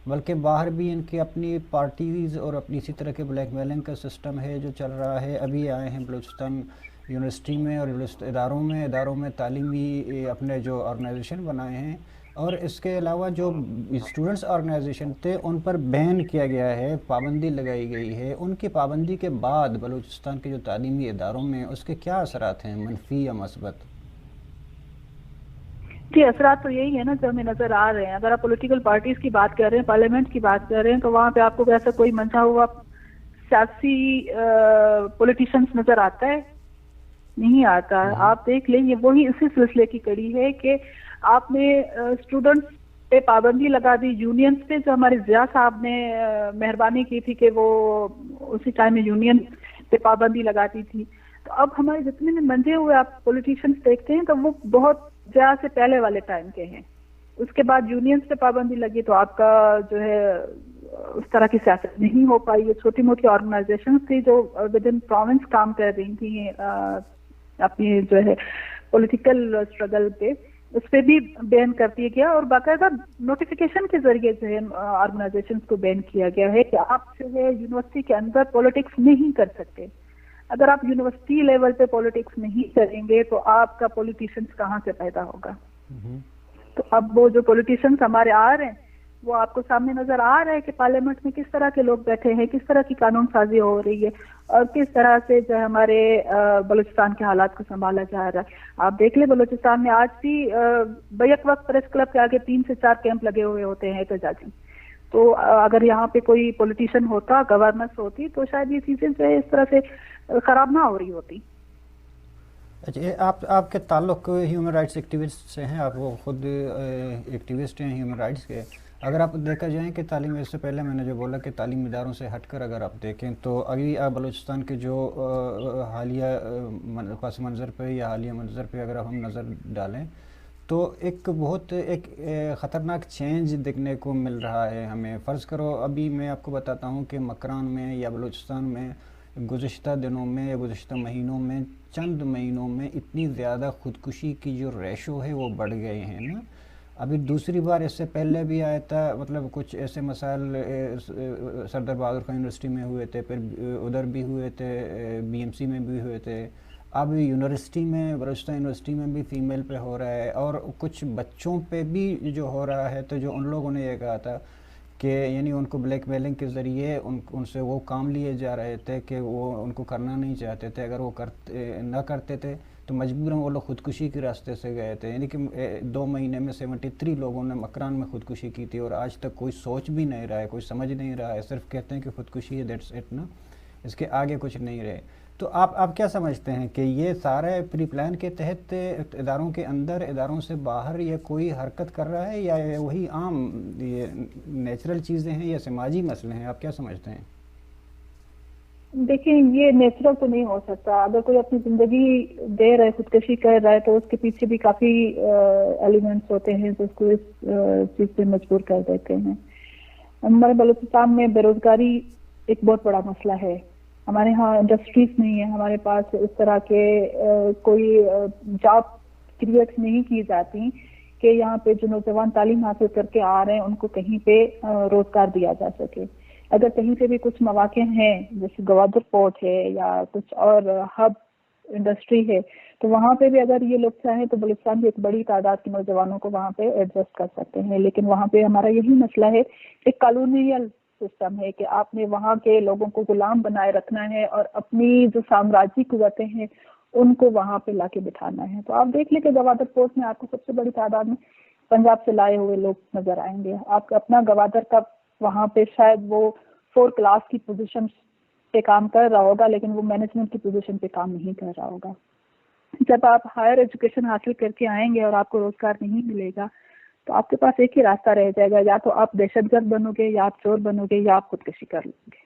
बल्कि बाहर भी इनकी अपनी पार्टीज और अपनी इसी तरह के ब्लैकमेलिंग का सिस्टम है जो चल रहा है। अभी आए हैं बलूचिस्तान यूनिवर्सिटी में और यूनिवर्सिटी इदारों में, इदारों में तालीमी ए, अपने जो ऑर्गेनाइजेशन बनाए हैं, और इसके अलावा जो स्टूडेंट्स ऑर्गेनाइजेशन थे, उन पर बैन किया गया है, पाबंदी लगाई गई है। उनकी पाबंदी के बाद बलूचिस्तान के जो तालीमी इदारों में उसके क्या असरात हैं, मनफी या मस्बत? जी, असरात तो यही है ना, जो हमें नजर आ रहे हैं। अगर आप पॉलिटिकल पार्टीज की बात कर रहे हैं, पार्लियामेंट की बात कर रहे हैं, तो वहां पे आपको ऐसा कोई मंजा हुआ सियासी पॉलिटिशियंस नजर आता है? नहीं आता। आप देख लें, ये वही इसी सिलसिले की कड़ी है कि आपने स्टूडेंट्स पे पाबंदी लगा दी, यूनियंस पे, जो हमारे जिया साहब ने अ, मेहरबानी की थी कि वो उसी टाइम में यूनियन पे पाबंदी लगा दी थी। तो अब हमारे जितने भी मंजे हुए आप पॉलिटिशियंस देखते हैं, तो वो बहुत जिया से पहले वाले टाइम के हैं। उसके बाद यूनियंस पे पाबंदी लगी, तो आपका जो है उस तरह की सियासत नहीं हो पाई। ये छोटी मोटी ऑर्गेनाइजेशंस थी जो विद इन प्रोविंस काम कर रही थी अ, अपनी जो है पॉलिटिकल स्ट्रगल पे, उस पे भी बैन कर दिया गया और बाकायदा नोटिफिकेशन के जरिए जो है ऑर्गेनाइजेशंस को बैन किया गया है कि आप जो है यूनिवर्सिटी के अंदर पॉलिटिक्स नहीं कर सकते। अगर आप यूनिवर्सिटी लेवल पे पॉलिटिक्स नहीं करेंगे, तो आपका पॉलिटिशियंस कहाँ से पैदा होगा? तो अब वो जो पॉलिटिशियंस हमारे आ रहे हैं, वो आपको सामने नजर आ रहा है कि पार्लियामेंट में किस तरह के लोग बैठे हैं, किस तरह की कानून साजी हो रही है और किस तरह से जो है हमारे अ, बलूचिस्तान के हालात को संभाला जा रहा है। आप देख लें, बलूचिस्तान में आज भी अ, बैक वक्त प्रेस क्लब के आगे तीन से चार कैंप लगे हुए होते हैं एहतजाजी। तो अ, अगर यहाँ पे कोई पॉलिटिशियन होता, गवर्नेंस होती, तो शायद ये चीजें जो है इस तरह से अ, खराब ना हो रही होती। अच्छा, ये आप, आपके ताल्लुक ह्यूमन राइट्स एक्टिविस्ट से हैं, आप वो खुद एक्टिविस्ट हैं ह्यूमन राइट्स के। اگر آپ دیکھا جائیں کہ تعلیم، اس سے پہلے میں نے جو بولا کہ تعلیمی اداروں سے ہٹ کر اگر آپ دیکھیں تو ابھی آپ بلوچستان کے جو، آ، حالیہ، آ، من-، پس منظر پہ یا حالیہ منظر پہ اگر ہم نظر ڈالیں تو ایک بہت ایک، آ، خطرناک چینج دیکھنے کو مل رہا ہے ہمیں۔ فرض کرو، ابھی میں آپ کو بتاتا ہوں کہ مکران میں یا بلوچستان میں گزشتہ دنوں میں یا گزشتہ مہینوں میں، چند مہینوں میں اتنی زیادہ خودکشی کی جو ریشو ہے، وہ بڑھ گئے ہیں نا۔ ابھی دوسری بار، اس سے پہلے بھی آیا تھا، مطلب، کچھ ایسے مسائل، اے، س-، اے، سردار بہادر خان یونیورسٹی میں ہوئے تھے، پھر، اے، ادھر بھی ہوئے تھے، اے، بی ایم سی میں بھی ہوئے تھے۔ اب یونیورسٹی میں، بلوچستان یونیورسٹی میں بھی فیمیل پہ ہو رہا ہے، اور کچھ بچوں پہ بھی جو ہو رہا ہے، تو جو ان لوگوں نے یہ کہا تھا کہ، یعنی، ان کو بلیک میلنگ کے ذریعے ان، ان سے وہ کام لیے جا رہے تھے کہ وہ ان کو کرنا نہیں چاہتے تھے۔ اگر وہ کرتے، نہ کرتے تھے تو مجبوراً وہ لوگ خودکشی کے راستے سے گئے تھے۔ یعنی کہ، اے، دو مہینے میں سیونٹی تھری لوگوں نے مکران میں خودکشی کی تھی، اور آج تک کوئی سوچ بھی نہیں رہا ہے، کوئی سمجھ نہیں رہا ہے، صرف کہتے ہیں کہ خودکشی ہے، دیٹس اٹ نا، اس کے آگے کچھ نہیں رہے۔ تو آپ، آپ کیا سمجھتے ہیں کہ یہ سارے پری پلان کے تحت اداروں کے اندر، اداروں سے باہر یہ کوئی حرکت کر رہا ہے، یا یہ وہی عام، یہ نیچرل چیزیں ہیں یا سماجی مسئلے ہیں؟ آپ کیا سمجھتے ہیں؟ دیکھیں، یہ نیچرل تو نہیں ہو سکتا۔ اگر کوئی اپنی زندگی دے رہا ہے، خودکشی کر رہا ہے، تو اس کے پیچھے بھی کافی ایلیمنٹس ہوتے ہیں جو اس کو اس، آ، چیز پہ مجبور کر دیتے ہیں۔ ہمارے بلوچستان میں بے روزگاری ایک بہت بڑا مسئلہ ہے۔ ہمارے ہاں انڈسٹریز نہیں ہے، ہمارے پاس اس طرح کے، آ، کوئی، آ، جاب کریئٹ نہیں کی جاتی کہ یہاں پہ جو نوجوان تعلیم حاصل کر کے آ رہے ہیں، ان کو کہیں پہ، آ، روزگار دیا جا سکے۔ اگر کہیں پہ بھی کچھ مواقع ہیں، جیسے گوادر پورٹ ہے یا کچھ اور ہب انڈسٹری ہے، تو وہاں پہ بھی اگر یہ لوگ چاہیں تو بلوچستان کی ایک بڑی تعداد کے نوجوانوں کو وہاں پہ ایڈجسٹ کر سکتے ہیں۔ لیکن وہاں پہ ہمارا یہی مسئلہ ہے کہ کالونیل سسٹم ہے کہ آپ نے وہاں کے لوگوں کو غلام بنائے رکھنا ہے اور اپنی جو سامراجی قوتیں ہیں، ان کو وہاں پہ لا کے بٹھانا ہے۔ تو آپ دیکھ لیں کہ گوادر پورٹ میں آپ کو سب سے بڑی تعداد میں پنجاب سے لائے ہوئے لوگ نظر آئیں گے۔ آپ کا اپنا گوادر کا وہاں پہ شاید وہ فور کلاس کی پوزیشن پہ کام کر رہا ہوگا، لیکن وہ مینجمنٹ کی پوزیشن پہ کام نہیں کر رہا ہوگا۔ جب آپ ہائر ایجوکیشن حاصل کر کے آئیں گے اور آپ کو روزگار نہیں ملے گا، تو آپ کے پاس ایک ہی راستہ رہ جائے گا، یا تو آپ دہشت گرد بنو گے، یا آپ چور بنو گے، یا آپ خودکشی کر لو گے۔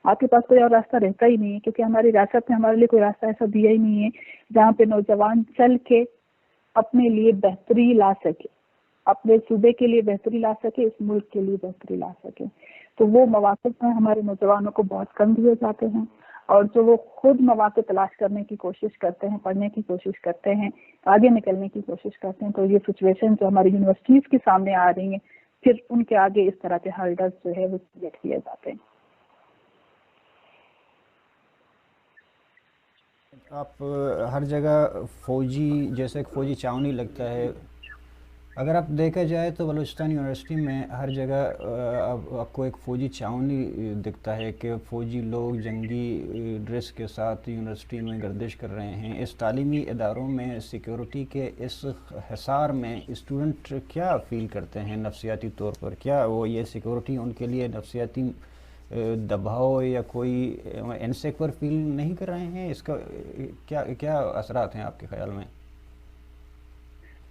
آپ کے پاس کوئی اور راستہ رہتا ہی نہیں ہے، کیونکہ ہماری ریاست نے ہمارے لیے کوئی راستہ ایسا دیا ہی نہیں ہے جہاں پہ نوجوان چل کے اپنے لیے بہتری لا سکے، اپنے صوبے کے لیے بہتری لا سکے، اس ملک کے لیے بہتری لا سکے۔ تو وہ مواقع جو ہیں، ہمارے نوجوانوں کو بہت کم دیے جاتے ہیں، اور جو وہ خود مواقع تلاش کرنے کی کوشش کرتے ہیں، پڑھنے کی کوشش کرتے ہیں، آگے نکلنے کی کوشش کرتے ہیں، تو یہ سچویشن جو ہماری یونیورسٹیز کے سامنے آ رہی ہیں، پھر ان کے آگے اس طرح کے ہرڈلز جو ہے، وہ کریئٹ کیے جاتے ہیں۔ آپ، ہر جگہ فوجی، جیسے ایک فوجی چھاؤنی لگتا ہے۔ اگر آپ دیکھا جائے تو بلوچستان یونیورسٹی میں ہر جگہ، آ، آپ، آپ کو ایک فوجی چھاؤنی دکھتا ہے کہ فوجی لوگ جنگی ڈریس کے ساتھ یونیورسٹی میں گردش کر رہے ہیں۔ اس تعلیمی اداروں میں سیکیورٹی کے اس حصار میں اسٹوڈنٹ کیا فیل کرتے ہیں نفسیاتی طور پر؟ کیا وہ، یہ سیکیورٹی ان کے لیے نفسیاتی، آ، دباؤ یا کوئی، آ، انسیکیور فیل نہیں کر رہے ہیں؟ اس کا، آ، کیا، کیا اثرات ہیں آپ کے خیال میں؟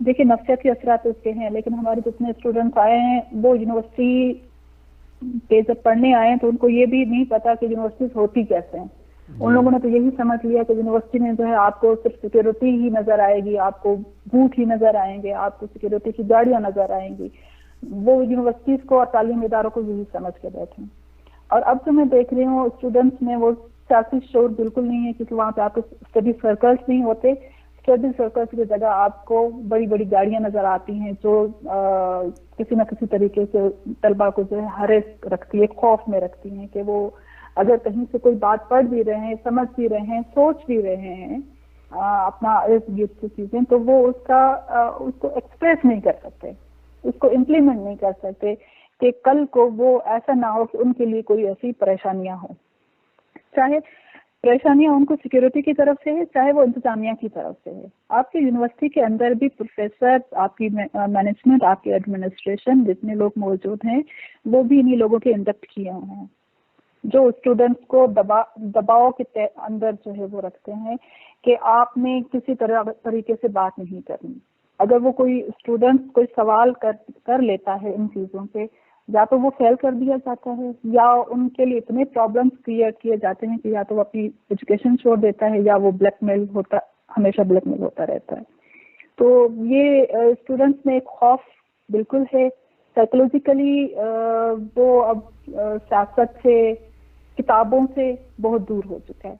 دیکھیں، نفسیاتی اثرات اس کے ہیں، لیکن ہمارے جتنے اسٹوڈنٹس آئے ہیں، وہ یونیورسٹی پہ جب پڑھنے آئے ہیں، تو ان کو یہ بھی نہیں پتا کہ یونیورسٹیز ہوتی کیسے ہیں۔ ان لوگوں نے تو یہی سمجھ لیا کہ یونیورسٹی میں جو ہے، آپ کو صرف سیکیورٹی ہی نظر آئے گی، آپ کو بوٹ ہی نظر آئیں گے، آپ کو سیکیورٹی کی گاڑیاں نظر آئیں گی۔ وہ یونیورسٹیز کو اور تعلیمی اداروں کو یہی سمجھ کے بیٹھے ہیں۔ اور اب جو میں دیکھ رہی ہوں، اسٹوڈنٹس میں وہ سیاسی شعور بالکل نہیں ہے، کیونکہ وہاں پہ آپ کو اسٹڈی سرکلز نہیں ہوتے۔ اسٹڈی سرکلز کی جگہ آپ کو بڑی بڑی گاڑیاں نظر آتی ہیں، جو، آ، کسی نہ کسی طریقے سے طلبا کو جو ہے ہریس رکھتی ہے، خوف میں رکھتی ہیں کہ وہ اگر کہیں سے کوئی بات پڑھ بھی رہے ہیں، سمجھ بھی رہے ہیں، سوچ بھی رہے ہیں، آ، اپنا ارد گرد کی چیزیں، تو وہ اس کا، آ، اس کو ایکسپریس نہیں کر سکتے، اس کو امپلیمنٹ نہیں کر سکتے کہ کل کو وہ ایسا نہ ہو کہ ان کے لیے کوئی ایسی پریشانیاں ہوں۔ چاہے پریشانیاں ان کو سیکیورٹی کی طرف سے ہے، چاہے وہ انتظامیہ کی طرف سے ہے۔ آپ کے یونیورسٹی کے اندر بھی پروفیسر، آپ کی مے-، آ، مینجمنٹ، آپ کی ایڈمنسٹریشن، جتنے لوگ موجود ہیں، وہ بھی انہی لوگوں کے انڈکٹ کیے ہوئے ہیں، جو اسٹوڈنٹس کو دبا-، دباؤ کے تے-، اندر جو ہے وہ رکھتے ہیں کہ آپ نے کسی طرح، طریقے سے بات نہیں کرنی۔ اگر وہ کوئی اسٹوڈنٹ کوئی سوال کر کر لیتا ہے ان چیزوں پہ، یا تو وہ فیل کر دیا جاتا ہے، یا ان کے لیے اتنے پرابلمس کریئیٹ کیے جاتے ہیں کہ یا تو وہ اپنی ایجوکیشن چھوڑ دیتا ہے، یا وہ بلیک میل ہوتا، ہمیشہ بلیک میل ہوتا رہتا ہے۔ تو یہ اسٹوڈنٹس میں ایک خوف بالکل ہے۔ سائیکولوجیکلی وہ اب سیاست سے، کتابوں سے بہت دور ہو چکا ہے۔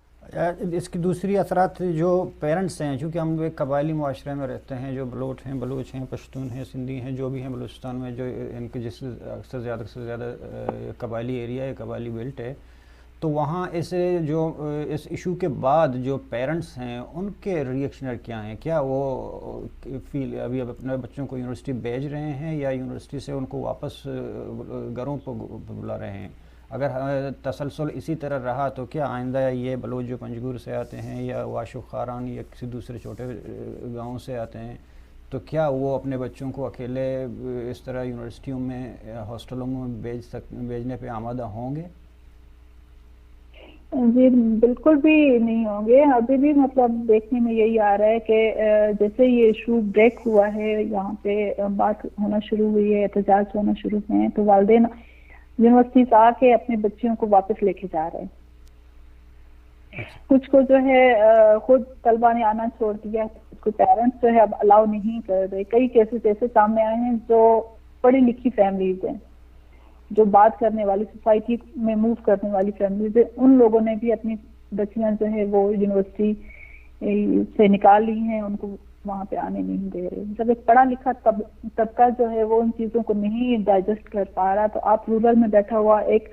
اس کی دوسری اثرات جو پیرنٹس ہیں، چونکہ ہم ایک قبائلی معاشرے میں رہتے ہیں، جو بلوٹ ہیں، بلوچ ہیں، پشتون ہیں، سندھی ہیں، جو بھی ہیں بلوچستان میں، جو ان کے جس اکثر زیادہ سے زیادہ قبائلی ایریا ہے، قبائلی بیلٹ ہے، تو وہاں اس جو اس ایشو کے بعد جو پیرنٹس ہیں، ان کے ریئیکشن کیا ہیں؟ کیا وہ فیل ابھی اب اپنے بچوں کو یونیورسٹی بھیج رہے ہیں یا یونیورسٹی سے ان کو واپس گھروں پر بلا رہے ہیں؟ اگر تسلسل اسی طرح رہا تو کیا آئندہ یہ بلوچ جو پنجگور سے آتے ہیں یا واشو خاران یا کسی دوسرے چھوٹے گاؤں سے آتے ہیں، تو کیا وہ اپنے بچوں کو اکیلے اس طرح یونیورسٹیوں میں، ہاسٹلوں میں بھیج سک بھیجنے پہ آمادہ ہوں گے؟ جی، بالکل بھی نہیں ہوں گے۔ ابھی بھی مطلب دیکھنے میں یہی آ رہا ہے کہ جیسے یہ ایشو بریک ہوا ہے، یہاں پہ بات ہونا شروع ہوئی ہے، احتجاج ہونا شروع ہوئے ہیں، تو والدین یونیورسٹیز آ کے اپنے بچیوں کو واپس لے کے جا رہے ہیں۔ کچھ کو جو ہے خود طلبا نے آنا چھوڑ دیا، کچھ کو پیرنٹس جو ہے اب الاؤ نہیں کر رہے۔ کئی کیسز ایسے سامنے آئے ہیں جو پڑھی لکھی فیملیز ہیں، جو بات کرنے والی، سوسائٹی میں موو کرنے والی فیملیز ہیں، ان لوگوں نے بھی اپنی بچیاں جو ہے وہ یونیورسٹی سے نکال لی ہیں، ان کو وہاں پہ آنے نہیں دے رہے۔ جب ایک پڑھا لکھا طب طبقہ جو ہے وہ ان چیزوں کو نہیں ڈائجسٹ کر پا رہا، تو آپ رورل میں بیٹھا ہوا ایک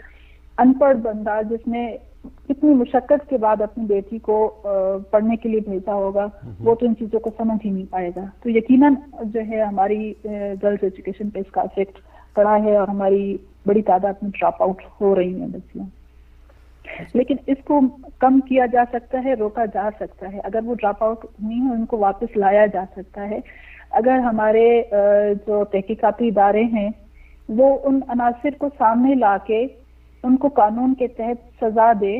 ان پڑھ بندہ جس نے اتنی مشقت کے بعد اپنی بیٹی کو پڑھنے کے لیے بھیجا ہوگا، وہ تو ان چیزوں کو سمجھ ہی نہیں پائے گا۔ تو یقیناً جو ہے ہماری گرلز ایجوکیشن پہ اس کا افیکٹ پڑا ہے اور ہماری بڑی تعداد میں ڈراپ آؤٹ ہو رہی ہیں بچیاں۔ لیکن اس کو کم کیا جا سکتا ہے، روکا جا سکتا ہے۔ اگر وہ ڈراپ آؤٹ ہوئی ہیں، ان کو واپس لایا جا سکتا ہے۔ اگر ہمارے جو تحقیقاتی ادارے ہیں، وہ ان عناصر کو سامنے لا کے ان کو قانون کے تحت سزا دے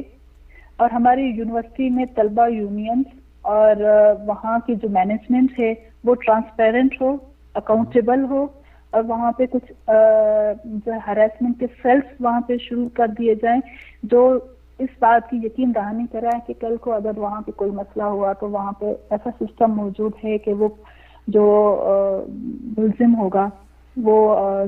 اور ہماری یونیورسٹی میں طلبہ یونینز اور وہاں کی جو مینجمنٹ ہے وہ ٹرانسپیرنٹ ہو، اکاؤنٹیبل ہو، اور وہاں پہ کچھ جو ہراسمنٹ کے سیلز وہاں پہ شروع کر دیے جائیں، جو اس بات کی یقین دہانی کرائیں کہ کل کو اگر وہاں پہ کوئی مسئلہ ہوا تو وہاں پہ ایسا سسٹم موجود ہے کہ وہ جو ملزم ہوگا وہ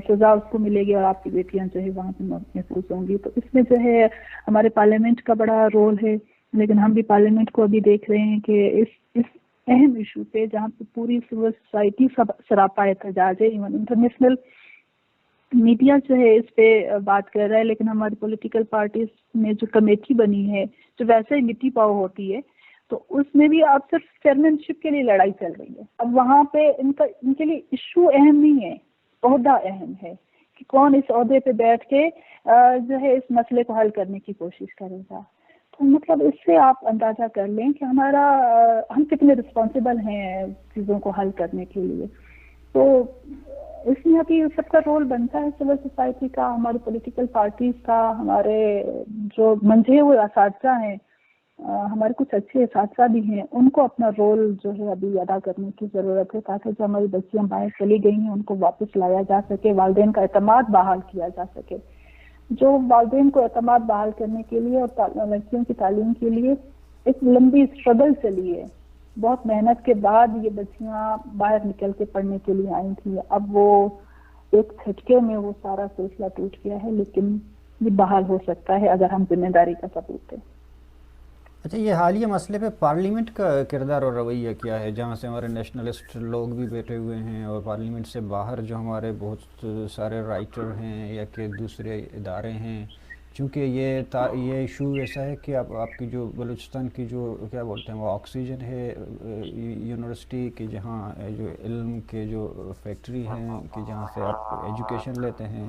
سزا اس کو ملے گی اور آپ کی بیٹیاں جو ہے وہاں پہ محفوظ ہوں گی۔ تو اس میں جو ہے ہمارے پارلیمنٹ کا بڑا رول ہے، لیکن ہم بھی پارلیمنٹ کو ابھی دیکھ رہے ہیں کہ اس اس اہم ایشو پہ، جہاں پہ پوری سول سوسائٹی سراپا احتجاج ہے، ایون انٹرنیشنل میڈیا جو ہے اس پہ بات کر رہا ہے، لیکن ہماری پولیٹیکل پارٹیز میں جو کمیٹی بنی ہے، جو ویسے ہی مٹی پاؤ ہوتی ہے، تو اس میں بھی اب صرف چیئرمین شپ کے لیے لڑائی چل رہی ہے۔ اب وہاں پہ ان کا ان کے لیے ایشو اہم نہیں ہے، عہدہ اہم ہے کہ کون اس عہدے پہ بیٹھ کے جو ہے اس مسئلے کو حل کرنے کی کوشش کرے گا۔ تو مطلب اس سے آپ اندازہ کر لیں کہ ہمارا ہم کتنے رسپانسبل ہیں چیزوں کو حل کرنے کے لیے۔ تو اس میں ابھی سب کا رول بنتا ہے، سول سوسائٹی کا، ہماری پولیٹیکل پارٹیز کا، ہمارے جو منجھے ہوئے اساتذہ ہیں، ہمارے کچھ اچھے اساتذہ بھی ہیں، ان کو اپنا رول جو ہے ابھی ادا کرنے کی ضرورت ہے، تاکہ جو ہماری بچیاں باہر چلی گئی ہیں ان کو واپس لایا جا سکے، والدین کا اعتماد بحال کیا جا سکے۔ جو والدین کو اعتماد بحال کرنے کے لیے اور لڑکیوں کی تعلیم کے لیے ایک لمبی اسٹرگل چلی ہے، بہت محنت کے بعد یہ بچیاں باہر نکل کے پڑھنے کے لیے آئی تھیں۔ اب وہ ایک جھٹکے میں وہ سارا سلسلہ ٹوٹ گیا ہے، لیکن یہ بحال ہو سکتا ہے اگر ہم ذمہ داری کا ثبوت دیں۔ اچھا، یہ حالیہ مسئلے پہ پارلیمنٹ کا کردار اور رویہ کیا ہے، جہاں سے ہمارے نیشنلسٹ لوگ بھی بیٹھے ہوئے ہیں اور پارلیمنٹ سے باہر جو ہمارے بہت سارے رائٹر ہیں یا کہ دوسرے ادارے ہیں، چونکہ یہ تا یہ ایشو ایسا ہے کہ آپ آپ کی جو بلوچستان کی جو کیا بولتے ہیں وہ آکسیجن ہے، یونیورسٹی کی، جہاں جو علم کے جو فیکٹری ہیں کہ جہاں سے آپ ایجوکیشن لیتے ہیں،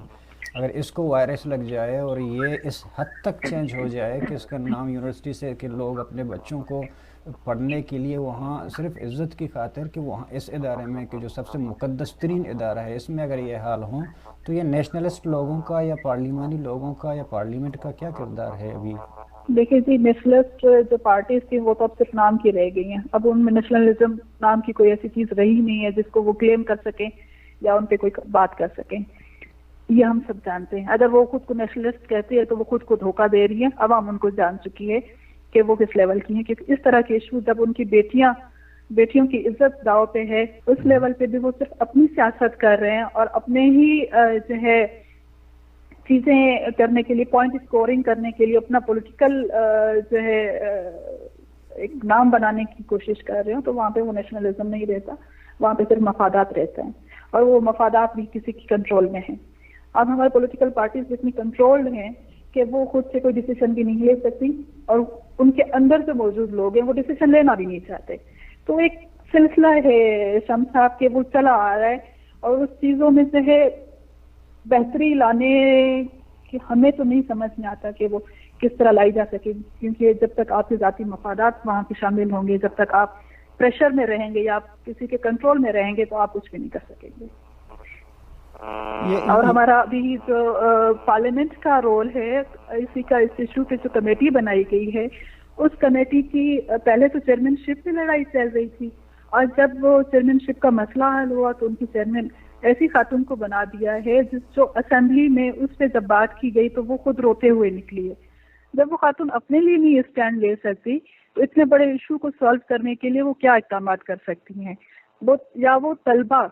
اگر اس کو وائرس لگ جائے اور یہ اس حد تک چینج ہو جائے کہ اس کا نام یونیورسٹی سے کہ لوگ اپنے بچوں کو پڑھنے کے لیے وہاں صرف عزت کی خاطر کہ وہاں اس ادارے میں کہ جو سب سے مقدس ترین ادارہ ہے، اس میں اگر یہ حال ہوں تو یہ نیشنلسٹ لوگوں کا یا پارلیمانی لوگوں کا یا پارلیمنٹ کا کیا کردار ہے ابھی؟ देखिए जी, नेशनलिस्ट जो पार्टीज थी, वो तो अब सिर्फ नाम की रह गई हैं। अब उनमें नेशनलिज्म नाम की कोई ऐसी चीज रही नहीं है जिसको वो क्लेम कर सकें या उन पे कोई बात कर सकें। ये हम सब जानते हैं। अगर वो खुद को नेशनलिस्ट कहती है, तो वो खुद को धोखा दे रही है। अवाम उनको जान चुकी है कि वो किस लेवल की हैं, क्योंकि इस तरह के इशू, जब उनकी बेटियां, बेटियों की इज्जत दाव पे है, उस लेवल पे भी वो सिर्फ अपनी सियासत कर रहे हैं और अपने ही, अ, जो है, चीजें करने के लिए, पॉइंट स्कोरिंग करने के लिए, अपना पॉलिटिकल, अ, जो है, अ, एक नाम बनाने की कोशिश कर रहे हो, तो वहाँ पे वो नेशनलिज्म नहीं रहता, वहाँ पे सिर्फ मफादात रहते हैं, और वो मफादात भी किसी की कंट्रोल में है। अब हमारे पॉलिटिकल पार्टीज इतनी कंट्रोल्ड हैं कि वो खुद से कोई डिसीजन भी नहीं ले सकती, और उनके अंदर जो मौजूद लोग हैं, वो डिसीजन लेना भी नहीं चाहते। तो एक सिलसिला है शम्स साहब के, वो चला आ रहा है, और उस चीजों में से है बेहतरी लाने की हमें तो नहीं समझ में आता कि वो किस तरह लाई जा सके, क्योंकि जब तक आपके जाती मफादात वहाँ पे शामिल होंगे, जब तक आप प्रेशर में रहेंगे या आप किसी के कंट्रोल में रहेंगे, तो आप कुछ भी नहीं कर सकेंगे। ये और हमारा अभी जो, अ, पार्लियामेंट का रोल है, इसी का, इस इशू पे जो कमेटी बनाई गई है, उस कमेटी की, अ, पहले तो चेयरमैनशिप में लड़ाई चल रही थी, और जब वो चेयरमैनशिप का मसला हल हुआ, तो उनकी चेयरमैन ऐसी खातून को बना दिया है, जिस, जो असेंबली में उस पे जब बात की गई, तो वो खुद रोते हुए निकली है। जब वो खातून अपने लिए नहीं स्टैंड ले सकती, तो इतने बड़े इशू को सॉल्व करने के लिए वो क्या इकदाम कर सकती हैं? वो, या वो तलबा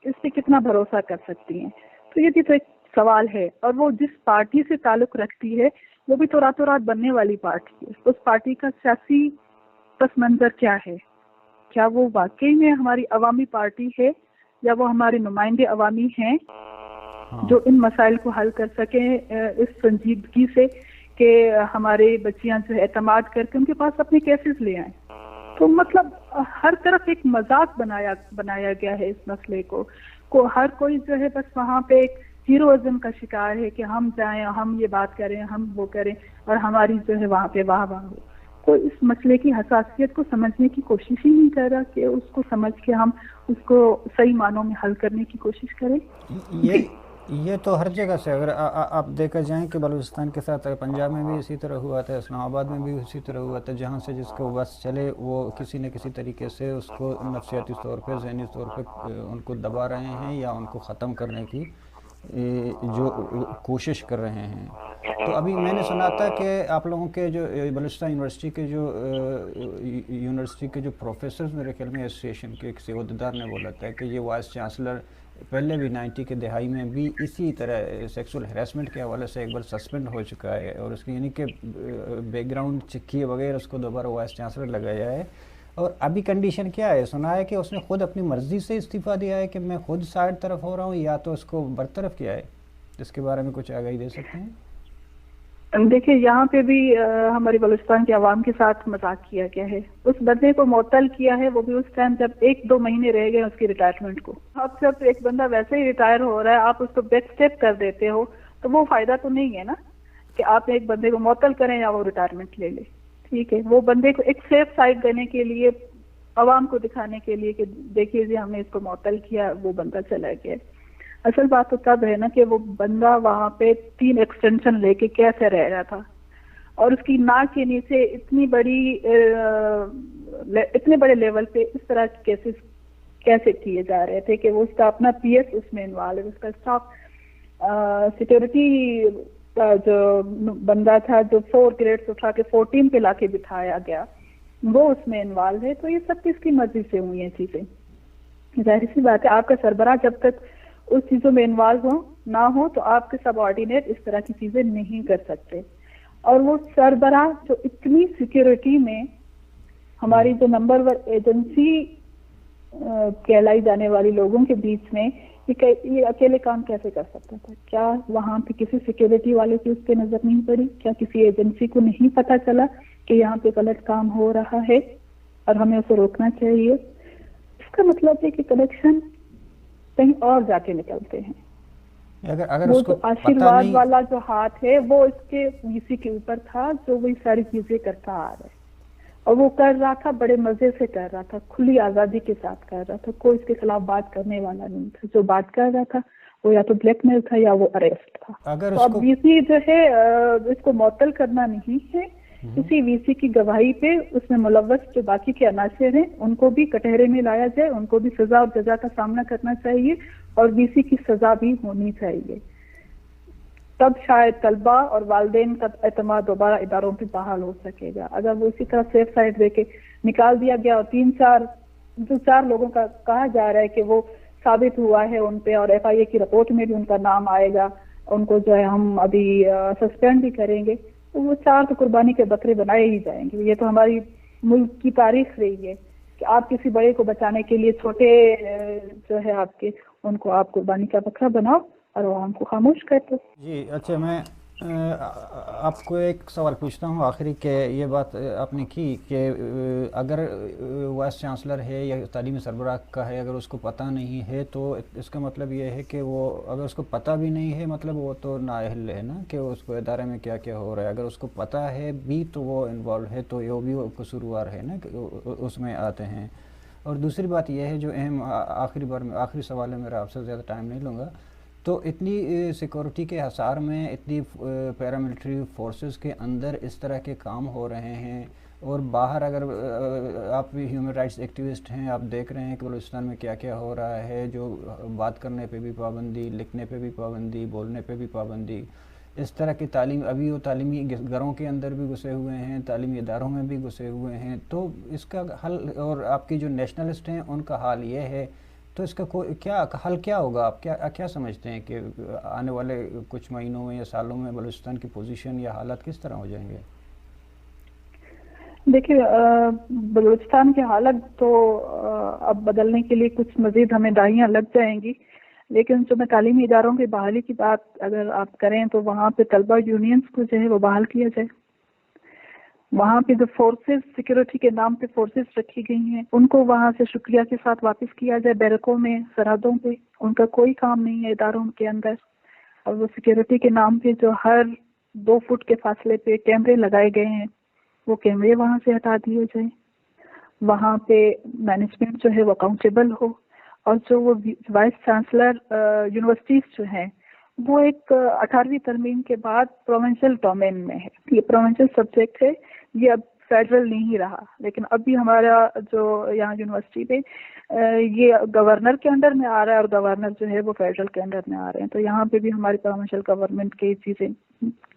इस पे कितना भरोसा कर सकती हैं? तो ये भी तो एक सवाल है। और वो जिस पार्टी से ताल्लुक रखती है, वो भी तो रातों रात बनने वाली पार्टी है। उस पार्टी का सियासी पस मंजर क्या है? क्या वो वाकई में हमारी अवामी पार्टी है, या वो हमारे नुमाइंदे अवामी हैं, हाँ। जो इन मसाइल को हल कर सकें, अ, इस संजीदगी से कि हमारे बच्चियां जो है एतमाद करके उनके पास अपने केसेस ले आए? तो मतलब, अ, हर तरफ एक मजाक बनाया, बनाया गया है इस मसले को। को हर कोई जो है बस वहाँ पे एक हीरोइज्म का शिकार है कि हम जाएं, हम ये बात करें, हम वो करें, और हमारी जो है वहाँ पे वाह वाह हो। कोई इस मसले की हसासियत को समझने की कोशिश ही नहीं कर रहा कि उसको समझ के हम उसको सही मानों में हल करने की कोशिश करें। ये, जी। ये तो हर जगह से, अगर आ, आ, आप देखा जाए कि बलूचिस्तान के साथ, पंजाब में भी इसी तरह हुआ था, इस्लामाबाद में भी इसी तरह हुआ था, जहाँ से जिसको बस चले, वो किसी न किसी तरीके से उसको नफसियाती तौर पे, जहनी तौर पे, अ, उनको दबा रहे हैं या उनको ख़त्म करने की, ए, जो, अ, कोशिश कर रहे हैं। तो अभी मैंने सुना था कि आप लोगों के जो, अ, बलूचिस्तान यूनिवर्सिटी के जो, अ, यू-, यूनिवर्सिटी के जो प्रोफेसर्स, मेरे ख्याल में एसोसिएशन के किसी अहदेदार ने बोला था कि ये वाइस चांसलर पहले भी नाइंटी के दिहाई में भी इसी तरह सेक्सुअल हैरेसमेंट के हवाले से एक बार सस्पेंड हो चुका है और उसकी, यानी कि, अ, बैकग्राउंड चेक किए बगैर उसको दोबारा वाइस चांसलर लगाया है। और अभी कंडीशन क्या है? सुना है कि उसने खुद अपनी मर्जी से इस्तीफा दिया है कि मैं खुद साइड तरफ हो रहा हूँ, या तो उसको बरतरफ किया है, इसके बारे में कुछ आगाही दे सकते हैं? देखिए, यहाँ पे भी, अ, हमारी बलूचिस्तान के अवाम के साथ मजाक किया गया है। उस बंदे को मुअत्तल किया है, वो भी उस टाइम जब एक दो महीने रह गए उसकी रिटायरमेंट को। अब जब एक बंदा वैसे ही रिटायर हो रहा है, आप उसको बैक स्टेप कर देते हो, तो वो फायदा तो नहीं है ना, कि आप एक बंदे को मुअत्तल करें या वो रिटायरमेंट ले ले। ठीक है, वो बंदे को एक सेफ साइड देने के लिए, अवाम को दिखाने के लिए कि देखिए जी, हमने इसको मुअत्तल किया, वो बंदा चला गया। असल बात तो तब है ना कि वो बंदा वहाँ पे तीन एक्सटेंशन लेके कैसे रह रहा था, और उसकी नाक के नीचे इतनी बड़ी, अ, ले-, इतने बड़े लेवल पे इस तरह के केसेस कैसे किए जा रहे थे कि वो, उसका अपना पीएस उसमें इन्वॉल्व है, उसका स्टाफ, अ, सिक्योरिटी का जो बंदा था, जो फोर ग्रेड से उठा के फोर्टीन पे लाके बिठाया गया, वो उसमें इन्वॉल्व है। तो ये सब किसकी मर्जी से हुई हैं चीजें? जाहिर सी बात है, आपका सरबराह जब तक उस चीजों में इन्वॉल्व हो, ना हो, तो आपके सबऑर्डिनेट इस तरह की चीजें नहीं कर सकते। और वो सरबराह जो इतनी सिक्योरिटी में हमारी जो नंबर वन एजेंसी, अ, कहलाई जाने वाली लोगों के बीच में ये कै-, ये अकेले काम कैसे कर सकता था? क्या वहाँ पे किसी सिक्योरिटी वाले की उस पे नजर नहीं पड़ी? क्या किसी एजेंसी को नहीं पता चला कि यहाँ पे गलत काम हो रहा है और हमें उसे रोकना चाहिए? इसका मतलब है कि कनेक्शन कहीं और जाके निकलते हैं। अगर, अगर वो उसको जो पता आशीर्वाद नहीं वाला जो हाथ है, वो इसके, वीसी के ऊपर था, जो वही सारी चीजें करता आ रहा है। और वो कर रहा था, बड़े मजे से कर रहा था, खुली आजादी के साथ कर रहा था, कोई इसके खिलाफ बात करने वाला नहीं था। जो बात कर रहा था, वो या तो ब्लैकमेल था या वो अरेस्ट था। अगर तो अब उसको वीसी जो है, अ, इसको मुअत्तल करना नहीं है, اسی وی سی کی گواہی پہ اس میں ملوث جو باقی کے عناصر ہیں، ان کو بھی کٹہرے میں لایا جائے، ان کو بھی سزا اور جزا کا سامنا کرنا چاہیے اور وی سی کی سزا بھی ہونی چاہیے۔ تب شاید طلبہ اور والدین کا اعتماد دوبارہ اداروں پہ بحال ہو سکے گا۔ اگر وہ اسی طرح سیف سائڈ دے کے نکال دیا گیا اور تین چار، جو چار لوگوں کا کہا جا رہا ہے کہ وہ ثابت ہوا ہے ان پہ اور ایف آئی اے کی رپورٹ میں بھی ان کا نام آئے گا، ان کو جو ہے ہم ابھی، آ، سسپینڈ بھی کریں گے، تو وہ چار تو قربانی کے بکرے بنائے ہی جائیں گے۔ یہ تو ہماری ملک کی تاریخ رہی ہے کہ آپ کسی بڑے کو بچانے کے لیے چھوٹے، آ، جو ہے آپ کے، ان کو آپ قربانی کا بکرا بناؤ اور عوام کو خاموش کر دو۔ جی، اچھا، میں، آ، آپ کو ایک سوال پوچھتا ہوں آخری، کہ یہ بات، آ، آپ نے کی کہ، آ، اگر، آ، وائس چانسلر ہے یا تعلیمی سربراہ کا ہے، اگر اس کو پتہ نہیں ہے تو اس کا مطلب یہ ہے کہ وہ، اگر اس کو پتہ بھی نہیں ہے، مطلب وہ تو نااہل ہے نا، کہ اس کو ادارے میں کیا کیا ہو رہا ہے۔ اگر اس کو پتہ ہے بھی تو وہ انوالو ہے، تو یہ بھی وہ قصوروار ہے نا، کہ اس میں آتے ہیں۔ اور دوسری بات یہ ہے جو اہم، آ-، آخری بار میں، آخری سوال ہے میرا، آپ سے زیادہ ٹائم نہیں لوں گا، تو اتنی، اے، سیکورٹی کے حصار میں، اتنی، اے، پیراملٹری فورسز کے اندر اس طرح کے کام ہو رہے ہیں، اور باہر اگر، اے، آپ بھی ہیومن رائٹس ایکٹیوسٹ ہیں، آپ دیکھ رہے ہیں کہ بلوچستان میں کیا کیا ہو رہا ہے، جو بات کرنے پہ بھی پابندی، لکھنے پہ بھی پابندی، بولنے پہ بھی پابندی، اس طرح کی تعلیم، ابھی وہ تعلیمی گ-، گھروں کے اندر بھی گھسے ہوئے ہیں، تعلیمی اداروں میں بھی گھسے ہوئے ہیں، تو اس کا حل، اور آپ کے جو نیشنلسٹ ہیں، ان کا حال یہ ہے، تو اس کا کوئی کیا حل کیا ہوگا؟ آپ کیا، کیا سمجھتے ہیں کہ آنے والے کچھ مہینوں میں یا سالوں میں بلوچستان کی پوزیشن یا حالات کس طرح ہو جائیں گے؟ دیکھیے، آ، بلوچستان کے حالات تو، آ، اب بدلنے کے لیے کچھ مزید ہمیں دہائیاں لگ جائیں گی، لیکن جو میں تعلیمی اداروں کی بحالی کی بات اگر آپ کریں تو وہاں پہ طلبہ یونینز کو جو ہے وہ بحال کیا جائے۔ وہاں پہ جو فورسز، سیکیورٹی کے نام پہ فورسز رکھی گئی ہیں، ان کو وہاں سے شکریہ کے ساتھ واپس کیا جائے، بیرکوں میں، سرحدوں پہ۔ ان کا کوئی کام نہیں ہے اداروں کے اندر۔ اور وہ سیکیورٹی کے نام پہ جو ہر دو فٹ کے فاصلے پہ کیمرے لگائے گئے ہیں، وہ کیمرے وہاں سے ہٹا دیے جائیں۔ وہاں پہ مینجمنٹ جو ہے وہ اکاؤنٹیبل ہو، اور جو وہ وی-، وائس چانسلر، آ، یونیورسٹیز جو ہیں، وہ ایک، آ، اٹھارہویں ترمیم کے بعد پروونشل ڈومین میں ہے، یہ پروونشل سبجیکٹ ہے، یہ اب فیڈرل نہیں رہا۔ لیکن اب بھی ہمارا جو یہاں یونیورسٹی میں، آ، یہ گورنر کے انڈر میں آ رہا ہے اور گورنر جو ہے وہ فیڈرل کے انڈر میں آ رہے ہیں، تو یہاں پہ بھی ہماری پروونشل گورنمنٹ کی چیزیں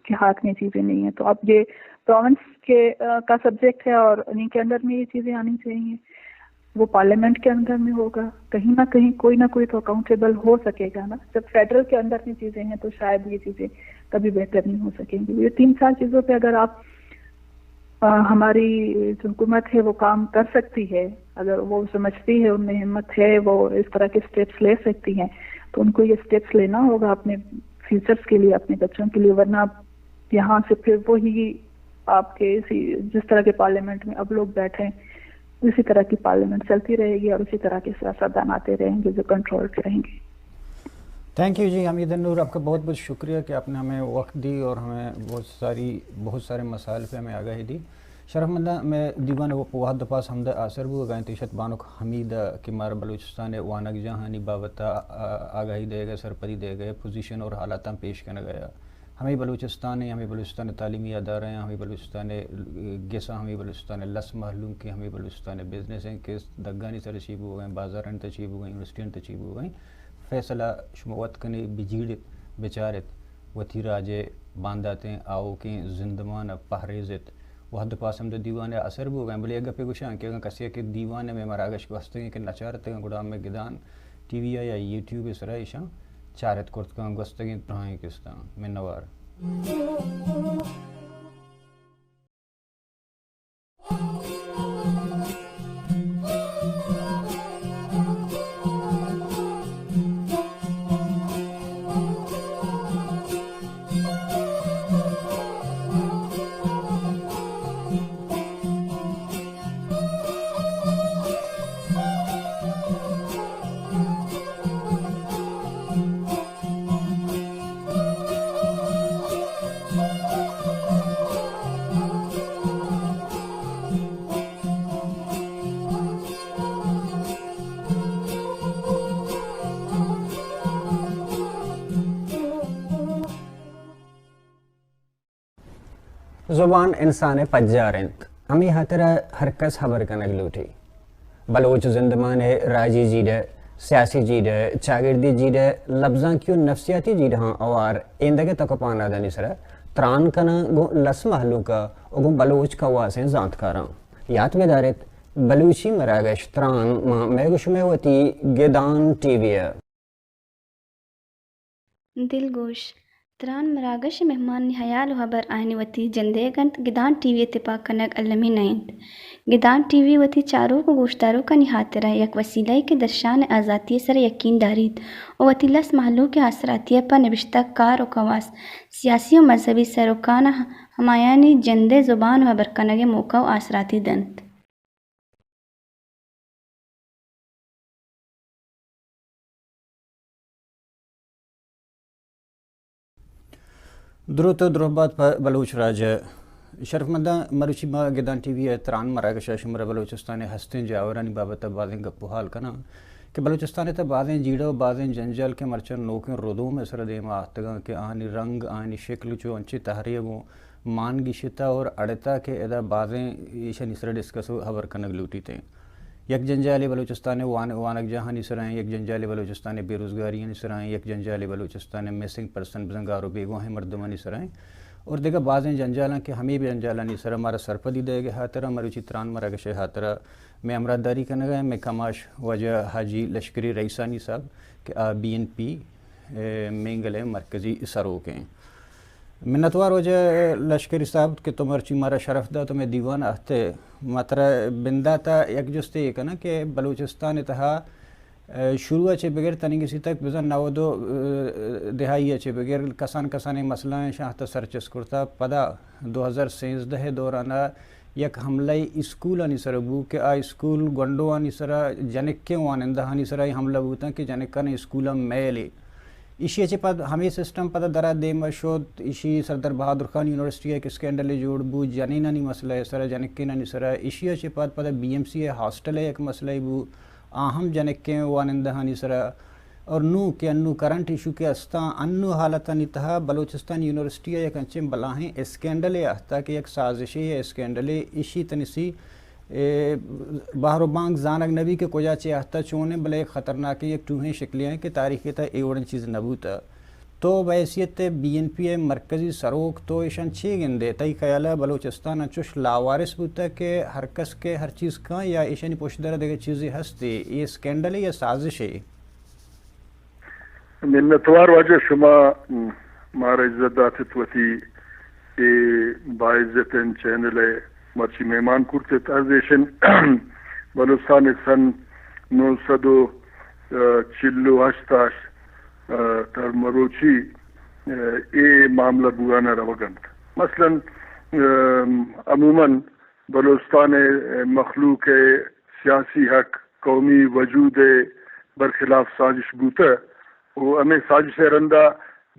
کے ہاتھ میں چیزیں نہیں ہیں۔ تو اب یہ پروونس کے، آ، کا سبجیکٹ ہے اور انہیں کے اندر میں یہ چیزیں آنی چاہیے۔ وہ پارلیمنٹ کے اندر میں ہوگا، کہیں نہ کہیں کوئی نہ کوئی تو اکاؤنٹیبل ہو سکے گا نا۔ جب فیڈرل کے اندر میں چیزیں ہیں تو شاید یہ چیزیں کبھی بہتر نہیں ہو سکیں گی۔ یہ تین چار چیزوں پہ اگر آپ، آ، ہماری جو حکومت ہے وہ کام کر سکتی ہے، اگر وہ سمجھتی ہے، ان میں ہمت ہے، وہ اس طرح کے اسٹیپس لے سکتی ہیں، تو ان کو یہ اسٹیپس لینا ہوگا اپنے فیوچرز کے لیے، اپنے بچوں کے لیے، ورنہ یہاں سے پھر وہی آپ کے اسی، جس طرح کے پارلیمنٹ میں اب لوگ بیٹھے ہیں، اسی طرح کی پارلیمنٹ چلتی رہے گی اور اسی طرح کے سیاستدان آتے رہیں گے جو کنٹرول رہیں گے۔ تھینک یو جی، حمید النور، آپ کا بہت بہت شکریہ کہ آپ نے ہمیں وقت دی اور ہمیں بہت ساری، بہت سارے مسائل پہ ہمیں آگاہی دی۔ شرفمنداں، مئے دیوان ء وھد ء پاس ہمد ء آسر بوگ ء انت، ایشت بانک حمید ء کہ مارا بلوچستان ء وانگجاہانی بابت ء، آ، آگاہی دئیگ ء سرپدی دئیگ ء پوزیشن اور حالاتاں پیش کنگ ء آ۔ ہمے بلوچستان ء، ہمے بلوچستان ء تعلیمی ادارہ ء، ہمے بلوچستان ء گس ء، ہمے بلوچستان ء لس مہلوک ء، ہمے بلوچستان ء بزنس ء کہ دگانی سر ء چی بوگ ء، بازارانی تہ چی بوگ ء، یونیورسٹیانی تہ چی بوگ ء، فیصلہ شما وت کنے، بجیڑت، بچارت، وتی راج ء بانداتیں آؤکیں زندمان ء پہریزت۔ وھد ء پاس ہمدا دیوان ء آسر بوگ ء انت، بلے یک گپے گوشاں کہ اگاں کسے ء کہ دیوان ء مئے مراگش گوستگیں کہ نچارتگاں، گڑا مئے گدان ٹی وی ء یا یوٹیوب ء سرا ایشاں چارت کرت کن گوستگیں دراہیں کستاں۔ منوار۔ زبان انسان ءِ پجار انت، ہمے ہاترا ہر کس ہبر کنگ لوٹی۔ بلوچ زندمان ءِ راجی جیڑہ، سیاسی جیڑہ، چاگردی جیڑہ، لبزانکی و نفسیاتی جیڑہاں ہوار ایندگہ تک و پانادانی سرا تران کناں گوں لس مہلوک ءَ و گوں بلوچ کواسیں زانتکاراں۔ یات بداریت، بلوچی مراگش تران ماں مئے گوں شمئے وتی گدان ٹی وی ءَ۔ دلگوش، تران مراگش ءِ مہمانانی ہیال و ہبر آیانی وتی جندئیگ انت، گدان ٹی وی ءِ تپاک کنگ المی نہ انت۔ گدان ٹی وی وتی چاروک و گوشداروکانی ہاترا یک وسیلہ یے کہ درشان ءِ آزاتی ءِ سرا یقین داریت و وتی لس مہلوک ءِ آسراتی ءَ پہ نبشتہ کار و کواس، سیاسی و مذہبی سروکاناں ہمایانی جندئے زبان و ہبر کنگ ءِ موقع و آسراتی دنت۔ دروت و دروہ بات پہ بلوچ راج ءَ۔ شرفمنداں، مروچی ما گدان ٹی وی ءِ تران مراگش ءَ شمارا بلوچستان ءِ ہستیں جاورانی بابت ءَ بازیں گپ و ہال کناں کہ بلوچستان ءِ تہ بازیں جیڑہ و بازیں جنجال کہ مرچاں نوکیں ردوم ءِ سرا دیما آتکگاں کہ آنی رنگ، آنی شکل چو انچیں تہرے ءَ گوں مان گیشتہ اور اڑتہ کہ ادا بازیں ایشانی سرا ڈسکس و ہبر کنگ لوٹیت۔ یک جنجالے بلوچستان ءِ وان-، وانگجاہانی سرا ایں، یک جنجالے بلوچستان ءِ بے روزگاریانی سرا ایں، یک جنجالے بلوچستان ءِ مسنگ پرسن، بزاں گار و بیگواہیں مردمانی سرا ایں اور دگہ بازیں جنجالاں کہ ہمے جنجالانی سرا مارا سرپدی دئیگ ءِ ہاترا مروچی تران مراگش ءِ ہاترا مئے ہمراہداری کنگ ءَ ایں مئے کماش واجہ حاجی لشکری رئیسانی صاحب کہ آ بی این پی ءِ مینگل ءِ مرکزی سروک ایں۔ منتوار واجہ لشکری صاحب کہ تو مرچی مارا شرف دات و مئے دیوان ءَ اہتے۔ ما ترا بندات ءَ یک جستے اے کناں کہ بلوچستان ءِ تہا، ءَ، شروع ءَ چہ بگر تنیگسی تک بزاں نود و، ءَ، دہائی ءَ چہ بگر کسان کسانیں مسئلہ ایں شاں تہ سرچست کرتا۔ پدا دو ہزار سیزدہ ءِ دوران ءَ یک حملہ اسکولانی سرا بو کہ آ اسکول گونڈوانی سرا، جنکیں وانندہانی سرا اے حملہ بوتاں کہ جنکانی اسکولاں میلے۔ ایشی ءَ چہ پد ہمے سسٹم پدا درا دیم ءَ شت، ایشی سردار بہادر خان یونیورسٹی ءَ یک اسکینڈلے جوڑ بو، جنینانی مسئلہ ءِ سرا، جنکینانی سرا، ایشی ءَ چہ پد پدا بی ایم سی ءِ ہاسٹل ءِ یک مسئلہ بو، آ ہم جنکیں وانندہانی سرا، اور نوں کہ انوں کرنٹ ایشو کہ استاں، انوں حالتانی تہا بلوچستان یونیورسٹی ءَ یک انچیں بلاہیں اسکینڈلے اہتا کہ یک سازشے یا اسکینڈلے ایشی تنیسی اے، بہر و بانگ زانگ نہ بی کہ کجا چے اہتا چون انت، بلے یک خطرناکیں یک ٹوہیں شکلے انت کہ تاریخ ءِ تہا اے وڑیں چیز نہ بوتہ۔ تو بحیثیت بی این پی ءِ مرکزی سروک تو ایشاں چے گندے؟ تئی خیال ءَ بلوچستان انچوش لاوارث بوتہ کہ ہر کس کہ ہر چیز کن یا ایشانی پشدر ءَ دگہ چیزے ہستے؟ اے اسکینڈلے یا سازشے؟ منتوار واجہ شما، م، مارا عزت داتت وتی اے باعزتیں چینل ءَ مرچی مہمان کرتت۔ عرض ایشن بلوچستان ءَ سن نو سد و چل و ہشت ءَ، ءَ، تر مروچی، ءَ، اے معاملہ بوان ءَ روگ انت۔ مثلاً، ءَ، عموماً بلوچستان ءِ مخلوق ءِ سیاسی حق، قومی وجود ءِ برخلاف سازش بوتہ و ہمے سازش ءِ رندا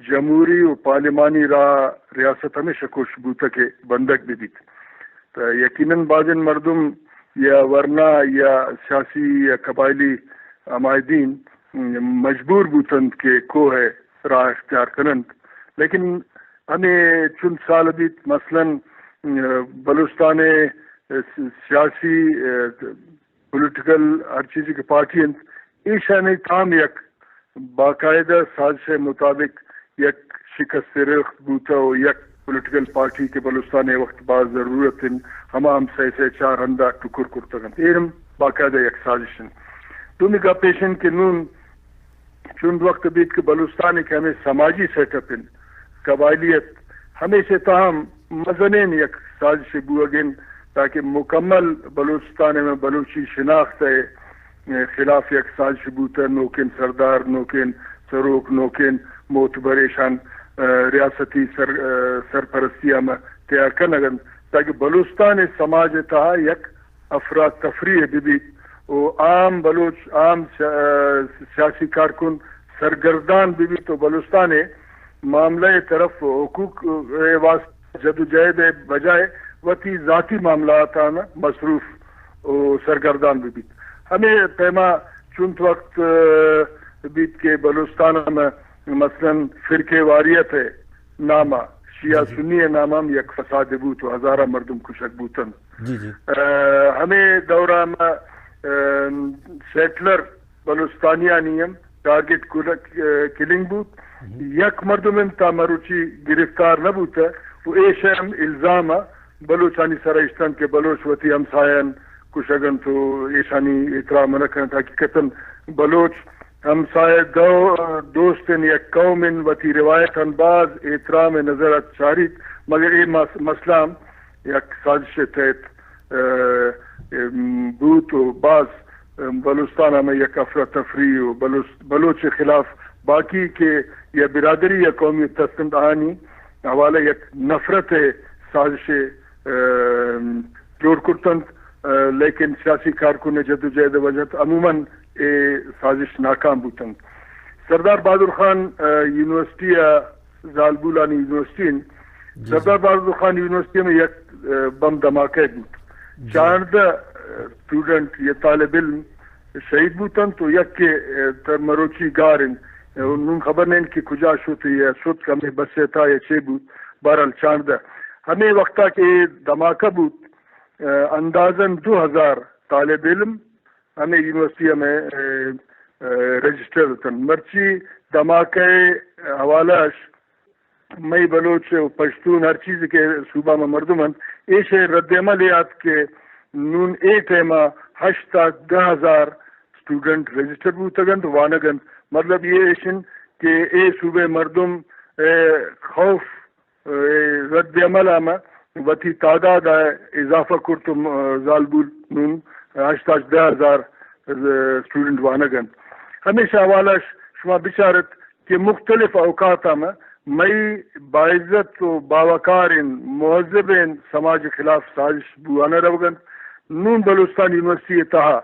جمہوری و پارلیمانی راہ ءَ ریاست ہمیشہ کوشش بوتہ کہ بندگ بہ بیت۔ تہ یقیناً بازیں مردم یا ورنا یا سیاسی یا قبائلی حمایدین مجبور بوتنت کہ کوہ ءِ راہ اختیار کننت۔ لیکن ہمے چنت سال بیت، مثلاً، بلوچستان ءِ سیاسی، پولیٹیکل ہر چیزے کہ پارٹی انت، ایشانی تام یک باقاعدہ سازش ءِ مطابق یک شکست رخت بوتہ و یک پولیٹیکل پارٹی کہ بلوچستان ءِ وقت باز ضرورت انت، ہما ہم سئے سئے چار ہندا ٹکر کرتگ انت۔ اے ہم باقاعدہ یک سازش انت۔ دومی گپ ایش انت کہ نون چند وقت بیت کہ بلوچستان ءِ کہ ہمے سماجی سیٹ اپ انت، قبائلیت، ہمیشی تہا ہم مزنیں یک سازشے بوگ انت تاکہ مکمل بلوچستان ءِ بلوچی شناخت ءِ خلاف یک سازش بوتہ، نوکیں سردار، نوکیں سروک، نوکیں معتبر ایشان، ءَ، ریاستی سر-، ءَ، سرپرستی ءَ ہم تیار کنگ انت تاکہ بلوچستان ءِ سماج ءِ تہا یک افراتفری بہ بیت و عام بلوچ، عام سیا-، سیاسی کارکن سرگردان بہ بیت و بلوچستان ءِ معاملہ ءِ طرف حقوق ءِ واستہ جدوجہد ءِ بجائے وتی ذاتی معاملاتاں مصروف و سرگردان بہ بیت۔ ہمے پیما چنت وقت، ءَ، بیت کہ بلوچستان ءَ مثلاً فرقہ واریت ءِ نام ءَ شیعہ سنی ءِ نام ءَ ہم یک فسادے بوت و ہزاراں مردم کشگ بوتنت۔ جی، جی۔ ءَ، ہمے دور ءَ ہم، ءَ، سیٹلر بلوچستانیانی ہم ٹارگٹ کل-، ءَ، کلنگ بوت۔ یک مردم ہم تا مروچی گرفتار نہ بوتہ و ایش ہم الزام ءَ بلوچانی سر ءَ اشتنت کہ بلوچ وتی ہمسایان کشگ انت و ایشانی احترام نہ کننت۔ حقیقتاً بلوچ ہمسایہ دو-، دوستیں یک قوم انت، وتی روایتاں باز احترام ءِ نظر ءَ چاریت، مگر اے مس-، مسئلہ ہم یک سازش ءِ تحت، ءَ، ام، بوت و باز، ام، بلوچستان ءَ ہمے یک افراتفری و بلوچ-، بلوچ ءِ خلاف باقی کہ یا برادری یا قومیت است انت، آنی حوالہ یک نفرت ءِ سازشے، ام، جوڑ کرتنت، ءَ، لیکن سیاسی کارکن ءِ جدوجہد ءِ وجہ ءَ عموماً اے سازش ناکام بوتنت۔ سردار بہادر خان، ءَ، یونیورسٹی ءَ زالبولانی یونیورسٹی انت۔ جی، جی۔ سردار بہادر خان یونیورسٹی ءَ ہمے یک، ءَ، بم دھماکہ بوت۔ جی۔ چاردہ، ءَ، اسٹوڈنٹ یا طالب علم شہید بوتنت و یکے، ءَ، تر مروچی گار انت۔ ءَ، نون خبر نہ انت کہ کجا شت یا شت ہمے بس ءِ تہا یا چے بوت۔ بہرحال چاردہ۔ ہمے وقت ءَ کہ اے دھماکہ بوت، ءَ، اندازاً دو ہزار طالب علم ہمے یونیورسٹی ءَ ہمے، ءَ، ءَ، رجسٹر اتنت۔ مرچی دھماکہ ءِ حوالہ اش مئی بلوچ و پشتون ہر چیز کہ صوبہ ءِ مردم انت، ایش ءِ رد عمل اے ات کہ نون اے ٹائم ءَ ہشت تا دہ ہزار اسٹوڈنٹ رجسٹر بوتگ انت، وانگ انت۔ مطلب اے ایش انت کہ اے صوبہ ءِ مردم، ءَ، خوف، ءَ، رد عمل ءَ ہم وتی تعداد ءَ اضافہ کرت و، ءَ، زالبول نون ہشت تا دہ ہزار، ءَ، اسٹوڈنٹ وانگ انت۔ ہمیش ءِ حوالہ اش شما بچار ات کہ مختلف اوقات ءَ ہم مئی باعزت و باوقاریں مہذبیں سماج ءِ خلاف سازش بوان ءَ روگ انت۔ نون بلوچستان یونیورسٹی ءِ تہا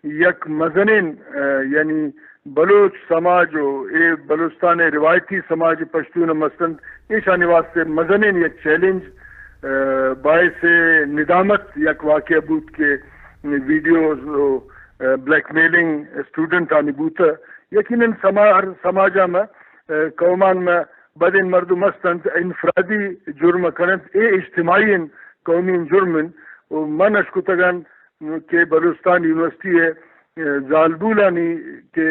یک مزنیں، ءَ، یعنی بلوچ سماج و اے بلوچستان ءِ روایتی سماج پشتون ہم است انت، ایشانی واسطہ مزنیں یک چیلنج، ءَ، باعث ندامت یک واقعہ بوت کہ ویڈیوز و، ءَ، بلیک میلنگ اسٹوڈنٹانی بوتہ۔ یقیناً سما-، ہر سماج ءَ مہ، ءَ، قومان مہ بدیں مردم است انت، انفرادی جرم کن انت، اے اجتماعی انت، قومی جرم انت و من اشکتگاں کہ بلوچستان یونیورسٹی ءِ، ءَ، زالبولانی کہ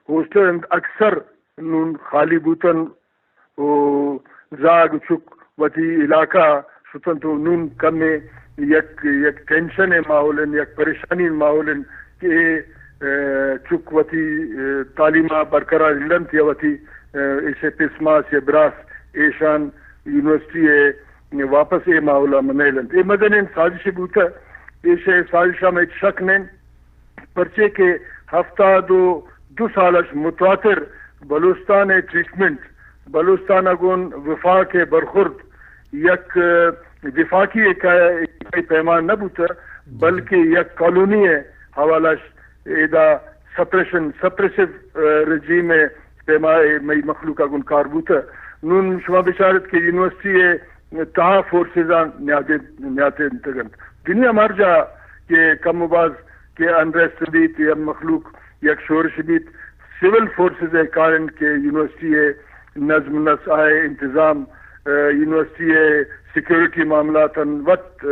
ہاسٹل انت، اکثر نون خالی بوتن و زاگ و چک وتی علاقہ شتنت و نون کمے یک، یک ٹینشن ءِ ماحول انت، یک پریشانی ءِ ماحول انت کہ اے، ءَ، چک وتی، ءَ، تعلیم ءَ برقرار النت یا وتی، ءَ، ایشے پسماس یا براس ایشان یونیورسٹی ءَ واپس اے ماحول ءَ منیل انت۔ اے مزنیں سازشے بوتہ، ایشی سازش ءَ ہچ شک نین، پرچے کہ ہفتاد و دو سال اش متواتر بلوچستان ءِ ٹریٹمنٹ، بلوچستان ءَ گون وفاق ءِ برخورد یک، ءَ، وفاقی اکا-، اکائی پیما نہ بوتہ، بلکہ یک کالونی ءِ حوالہ اش ادا سپریشن، سپریسو، ءَ، رجیم ءِ پیما اے مئی مخلوق ءَ گون کار بوتہ۔ نون شما بچارت کہ یونیورسٹی ءِ تہا فورسز آں نیادے-، نیاتینتگ انت۔ دنیا ہر جاہ کہ کم و باز کہ انریسٹ بیت یا مخلوق یک شورش بیت، سول فورسز ءِ کار انت کہ یونیورسٹی ءِ نظم نسق ءِ انتظام، ءَ، یونیورسٹی ءِ سیکورٹی معاملاتاں وت، ءَ،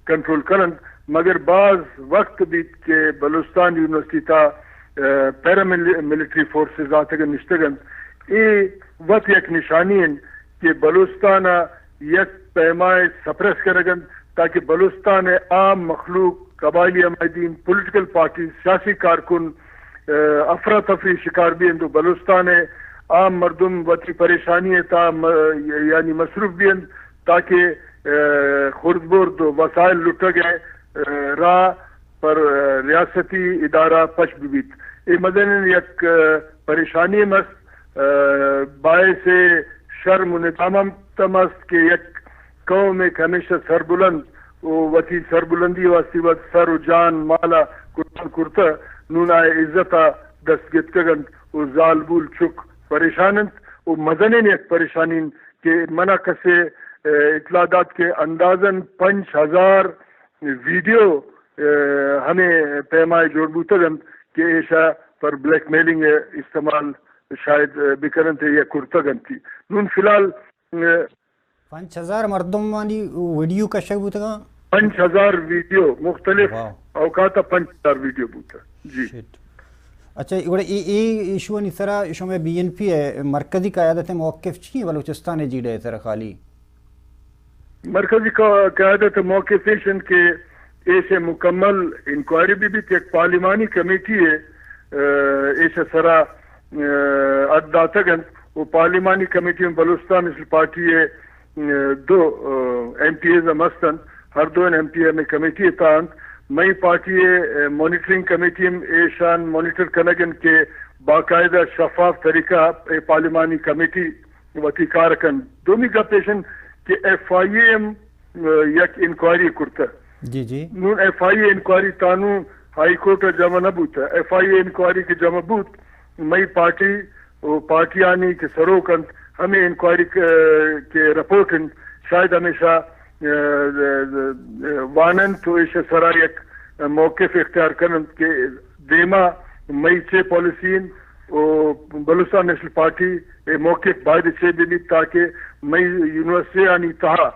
کنٹرول کن انت، مگر باز وقت بیت کہ بلوچستان یونیورسٹی تہا، ءَ، پیرا مل-، ملٹری فورسز آتگ انت، نشتگ انت۔ اے وت یک نشانی انت کہ بلوچستان ءَ یک پیما ءَ سپریس کنگ انت تاکہ بلوچستان ءِ عام مخلوق، قبائلی حمایتین، پولیٹیکل پارٹیز، سیاسی کارکن، ءَ، افراتفری شکار بینت و بلوچستان ءِ عام مردم وتی پریشانی ءِ تہا م-، یعنی مصروف بینت تاکہ، ءَ، خرد برد و وسائل لٹگ ءِ، ءَ، راہ پر، ءَ، ریاستی ادارہ پچ بہ بیت۔ اے مزنیں یک، ءَ، پریشانی ہم است، ءَ، باعث شرم و ندامت ہم است کہ یک قومے کہ ہمیشہ سربلند و وتی سربلندی واسطے وت سر و جان مال ءَ قربان کرتہ، نون آئی عزت ءَ دست گپتگ انت و زالبول چک پریشان انت و مزنیں یک پریشانی انت کہ منا کسے، ءَ، اطلاع دات کہ اندازاً پنچ ہزار ویڈیو، ءَ، ہمے پیما ءَ جوڑ بوتگ انت کہ ایشا پر بلیک میلنگ ءَ استعمال شاید، ءَ، بکن انت یا کرتگ انت۔ نون فی الحال، ءَ، پنچ ہزار مردمانی ویڈیو کشگ بوتگاں؟ پنچ ہزار ویڈیو، مختلف واہ۔ اوقات ءَ پنچ ہزار ویڈیو بوتگ۔ جی۔ شٹ۔ اچھا، گڑا اے، اے ایشوانی سرا شمئے بی این پی ءِ مرکزی قیادت ءِ موقف چی ایں بلوچستان ءِ جیڑہ ءِ سرا خالی؟ مرکزی کا-، قیادت ءِ موقف ایش انت کہ ایش ءِ مکمل انکوائری بہ بیت، یک پارلیمانی کمیٹی ءَ، ءَ، ایش ءِ سرا، ءَ، اڈ داتگ انت و پارلیمانی کمیٹی ءَ بلوچستان نیشنل پارٹی ءِ، ءَ، دو، ءَ، ایم پی ایز ہم است انت، ہر دو ایم پی اے ہمے کمیٹی ءِ تہا انت۔ مئی پارٹی ءِ، ءَ، مانیٹرنگ کمیٹی ہم ایشان مانیٹر کنگ انت کہ باقاعدہ شفاف طریقہ ءَ پارلیمانی کمیٹی وتی کار کنت۔ دومی گپ ایش انت کہ ایف آئی اے ہم، ءَ، یک انکوائری کرتہ۔ جی، جی۔ نون ایف آئی اے انکوائری تانوں ہائی کورٹ ءَ جمع نہ بوتہ۔ ایف آئی اے انکوائری کہ جمع بوت، مئی پارٹی و پارٹیانی کہ سروک انت، ہمے انکوائری کہ، کہ رپورٹ انت، شاید ہمیشہ، ءَ، ءَ، ءَ، واننت و ایش ءِ سرا یک موقف اختیار کننت کہ دیما مئی چے پالیسی انت و بلوچستان نیشنل پارٹی ءِ موقف باید چے بہ بیت تاکہ مئی یونیورسٹی آنی تہا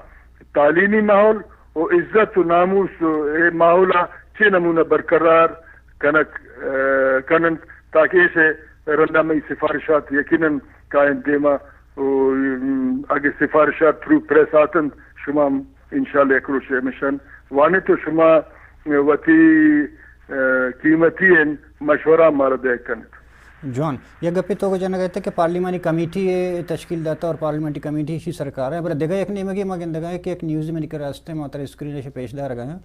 تعلیمی ماحول و عزت و ناموس و اے ماحول ءَ چے نمونہ برقرار کنگ، ءَ، کننت تاکہ ایش ءِ رندا مئی سفارشات یقیناً کاینت دیما و، ام، اگہ سفارشات تھرو پریس آتنت، شما ہم انشاءاللہ یک روچے ہمیشان وانیت و شما وتی، ءَ، قیمتی ان مشورہ مارا دئیگ کنت۔ جوان، یک گپے تو جنگ ءَ ات کہ پارلیمانی کمیٹی ءَ تشکیل داتا اور پارلیمانی کمیٹی اشی سرکار ءَ، بلے دگہ یک نیمگے ما گندگ ءَ کہ یک نیوز منی کرا است، ما ترا اسکرین ءَ پیش دارگ ءَ آں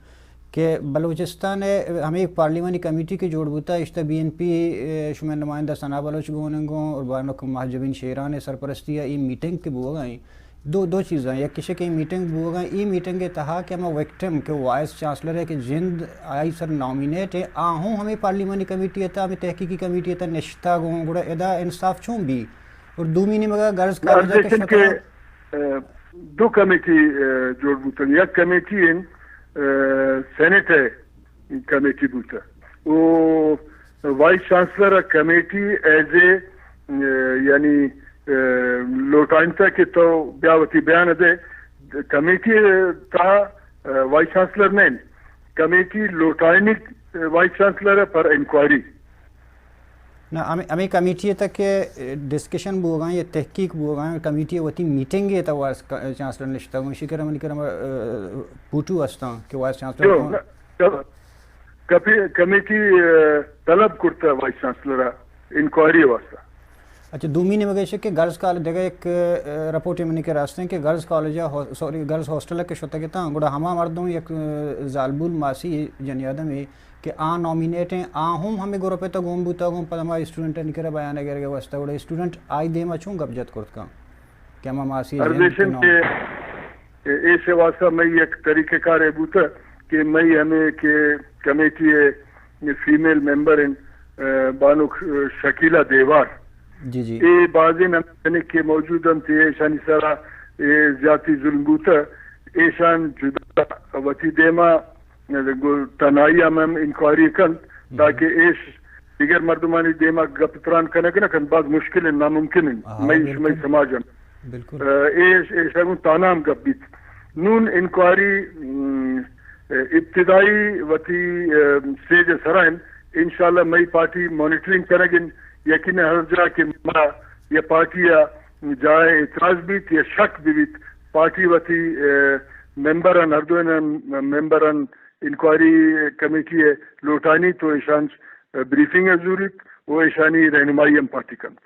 کہ بلوچستان ءَ ہمے پارلیمانی کمیٹی کہ جوڑ بوتا، اشتا بی این پی ءِ شمئے نمائندہ ثنا بلوچ گون انت گوں اور بانک مہجبین شیران ءِ سرپرستی ءَ اے میٹنگ کہ بوگ ءَ ایں، دو، دو چیزاں، یک ایش کہ اے میٹنگ بوگ ءَ، اے میٹنگ ءِ تہا کہ ہما وکٹم کہ وائس چانسلر ءِ کہ جند آئی سر نامینیٹ ءِ، آ ہوں ہمے پارلیمانی کمیٹی ءِ تہا، ہمے تحقیقی کمیٹی ءِ تہا نشتگ اوں، گڑا ادا انصاف چون بی؟ اور دومی نیمگ ءَ گرلز کالج ءَ کہ شتگ، ءَ، دو کمیٹی، ءَ، جوڑ بوتگ، یک کمیٹی انت، ءَ، سینیٹ ءِ کمیٹی بوتہ۔ او وائس چانسلر ءَ کمیٹی ایز اے، ءَ، یعنی، ءَ، لوٹائینتہ کہ تو بیا وتی بیان ءَ دے۔ کمیٹی ءِ تہا، ءَ، وائس چانسلر نہ انت۔ کمیٹی لوٹائینی وائس چانسلر ءَ پر انکوائری۔ نہ، ہمے، ہمے کمیٹی ءِ تہ کہ ڈسکشن بوگاں یا تحقیق بوگاں، کمیٹی ءِ وتی میٹنگ ءِ تہ وائس چانسلر نشتگ، گوں شکر منی کرا، ءَ، پوٹو استاں کہ وائس چانسلر جو، کون؟ نہ، کپ-، کپی-، کمیٹی، ءَ، طلب کرتہ وائس چانسلر ءَ انکوائری ءِ واستہ۔ اچھا، دومی نیمگ ایش کہ گرلز کالج دگہ یک، ءَ، رپورٹ منی کرا است انت کہ گرلز کالج ءَ ہو-، سوری، گرلز ہاسٹل ءَ کہ شتگ اتاں، گڑا ہما مردم یک، ءَ، زالبول ماسی جنی آدمے کہ آ نامینیٹ انت، آ ہم ہمے گروپ ءِ تہ گون بوتگ، گوں پد ہما اسٹوڈنٹانی کرا بیان ءَ گرگ ءِ واستہ، گڑا اسٹوڈنٹ آئی دیما چون گپ جت کرت کن کہ ہما ماسی جند عرض ایش کہ انت نام کہ ایش ءِ واستہ مئی یک طریقہ کارے بوتہ کہ مئی ہمے کہ کمیٹی ءِ فیمیل ممبر انت، ءَ، بانک، ءَ، شکیلہ دیوار۔ جی، جی۔ اے بازیں ہم جنک کہ موجود انت، ایشانی سرا اے زیاتی ظلم بوتہ، ایشان جدا وتی دیما گوں تنہائی ہم، ہم انکوائری کنت، تاکہ ایش دگر مردمانی دیما گپ تران کنگ نہ کنت، باز مشکل انت، ناممکن انت۔ ہاں، مئی شمئی بالکل۔ سماج انت۔ بالکل۔ ءَ، ایش، ایش گوں تانا ہم گپ بیت۔ نون انکوائری، م، ابتدائی وتی، ءَ، سٹیج ءِ سرا انت۔ انشاءاللہ مئی پارٹی مانیٹرنگ کنگ انت۔ یقیناً ہر جاہ کہ ما یا پارٹی ءَ جاہ اعتراض بیت یا شک بہ بیت، پارٹی وتی، ءَ، ممبران، ہر دوئیں ممبران انکوائری کمیٹی ءَ لوٹائینیت و ایشان بریفنگ ءَ زوریت و ایشانی رہنمائی ہم پارٹی کنت۔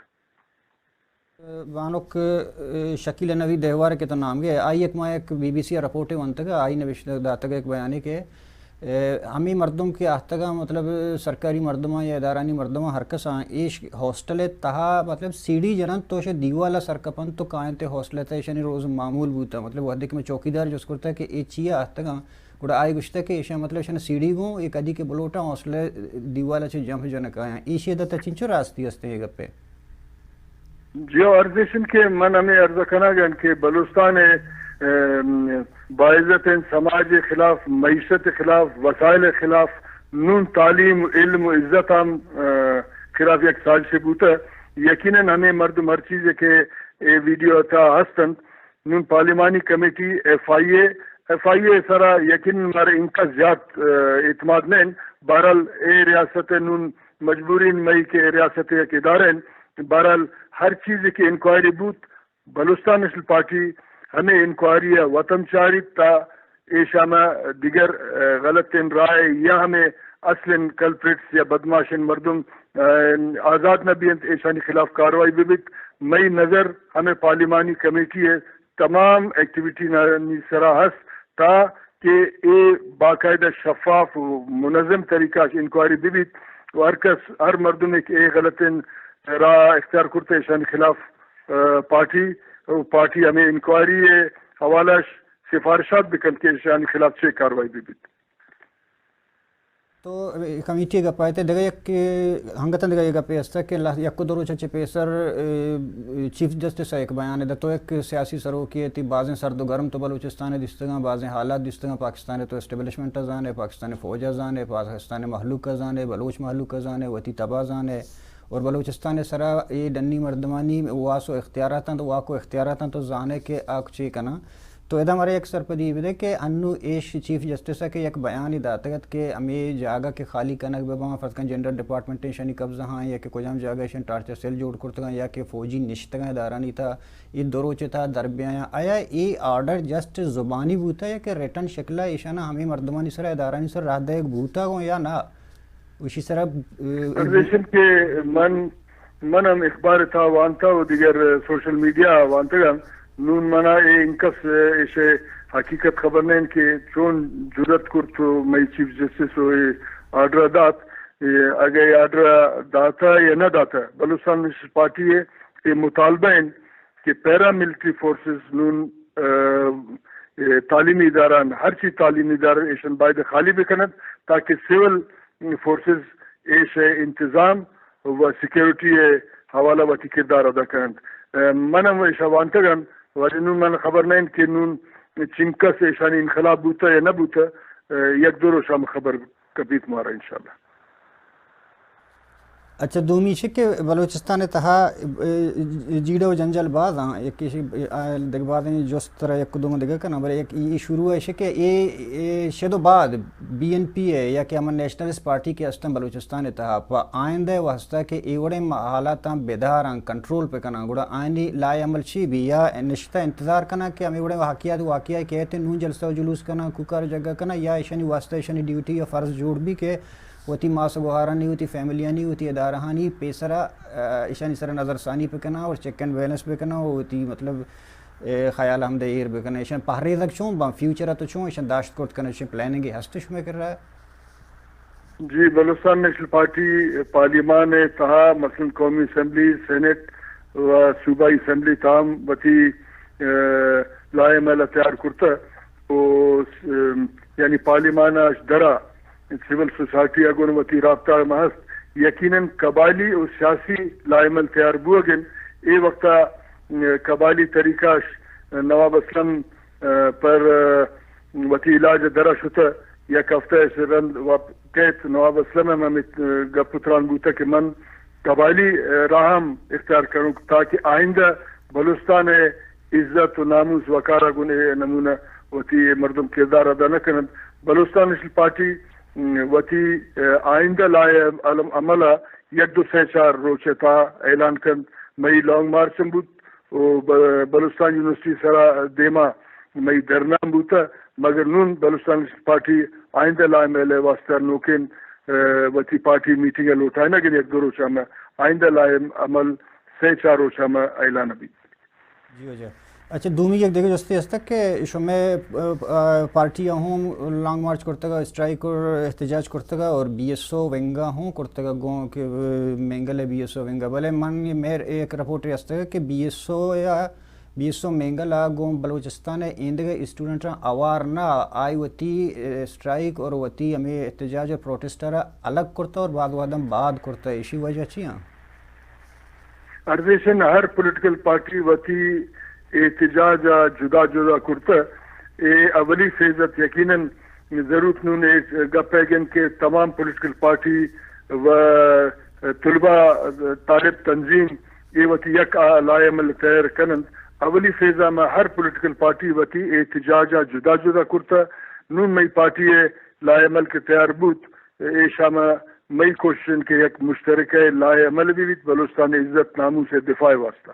بانک، ءَ، شکیل نوید دیوار کہ تو نام گئے، آئی یک ما یک بی بی سی ءَ رپورٹے ونتگ، آئی نوشتہ داتگ یک بیانے کہ، ءَ، ہمے مردم کہ آہتگاں، مطلب سرکاری مردماں یا ادارانی مردماں ہر کساں ایش ہاسٹل ءِ تہا مطلب سیڑھی جننت تو شہ دیوال ءَ سر کپنت تو کاینت ہاسٹل ءِ تہا ایشانی روز معمول بوتہ۔ مطلب وہدے کہ من چوکیدار جست کرتہ کہ اے چیا آہتگاں، گڑا آئی گوشتہ کہ ایشاں مطلب ایشاں سیڑھی گوں، اے کدی کہ بلوٹاں ہاسٹل ءِ دیوال ءَ چہ جمپ جنک آیاں۔ ایشی ءِ تہ چنچو راستی است اے گپ ءِ؟ جی، عرض ایش انت کہ من ہمے عرض کنگ انت کہ بلوچستان ءِ، ام، باعزت انت سماج ءِ خلاف، معیشت ءِ خلاف، وسائل ءِ خلاف، نون تعلیم، علم و عزت ہم، ءَ، خلاف یک سازشے بوتہ۔ یقیناً ہمے مردم ہر چیزے کہ اے ویڈیو ءِ تہا ہست انت، نون پارلیمانی کمیٹی ایف آئی اے، ایف آئی اے سرا یقیناً مارا انکا زیات، اه، اعتماد نہ انت۔ بہرحال اے ریاست نون مجبورین مئی کہ اے ریاست یک ادارہ انت۔ بہرحال ہر چیز کہ انکوائری بوت، بلوچستان نیشنل پارٹی ہمے انکوائری ء وت ہم چاریت تا ایشاں دگر، اه، غلطیں رائے یا ہمے اصلیں کلپریٹس یا بدمعاشیں مردم، اه، آزاد نہ بینت، ایشانی خلاف کاروائی بہ بیت۔ مئی نظر ہمے پارلیمانی کمیٹی ء تمام ایکٹیویٹی نی سرا ہست تا کہ اے باقاعدہ شفاف و منظم طریقہ اش انکوائری بہ بیت و ہر کس، ہر مردم ایک اے غلطیں راہ اختیار کرتے ایشانی خلاف، اه، پارٹی، پارٹی ہمے انکوائری ء حوالہ اش سفارشات بکنت کہ ایشانی خلاف چے کاروائی بہ بیت۔ تو اے کمیٹی ء گپ ء دگہ یک ہنگتاں دگہ یک گپے است کہ لہ-، یک دو روچ چہ پیسر، اے، چیف جسٹس ء یک بیان دات، تو یک سیاسی سروکے تی بازیں سرد و گرم تو بلوچستان ء دیستگاں، بازیں حالات دیستگاں، پاکستان ء تو اسٹیبلشمنٹ ء زانے، پاکستان ء فوج ء زانے، پاکستان ء مہلوک ء زانے، بلوچ مہلوک ء زانے، وتی تب ء زانے۔ اور بلوچستان ء سرا اے ڈنی مردمانی واس و اختیاراتاں تو واک و اختیاراتاں تو زانے کہ آ چے کناں۔ تو ادا مارا یک سرپدی بدے کہ انو ایش چیف جسٹس ء کہ یک بیانی داتگ ات کہ ہمے جاگہ کہ خالی کنگ بہ باں، فرض کن جنڈر ڈپارٹمنٹ ایشانی قبضہ ہاں یا کہ کجام جاگہ ایشان ٹارچر سیل جوڑ کرتگاں یا کہ فوجی نشتگاں ادارانی تھا اے دو روچ تھا در بیایاں۔ آیا اے آرڈر جسٹ زبانی بوتا یا کہ ریٹن شکل ء ایشانا ہمے مردمانی سرا ادارانی سر راہ دئیگ بوتا گوں یا نہ؟ ایشی سرا، اه، ارزیشن کہ من، من ہم اخبار تھا وانتا و دیگر سوشل میڈیا وانتگاں۔ نون منا اے انکس، اه، ایشے حقیقت خبر نہیں کہ چون جرت کرت و مئی چیف جسٹس و اے آرڈر دات۔ اے اگہ اے آرڈر داتا یا نہ داتا، بلوچستان نیشنل پارٹی اے، اے مطالبہ ہیں کہ پیرا ملٹری فورسز نون، اه، اے تعلیمی اداران، ہر چی تعلیمی ادارہ ایشن باید خالی بکنت تاکہ سول فورسز ایش انتظام و سیکیورٹی حوالہ وتی کردار ادا کنت۔ اه، من ہم ایشا وانتگن، ولی نون من خبر نہیں کہ نون چنکس ایشانی انقلاب بوتا یا نہ بوتا، اه، یک دو روچ ہم خبر کپیت مارا انشاءاللہ۔ اچھا، دومی چہ کہ بلوچستان ء تہا، اه، جیڑہ و جنجال باز آں، یکے چہ، اه، دگہ بازیں جست ترا یک دوم دگہ کناں، بلے یک ای شروع ء کہ اے، اے شد و بعد بی این پی ء یا کہ ہمن نیشنلسٹ پارٹی کہ استن بلوچستان ء تہا پہ آئندہ ء واسطہ کہ اے وڑیں ما-، حالاتاں بداراں، کنٹرول پہ کناں، گڑا آئینی لائے عمل چی بی یا نشتہ انتظار کناں کہ ہمیں وڑیں واقعات واقعہ کہتے نون جلسہ و جلوس کناں، کوکار جگہ کناں یا ایشانی واسطہ ایشانی ڈیوٹی یا فرض جوڑ بی کہ وتی ماس و گوہارانی، وتی فیملیانی، وتی ادارہانی پیسرا، اه، ایشانی سر نظر ثانی پہ کناں اور چیک اینڈ بیلنس پہ کناں اور وتی مطلب، اه، خیال ہم دے ایر بہ کناں۔ ایشان پہریزگ چون باں، فیوچر تو چون ایشان داشت کرت کناں، ایشان پلاننگ ہست شمے کر رہا ہے؟ جی، بلوچستان نیشنل پارٹی پارلیمان تہا مثلاً قومی اسمبلی، سینٹ و صوبائی اسمبلی تام وتی، اه، لائحہ عمل تیار کرتا و، اه، یعنی پارلیمان اش درا سول سوسائٹی ء گون وتی رابطہ ہم ہست۔ یقیناً قبائلی و سیاسی لائحہ عمل تیار بوگ انت۔ اے وقتا، اه، قبائلی طریقہ اش نواب اسلم، اه، پر، اه، وتی علاج ء درا شتہ، یک ہفتہ اش رند واپ کیت۔ نواب اسلم ہم ہمے، اه، گپ و تران بوتہ کہ من قبائلی، اه، راہ ہم اختیار کنوں تاکہ آئندہ بلوچستان ء عزت و ناموس وقار ء گوں اے نمونہ وتی مردم کردار ادا نہ کننت۔ بلوچستان نیشنل پارٹی، م، وتی، اه، آئندہ لائحہ عمل ء یک دو سہ چار روچ ء تہا اعلان کنت۔ مئی لانگ مارچ ہم بوت و ب-، بلوچستان یونیورسٹی سرا دیما مئی دھرنا ہم بوتہ، مگر نون بلوچستان نیشنل پارٹی آئندہ لائحہ عمل ء واسطہ نوکیں، اه، وتی پارٹی میٹنگ ء لوٹائینگ ء یک دو روچ ہم آئندہ لائحہ عمل سہ چار روچ ہم اعلان بیت۔ جی واجہ۔ اچھا، دومی یک دگہ جستے ہست کہ شمئے، اه، اه، پارٹی ء ہوں لانگ مارچ کرتگ، اسٹرائیک اور احتجاج کرتگ اور بی ایس او ونگ ء ہوں کرتگ گوں کہ، اه، مینگل ء بی ایس او ونگ ء۔ بلے من یہ میر ایک رپورٹ ہست کہ بی ایس او یا بی ایس او مینگل ء گوں بلوچستان ء ایندگہ اسٹوڈنٹاں اوار نہ آئی وتی، اه، اسٹرائیک اور وتی ہمیں احتجاج اور پروٹسٹ ء را الگ کرتگ اور بعد وہدم بعد کرتگ۔ ایشی وجہ چی آں؟ ارزیشن ہر پولیٹیکل پارٹی وتی احتجاج ء جدا جدا کرتہ۔ اے اولی فیز ات۔ یقیناً ضرورت نون اے گپ ء گن کہ تمام پولیٹیکل پارٹی و طلبہ، طالب تنظیم اے وتی یک آ-، لائحہ عمل تیار کننت۔ اولی فیز ءَ ما ہر پولیٹیکل پارٹی وتی احتجاج ءَ جدا جدا کرتہ۔ نون مئی پارٹی ءِ لائحہ عمل کہ تیار بوت، ایشاں ما مئی کوشش انت کہ یک مشترکہ لائحہ عمل بہ بیت بلوچستان ءِ عزت ناموس ءِ دفاع ءِ واستہ۔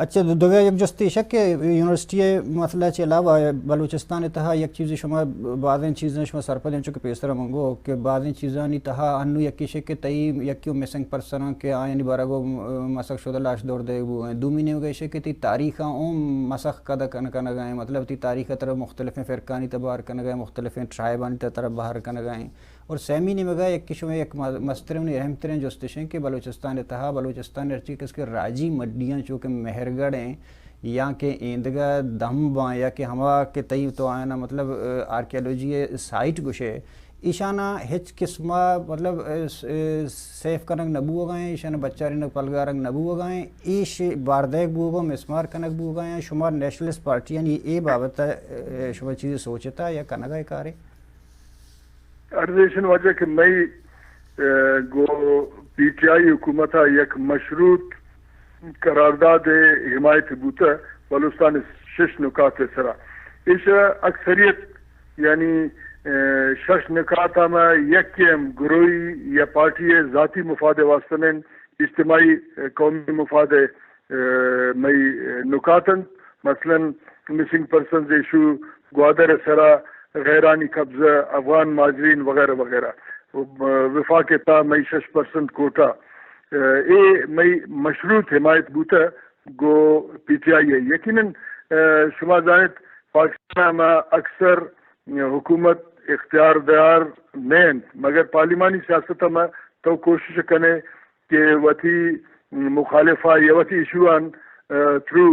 اچھا، دگہ یک جستے ایش کہ یونیورسٹی ءِ مسئلہ چہ علاوہ بلوچستان ءِ تہا یک چیزے شما بازیں چیزاں شما سرپد انت، چونکہ پیسر ہم گو کہ بازیں چیزانی تہا انو یکے ایش کہ تئی یکے مسنگ پرسن کہ آیانی بارہ گو مسخ شدہ لاش دور دیگ بوگ ءَ انت۔ دومی نیمگ ءَ ایش کہ تئی تاریخ ءَ اوں مسخ کد کن کنگ ءَ انت، مطلب تئی تاریخ ءَ ترا مختلفیں فرقانی تہ بہر کنگ ءَ انت، مختلفیں ٹرائبانی تہ ترا بہر کنگ ءَ انت۔ اور سیمی نیمگ ءَ یک شمئے یک م-، مستریں و اہم تریں جست اش انت کہ بلوچستان ءِ تہا بلوچستان ءِ ہرچی کس کہ راجی مڈیاں چو کہ مہرگڑھ ایں یا کہ ایندگہ دمب آں یا کہ ہما کہ تئی تو آیانا مطلب، آ، آرکیالوجی ءِ سائٹ گوشے، ایشانا ہچ قسم ءَ مطلب، آ، س-، آ، سیف کنگ نہ بوگ ءَ ایں، ایشانا بچارینگ پلگارگ نہ بوگ ءَ ایں، ایش باردیگ بوگ ءَ مسمار کنگ بوگ ءَ ایں۔ شما نیشنلسٹ پارٹیانی اے بابت ءَ، آ، شما چیزے سوچتا یا کنگ ءَ کارے؟ عرض ایشن واجہ کہ مئی، آ، گو پی ٹی آئی حکومت ءَ یک مشروط قرارداد ءِ حمایت بوتہ بلوچستان ءِ شش نکات ءِ سرا۔ ایش اکثریت یعنی، آ، شش نکات ءَ ما یکے ہم گروہی یا پارٹی ءِ ذاتی مفاد ءِ واستہ نہ انت، اجتماعی، آ، قومی مفاد ءِ آ، مئی نکات انت، مثلاً مسنگ پرسنز ایشو، گوادر ءِ سرا غیرانی قبضہ، افغان مہاجرین وغیرہ وغیرہ۔ و-، وفاق ءِ تہا مئی شش پرسنٹ کوٹا، آ، اے مئی مشروط حمایت بوتہ گو پی ٹی آئی ءِ۔ یقیناً، آ، شما زانت پاکستان ءَ ما اکثر حکومت اختیار دیار نہ انت، مگر پارلیمانی سیاست ءَ ما تو کوشش کنے کہ وتی مخالف ءَ یا وتی ایشو آں، آ، تھرو،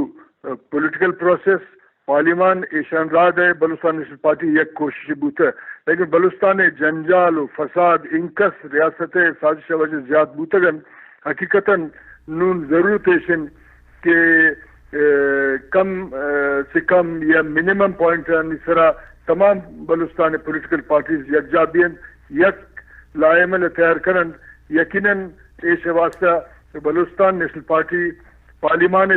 آ، پولیٹیکل پروسیس، پارلیمان ایشان راہ دے، بلوچستان نیشنل پارٹی یک کوشش بوتہ، لیکن بلوچستان ءِ جنجال و فساد انکس ریاست ءِ سازش ءِ وجہ زیات بوتگ انت۔ حقیقتاً نون ضرورت ایش انت کہ، آ، کم، آ، سے کم یا منیمم پوائنٹ آنی سرا تمام بلوچستان ءِ پولیٹیکل پارٹیز یکجا بینت، یک لائحہ عمل تیار کننت۔ یقیناً ایش ءِ واستہ بلوچستان نیشنل پارٹی پارلیمان ءِ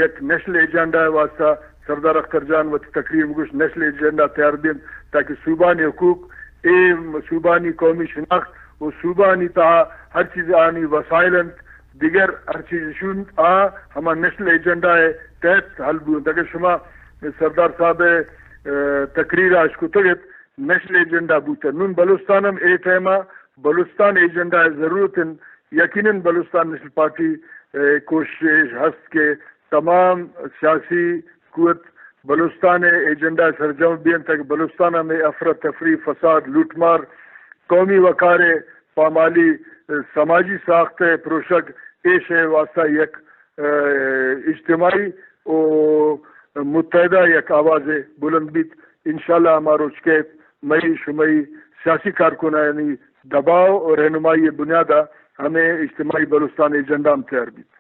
یک نیشنل ایجنڈا ءِ واستہ سردار اختر جان وتی تقریر ءَ گوشت نیشنل ایجنڈا تیار بینت تاکہ صوبانی حقوق، اے صوبانی قومی شناخت و صوبانی تہا ہر چیز آنی وسائل انت، دگر ہر چیز ایشو انت، آ ہما نیشنل ایجنڈا ءِ تحت حل بوت۔ اگر شما سردار صاحب ءِ، آ، تقریر ءَ اشکتگ ات، نیشنل ایجنڈا بوتہ۔ نون بلوچستان ہم اے ٹائم ءَ بلوچستان ایجنڈا ءِ ضرورت انت۔ یقیناً بلوچستان نیشنل پارٹی ءِ کوشش ہست کہ تمام سیاسی قوت بلوچستان ءِ ایجنڈا ءِ سرجم بینت تاکہ بلوچستان ءَ مئے افراتفری، فساد، لوٹمار، قومی وقار ءِ پامالی، سماجی ساخت ءِ پروشگ، ایش ءِ واستہ یک، آ، اجتماعی و متحدہ یک آواز بلند بیت۔ انشاءاللہ ہما روچ کیت مئی شمئی سیاسی کارکنانی دباؤ و رہنمائی بنیاد ءَ ہمے اجتماعی بلوچستان ایجنڈا ہم تیار بیت۔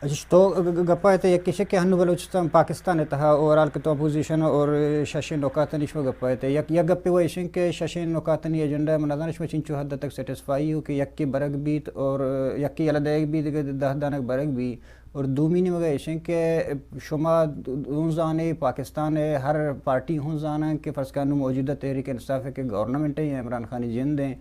اچھا، تو گ-، گ-، گپا ات یک ایش کہ ہنو بلوچستان، پاکستان ءِ تہا اوورآل کہ تو اپوزیشن اور ششیں نکاتانی شما گپا ات، یک، یک گپے وہ ایشیں کہ ششیں نکاتانی ایجنڈا من نزاناں شما چنچو حد تک سیٹسفائی ہو کہ یکے برگ بیت اور یکے یلہ دئیگ بیت، دگہ دہ دانگ برگ بیت۔ اور دومی نیمگ ءَ ایشیں کہ شما دون زانے پاکستان ءِ ہر پارٹی ہوں زاناں کہ فرض کن موجودہ تحریک انصاف ءِ کہ گورنمنٹ ءِ عمران خان ءِ جند ءِ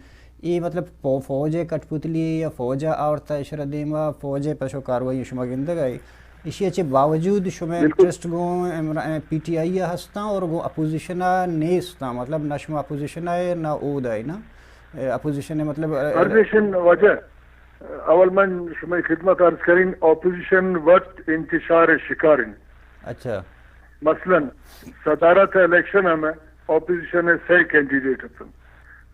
اے مطلب پو-، فوج ءِ کٹ پتلی یا فوج ءَ آورتا اشرا دیما، فوج ءِ پشو کاروائی شما گندگ ءَ۔ ایشی ءَ چہ باوجود شما بالکل۔ انٹرسٹ گوں امر-، پی ٹی آئی ءَ ہستاں اور گوں اپوزیشن ءَ نیستاں، مطلب نہ شما اپوزیشن ءَ نہ اود ءَ نا۔ اے اپوزیشن ءِ مطلب، اے، عرض ایشن واجہ، اول من شمئے خدمت عرض کریں، اپوزیشن وت انتشار شکار انت۔ اچھا۔ مثلاً صدارت الیکشن ءَ مئے اپوزیشن ءِ سئے کینڈیڈیٹ اتنت۔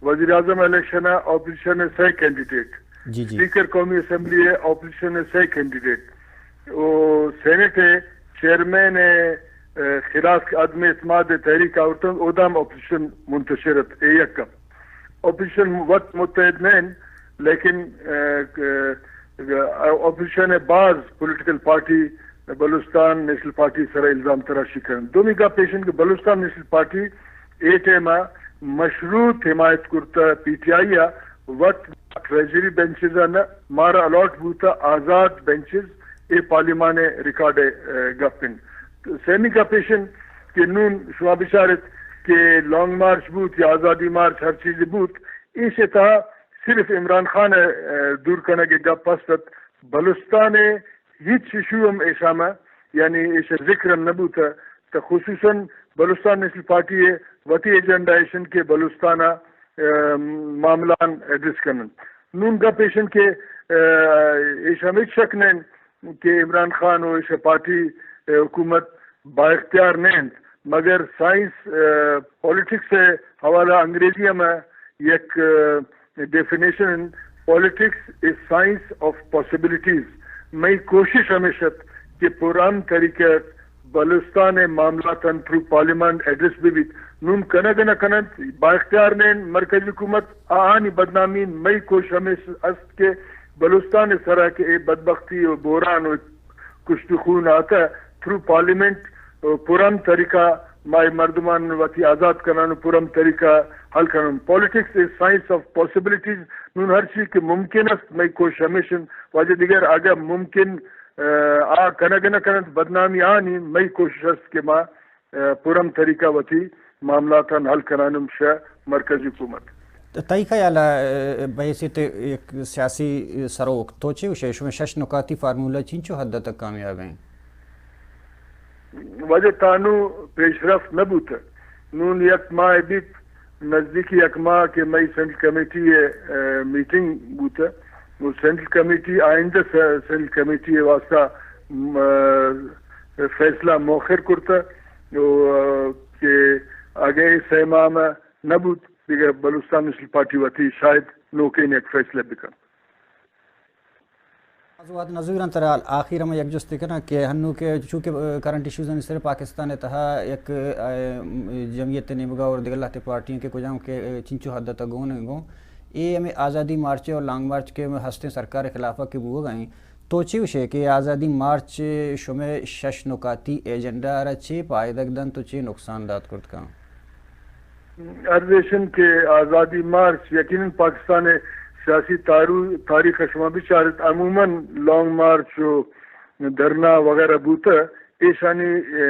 وزیر اعظم الیکشن ءَ اپوزیشن ءِ سئے کینڈیڈیٹ۔ جی، جی۔ اسپیکر قومی اسمبلی ءِ اپوزیشن ءِ سئے کینڈیڈیٹ۔ او سینیٹ ءِ چیئرمین ءِ، اے، خلاف عدم اعتماد ءِ تحریک آورتنت، اودام اپوزیشن منتشر ات۔ اے یک گپ۔ اپوزیشن وت متحد نہ انت، لیکن، اے، اے، اپوزیشن ءِ باز political party Balochistan national party سرا الزام تراشی کننت۔ دومی گپ ایش انت کہ Balochistan national party a time ءَ مشروط حمایت کرتہ پی ٹی آئی ءَ، وت ٹریجری بینچز ءَ نہ، مارا الاٹ بوتہ آزاد بینچز، اے پارلیمان ءِ ریکارڈ ءِ، اے، گپ انت۔ سیمی گپ ایش انت کہ نون شما بچارت کہ لانگ مارچ بوت یا آزادی مارچ ہر چیز بوت، ایش ءِ تہا صرف عمران خان ءِ، اے، دور کنگ ءِ گپ است ات، بلوچستان ءِ ہچ ایشو ہم ایشاں، یعنی ایش ءِ ذکر ہم نہ بوتہ، تو خصوصاً بلوچستان نیشنل پارٹی ءِ وتی ایجنڈا ایش انت کہ بلوچستان ءِ، ام، معاملہاں ایڈریس کن انت۔ نون گپ ایش انت کہ، ا، ایش ہم ہچ شک نہ انت کہ عمران خان و ایش ءِ پارٹی، ا، حکومت با اختیار نہ انت، مگر سائنس، ا، پالیٹکس ءِ حوالہ انگریزی ہم یک، ا، definition, politics is science of possibilities۔ مئی کوشش ہمیش ات کہ پرامن طریقہ ات بلوچستان ءِ معاملاتاں تھرو پارلیمنٹ ایڈریس بہ بیت۔ نون کنگ نہ کننت، با اختیار نہ انت، مرکزی حکومت آہانی بدنامی۔ مئی کوشش ہمیش است کہ بلوچستان ءِ سرا کہ اے بدبختی و بحران و کشت و خون آتہ، تھرو پارلیمنٹ پرامن طریقہ ما اے مردمان وتی آزاد کنان و پرامن طریقہ حل کنان۔ Politics is science of possibilities۔ نون ہر چیز کہ ممکن است، مئی کوشش ہمیش انت۔ واجہ دیگر اگہ ممکن، ا، آ کنگ نہ کننت، بدنامی آنی، مئی کوشش است کہ ما، ا، پرامن طریقہ وتی معاملاتان حل کنانم شہ مرکزی حکومت۔ تئی خیال ءَ، ا، بحیثیت یک سیاسی سروک تو چے گوشے، شمئے شش نکاتی فارمولہ چینچو حد تک کامیاب ہیں؟ واجہ تانو پیشرفت نہ بوتہ۔ نون یک ماہ بیت، نزدیکی یک ماہ کہ مئی سینٹرل کمیٹی ءِ، ا، میٹنگ بوتہ۔ نو سینٹرل کمیٹی آئندہ س-، سینٹرل کمیٹی ءِ واسطہ، م-، ا، فیصلہ مؤخر کرتہ۔ نو، ا، کہ اگہ اے سہ ماہ ءَ نہ بوت، دگہ بلوچستان نیشنل پارٹی وتی شاید نوکیں یک فیصلہ بکنت۔ باز وھد نزور انت ترا۔ آخر ءَ من یک جستے کناں کہ ہنو کہ چونکہ، ا، کرنٹ ایشوز آنی سر پاکستان ءِ تہا یک، ا، جمعیت نیمگا اور دگہ لہتے پارٹی ہیں کہ کجام کہ، ا، چنچو حد تک گون ہیں گون، اے ہمیں آزادی مارچ اور لانگ مارچ کہ ہمیں ہستیں سرکار خلاف کہ بوگا ہیں، تو چی گوشے کہ آزادی مارچ شمئے شش نکاتی ایجنڈا ءَ را چے پائدگ دنت و چے نقصان دات کرت کن؟ عرض ایش انت کہ آزادی مارچ یقیناً پاکستان ءِ سیاسی تارو-، تاریخ ءَ شما بچارت، عموماً لانگ مارچ و دھرنا وغیرہ بوتہ، ایشانی، ا،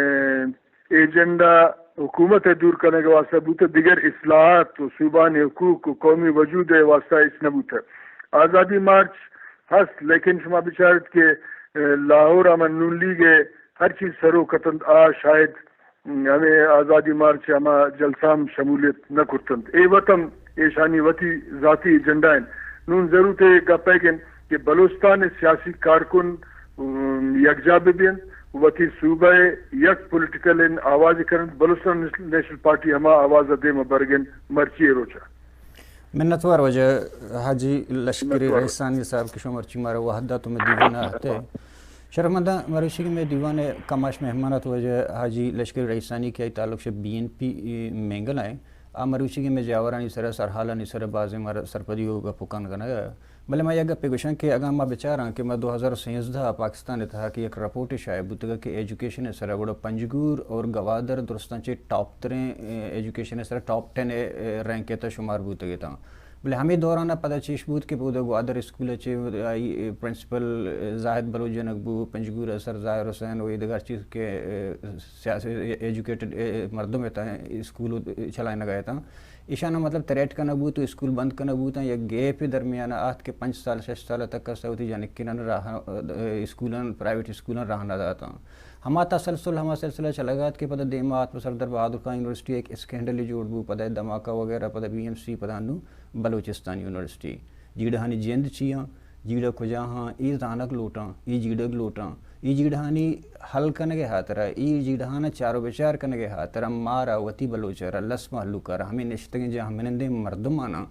ایجنڈا حکومت ءِ دور کنگ ءِ واسطہ بوتہ، دگر اصلاحات و صوبانی حقوق و قومی وجود ءِ واسطہ ہچ نہ بوتہ۔ آزادی مارچ ہست، لیکن شما بچارت کہ، ا، لاہور ءَ من نون لیگ ءِ ہر چیز سروک اتنت، آ شاید ہمے آزادی مارچ ءِ ہما جلسہ ہم شمولیت نہ کرتنت۔ اے وت ہم ایشانی وتی ذاتی ایجنڈا انت۔ نون ضرورت ءِ گپ ایگ انت کہ بلوچستان ءِ سیاسی کارکن، ام، یکجا بہ بینت، وتی صوبہ ءِ یک پولیٹیکل ان آواز کننت، بلوچستان نیشنل پارٹی ہما آواز ءَ دیم ءَ برگ انت مرچی ءِ روچ ءَ۔ منتوار واجہ حاجی لشکری رئیسانی صاحب کہ شما مرچی مارا وھد دات و مئے دیوان ءَ اتئے۔ شرفمنداں، مروچیگیں مئے دیوان ءِ کماش مہمان ات واجہ حاجی لشکری رئیسانی کہ آئی تعلق شہ بی این پی مینگل ءَ انت۔ آ مروچیگیں مئے جاورانی سرا، سرحالانی سرا بازیں مارا سرپدی و گپ و کن کنگ ءَ۔ بلے ما یک گپے گوشاں کہ اگاں ما بچاراں کہ ما دو ہزار سیزدہ ءَ پاکستان ءِ تہا کہ یک رپورٹے شائع بوتگ کہ ایجوکیشن ءِ سرا گڑا پنجگور اور گوادر درستاں چہ ٹاپ تریں، اے، ایجوکیشن ءِ سرا ٹاپ ٹین ءِ، اے، رینک ءِ تہا شمار بوتگ اتاں۔ بلے ہمے دوران ءَ پدا چیش بوت کہ بودا گوادر اسکول ءَ چہ آئی پرنسپل زاہد بلوچ جنگ بو، پنجگور ءَ سر ظاہر حسین و ایدگہ چیز کہ، اے، سیاسی ایجوکیٹڈ، اے، مردم اتاں، اسکول چلائینگ ءَ اتاں۔ ایشاناں مطلب تھریٹ کنگ بوت و اسکول بند کنگ بوتاں، یک گیپ درمیان ءَ آت کہ پنچ سال، شش سال تک کس وتی جنکیناں راہ، اسکولان، پرائیویٹ اسکولان راہ نہ داتاں۔ ہما تسلسل، ہما سلسلہ چلگ ءَ ات کہ پدا دیما آت پہ سردار بہادر خان یونیورسٹی ءَ یک اسکینڈلے جوڑ بو، پدا دھماکہ وغیرہ، پدا بی ایم سی، پدا انوں بلوچستان یونیورسٹی۔ جیڑہانی جند چی آں؟ جیڑہ کجا آں؟ اے زانگ لوٹاں، اے جیڑگ لوٹاں، اے جیڑہانی حل کنگ ءِ ہاترا، اے جیڑہاں چار و بچار کنگ ءِ ہاترا مارا وتی بلوچ ءَ را، لس مہلوک ءَ را، ہمے نشتگیں جاہ منندیں مردماناں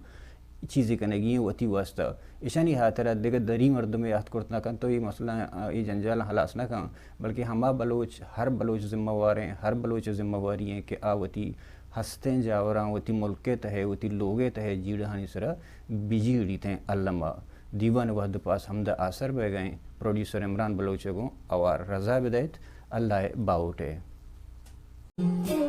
چیزے کنگی ایں وتی واسطہ۔ ایشانی ہاترا دگہ دری مردمے اہت کرت نہ کنت و اے مسئلہ، اے جنجال ہلاس نہ کن، بلکہ ہما بلوچ، ہر بلوچ ذمہ وار ایں، ہر بلوچ ذمہ واری ایں کہ آ وتی ہستیں جاوراں، وتی ملک ءِ تہ ءَ، وتی لوگ ءِ تہ ءَ جیڑہانی سرا بجیڑیتیں۔ الما دیوان ءِ وھد ءُ پاس ہمدا آسر بئیگ ءَ ایں۔ پروڈیوسر عمران بلوچ ءَ گوں اوار رضا بدئیت۔ اللہ ءِ باہوٹ ءَ۔